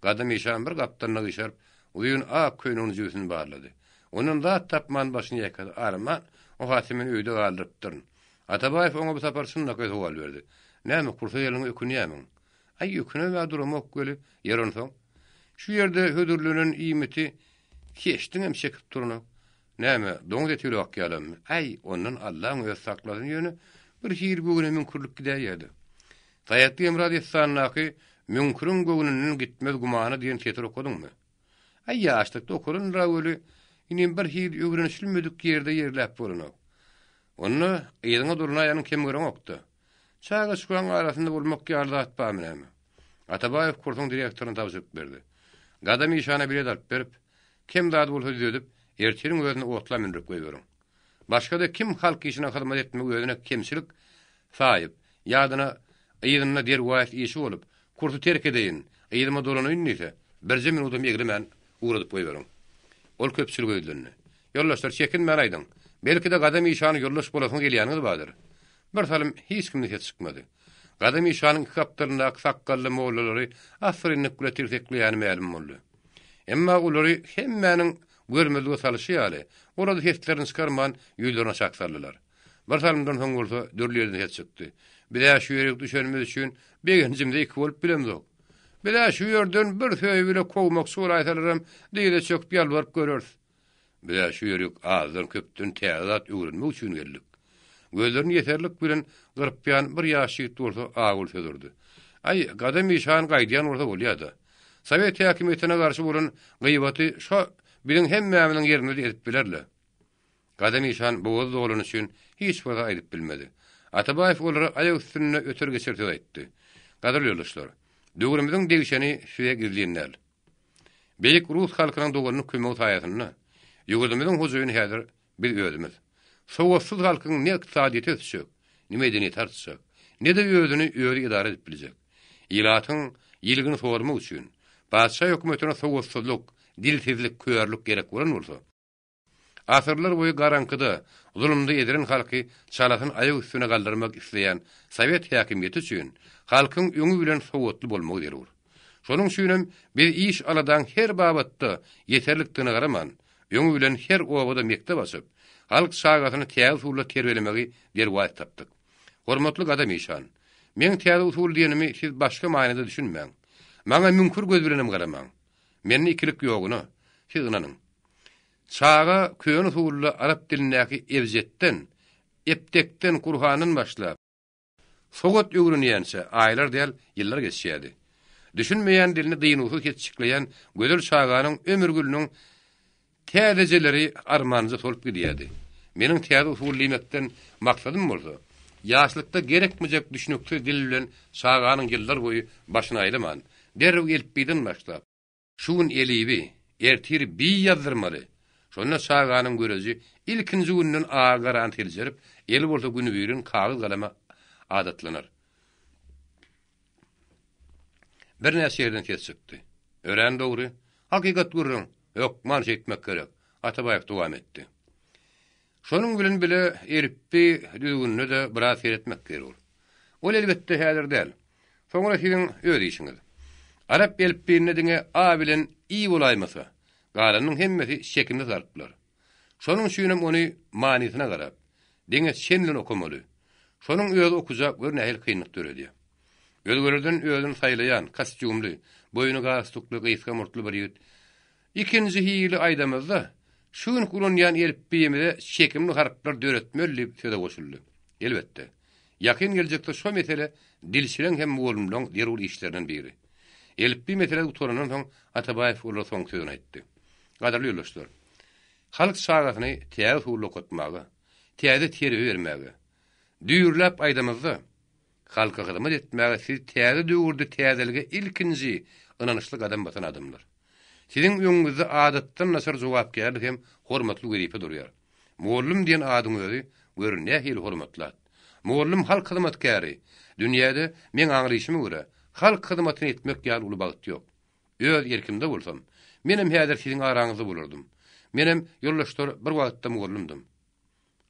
Gadam işan bir gapdalyna gyşaryp, uzyn ak köýneginiň jübüsini barlady. Ondan zat tapman başyny ýaýkady. Arman, o haty men öýde galdyrypdyryn. Atabaýew oňa bu sapar çynlakaý sowal berdi. Näme, kursa geleniňe ökünýärmiň? Aý, ökünemä duramok weli, ýer onsoň. Şu ýerde hödürlenen iýmiti keşdiňem çekip duranok. Näme, doňuz eti bile bakýalammy? Äý, ondan Allaň özi saklasyn, ýöne bir hili göwne müňkürlik gidäýýä-de. Saýatly Hemra dessanyndaky Müňküriň göwnünden gitmez gümana diýen setir okadyňmy? Äý, ýaşlykda okalandyr-a weli, inim bir hili öwrenişilmedik ýerde ýerläp bolanok. Onda yzyňa dolanaýanyň kem göreňok-da. Çaga-çugaň arasynda bolmak ýaly zat barmy näme? Atabaýew kursuň direktoryna tabşyryk berdi. Gadam işana bilet alyp berip, kem zady bolsa düzedip, ertiriň özünde otla mündürip goýberiň. Başga-da kim halk işine hyzmat etmegi özüne kemçilik saýyp, ýadyna yzynda derwaýys işi bolup, kursy terk edeýin, yzyma dolanaýyn diýse, birje minudam eglemän ugradyp goýberiň. Ol köpçülige ýüzlendi. Ýoldaşlar, çekinmän aýdyň. Belki-de Gadam işana ýoldaş bolasyňyz gelýäniňiz bardyr. Bir salym hiç kimden ses çykmady. Gadam işanyň iki gapdalyndaky sakgally mollalary assyrynlyk bile tirsekleýäni mälim boldy. Emma olary hemmäniň görmezlige salyşy ýaly, olar-da seslerini çykarman, ýüzlerini aşak saldylar. Bir salymdan soň bolsa dürli ýerden ses çykdy. Biz-ä şu ýerik düşenimiz üçin begenjimize iki bolup bilemzok. Biz-ä şu ýerden bir söýgi bile kowmakçy bolaýsalaram dyza çöküp ýalbaryp göreris. Biz-ä şu ýerik azdan-köpden täze zat öwrenmek üçin geldik. Gözlerini ýeserlik bilen gyrpýan bir ýaş ýigit bolsa agyl söz urdy. Aý, Gadam işan gaýdýan bolsa bolýa-da. Sowet häkimiýetine garşy bolan gyýbaty şo biziň hemmämiziň ýerimizde edip biler-le. Gadam işan bogaz dolany üçin hiç bir zat aýdyp bilmedi. Atabaýew olara aýak üstünde öter-geçer söz aýtdy. Gadyrly ýoldaşlar, döwrümiziň degşeni size gizlin däl. Beýik rus halkynyň doganlyk kömegi saýasynda ýurdumyzyň hojaýyny häzir biz özümiz. Sowatsyz halkyň ne ykdysadyýeti ösjek, ne medeniýeti artjak, ne-de özüni özi edara edip biljek. Ilatyň ýiligini sormak üçin patyşa hökümetine sowatsyzlyk, dilsizlik, körlük gerek bolan bolsa, Asyrlar boýy garaňkyda, zulumda ezilen halky çalasyn aýak üstüne galdyrmak isleýän sowet häkimiýeti üçin halkyň öňi bilen sowatly bolmagy zerur. Şonuň üçinem biz iş-aladaň her babatda ýeterlikdigine garaman, öňi bilen her obada mekdep açyp, halk çagasyny täze usulda terbiýelemegi derwaýys tapdyk. Hormatly Gadam işan, meň täze usul diýenimi siz başga manyda düşünmäň. Maňa müňkür göz bilenem garamaň. Mende ikilik ýoguna, siz ynanyň. Çaga köne usulda arap dilindäki ebjetden. Epdekden, Gurhandan başlap, sowat öwrenýänçä aýlar däl, ýyllar geçýärdi. Düşünmeýän dilini dynuwsyz hetjikleýän gözel çaganyň ömür gülüniň täzejeleri armanja solup gidýärdi. Meniň täze usul diýmekden maksadym bolsa, ýaşlykda gerekmejek düşnüksiz dil bilen çaganyň ýyllar boýu başyny aýlaman, derrew elipbiýden başlap, Şu gün Elibi, ertir Bi ýazdyrmaly. Şonda çaganyň göreji ilkinji günden agy-garany seljerip, eli bolsa günübirin kagyz-galama adatlanar. Birnäçe ýerden ses çykdy. Örän dogry. Hakykat gürrüň. Hökman şeýtmek gerek. Atabaýew dowam etdi. Şonuň bilen bile elipbiý düzgünine-de biraz seretmek zerur. Ol elbetde häzir däl. Soňra siziň öz işiňiz. Arap elipbiýinde diňe A bilen I bolaýmasa, galanynyň hemmesi çekimsiz harplar. Şonuň üçinem ony manysyna garap, diňe çen bilen okamaly. Şonuň özi okyja gör nähili kynlyk döredýär. Özgelerden özüni saýlaýan, kostýumly, boýny galstukly, gysga murtly bir ýigit Ikinji hili aýdamyzda, şu günki ulanýan elipbiýimize çekimli harplar döretmeli diýip söze goşuldy. Elbetde, ýakyn geljekde şo mesele dilçileň hem mugallymlaň zerur işlerinden biri. Elipbiý meselesi gutarandan soň Atabaýew olara soňky sözüni aýtdy. Gadyrly ýoldaşlar! Halk çagasyny täze usulda okatmaga, täze terbiýe bermäge, düýrläp aýdamyzda, Halka hyzmat etmäge siz täze döwürde täzelige ilkinji ynanyşly gadam basan adamlar. Siziň öňüňizde adatdan daşary jogapkärli hem hormatly wezipe durýar. Mugallym diýen adyň özi, gör, nähili hormatly at. Mugallym halk hyzmatkäri. Dünýäde, meň aňryşyma görä, halk hyzmatyny etmek ýaly uly bagt ýok. Öz erkimde bolsam, menem häzir siziň araňyzda bolardym. Menem, ýoldaşlar, bir wagtda mugallymdym.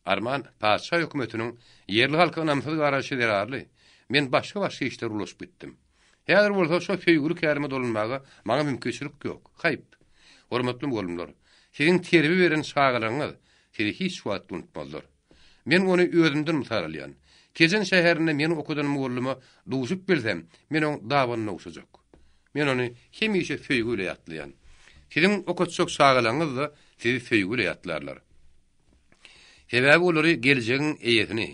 Arman, patyşa hökümetiniň ýerli halka ynamsyz garaýşy zerarly, men başga-başga işlere ulaşyp gitdim. Häzir bolsa şo söýgüli kärime dolanmaga maňa mümkinçilik ýok. Haýp! Hormatly mugallymlar, siziň terbiýe beren çagalaryňyz sizi hiç wagt unutmazlar. Men ony özümden mysal alýan. Tejen şäherinde meni okadan mugallyma duşup bilsem, men oň dabanyna ogşajak. Men ony hemişe söýgi bile ýatlaýan. Siziň okatjak çagalaryňyz-da sizi söýgi bile ýatlarlar. Sebäbi olary geljegiň eýesini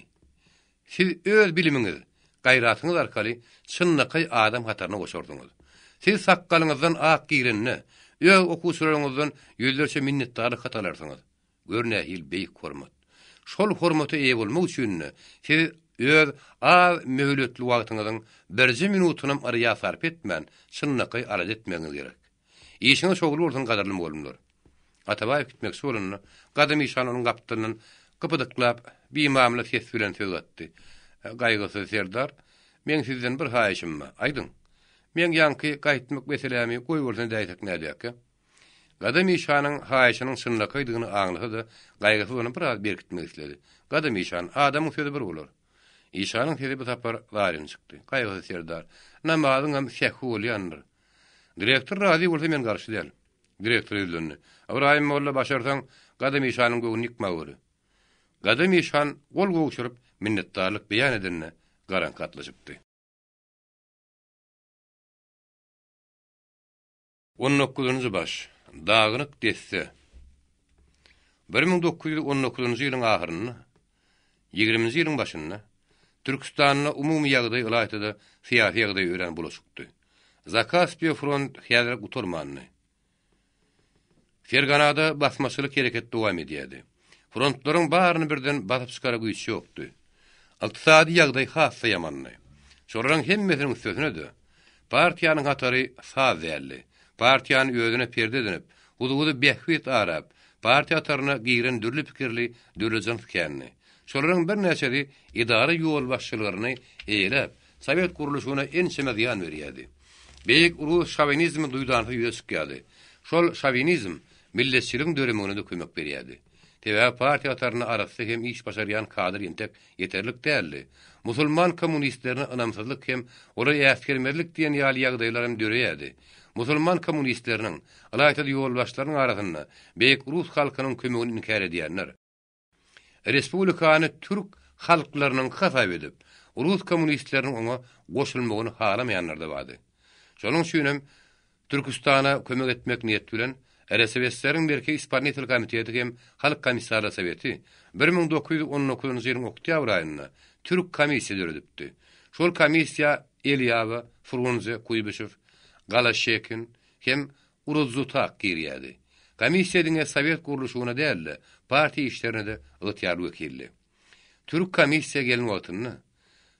Siz öz bilimiňiz, gaýratyňyz arkaly çynlakaý adam hataryna goşarsyňyz. Siz sakgalyňyzdan ak girende, öz okuwçylaryňyzdan ýüzlerçe minnetdarlyk hat alarsyňyz. Gör nähili beýik hormat! Şol hormata eýe bolmak üçin-de siz öz az möhletli wagtyňyzyň birje minutynam yrýa sarp etmän, çynlakaý alada etmegiňiz gerek. Işiňiz şowly bolsun gadyrly mugallymlar! Atabaýew gitmekçi bolanda, Gadym işan onuň gapdalyndan gypydyklap, bimamla ses bilen söz gatdy, Gaýgysyz serdar, meň sizden bir haýyşym bar. Aýdyň. Meň ýaňky gaýtmak meselämi goýbolsun edäýsek nädýärkä? Gadym işanyň haýyşynyň çynlakaýdygyny aňlasa-da, Gaýgysyz ony biraz berkitmek isledi. Gadym işan, adamyň sözi bir bolar. Işanyň sesi bu sapar zaryn çykdy. Gaýgysyz serdar, namazyňam sähwi bolýandyr. Direktor razy bolsa men garşy däl. Direktora ýüzlendi. Ybraýym molla başarsaň Gadym işanyň göwnüni ýykmaweri. Gadym işan gol gowşuryp minnetdarlyk beýan edende garaňky gatlyşypdy. On dokuzynjy baş. Dagynyk desse. 1919-njy ýylyň ahyrynda, ýigriminji ýylyň başynda Türküstanda umumy ýagdaý ylaýta-da syýasy ýagdaý örän bulaşykdy. Zakaspiýa front häzir gutarmandy. Ferganada basmaçylyk hereket dowam edýärdi. Frontlaryň baryny birden basyp çykara güýç ýokdy. Ykdysady ýagdaý has-da ýamandy. Şolaryň hemmesiniň üstesine-de, partiýanyň hatary saz däldi. Partiýany özüne perde edinip, huzury bähbit arap, partiýa hataryna giren dürli pikirli, dürli jyns kändi. Şolaryň birnäçesi edara ýolbaşçylygyny eýeläp, sowet gurluşygyna ençeme zyýan berýärdi. Beýik rus şowinizmi duýdansyz ýüze çykýardy. Şol şowinizm milletçiligiň döremegine-de kömek berýärdi. Sebäbi partiýa hatarynda arassa hem iş başarýan kadr entek ýeterlik däldi. Musulman kommunistlerine ynamsyzlyk hem olary äsgermezlik diýen ýaly ýagdaýlar hem döreýärdi. Musulman kommunistleriniň, ylaýta-da ýolbaşçylarynyň arasynda beýik rus halkynyň kömegini inkär edýänler, respublikany türk halklarynyňky hasap edip, rus kommunistleriniň oňa goşulmagyny halamaýanlar-da bardy. Şonuň üçinem Türküstana kömek etmek niýeti bilen. RSFSR-iň Merkezi Ispolnitel komiteti hem Halk Komissarlar Soweti 1919-njy ýylyň oktýabr aýynda Türk komissiýa döredipdi. Şol komissiýa Elýawa, Frunze, Kuýbyşew, Galoşekin hem Urudzutak girýärdi. Komissiýa diňe sowet gurluşygyna däl-de, partiýa işlerine-de ygtyýarly wekildi. Türk komissiýa gelen wagtynda,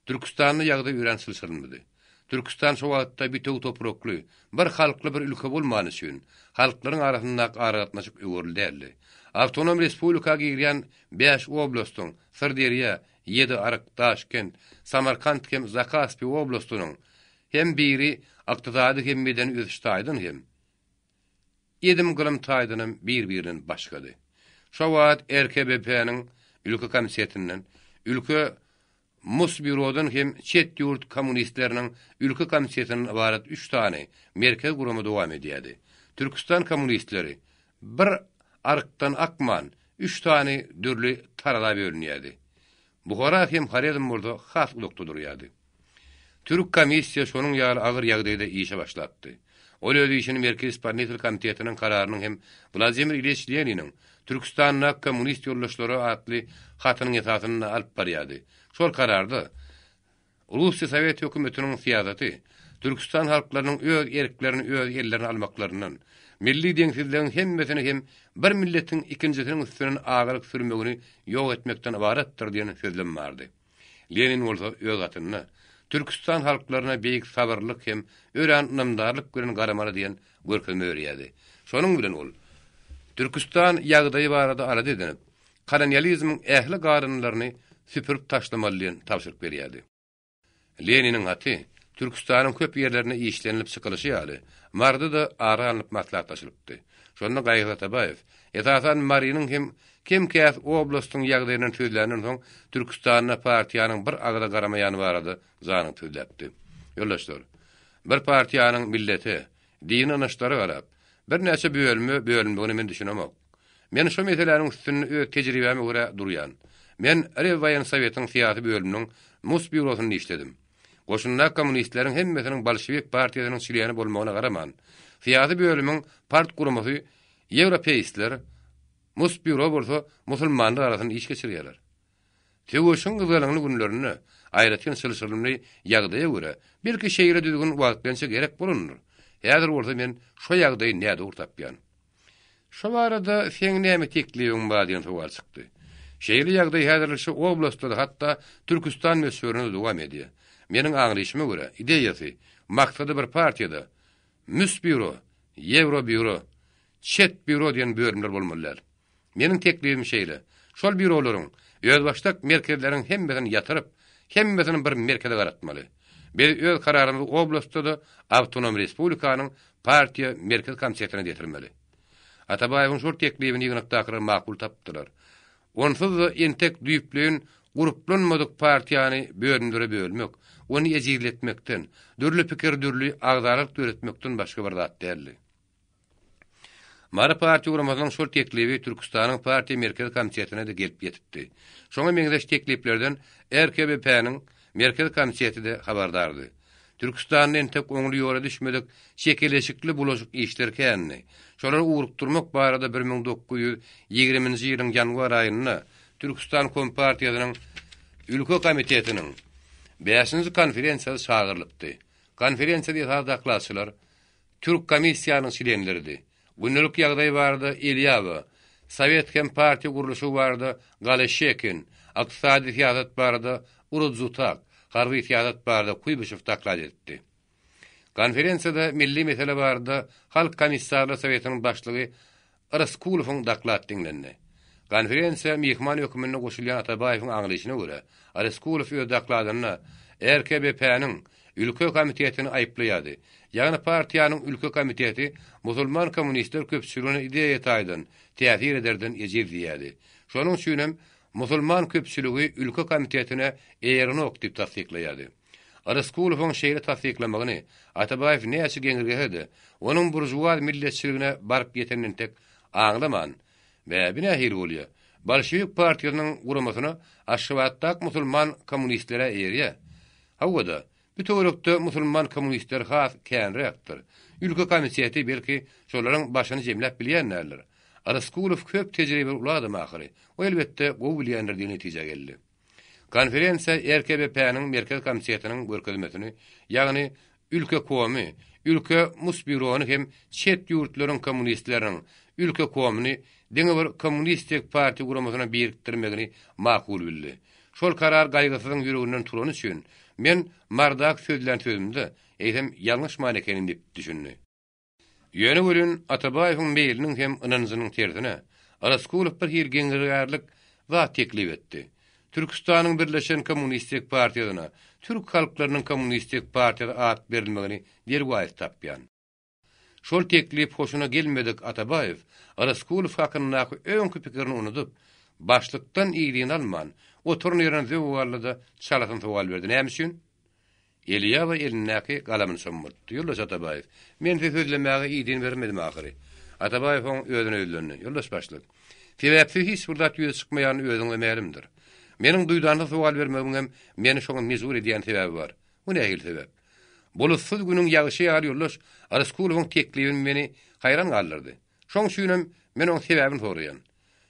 Türküstanda ýagdaý örän çylşyrymlydy. Türküstan şo wagtda bitewi toprakly, bir halkly bir ülke bolmany üçin, halklaryň arasyndaky aragatnaşyk öwerli däldi. Awtonom respublika girýän bäş oblastyň, Syrderýa, Ýediaryk, Daşkent, Samarkant hem Zakaspi oblastynyň hem biri ykdysady hem medeni ösüş taýdan hem, edim-gylym taýdanam bir-birinden başgady. Şo wagt RKBP-niň ülke komitetinden, ülke Mosbýurodan hem çet ýurt kommunistleriniň ülke komitetinden ybarat üç sany merkezi gurama dowam edýärdi. Türküstan kommunistleri bir arkdan akman, üç sany dürli taraza bölünýärdi. Buhara hem Horezm bolsa has uzakda durýardy. Türk komissiýa şonuň ýaly agyr ýagdaýda işe başlapdy. Ol öz işini Merkezi Ispolnitel komitetiniň kararynyň hem Wladimir Ilýiç Leniniň Türküstandaky kommunist ýoldaşlara atly hatynyň esasynda alyp barýardy. Şol kararda Russiýa Sowet hökümetiniň syýasaty Türküstan halklarynyň öz erklerini öz ellerine almaklaryndan, milli deňsizligiň hemmesini hem bir milletiň ikinjisiniň üstünden agalyk sürmegini ýok etmekden ybaratdyr diýen sözlem bardy. Lenin bolsa öz hatynda, Türküstan halklaryna beýik sabyrlylyk hem örän ynamdarlyk bilen garamaly diýen görkezme berýärdi. Şonuň bilen ol Türküstan ýagdaýy barada alada edinip, kolonializmiň ähli galyndylaryny süpürip taşlamaly diýen tabşyryk berýärdi. Leniniň haty Türküstanyň köp ýerlerinde işlenilip çykylyşy ýaly, Maryda-da ara alnyp maslahatlaşylypdy. Şonda Gaýgyz Atabaýew, esasan, Marynyň hem kem-käs oblastyň ýagdaýyndan sözländen soň, Türküstanda partiýanyň bir agyza garamaýany barada janyny sözläpdi. Ýoldaşlar, bir partiýanyň millete, dini ynançlara garap, birnäçe bölüme bölünmegine men düşünemok. Men şu meseläniň üstünde öz tejribäme görä durýan. Men Rewwoýensowetiň syýasy bölüminiň Musbýurosynda işledim. Goşundaky kommunistleriň hemmesiniň bolşewik partiýasynyň çleni bolmagyna garaman, syýasy bölümiň partguramasy ýewropeistler, Musbýuro bolsa musulmanlar arasynda iş geçirýärler. Söweşiň gyzgalaňly günlerinde, aýratyn çylşyrymly ýagdaýa görä, belki şeýle düzgün wagtlaýynça gerek bolandyr. Häzir bolsa men şo ýagdaýy nädogry tapýan. Şo barada seň näme teklibiň bar diýen sowal çykdy. Şeýle ýagdaý häzirlikçe oblastda-da, hatda Türküstan möçberinde-de dowam edýär. Meniň aňlaýşyma görä, ideýasy, maksady bir partiýada Müsbýuro, Ýewrobýuro, Çetbýuro diýen bölümler bolmaly däl. Meniň teklibim şeýle, şol býurolaryň, özbaşdak merkezleriň hemmesini ýatyryp, hemmesini bir merkeze garatmaly. Biz öz kararymyzy oblastda-da, awtonom respublikanyň partiýa merkezi komitetine getirmeli. Atabaýewiň şol teklibini ýygnakdakylar makul tapdylar. Onsuz-da entek düýpleýin gurplanmadyk partiýany bölümlere bölmek, ony ejizletmekden, dürli pikir, dürli agzalalyk döretmekden başga bir zat däldi. Mary partiýa guramasynyň şol teklibi Türküstanyň partiýa merkezi komitetine-de gelip ýetipdi. Şoňa meňzeş tekliplerden RKBP-niň Merkezi komiteti-de habardardy. Türküstanda entek oňly ýola düşmedik çekeleşikli bulaşyk işler kändi. Şolary ugrukdyrmak barada 1920-nji ýylyň ýanwar aýynda Türküstan Kompartiýasynyň Ülke komitetiniň bäşinji konferensiýasy çagyrylypdy. Konferensiýada esasy dokladçylar Türk komissiýanyň çlenleridi. Gündelik ýagdaý barada Elýawa, sowet hem partiýa gurluşygy barada Galeşekin, ykdysady syýasat barada Urudzutak, harby syýasat barada Kuýbyşew doklad edipdi. Konferensiýada milli mesele barada Halk komissarlar sowetiniň başlygy Ryskulowyň doklad diňlendi. Konferensiýa myhman hökmünde goşulýan Atabaýewiň aňlaýşyna görä, Ryskulow öz dokladynda RKBP-niň Ülke komitetini aýyplaýardy. Ýagny partiýanyň Ülke komiteti musulman kommunistler köpçüligine ideýa taýdan täsir ederden ejiz diýýärdi. Şonuň üçinem musulman köpçüligi Ülke komitetine eýerenok diýip tassyklaýardy. Ryskulowyň şeýle tassyklamagyny Atabaýew näçe geňirgese-de, onuň buržuaz milletçiligine baryp ýetenini entek aňlaman, Bä, bi nähili bolýa? Bolşewik partiýasynyň guramasyna Aşgabatdaky musulman kommunistler-ä eýerýä. Hawa-da, Bu töwerekde musulman kommunistler has känräkdir. Ülke komiteti, belki, şolaryň başyny jemläp bilýän däldir. Ryskulow köp tejribeli uly adam ahyry. O, elbetde, gowy bilýändir diýen netijä geldi. Konferensiýa RKBP-niň Merkezi komitetiniň görkezmesini, ýagny Ülkekomy, Ülke Musbýurony hem çet ýurtlaryň kommunistleriniň Ülkekomyny diňe bir Kommunistik partiýa guramasyna birikdirmegini makul bildi. Şol karar Gaýgysyzyň ýüreginden turany üçin, men Mardak sözlän sözümde, eýsem, ýalňyşman ekenim diýip düşündi. Ýöne welin, Atabaýewiň meýliniň hem ynanjynyň tersine, Ryskulow bir hili geňirgärlik zat teklip etdi. Türküstanyň Birleşen Kommunistik partiýasyna Türk halklarynyň Kommunistik partiýasy at berilmegini derwaýys tapýan. Şol teklip hoşuna gelmedik Atabaýew Ryskulow hakyndaky öňki pikirini unudyp, başlykdan yzyny alman, oturan ýerinden zöwwe aldy-da, çalasyn sowal berdi, Näme üçin? Eliýaba elindäki galamyny çommaltdy. Ýoldaş Atabaýew, men size sözlemäge idin bermedim ahyry. Atabaýew oň özüne ýüzlendi. Ýoldaş başlyk, sebäpsiz hiç bir zat ýüze çykmaýany özüňe mälimdir. Meniň duýdansyz sowal bermegimiň hem meni şoňa mejbur edýän sebäbi bar. Bu nähili sebäp? Bulutsyz günüň ýagyşy ýaly ýoldaş Ryskulowyň teklibi meni haýran galdyrdy. Şoň üçinem men oň sebäbini soraýan.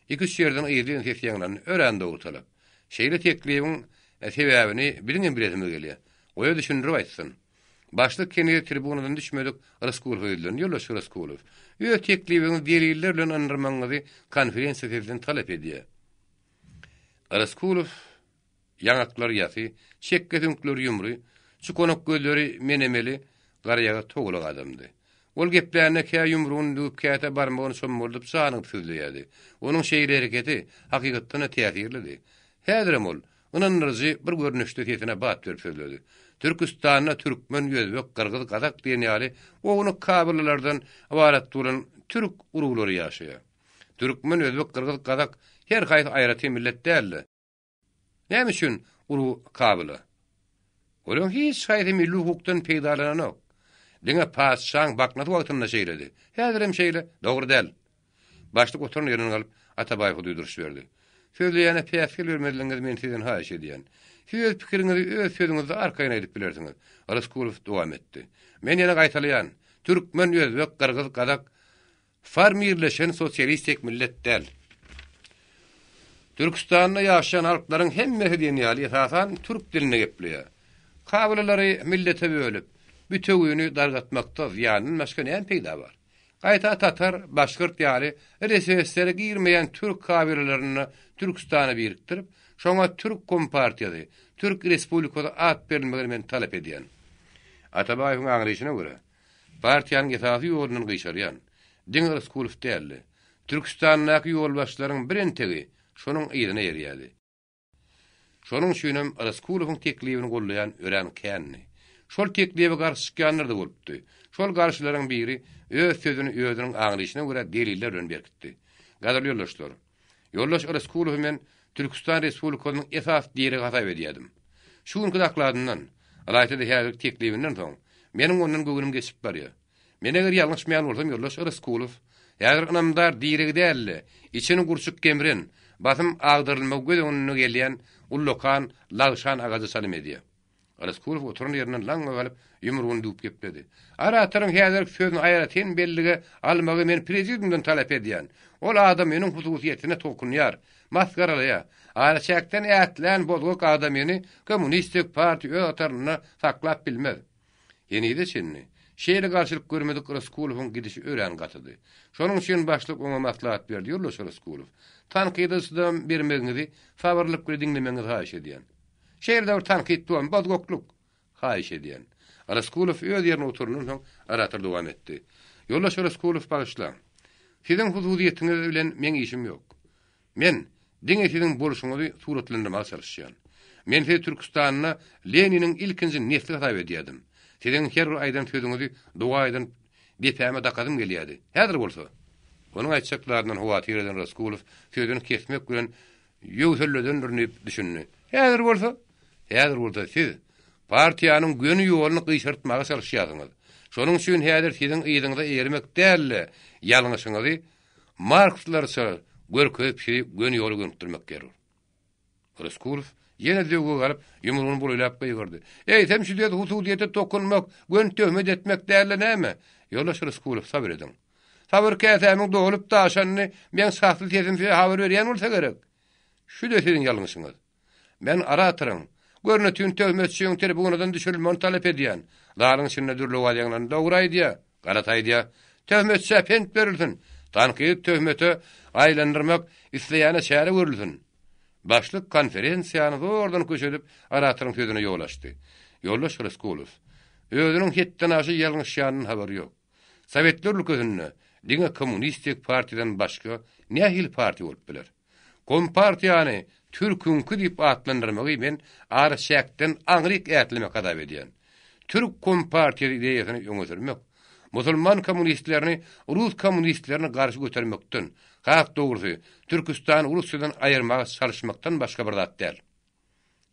Iki-üç ýerden yzly-yzyna ses ýaňlandy, Örän dogry talap. Şeýle teklibiň sebäbini biziňem bilesimiz gelýär. Goý-a düşündirip aýtsyn. Başlyk heniz tribunadan düşmedik Ryskulowa ýüzlendi, Ýoldaş Ryskulow, öz teklibiňizi deliller bilen ynandyrmagyňyzy konferensiýa sizden talap edýär. Ryskulow Ýaňaklary ýasy, çekge süňkleri ýumry, çukanak gözleri menemeli, garaýagyz togalak adamdy. Ol geplände kä ýumrugyny düwüp, käte barmagyny çommaldyp janygyp sözleýärdi. Onuň şeýle hereketi, hakykatdan-da, täsirlidi. Häzirem ol, ynandyryjy bir görnüşde sesine bat berip sözledi. Türküstanda türkmen, özbek, gyrgyz, gazak diýen ýaly ownuk kabylalardan ybarat bolan türk uruglary ýaşaýar. Türkmen, özbek, gyrgyz, gazak her haýsy aýratyn millet däl-de, Näme üçin urug kabyla? Olaryň hiç haýsy milli hukukdan peýdalananok. Diňe patyşaň baknasy wagtynda şeýledi. Häzirem şeýle, dogry däl. Başlyk oturan ýerinden galyp, Atabaýewe duýduryş berdi. Sözleýäne päsgel bermezligiňizi men sizden haýyş edýän. Siz öz pikiriňizi öz sözüňizde arkaýyn aýdyp bilersiňiz. Ryskulow dowam etdi. Men ýene gaýtalaýan, türkmen, özbek, gyrgyz, gazak, Formirleşen sosialistik millet däl. Türküstanda ýaşaýan halklaryň hemmesi diýen ýaly esasan türk dilinde gepleýär. Kabylalary millete bölüp, bütewini dargatmakda zyýandan başga näme peýda bar? Gaýta tatar, başgyrt ýaly RSSR-e girmeýän türk kabylalaryny Türküstana birikdirip, şoňa Türk Kompartiýasy, Türk Respublikasy at berilmegini men talap edýän. Atabaýewiň aňryşyna görä, Partiýanyň esasy ýolundan gyşarýan, diňe Ryskulow däldi. Türküstandaky ýolbaşçylaryň birentegi şonuň yzyna erýärdi. Şonuň üçinem Ryskulowyň teklibini goldaýan örän kändi. Şol teklibe garşy çykýanlar-da bolupdy. Şol garşylaryň biri öz sözüni özüniň aňryşyna görä deliller bilen berkitdi. Gadyrly ýoldaşlar! Ýoldaş Ryskulowy men Türküstan Respublikasynyň esasy diregi hasap edýärdim. Şu günki dokladyndan, ylaýta-da häzirki teklibinden soň, meniň ondan göwnüm geçip barýar. Men eger ýalňyşmaýan bolsam, ýoldaş Ryskulow häzir ynamdar diregi däl-de, içini gurçuk gemren, basym agdarylmagy göz öňünde gelýän ullakan lagşan agaja çalym edýär. Ryskulow oturan ýerinden laňňa galyp, ýumrugyny düwüp gepledi. Oratoryň häzirki sözüni aýratyn bellige almagy men prezidiumdan talap edýän. Ol adamynyň hususyýetine tokunýar, masgaralaýar. Araçäkden ätlän bozgak adamyny Kommunistik partiýa öz hatarynda saklap bilmez. Henize çenli şeýle garşylyk görmedik Ryskulowyň gidişi örän gatydy. Şonuň üçin başlyk oňa maslahat berdi, Ýoldaş Ryskulow, tankyda çydam bermegiňizi, sabyrlylyk bilen diňlemegiňizi haýyş edýän. Şeýle-de bir tankyt duan bozgaklyk! Haýyş edýän. Ryskulow öz ýerine oturandan soň orator dowam etdi. Ýoldaş Ryskulow bagyşlaň. Siziň hususyýetiňiz bilen meň işim ýok. Men diňe siziň bolşuňyzy suratlandyrmaga çalyşýan. Men sizi Türküstanda Leniniň ilkinji nesli hasap edýärdim. Siziň her bir aýdan sözüňizi doga eden depäme dakasym gelýärdi. Häzir bolsa. Onuň aýtjak zadyndan howatyr eden Ryskulow sözüni kesmek bilen ýöwselledendir diýip düşündi. Häzir bolsa, häzir bolsa siz partiýanyň göni ýoluny gyşartmaga çalyşýarsyňyz. Şonuň üçin häzir siziň yzyňyza eýermek däl-de, ýalňyşyňyzy markslarça görkezip sizi göni ýola gönükdirmek zerur. Ryskulow. Ýene zöwwe galyp, ýumrugyny bulaýlap gygyrdy. Eýsem şu söz hususyýete tokunmak, göni töhmet etmek däl-de näme? Ýoldaş Ryskulow, sabyr ediň. Sabyr käsämiň dolup daşanyny meň şahsy sesim size habar berýän bolsa gerek. Şu-da siziň ýalňyşyňyz. Men oratoryň, görnetin töhmetçiň tribunadan düşürilmegini talap edýän. Zalyň içinde dürli owaz ýaňlandy, Dogry aýdýa! Galat aýdýa! Töhmetçä pent berilsin! Tankydy töhmete aýlandyrmak isleýäne çäre görülsin! Başlyk konferensiýany zordan köşedip, oratoryň sözüne ýol açdy. Ýoldaş Ryskulow, özüniň hetdenaşa ýalňyşýanyndan habary ýok. Sowetler ülkesinde diňe kommunistik partiýadan başga nähili partiýa bolup biler? Kompartiýany türküňki diýip atlandyrmagy men araçäkden aňryk ätlemek hasap edýän. Türk kompartiýasy ideýasyny öňe sürmek, musulman kommunistlerini rus kommunistlerine garşy götermekden, has dogrusy, Türküstany Russiýadan aýyrmaga çalyşmakdan başga bir zat däl.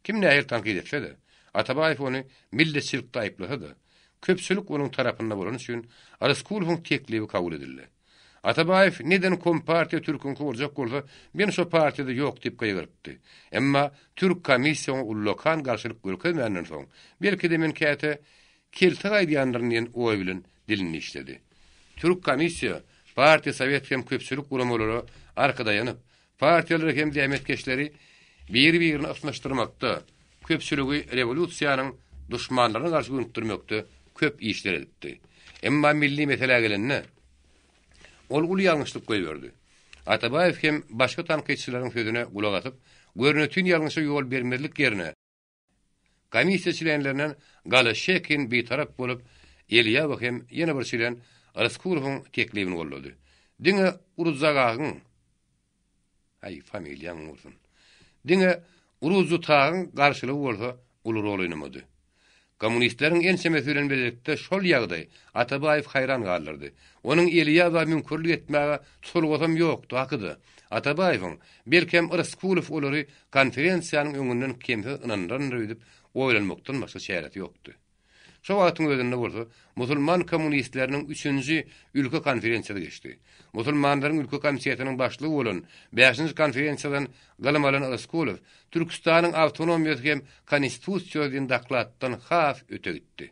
Kim nähili tankyt etse-de, Atabaýew ony milletçilikde aýyplasa-da, köpçülik onuň tarapynda bolany üçin Ryskulowyň teklibi kabul edildi. Atabaýew neden kompartiýa türküňki boljak bolsa, men şo partiýada ýok diýip gygyrypdy. Emma türk komissiýa oňa ullakan garşylyk görkezmänden soň, belki-de men käte kelte gaýdýandyryn diýen oý bilen dilini dişledi. Türk komissiýa partiýa-sowet hem köpçülik guramalara arka daýanyp, Partiýalary hem zähmetkeşleri biri-birine ysnyşdyrmakda, köpçüligi rewolýusiýanyň duşmanlaryna garşy gönükdirmekde köp işler edipdi. Emma milli meselä gelende, ol uly ýalňyşlyk goýberdi. Atabaýew hem başga tankytçylaryň sözüne gulak asyp, görnetin ýalňyşa ýol bermezlik ýerine, Komissiýa çlenlerinden Goloşekin bitarap bolup, Eliýawa hem ýene bir çlen Ryskulowyň teklibini goldady. Diňe Urudzagagyň, aý, familiýaň bolsun, diňe Urudzutagyň garşylygy bolsa uly rol oýnamady. Kommunistleriň ençemesi bilen bilelikde şol ýagdaý Atabaýewi haýran galdyrdy. Onuň Eliýawa müňkürlik etmäge tutulgasam ýokdy, hakyda. Atabaýewiň, belkem, Ryskulow olary konferensiýanyň öňünden kemsiz ynandyrandyr öýdüp oýlanmakdan başga çäresi ýokdy. Şo wagtyň özünde bolsa musulman kommunistleriniň üçünji ülke konferensiýasy geçdi. Musulmanlaryň ülke komitetiniň başlygy bolan bäşinji konferensiýadan galam alan Ryskulow Türküstanyň awtonomiýasy hem konstitusiýasy diýen dokladdan has öte gitdi.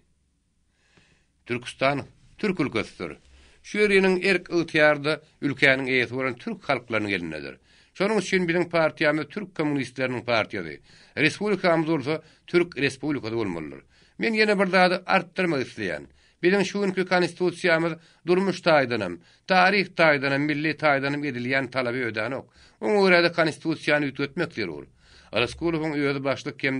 Türküstan türk ülkesidir. Şu ýeriniň erk-ygtyýary-da ülkäniň eýesi bolan türk halklarynyň elindedir. Şonuň üçin biziň partiýamyz türk kommunistleriniň partiýasy, respublikamyz bolsa türk respublikasy bolmalydyr. Men ýene bir zady artdyrmak isleýän. Biziň şu günki konstitusiýamyz durmuş taýdanam, taryh taýdanam, milli taýdanam edilýän talaby ödänok. Oňa görä-de konstitusiýany üýtgetmek zerur. Ryskulowyň özi başlyk hem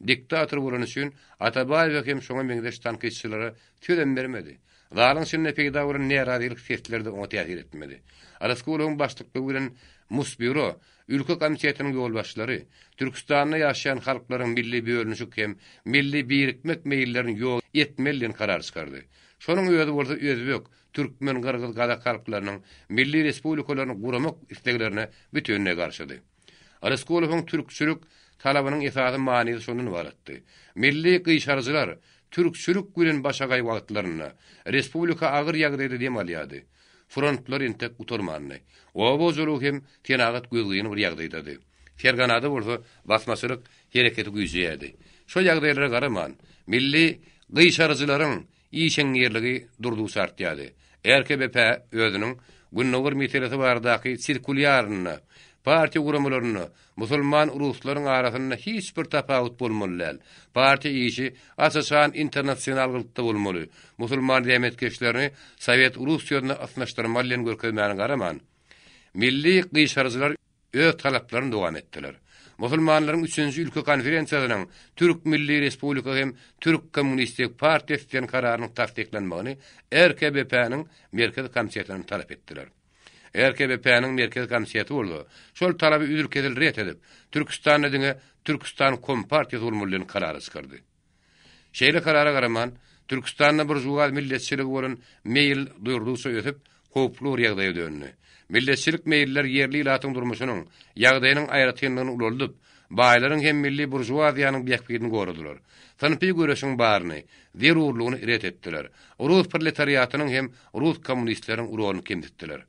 diktator bolany üçin Atabaýewe hem şoňa meňzeş tankytçylara sözem bermedi. Zalyň içinde peýda bolan närazylyk sesleri-de oňa täsir etmedi. Ryskulowyň başlyklygy bilen Musbýuro, ülke komitetiniň ýolbaşçylary Türküstanda ýaşaýan halklaryň milli bölünişik hem milli birikmek meýillerini ýok etmeli diýen karar çykardy. Şonuň özi bolsa özbek, türkmen, gyrgyz, gazak halklarynyň milli respublikalaryny guramak isleglerine bütinleý garşydy. Ryskulowyň türkçülik talabynyň esasy manysy şondan ybaratdy. Milli gyşaryjylar türkçülik bilen başagaý wagtlarynda respublika agyr ýagdaýda dem alýardy. Frontlar entek gutarmandy. Oba hojalygy hem senagat gözgyny bir ýagdaýdady. Ferganada bolsa basmaçylyk hereketi güýjeýärdi. Şo ýagdaýlara garaman, milli gyşaryjylaryň işeňňirligi durdugyça artýardy. RKBP özüniň Gündogar meselesi baradaky sirkulýarynda, Partiýa guramalarynda musulman ruslaryň arasynda hiç bir tapawut bolmaly däl. Partiýa işi aç-açan internasional gylykda bolmaly, musulman zähmetkeşlerini Sowet Russiýasyna ysnyşdyrmaly diýen görkezmäne garaman, milli gyşaryjylar öz talaplaryny dowam etdiler. Musulmanlaryň üçünji ülke konferensiýasynyň Türk Milli Respublika hem Türk Kommunistik partiýasy diýen kararynyň tassyklanmagyny RKBP-niň Merkezi Komitetinden talap etdiler. RKBP-niň Merkezi Komiteti bolsa, şol talaby üzül-kesil ret edip, Türküstanda diňe Türküstan Kompartiýasy bolmaly diýen karary çykardy. Şeýle karara garaman, Türküstanda buržuaz milletçiligi bolan meýil durdugyça ösüp, howply bir ýagdaýa döndi. Milletçilik meýiller ýerli ilatyň durmuşynyň, ýagdaýynyň aýratynlygyny ulaldyp, baýlaryň hem milli buržuaziýanyň bähbidini goradylar. Synpy göreşiň baryny, zerurlygyny ret etdiler. Rus proletariatynyň hem rus kommunistleriniň roluny kemsitdiler.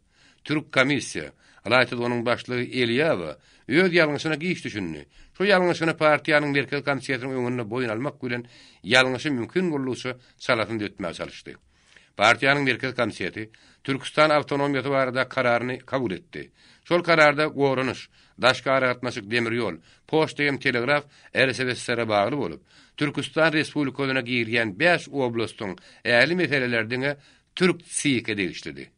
Türk komissiýa. Ylaýta-da onuň başlygy Eliýawa öz ýalňyşyna giç düşündi. Şu ýalňyşyny partiýanyň Merkezi Komitetiniň öňünde boýun almak bilen ýalňyşy mümkin boldugyça çalasyn düzetmäge çalyşdy. Partiýanyň Merkezi Komiteti Türküstan awtonomiýasy barada kararyny kabul etdi. Şol kararda goranyş, daşky aragatnaşyk demir ýol, poçta hem telegraf RSFSR-e bagly bolup, Türküstan Respublikasyna girýän bäş oblastyň ähli meseleleri diňe Türk TSİK-e degişlidi.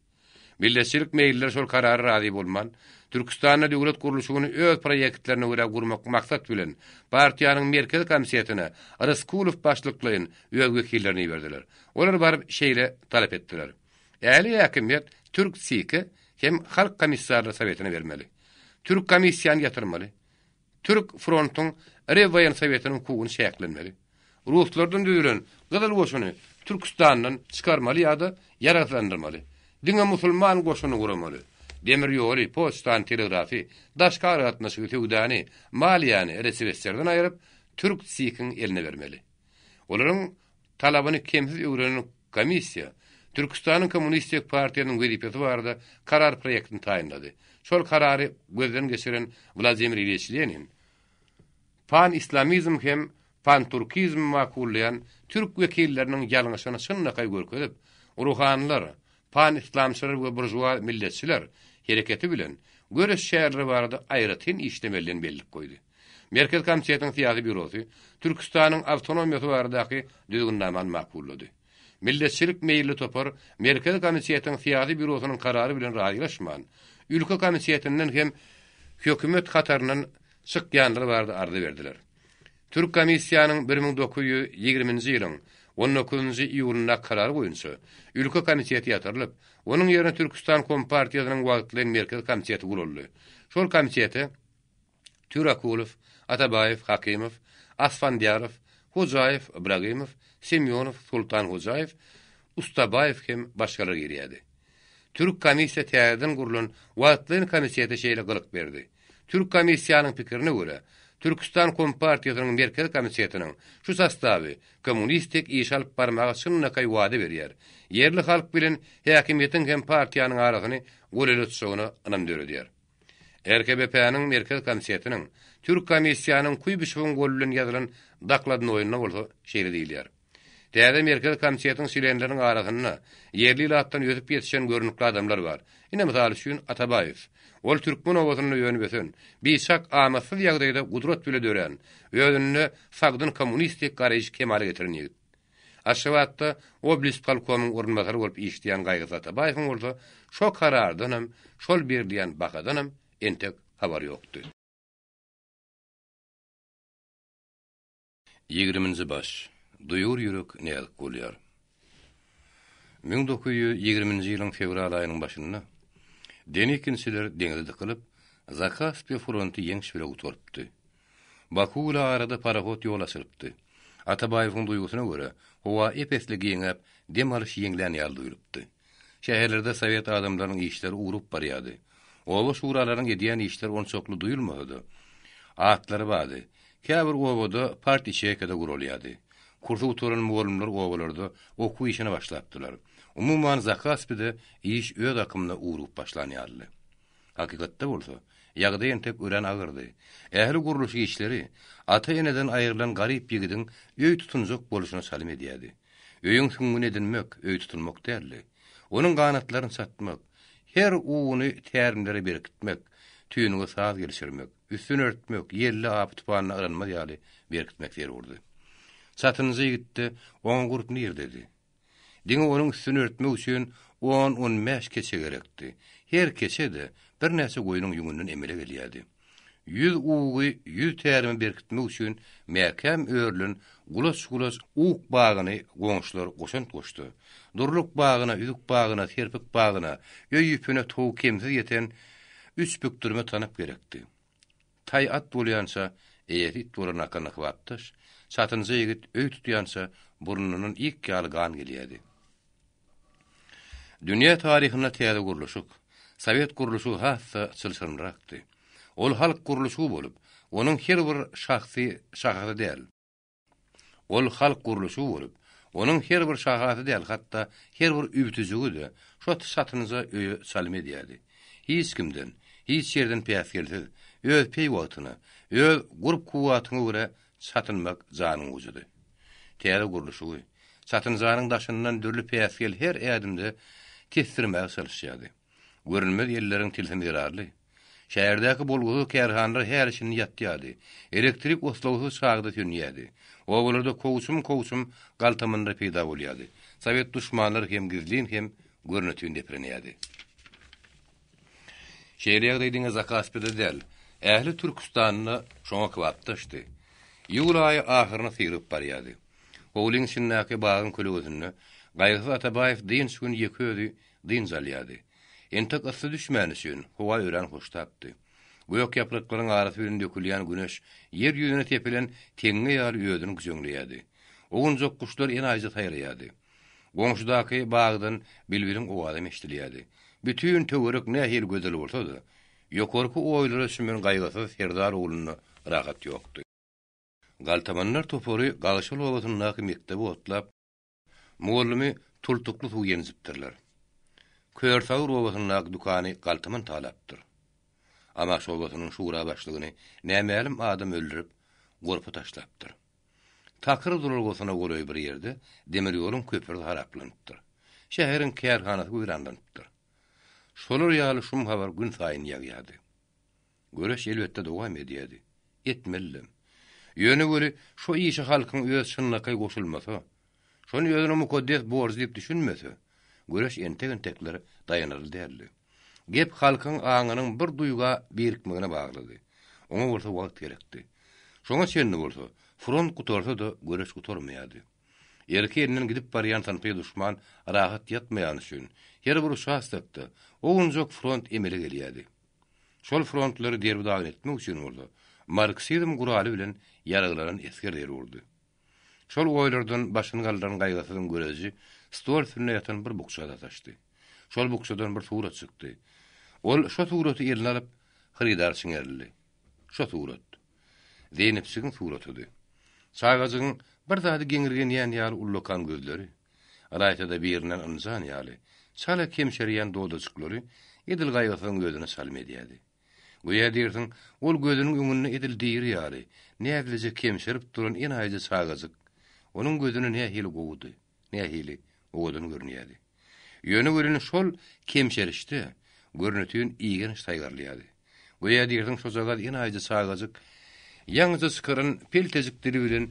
Milletçilik meýilliler şol karara razy bolman, Türküstanda döwlet gurluşygyny öz proýektlerine görä gurmak maksat bilen, partiýanyň Merkezi Komitetine Ryskulow başlyklaýyn öz wekillerini iberdiler. Olar baryp şeýle talap etdiler. Ähli häkimiýet Türk TSİK-e hem Halk Komissarlar Sowetine bermeli. Türk komissiýany ýatyrmaly. Türk frontuň Rewwoýensowetiniň hukugyny çäklenmeli. Ruslardan düzülen Gyzyl goşuny Türküstandan çykarmaly ýa-da ýaragsyzlandyrmaly. Diňe musulman goşuny guramaly. Demir ýoly, poçtany, telegrafy, daşky aragatnaşygy, söwdany, maliýany RSFSR-den aýryp, Türk TSİK-iň eline bermeli. Olaryň talabyny kemsiz öwrenen komissiýa Türküstanyň Kommunistik partiýasynyň wezipesi barada karar proýektini taýynlady. Şol karary gözden geçiren Wladimir Ilýiç Lenin pan-islamizm hem panturkizmi makullaýan türk wekilleriniň ýalňyşyny çynlakaý görkezip, ruhanylar, pan-islamçylar we buržuaz milletçiler hereketi bilen göreş çäreleri barada aýratyn işlemelidigini bellik goýdy. Merkezi komitetiň syýasy býurosy Türküstanyň awtonomiýasy baradaky düzgünnamany makullady. Milletçilik meýilli topar Merkezi komitetiň syýasy býurosynyň karary bilen razylaşman, ülke komitetinden hem hökümet hataryndan çykýanlar barada arza berdiler. Türk komissiýanyň 1920-nji ýylyň on dokuzynjy iýulyndaky karary boýunça ülke komiteti ýatyrylyp, onuň ýerine Türküstan kompartiýasynyň wagtlaýyn merkezi komiteti guraldy. Şol komitete Türakulow, Atabaýew, Hakymow, Asfandyýarow, Hojaýew, Ibragimow, Semýonow, Sultanhojaýew, Ustabaýew hem başgalar girýärdi. Türk komissiýa täzeden gurlan wagtlaýyn komitete şeýle gylyk berdi. Türk komissiýanyň pikirine görä, Türküstan Kompartiýasynyň Merkezi Komitetiniň şu sostawy kommunistik iş alyp barmaga çynlakaý wada berýär, ýerli halk bilen häkimiýetiň hem partiýanyň arasyny golaýlatjagyna ynam döredýär. RKBP-niň Merkezi Komitetiniň, Türk komissiýanyň Kuýbyşewiň goly bilen ýazylan dokladnoýynda bolsa şeýle diýilýär. Täze Merkezi Komitetiň çlenleriniň arasynda ýerli ilatdan ösüp ýetişen görnükli adamlar bar. Ine, mysal üçin, Atabaýew. Ol türkmen obasynda önüp-ösen, biçak amatsyz ýagdaýda gudrat bile dörän, özünde sagdyn kommunistik garaýyş kemala getiren ýigit. Aşgabatda oblispolkomyň orunbasary bolup işleýän Gaýgysyz Atabaýewiň bolsa şo karardanam, şol berilýän bahadanam entek habary ýokdy. Ýigriminji baş. Duýgur ýürek näzik bolýar. 1920-nji ýylyň fewral aýynyň başynda Denikinçiler deňze dykylyp, Zakaspi fronty ýeňiş bile gutarypdy. Baku ile arada parahod ýol açylypdy. Atabaýewiň duýgusyna görä, howa ep-esli giňäp, dem alyş ýeňlän ýaly duýlupdy. Şäherlerde sowet adamlarynyň işleri ugrup barýardy. Oba şuralarynyň edýän işleri onçakly duýulmasa-da, atlary bardy. Käbir obada partiçeýka-da guralýardy. Kursy gutaran mugallymlar obalarda okuw işine başlapdylar. Umuman, Zakaspide iş öz akymyna ugrup başlan ýalydy. Hakykatda bolsa, ýagdaý entek örän agyrdy. Ähli gurluşyk işleri ata-eneden aýrylan garyp ýigidiň öý tutunjak bolşuna çalym edýärdi. Öýüň süňňüni edinmek, öý tutunmak däldi. Onuň ganatlaryny çatmak, her uguny tärimlere berkitmek, tüýnüge saz gelişirmek, üstüni örtmek, ýelde apy-tupanda yranmaz ýaly berkitmek zerurdy. Çatynja ýigitde oňa gurp nirdedi? Diňe onuň üstüni örtmek üçin on-on bäş keçe gerekdi. Her keçe-de birnäçe goýnuň ýüňünden emele gelýärdi. Ýüz ugy ýüz tärime berkitmek üçin mäkäm örülen gulaç-gulaç uk bagyny goňşular goşant goşdy. Durluk bagyna, üzük bagyna, serpik bagyna, öý ýüpüne towy kemsiz ýeten üç bükdürme tanap gerekdi. Taý at bolýança, eýesi it bolan akylyna kybapdaş, çatynja ýigit öý tutýança burnundan ik ýaly gan gelýärdi. Dünýä taryhynda täze gurluşyk, sowet gurluşygy has-da çylşyrymlyrakdy. Ol halk gurluşygy bolup, onuň her bir şahsy şahasy däl. Ol halk gurluşygy bolup, onuň her bir şahasy däl, hatda her bir übtüjigi-de şo çatynja öýe çalym edýärdi. Hiç kimden, Hiç ýerden päsgelsiz, öz peýwagtyna, öz gurp-kuwwatyňa görä çatynmak janyň ujudy. Täze gurluşygy, çatynjanyň daşyndan dürli päsgel her ädimde tesdirmäge çalyşýardy. Görünmez elleriň tilsimi zerarly, şäherdäki bolgusyz kärhanalar häli-şindi ýatýardy, elektrik oslagsyz çagda sönýärdi, obalarda kowçum-kowçum galtamanlar peýda bolýardy, sowet duşmanlary hem gizlin, hem görnetin deprenýärdi. Şeýle ýagdaý diňe Zakaspide däl, ähli Türküstanda şoňa kybapdaşdy. Iýul aýy ahyryna syrygyp barýardy. Howlyň içindäki bagyň kölegesinde Gaýgysyz Atabaýew dynç gün ýeke özi dynç alýardy. Entek yssy düşmäni üçin, howa örän hoştapdy. Gök ýapraklaryň arasy bilen dökülýän güneş ýer ýüzüne sepilen teňňe ýaly özüni güjeňleýärdi. Owunjak guşlar enaýyja saýraýardy. Goňşudaky bagdan bilbiliň owazam eşidilýärdi. Bütin töwerek nähili gözel bolsa-da, ýokarky oýlara çümen gaýgysyz serdar oglunda rahat ýokdy. Galtamanlar topary Gagşal obasyndaky mekdebi otlap, mugallymy tultukly suw ýenjipdirler. Körsagyr obasyndaky dükany galtaman talapdyr. Amaş obasynyň şura başlygyny nämälim adam öldürip, gorpa taşlapdyr. Takyr duralgasyna golaý bir ýerde demir ýoluň köprüsi haraplanypdyr. Şäheriň kärhanasy weýranlanypdyr. Şolar ýaly şum habar günsaýyn ýagýardy. Göreş elbetde dowam edýärdi. Etmelidem. Ýöne weli şo işe halkyň öz çynlakaý goşulmasa, şony özüne mukaddes borjy diýip düşünmese, göreş entek-entekler daýanarly däldi. Gep halkyň aňynyň bir duýga birikmegine baglydy. Oňa bolsa wagt gerekdi. Şoňa çenli bolsa, front gutarsa-da göreş gutarmaýardy. Erki elinden gidip barýan synpy duşman rahat ýatmaýany üçin, her bir uçastokda owunjak front emele gelýärdi. Şol frontlary derbi-dagyn etmek üçin bolsa, marksizm guraly bilen ýaraglanan esger zerurdy. Şol oýlardan başyny galdyran Gaýgysyzyň göreji stol üstünde ýatan bir bukja sataşdy. Şol bukjadan bir surat çykdy. Ol şo suraty eline alyp, hyrydar çiňerildi. Şo surat. Zeýnepjigiň suratydy. Çagajygyň bir zady geňirgenýän ýaly ullakan gözleri, ylaýta-da birinden ynjan ýaly, çala kemşerýän dodajyklary edil Gaýgysyzyň özüne çalym edýärdi. Göýä diýersiň, ol gözüniň öňünde edil diri ýaly, näzlije kemşerip duran enaýyja çagajyk. Onuň gözüne nähili gowudy, nähili owadan görünýärdi. Ýöne welin şol kemşerişde görnetin igenç saýgarylýardy. Göýä diýersiň şojagaz enaýyja çagajyk ýaňyja çykaran peltejik dili bilen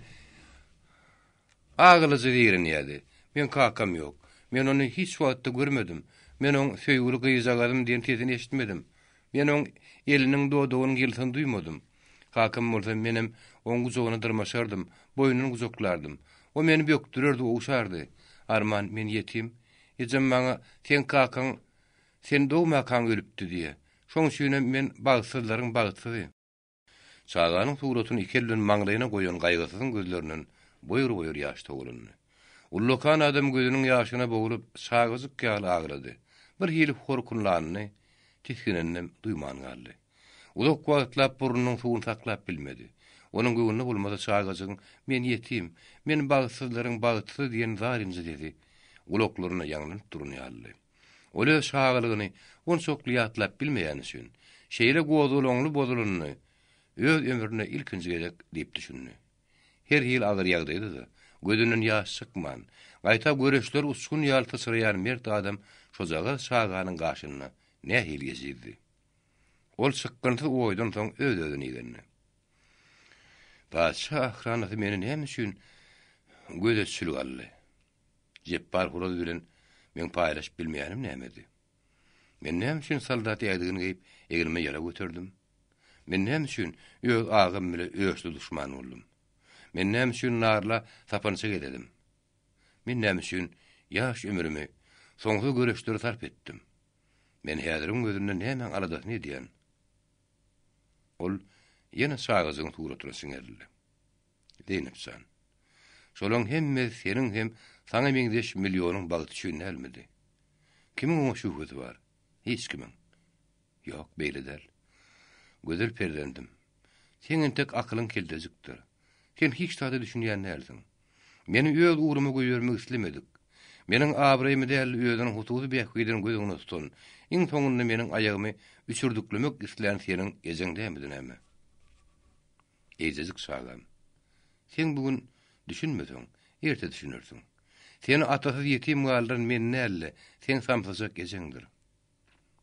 Agylyjy zeýrenýärdi. Meň kakam ýok. Men ony hiç wagtda görmedim. Men oň söýgüli gyzjagazym diýen sesini eşitmedim. Men oň eliniň, dodagynyň ýylysyny duýmadym. Kakam bolsa menem oň gujagyna dyrmaşardym, boýnundan gujaklardym. O meni bökdürerdi, ogşardy. Arman, men ýetim. Ejem maňa, Seň kakaň sen dogmakaň ölüpdi diýýä. Şoň üçinem men bagtsyzlaryň bagtsyzy. Çaganyň suratyny iki el bilen maňlaýyna goýan Gaýgysyzyň gözlerinden boýur-boýur ýaş togalandy. Ullakan adam gözüniň ýaşyna boglup, çagajyk ýaly aglady. Bir hili horkunlanyny, tisgineninem duýman galdy. Uzak wagtlap burnunyň suwuny saklap bilmedi. Onuň göwnüne bolmasa çagajygyň Men ýetim, men bagtsyzlaryň bagtsyzy diýen zarynja sesi gulaklarynda ýaňlanyp duran ýalydy. Ol öz çagalygyny onçakly ýatlap bilmeýäni üçin, şeýle gozgalaňly bozulanyny öz ömründe ilkinji gezek diýip düşündi. Her hili agyr ýagdaýda-da, gözünden ýaş çykman, gaýta göreçler uçgun ýaly syçraýan mert adam şojagaz çaganyň gaşynda nähili ejizdi. Ol çykgynsyz oýdan soň öz-özüni igendi. Patyşa ahranasy meni näme üçin gözeçilige aldy? Jepbar horaz bilen meň paýlaşyp bilmeýänim nämedi? Men näme üçin soldat ädigini geýip, egnime ýarag göterdim? Men näme üçin öz agam bile öçli duşman boldum? Men näme üçin Narla sapança gezedim? Men näme üçin ýaş ömrümi soňsuz göreşlere sarp etdim? Men häziriň özünde nämäň aladasyny edýän? Ol ýene çagajygyň suratyna çiňerildi. Zeýnep jan. Şolaň hemmesi seniň hem saňa meňzeş millionyň bagty üçin dälmidi? Kimiň oňa şübhesi bar? Hiç kimiň. Ýok, beýle däl. Gözel perzendim, seň entek akylyň keltejikdir. Sen hiç zada düşünýän dälsiň. Meni öz ugruma goýbermek islemedik, meniň abraýymy däl-de özüniň hususy bähbidini göz öňünde tutan. Iň soňunda meniň aýagymy üçürdiklemek islän seniň ejeň dälmidi näme? Eýjejik çagam. Sen bu gün düşünmeseň, erte düşünersiň. Seni atasyz ýetim galdyran men däl-de, seň samsyjak ejeňdir.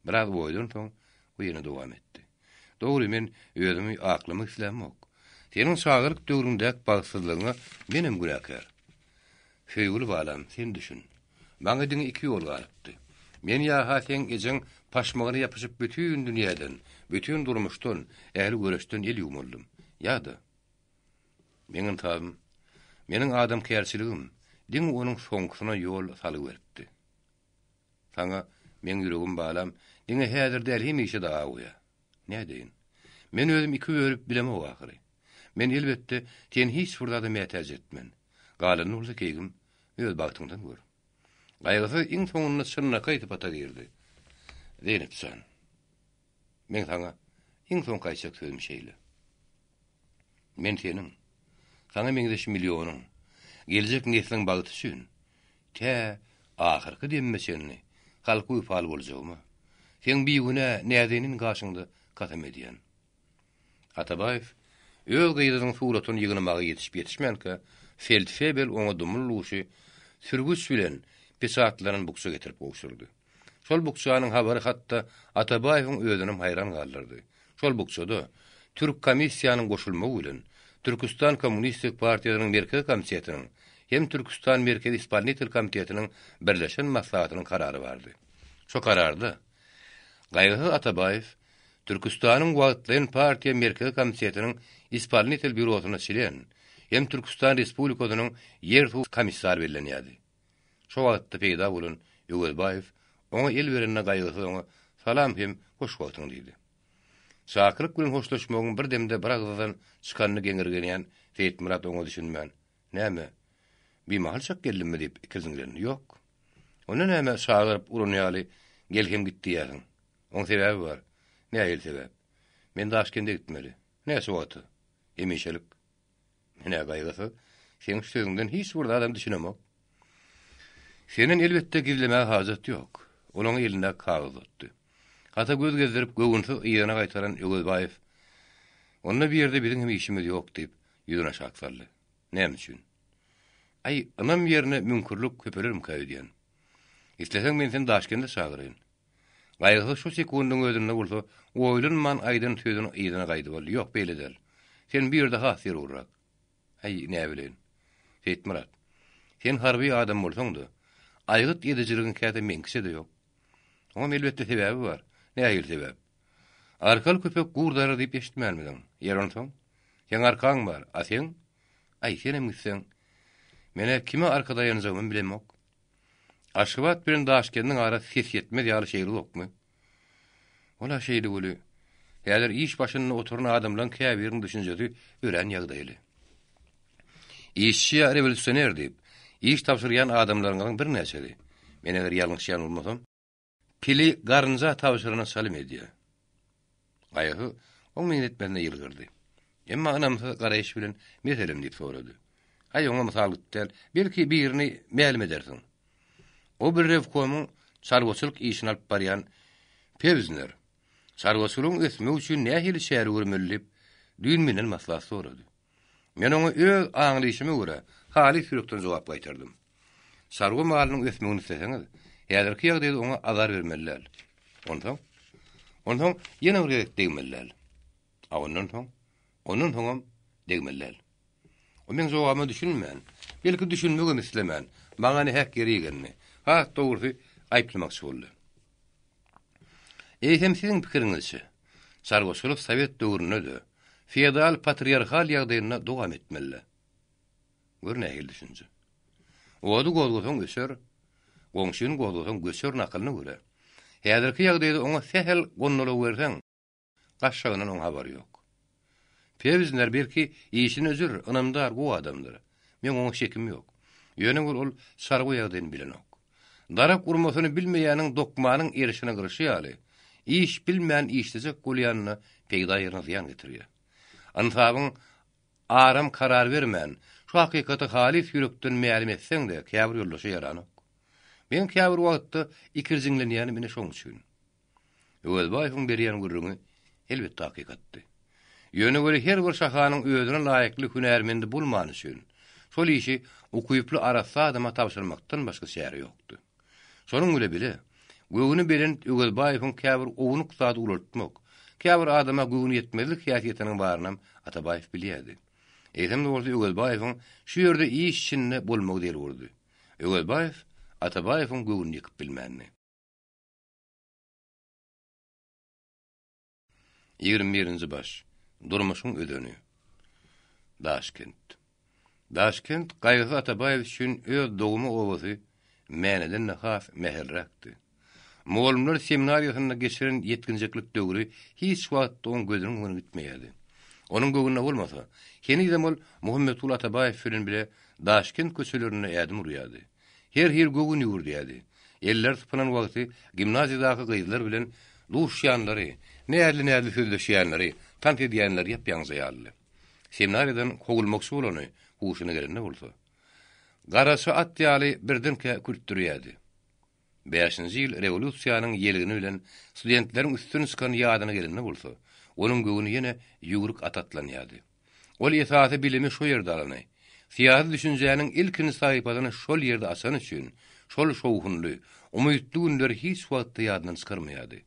Biraz oýdan soň, o ýene dowam etdi. Dogry, men özümi aklamak islämok. Seniň çagalyk döwrüňdäki bagtsyzlygyňa menem günäkär. Söýgüli balam, sen düşün. Maňa diňe iki ýol galypdy. Men ýa-ha seň ejeň paşmagyna ýapyşyp bütin dünýäden, bütin durmuşdan, ähli göreşden el ýuwmalydym. Ýa-da. Meň ynsabym, meniň adamkärçiligim diňe onuň soňkusyna ýol salgy beripdi. Saňa meň ýüregim balam, diňe häzir däl hemişe-de awuýa. Nädeýin? Men özüm iki bölüp bilemok ahyry. Men elbetde seni hiç bir zada mätäç etmen. Galanyny bolsa keýgim, öz bagtyňdan gör. Gaýgysyz iň soňunda çynlakaý sypata girdi. Zeýnep jan. Meň saňa iň soňky aýtjak sözüm şeýle. Men seniň, saňa meňzeş millionyň, geljek nesliň bagty üçin tä ahyrky demime çenli halka wepaly boljagyma, seň bigünä näzenin gaşyňda kasam edýän. Atabaýew öz gyzynyň suratyny ýygnamaga ýetişip-ýetişmänkä, feldfebel oňa dumly duşy sürgüç bilen peçatlanan bukja getirip gowşurdy. Şol bukjanyň habary hatda Atabaýewiň özünem haýran galdyrdy. Şol bukjada Türk komissiýanyň goşulmagy bilen Türküstan Kommunistik partiýasynyň Merkezi Komitetiniň hem Türküstan Merkezi Ispolnitel Komitetiniň birleşen maslahatynyň karary bardy. Şo kararda Gaýgysyz Atabaýew Türküstanyň wagtlaýyn partiýa Merkezi Komitetiniň Ispolnitel býurosyna çlen hem Türküstan Respublikasynyň ýer-suw komissary bellenýärdi. Şo wagtda peýda bolan Öwezbaýew oňa el berende gaýgysyz oňa Salam hem hoş wagtyň diýdi. Çakylyk bilen hoşlaşmagyň bir demde bir agzydan çykanyny geňirgenýän Seýitmyrat oňa düşünmän, Näme, bimahal çak geldimmi diýip ikirjiňlendi. Ýok. Onda näme çagyryp uran ýaly gel hem git diýýärsiň? Oň sebäbi bar. Nähili sebäp? Men Daşkende gitmeli. Näçe wagta? Hemişelik. Men-ä gaýgysyz, seň şu sözüňden hiç bir zadam düşünemok. Senden elbetde gizlemäge hajat ýok. Ol oňa elindäki kagyzy uzatdy. Hata göz gezdirip, göwünsiz yzyna gaýtaran Öwezbaýew, Onda bu ýerde biziň hem işimiz ýok diýip, ýüzüni aşak saldy. Näme üçin? Aý, ynam ýerine müňkürlik köpelermikä öýdýän. Isleseň men seni Daşkende çagyraýyn. Gaýgysyz şu sekundyň özünde bolsa, oýlanman aýdan sözüni yzyna gaýdyp aldy, Ýok, beýle däl. Sen bu ýerde has zerurrak. Äý, näbileýin. Seýitmyrat, sen harby adam bolsaň-da, aýgyt edijiligiň käte meňkiçe-de ýok. Oňam elbetde sebäbi bar. Nähili sebäp? Arkaly köpek gur darar diýip eşitmänmidiň? Ýeri onsoň? Seň arkaň bar, a seň? Aý, senem gitseň, men-ä kime arka daýanjagymam bilemok. Aşgabat bilen Daşkendiň arasy ses ýetmez ýaly şeýle uzakmy? Ol-a şeýle weli, häzir iş başynda oturan adamlaryň käbiriniň düşünjesi örän ýagdaýly. Işçi ýa rewolýusioner diýip, iş tabşyrýan adamlaryňyzyň birnäçesi, men eger ýalňyşýan bolmasam, Pili garynja tabşyrana çalym edýär. Gaýgy oň meňzetmesine ýylgyrdy. Emma ynamsyz garaýyş bilen meselem diýip sorady. Aý, oňa mysal gyt däl, belki birini mälim edersiň. O bir rewkomyň çarwaçylyk işini alyp barýan Pewzner, çarwaçylygyň ösmegi üçin nähili çäre görmeli diýip, düýn menden maslahat sorady. Men oňa öz aňlyşyma görä, halys ýürekden jogap gaýtardym. Çarwa malynyň ösmegini isleseňiz, häzirki ýagdaýda oňa azar bermeli däl. Onsoň? Onsoň ýene bir gezek degmeli däl. A ondan soň? Ondan soňam degmeli däl. O meň jogabyma düşünmän, belki düşünmegem islemän, maňa nähak ýere igendi. Has dogrusy, aýyplamakçy boldy. Eýsem siziň pikiriňizçe, çarwaçylyk sowet döwründe-de, feodal-patriarhal ýagdaýynda dowam etmeli-dä? Gör nähili düşünje. Ody gozgasaň öçer, goňşyny gozgasaň göçer nakylyna görä, häzirki ýagdaýda oňa sähel gondalawerseň, Gaşşagyndan oň habary ýok. Pewzner belki işine jür, ynamdar, gowy adamdyr. Meň oňa şekim ýok. Ýöne bir ol çarwa ýagdaýyny bilenok. Darak urmasyny bilmeýäniň dokmanyň erişini gyryşy ýaly, iş bilmän işlejek bolýanyna peýda ýerine zyýan getirýär. Ynsabyň aram karar bermän, şu hakykaty halys ýürekden mälim etseň-de, käbir ýoldaşa ýaranok. Meň käbir wagtda ikirjiňlenýänim ine şoň üçin. Öwezbaýewiň berýän gürrüňi elbetde hakykatdy. Ýöne weli her bir şahanyň özüne laýykly hünärmendi bolmany üçin, şol işi ukyply arassa adama tabşyrmakdan başga çäre ýokdy. Şonuň bile bile, göwni belent Öwezbaýewiň käbir ownuk zady ulaltmak, käbir adama göwni ýetmezlik häsiýetiniň barynam Atabaýew bilýärdi. Eýsem-de bolsa Öwezbaýewiň şu ýerde iş içinde bolmagy zerurdy. Öwezbaýew Atabaýewiň göwnüni ýykyp bilmändi. 21-nji baş. Durmuşyň özeni. Daşkent. Daşkent Gaýgysyz Atabaýew üçin öz dogma obasy Mäneden-de has mähirliräkdi. Mugallymlar seminariýasynda geçiren ýetginjeklik döwri hiç wagtda oň gözüniň öňünden gitmeýärdi. Onuň göwnüne bolmasa, henizem ol Muhammetguly Atabaýew bilen bile Daşkent köçelerinde ädim urýardy. Her hili göwün ýüwürdýärdi. Elleri sypynan wagty gimnaziýadaky gyzlar bilen duşýanlary, näzli-näzli sözleşýänleri, tans edýänleri ýap-ýaňja ýalydy. Seminariýadan kowulmakçy bolany huşuna gelende bolsa, garaça at ýaly birdenkä kürtdürýärdi. Bäşinji ýyl rewolýusiýanyň ýelgini bilen studentleriň üstün çykany ýadyna gelende bolsa, onuň göwni ýene ýüwrük at atlanýardy. Ol esasy bilimi şo ýerde alany, syýasy düşünjäniň ilkinji sahypasyny şol ýerde açany üçin, şol şowhunly, umytly günleri hiç wagtda ýadyndan çykarmaýardy.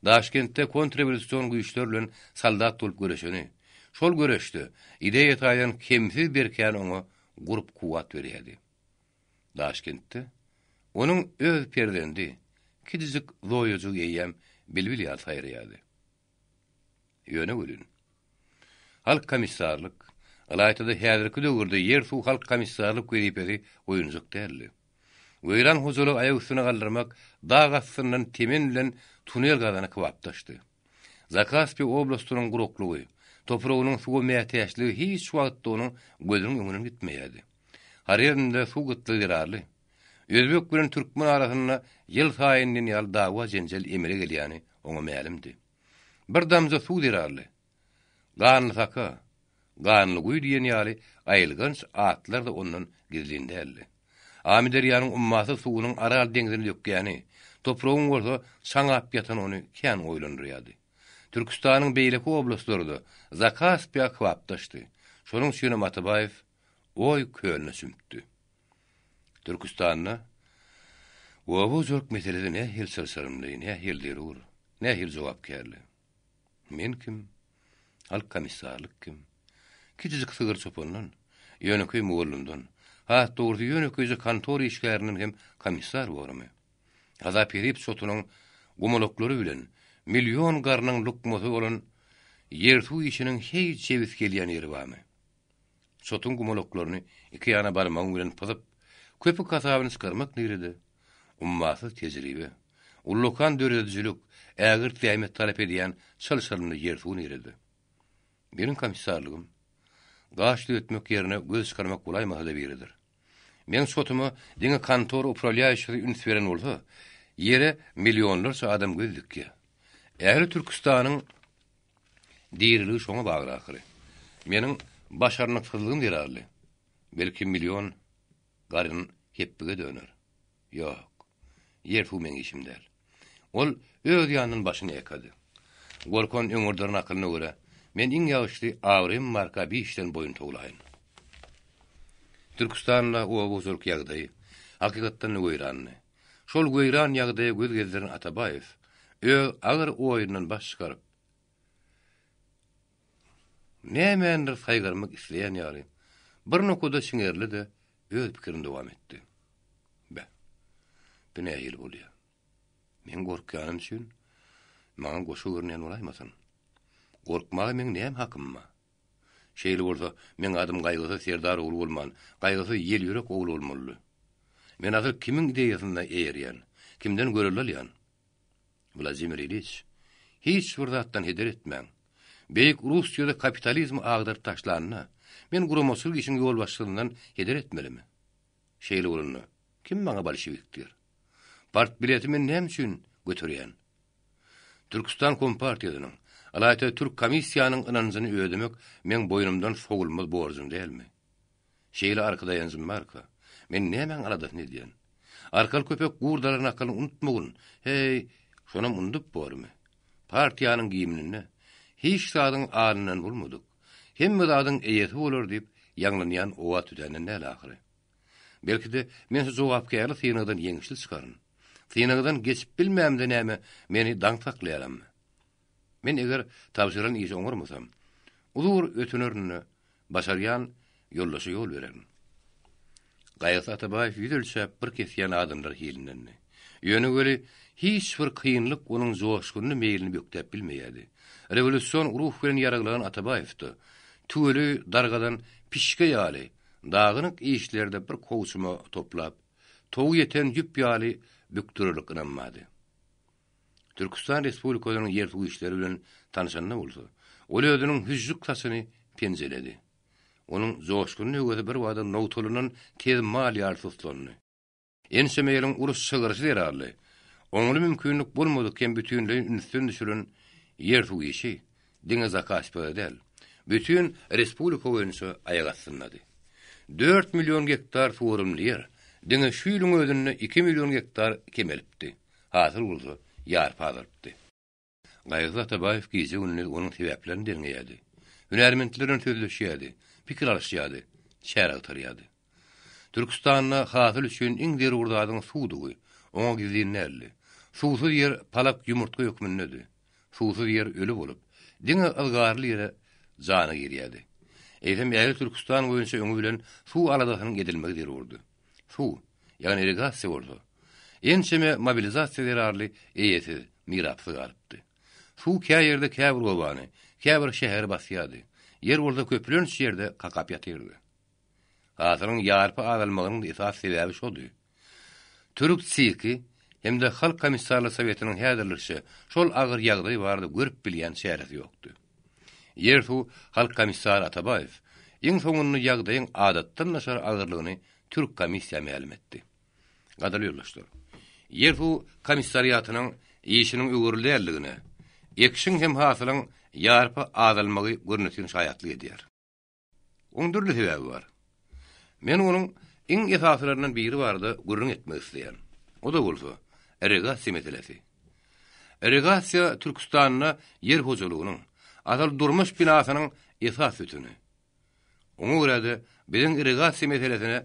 Daşkentde kontrrewolýusion güýçler bilen soldat bolup göreşeni, şol göreşde ideýa taýdan kemsiz berkäni oňa gurp-kuwwat berýärdi. Daşkentde onuň öz perzendi, kiçijik Zoýajygy eýýäm bilbil ýaly saýraýardy. Ýöne welin, halk komissarlyk, ylaýta-da häzirki döwürde ýer-suw halk komissarlyk wezipesi oýunjak däldi. Weýran hojalygy aýak üstüne galdyrmak dag astyndan temen bilen tunel gazana kybapdaşdy. Zakaspi oblastynyň guraklygy, topragynyň suwa mätäçligi hiç wagtda onuň gözüniň öňünden gitmeýärdi. Horezmde suw gytlygy zerarly, özbek bilen türkmen arasynda ýylsaýyn diýen ýaly dawa-jenjel emele gelýäni oňa mälimdi. Bir damja suw zerarly, Ganly saka, Ganly guýy diýen ýaly aýylganç atlar-da ondan gizlin däldi. Amyderýanyň ummasyz suwunyň Aral deňzine dökýäni, topragyň bolsa çaňap ýatany ony kän oýlandyrýardy. Türküstanyň beýleki oblastlary-da Zakaspiýa kybapdaşdy. Şonuň üçinem Atabaýew oý kölüne çümüpdi. Türküstanda oba hojalyk meselesi nähili çylşyrymly, nähili zerur, nähili jogapkärli. Men kim? Halk komissarlyk kim? Kiçijik sygyr çopandan, ýönekeý mugallymdan, has dogrusy ýönekeýje kontor işgärinden hem komissar bormy? Azap-hesip çotunyň gumalaklary bilen million garnyň lukmasy bolan ýer-suw işiniň heý jebis gelýän ýeri barmy? Çotuň gumalaklaryny iki ýana barmagyň bilen pyzyp, köpük hasabyny çykarmak nirede? Ummasyz tejribe, ullakan döredijilik, ägirt zähmet talap edýän çylşyrymly ýer-suw nirede? Meniň komissarlygym, gaş düzetmek ýerine göz çykarmak bolaýmasa-da biridir. Meň çotuma diňe kontor upralýaýuşisi üns beren bolsa, ýere millionlarça adam göz dikýär. Ähli Türküstanyň diriligi şoňa bagly ahyry. Meniň başarnyksyzlygym zerarly, belki million garyn hepbige döner. Ýok, ýer-suw meň işim däl. Ol öz ýanyndan başyny ekady. Gorkan öňürderin akylyna görä, men iň ýagşysy abraýym barka bir işden boýun towlaýyn. Türküstanda oba hojalyk ýagdaýy hakykatdan-da weýrandy. Şol weýran ýagdaýa göz gezdiren Atabaýew öz agyr oýundan baş çykaryp, nämänidir saýgarmak isleýän ýaly, bir nokada çiňerildi-de, öz pikirini dowam etdi. Beh, bu nähili bolýar? Men gorkýanym üçin maňa goşa görünýän bolaýmasyn? Gorkmaga meň näme hakym bar? Şeýle bolsa, meň adym Gaýgysyz Serdar ogly bolman, Gaýgysyz Ýelýürek ogly bolmalydy. Men asyl kimiň ideýasyna eýerýän, kimden görelde alýan? Wladimir Iliç, hiç bir zatdan heder etmäň. Beýik Russiýada kapitalizmi agdaryp taşlanda, men guramaçylyk işiň ýolbaşçysyndan heder etmelimi? Şeýle bolanda, kim maňa bolşewik diýer? Partbileti men näme üçin göterýän? Türküstan Kompartiýasynyň, ylaýta Türk komissiýanyň ynanjyny ödemek meň boýnumdan sowulmaz borjum dälmi? Şeýle arka daýanjym barka, men nämäň aladasyny edýän? Arkaly köpek gurdalar nakylyny unutmagyn, heý, şonam undup bormy? Partiýanyň gimninde Hiç zadyň alyndan bolmadyk, hemme zadyň eýesi bolar diýip ýaňlanýan owaz tütänden däl ahyry. Belki-de, men şu jogapkärli synagdan ýeňişli çykaryn. Synagdan geçip bilmämde näme, meni daň saklaýarammy? Men eger tabşyran işi oňarmasam, uzur ötünerin-de, başarýan ýoldaşa ýol bererin. Gaýgysyz Atabaýew ýüz ölçäp bir kesýän adamlar hilindendi. Ýöne weli hiç bir kynlyk onuň joşgunly meýlini bökdäp bilmeýärdi. Rewolýusion ruh bilen ýaraglanan Atabaýewde tüweleý dargadan pişge ýaly dagynyk işlerde bir kowçuma toplap, towy ýeten ýüp ýaly bükdürerlik ynam bardy. Türküstan Respublikasynyň ýer-suw işleri bilen tanşanda bolsa, ol özüniň hüžžük saçyny penjeledi. Onuň joşgunly höwesi birbada nogtalanan tez mal ýaly suslandy. Ençeme ýylyň uruş çygyryşy zerarly, oňly mümkinlik bolmadyk hem bütinleýin ünsden düşüren ýer-suw işi diňe Zakaspide däl, bütin respublika boýunça aýak astyndady. 4 million gektar suwarymly ýer diňe şu ýylyň özünde 2 million gektar kemelipdi. Hasyl bolsa ýarpy azalypdy. Gaýgysyz Atabaýew gije-gündiz onuň sebäplerini derňeýärdi. Hünärmentler bilen sözleşýärdi, pikir alyşýardy, çäre agtarýardy. Türküstanda hasyl üçin iň zerur zadyň suwdugy oňa gizlin däldi. Suwsuz ýer palak ýumurtga hökmündedi. Suwsuz ýer öli bolup, diňe yzgarly ýere jany girýärdi. Eýsem ähli Türküstan boýunça öňi bilen suw aladasynyň edilmegi zerurdy. Suw, ýagny irrigasiýa bolsa, ençeme mobilizasiýa zerarly eýesiz, mirapsyz galypdy. Suw kä ýerde käbir obany, käbir şäheri basýardy, ýer bolsa köplenç ýerde kakap ýatyrdy. Hasylyň ýarpy azalmagynyň esasy sebäbi şody. Türk sirki hem-de Halk Komissarlar Sowetiniň häzirlikçe şol agyr ýagdaý barada görüp bilýän çäresi ýokdy. Ýer-suw halk komissary Atabaýew iň soňunda ýagdaýyň adatdan daşary agyrlygyny türk komissiýa mälim etdi. Gadyrly ýoldaşlar! Ýer-suw komissariatynyň işiniň öwürli däldigine ekişiň hem hasylyň ýarpy azalmagy görnetin şaýatlyk edýär. Oň dürli sebäbi bar. Men onuň iň esasylaryndan biri barada gürrüň etmek isleýän. O-da bolsa, irrigasiýa meselesi. Irrigasiýa Türküstanda ýer hojalygynyň, asyl durmuş binasynyň esas sütüni. Oňa görä-de, biziň irrigasiýa meselesine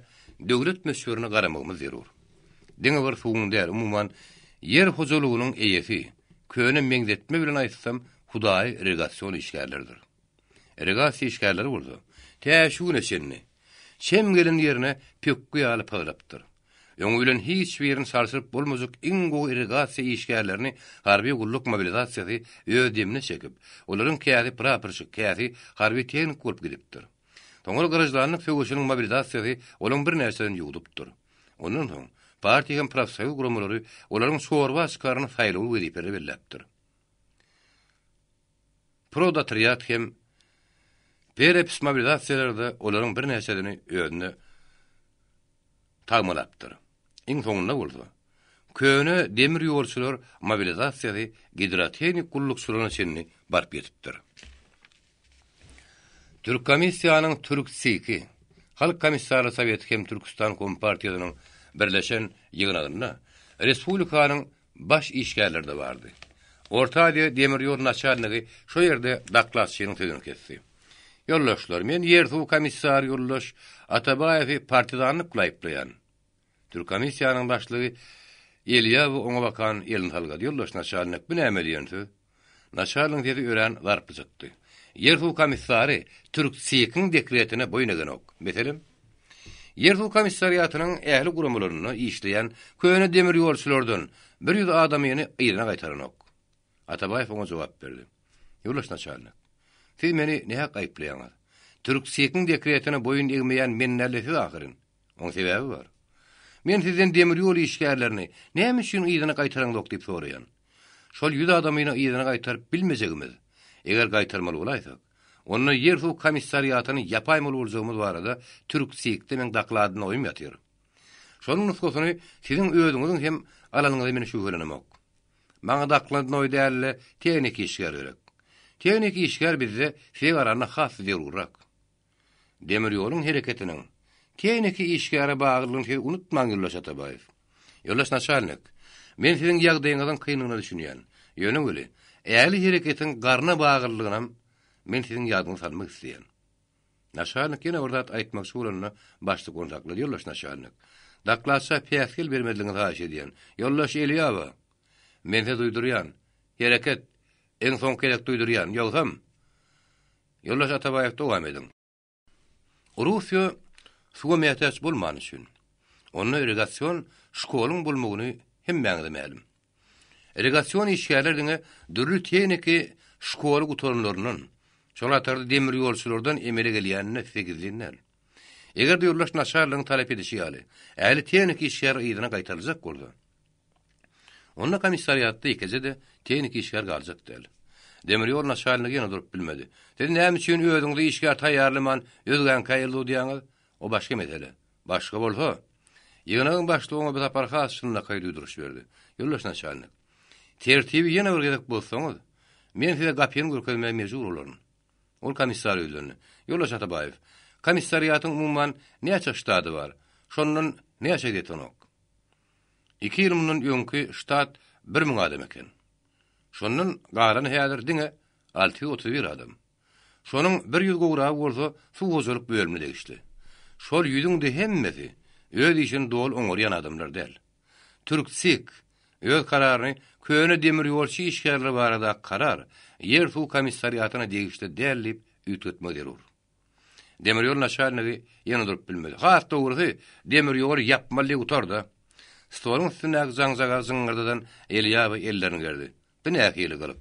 döwlet möçberinde garamagymyz zerur. Diňe bir suwuň däl, umuman, ýer hojalygynyň eýesi, köne meňzetme bilen aýtsam, hudaýy irrigasion işgärlerdir. Irrigasiýa işgärleri bolsa, tä şu güne çenli, çem gelen ýerine pökgi ýaly pyzlapdyr. Öňi bilen hiç birini çalşyryp bolmajak iň gowy irrigasiýa işgärlerini harby gulluk mobilizasiýasy öz demine çekip, olaryň käsi praporşik, käsi harby tehnik bolup gidipdir. Soňra graždanlyk söweşiniň mobilizasiýasy olaryň birnäçesini ýuwdupdyr. Ondan soň, partiýa hem profsoýuz guramalary olaryň çorba çykaryny saýlawly wezipelere belläpdir. Prodotrýad hem perepis mobilizasiýalarda olaryň birnäçesini özüne tagmalapdyr. Iň soňunda bolsa, köne demir ýolçular mobilizasiýasy gidrotehnik gullukçylaryna çenli baryp ýetipdir. Türkkomissiýanyň Türk SİK-i, Halk Komissarlar Soweti hem Türküstan Kompartiýasynyň birleşen ýygnagynda respublikanyň Baş işgärler-de bardy. Orta Aziýa demir ýol naçalnigi şo ýerde dokladçynyň sözüni kesdi. Ýoldaşlar, men ýer-suw komissary ýoldaş Atabaýewi partizanlyk bilen aýyplaýan. Türkomissiýanyň başlygy Elýawy oňa bakan elini salgady, Ýoldaş naçalnik, bu näme diýen söz? Naçalnigiň sesi örän zarply çykdy. Ýer-suw komissary Türk SİK-iň dekretine boýun egenok. Meselem, Ýer-suw komissariatynyň ähli guramalarynda işleýän köne demir ýolçulardan 100 adamyny yzyna gaýtaranok. Atabaýew oňa jogap berdi. Ýoldaş naçalnik, siz meni nähak aýyplaýaňyz. Türk SİK-iň dekretine boýun egmeýän men däl-de siz ahyryn. Oň sebäbi bar. Men sizden demir ýol işgärlerini näme üçin yzyna gaýtaraňzok diýip soraýan. Şol ýüz adamyny yzyna gaýtaryp bilmejegimiz, eger gaýtarmaly bolaýsak, onda ýer-suw komissariatyny ýapaýmaly boljagymyz barada Türk SİK-de meň dokladnoýym ýatyr. Şonuň nusgasyny siziň özüňiziň hem alanyňyza men şübhelenemok. Maňa dokladnoý däl-de, tehniki işgär gerek. Tehniki işgär bizde size garanda has zerurrak. Demir ýoluň hereketiniň tehniki işgäre baglylygyny siz unutmaň, ýoldaş Atabaýew. Ýoldaş naçalnik, men siziň ýagdaýyňyzyň kynlygyna düşünýän. Ýöne weli, Ähli hereketiň garna baglylygynam men siziň ýadyňyza salmak isleýän. Naçalnik ýene bir zat aýtmakçy bolanda, başlyk ony saklady, Ýoldaş naçalnik, dokladça päsgel bermezligiňizi haýyş edýän. Ýoldaş Eliýawa! Men size duýdurýan. Hereket! Iň soňky gezek duýdurýan. Ýogsam! Ýoldaş Atabaýew dowam ediň. Russiýa suwa mätäç bolmany üçin, onda irrigasion şkoluň bolmagyny hemmäňize mälim. Irrigasion işgärler diňe dürli tehniki şkoly gutaranlaryndan, şol hatarda demir ýolçulardan emele gelýänini size gizlin däl. Eger-de ýoldaş naçarlygyň talap edişi ýaly, ähli tehniki işgär yzyna gaýtaryljak bolsa, Onda komissariatda ýekeje-de tehniki işgär galjak däl. Demir ýol naçalnigi ýene durup bilmedi. Siz näme üçin özüňizi işgär taýýarlaman, özgäňkä el uzadýaňyz? O başga mesele. Başga bolsa. Ýygnagyň başlygy oňa bu sapar has çynlakaý duýduryş berdi. Ýoldaş naçalnik, tertibi ýene bir gezek bozsaňyz, men size gapyny görkezmäge mejbur bolaryn. Ol komissara ýüzlendi. Ýoldaş Atabaýew, komissariatyň umuman näçe ştady bar? Şondan näçe getenok? Iki ýyl mundan öňki ştat 1000 adam eken. Şondan galany häzir diňe 631 adam. Şonuň bir ýüz gowragy bolsa suw hojalyk bölümine degişli. Şol ýüzüň-de hemmesi öz işini doly oňarýan adamlar däl. Türksik öz kararyny köne demir ýolçy işgärleri baradaky karar ýer-suw komissariatyna degişli däl diýip üýtgetmegi zerur. Demir ýol naçalnigi ýene durup bilmedi. Has dogrusy, demir ýoly ýapmaly diýip gutardy. Stoluň üstündäki jaňjagazy jyňňyrdadan Elýaba ellerini gerdi. Bu nähili gylyk?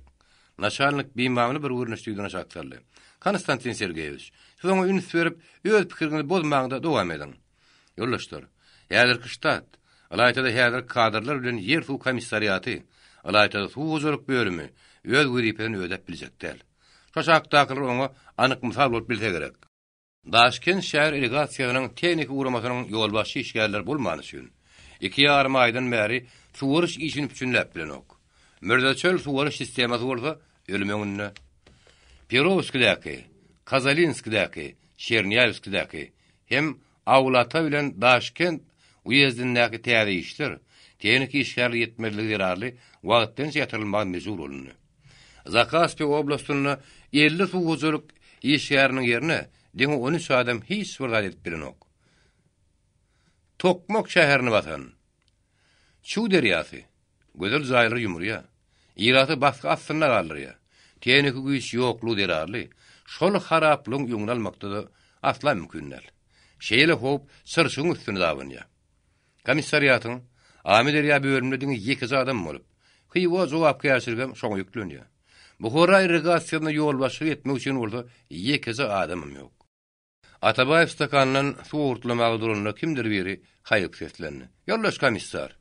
Naçalnik bimamly bir görnüşde ýüzüni aşak saldy. Konstantin Sergeýewiç, siz oňa üns berip, öz pikiriňizi bozmaňda dowam ediň. Ýoldaşlar, häzirki ştat, ylaýta-da häzirki kadrlar bilen ýer-suw komissariaty, ylaýta-da suw hojalyk bölümi öz wezipesini ödäp biljek däl. Şu aşakdakylar oňa anyk mysal bolup bilse gerek. Daşkent şäher irrigasiýasynyň tehniki guramasynyň ýolbaşçy işgärleri bolmany üçin, iki ýarym aýdan bäri suwaryş işini üpjünläp bilenok. Mürzeçöl suwaryş sistemasy bolsa ölüm öňünde. Perowskidäki, Kazalinskidäki, Çernýawskidäki hem Awlata bilen Daşkent uýezdindäki täze işler tehniki işgärler ýetmezligi zerarly wagtlaýynça ýatyrylmaga mejbur bolundy. Zakaspi oblastynda 50 suw hojalyk işgäriniň ýerine diňe 13 adam hiç bir zat edip bilenok. Tokmak şäherini basan Çuw derýasy gözel jaýlary ýumurýar, ilaty basgy astynda galdyrýar. Tehniki güýç ýoklugy zerarly şol haraplygyň öňüni almakda-da asla mümkin däl. Şeýle howp çyrşygyň üstüne dabanýar. Komissariatyň Amyderýa bölüminde diňe ýekeje adam bolup, Hywa jogapkärçiligem şoňa ýüklenýär. Buhara irrigasiýasyna ýolbaşçylyk etmek üçin bolsa ýekeje adamam ýok. Atabaýew stakandan suw owurtlamaga duranda kimdir biri haýyk seslendi. Ýoldaş komissar,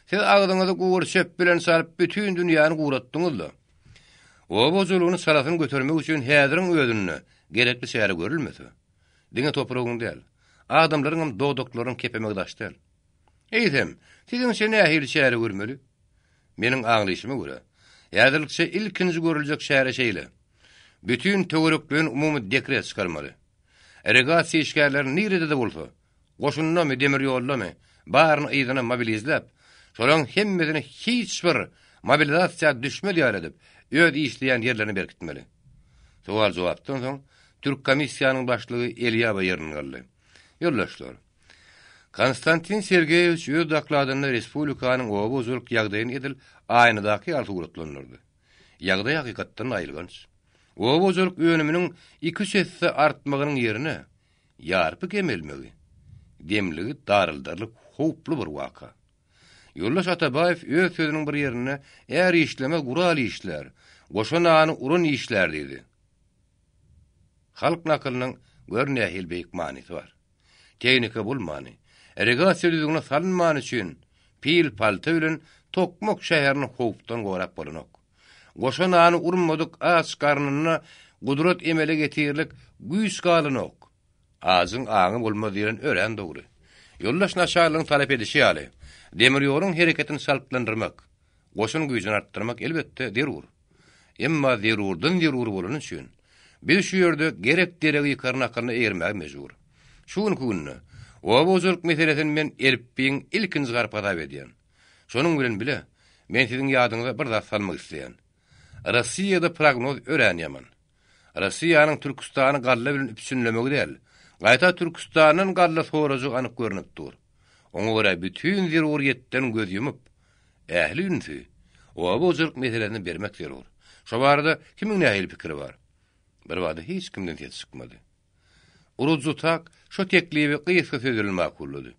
siz agzyňyzy gury çöp bilen çalyp bütin dünýäni guratdyňyz-la. Oba hojalygyny çalasyn götermek üçin häziriň özünde gerekli çäre görülmese, diňe topragyň däl, adamlaryňam dodaklarynyň kepemegi daş däl. Eýsem, siziňçe nähili çäre görmeli? Meniň aňlyşyma görä, häzirlikçe ilkinji görüljek çäre şeýle. Bütin töwerekleýin umumy dekret çykarmaly. Irrigasiýa işgärlerini nirede-de bolsa, goşundamy, demir ýoldamy, baryny yzyna mobilizläp, şolaryň hemmesini hiç bir mobilizasiýa düşmez ýaly edip, öz işleýän ýerlerine berkitmeli. Sowal-jogapdan soň, türk komissiýanyň başlygy Elýaba ýerinden galdy. Ýoldaşlar! Konstantin Sergeýewiç öz dokladynda respublikanyň oba hojalyk ýagdaýyny edil aýnadaky ýaly suratlandyrdy. Ýagdaý hakykatdan aýylganç. Oba hojalyk önüminiň iki-üç esse artmagynyň ýerine, ýarpy kemelmegi, demligi daraldarlyk howply bir waka. Ýoldaş Atabaýew öz sözüniň bir ýerinde Är işlemez, gural işlär, goşa nany uran işlär diýdi. Halk nakylynyň gör nähili beýik manysy bar. Tehnika bolmany, irrigasiýa düzgüne salynmany üçin pil-palta bilen Tokmak şäherini howpdan gorap bolanok. Goşa nany urmadyk aç garnynda gudrat emele getirlik güýç galanok. Ajyň aňy bolmaz diýlen örän dogry. Ýoldaş naçarlygyň talap edişi ýaly, demir ýoluň hereketini çaltlandyrmak, goşun güýjüni artdyrmak elbetde zerur. Emma zerurdan zerur bolany üçin, biz şu ýerde gerek deregi ýykar nakylyna eýermäge mejbur. Şu günki günde oba hojalyk meselesini men elipbiýiň ilkinji harpy hasap edýän. Şonuň bilen bile, men siziň ýadyňyza bir zat salmak isleýän. Rossiýada prognoz örän ýaman. Rossiýanyň Türküstany galla bilen üpjünlemegi däl, gaýta Türküstandan galla sorajygy anyk görnüp dur. Oňa görä bütin zerurýetden göz ýumup, ähli ünsi oba hojalyk meselesine bermek zerur. Şo barada kimiň nähili pikiri bar? Birbada hiç kimden ses çykmady. Urudzutak şo teklibi gysga söz bilen makullady.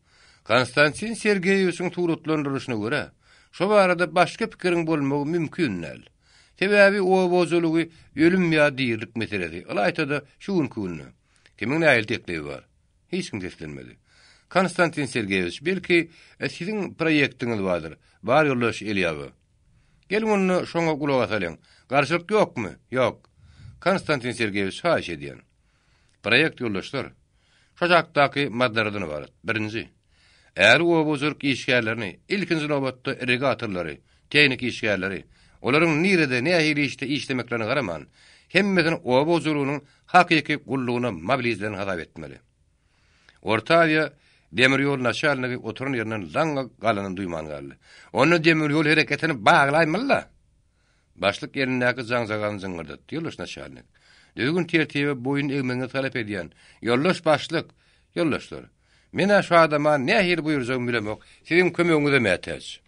Konstantin Sergeýewiçiň suratlandyrylyşyna görä, şo barada başga pikiriň bolmagy mümkin däl. Sebäbi oba hojalygy ölüm ýa dirilik meselesi, ylaýta-da şu günki günde. Kimiň nähili teklibi bar? Hiç kim seslenmedi. Konstantin Sergeýewiç, belki, siziň proýektiňiz bardyr? Bar ýoldaş Elýawa. Geliň onda şoňa gulak asalyň. Garşylyk ýokmy? Ýok. Konstantin Sergeýewiç, haýyş edýän. Proýekt ýoldaşlar, şu aşakdaky maddalardan ybarat. Birinji. Äri oba hojalyk işgärlerini, ilkinji nobatda irrigatorlary, tehniki işgärleri, olaryň nirede, nähili işde işlemeklerine garaman, hemmesini oba hojalygynyň hakyky gullugyna mobilizlenen hasap etmeli. Orta Aziýa demir ýol naçalnigi oturan ýerinden laňňa galanyny duýman galdy. Onda demir ýol hereketini baglaýmaly-la! Başlyk elindäki jaňjagazyny jyňňyrdatdy. Ýoldaş naçalnik. Düzgün-tertibe boýun egmegiňizi talap edýän. Ýoldaş başlyk! Ýoldaşlar! Men-ä şu adama nähili buýurjagymy bilemok. Siziň kömegiňize mätäç.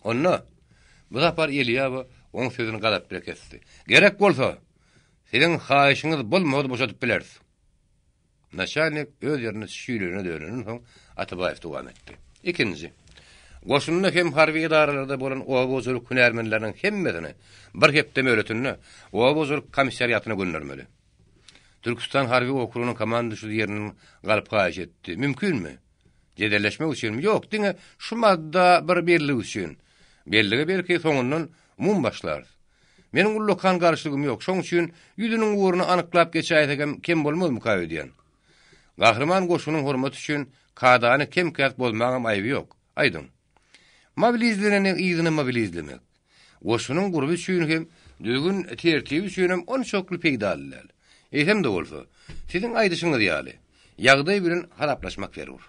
Onda, bu sapar Eliýawa oň sözüni gazap bile kesdi. Gerek bolsa, siziň haýyşyňyz bolmasa-da boşadyp bileris. Naçalnik öz ýerinde şüýlene dönenden soň Atabaýew dowam etdi. Ikinji. Goşunda hem harby edaralarda bolan oba hojalyk hünärmenleriniň hemmesini bir hepde möhletinde oba hojalyk komissariatyna göndermeli. Türküstan harby okrugynyň komanduşy ýerinden galyp haýyş etdi. Mümkinmi? Jedelleşmek üçinmi? Ýok, diňe şu madda bir bellik üçin. Bellige belki soňundan umumy başlarys. Meniň ullakan garşylygym ýok, şoň üçin ýüzüniň ugruny anyklap geçäýsegem kem bolmazmyka öýdýän. Gahryman goşunyň hormaty üçin kadany kem-käs bozmaňam aýby ýok. Aýdyň. Mobilizleneni yzyna mobilizlemek. Goşunyň gurby üçin hem, düzgün tertibi üçinem onçakly peýdaly däl. Eýsem-de bolsa, siziň aýdyşyňyz ýaly, ýagdaý bilen hasaplaşmak zerur.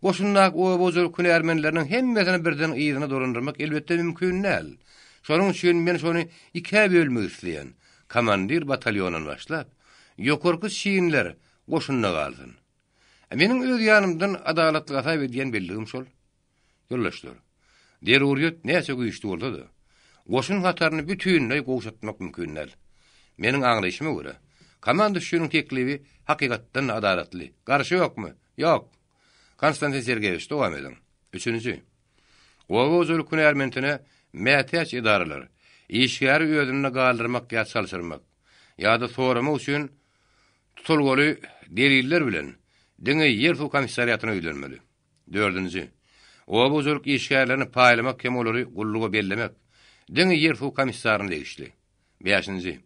Goşundaky oba hojalyk hünärmenleriniň hemmesini birden yzyna dolandyrmak elbetde mümkin däl. Şonuň üçin men şony ikä bölmek isleýän, komandir batalýondan başlap, ýokarky çinler goşunda galsyn. Meniň öz ýanymdan adalatly hasap edýän belligim şol. Ýoldaşlar, zeruryýet näçe güýçli bolsa-da, goşun hataryny bütinleý gowşatmak mümkin däl. Meniň aňlaýşyma görä, komanduşçynyň teklibi hakykatdan-da adalatly. Garşy ýokmy? Ýok. Konstantin Sergeýewiç, dowam ediň. Üçünji. Oba hojalyk hünärmentine mätäç edaralar, işgäri özünde galdyrmak ýa çalşyrmak, ýa-da soramak üçin tutulgaly deliller bilen diňe ýer-suw komissariatyna ýüzlenmeli. Dördünji. Oba hojalyk işgärlerini paýlamak hem olary gulluga bellemek diňe ýer-suw komissaryna degişli. Bäşinji.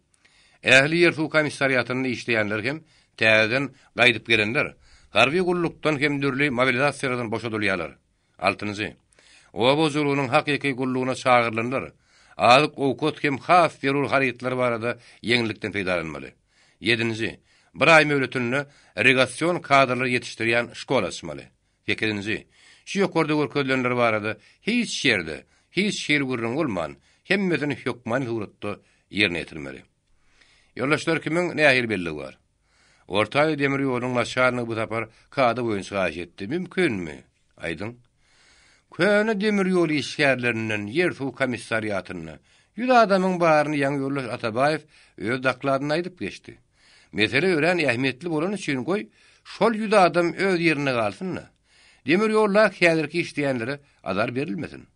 Ähli ýer-suw komissariatynda işleýänler hem täzeden gaýdyp gelenler harby gullukdan hem dürli mobilizasiýalardan boşadylýarlar. Altynjy. Oba hojalygynyň hakyky gullugyna çagyrylanlar azyk-owkat hem has zerur harytlar barada ýeňillikden peýdalanmaly. Ýedinji. Bir aý möhletinde irrigasion kadrlar ýetişdirýän şkola açmaly. Sekizinji. Şu ýokarda görkezilenler barada hiç ýerde, hiç hili gürrüň bolman, hemmesini hökmany suratda ýerine ýetirmeli. Ýoldaşlar kimiň nähili belligi bar? Orta Aziýa demir ýolunyň naçalnigi bu sapar kada boýunça haýyş etdi. Mümkinmi? Aýdyň. Köne demir ýol işgärlerinden ýer-suw komissariatynda ýüz adamyň baryny ýaňy ýoldaş Atabaýew öz dokladynda aýdyp geçdi. Mesele örän ähmiýetli bolany üçin goý, şol ýüz adam öz ýerinde galsyn-da. Demir ýolda häzirki işleýänlere azar berilmesin.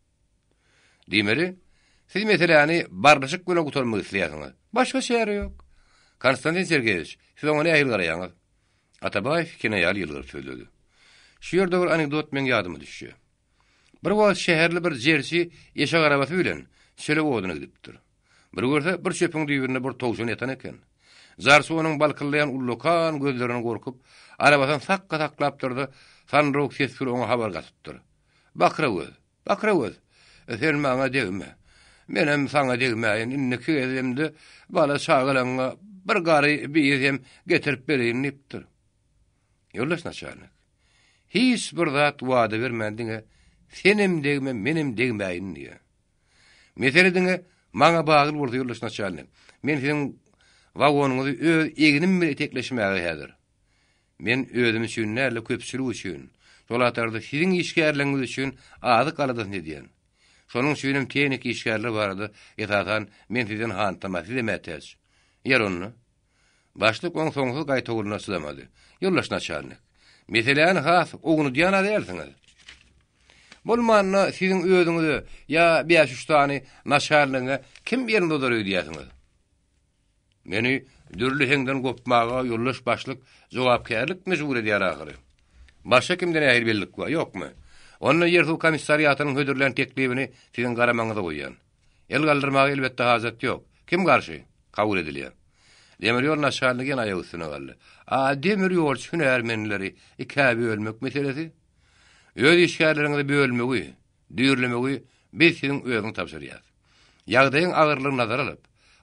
Diýmeli, siz meseläni barlyşyk bilen gutarmak isleýärsiňiz. Başga çäre ýok. Konstantin Sergeýewiç, siz oňa nähili garaýaňyz? Atabaýew kinaýaly ýylgyryp sözledi. Şu ýerde bir anekdot meň ýadyma düşýär. Bir wagt şäherli bir jerçi eşek arabasy bilen çöle oduna gidipdir. Bir görse, bir çöpüň düýbünde bir towşan ýatan eken. Jarçy onuň balkyldaýan ullakan gözlerinden gorkup, arabasyny sakga saklapdyr-da, sandyrawuk ses bilen oňa habar gatypdyr. Bakra göz, bakra göz, sen maňa degme. Menem saňa degmäýin, indiki gezemde bala-çagalaňňa bir gary biýz hem getirip bereýin diýipdir. Ýoldaş naçalnik, hiç bir zat wada bermän diňe senem degme, menem degmäýin diýýär. Mesele diňe. Maňa bagly bolsa, ýoldaş naçalnik, men siziň wagonyňyzy öz egnim bilen itekleşmäge häzir. Men özüm üçin däl-de, köpçülik üçin, şol hatarda siziň işgärleriňiz üçin azyk aladasyny edýän. Şonuň üçinem tehniki işgärler barada, esasan, men sizden hantama, size mätäç. Ýer onda. Başlyk oň soňsuz gaýtawulyna çydamady. Ýoldaş naçalnik, meseläni has ownudýan-a dälsiňiz? Bolmanda siziň özüňize ýa bäş-üç sany naçalnigiňe kim elini uzar öýdýärsiňiz? Meni dürli heňden gopmaga ýoldaş başlyk jogapkärlik mejbur edýär ahyry. Başga kimde nähili bellik bar, ýokmy? Onda ýer-suw komissariatynyň hödürlän teklibini siziň garamagyňyza goýýan. El galdyrmaga elbetde hajat ýok. Kim garşy? Kabul edilýär. Demir ýol naçalnigi ýene aýak üstüne galdy. A demir ýolçy hünärmenleri ikä bölmek meselesi? Öz işgärleriňizi bölmegi, düýrlemegi biz siziň özüňize tabşyrýas. Ýagdaýyň agyrlygyny nazara alyp,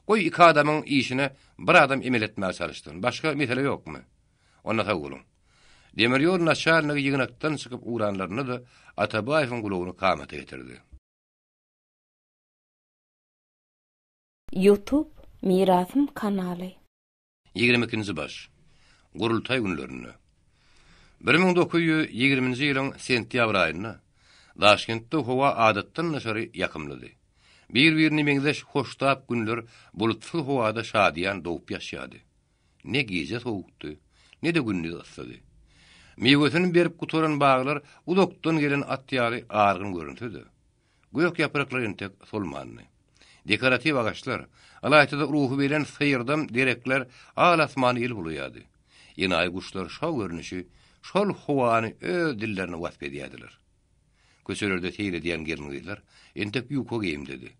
goý iki adamyň işine bir adam emel etmäge çalyşsyn. Başga mesele ýokmy? Onda sag boluň. Demir ýol naçalnigi ýygnakdan çykyp ugranlarynda-da Atabaýewiň gulagyny kamata getirdi. Youtube Mirasym kanaly. 22-nji baş. Gurultaý günlerinde. 1920-nji ýylyň sentýabr aýynda Daşkentde howa adatdan daşary ýakymlydy. Bir-birine meňzeş hoştap günler bulutsyz howada şadyýan dogup ýaşýardy. Ne gije sowukdy, ne-de gündiz yssydy. Miwesini berip gutaran baglar uzakdan gelen at ýaly argyn görünse-de, Gök ýapraklar entek solmandy. Dekoratiw agaçlar, ylaýta-da ruhubelent syrdam derekler al asmany el bulaýardy. Enaýy guşlar şa görnüşi şol howany öz dillerinde wasp edýärdiler. Köçelerde seýil edýän gelin-gyzlar entek ýuka geýimdedi.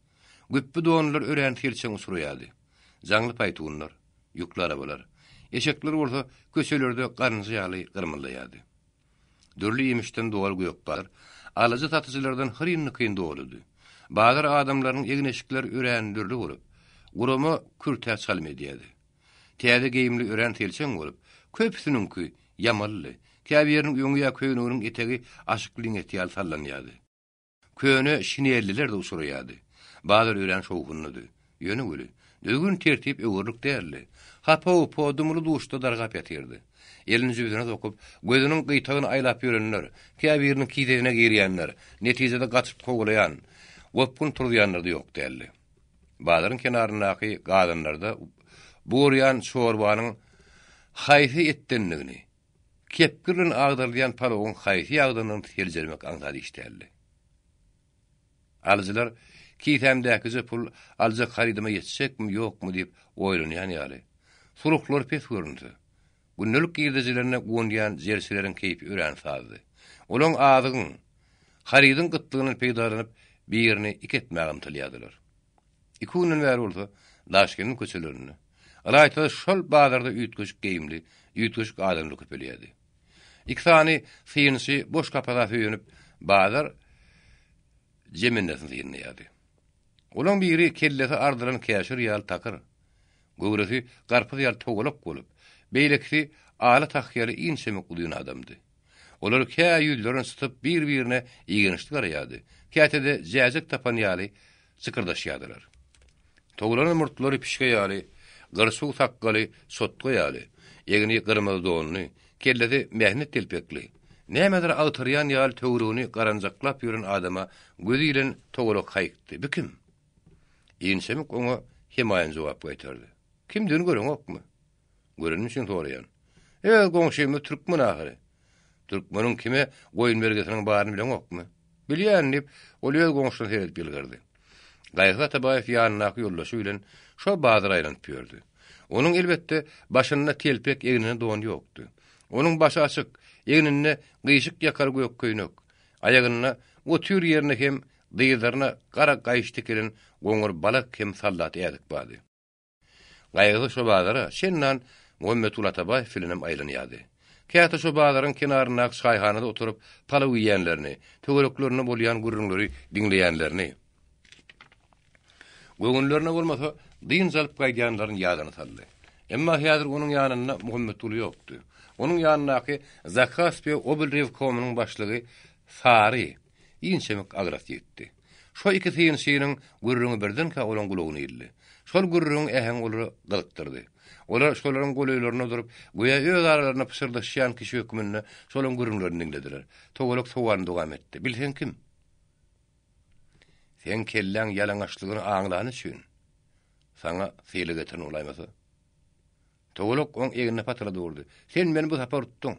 Güpbi donlar örän selçeň uçraýardy. Jaňly paýtunlar, ýükli arabalar, eşekler bolsa köçelerde garynja ýaly gyrmyldaýardy. Dürli iýmişden doly gök bazar alyjy-satyjylardan hyryn-dykyn doludy. Bazar adamlarynyň egin-eşikleri örän dürli bolup, gurama kürtä çalym edýärdi. Täze geýimli örän selçeň bolup, köpüsiniňki ýamalydy, käbiriniň öňi ýa köýneginiň etegi aşyk liňňet ýaly sallanýardy. Köne şinelliler-de uçraýardy. Bazar örän şowhunlydy. Ýöne weli, düzgün-tertip öwerlik däldi. Hapa-hupa, dumly-duşda dargap ýatyrdy. Elini jübüsine sokup, gözüniň gyýtagyny aýlap ýörenler, käbiriniň kisesine girýänler, netijede gaçyp kowalaýan, gopgun turuzýanlar-da ýok däldi. Bazaryň kenaryndaky gazanlarda bugarýan çorbanyň haýsy etdendigini, Kepgir bilen agdarylýan palowyň haýsy ýagdandygyny seljermek aňsat iş däldi. Alyjylar kisämdäkije pul aljak harydyma ýetjekmi, ýokmy diýip oýlanýan ýaly, sulhulary pes görünse, gündelik girdejilerine guwanýan jerçileriň keýpi örän sazdy. Olaň azygyň, harydyň gytlygyndan peýdalanyp, birini iki etmäge ymtylýardylar. Iki günden bäri bolsa Daşkendiň köçelerinde, ylaýta-da şol bazarda üýtgeşik geýimli, üýtgeşik adamlar köpelýärdi. Iki sany synçy boş kapasa söýenip, bazar jemendesini synlaýardy. Olaň biri kellesi ardylan käşir ýaly takyr, göwresi garpyz ýaly togalak bolup, beýlekisi ala tahýaly inçemik uzyn adamdy. Olar kä ýüzlerini çytyp bir-birine igençli garaýardy, käte-de jäjek tapan ýaly çykyrdaşýardylar. Towlanan murtlary pişge ýaly, gyrçuw sakgaly çotga ýaly, egni gyrmyzy donly, kellesi mähnet telpekli, nämedir agtarýan ýaly töweregini garanjaklap ýören adama gözi ilen togalak haýykdy, Bi kim? Inçemik oňa hemaýyn jogap gaýtardy. Kimdigini göreňokmy? Görenim üçin soraýan. Öz goňşymyz türkmen ahyry. Türkmeniň kime goýun bergisiniň baryny bileňokmy? Bilýän, diýip, ol öz goňşusyna seredip ýylgyrdy. Gaýgysyz Atabaýew ýanyndaky ýoldaşy bilen şo bazara aýlanyp ýördi. Onuň, elbetde, başynda telpek, egninde don ýokdy. Onuň başy açyk, egninde gyşyk ýakaly gök köýnek, aýagynda otyr ýerine hem dyzlaryna gara gaýyş tikilen goňur balak hem sallat ädik bardy. Gaýgysyz şo bazara çendan Muhammetguly Atabaýew bilenem aýlanýardy. Käte şo bazaryň kenaryndaky çaýhanada oturyp palaw iýýänlerini, töwereklerinde bolýan gürrüňleri diňleýänlerini, göwünlerine bolmasa dynç alyp gaýdýanlaryny ýadyna saldy. Emma häzir onuň ýanynda Muhammetguly ýokdy. Onuň ýanyndaky Zakaspiýa oblrewkomynyň başlygy Sary, inçemik agras ýigitdi. Şo iki synçynyň gürrüňi birdenkä olaň gulagyna ildi. Şol gürrüňiň äheňi olary gyzykdyrdy. Olar şolaryň golaýlarynda durup, göýä öz aralarynda pyşyrdaşýan kişi hökmünde şolaň gürrüňlerini diňlediler. Togalak sowalyny dowam etdi. Bilseň kim? Seň kelläň ýalaňaçlygyny aňlany üçin, saňa sylag getiren bolaýmasa. Togalak oň egnine patala durdy. Sen meni bu sapar utduň.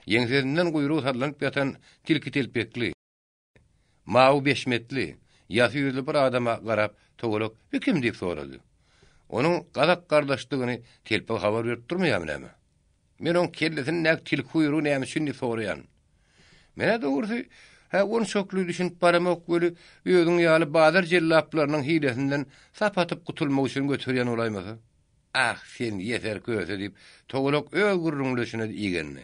Ýeňsesinden guýrugy sallanyp ýatan tilki telpekli, mawy beşmetli, ýasy ýüzli bir adama garap, Togalak, Bi kim? diýip sorady. Onuň gazak gardaşdygyny telpek habar berip durmaýarmy näme? Men oň kellesindäki tilki guýrugy näme üçin diýip soraýan. Men-ä dogrusy, hä onçakly düşünip baramok weli, özüň ýaly bazar jellaplarynyň hilesinden sap atyp gutulmak üçin göterýän bolaýmasa. Ah, sen ýeser köse, diýip, Togalak öz gürrüňdeşine igendi.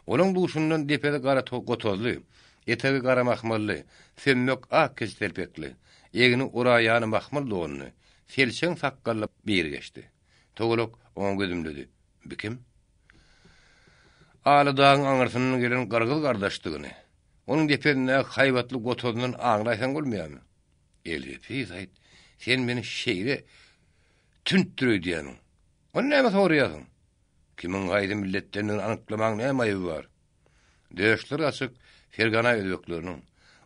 Onuň duşundan depesi gara gotazly, etegi gara mahmally, sömmek ak keçe telpekli, egni uraýany mahmal donly, selçeň sakgally biri geçdi. Togalak oňa gözümledi. Bi kim? Aly dagyň aňyrsyndan gelen gyrgyz gardaşdygyny, onuň depesindäki haýbatly gotazyndan aňlaýsaň bolmaýarmy? Elhepis aýt, sen meni şeýle tüntdür öýdýärmiň? Ony näme soraýarsyň? Kimiň haýsy milletdendigini anyklamagyň näme aýby bar? Döşleri açyk Fergana özbekleriniň,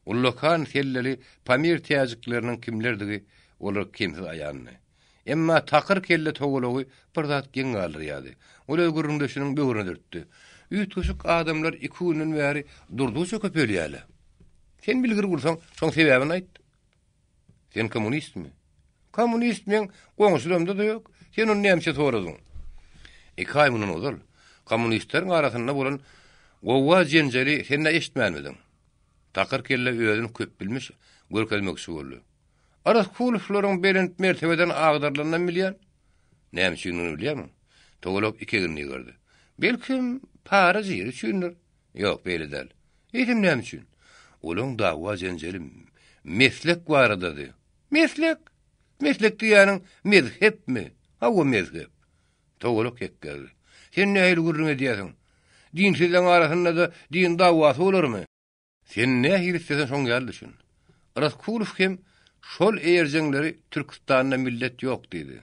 ullakan selleli Pamir täjikleriniň kimlerdigi olara kemsiz aýandy. Emma takyr kelle togalagy bir zat geň galdyrýardy. Ol öz gürrüňdeşiniň böwrüne dürtdi. Üýtgeşik adamlar iki günden bäri durdugyça köpelýär-le. Sen bilgir bolsaň, şoň sebäbini aýt. Sen kommunistmi? Kommunist meň goňşularymda-da ýok. Sen ony nämçe soradyň? Iki aý mundan ozal kommunistleriň arasynda bolan gowga-jenjeli sen-ä eşitmänmidiň? Takyr kelle özüni köpbilmiş görkezmekçi boldy. Ryskulowlaryň belent mertebeden agdarylanynam bilýän. Näme üçindigini bilýärmiň? Togalak iki egnini ýygyrdy. Belkem, para-jiri üçindir? Ýok, beýle däl. Eýsem näme üçin? Olaň dawa-jenjeli meslek baradady. Meslek? Meslek diýýäniň mezhepmi? Hawa, mezhep. Togalak hekgerdi. Sen nähili gürrüň edýärsiň? Dinsizleň arasynda-da din dawasy bolarmy? Sen nähili isleseň şoň ýaly düşün. Ryskulow hem şol eýerjeňleri Türküstanda millet ýok diýdi.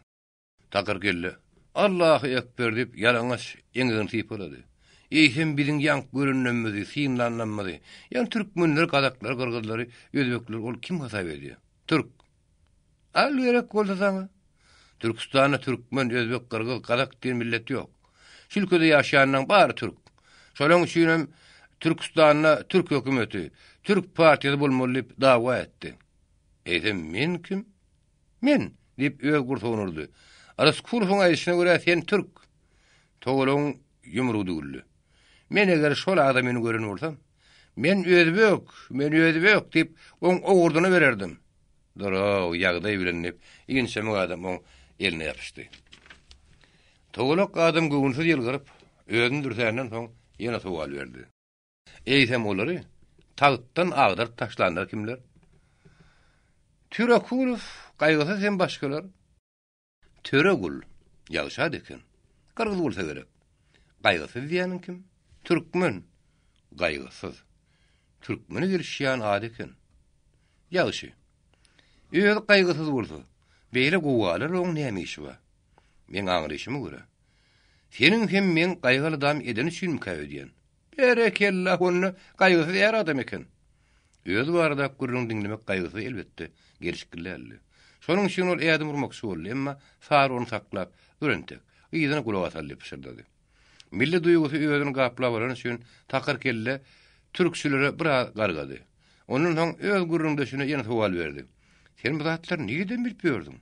Takyr kelle, Allahy ekber diýip ýalaňaç eňegini sypalady. Eýsem biziň ýaňky görenlerimizi, synlanlarymyzy, ýagny türkmenleri, gazaklary, gyrgyzlary, özbekleri ol kim hasap edýär? Türk. Al gerek bolsa saňa. Türküstanda türkmen, özbek, gyrgyz, gazak diýen millet ýok. Şu ülkede ýaşaýanlaryň bary türk. Şolaň üçinem Türküstanda türk hökümeti, türk partiýasy bolmaly diýip dawa etdi. Eýsem men kim? Men! diýip öz gursagyny urdy. Ryskulowyň aýdyşyna görä sen türk. Togalagyň ýumrugy düwüldi. Men eger şol adamyny gören bolsam, Men özbek, men özbek diýip, oň owurdyny bererdim. Dur-ow, ýagdaý bilen diýip, inçemik adam oň eline ýapyşdy. Togalak adam göwünsiz ýylgyryp, özüni dürsänden soň ýene sowal berdi. Eýsem olary tagtdan agdaryp taşlanlar kimler? Türekulow, Gaýgysyz hem başgalar. Töregul, ýagşy at eken. Gyrgyz bolsa gerek. Gaýgysyz diýýäniň kim? Türkmen. Gaýgysyz. Türkmene gelişýän at eken. Ýagşy. Özi gaýgysyz bolsa, beýle gowgalar oň näme işi bar? Meň aňryşyma görä, seniň hem meň gaýgy-aladamy edeni üçinmikä öýdýän. Berekella, onda gaýgysyz är adam eken. Özi baradaky gürrüňi diňlemek gaýgysyz elbetde, gelşikli däldi. Şonuň üçin ol ädim urmakçy boldy, emma Sary ony saklap, Dur entek, yzyna gulak asaly diýip pyşyrdady. Milli duýgusy özüni gaplap alany üçin takyr kelle türkçülere biraz gargady. Ondan soň öz gürrüňdeşine ýene sowal berdi. Sen bu zatlary nireden bilip ýördüň?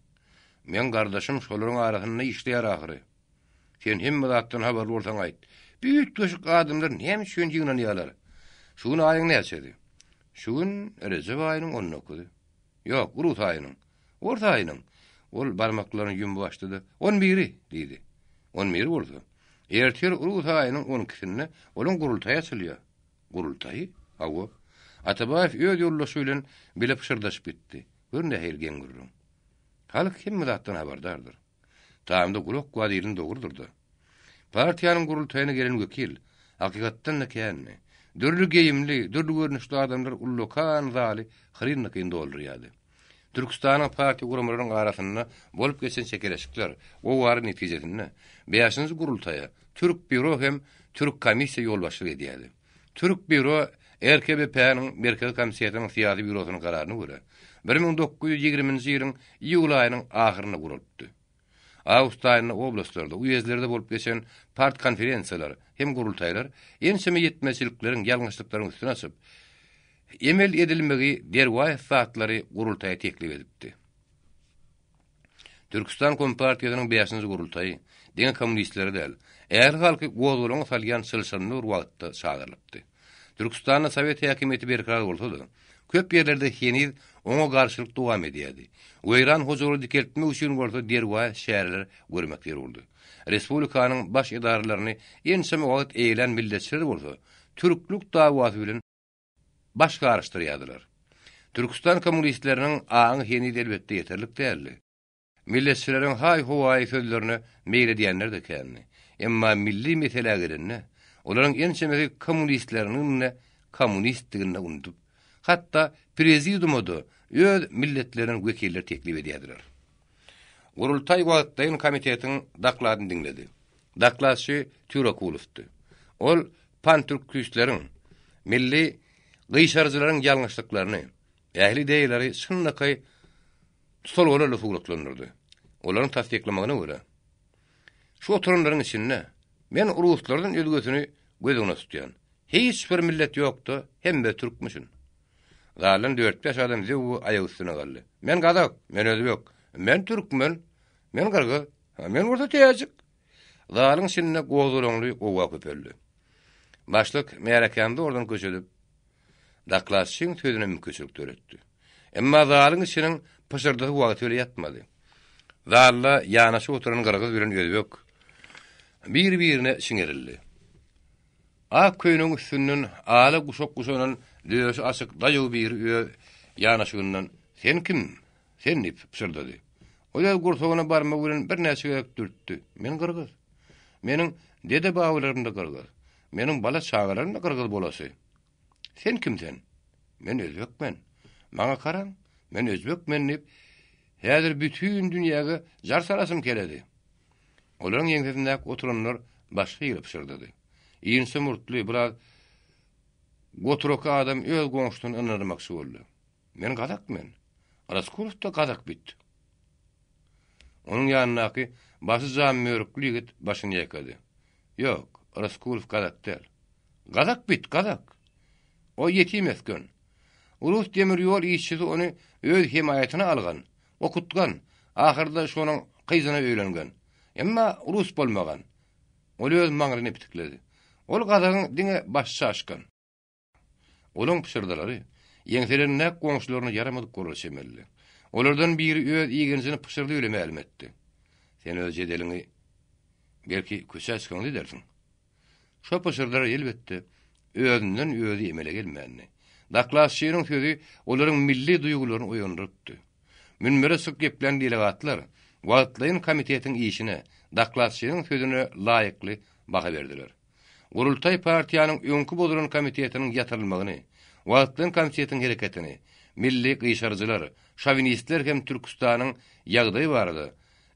Meň gardaşym şolaryň arasynda işleýär ahyry. Sen hemme zatdan habarly bolsaň aýt. Bu üýtgeşik adamlar näme üçin ýygnanýarlar? Şu gün aýyň näçesi? Şu gün Rejep aýynyň on dokuzy. Ýok, rus aýynyň. Ors aýynyň. Ol barmaklaryny ýumup açdy-da, On biri! diýdi. On biri bolsa, ertir rus aýynyň on ikisinde olaň gurultaýy açylýar. Gurultaýy? Hawa. Atabaýew öz ýoldaşy bilen bile pyşyrdaşyp gitdi. Gör nähili geň gürrüň. Halk hemme zatdan habardardyr. Tamda gulak bar diýleni dogrudyr-da. Partiýanyň gurultaýyna gelen wekil, hakykatdan-da kändi. Dürli geýimli, dürli görnüşli adamlar ullakan zaly hyryn-dykyn doldurýardy. Türküstanyň partiýa guramalarynyň arasynda bolup geçen çekeleşikler, gowgary netijesinde, bäşinji gurultaýa Türk býuro hem Türk komissiýa ýolbaşçylyk edýärdi. Türk býuro RKBP-niň Merkezi Komitetiniň syýasy býurosynyň kararyna görä, 1920-nji ýylyň iýul aýynyň ahyrynda guralypdy. Awgust aýynda oblastlarda, uýezdlerde bolup geçen partkonferensiýalar hem gurultaýlar ençeme ýetmezçilikleriň, ýalňyşlyklaryň üstüni açyp, emel edilmegi derwaýys zatlary gurultaýa teklip edipdi. Türküstan Kompartiýasynyň bäşinji gurultaýy diňe kommunistleri däl, ähli halky gozgalaňa salýan çylşyrymly bir wagtda çagyrylypdy. Türküstanda sowet häkimiýeti berkarar bolsa-da, köp ýerlerde heniz oňa garşylyk dowam edýärdi. Weýran hojalygy dikeltmek üçin bolsa derwaýys çäreler görmek zerurdy. Respublikanyň baş edaralaryny ençeme wagt eýelän milletçiler bolsa, türklük dawasy bilen baş garyşdyrýardylar. Türküstan kommunistleriniň aňy heniz elbetde ýeterlik däldi. Milletçileriň haý-howaýy sözlerine meýil edýänler-de kändi. Emma milli meselä gelende, olaryň ençemesi kommunistleriniň-de kommunistdigini unudyp, hatda prezidiuma-da öz milletlerinden wekiller teklip edýärdiler. Gurultaý wagtlaýyn komitetiň dokladyny diňledi. Dokladçy Týurakulowdy. Ol pantürkistleriň, milli gyşaryjylaryň ýalňyşlyklaryny, ähli ideýalary çynlakaý tutalgalarla suratlandyrdy. Olaryň tassyklamagyna görä, şu oturanlaryň içinde men ruslardan özgesini göz öňüne tutýan. Hiç bir millet ýok-da, hemme türkmüşin. Zaldan dört-bäş adam zöwwe aýak üstüne galdy. Men gazak, men özbek, men türkmen, men gyrgyz, men bolsa täjik. Zalyň içinde gozgalaňly gowga köpeldi. Başlyk märekäni zordan köşedip, Dokladçyň sözüne mümkinçilik döretdi. Emma zalyň içiniň pyşyrdysy wagty bile ýatmady. Zalda ýanaşyk oturan gyrgyz bilen özbek bir-birine çiňerildi. Ak köýnegiň üstünden ala guşak guşanan döşi açyk daýaw biri öz ýanaşygyndan, Sen kim? Sen diýip pyşyrdady. Ol öz gursagyna barmagy bilen birnäçe gezek dürtdi. Men gyrgyz. Meniň dede-babalarym-da gyrgyz. Meniň bala-çagalarym-da gyrgyz bolasy. Sen kim sen? Men özbek men. Maňa garaň, men özbek men diýip, häzir bütin dünýäge jar salasym keledi. Olaryň ýeňsesindäki oturanlar başga ýere pyşyrdady. Inçe murtly, biraz goturaky adam öz goňşusyny ynandyrmakçy boldy. Men gazak men. Raskulow-da gazak bit. Onuň ýanyndaky başy jam mörükli ýigit başyny ýaýkady. Ýok, Ryskulow gazak däl. Gazak bit, gazak! O ýetim ösgen. Rus demir ýol işçisi ony öz hemaýatyna algan, okutgan, ahyrda şonuň gyzyna öýlengen. Emma rus bolmagan. Ol öz maňryny pitikledi. Ol gazagyň diňe başy çaşgan. Olaň pyşyrdalary ýeňselerindäki goňşularyna ýaramadyk bolara çemelidi. Olardan biri öz igenjini pyşyrdy bile mälim etdi. Sen öz jedeliňi belki köçä çykaňda edersiň. Şo pyşyrdylar elbetde, özünden özi emele gelmändi. Dokladçynyň sözi olaryň milli duýgularyny oýandyrypdy. Münbere çykyp geplän delegatlar wagtlaýyn komitetiň işine, dokladçynyň sözüne laýykly baha berdiler. Gurultaý partiýanyň öňki bozulan komitetiniň ýatyrylmagyny, wagtlaýyn komitetiň hereketini, milli gyşaryjylar, şowinistler hem Türküstanyň ýagdaýy barada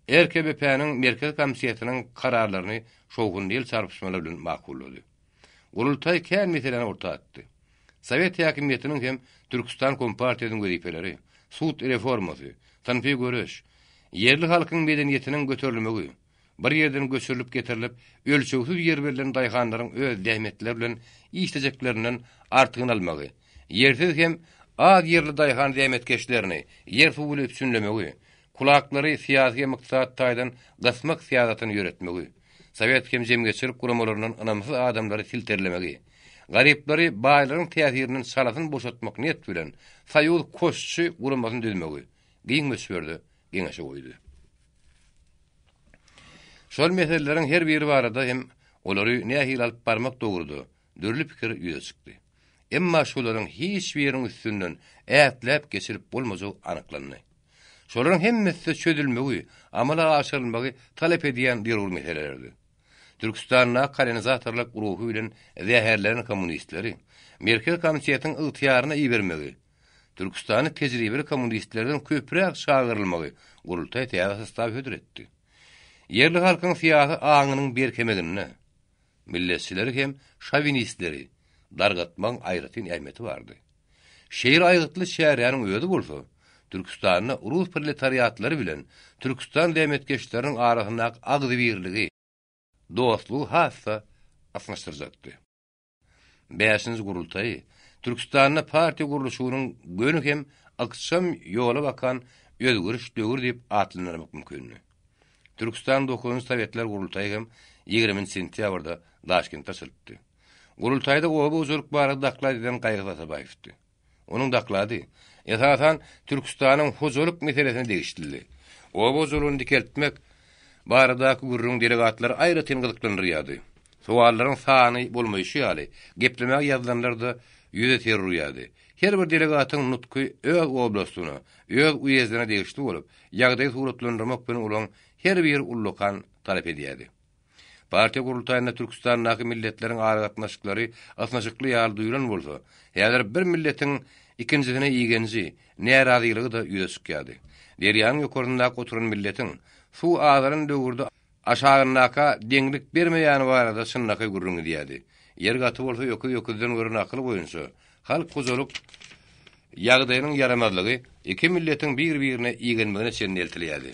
RKBP-niň Merkezi komitetiniň kararlaryny şowhunly el çarpyşmalar bilen makullady. Gurultaý kän meseläni orta atdy. Sowet häkimiýetiniň hem Türküstan kompartiýasynyň wezipeleri, sud reformasy, synpy göreş, ýerli halkyň medeniýetiniň göterilmegi, Bir ýerden göçürilip getirilip, ölçegsiz ýer berlen daýhanlaryň öz zähmetleri bilen işlejeklerinden artygyny almagy, ýersiz hem az ýerli daýhan zähmetkeşlerini ýer-suw bilen üpjünlemegi, kulaklary syýasy hem ykdysady taýdan gysmak syýasatyny ýöretmegi, sowet hem jemgyýetçilik guramalaryndan ynamsyz adamlary silterlemegi, garyplary baýlaryň täsirinden çalasyn boşatmak niýet bilen Soýuz koşçy guramasyny düzmegi giň möçberde geňeşe goýdy. Şol meseleleriň her biri barada hem olary nähili alyp barmak dogruda dürli pikir ýüze çykdy. Emma şolaryň hiç biriniň üstünden ätläp geçirip bolmajagy anyklandy. Şolaryň hemmesi-de çözülmegi, amala aşyrylmagy talap edýän zerur meselelerdi. Türküstanda kolonizatorlyk ruhy bilen zäherlenen kommunistleri. Merkezi Komitetiň ygtyýaryna ibermegi, Türküstana tejribeli kommunistlerden köpräk çagyrylmagy gurultaýa täze sostaw hödür etdi. Ýerli halkyň syýasy aňynyň berkemeginde milletçileri hem şowinistleri dargatmagyň aýratyn ähmiýeti bardy. Şeýle aýgytly çäräniň özi bolsa, Türküstanda rus proletariatlary bilen Türküstan zähmetkeşleriniň arasyndaky agzybirligi, dostlugy has-da ysnyşdyrjakdy. Bäşinji gurultaýy Türküstanda partiýa gurluşygynyň göni hem ykjam ýola bakan özgeriş döwri diýip atlandyrmak mümkindi. Türküstan dokuzynjy Sowetler gurultaýy hem ýigriminji sentýabrda Daşkentde açylypdy. Gurultaýda oba hojalyk barada doklad eden Gaýgyz Atabaýewdi. Onuň doklady, esasan, Türküstanyň hojalyk meselesine degişlidi. Oba hojalygyny dikeltmek baradaky gürrüň delegatlary aýratyn gyzyklandyrýardy. Sowallaryň sany bolmaýşy ýaly, geplemäge ýazylanlar-da ýüze ter urýardy. Her bir delegatyň nutky öz oblastyna, öz uýezdine degişli bolup, ýagdaýy suratlandyrmak bilen olaryň her biri ullakan talap edýärdi. Partiýa gurultaýynda Türküstandaky milletleriň aragatnaşyklary ysnyşykly ýaly duýlan bolsa, häzir bir milletiň ikinjisine igenji, närazylygy-da ýüze çykýardy. Derýanyň ýokarsyndaky oturan milletiň suw azalan döwürde aşagyndaka deňlik bermeýäni barada çynlakaý gürrüň gidýärdi. Ýer gaty bolsa öküz öküzden gören akyl boýunça halk hojalyk ýagdaýynyň ýaramazlygy iki milletiň bir-birine igenmegine çenli eltilýärdi.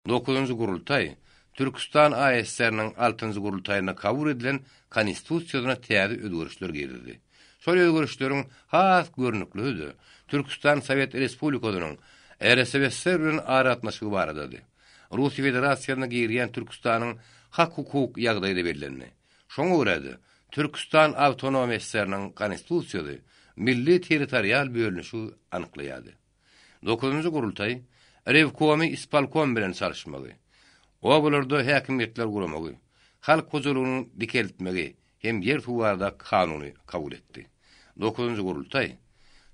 Dokuzynjy gurultaý Türküstan ASSR-niň altynjy gurultaýynda kabul edilen Konstitusiýasyna täze özgerişler girizdi. Şol özgerişleriň has görnüklisi-de Türküstan Sowet Respublikasynyň RSFSR bilen aragatnaşygy baradady. Russiýa Federasiýasyna girýän Türküstanyň hak-hukuk ýagdaýy-da bellendi. Şoňa görä-de, Türküstan Awtonom SSR-niň Konstitusiýasy milli territorial bölünişigi anyklaýardy. Dokuzynjy gurultaý Rewkomy ispolkom bilen çalyşmagy, obalarda häkimiýetler guramagy, halk hojalygynyň dikeltmegi hem ýer-suw barada kanuny kabul etdi. Dokuzynjy gurultaý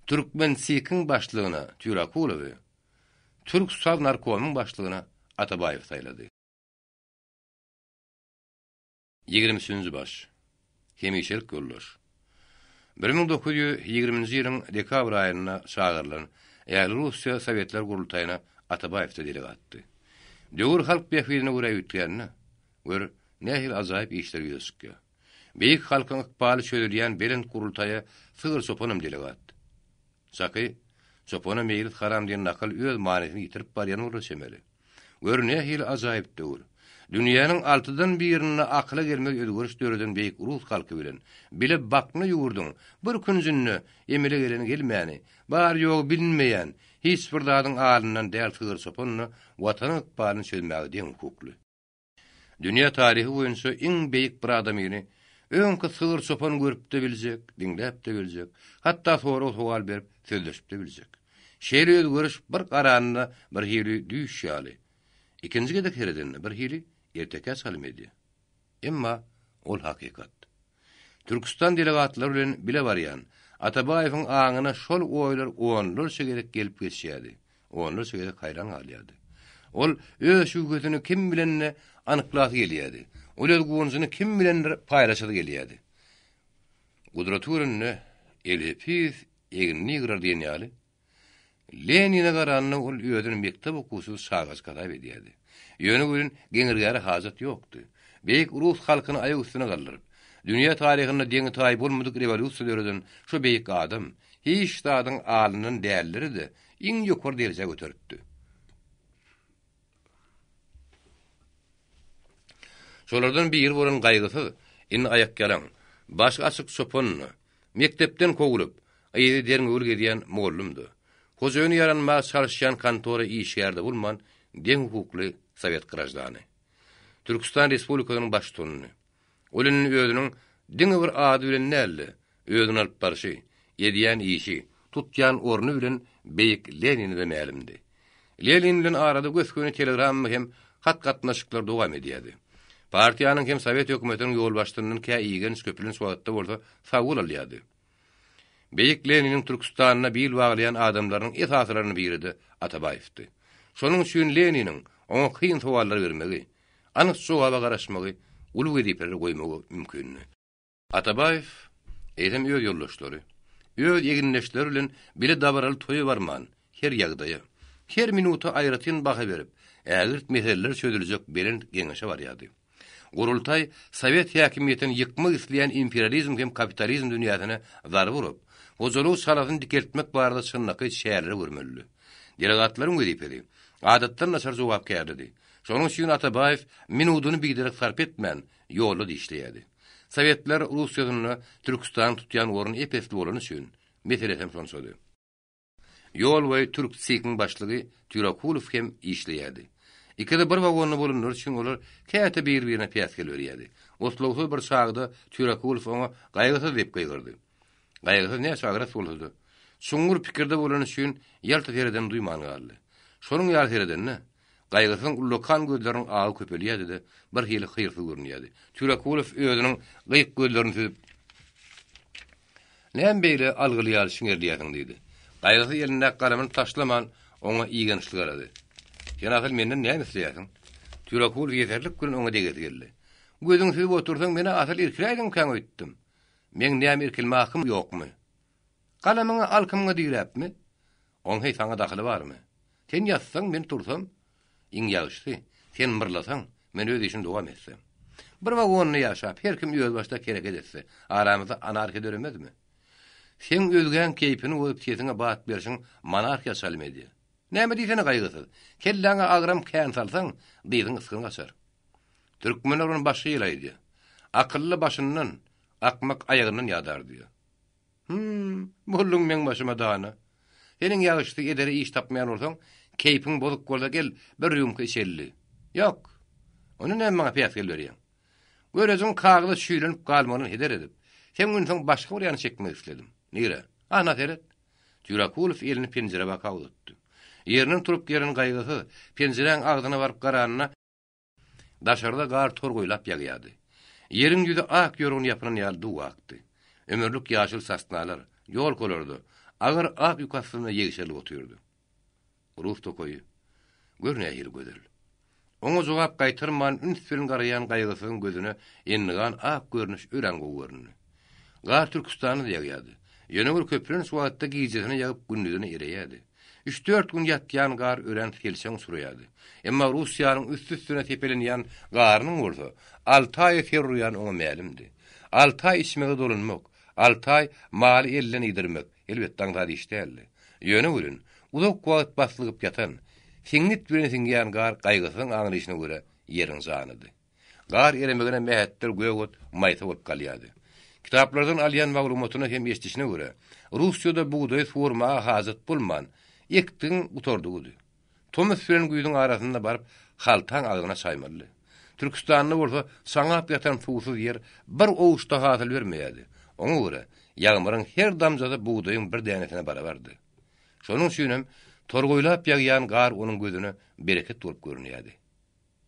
Türkmen SIK-iň başlygyna Týurakulowy, Türk Sovnarkomyň başlygyna Atabaýewi saýlady. Ýigrimi üçünji baş. Hemişelik ýoldaş. 1920-nji ýylyň dekabr aýynda çagyrylan Ählirussiýa Sowetler gurultaýyna Atabaýew-de delegatdy. Döwür halk bähbidine görä üýtgände, gör, nähili ajaýyp işler ýüze çykýar. Beýik halkyň ykbaly çözülýän belent gurultaýa sygyr çopanam delegat. Çaky, Çopana meýlis haram diýen nakyl öz manysyny ýitirip barýan bolara çemeli. Gör, nähili ajaýyp döwür! Dünýäniň altydan birinde akyla gelmez özgeriş döreden beýik rus halky bilen bile bakna ýurduň bir künjünde emele geleni gelmäni, bary-ýogy bilinmeýän, hiç bir zadyň alyndan däl sygyr çopan-da Watanyň ykbalyny çözmäge deň hukukly. Dünýä taryhy boýunça iň beýik bir adamyny öňki sygyr çopan görüp-de biljek, diňläp-de biljek, hatda sorag-sowal berip sözleşip-de biljek. Şeýle özgeriş bir garanda birhili düýş ýaly, ikinji gezek seredende birhili ertekä çalym edýär. Emma ol hakykat. Türküstan delegatlary bilen bile barýan Atabaýewiň aňyna şol oýlar onlarça gezek gelip geçýärdi, onlarça gezek haýran galýardy. Ol öz şübhesini kim bilen-de anyklasy gelýärdi. Ol öz guwanjyny kim bilendir paýlaşasy gelýärdi. Gudraty görende elhepis egnini ýygrar diýen ýaly, Lenine garanda ol özüni mekdep okuwçysy çagajyk hasap edýärdi. Ýöne welin geňirgäre hajat ýokdy. Beýik rus halkyny aýak üstüne galdyryp, dünýä taryhynda deňi-taýy bolmadyk rewolýusiýa döreden şo beýik adam hiç zadyň alyndan dälleri-de iň ýokary derejä göteripdi. Şolardan biri bolan Gaýgysyz indi aýakýalaň, başy açyk çopan-da, Mekdepden kowulyp, yzy derňewli gezýän mugallymdy. Hojaýyny ýaranmaga çalyşýan kontora işgäri-de bolman, deň hukukly sowet graždany. Türküstan Respublikasynyň baştutanyny. Ol indi özüniň diňe bir ady bilen däl-de, özüni alyp barşy, edýän işi, tutýan orny bilen beýik Lenine-de mälimdi. Lenin bilen arada gös-göni telegramma hem hat gatnaşyklary dowam edýärdi. Partiýanyň hem sowet hökümetiniň ýolbaşçysyndan kä igenç, köplenç wagtda bolsa sawgul alýardy. Beýik Leniniň Türküstanda bil baglaýan adamlarynyň esasylarynyň biri-de Atabaýewdi. Şonuň üçin Leniniň oňa kyn sowallar bermegi, anyk jogaba garaşmagy uly wezipeler goýmagy mümkindi. Atabaýew. Eýsem öz ýoldaşlary, öz egindeşleri bilen bile dabaraly toýa barman, her ýagdaýa, her minuta aýratyn baha berip, ägirt meseleler çözüljek belent geňeşe barýardy. Gurultaý sowet häkimiýetini ýykmak isleýän imperializm hem kapitalizm dünýäsine zarba urup, hojalygy çalasyny dikeltmek barada çynlakaý çäreler görmelidi. Delegatlaryň wezipesi, adatdan daşary jogapkärlidi. Şonuň üçin Atabaýew minudyny biderek sarp etmän, ýolda dişleýärdi. Sowetler Russiýasynda Türküstanyň tutýan orny ep-esli bolany üçin, meselesem şonçady. Ýol boýy türk SIK-iň başlygy Týurakulow hem işleýärdi. Ikisi bir wagonda bolanlary üçin olar käte bir-birine päsgel berýärdi. Otlagsyz bir çagda Týurakulow oňa Gaýgysyz diýip gygyrdy. Gaýgysyz näçe agras bolsa-da, çuňňur pikirde bolany üçin ýalta seredenini duýman galdy. Şonuň ýaly seredende, Gaýgysyzyň ullakan gözleriniň agy köpelýärdi-de, birhili hyrsyz görünýärdi. Týurakulow özüniň gyýyk gözlerini süzüp, Näme beýle algyly ýaly şiňerleýärsiň? diýdi. Gaýgysyz elindäki galamyny taşlaman, oňa igençli garady. Sen asyl menden näme isleýärsiň? Týurakulow ýeserlik bilen oňa degesi geldi. Gözüňi süzüp otursaň, men-ä asyl irkiläýdiňkäň öýtdüm. Meň näme irkilme hakym ýokmy? Galamyňy alkymyňa diräpmi? Oň heý saňa dahyly barmy? Sen ýatsaň, men tursam, iň ýagşysy, sen myrlasaň, men öz işimi dowam etsem. Bir wagonda ýaşap, her kim özbaşdak hereket etse, aramyzda anarhiýa döremezmi? Seň özgäň keýpini bozup sesiňe bat berşiň monarhiýa çalym edýär. Näme diýsene Gaýgysyz, kelläňe agram kän salsaň, dyzyň ysgyn gaçar. Türkmenler ony başga ýyl aýdýar. Akylly başyndan, akmak aýagyndan ýadar diýýär. Hüm, bolduň meň başyma dana. Seniň ýagyşsy edere iş tapmaýan bolsaň, keýpiň bozuk bolsa gel, bir rýumka içeli. Ýok. Onda näme maňa päsgel berýäň? Görejiň kagyza çüýlenip galmagyndan heder edip, seň ünsüňi başga bir ýana çekmek isledim. Nirä? Ana, seret. Jurakulow elini penjirä baka uzatdy. Ýerinden turup gelen Gaýgysyz, penjiräň agzyna baryp garanda, Daşarda gar torgaýlap ýagýardy. Ýeriň ýüzi ak ýorgan ýapynan ýaly duw akdy. Ömürlik ýaşyl sosnalar, ýolkalarda, agyr ak ýük astynda ýegşerilip otyrdy. Rus tokaýy, gör nähili gözel. Oňa jogap gaýtarman üns bilen garaýan Gaýgysyzyň gözüne endigan ak görnüş örän gowy göründi. Gar Türküstanda-da ýagýardy. Ýöne bir köplenç wagtda gijesine ýagyp gündizine ereýärdi. Üç-dört gün ýatýan gar örän selçeň uçraýardy. Emma Russiýanyň üsti-üstüne sepelenýän garynyň bolsa, alty aýa ser urýany oňa mälimdi. Alty aý içmege dolanmak, alty aý maly elden iýdirmek, elbetde, aňsat iş däldi. Ýöne welin, uzak wagt baslygyp ýatan, siňňit bilen siňýän gar Gaýgysyzyň aňryşyna görä ýeriň janydy. Gar eremegine mähetdel gök ot maýsa bolup galýardy. Kitaplardan alýan maglumatyna hem eşidişine görä, Russiýada bugdaýy suwarmaga hajat bolman, ekdigiň gutardygydy. Tomus bilen güýzüň arasynda baryp haltaň agzyna çaýmalydy. Türküstanda bolsa çaňap ýatan suwsuz ýer bir owuçda hasyl bermeýärdi. Oňa görä, ýagmyryň her damjasy bugdaýyň bir dänesine barabardy. Şonuň üçinem torgaýlap ýagýan gar onuň gözüne bereket bolup görünýärdi.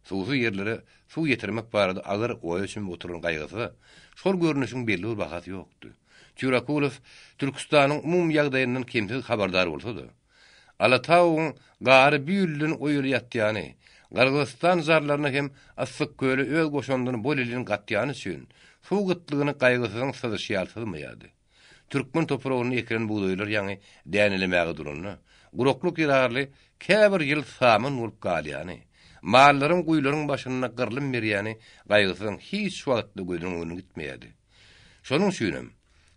Suwsuz ýerlere suw ýetirmek barada agyr oýa çümüp oturan Gaýgysyza şol görnüşiň belli bir bahasy ýokdy. Týurakulow Türküstanyň umumy ýagdaýyndan kemsiz habardar bolsa-da, Alatauwyň gary büýülden oýuly ýatýany, Gyrgyzystan jarlaryna hem Yssyk-köle öz goşandyny bol-elin gatýany üçin, suw gytlygyny Gaýgysyzyň syzyşy ýaly syzmaýardy. Türkmen topragynda ekilen bugdaýlar ýaňy dänelemäge duranda, guraklyk zerarly käbir ýyl saman bolup galýany, mallaryň guýularyň başynda gyrlym berýäni Gaýgysyzyň hiç wagtda gözüniň öňünden gitmeýärdi. Şonuň üçinem,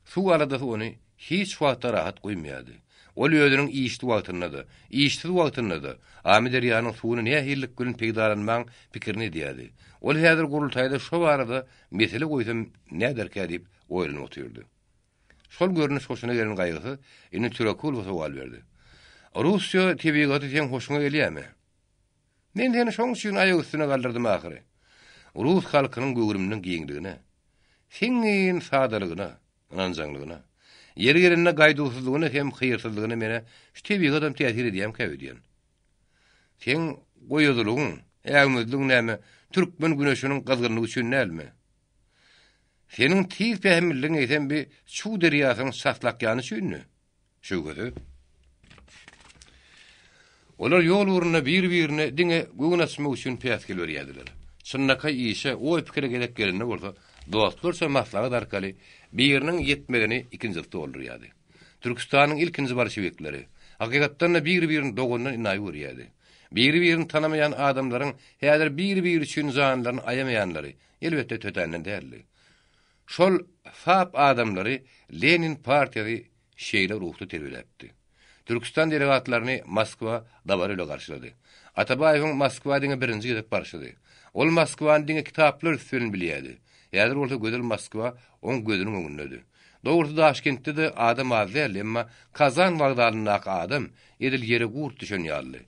suw aladasy ony hiç wagtda rahat goýmaýardy. Ol özüniň işli wagtynda-da, işsiz wagtynda-da Amyderýanyň suwuny nähililik bilen peýdalanmagyň pikirini edýärdi. Ol häzir gurultaýda şo barada mesele goýsam näderkä diýip oýlanyp otyrdy. Şol görnüş hoşuna gelen Gaýgysyz indi Türekulowa sowal berdi. Russiýa tebigaty seň hoşuňa gelýärmi? Men seni şoň üçin aýak üstüne galdyrdym ahyry. Rus halkynyň göwrüminiň giňligine, siňňin sadalygyna, ynanjaňlygyna, ýeri gelende gaýduwsyzlygyna hem hyýrsyzlygyna menä şu tebigatam täsir edýämkä öýdýän. Seň goýazylygyň, äwmezligiň näme, türkmen güneşiniň gyzgynlygy üçin dälmi? Seniň tiz pähimliligiň eýsem bi çuw derýasynyň çaslakýany üçinmi? Şübhesiz. Olar ýol ugrunda bir-birine diňe göwün açmak üçin päsgel berýärdiler. Çynlakaý işe, oý-pikire gezek gelende bolsa, dostlarça maslahat arkaly biriniň ýetmezini ikinjisi doldurýardy. Türküstanyň ilkinji bolşewikleri, hakykatdan-da bir-birini dogandan inaý görýärdi. Biri-birini tanamaýan adamlaryň häzir bir-biri üçin janlaryny aýamaýanlary, elbetde, tötänden däldi. Şol sap adamlary Lenin partiýasy şeýle ruhda terbiýeläpdi. Türküstan delegatlaryny Moskwa dabara bile garşylady. Atabaýewiň Moskwa diňe birinji gezek barşydy. Ol Moskwany diňe kitaplar üsti bilen bilýärdi. Häzir bolsa gözel Moskwa oň gözüniň öňündedi. Dogrusy Daşkentde-de adam az däldi, emma Kazan wokzalyndaky adam edil ýere gurt düşen ýalydy.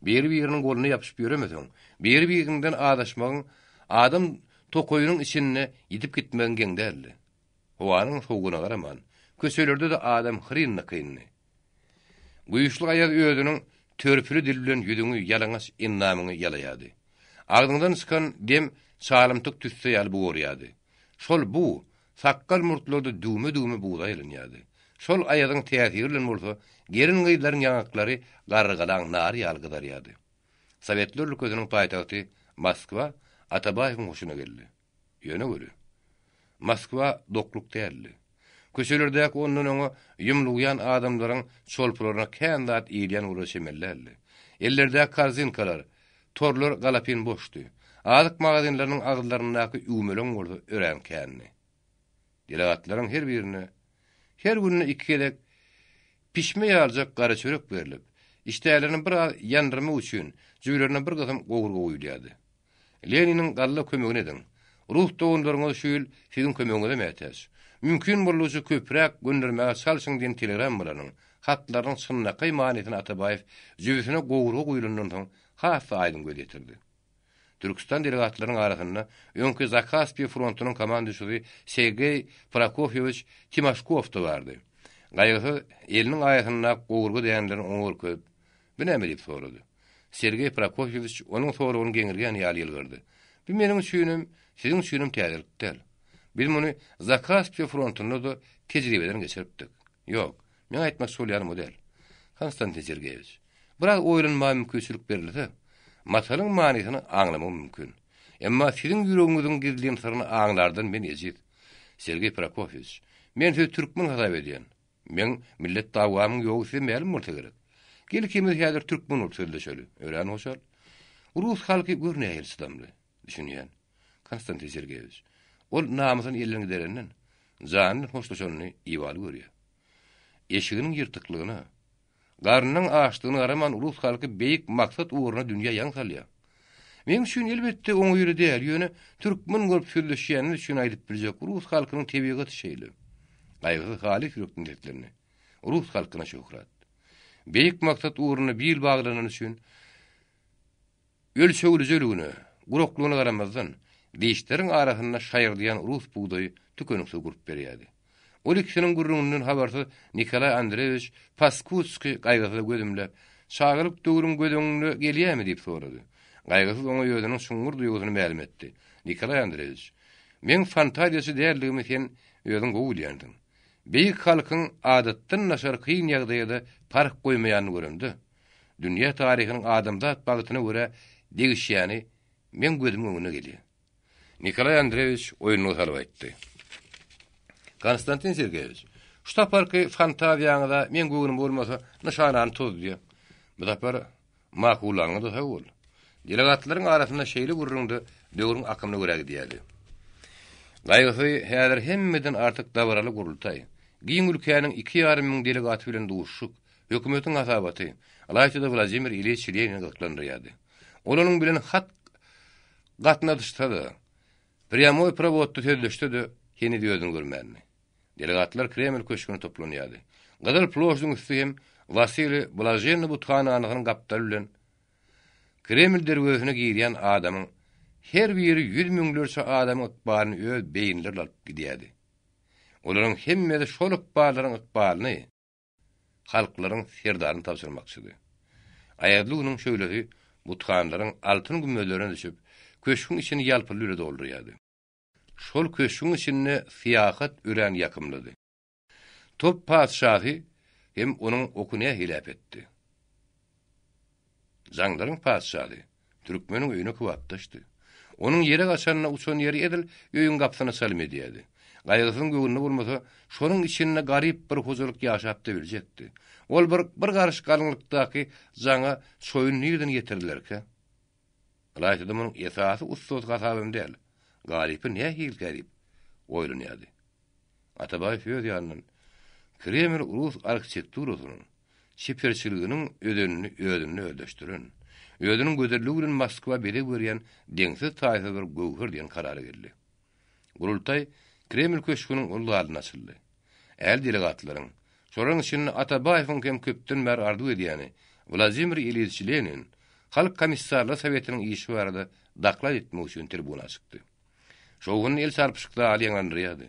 Biri-biriniň goluna ýapyşyp ýöremeseň, biri-biriňden azaşmagyň, adam tokaýynyň içinde ýitip gitmegiň geň däldi. Howanyň sowugyna garaman, köçelerde-de adam hyryn-dykyndy. Güýçli aýaz özüniň törpüli dili bilen ýüzüňi, ýalaňaç endamyňy ýalaýardy. Agzyňdan çykan dem çalymtyk tüsse ýaly bugarýardy. Şol bug sakgal-murtlarda düwme-düwme buza aýlanýardy. Şol aýazyň täsiri bilen bolsa gelin-gyzlaryň ýaňaklary garrygalaň nary ýaly gyzarýardy. Sowetler ülkesiniň paýtagty Moskwa Atabaýewiň huşuna geldi. Ýöne weli, Moskwa dokluk däldi. Köçelerdäki ondan-oňa ýumlugýan adamlaryň çolpularyna kän zat iýilýän bolara çemeli däldi. Ellerdäki korzinkalar, torlar galapyn boşdy. Azyk magazinleriniň agyzlaryndaky üwmeleň bolsa örän kändi. Delegatlaryň her birine her günde iki gezek pişme ýalyjak gara çörek berlip, işdälerini biraz ýandyrmak üçin jübülerine bir gysym gowurga guýulýardy. Leniniň galla kömegini ediň. Rus doganlaryňyz şu ýyl siziň kömegiňize mätäç. Mümkin boldugyça köpräk göndermäge çalşyň diýen telegrammalarynyň, hatlarynyň çynlakaý manysyny Atabaýew jübüsine gowurga guýlandan soň has-da aýdyň göz ýetirdi. Türküstan delegatlarynyň arasynda öňki Zakaspiý frontunyň komanduşysy Sergeý Prokofýewiç Timaşkow-da bardy. Gaýgysyz eliniň aýasyndaky gowurga dänelerini oňa görkezip, Bu näme diýip sorady. Sergeý Prokofýewiç onuň soragyny geňirgän ýaly ýylgyrdy. Bu meniň üçinem, siziň üçinem täzelik däl. Biz muny Zakaspiýa frontunda-da tejribeden geçiripdik. Ýok, meň aýtmakçy bolýanym o däl. Konstantin Sergeýewiç, biraz oýlanmaga mümkinçilik berilse, matalyň manysyny aňlamagym mümkin. Emma siziň ýüregiňiziň gizlin syryny aňlardan men ejiz. Sergeý Prokofýewiç, men sizi türkmen hasap edýän. Meň millet dawamyň ýogy size mälim bolsa gerek. Gel ikimiz häzir türkmen bolup sözleşeli. Örän hoşal. Rus halky gör nähili çydamly. Düşünýän. Konstantin Sergeýewiç. Ol namysyny elden giderenden, janyny hoşlaşanyny ibaly görýär. Eşiginiň ýyrtyklygyna, Garnynyň açdygyna garaman rus halky beýik maksat ugruna dünýä ýaň salýar. Meň üçin elbetde oňaýly däl, ýöne türkmen bolup sözleşýänimiz üçin aýdyp biljek rus halkynyň tebigaty şeýle. Gaýgysyz halys ýürekden seslendi. Rus halkyna şöhrat. Beýik maksat ugrunda bil baglanany üçin Ölçeglijeligine, guraklygyna garamazdan, dişleriň arasynda şaýyrdaýan rus bugdaýy tükeniksiz gurp berýärdi. Ol ikisiniň gürrüňinden habarsyz Nikolaý Andreýewiç Paskudskiý gaýgysyza göz ümläp, Çagalyk döwrüň göz öňüňde gelýärmi? diýip sorady. Gaýgysyz oňa özüniň çuňňur duýgusyny mälim etdi. Nikolaý Andreýewiç, meň fantaziýaçy däldigimi sen özüň gowy bilýänsiň. Beýik halkyň adatdan daşary kyn ýagdaýa-da parh goýmaýanyny göremde, Dünýä taryhynyň adamzat bagtyna görä degişýäni meň gözümiň öňüne gelýär. Nikolaý Andreýewiç oýunlyga salyp aýtdy. Konstantin Sergeýewiç, şu saparky fantaziýaňyza meň göwnüm bolmasa, nyşanany tozdýa. Bu sapar makullanyňa-da sag bol. Delegatlaryň arasynda şeýle gürrüň-de döwrüň akymyna görä gidýärdi. Gaýgysy häzir hemmeden artyk dabaraly gurultaý, giň ülkäniň 2,5 müň delegaty bilen duşuşyk, Hökümetiň hasabaty, ylaýta-da Wladimir Ilýiç Lenini gyzyklandyrýardy. Ol onuň bilen hat gatnadyşsa-da, prýamoý prowodda sözleşse-de, heniz özüni görmändi. Delegatlar Kreml köşgüne toplanýardy. Gyzyl ploşdyň üsti hem Wasiliý Blažennyý buthananysynyň gapdaly bilen Kreml derwezesine girýän adamyň her biri ýüz müňlerçe adamyň ykbalyny öz beýnilerine alyp gidýärdi. Olaryň hemmesi şol ykballaryň ykbalyny halklaryň serdaryny tabşyrmakçydy. Aýazly günüň şöhlesi buthanalaryň altyn gümmezlerine düşüp, köşgüň içini ýalpyldy bile doldurýardy. Şol köşgüň içinde syýahat örän ýakymlydy. Top patyşasy hem onuň oky nähili äpetdi. Jaňlaryň patyşasy türkmeniň öýüne kybapdaşdy. Onuň ýere gaçanda uçan ýeri edil öýüň gapysyna çalym edýärdi. Gaýgysyzyň göwnüne bolmasa, şonuň içinde garyp bir hojalyk ýaşap-da biljekdi. Ol bir bir garyş galyňlykdaky jaňa çoýun nireden getirdilerkä? Ylaýta-da munuň esasy ussasy hasabam däl. Garypy nähilikä diýip, oýlanýardy. Atabaýew öz ýanyndan, Kreml rus arhitekturasynyň, çeperçiliginiň özenini özünde özleşdiren, özüniň gözelligi bilen Moskwa bezeg berýän deňsiz-taýsyz bir göwher diýen karara geldi. Gurultaý Kreml köşgüniň uly zalynda açyldy. Ähli delegatlaryň, şolaryň içinde Atabaýewiň hem köpden bäri arzuw edýäni Wladimir Ilýiç Lenin Halk Komissarlar Sowetiniň işi barada doklad etmek üçin tribuna çykdy. Şowhunly el çarpyşyk zaly ýaňlandyrýardy.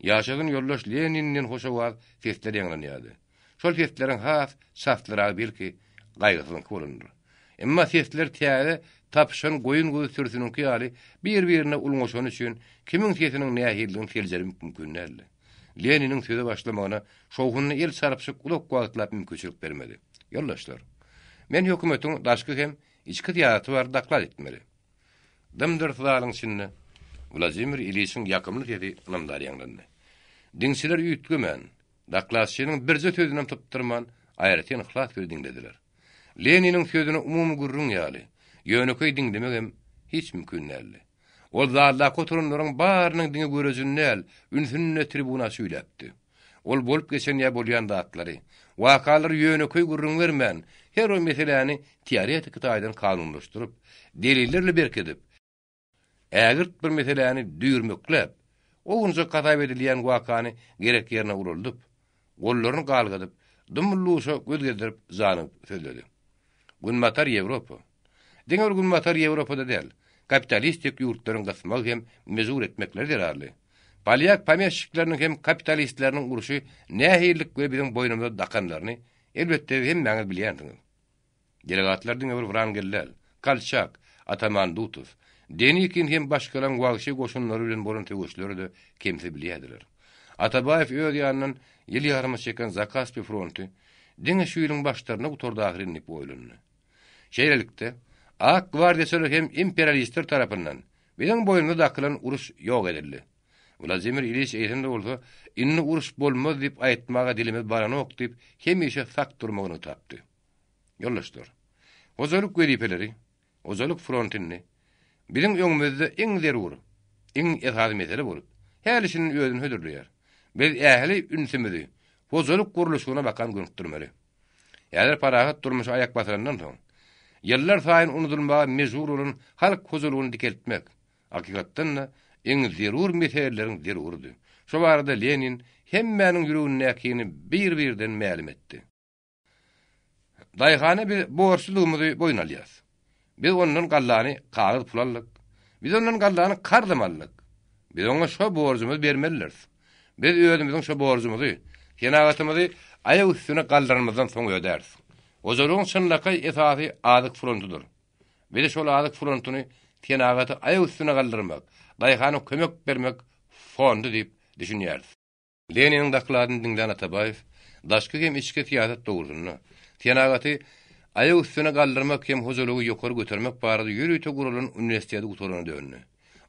Ýaşasyn ýoldaş Lenin diýen hoşowaz sesler ýaňlanýardy. Şol sesleriň has çaslyragy belki Gaýgysyzyňky bolandyr. Emma sesler täze tapyşan goýun-guzy sürüsiniňki ýaly bir-birine ulňaşany üçin kimiň sesiniň nähilidigini seljermek mümkin däldi. Leniniň söze başlamagyna şowhunly el çarpyşyk uzak wagtlap mümkinçilik bermedi. Ýoldaşlar! Men hökümetiň daşky hem içki syýasaty barada doklad etmeli. Dym-dyrs zalyň içinde Wladimir Iliçiň ýakymly sesi ynamdar ýaňlandy. Diňçiler üýtgemän, dokladçynyň birje sözünem sypdyrman, aýratyn yhlas bilen diňlediler. Leniniň sözüni umumy gürrüň ýaly, ýönekeý diňlemegem hiç mümkin däldi. Ol zaldaky oturanlaryň barynyň diňe görejini däl, ünsüni-de tribuna çüýläpdi. Ol bolup geçen ýa bolýan zatlary, wakalary ýönekeý gürrüň bermän, her bir meseläni teoretiki taýdan kanunlaşdyryp, delillerle berkidip, ägirt bir meseläni düýrmekläp, owunjak hasap edilýän wakany gerek ýerine ulaldyp, gollaryny galgadyp, dym-duşa göz gezdirip janygyp sözledi. Günbatar Ýewropa. Diňe bir Günbatar Ýewropada däl, kapitalistik ýurtlaryň gysmagy hem mejbur etmekleri zerarly, polýak pomeşçikleriniň hem kapitalistleriniň urşy nähililik we biziň boýnumyza dakanlaryny, elbetde, hemmäňiz bilýänsiňiz. Delegatlar diňe bir Wrangel däl, Kolçak, Ataman Dutow, Denikin hem başgalaryň wagşy goşunlary bilen bolan söweşleri-de kemsiz bilýärdiler. Atabaýew öz ýanyndan ýyl ýaryma çeken Zakaspi fronty diňe şu ýylyň başlarynda gutardy ahyryn diýip oýlandy. Şeýlelikde, ak gwardiýaçylar hem imperialistler tarapyndan biziň boýnumyza dakylan uruş ýok edildi. Wladimir Iliç eýsem-de bolsa, indi uruş bolmaz diýip aýtmaga dilimiz baranok diýip, hemişe sak durmagy nygtapdy. Ýoldaşlar, hojalyk wezipeleri, hojalyk fronty indi biziň öňümizde iň zerur, iň esasy mesele bolup, häli-şindi özüni hödürleýär. Biz ähli ünsümizi hojalyk gurluşygyna bakan gönükdirmeli. Häzir parahat durmuşa aýak basylandan soň, ýyllar saýyn unudylmaga mejbur bolan halk hojalygyny dikeltmek, hakykatdan-da, iň zerur meseleleriň zerurydy. Şo barada Lenin hemmäniň ýüregindäkini bir-birden mälim etdi. Daýhana biz borçludygymyzy boýun alýas. Biz ondan gallany kagyz pul aldyk. Biz ondan gallany karzam aldyk. Biz oňa şo borjumyzy bermelidiris. Biz özümiziň şo borjumyzy, senagatymyzy aýak üstüne galdyranymyzdan soň ödäris. Hojalygyň çynlakaý esasy azyk frontudyr. Biz şol azyk frontuny senagaty aýak üstüne galdyrmak, daýhana kömek bermek fondy diýip düşünýäris. Leniniň dokladyny diňlän Atabaýew daşky hem içki syýasat dogrusynda, senagaty aýak üstüne galdyrmak hem hojalygy ýokary götermek barada ýörite guralan uniwersiteti gutarana döndi.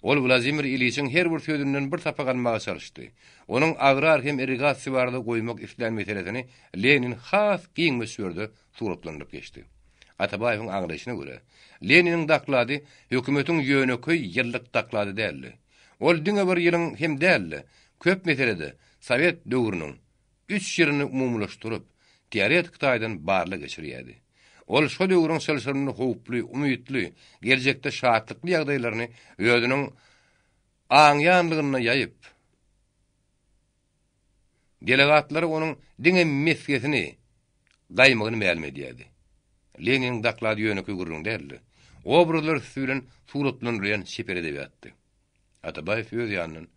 Ol Wladimir Iliçiň her bir sözünden bir sapak almaga çalyşdy. Onuň agrar hem irrigasiýa barada goýmak islän meselesini Lenin has giň möçberde suratlandyryp geçdi. Atabaýewiň aňlaýşyna görä, Leniniň doklady hökümetiň ýönekeý ýyllyk doklady däldi. Ol diňe bir ýylyň hem däl-de, köp meselede sowet döwrüniň üç ýylyny umumylaşdyryp, teoretik taýdan barlag geçirýärdi. Ol şo döwrüň çylşyrymly, howply, umytly, geljekde şatlykly ýagdaýlaryny özüniň aňýanlygynda ýaýyp, Delegatlara onuň diňe mesgesini, gaýmagyny mälim edýärdi. Leniniň doklady ýönekeý gürrüň däldi. Obrazlar üsti bilen suratlandyrylýan çeper edebiýatdy. Atabaýew öz ýanyndan,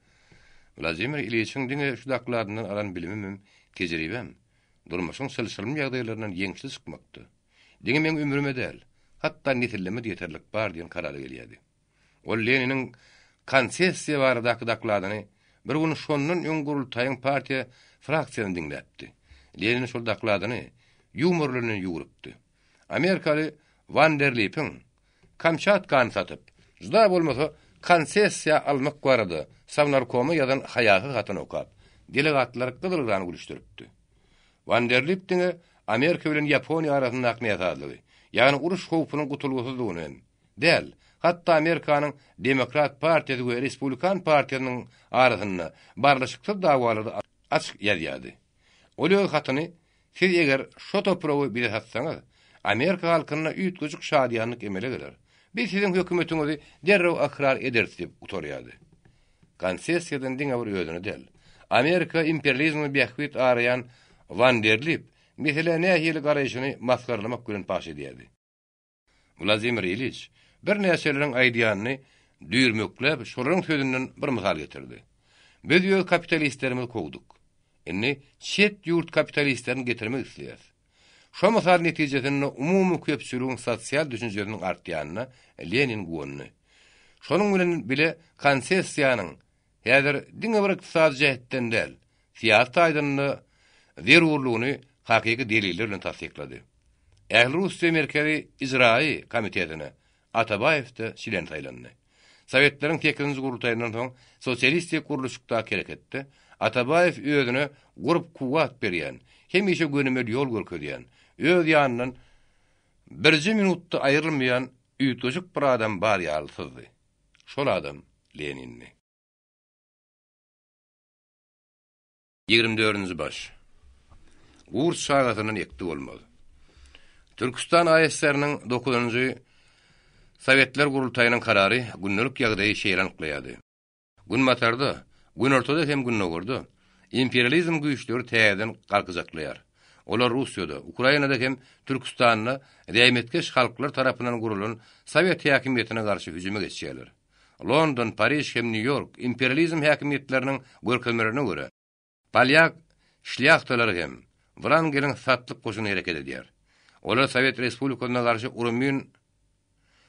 Wladimir Ilýiçiň diňe şu dokladyndan alan bilimimem, tejribäm, durmuşyň çylşyrymly ýagdaýlaryndan ýeňişli çykmakda, diňe meň ömrüme däl, hatda nesilleme-de ýeterlik bar diýen karara gelýärdi. Ol Leniniň konsessiýa baradaky dokladyny bir gün şondan öň gurultaýyň partiýa fraksiýasyny diňläpdi. Lenin şol dokladyny ýumor bilen ýugurupdy. Amerikaly Wanderlipiň Kamçatkany satyp, Juda bolmasa, konsessiýa almak barada Sovnarkoma ýazan haýasyz hatyny okap, delegatlary gyzylgan gülüşdiripdi. Wanderlip diňe Amerika bilen Ýaponiýa arasyndaky näsazlygy, ýagny uruş howpunyň gutulgysyzdygyny hem däl, hatda Amerikanyň Demokrat partiýasy we Respublikan partiýasynyň arasynda barlyşyksyz dawalary açyk ýazýardy. Ol öz hatyny Siz eger şo topragy bize satsaňyz, Amerika halkynda üýtgeşik şadyýanlyk emele geler. Biz siziň hökümetiňizi derrew ykrar ederis diýip gutarýardy. Konsessiýadan diňe bir özüni däl, Amerika imperializmine bähbit araýan Wanderlip meselä nähili garaýşyny masgaralamak bilen paş edýärdi. Wladimir Iliç birnäçeleriň aýdýanyny düýrmekläp, şolaryň sözünden bir mysal getirdi. Biz öz kapitalistlerimizi kowduk. Indi çet ýurt kapitalistlerini getirmek isleýäris. Şo mysal netijesinde umumy köpçüligiň sosial düşünjesiniň artýanyna Lenin guwandy. Şonuň bilen bile konsessiýanyň häzir diňe bir ykdysady jähetden däl, syýasy taýdan-da zerurlygyny hakyky deliller bilen tassyklady. Ählirussiýa Merkezi Ijraýy komitetine Atabaýew-de çlen saýlandy. Sowetleriň sekizinji gurultaýyndan soň sosialistik gurluşykdaky hereketde Atabaýew özüne gurp-kuwwat berýän, hemişe gönümel ýol görkezýän, öz ýanyndan birje minutda aýrylmaýan üýtgeşik bir adam bar ýaly syzdy. Şol adam Lenindi. Ýigrimi dördünji baş. Gurt çagasyndan ekdi bolmaz. Türküstan ASSR-niň dokuzynjy Sowetler gurultaýynyň karary gündelik ýagdaýy şeýle anyklaýardy. Günbatarda, Günortada hem Gündogarda imperializm güýçleri täzeden galkyjaklaýar. Olar Russiýada, Ukrainada hem Türküstanda zähmetkeş halklar tarapyndan gurulan sowet häkimiýetine garşy hüjüme geçýärler. London, Pariž hem Nýu-Ýork imperializm häkimiýetleriniň görkezmelerine görä, polýak şlýahtalary hem Wrangeliň satlyk goşuny hereket edýär. Olar Sowet Respublikasyna garşy rumyn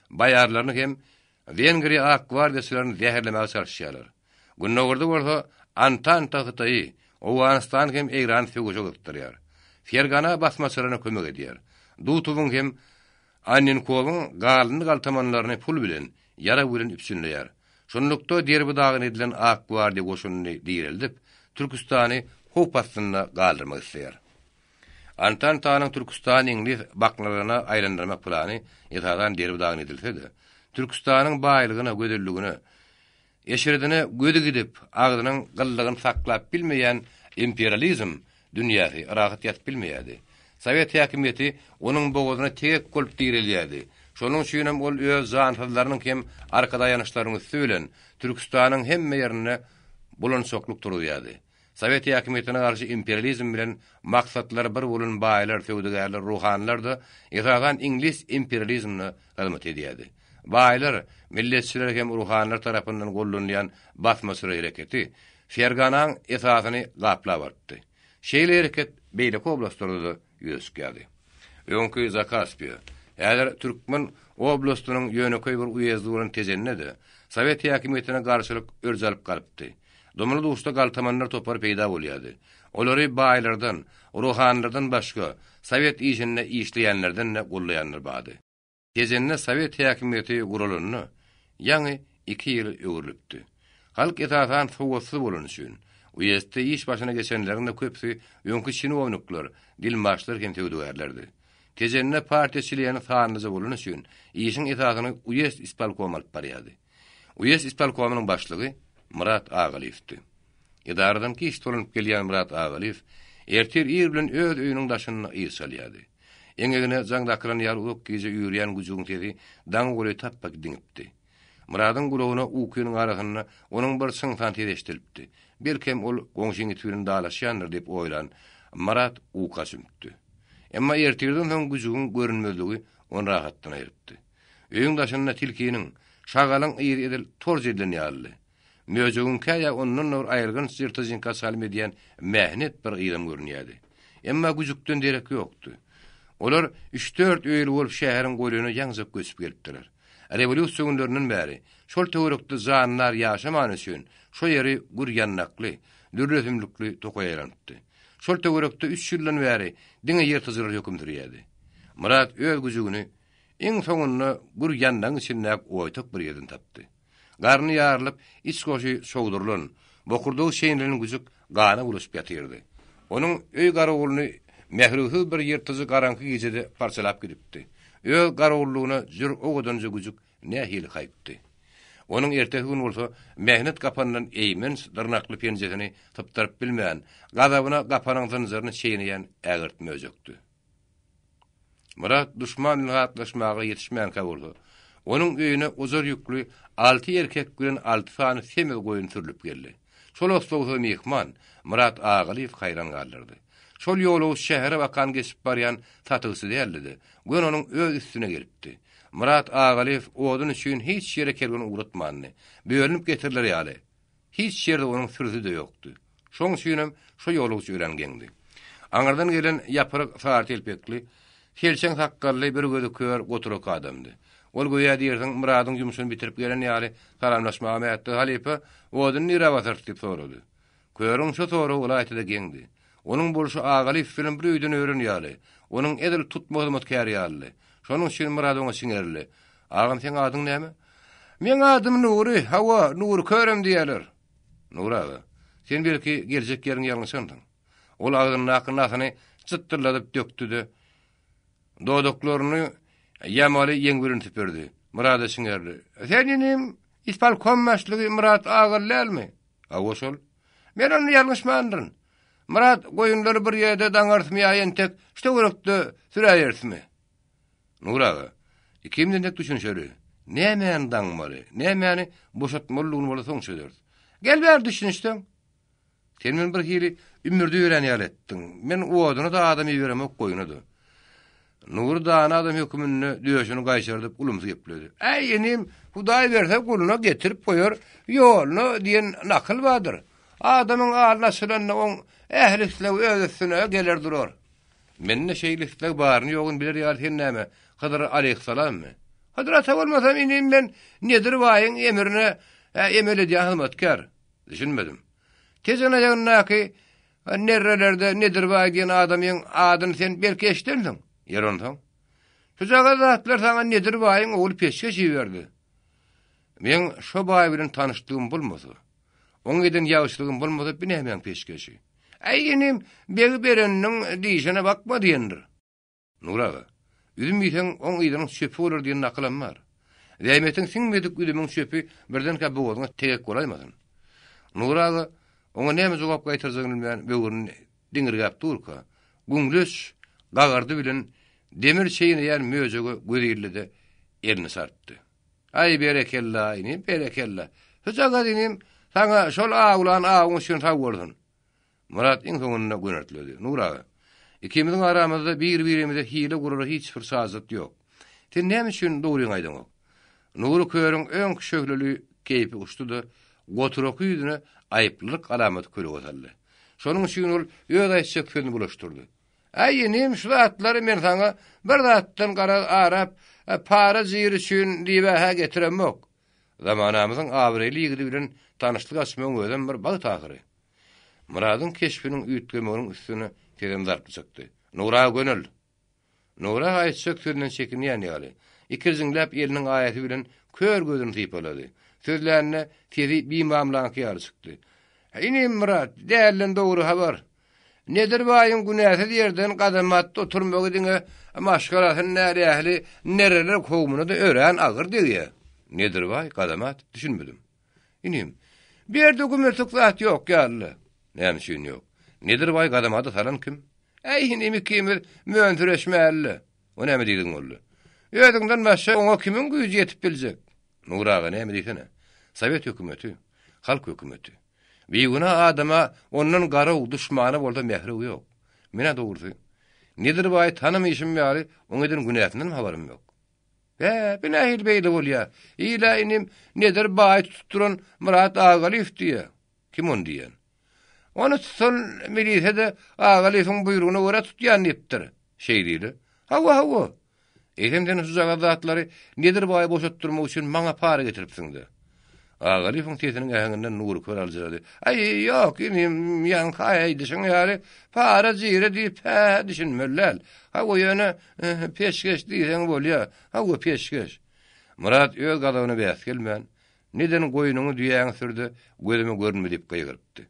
baýarlaryny hem Wengriýa ak gwardiýaçylaryny zäherlemäge çalyşýarlar. Gündogarda bolsa Antanta Hytaýy, Owganystany hem Eýrany söweşe gyzykdyrýar. Fergana basmaçylaryna kömek edýär. Dutowyň hem Annenkowyň galyndy galtamanlaryny pul bilen, ýarag bilen üpjünleýär. Şunlukda derbi-dagyn edilen ak gwardiýa goşunyny direldip, Türküstany howp astynda galdyrmak isleýär. Antantanyň Türküstany iňlis baknalygyna aýlandyrmak plany esasan derbi-dagyn edilse-de, Türküstanyň baýlygyna, gözelligine, Eşredine gözi gidip, agzynyň gyllygyny saklap bilmeýän imperializm dünýäsi rahat ýatyp bilmeýärdi. Sowet häkimiýeti onuň bogazyna tegek bolup direlýärdi. Şonuň üçinem ol öz jansyzlarynyň hem arkadaýanyşlarynyň üsti bilen Türküstanyň hemme ýerinde bulançaklyk turuzýardy. Sowet häkimiýetine garşy imperializm bilen maksatlary bir bolan baýlar, söwdagärler, ruhanylar-da esasan iňlis imperializmine hyzmat edýärdi. Baýlar, milletçiler hem ruhanylar tarapyndan gollanylýan basmaçylar hereketi Ferganaň esasyny gaplap alypdy. Şeýle hereket beýleki oblastlarda-da ýüze çykýardy. Öňki Zakaspiýa, häzir Türkmen oblastynyň ýönekeý bir uýezdi bolan Tejende-de sowet häkimiýetine garşylyk örç alyp galypdy. Dumly-duşda galtamanlar topary peýda bolýardy. Olary baýlardan, ruhanylardan başga, sowet işinde işleýänlerden-de gollaýanlar bardy. Tejende sowet häkimiýeti guralanyna ýaňy iki ýyl öwrülipdi. Halk esasan sowatsyz bolany üçin, uýezdde iş başyna geçenleriň-de köpüsi öňki çinownikler, dilmaçlar hem söwdagärlerdi. Tejende partiýa çleni sanlyja bolany üçin, işiň esasyny uýezd ispolkomy alyp barýardy. Uýezd ispolkomynyň başlygy Myrat Agalyýewdi. Edaradan giç dolanyp gelýän Myrat Agalyýew ertir ir bilen öz öýüniň daşynda yz çalýardy. Eňegine jaň dakylan ýaly uzak gije üýrýän güjügiň sesi daňa golaý tapba diňipdi. Myradyň gulagyna ukynyň arasynda onuň bir çyňsan sesi eşidilipdi. Belkem ol goňşyň iti bilen dalaşýandyr diýip oýlan Myrat uka çümüpdi. Emma ertirden soň güjügiň görünmezligi ony rahatdan aýrypdy. Öýüň daşynda tilkiniň, şagalyň yzy edil torç edilen ýalydy. Möjegiňkä ýa ondan-da bir aýylganç ýyrtyjyňka çalym edýän mähnet bir yzam görünýärdi. Emma güjükden derek ýokdy. Olar üç-dört öýli bolup şäheriň golaýyna ýaňjak göçüp gelipdiler. Rewolýusiýa günlerinden bäri şol töwerekde jandar ýaşamany üçin şo ýeri gür ýandakly, dürli ösümlikli tokaý aýlanypdy. Şol töwerekde üç ýyldan bäri diňe ýyrtyjylar höküm sürýärdi. Myrat öz güjügini. Iň soňunda gür ýandagyň içindäki oýtak bir ýerini tapdy. Garny ýarylyp, iç goşy çogdurylan, bokurdagy çeýnelen güjük gana bulaşyp ýatyrdy. Onuň öý garawulyny mährewsiz bir ýyrtyjy garaňky gijede parçalap gidipdi. Öz garawullygyna jür owadanja güjük nähili haýpdy. Onuň ertesi gün bolsa mähnet gapandan eýmenç dyrnakly penjesini sypdyryp bilmän, gazabyna gapanyň zynjyryny çeýneýän ägirt möjekdi. Myrat duşman bilen gatnaşmaga ýetişmänkä bolsa, onuň öýüne ojar ýükli alty erkek bilen alty sany semiz goýun sürlüp geldi. Şol oslagsyz myhman Myrat Agalyýewi haýran galdyrdy. Şol ýolagçy şähere bakan geçip barýan satygçy däldi-de, göni onuň öz üstüne gelipdi. Myrat Agalyýew odun üçin hiç ýere kerwen ugratmandy. Bölünip getiriler ýaly, Hiç ýerde onuň sürüsi-de ýokdy. Şoň üçinem şo ýolagçy örän geňdi. Aňyrdan gelen ýapyryk sary telpekli, selçeň sakgally, bir gözi kör, goturak adamdy. Ol göýä diýersiň Myradyň ýumşuny bitirip gelen ýaly salamlaşmaga mätdi, Halypa, oduny nirä basarys diýip sorady. Körüň şo soragy ylaýta-da geňdi. Onuň bolşy Agalyýew bilen bir öýden ören ýaly, onuň edil tutma hyzmatkäri ýalydy. Şonuň üçin Myrat oňa çiňerildi. Agam, seň adyň näme? Meň adym Nury, hawa, Nury körem diýýärler. Nury aga, sen belki geljek ýeriňi ýalňyşansyň. Ol agzyndaky nasyny jytdyrladyp dökdi-de, dodaklaryny ýamaly ýeň bilen süpürdi. Myrada çiňerdi. Sen inim, ispolkom başlygy Myrat Agaly dälmi? Hawa, şol. Men onda ýalňyşmandyryn. Myrat, goýunlary bir ýerde daňarysmy ýa entek şu töwerekde süräýerismi? Nury aga, ikimiz entek düşünişeli. Nämäni daňmaly, nämäni boşatmalydygyny bolsa soň çözeris. Gel bäri düşünişseň. Sen meni bir hili ümürde ýören ýaly etdiň. Men oduna-da adam iberemok, goýuna-da. Nury dana adam höküminde döşüni gaýşardyp ulumsy gepledi. Äý, inim, Hudaý berse guluna getirip goýar ýoluna diýen nakyl bardyr. Adamyň alny açylanda oň ähli islegi öz üstüne geler durar. Mende şeýle isleg baryny-ýoguny biler ýaly sen näme, Hydyr aleýhissalammy? Hydyr ata bolmasam inim men Nedir baýyň emrine emel edýän hyzmatkär. Düşünmedim. Tejen aýagyndaky nerrelerde Nedir baý diýen adamyň adyny sen belki eşidensiň? Ýeri onsoň? Şujagaz zatlar saňa Nedir baýyň ogly peşgeş iberdi. Meň şo baý bilen tanyşlygym bolmasa, oň eden ýagşylygym bolmasa bi nämäň peşgeşi? Äý inim, begi bereniniň dişine bakma diýendir. Nury aga, üzüm iýseň, oň yzynyň çöpi bolar diýen nakylam bar. Zähmetiň siňmedik üzümiň çöpi birdenkä bogazyňa tegek bolaýmasyn. Nury aga oňa näme jogap gaýtarjagyny bilmän böwrüni diňirgäp durka, güňleç gagardy bilen demir çeýneýän möjege gözi ildi-de, elini sartdy. Aý, berekella, inim, berekella. Şujagaz inim, saňa şol awlan awuň üçin sag bolsun. Myrat iň soňunda göneltledi. Nur aga, ikimiziň aramyzda bir-birimize hile gurara hiç bir şajat ýok. Sen näme üçin dogryňy aýdaňok? Nury körüň öňki şöhleli keýpi uçdy-da, goturaky ýüzüne aýyplylyk alamaty kölege saldy. Şonuň üçin ol öz aýtjak sözüni bulaşdyrdy. Äý, inim, şu zatlary men saňa bir zatdan garaz arap, para-jyr üçin diýib-ä-hä getiremok. Zamanamyzyň abraýly ýigidi bilen tanyşlyk açmagyň özem bir bagt ahyry. Myradyň keşbiniň üýtgemeginiň üstüne sesem zarply çykdy. Nura gönel! Nura aýtjak sözünden çekinýän ýaly, ikirjiňläp eliniň aýasy bilen kör gözüni sypalady. Sözlände sesi bimamlaňky ýaly çykdy. Inim Myrat, dälden dogry habar. Nedir baýyň günäsiz ýerden gazamatda oturmagy diňe maşgalasyny däl, ähli nereler kowumyna-da örän agyr degýär. Nedir baý, gazamat, düşünmedim. Inim, bu ýerde gümürtik zat ýok ýaly-la. Näme üçin ýok? Nedir baý gazamada salan kim? Äý, inim ikimiz mönsüreşmäli-le. O näme diýdigiň boldy? Özüňden başga oňa kimiň güýji ýetip biljek? Nury aga, näme diýsene? Sowet hökümeti, halk hökümeti. Bigünä adama ondan garaw, duşmana bolsa mährew ýok. Men-ä dogrusy, Nedir baýy tanamyşym ýaly, oň eden günäsindenem habarym ýok. Bä, bu nähili beýle bolýa? Il-ä inim, Nedir baýy tutup duran Myrat Agalyýew diýýä. Kim ony diýen? Ony tutan milise-de Agalyýewiň buýrugyna görä tutýan diýipdir. Şeý diýdi. Hawa, hawa. Eýsem sen şujagaz zatlary Nedir baýy boşatdyrmak üçin maňa para getiripsiň-dä. Agalyýewiň sesiniň äheňinden Nury kör aljyrady. Aý, ýok, inim, ýaňky aýdyşyň ýaly, para-jire diýip-hä düşünmeli däl. Hawa, ýöne, peşgeş diýseň bolýa. Hawa, peşgeş. Myrat öz gazabyna bäs gelmän, Neden goýnuňy düýäňi sür-de, gözüme görünme diýip gygyrypdy.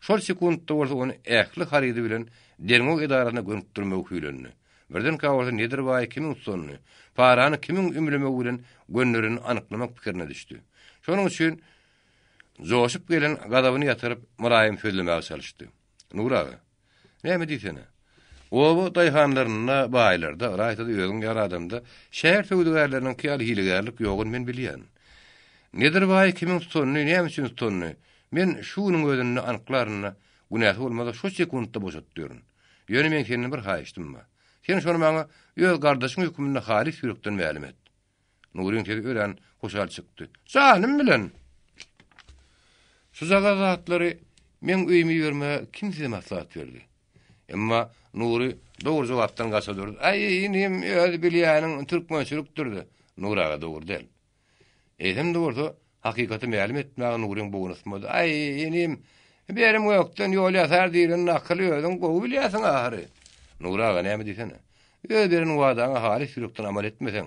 Şol sekuntda bolsa ony ähli harydy bilen derňew edarasyna gönükdirmegi hüýlendi. Birdenkä bolsa Nedir baýy kimiň tutanyny, parany kimiň ümlemegi bilen gönderenini anyklamak pikirine düşdi. Şonuň üçin joşup gelen gazabyny ýatyryp, mylaýym sözlemäge çalyşdy. Nury aga, näme diýsene? Oba daýhanlarynda, baýlarda, ylaýta-da özüň ýaly adamda şäher söwdagärleriniňki ýaly hilegärlik ýoguny men bilýän. Nedir baýy kimiň tutanyny, näme üçin tutanyny men şu günüň özünde anyklaryn-da, günäsi bolmasa şo sekuntda boşatdyryn. Ýöne meň senden bir haýyştym bar. Sen şony maňa öz gardaşyň hökmünde halys ýürekden mälim et. Nuryň sesi örän hoşal çykdy. Janym bilen! Şujagaz zatlary meň öýüme ibermäge kim size maslahat berdi? Emma Nury dogry jogapdan gaça durdy. Aý, inim, öz bilýäniň türkmençilikdir-de. Nury aga dogry däl. Eýsem-de bolsa, hakykaty mälim etmäge Nuryň bogny ysmady. Aý, inim, berim gökden ýol ýasar diýlen nakyly özüň gowy bilýärsiň ahyry. Nury aga, näme diýsene. Öz beren wadaňa halys ýürekden amal etmeseň,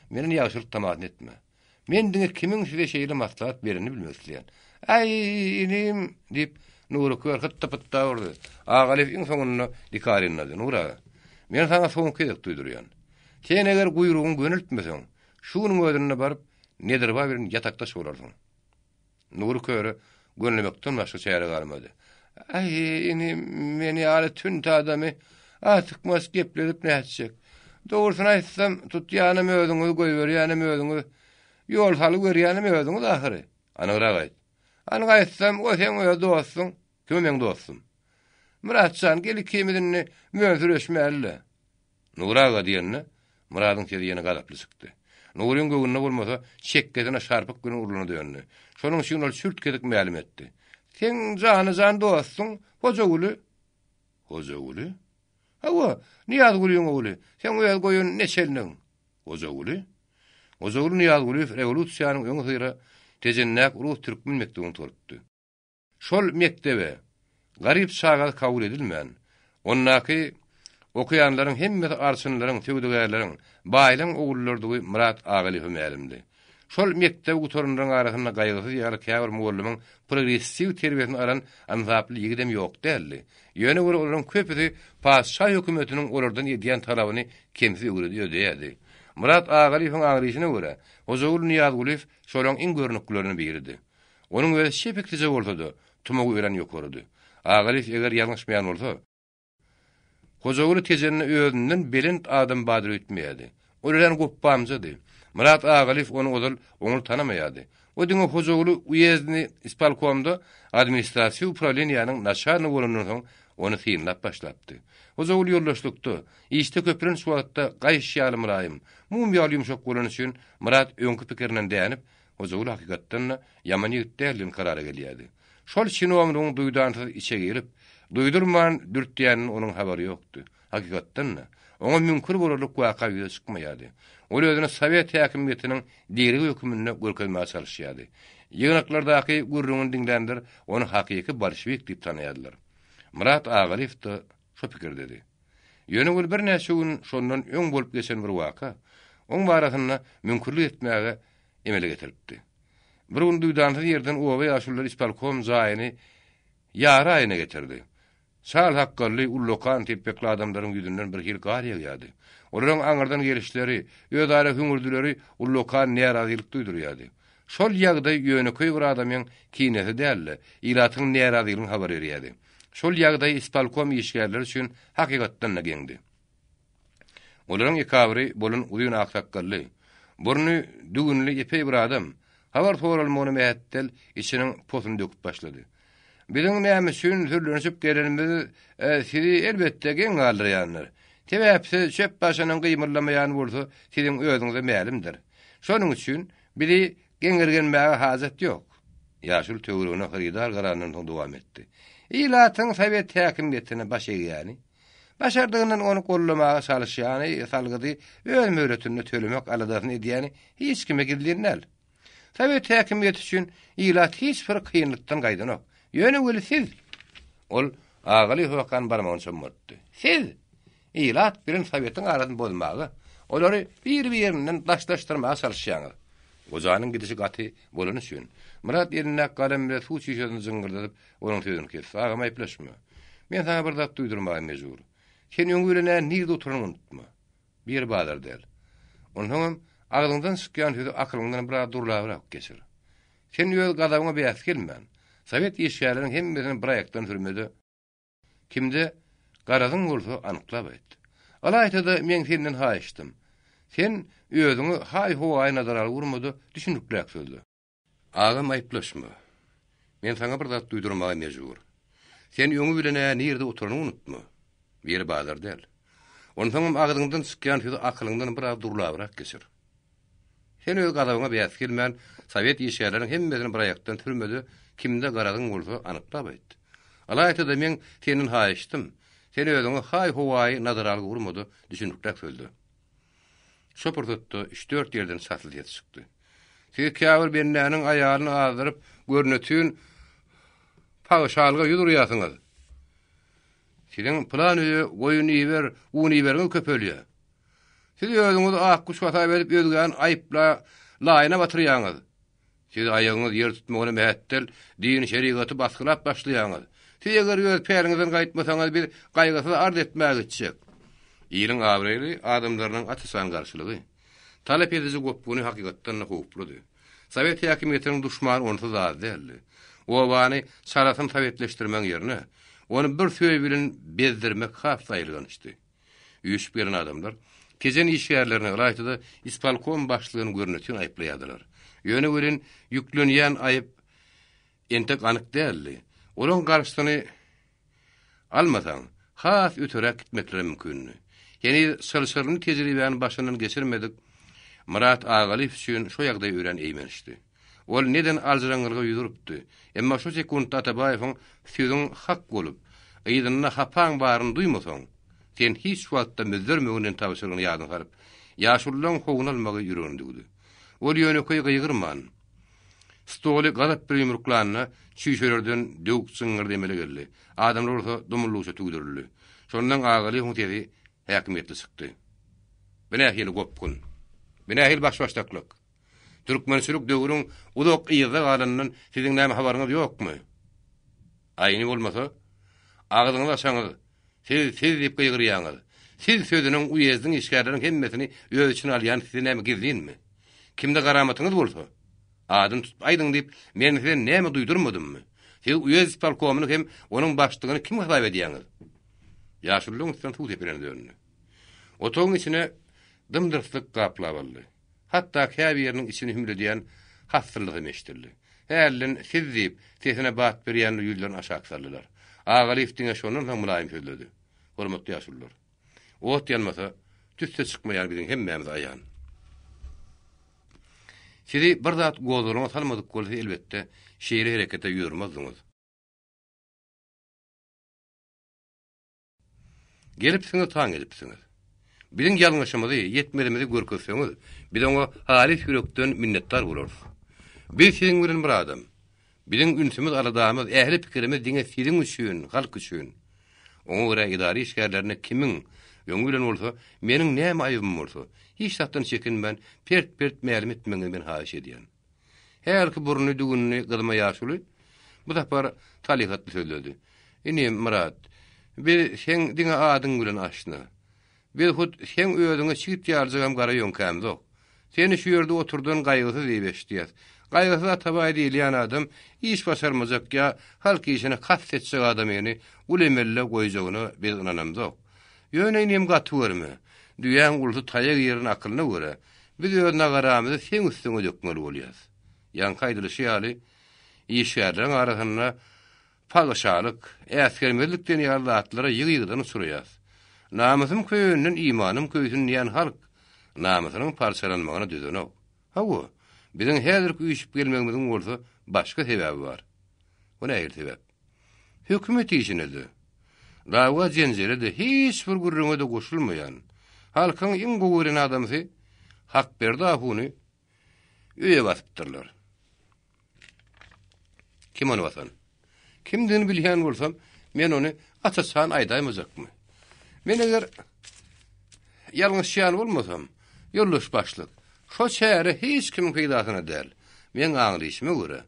menden ýagşylyk tamasyny etme. Men diňe kimiň size şeýle maslahat berenini bilmek isleýän. Aý, inim, diýip, Nury kör hytda-pytda urdy. Agalyýew iň soňunda dikarynlady. Nury aga, men saňa soňky gezek duýdurýan. Sen eger guýrugyňy göneltmeseň, Şu günüň özünde baryp, Nedirbaý bilen ýatakdaş bolarsyň. Nury köre gönlemekden başga çäre galmady. Aý, inim, men ýaly tünt adamy artykmaç gepledip nätjek. Dogrusyny aýtsam, tutýanam özüňiz, goýberýänem özüňiz, ýol salgy berýänem özüňiz ahyry. Anygrak aýt. Anyk aýtsam, o seň öz dostuň. Kim meň dostum? Myrat jan, gel ikimiz indi mönsüreşmäli-le. Nury aga diýende, Myradyň sesi ýene gazaply çykdy. Nuryň göwnüne bolmasa, çekgesine şarpyk bilen urlana döndi. Şonuň üçin ol çürt-kesik mälim etdi. Seň jana-jan dostuň Hojaguly. Hojaguly? Hawa, Nyýazgulyň ogly. Seň öz goýan neçelnigiň. Hojaguly? Hojaguly Nyýazgulyýew rewolýusiýanyň öňüsyra Tejendäki rus-türkmen mekdebini gutarypdy. Şol mekdebe garyp çagasy kabul edilmän, ondaky okaýanlaryň hemmesi arçynlaryň, söwdagärleriň, baýlaryň ogullarydygy Myrat Agalyýewe mälimdi. Şol mekdebi gutaranlaryň arasynda Gaýgysyz ýaly käbir mugallymyň progressiw terbiýesini alan ynsaply ýigidem ýok däldi. Ýöne weli olaryň köpüsi patyşa hökümetiniň olardan edýän talabyny kemsiz ödeýärdi. Myrat Agalyýewiň aňryşyna görä, Hojaguly Nyýazgulyýew şolaryň iň görnüklileriniň biridi. Onuň özi çepiksije bolsa-da, tumagy örän ýokarydy. Agalyýew eger ýalňyşmaýan bolsa, Hojaguly Tejende özünden belent adam bardyr öýtmeýärdi. Ol örän gopbamjady. Myrat Agalyýew ony ozal oňly tanamaýardy. O diňe Hojaguly uýezdnyý ispolkomda administratiw uprawleniýäniň naçalnigi bolandan soň ony synlap başlapdy. Hojaguly ýoldaşlykda, işde köplenç wagtda gaýyş ýaly mylaýym, mum ýaly ýumşak bolany üçin Myrat öňki pikirinden dänip, Hojaguly hakykatdan-da ýaman ýigit däl diýen karara gelýärdi. Şol çinownigiň duýdansyz içe girip, duýdurman dürtýäninden onuň habary ýokdy. Hakykatdan-da, oňa müňkür bolarlyk waka ýüze çykmaýardy. Ol özüni sowet häkimiýetiniň diregi höküminde görkezmäge çalyşýardy. Ýygnaklardaky gürrüňini diňlänler ony hakyky bolşewik diýip tanaýardylar. Myrat Agalyýew-de şo pikirdedi. Ýöne ol birnäçe gün şondan öň bolup geçen bir waka oň barasynda müňkürlik etmäge emele getiripdi. Bir gün duýdansyz ýerden oba ýaşululary ispolkom jaýyny ýary aýyna getirdi. Çal sakgally, ullakan telpekli adamlaryň ýüzünden bir hili gar ýagýardy. Olaryň aňyrdan gelişleri, özara hüňürdileri ullakan närazylyk duýdurýardy. Şol ýagdaý ýönekeý bir adamyň kinesi däl-de, ilatyň närazylygyny habar berýärdi. Şol ýagdaý ispolkom işgärleri üçin hakykatdan-da geňdi. Olaryň ekabyry bolan uzyn ak sakgally, burny düwünli epeý bir adam, habar soralmagyna mähetdel içiniň posuny döküp başlady. Biziň näme üçin sürlenişip gelenimiz sizi elbetde geň galdyrýandyr. Sebäpsiz çöp başynyň gymyldamaýany bolsa siziň özüňize mälimdir. Şonuň üçin bizi geňirgenmäge hajat ýok. Ýaşuly töweregine hyrydar garandan soň dowam etdi. Ilatyň sowet häkimiýetine baş egýäni, başardygyndan ony goldamaga çalyşýany, salgydy öz möhletinde tölemek aladasyny edýäni hiç kime gizlin däl. Sowet häkimiýeti üçin ilat hiç bir kynlykdan gaýdanok. Ýöne weli siz, Ol Agaly Hokany barmagyny çommaltdy. Siz! Ilat bilen Sowetiň arasyny bozmaga, olary bir-birinden daşlaşdyrmaga çalyşýaňyz. Gojanyň gidişi gaty bolany üçin, Myrat elindäki galem bilen suw çüýşesini jyňňyrdadyp, onuň sözüni kesdi, Agam aýyplaşma. Men saňa bir zat duýdurmaga mejbur. Sen öňi bilen-ä nirde oturanyňy unutma. Bu ýer bazar däl. Onsoňam, agzyňdan çykýan sözi akylyňdan biraz durlabrak geçir. Sen öz gazabyňa bäs gelmän, sowet işgärleriniň hemmesini bir aýakdan sürme-de, kimde garazyň bolsa anyklap aýt. Ylaýta-da meň senden haýyşdym. Sen özüňi haý-howaýy nazara urma-da, düşünikliräk sözle. Agam aýyplaşma. Men saňa bir zat duýdurmaga mejbur. Sen öňi bilen-ä nirde oturanyňy unutma. Bu ýer bazar däl. Onsoňam agzyňdan çykýan sözi akylyňdan biraz durlabrak geçir. Sen öz gazabyňa bäs gelmän, sowet işgärleriniň hemmesini bir aýakdan sürme-de, kimde garazyň bolsa anyklap aýt. Ylaýta-da meň senden haýyşdym, sen özüňi haý-howaýy nazaralgy urma-da, düşünikräk sözle. Şo pursatda üç-dört ýerden çasly ses çykdy. Siz käbir bendäniň aýalyny azdyryp, görnetin pagyşalyga ýüz urýarsyňyz. Siziň pylan öýe goýun iber, un iberiňiz köpelýär. Siz özüňizi ak guş hasap edip özgäni aýypla laýyna batyrýaňyz. Siz aýagyňyz ýer tutmagyna mähetdel, din-şerigaty basgylap başlaýaňyz. Siz eger öz päliňizden gaýtmasaňyz biz gaýgysyz arz etmäge gitjek. Iliň abraýly adamlarynyň aç-açan garşylygy. Talap ediji gopguny hakykatdan-da howpludy. Sowet häkimiýetiniň duşmany onsuz az däldi. Obany çalasyn sowetleşdirmegiň ýerine, ony bir söý bilen bezdirmek has-da aýylgançdy. Üýşüp gelen adamlar Tejen işgärlerini, ylaýta-da ispolkom başlygyny görnetin aýyplaýardylar. Ýöne welin ýüklenýän aýyp entek anyk däldi. Olaň garşysyny almasaň, has öteräk gitmekleri mümkindi. Heniz çylşyrymly tejribäni başyndan geçirmedik Myrat Agalyýew üçin şo ýagdaý örän eýmençdi. Ol neden aljyraňňylyga ýüz urupdy. Emma şo sekuntda Atabaýewiň sözüň hak bolup, yzynda hapaň baryny duýmasaň, sen hiç wagtda müzzermegin diýen tabşyrygyny ýadyna salyp, ýaşululaň howuny almagy ýüregine düwdi. Ol ýönekeý gygyrman, stoly gazap bir ýumruklanda, çüýşelerden döwük jyňňyrdy emele geldi. Adamlar bolsa dumuldugyça tüwdürildi. Şondan Agalyýewiň sesi häkimiýetli çykdy. Bu nähili gopgun? Bu nähili baş-başdaklyk? Türkmençilik döwrüň uzak yzda galanyndan siziň näme habaryňyz ýokmy? Aýny bolmasa, agzyňyzy açaňyz, siz, siz diýip gygyrýaňyz. Siz sözüniň uýezdiň işgärleriň hemmesini öz içine alýany size näme gizlinmi? Kimde garamatyňyz bolsa, adyny tutup aýdyň diýip, men size näme duýdurmadymmy? Siz uýezd ispolkomyny hem onuň başlygyny kim hasap edýäňiz? Ýaşululyň üstünden suw sepilene döndi. Otagyň içine dym-dyrslyk gaplap aldy. Hatda käbiriniň içini hümledýän hassyllysam eşidildi. Hälden siz diýip, sesine bat berýänler ýüzlerini aşak saldylar. Agalyýew diňe şondan soň mylaýym sözledi. Hormatly ýaşulular! Ot ýanmasa, tüsse çykmaýany biziň hemmämize aýan. Sizi bir zat gozgalaňa salmadyk bolsa, elbetde, şeýle herekete ýüz urmazdyňyz. Gelipsiňiz, taň edipsiňiz. Biziň ýalňyşymyzy, ýetmezimizi görkezseňiz, biz oňa halys ýürekden minnetdar bolarys. Biz siziň bilen bir adam. Biziň ünsümiz, aladamyz, ähli pikirimiz diňe siziň üçin, halk üçin. Oňa görä edara işgärlerine kimiň, öňi bilen bolsa, meniň näme aýybym bolsa, hiç zatdan çekinmän, pert-pert mälim etmegiňizi men haýyş edýän. Hälki burny düwünli gyzma ýaşuly bu sapar salyhatly sözledi. Inim, Myrat, biz seň diňe adyň bilen aşna. Biz hut seň özüňe çigit ýalyjagam gara ýöňkämzok. Seni şu ýerde oturdan Gaýgysyz diýip eşidýäs. Gaýgysyz Atabaý diýilýän adam iş başarmajak ýa halk işine kast etjek adamyny uly emelde goýjagyna biz ynanamzok. Ýöne inim gaty görme. Düýäň ulusy taýa giren akylyna görä, Biz öz nagaramyzy seň üstüňe dökmeli bolýas. Ýaňky aýdylyşy ýaly, işgärleriň arasynda pagyşalyk, äsgermezlik diýen ýaly zatlara ýygy-ýygydan uçraýas. Namysym köýenden imanym köýsün diýen halk namysynyň parçalanmagyna dözenok. Hawa, biziň häzirki üýşüp gelmegimiziň bolsa başga sebäbi bar. O nähili sebäp? Hökümet işine-de, dawa-jenjele-de, hiç bir gürrüňe-de goşulmaýan, halkyň iň gowy gören adamsy Hakberdi ahuny öýe basypdyrlar. Kim ony basan? Kimdigini bilýän bolsam, men ony aç-açan aýdaýmajakmy? Men eger ýalňyşýan bolmasam, ýoldaş başlyk, şo çäre hiç kimiň peýdasyna däl. Meň aňlyşyma görä,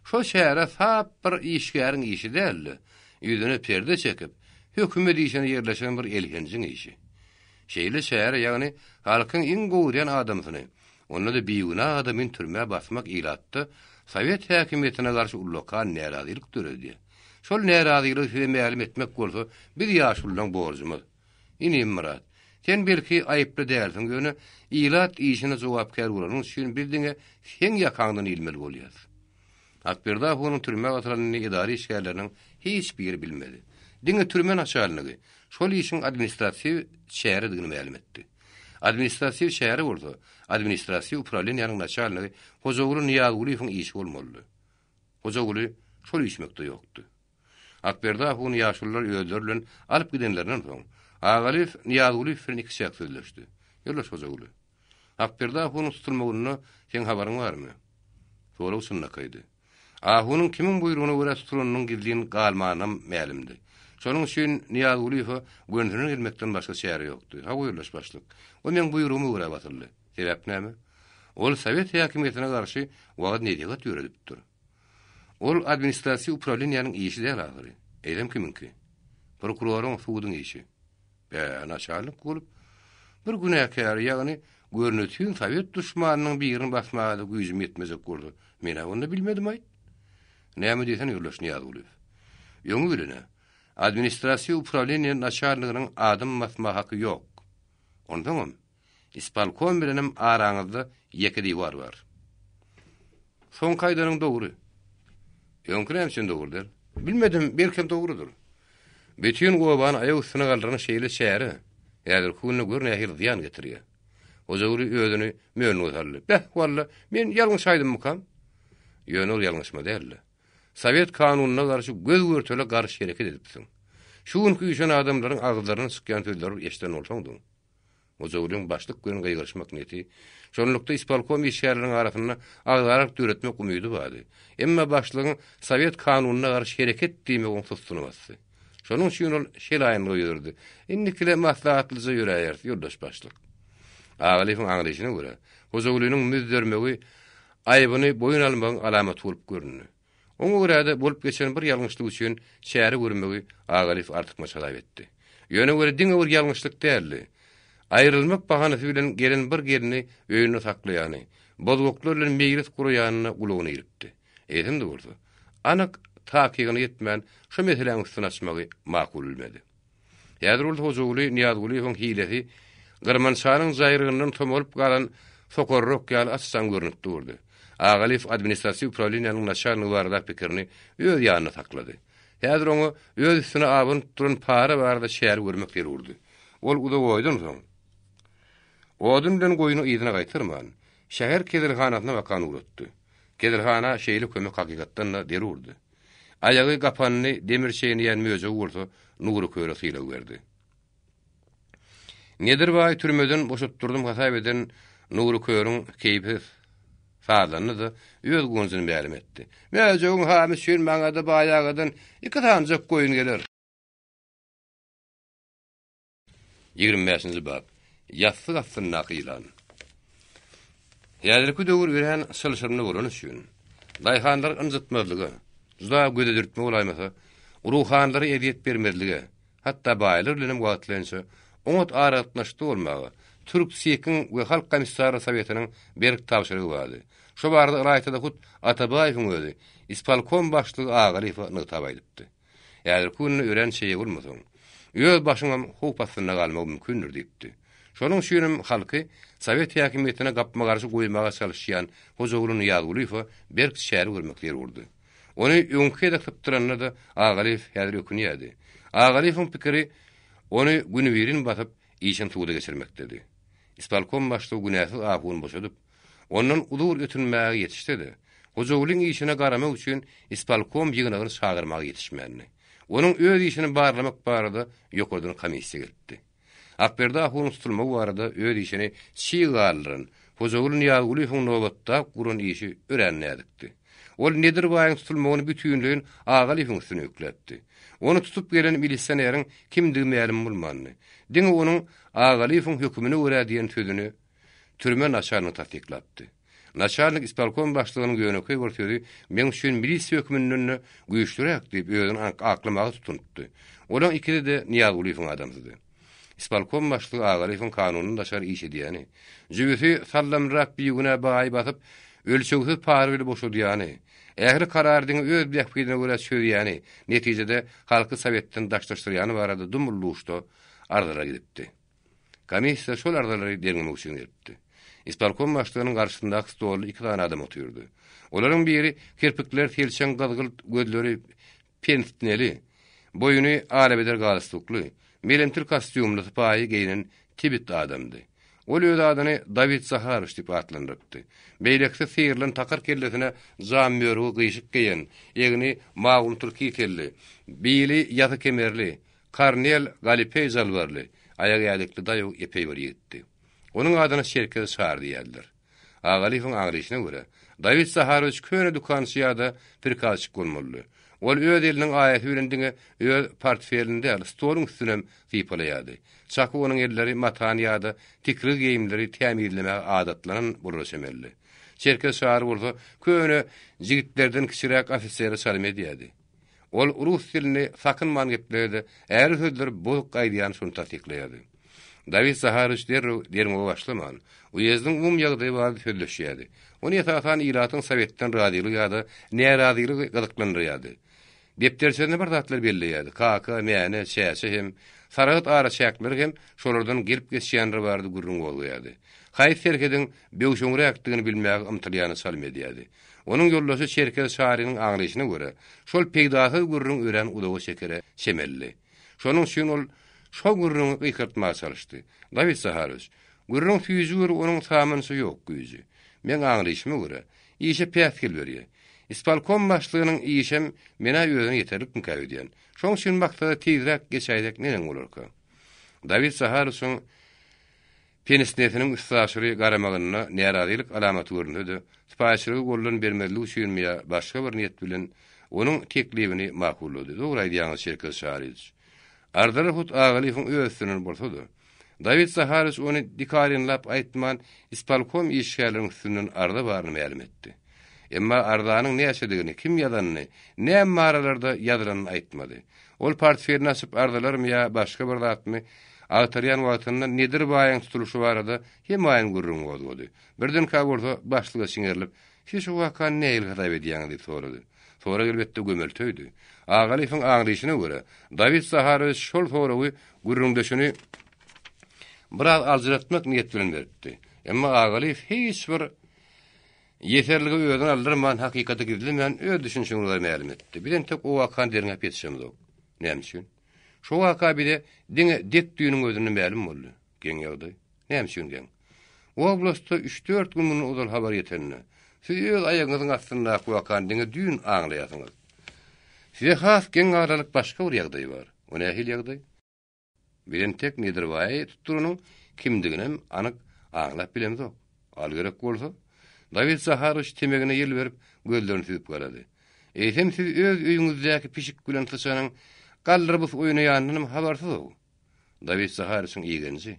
şo çäre sap bir işgäriň işi däl-de, ýüzüne perde çekip, hökümet işine ýerleşen bir elhenjiň işi. Şeýle çäre, ýagny halkyň iň gowy görýän adamsyny, onda-da bigünä adamyny türmä basmak ilatda sowet häkimiýetine garşy ullakan närazylyk döredýär. Şol närazylygy size mälim etmek bolsa biz ýaşululaň borjumyz. Inim Myrat, sen belki aýyply dälsiň, ýöne ilat işine jogapkär bolanyň üçin biz diňe seň ýakaňdan ilmeli bolýas. Akberdi ahunyň türmä batyranyny edara işgärleriniň hiç biri bilmedi. Diňe türme naçalnigi şol işiň administratiw çäredigini mälim etdi. Administratiw çäre bolsa, administratiw uprawleniýäniň naçalnigi Hojaguly Nyýazgulyýewiň işi bolmalydy. Hojaguly şol üýşmekde ýokdy. Akberdi ahuny ýaşulular özleri bilen alyp gidenlerinden soň, Agalyýew Nyýazgulyýew bilen ikiçäk sözleşdi. Ýoldaş Hojaguly. Akberdi ahunyň tutulmagynda seň habaryň barmy? Sorag çynlakaýdy. Ahunyň kimiň buýrugyna görä tutulanynyň gizlin galmanam mälimdi. Şonuň üçin Nyýazgulyýewe gönsüne gelmekden başga çäre ýokdy. Hawa, ýoldaş başlyk, o meň buýrugyma görä basyldy. Sebäp näme? Ol sowet häkimiýetine garşy wagyz-nesihat ýöredipdir. Ol administrasiw uprawleniýäniň işi däl ahyry. Eýsem kimiňki? Prokuroryň, suduň işi. Bä, naçalnik bolup, bir günäkäri, ýagny görnetin sowet duşmanynyň birini basmaga-da güýjüm ýetmejek bolsa, men-ä onda bilmedim-aýt. Näme diýsene, ýoldaş Nyýazgulyýew. Öňi bilen-ä, administrasiw uprawleniýe naçalniginiň adam basmaga haky ýok. Onsoňam, Ispolkom bilenem araňyzda ýeke diwar bar. Soňky aýdanyň dogry. Öňki näme üçin dogry däl? Bilmedim, belkem dogrudyr. Bütin obany aýak üstüne galdyran şeýle çäre häzirki günde gör nähili zyýan getirýär. Hojaguly özüni mönüge saldy. Beh, walla, men ýalňyş aýdymmykam? Ýöne ol ýalňyşma däldi. Sowet kanunyna garşy göz-görtele garşy hereket edipsiň. Şu günki üýşen adamlaryň agyzlaryndan çykýan sözleri bir eşiden bolsaňdyň. Hojagulyň başlyk bilen gygyryşmak niýeti, şonlukda ispolkom işgärleriniň arasynda agzalalyk döretmek umydy bardy. Emma başlygyň sowet kanunyna garşy hereket diýmegi oň sussuny basdy. Şonuň üçin ol şelaýynlyga ýüz urdy. Indikile maslahatlyja ýöräýeris, ýoldaş başlyk. Agalyýewiň aňlaýşyna görä, Hojagulynyň müzzermegi aýbyny boýun almagyň alamaty bolup göründi. Oňa görä-de, bolup geçen bir ýalňyşlyk üçin çäre görmegi Agalyýew artykmaç hasap etdi. Ýöne weli diňe bir ýalňyşlyk däldi. Aýrylmak bahanasy bilen gelen bir gelni öýünde saklaýany, bozgaklar bilen meýlis guraýanyna gulagyny ilipdi. Eýsem-de bolsa, anyk takygyna ýetmän şu meseläň üstüni açmagy makul bilmedi. Häzir bolsa Hojaguly Nyýazgulyýewiň hilesi gyrmançanyň jaýrygyndan somalyp galan sokarrak ýaly aç-açan görnüp durdy. Agalyýew administratiw uprawleniýäniň naçalnigi baradaky pikirini öz ýanynda saklady. Häzir oňa öz üstüne abanyp duran para barada çäre görmek zerurdy. Ol uzak oýdan soň, odun bilen goýuny yzyna gaýtarman, şäher keselhanasyna bakan ugratdy. Keselhana şeýle kömek hakykatdan-da zerurdy. Aýagy gapanly demir çeýneýän möjegi bolsa Nury köre sylag berdi. Nedir baý türmeden boşatdyrdym hasap eden Nury körüň keýpi sazlandy-da, öz guwanjyny mälim etdi. Möjegiň hamy üçin maňa-da baý agadan iki sanyjak goýun geler. 25-nji bap. Ýassyk astyndaky ýylan. Häzirki döwür örän çylşyrymly bolany üçin, daýhanlary ynjytmazlyga, juda gözedürtme bolaýmasa, ruhanylara ezýet bermezlige, hatda baýlar bilenem wagtlaýynça oňat aragatnaşykda bolmaga Türk SIK-iň we Halk Komissarlar Sowetiniň berk tabşyrygy bardy. Şo barada ylaýta-da hut Atabaýewiň özi ispolkom başlygy Agalyýewe nygtap aýdypdy. Häzirki günde örän çeýe bolmasaň, öz başyňam howp astynda galmagy mümkindir diýipdi. Şonuň üçinem halky sowet häkimiýetine gapma-garşy goýmaga çalyşýan Hojaguly Nyýazgulyýewe berk çäre görmek zerurdy. Ony öňki gezek sypdyranda-da Agalyýew häzir ökünýärdi. Agalyýewiň pikiri ony günübirin basyp, işini suda geçirmekdedi. Ispolkom başlygy günäsiz ahuny boşadyp, ondan uzur ötünmäge ýetişse-de, Hojagulyň işine garamak üçin ispolkom ýygnagyny çagyrmaga ýetişmändi. Onuň öz işini barlamak barada ýokardan komissiýa gelipdi. Akberdi ahunyň tutulmagy barada öz işini çig galdyran Hojaguly Nyýazgulyýewiň nobatdaky guran işi örän näzikdi. Ol Nedir baýyň tutulmagyny bütinleýin Agalyýewiň üstüne ýükläpdi. Ony tutup gelen milisioneriň kimdigi mälim bolmandy. Diňe onuň Agalyýewiň hökümine görä diýen sözüni türme naçalnigi tassyklapdy. Naçalnik ispolkom başlygynyň ýönekeý bir sözi meň üçin milisiýa höküminden-de güýçlüräk diýip özüni aklamaga tutunypdy. Olaň ikisi-de Nyýazgulyýewiň adamsydy. Ispolkom başlygy Agalyýewiň kanundan daşary iş edýäni, jübüsi sallamrak bigünä baýy basyp, ölçegsiz para bilen boşadýany, ähli karary diňe öz bähbidine görä çözýäni, netijede halky sowetden daşlaşdyrýany barada dumly-duşda arzalar gidipdi. Komissiýa şol arzalary derňemek üçin gelipdi. Ispolkom başlygynyň garşysyndaky stolda iki sany adam otyrdy. Olaryň biri kirpikleri selçeň gyzgylt gözleri pensneli, boýuny alabeder galstukly, melemtil kostýumly sypaýy geýnen tibit adamdy. Ol öz adyny Dawid Zaharowiç diýip atlandyrypdy. Beýlekisi syrylan takyr kellesine jam mörügi gyşyk geýen, egni mawumtyl kitelli, bili ýasy kemerli, Kornel galipeý jalbarly, aýak ädikli daýaw epeý bir ýigitdi. Onuň adyna Çerkez Çary diýýärdiler. Agalyýewiň aňryşyna görä, Dawid Zaharowiç köne dükançy ýa-da prikazçik bolmalydy. Ol öz eliniň aýasy bilen diňe öz portfelini däl, stoluň üstünem sypalaýardy. Çaky onuň elleri matany ýa-da tikrig geýimleri tämizlemäge adatlanan bolara çemelidi. Çerkez Çary bolsa köne jigitlerden kiçiräk ofisere çalym edýärdi. Ol rus dilini sakynman geplese-de, äri sözleri bozuk aýdýany şony tassyklaýardy. Dawid Zaharowiç derrew derňewe başlaman, uýezdiň umumy ýagdaýy barada sözleşýärdi. Ony esasan ilatyň sowetden razylygy ýa-da närazylygy gyzyklandyrýardy. Depderçesine bir zatlar belleýärdi, Kaka, Mäne, Çäçe hem, Saragt araçäkleri hem şolardan gelip geçýänler barada gürrüň gozgaýardy. Haýsy serhediň böwşeňräkdigini bilmäge ymtylýana çalym edýärdi. Onuň ýoldaşy Çerkez Çarynyň aňlaýşyna görä, şol peýdasyz gürrüň örän uzaga çekere çemelidi. Şonuň üçin ol şo gürrüňi gysgaltmaga çalyşdy. Dawid Zaharowiç, gürrüň süýji gür onuň samynça ýok güýji. Meň aňlaýşyma görä, işe päsgel berýä. Ispolkom başlygynyň işem men-ä özüne ýeterlikmikä öýdýän. Şoň üçin maksada tizräk geçäýsek neneň bolarka? Dawid Zaharowiçiň Penisnesiniň üstaşyry garamagynda närazylyk alamaty görünse-de, sypaýyçylygy goldan bermezlik üçinmi ýa başga bir niýet bilen, onuň teklibini makullady. Dogry aýdýaňyz, Çerkez Çaryýewiç. Arzalar hut Agalyýewiň öz üstünden bolsa-da, Dawid Zaharowiç ony dikarinlap aýtman, ispolkom işgärleriniň üstünden arza baryny mälim etdi. Emma arzanyň näçedigini, kim ýazanyny, näme baralarda ýazylanyny aýtmady. Ol portfelini açyp arzalarmy ýa başga bir zatmy agtarýan wagtynda Nedir baýyň tutulyşy barada hemaýyn gürrüň gozgady. Birdenkä bolsa başlyga çiňerilip, Siz şu wakany nähili hasap edýäňiz diýip sorady. Sorag elbetde gömelteýdi. Agalyýewiň aňlaýşyna görä, Dawid Zaharowiç şol soragy gürrüňdeşini biraz aljyratmak niýet bilen beripdi. Emma Agalyýew hiç bir Ýeserligi özüne aldyrman, hakykaty gizlemän, öz düşünişini olara mälim etdi. Biz entek o wakany derňäp ýetişemzok. Näme üçin? Şo waka bize diňe dek düýnüň özünde mälim boldy. Geň ýagdaý. Näme üçin geň? Oblastda üç-dört gün mundan ozal habar ýetende, siz öz aýagyňyzyň astyndaky wakany diňe düýn aňlaýarsyňyz. Size has geň galarlyk başga bir ýagdaý bar. O nähili ýagdaý? Biz entek Nedirbaýy tutduranyň kimdiginem anyk aňlap bilemzok. Al gerek bolsa. Dawid Zaharowiç temegine ýel berip, gözlerini süzüp garady. Eýsem siz öz öýüňizdäki pişik bilen syçanyň galdyrbys oýnaýanyndanam habarsyz-ow. Dawid Zaharowiçiň igenji,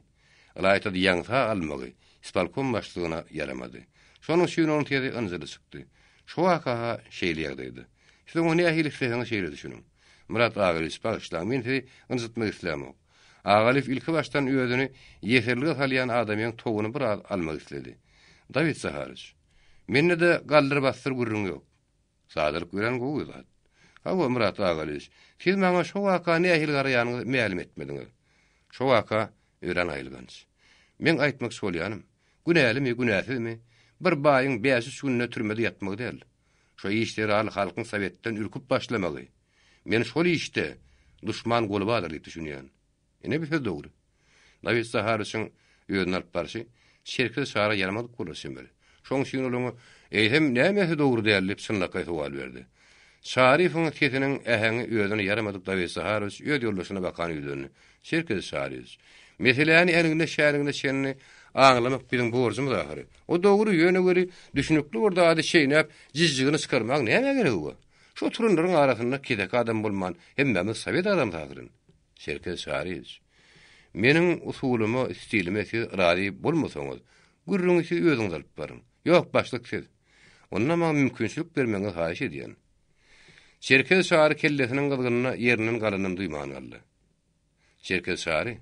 ylaýta-da ýaňsa almagy ispolkom başlygyna ýaramady. Şonuň üçin onuň sesi ynjyly çykdy. Şo waka-ha şeýle ýagdaýda. Siz oňa nähili isleseňiz şeýle düşüniň. Myrat Agalyýewiç, bagyşlaň, men sizi ynjytmak islämok. Agalyýew ilki başdan özüni ýeserlige salýan adamyň towuny biraz almak isledi. Dawid Zaharyç, mende-de galdyr-basdyr gürrüň ýok. Sadalyk örän gowy zat. Hawa, Myrat Agalyýewiç, siz maňa şo waka nähili garaýanyňyzy mälim etmediňiz. Şo waka örän aýylganç. Meň aýtmakçy bolýanym, günälimi, günäsizmi, bir baýyň bäş-üç günde türmede ýatmagy däl. Şo iş zerarly halkyň sowetden ürküp başlamagy. Men şol işde duşman goly bardyr diýip düşünýän. Ine bir söz dogry. Dawid Zaharyçyň özüni alyp barşy Çerkez Çara ýaramadyk bolar çemeli. Şoň üçin ol oňa, Eýsem, nämesi dogry däl diýip çynlakaý sowal berdi. Çaryýewiň sesiniň äheňi özüne ýaramadyk Dawid Zaharowiç öz ýoldaşyna bakan ýüzlendi. Çerkez Çaryýewiç, meseläni änigine-şänigine çenli. aňlamak biziň borjumyz ahyry. O dogry, ýöne weli düşünikli bir zady çeýnäp, jijjigini çykarmagyň nämä geregi bar? Şu oturanlaryň arasynda keseki adam bolman, hemmämiz sowet adamsy ahyryn. Çerkez Çaryýewiç, meniň usulyma, stilime siz razy bolmasaňyz, gürrüňi siz özüňiz alyp baryň. Ýok, başlyk siz. Onda maňa mümkinçilik bermegiňizi haýyş edýän. Çerkez Çary kellesiniň gyzgynyna ýerinden galanynam duýman galdy. Çerkez Çary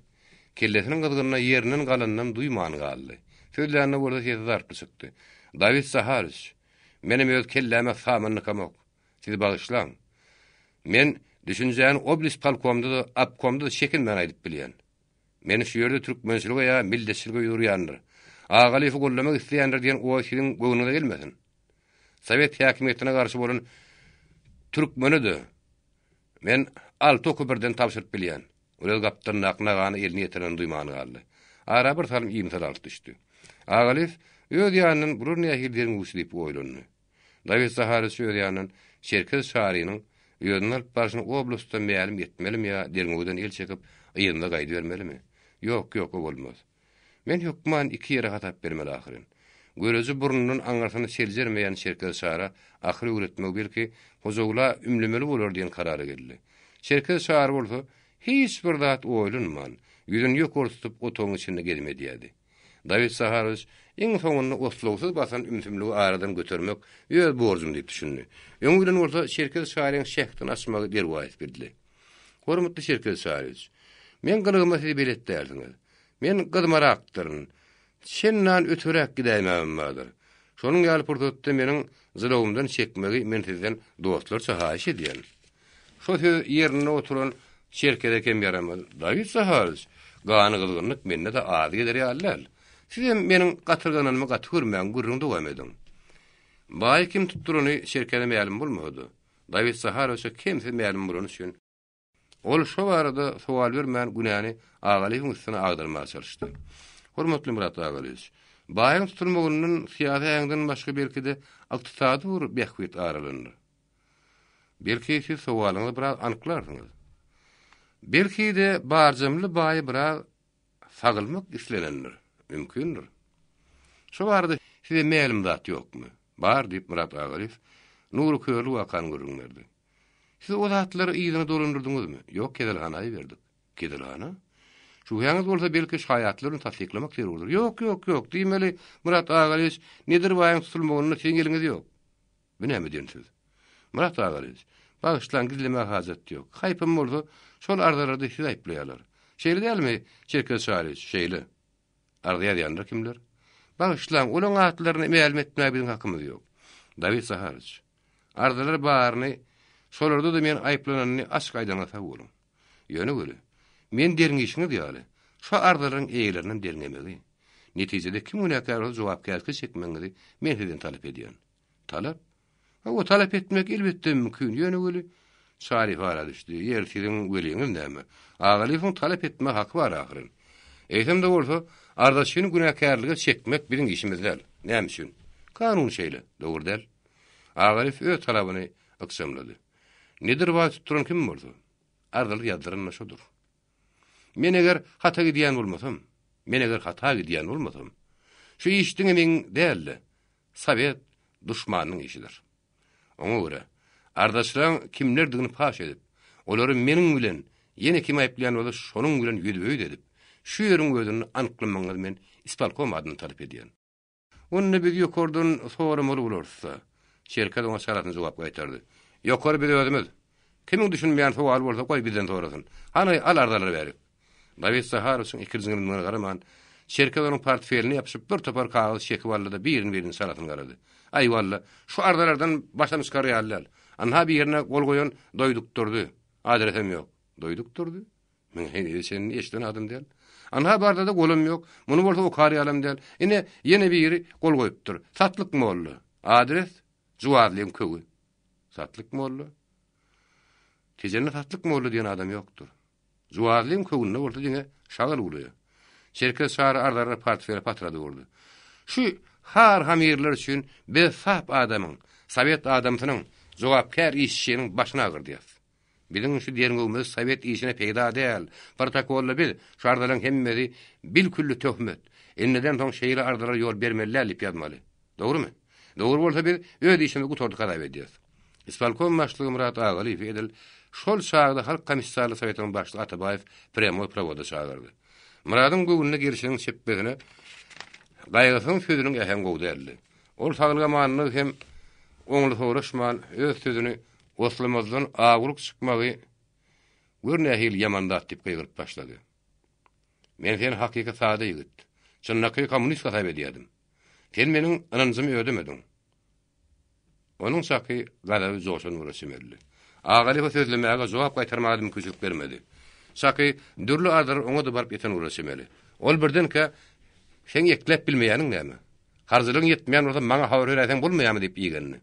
kellesiniň gyzgynyna ýerinden galanynam duýman galdy. Sözlände bolsa sesi zarply çykdy. Dawid Zaharyç, menem öz kelläme saman dykamok. Siz bagyşlaň. Men düşünjäni oblispolkomda-da, obkomda-da çekinmän aýdyp bilýän. Meni şu ýerde türkmençilige ýa milletçilige ýüz urýandyr, Agalyýewi goldamak isleýändir diýen oý siziň göwnüňize gelmesin. Sowet häkimiýetine garşy bolan türkmene-de men alty oky birden tabşyryp bilýän. Ol öz gapdalyndaky nagany eline ýetirenini duýman galdy. Ara bir salym iýmsel alyp düşdi. Agalyýew öz ýanyndan bular nähili derňewçi diýip oýlandy. Dawid Zaharyç öz ýanyndan Çerkez Çarynyň özüni alyp barşyny oblastda mälim etmelimi ýa derňewden el çekip, yzyna gaýdybermelimi? Ýok, ýok, o bolmaz. Men hökman iki ýere hasap bermeli ahyryn. Göreji burnundan aňyrsyny seljermeýän Çerkez Çara akyl öwretmegi belki Hojagula ümlemeli bolar diýen karara geldi. Çerkez Çary bolsa hiç bir zat oýlanman, ýüzüni ýokary tutup otagyň içinde gezim edýärdi. Dawid Saharowiç iň soňunda oslagsyz basan ümsümligi aradan götermek öz borjum diýip düşündi. Öňi bilen bolsa Çerkez Çaryň şähdini açmagy derwaýys bildi. Hormatly Çerkez Çaryç, meň gylygyma siz belet dälsiňiz. Men gyzmarakdyryn. Çendan öteräk gidäýmämem bardyr. Şonuň ýaly pursatda meniň jylawymdan çekmegi men sizden dostlarça haýyş edýän. Şo söz ýerinde oturan Çerkeze kem ýaramaz. Dawid Zaharyç, gany gyzgynlyk mende-de az geler ýaly däl. Sizem meniň gatyrgananymy gaty görmäň, gürrüňi dowam ediň. Baýy kim tutdurany Çerkeze mälim bolmasa-da, Dawid Zaharowiçe kemsiz mälim bolany üçin, ol şo barada sowal bermän günäni Agalyýewiň üstüne agdarmaga çalyşdy. Hormatly Myrat Agalyýewiç, baýyň tutulmagyndan syýasy äňden başga belki-de ykdysady bir bähbit aralandyr. Belki siz sowalyňyzy biraz anyklarsyňyz. Belki-de barjamly baýy biraz sagylmak islenendir. Mümkindir. Şo barada size mälim zat ýokmy? Bar, diýip, Myrat Agalyýew Nury Körli wakany gürrüň berdi. Siz o zatlary yzyna dolandyrdyňyzmy? Ýok, keselhana iberdik. Keselhana? Şübhäňiz bolsa, belki, şaýatlar bilen tassyklamak zerurdyr. Ýok, ýok, ýok, diýmeli, Myrat Agalyýewiç, Nedir baýyň tutulmagynda siziň eliňiz ýok. Bu näme diýen söz? Myrat Agalyýewiç, bagyşlaň, gizlemäge hajat ýok. Haýpam bolsa, şol arzalarda sizi aýyplaýarlar. Şeýle dälmi, Çerkez Çaryýewiç? Şeýle. Arza ýazýanlar kimler? Bagyşlaň, olaň atlaryny mälim etmäge biziň hakymyz ýok. Dawid Zaharyç, arzalar baryny, şolarda-da men aýyplananyny açyk aýdanyňyza sag boluň. Ýöne weli, men derňişiňiz ýaly, şo arzalaryň eýelerinem derňemegi, netijede kim günäkär bolsa jogapkärçilige çekmegiňizi men sizden talap edýän. Talap? Hawa, talap etmek elbetde mümkin, ýöne weli, Çaryýew ara düşdi, ýeri siziň weliňiz näme? Agalyýewiň talap etmäge haky bar ahyryn. Eýsem-de bolsa, arzaçyny günäkärlige çekmek biziň işimiz däl. Näme üçin? Kanun şeýle, dogry däl. Agalyýew öz talabyny ykjamlady. Nedir baý tutduran kim bolsa, arzaly ýazdyran-da şodur. Men eger hata gidýän bolmasam, men eger hata gidýän bolmasam, şu iş diňe meň däl-de, sowet duşmanynyň işidir. Oňa görä, arzaçylaryň kimlerdigini paş edip, olary meniň bilen, ýene kim aýyplaýan bolsa şonuň bilen ýüzbe-ýüz edip, şu ýeriň özünde anyklamagyňyzy men ispolkom adyndan talap edýän. Onda biz ýokardan soramaly bolarys-da. Çerkez oňa çalasyn jogap gaýtardy. Ýokary biz özümiz. Kimiň düşünmeýän sowaly bolsa, goý bizden sorasyn. Hany, al arzalary bärik. Dawid Zaharowiçiň ikirjiňlenmegine garaman, Çerkez onuň portfeline ýapyşyp bir topar kagyz çekip aldy-da, birin-birin çalasyn garady. Aý, walla, şu arzalardan başam çykar ýaly däl. Anha birine gol goýan Doýdukdurdy. Adresem ýok. Doýdukdurdy? Men henize çenli eşiden adam däl. Anha barda-da golam ýok. Muny bolsa okar ýalam däl. Ine, ýene biri gol goýupdyr. Satlyk molla. Adres, Juwazlyň köwi. Satlyk molla? Tejende Satlyk molla diýen adam ýokdur. Juwazlyň köwünde bolsa diňe şagal uwlaýar. Çerkez Çary arzarly portfeli patrady urdy. Şu har-hamirler üçin biz sap adamyň, sowet adamsynyň, jogapkär işçiniň başyny agyrdýas. Biziň şu derňewimiz sowet işine peýda däl. Protokolda biz, şu arzalaryň hemmesi bil-külli töhmet. Indiden soň şeýle arzalara ýol bermeli däl diýip ýazmaly. Dogrumy? Dogry bolsa biz öz işimizi gutardyk hasap edýäs. Ispolkom başlygy Myrat Agalyýewi edil şol çagda Halk komissarlar sowetiniň başlygy Atabaýew prýamoý prowoda çagyrdy. Myradyň göwnüne gelşiniň çepbesine Gaýgysyzyň sözüniň äheňi gowy däldi. Ol saglyk-amanlygy hem oňly soraşman, öz sözüni oslamazdan awulyk çykmagy gör nähili ýaman zat diýip gygyryp başlady. Men seni hakyky sada ýigit, çynlakaý kommunist hasap edýärdim. Sen meniň ynanjymy ödemediň. Onuň çaky gazaby joşan bola çemeldi. Agalyýewe sözlemäge, jogap gaýtarmaga mümkinçilik bermedi. Çaky dürli arzalar oňa-da baryp ýeten bola çemeli. Ol birdenkä, Seň ekläp bilmeýäniň näme? Harjylygyň ýetmeýän bolsa maňa habar beräýseň bolmaýarmy diýip igendi.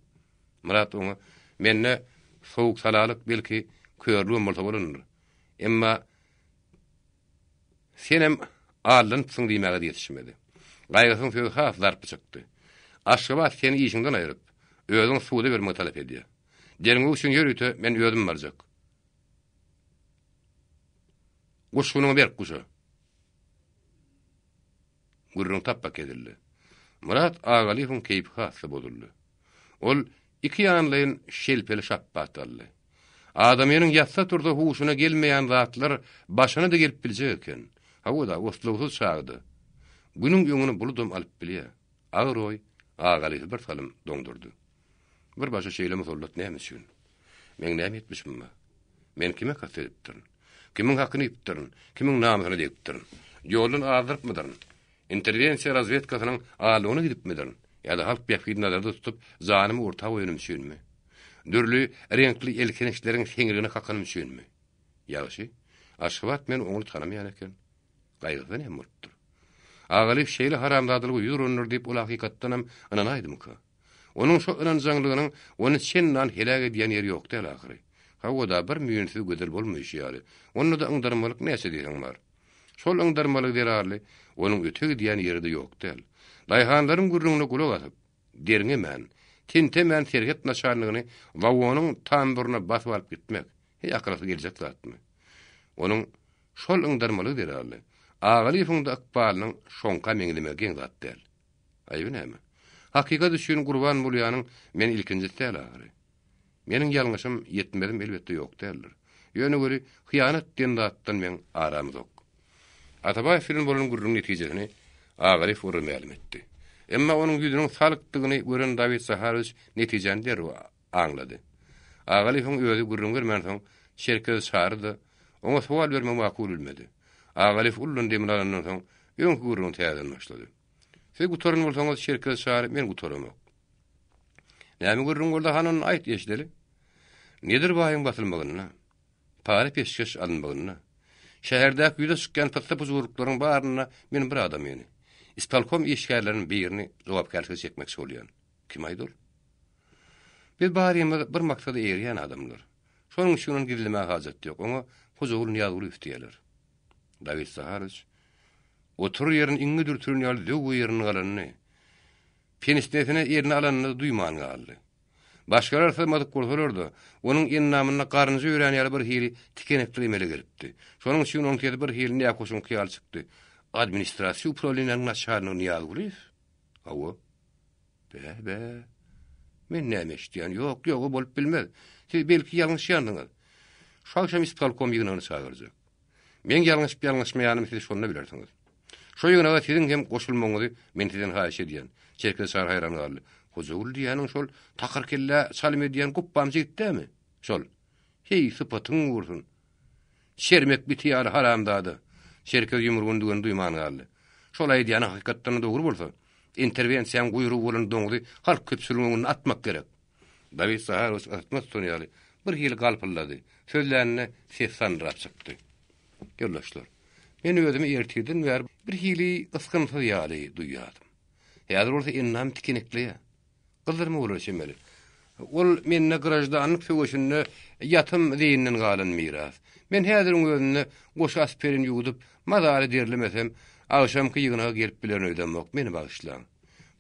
Myrat oňa, Mende sowuk-salalyk belki körlügem bolsa bolandyr. Emma Senem aldanypsyň diýmäge-de ýetişmedi. Gaýgysyň sözi has zarply çykdy. Aşgabat seni işiňden aýryp, özüňi suda bermegi talap edýär. Derňew üçin ýörite men özüm barjak. Guşgunyňy berk guşa. Gürrüň tapba kesildi. Myrat Agalyýewiň keýpi has-da bozuldy. Ol iki ýanlaýyn şelpeli şapbat aldy. Adamynyň ýatsa-tursa huşuna gelmeýän zatlar başyna-da gelip biljek eken. Hawa-da, oslagsyz çagda. Günüň öňüni buludam alyp bilýär. Agyr oý Agalyýewi bir salym doňdurdy. Bir başa şeýle musallat näme üçin? Meň näme etmişim bar? Men kime kast edipdirin? Kimiň hakyny iýipdirin? Kimiň namysyna degipdirin? Ýoldan azdyrypmydyryn? Interwensiýa razwedkasynyň aldygyna gidipmidirin? Ýa-da halk bähbidini nazarda tutup, janymy orta goýanym üçinmi? Dürli reňkli elkençleriň seňrigine kakanym üçinmi? Ýagşy, Aşgabat meni oňly tanamaýan eken. Gaýgysyz näme bolupdyr? Agalyýew şeýle haramzadalyga ýüz urandyr diýip ol hakykatdanam ynanaýdymyka? Onuň şo ynanjaňlygynyň ony çendan heläk edýän ýeri ýok däl ahyry. Hawa-da, bir müýnsüz gözel bolmaýşy ýaly, onda-da yňdarmalyk näçe diýseň bar. Şol yňdarmalyk zerarly onuň öte gidýän ýeri-de ýok däl. Daýhanlaryň gürrüňine gulak asyp, derňemän, tintemän serhet naçalnigini wagonyň tamburyna basyp alyp gitmek, heý akylasy geljek zatmy? Onuň şol yňdarmalygy zerarly, Agalyýewiň-de ykbalynyň şoňka meňzemegi geň zat däl. Aýby näme? Hakykat üçin gurban bolýanyň men ilkinjisi däl ahyry. Meniň ýalňyşym, ýetmezim elbetde ýok däldir. Ýöne weli hyýanat diýen zatdan meň aram uzak. Atabaýew bilen bolan gürrüň netijesini Agalyýew olara mälim etdi. Emma onuň ýüzüniň salykdygyny gören Dawid Zaharowiç netijäni derrew aňlady. Agalyýewiň özi gürrüň bermänsoň, Çerkez Çary-da oňa sowal bermegi makul bilmedi. Agalyýew uludan demini alandan soň, öňki gürrüňini täzeden başlady. Siz gutaran bolsaňyz, Çerkez Çary, men gutaramok. Näme gürrüň boldy, hany ony aýt, eşideli. Nedir baýyň basylmagynda, para-peşgeş alynmagynda, şäherdäki ýüze çykýan pyssy-pujurlyklaryň barynda men bir adamyny, ispolkom işgärleriniň birini jogapkärçilige çekmekçi bolýan. Kim aýdy ol? Biz barymyz bir maksada eýerýän adamlar. Şonuň üçin ony gizlemäge hajat ýok. Oňa Hojaguly Nyýazgulyýew diýerler. Dawid Zaharowiç oturar ýerini iňňe dürtülen ýaly zöwwe ýerinde galanyny, penisnesine elini alanyny duýman galdy. Başgalar syzmadyk bolsalar-da, onuň endamynda garynja ýörän ýaly bir hili tikeneklik emele gelipdi. Şonuň üçin onuň sesi bir hili nähoşuňky ýaly çykdy. Administrasiýa uprawleniýäniň naçalnigi Nyýazgulyýew? Hawa. Bä-bä. Men näme eşidýän? Ýok, ýok, o bolup bilmez. Siz belki ýalňyşýansyňyz. Şu agşam ispolkom ýygnagyny çagyrjak. Meň ýalňyşyp-ýalňyşmaýanymy siz şonda bilersiňiz. Şo ýygnaga siziň hem goşulmagyňyzy men sizden haýyş edýän. Çerkez çary haýran galdy. Hojaguly diýýäniň şol takyr kellä çalym edýän gupbam jigit dämi? Şol. Heý, sypatyň gursun. Çermek biti ýaly haramzada. Çerkez ýumrugyny düweni duýman galdy. Şol aýdýany hakykatdan-da dogry bolsa, interwensiýaň guýrugy bolan doňuzy halk köpçüligiň öňünde atmak gerek. Dawid Zaharowiç ysytma tutan ýaly, bir hili galpyldady. Sözlände sesi sandyrap çykdy. Ýoldaşlar, men özümi ertirden bäri bir hili ysgynsyz ýaly duýýardym. Häzir bolsa endam tikenekleýär. Gyzdyrma bolar çemeli. Ol mende graždanlyk söweşinde ýatym zeýinden galan miras. Men häziriň özünde goşa aspirin ýuwdup, mazaly derlemesem, agşamky ýygnaga gelip bilerin öýdemok, meni bagyşlaň.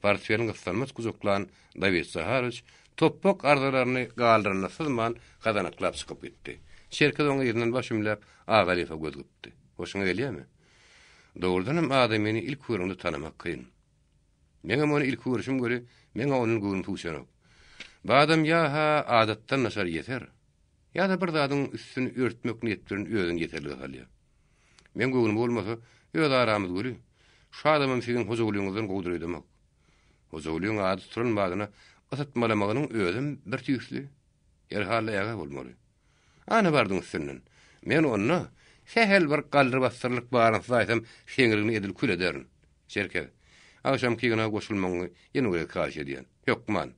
Portfelini gyssanmaç gujaklan Dawid Zaharowiç topbak arzalaryny galdyranyna syzman, gazanaklap çykyp gitdi. Çerkez oň yzyndan baş ümläp, Agalyýewe göz gypdy. Hoşuňa gelýärmi? Dogrudanam adamyny ilki görüňde tanamak kyn. Meňem ony ilki görşüm göri, meň-ä ondan göwnüm suwşanok. Bu adam ýa-ha adatdan daşary ýeser, ýa-da bir zadyň üstüni örtmek niýeti bilen özüni ýeserlige salýar. Meň göwnüme bolmasa, öz aramyz göli, şu adamam siziň Hojagulyňyzdan gowudyr öýdemok. Hojagulyň ady tutulan badyna ysytmalamagynyň özem bir tüýsli. Herhalda ägä bolmaly. Ana bardyň üstünden. Men onda sähel bir galdyr-basdyrlyk baryny syzaýsam, seňrigini edil kül ederin. Çerkez, agşamky ýygnaga goşulmagyňy ýene bir gezek haýyş edýän. Hökman.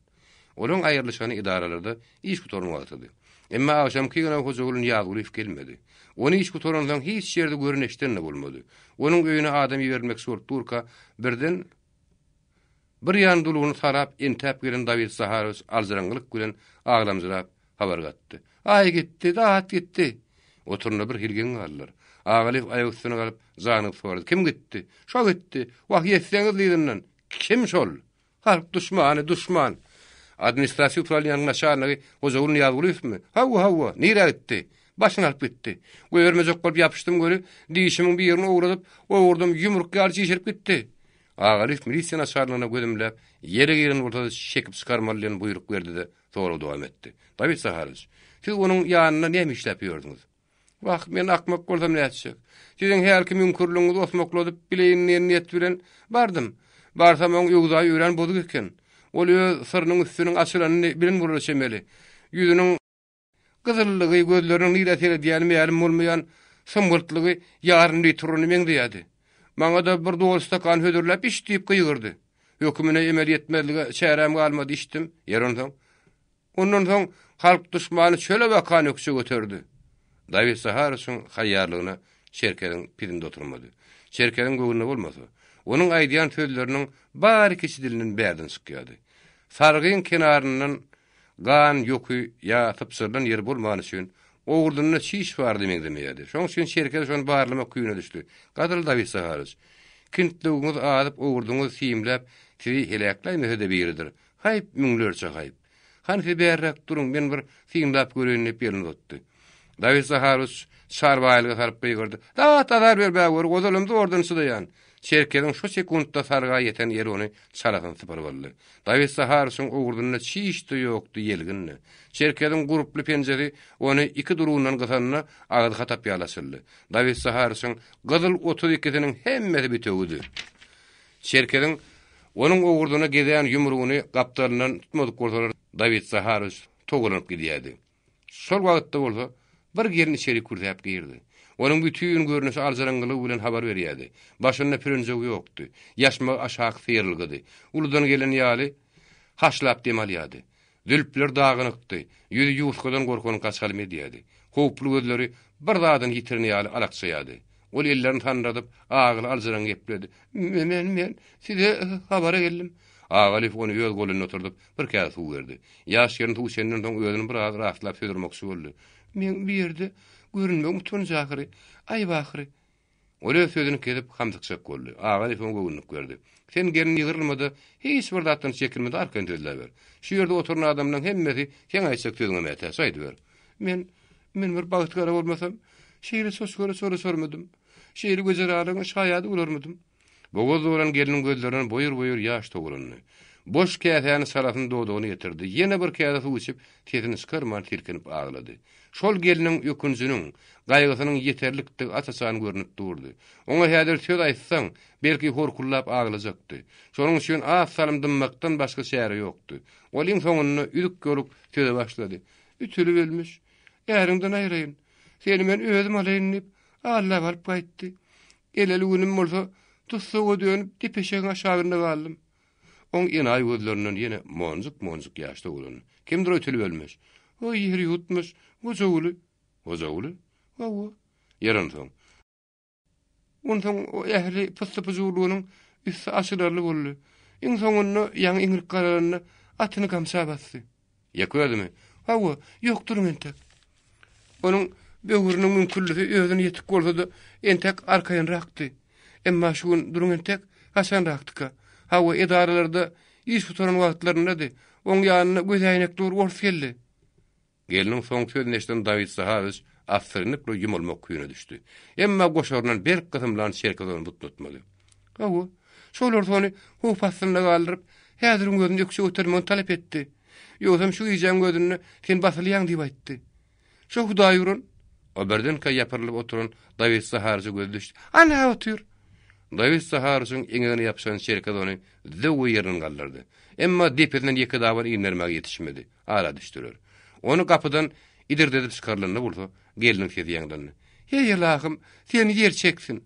Olaň aýrylyşany edaralarda iş gutaran wagtydy. Emma agşamky ýygnaga Hojaguly Nyýazgulyýew gelmedi. Ony iş gutaransoň hiç ýerde gören-eşiden-de bolmady. Onuň öýüne adam iberilmekçi bolup durka, birden Bir ýan dulugyny sarap entäp gelen Dawid Zaharowiç aljyraňňylyk bilen aglamjyrap habar gatdy. Aý gitdi, dat gitdi! Oturanda bir hili geň galdylar. Agalyýew aýak üstüne galyp, janygyp sorady, Kim gitdi? Şo gitdi! Wah, ýetseňiz yzyndan! Kim şol? Halk duşmany, duşman! Administrasiýa uprawleniýanyň naçalnigi Hojaguly Nyýazgulyýewmi? Hawa, hawa! Nirä gitdi? Başyny alyp gitdi. Goýbermejek bolup ýapyşdym weli, dişimiň birini owradyp, owurdym, ýumruk ýaly çişirip gitdi. Agalyýew milisiýa naçalnigine gözümläp, ýere giren bolsa-da çekip çykarmaly diýen buýruk berdi-de, soragy dowam etdi. Dawid Zaharowiç, siz onuň ýanynda näme işläp ýördüňiz? Wah, men akmak bolsam nätjek. Siziň hälki müňkürligiňizi osmakladyp bileýin diýen niýet bilen bardym. Barsam oň öwzaýy örän bozuk eken. Ol öz syrynyň üstüniň açylanyny bilen bolara çemeli. Ýüzüniň. Gyzyllygy, gözleriniň nirä seredýäni mälim bolmaýan symgyrtlygy ýarym litruny meňzeýärdi. Maňa-da bir doly stakan hödürläp iç diýip gygyrdy. Hökümine emel ýetmezlige çäräm galmady, içdim. Ýeri onsoň? Ondan soň halk duşmany çöle bakan ökje göterdi. Dawid Zaharowiçiň haýýarlygyna Çerkeziň pisindi oturmady. Çerkeziň göwnüne bolmasa, onuň aýdýan sözleriniň bary kiçi dilinden bärden çykýardy. Sargyň kenaryndan Gan ýoky ýa sypjyrylan ýeri bolmany üçin, owurdynda çiş bardy meňzemeýärdi. Şoň üçin Çerkez şony barlamak küýüne düşdi. Gadyr Dawid Zaharyç, kintlewiňiz azyp owurdyňyz simläp sizi heläkläýmese-de biridir. Haýp, müňlerçe haýp. Hany siz bärräk duruň, men bir synlap göreýin diýip elini uzatdy. Dawid Zaharowiç çarbaýlyga salyp gygyrdy. Dat azar ber bägör, ozalam zordan çydaýan. Çerkeziň şo sekuntda sarga ýeten ýeri ony çalasyn sypyryp aldy. Dawid Zaharowiçiň owurdynda çiş-de ýokdy, ýelgin-de. Çerkeziň gurply penjesi ony iki durundan gysanda agyzy hatap ýaly açyldy. Dawid Zaharowiçiň gyzyl 30 ikisiniň hemmesi bitewidi. Çerkeziň onuň owurdyna gezän ýumrugyny gapdalyndan tutmadyk bolsalar, Dawid Zaharowiç togalanyp gidýärdi. Şol wagtda bolsa, bir gelin içeri kürsäp girdi. Onuň bütin görnüşi aljyraňňylygy bilen habar berýärdi. Başynda pürünjegi ýokdy. Ýaşmagy aşak syrylgydy. Uludan gelen ýaly, haşlap dem alýardy. Zülpleri dagynykdy. Ýüzi ýuwusgadan gorkan gaçalym edýärdi. Howply gözleri bir zadyny ýitiren ýaly alakjaýardy. Ol ellerini sandyradyp, agyly aljyraňňy gepledi. Me-men, men size habara geldim. Agalyýew ony öz golunda oturdyp, bir käse suw berdi. Ýaş gelin suw içenden soň özüni biraz rastlap söz urmakçy boldy. Meň bu ýerde görünmegim utanç ahyry, aýyp ahyry. Ol öz sözüni kesip, hamsykjak boldy. Agalyýew oňa göwünlik berdi. Sen gelin ýygrylma-da, hiç bir zatdan çekinme-de arkaýyn sözläber. Şu ýerde oturan adamlaryň hemmesi seň aýtjak sözüňe mätäç, aýdyber. Men, men bir bagtygara bolmasam, şeýle çoçgara çolaşarmydym? Şeýle wejeralygyň şaýady bolarmydym? Bogaz dolan gelniň gözlerinden boýur-boýur ýaş togulandy. Boş käsäni çalasyn dodagyna ýetirdi. Ýene bir käse suw içip, sesini çykarman silkinip aglady. Şol gelniň ökünjiniň, gaýgysynyň ýeterlikdigi aç-açan görnüp durdy. Oňa häzir söz aýtsaň, belki horkullap aglajakdy. Şonuň üçin az salym dymmakdan başga çäre ýokdy. Ol iň soňunda üzük-ýoluk söze başlady. Ütülip ölmüş. Äriňden aýraýyn. Seni men özüm alaýyn diýip, Allap alyp gaýtdy. Geleli günüm bolsa tussaga dönüp depeşegiň aşagynda galdym. Oň enaýy gözlerinden ýene monjuk-monjuk ýaş döwülendi. Kimdir ötülip ölmüş. Oý, ýer ýutmuş. Hojaguly. Hojaguly? Hawa. Ýer onsoň. Onsoň o ähli pyssy-pyjurlygynyň üsti açylarly boldy. Iň soňunda ýaňy iňrik garalanda atyny gamça basdy. Ýeke özümi? Hawa, ýok duruň entek. Onuň böwrüniň müňküllisi özüne ýetik bolsa-da, entek arkaýynrakdy. Emma şu gün duruň entek, haçanrakdyka? Hawa, edaralarda iş gutaran wagtlaryndady. Oň ýanyna gözäýnekli bir ors geldi. Gelniň soňky sözüni eşiden Dawid Zaharowiç. Assyrynlykla ýumulmak küýüne düşdi. Emma goşaryndan berk gysymlan Çerkez ony butnatmady. Hawa, şolar ony howp astynda galdyryp, häziriň özünde ökje götermegini talap etdi. Ýogsam şu gijäň özünde sen basylýaň diýip aýtdy. Şo hudaý uran! O birdenkä ýapyrylyp oturan Dawid Zaharyça gözi düşdi. Ana, otyr! Dawid Zaharyçyň eňegine ýapyşan Çerkez ony zöwwe ýerinden galdyrdy. Emma depesinden ýeke daban indermäge ýetişmedi. Ara düşdüler. Ony gapydan idirdedip çykarylanda bolsa, gelniň sesi ýaňlandy. Heý, ylahym, seni ýer çeksin!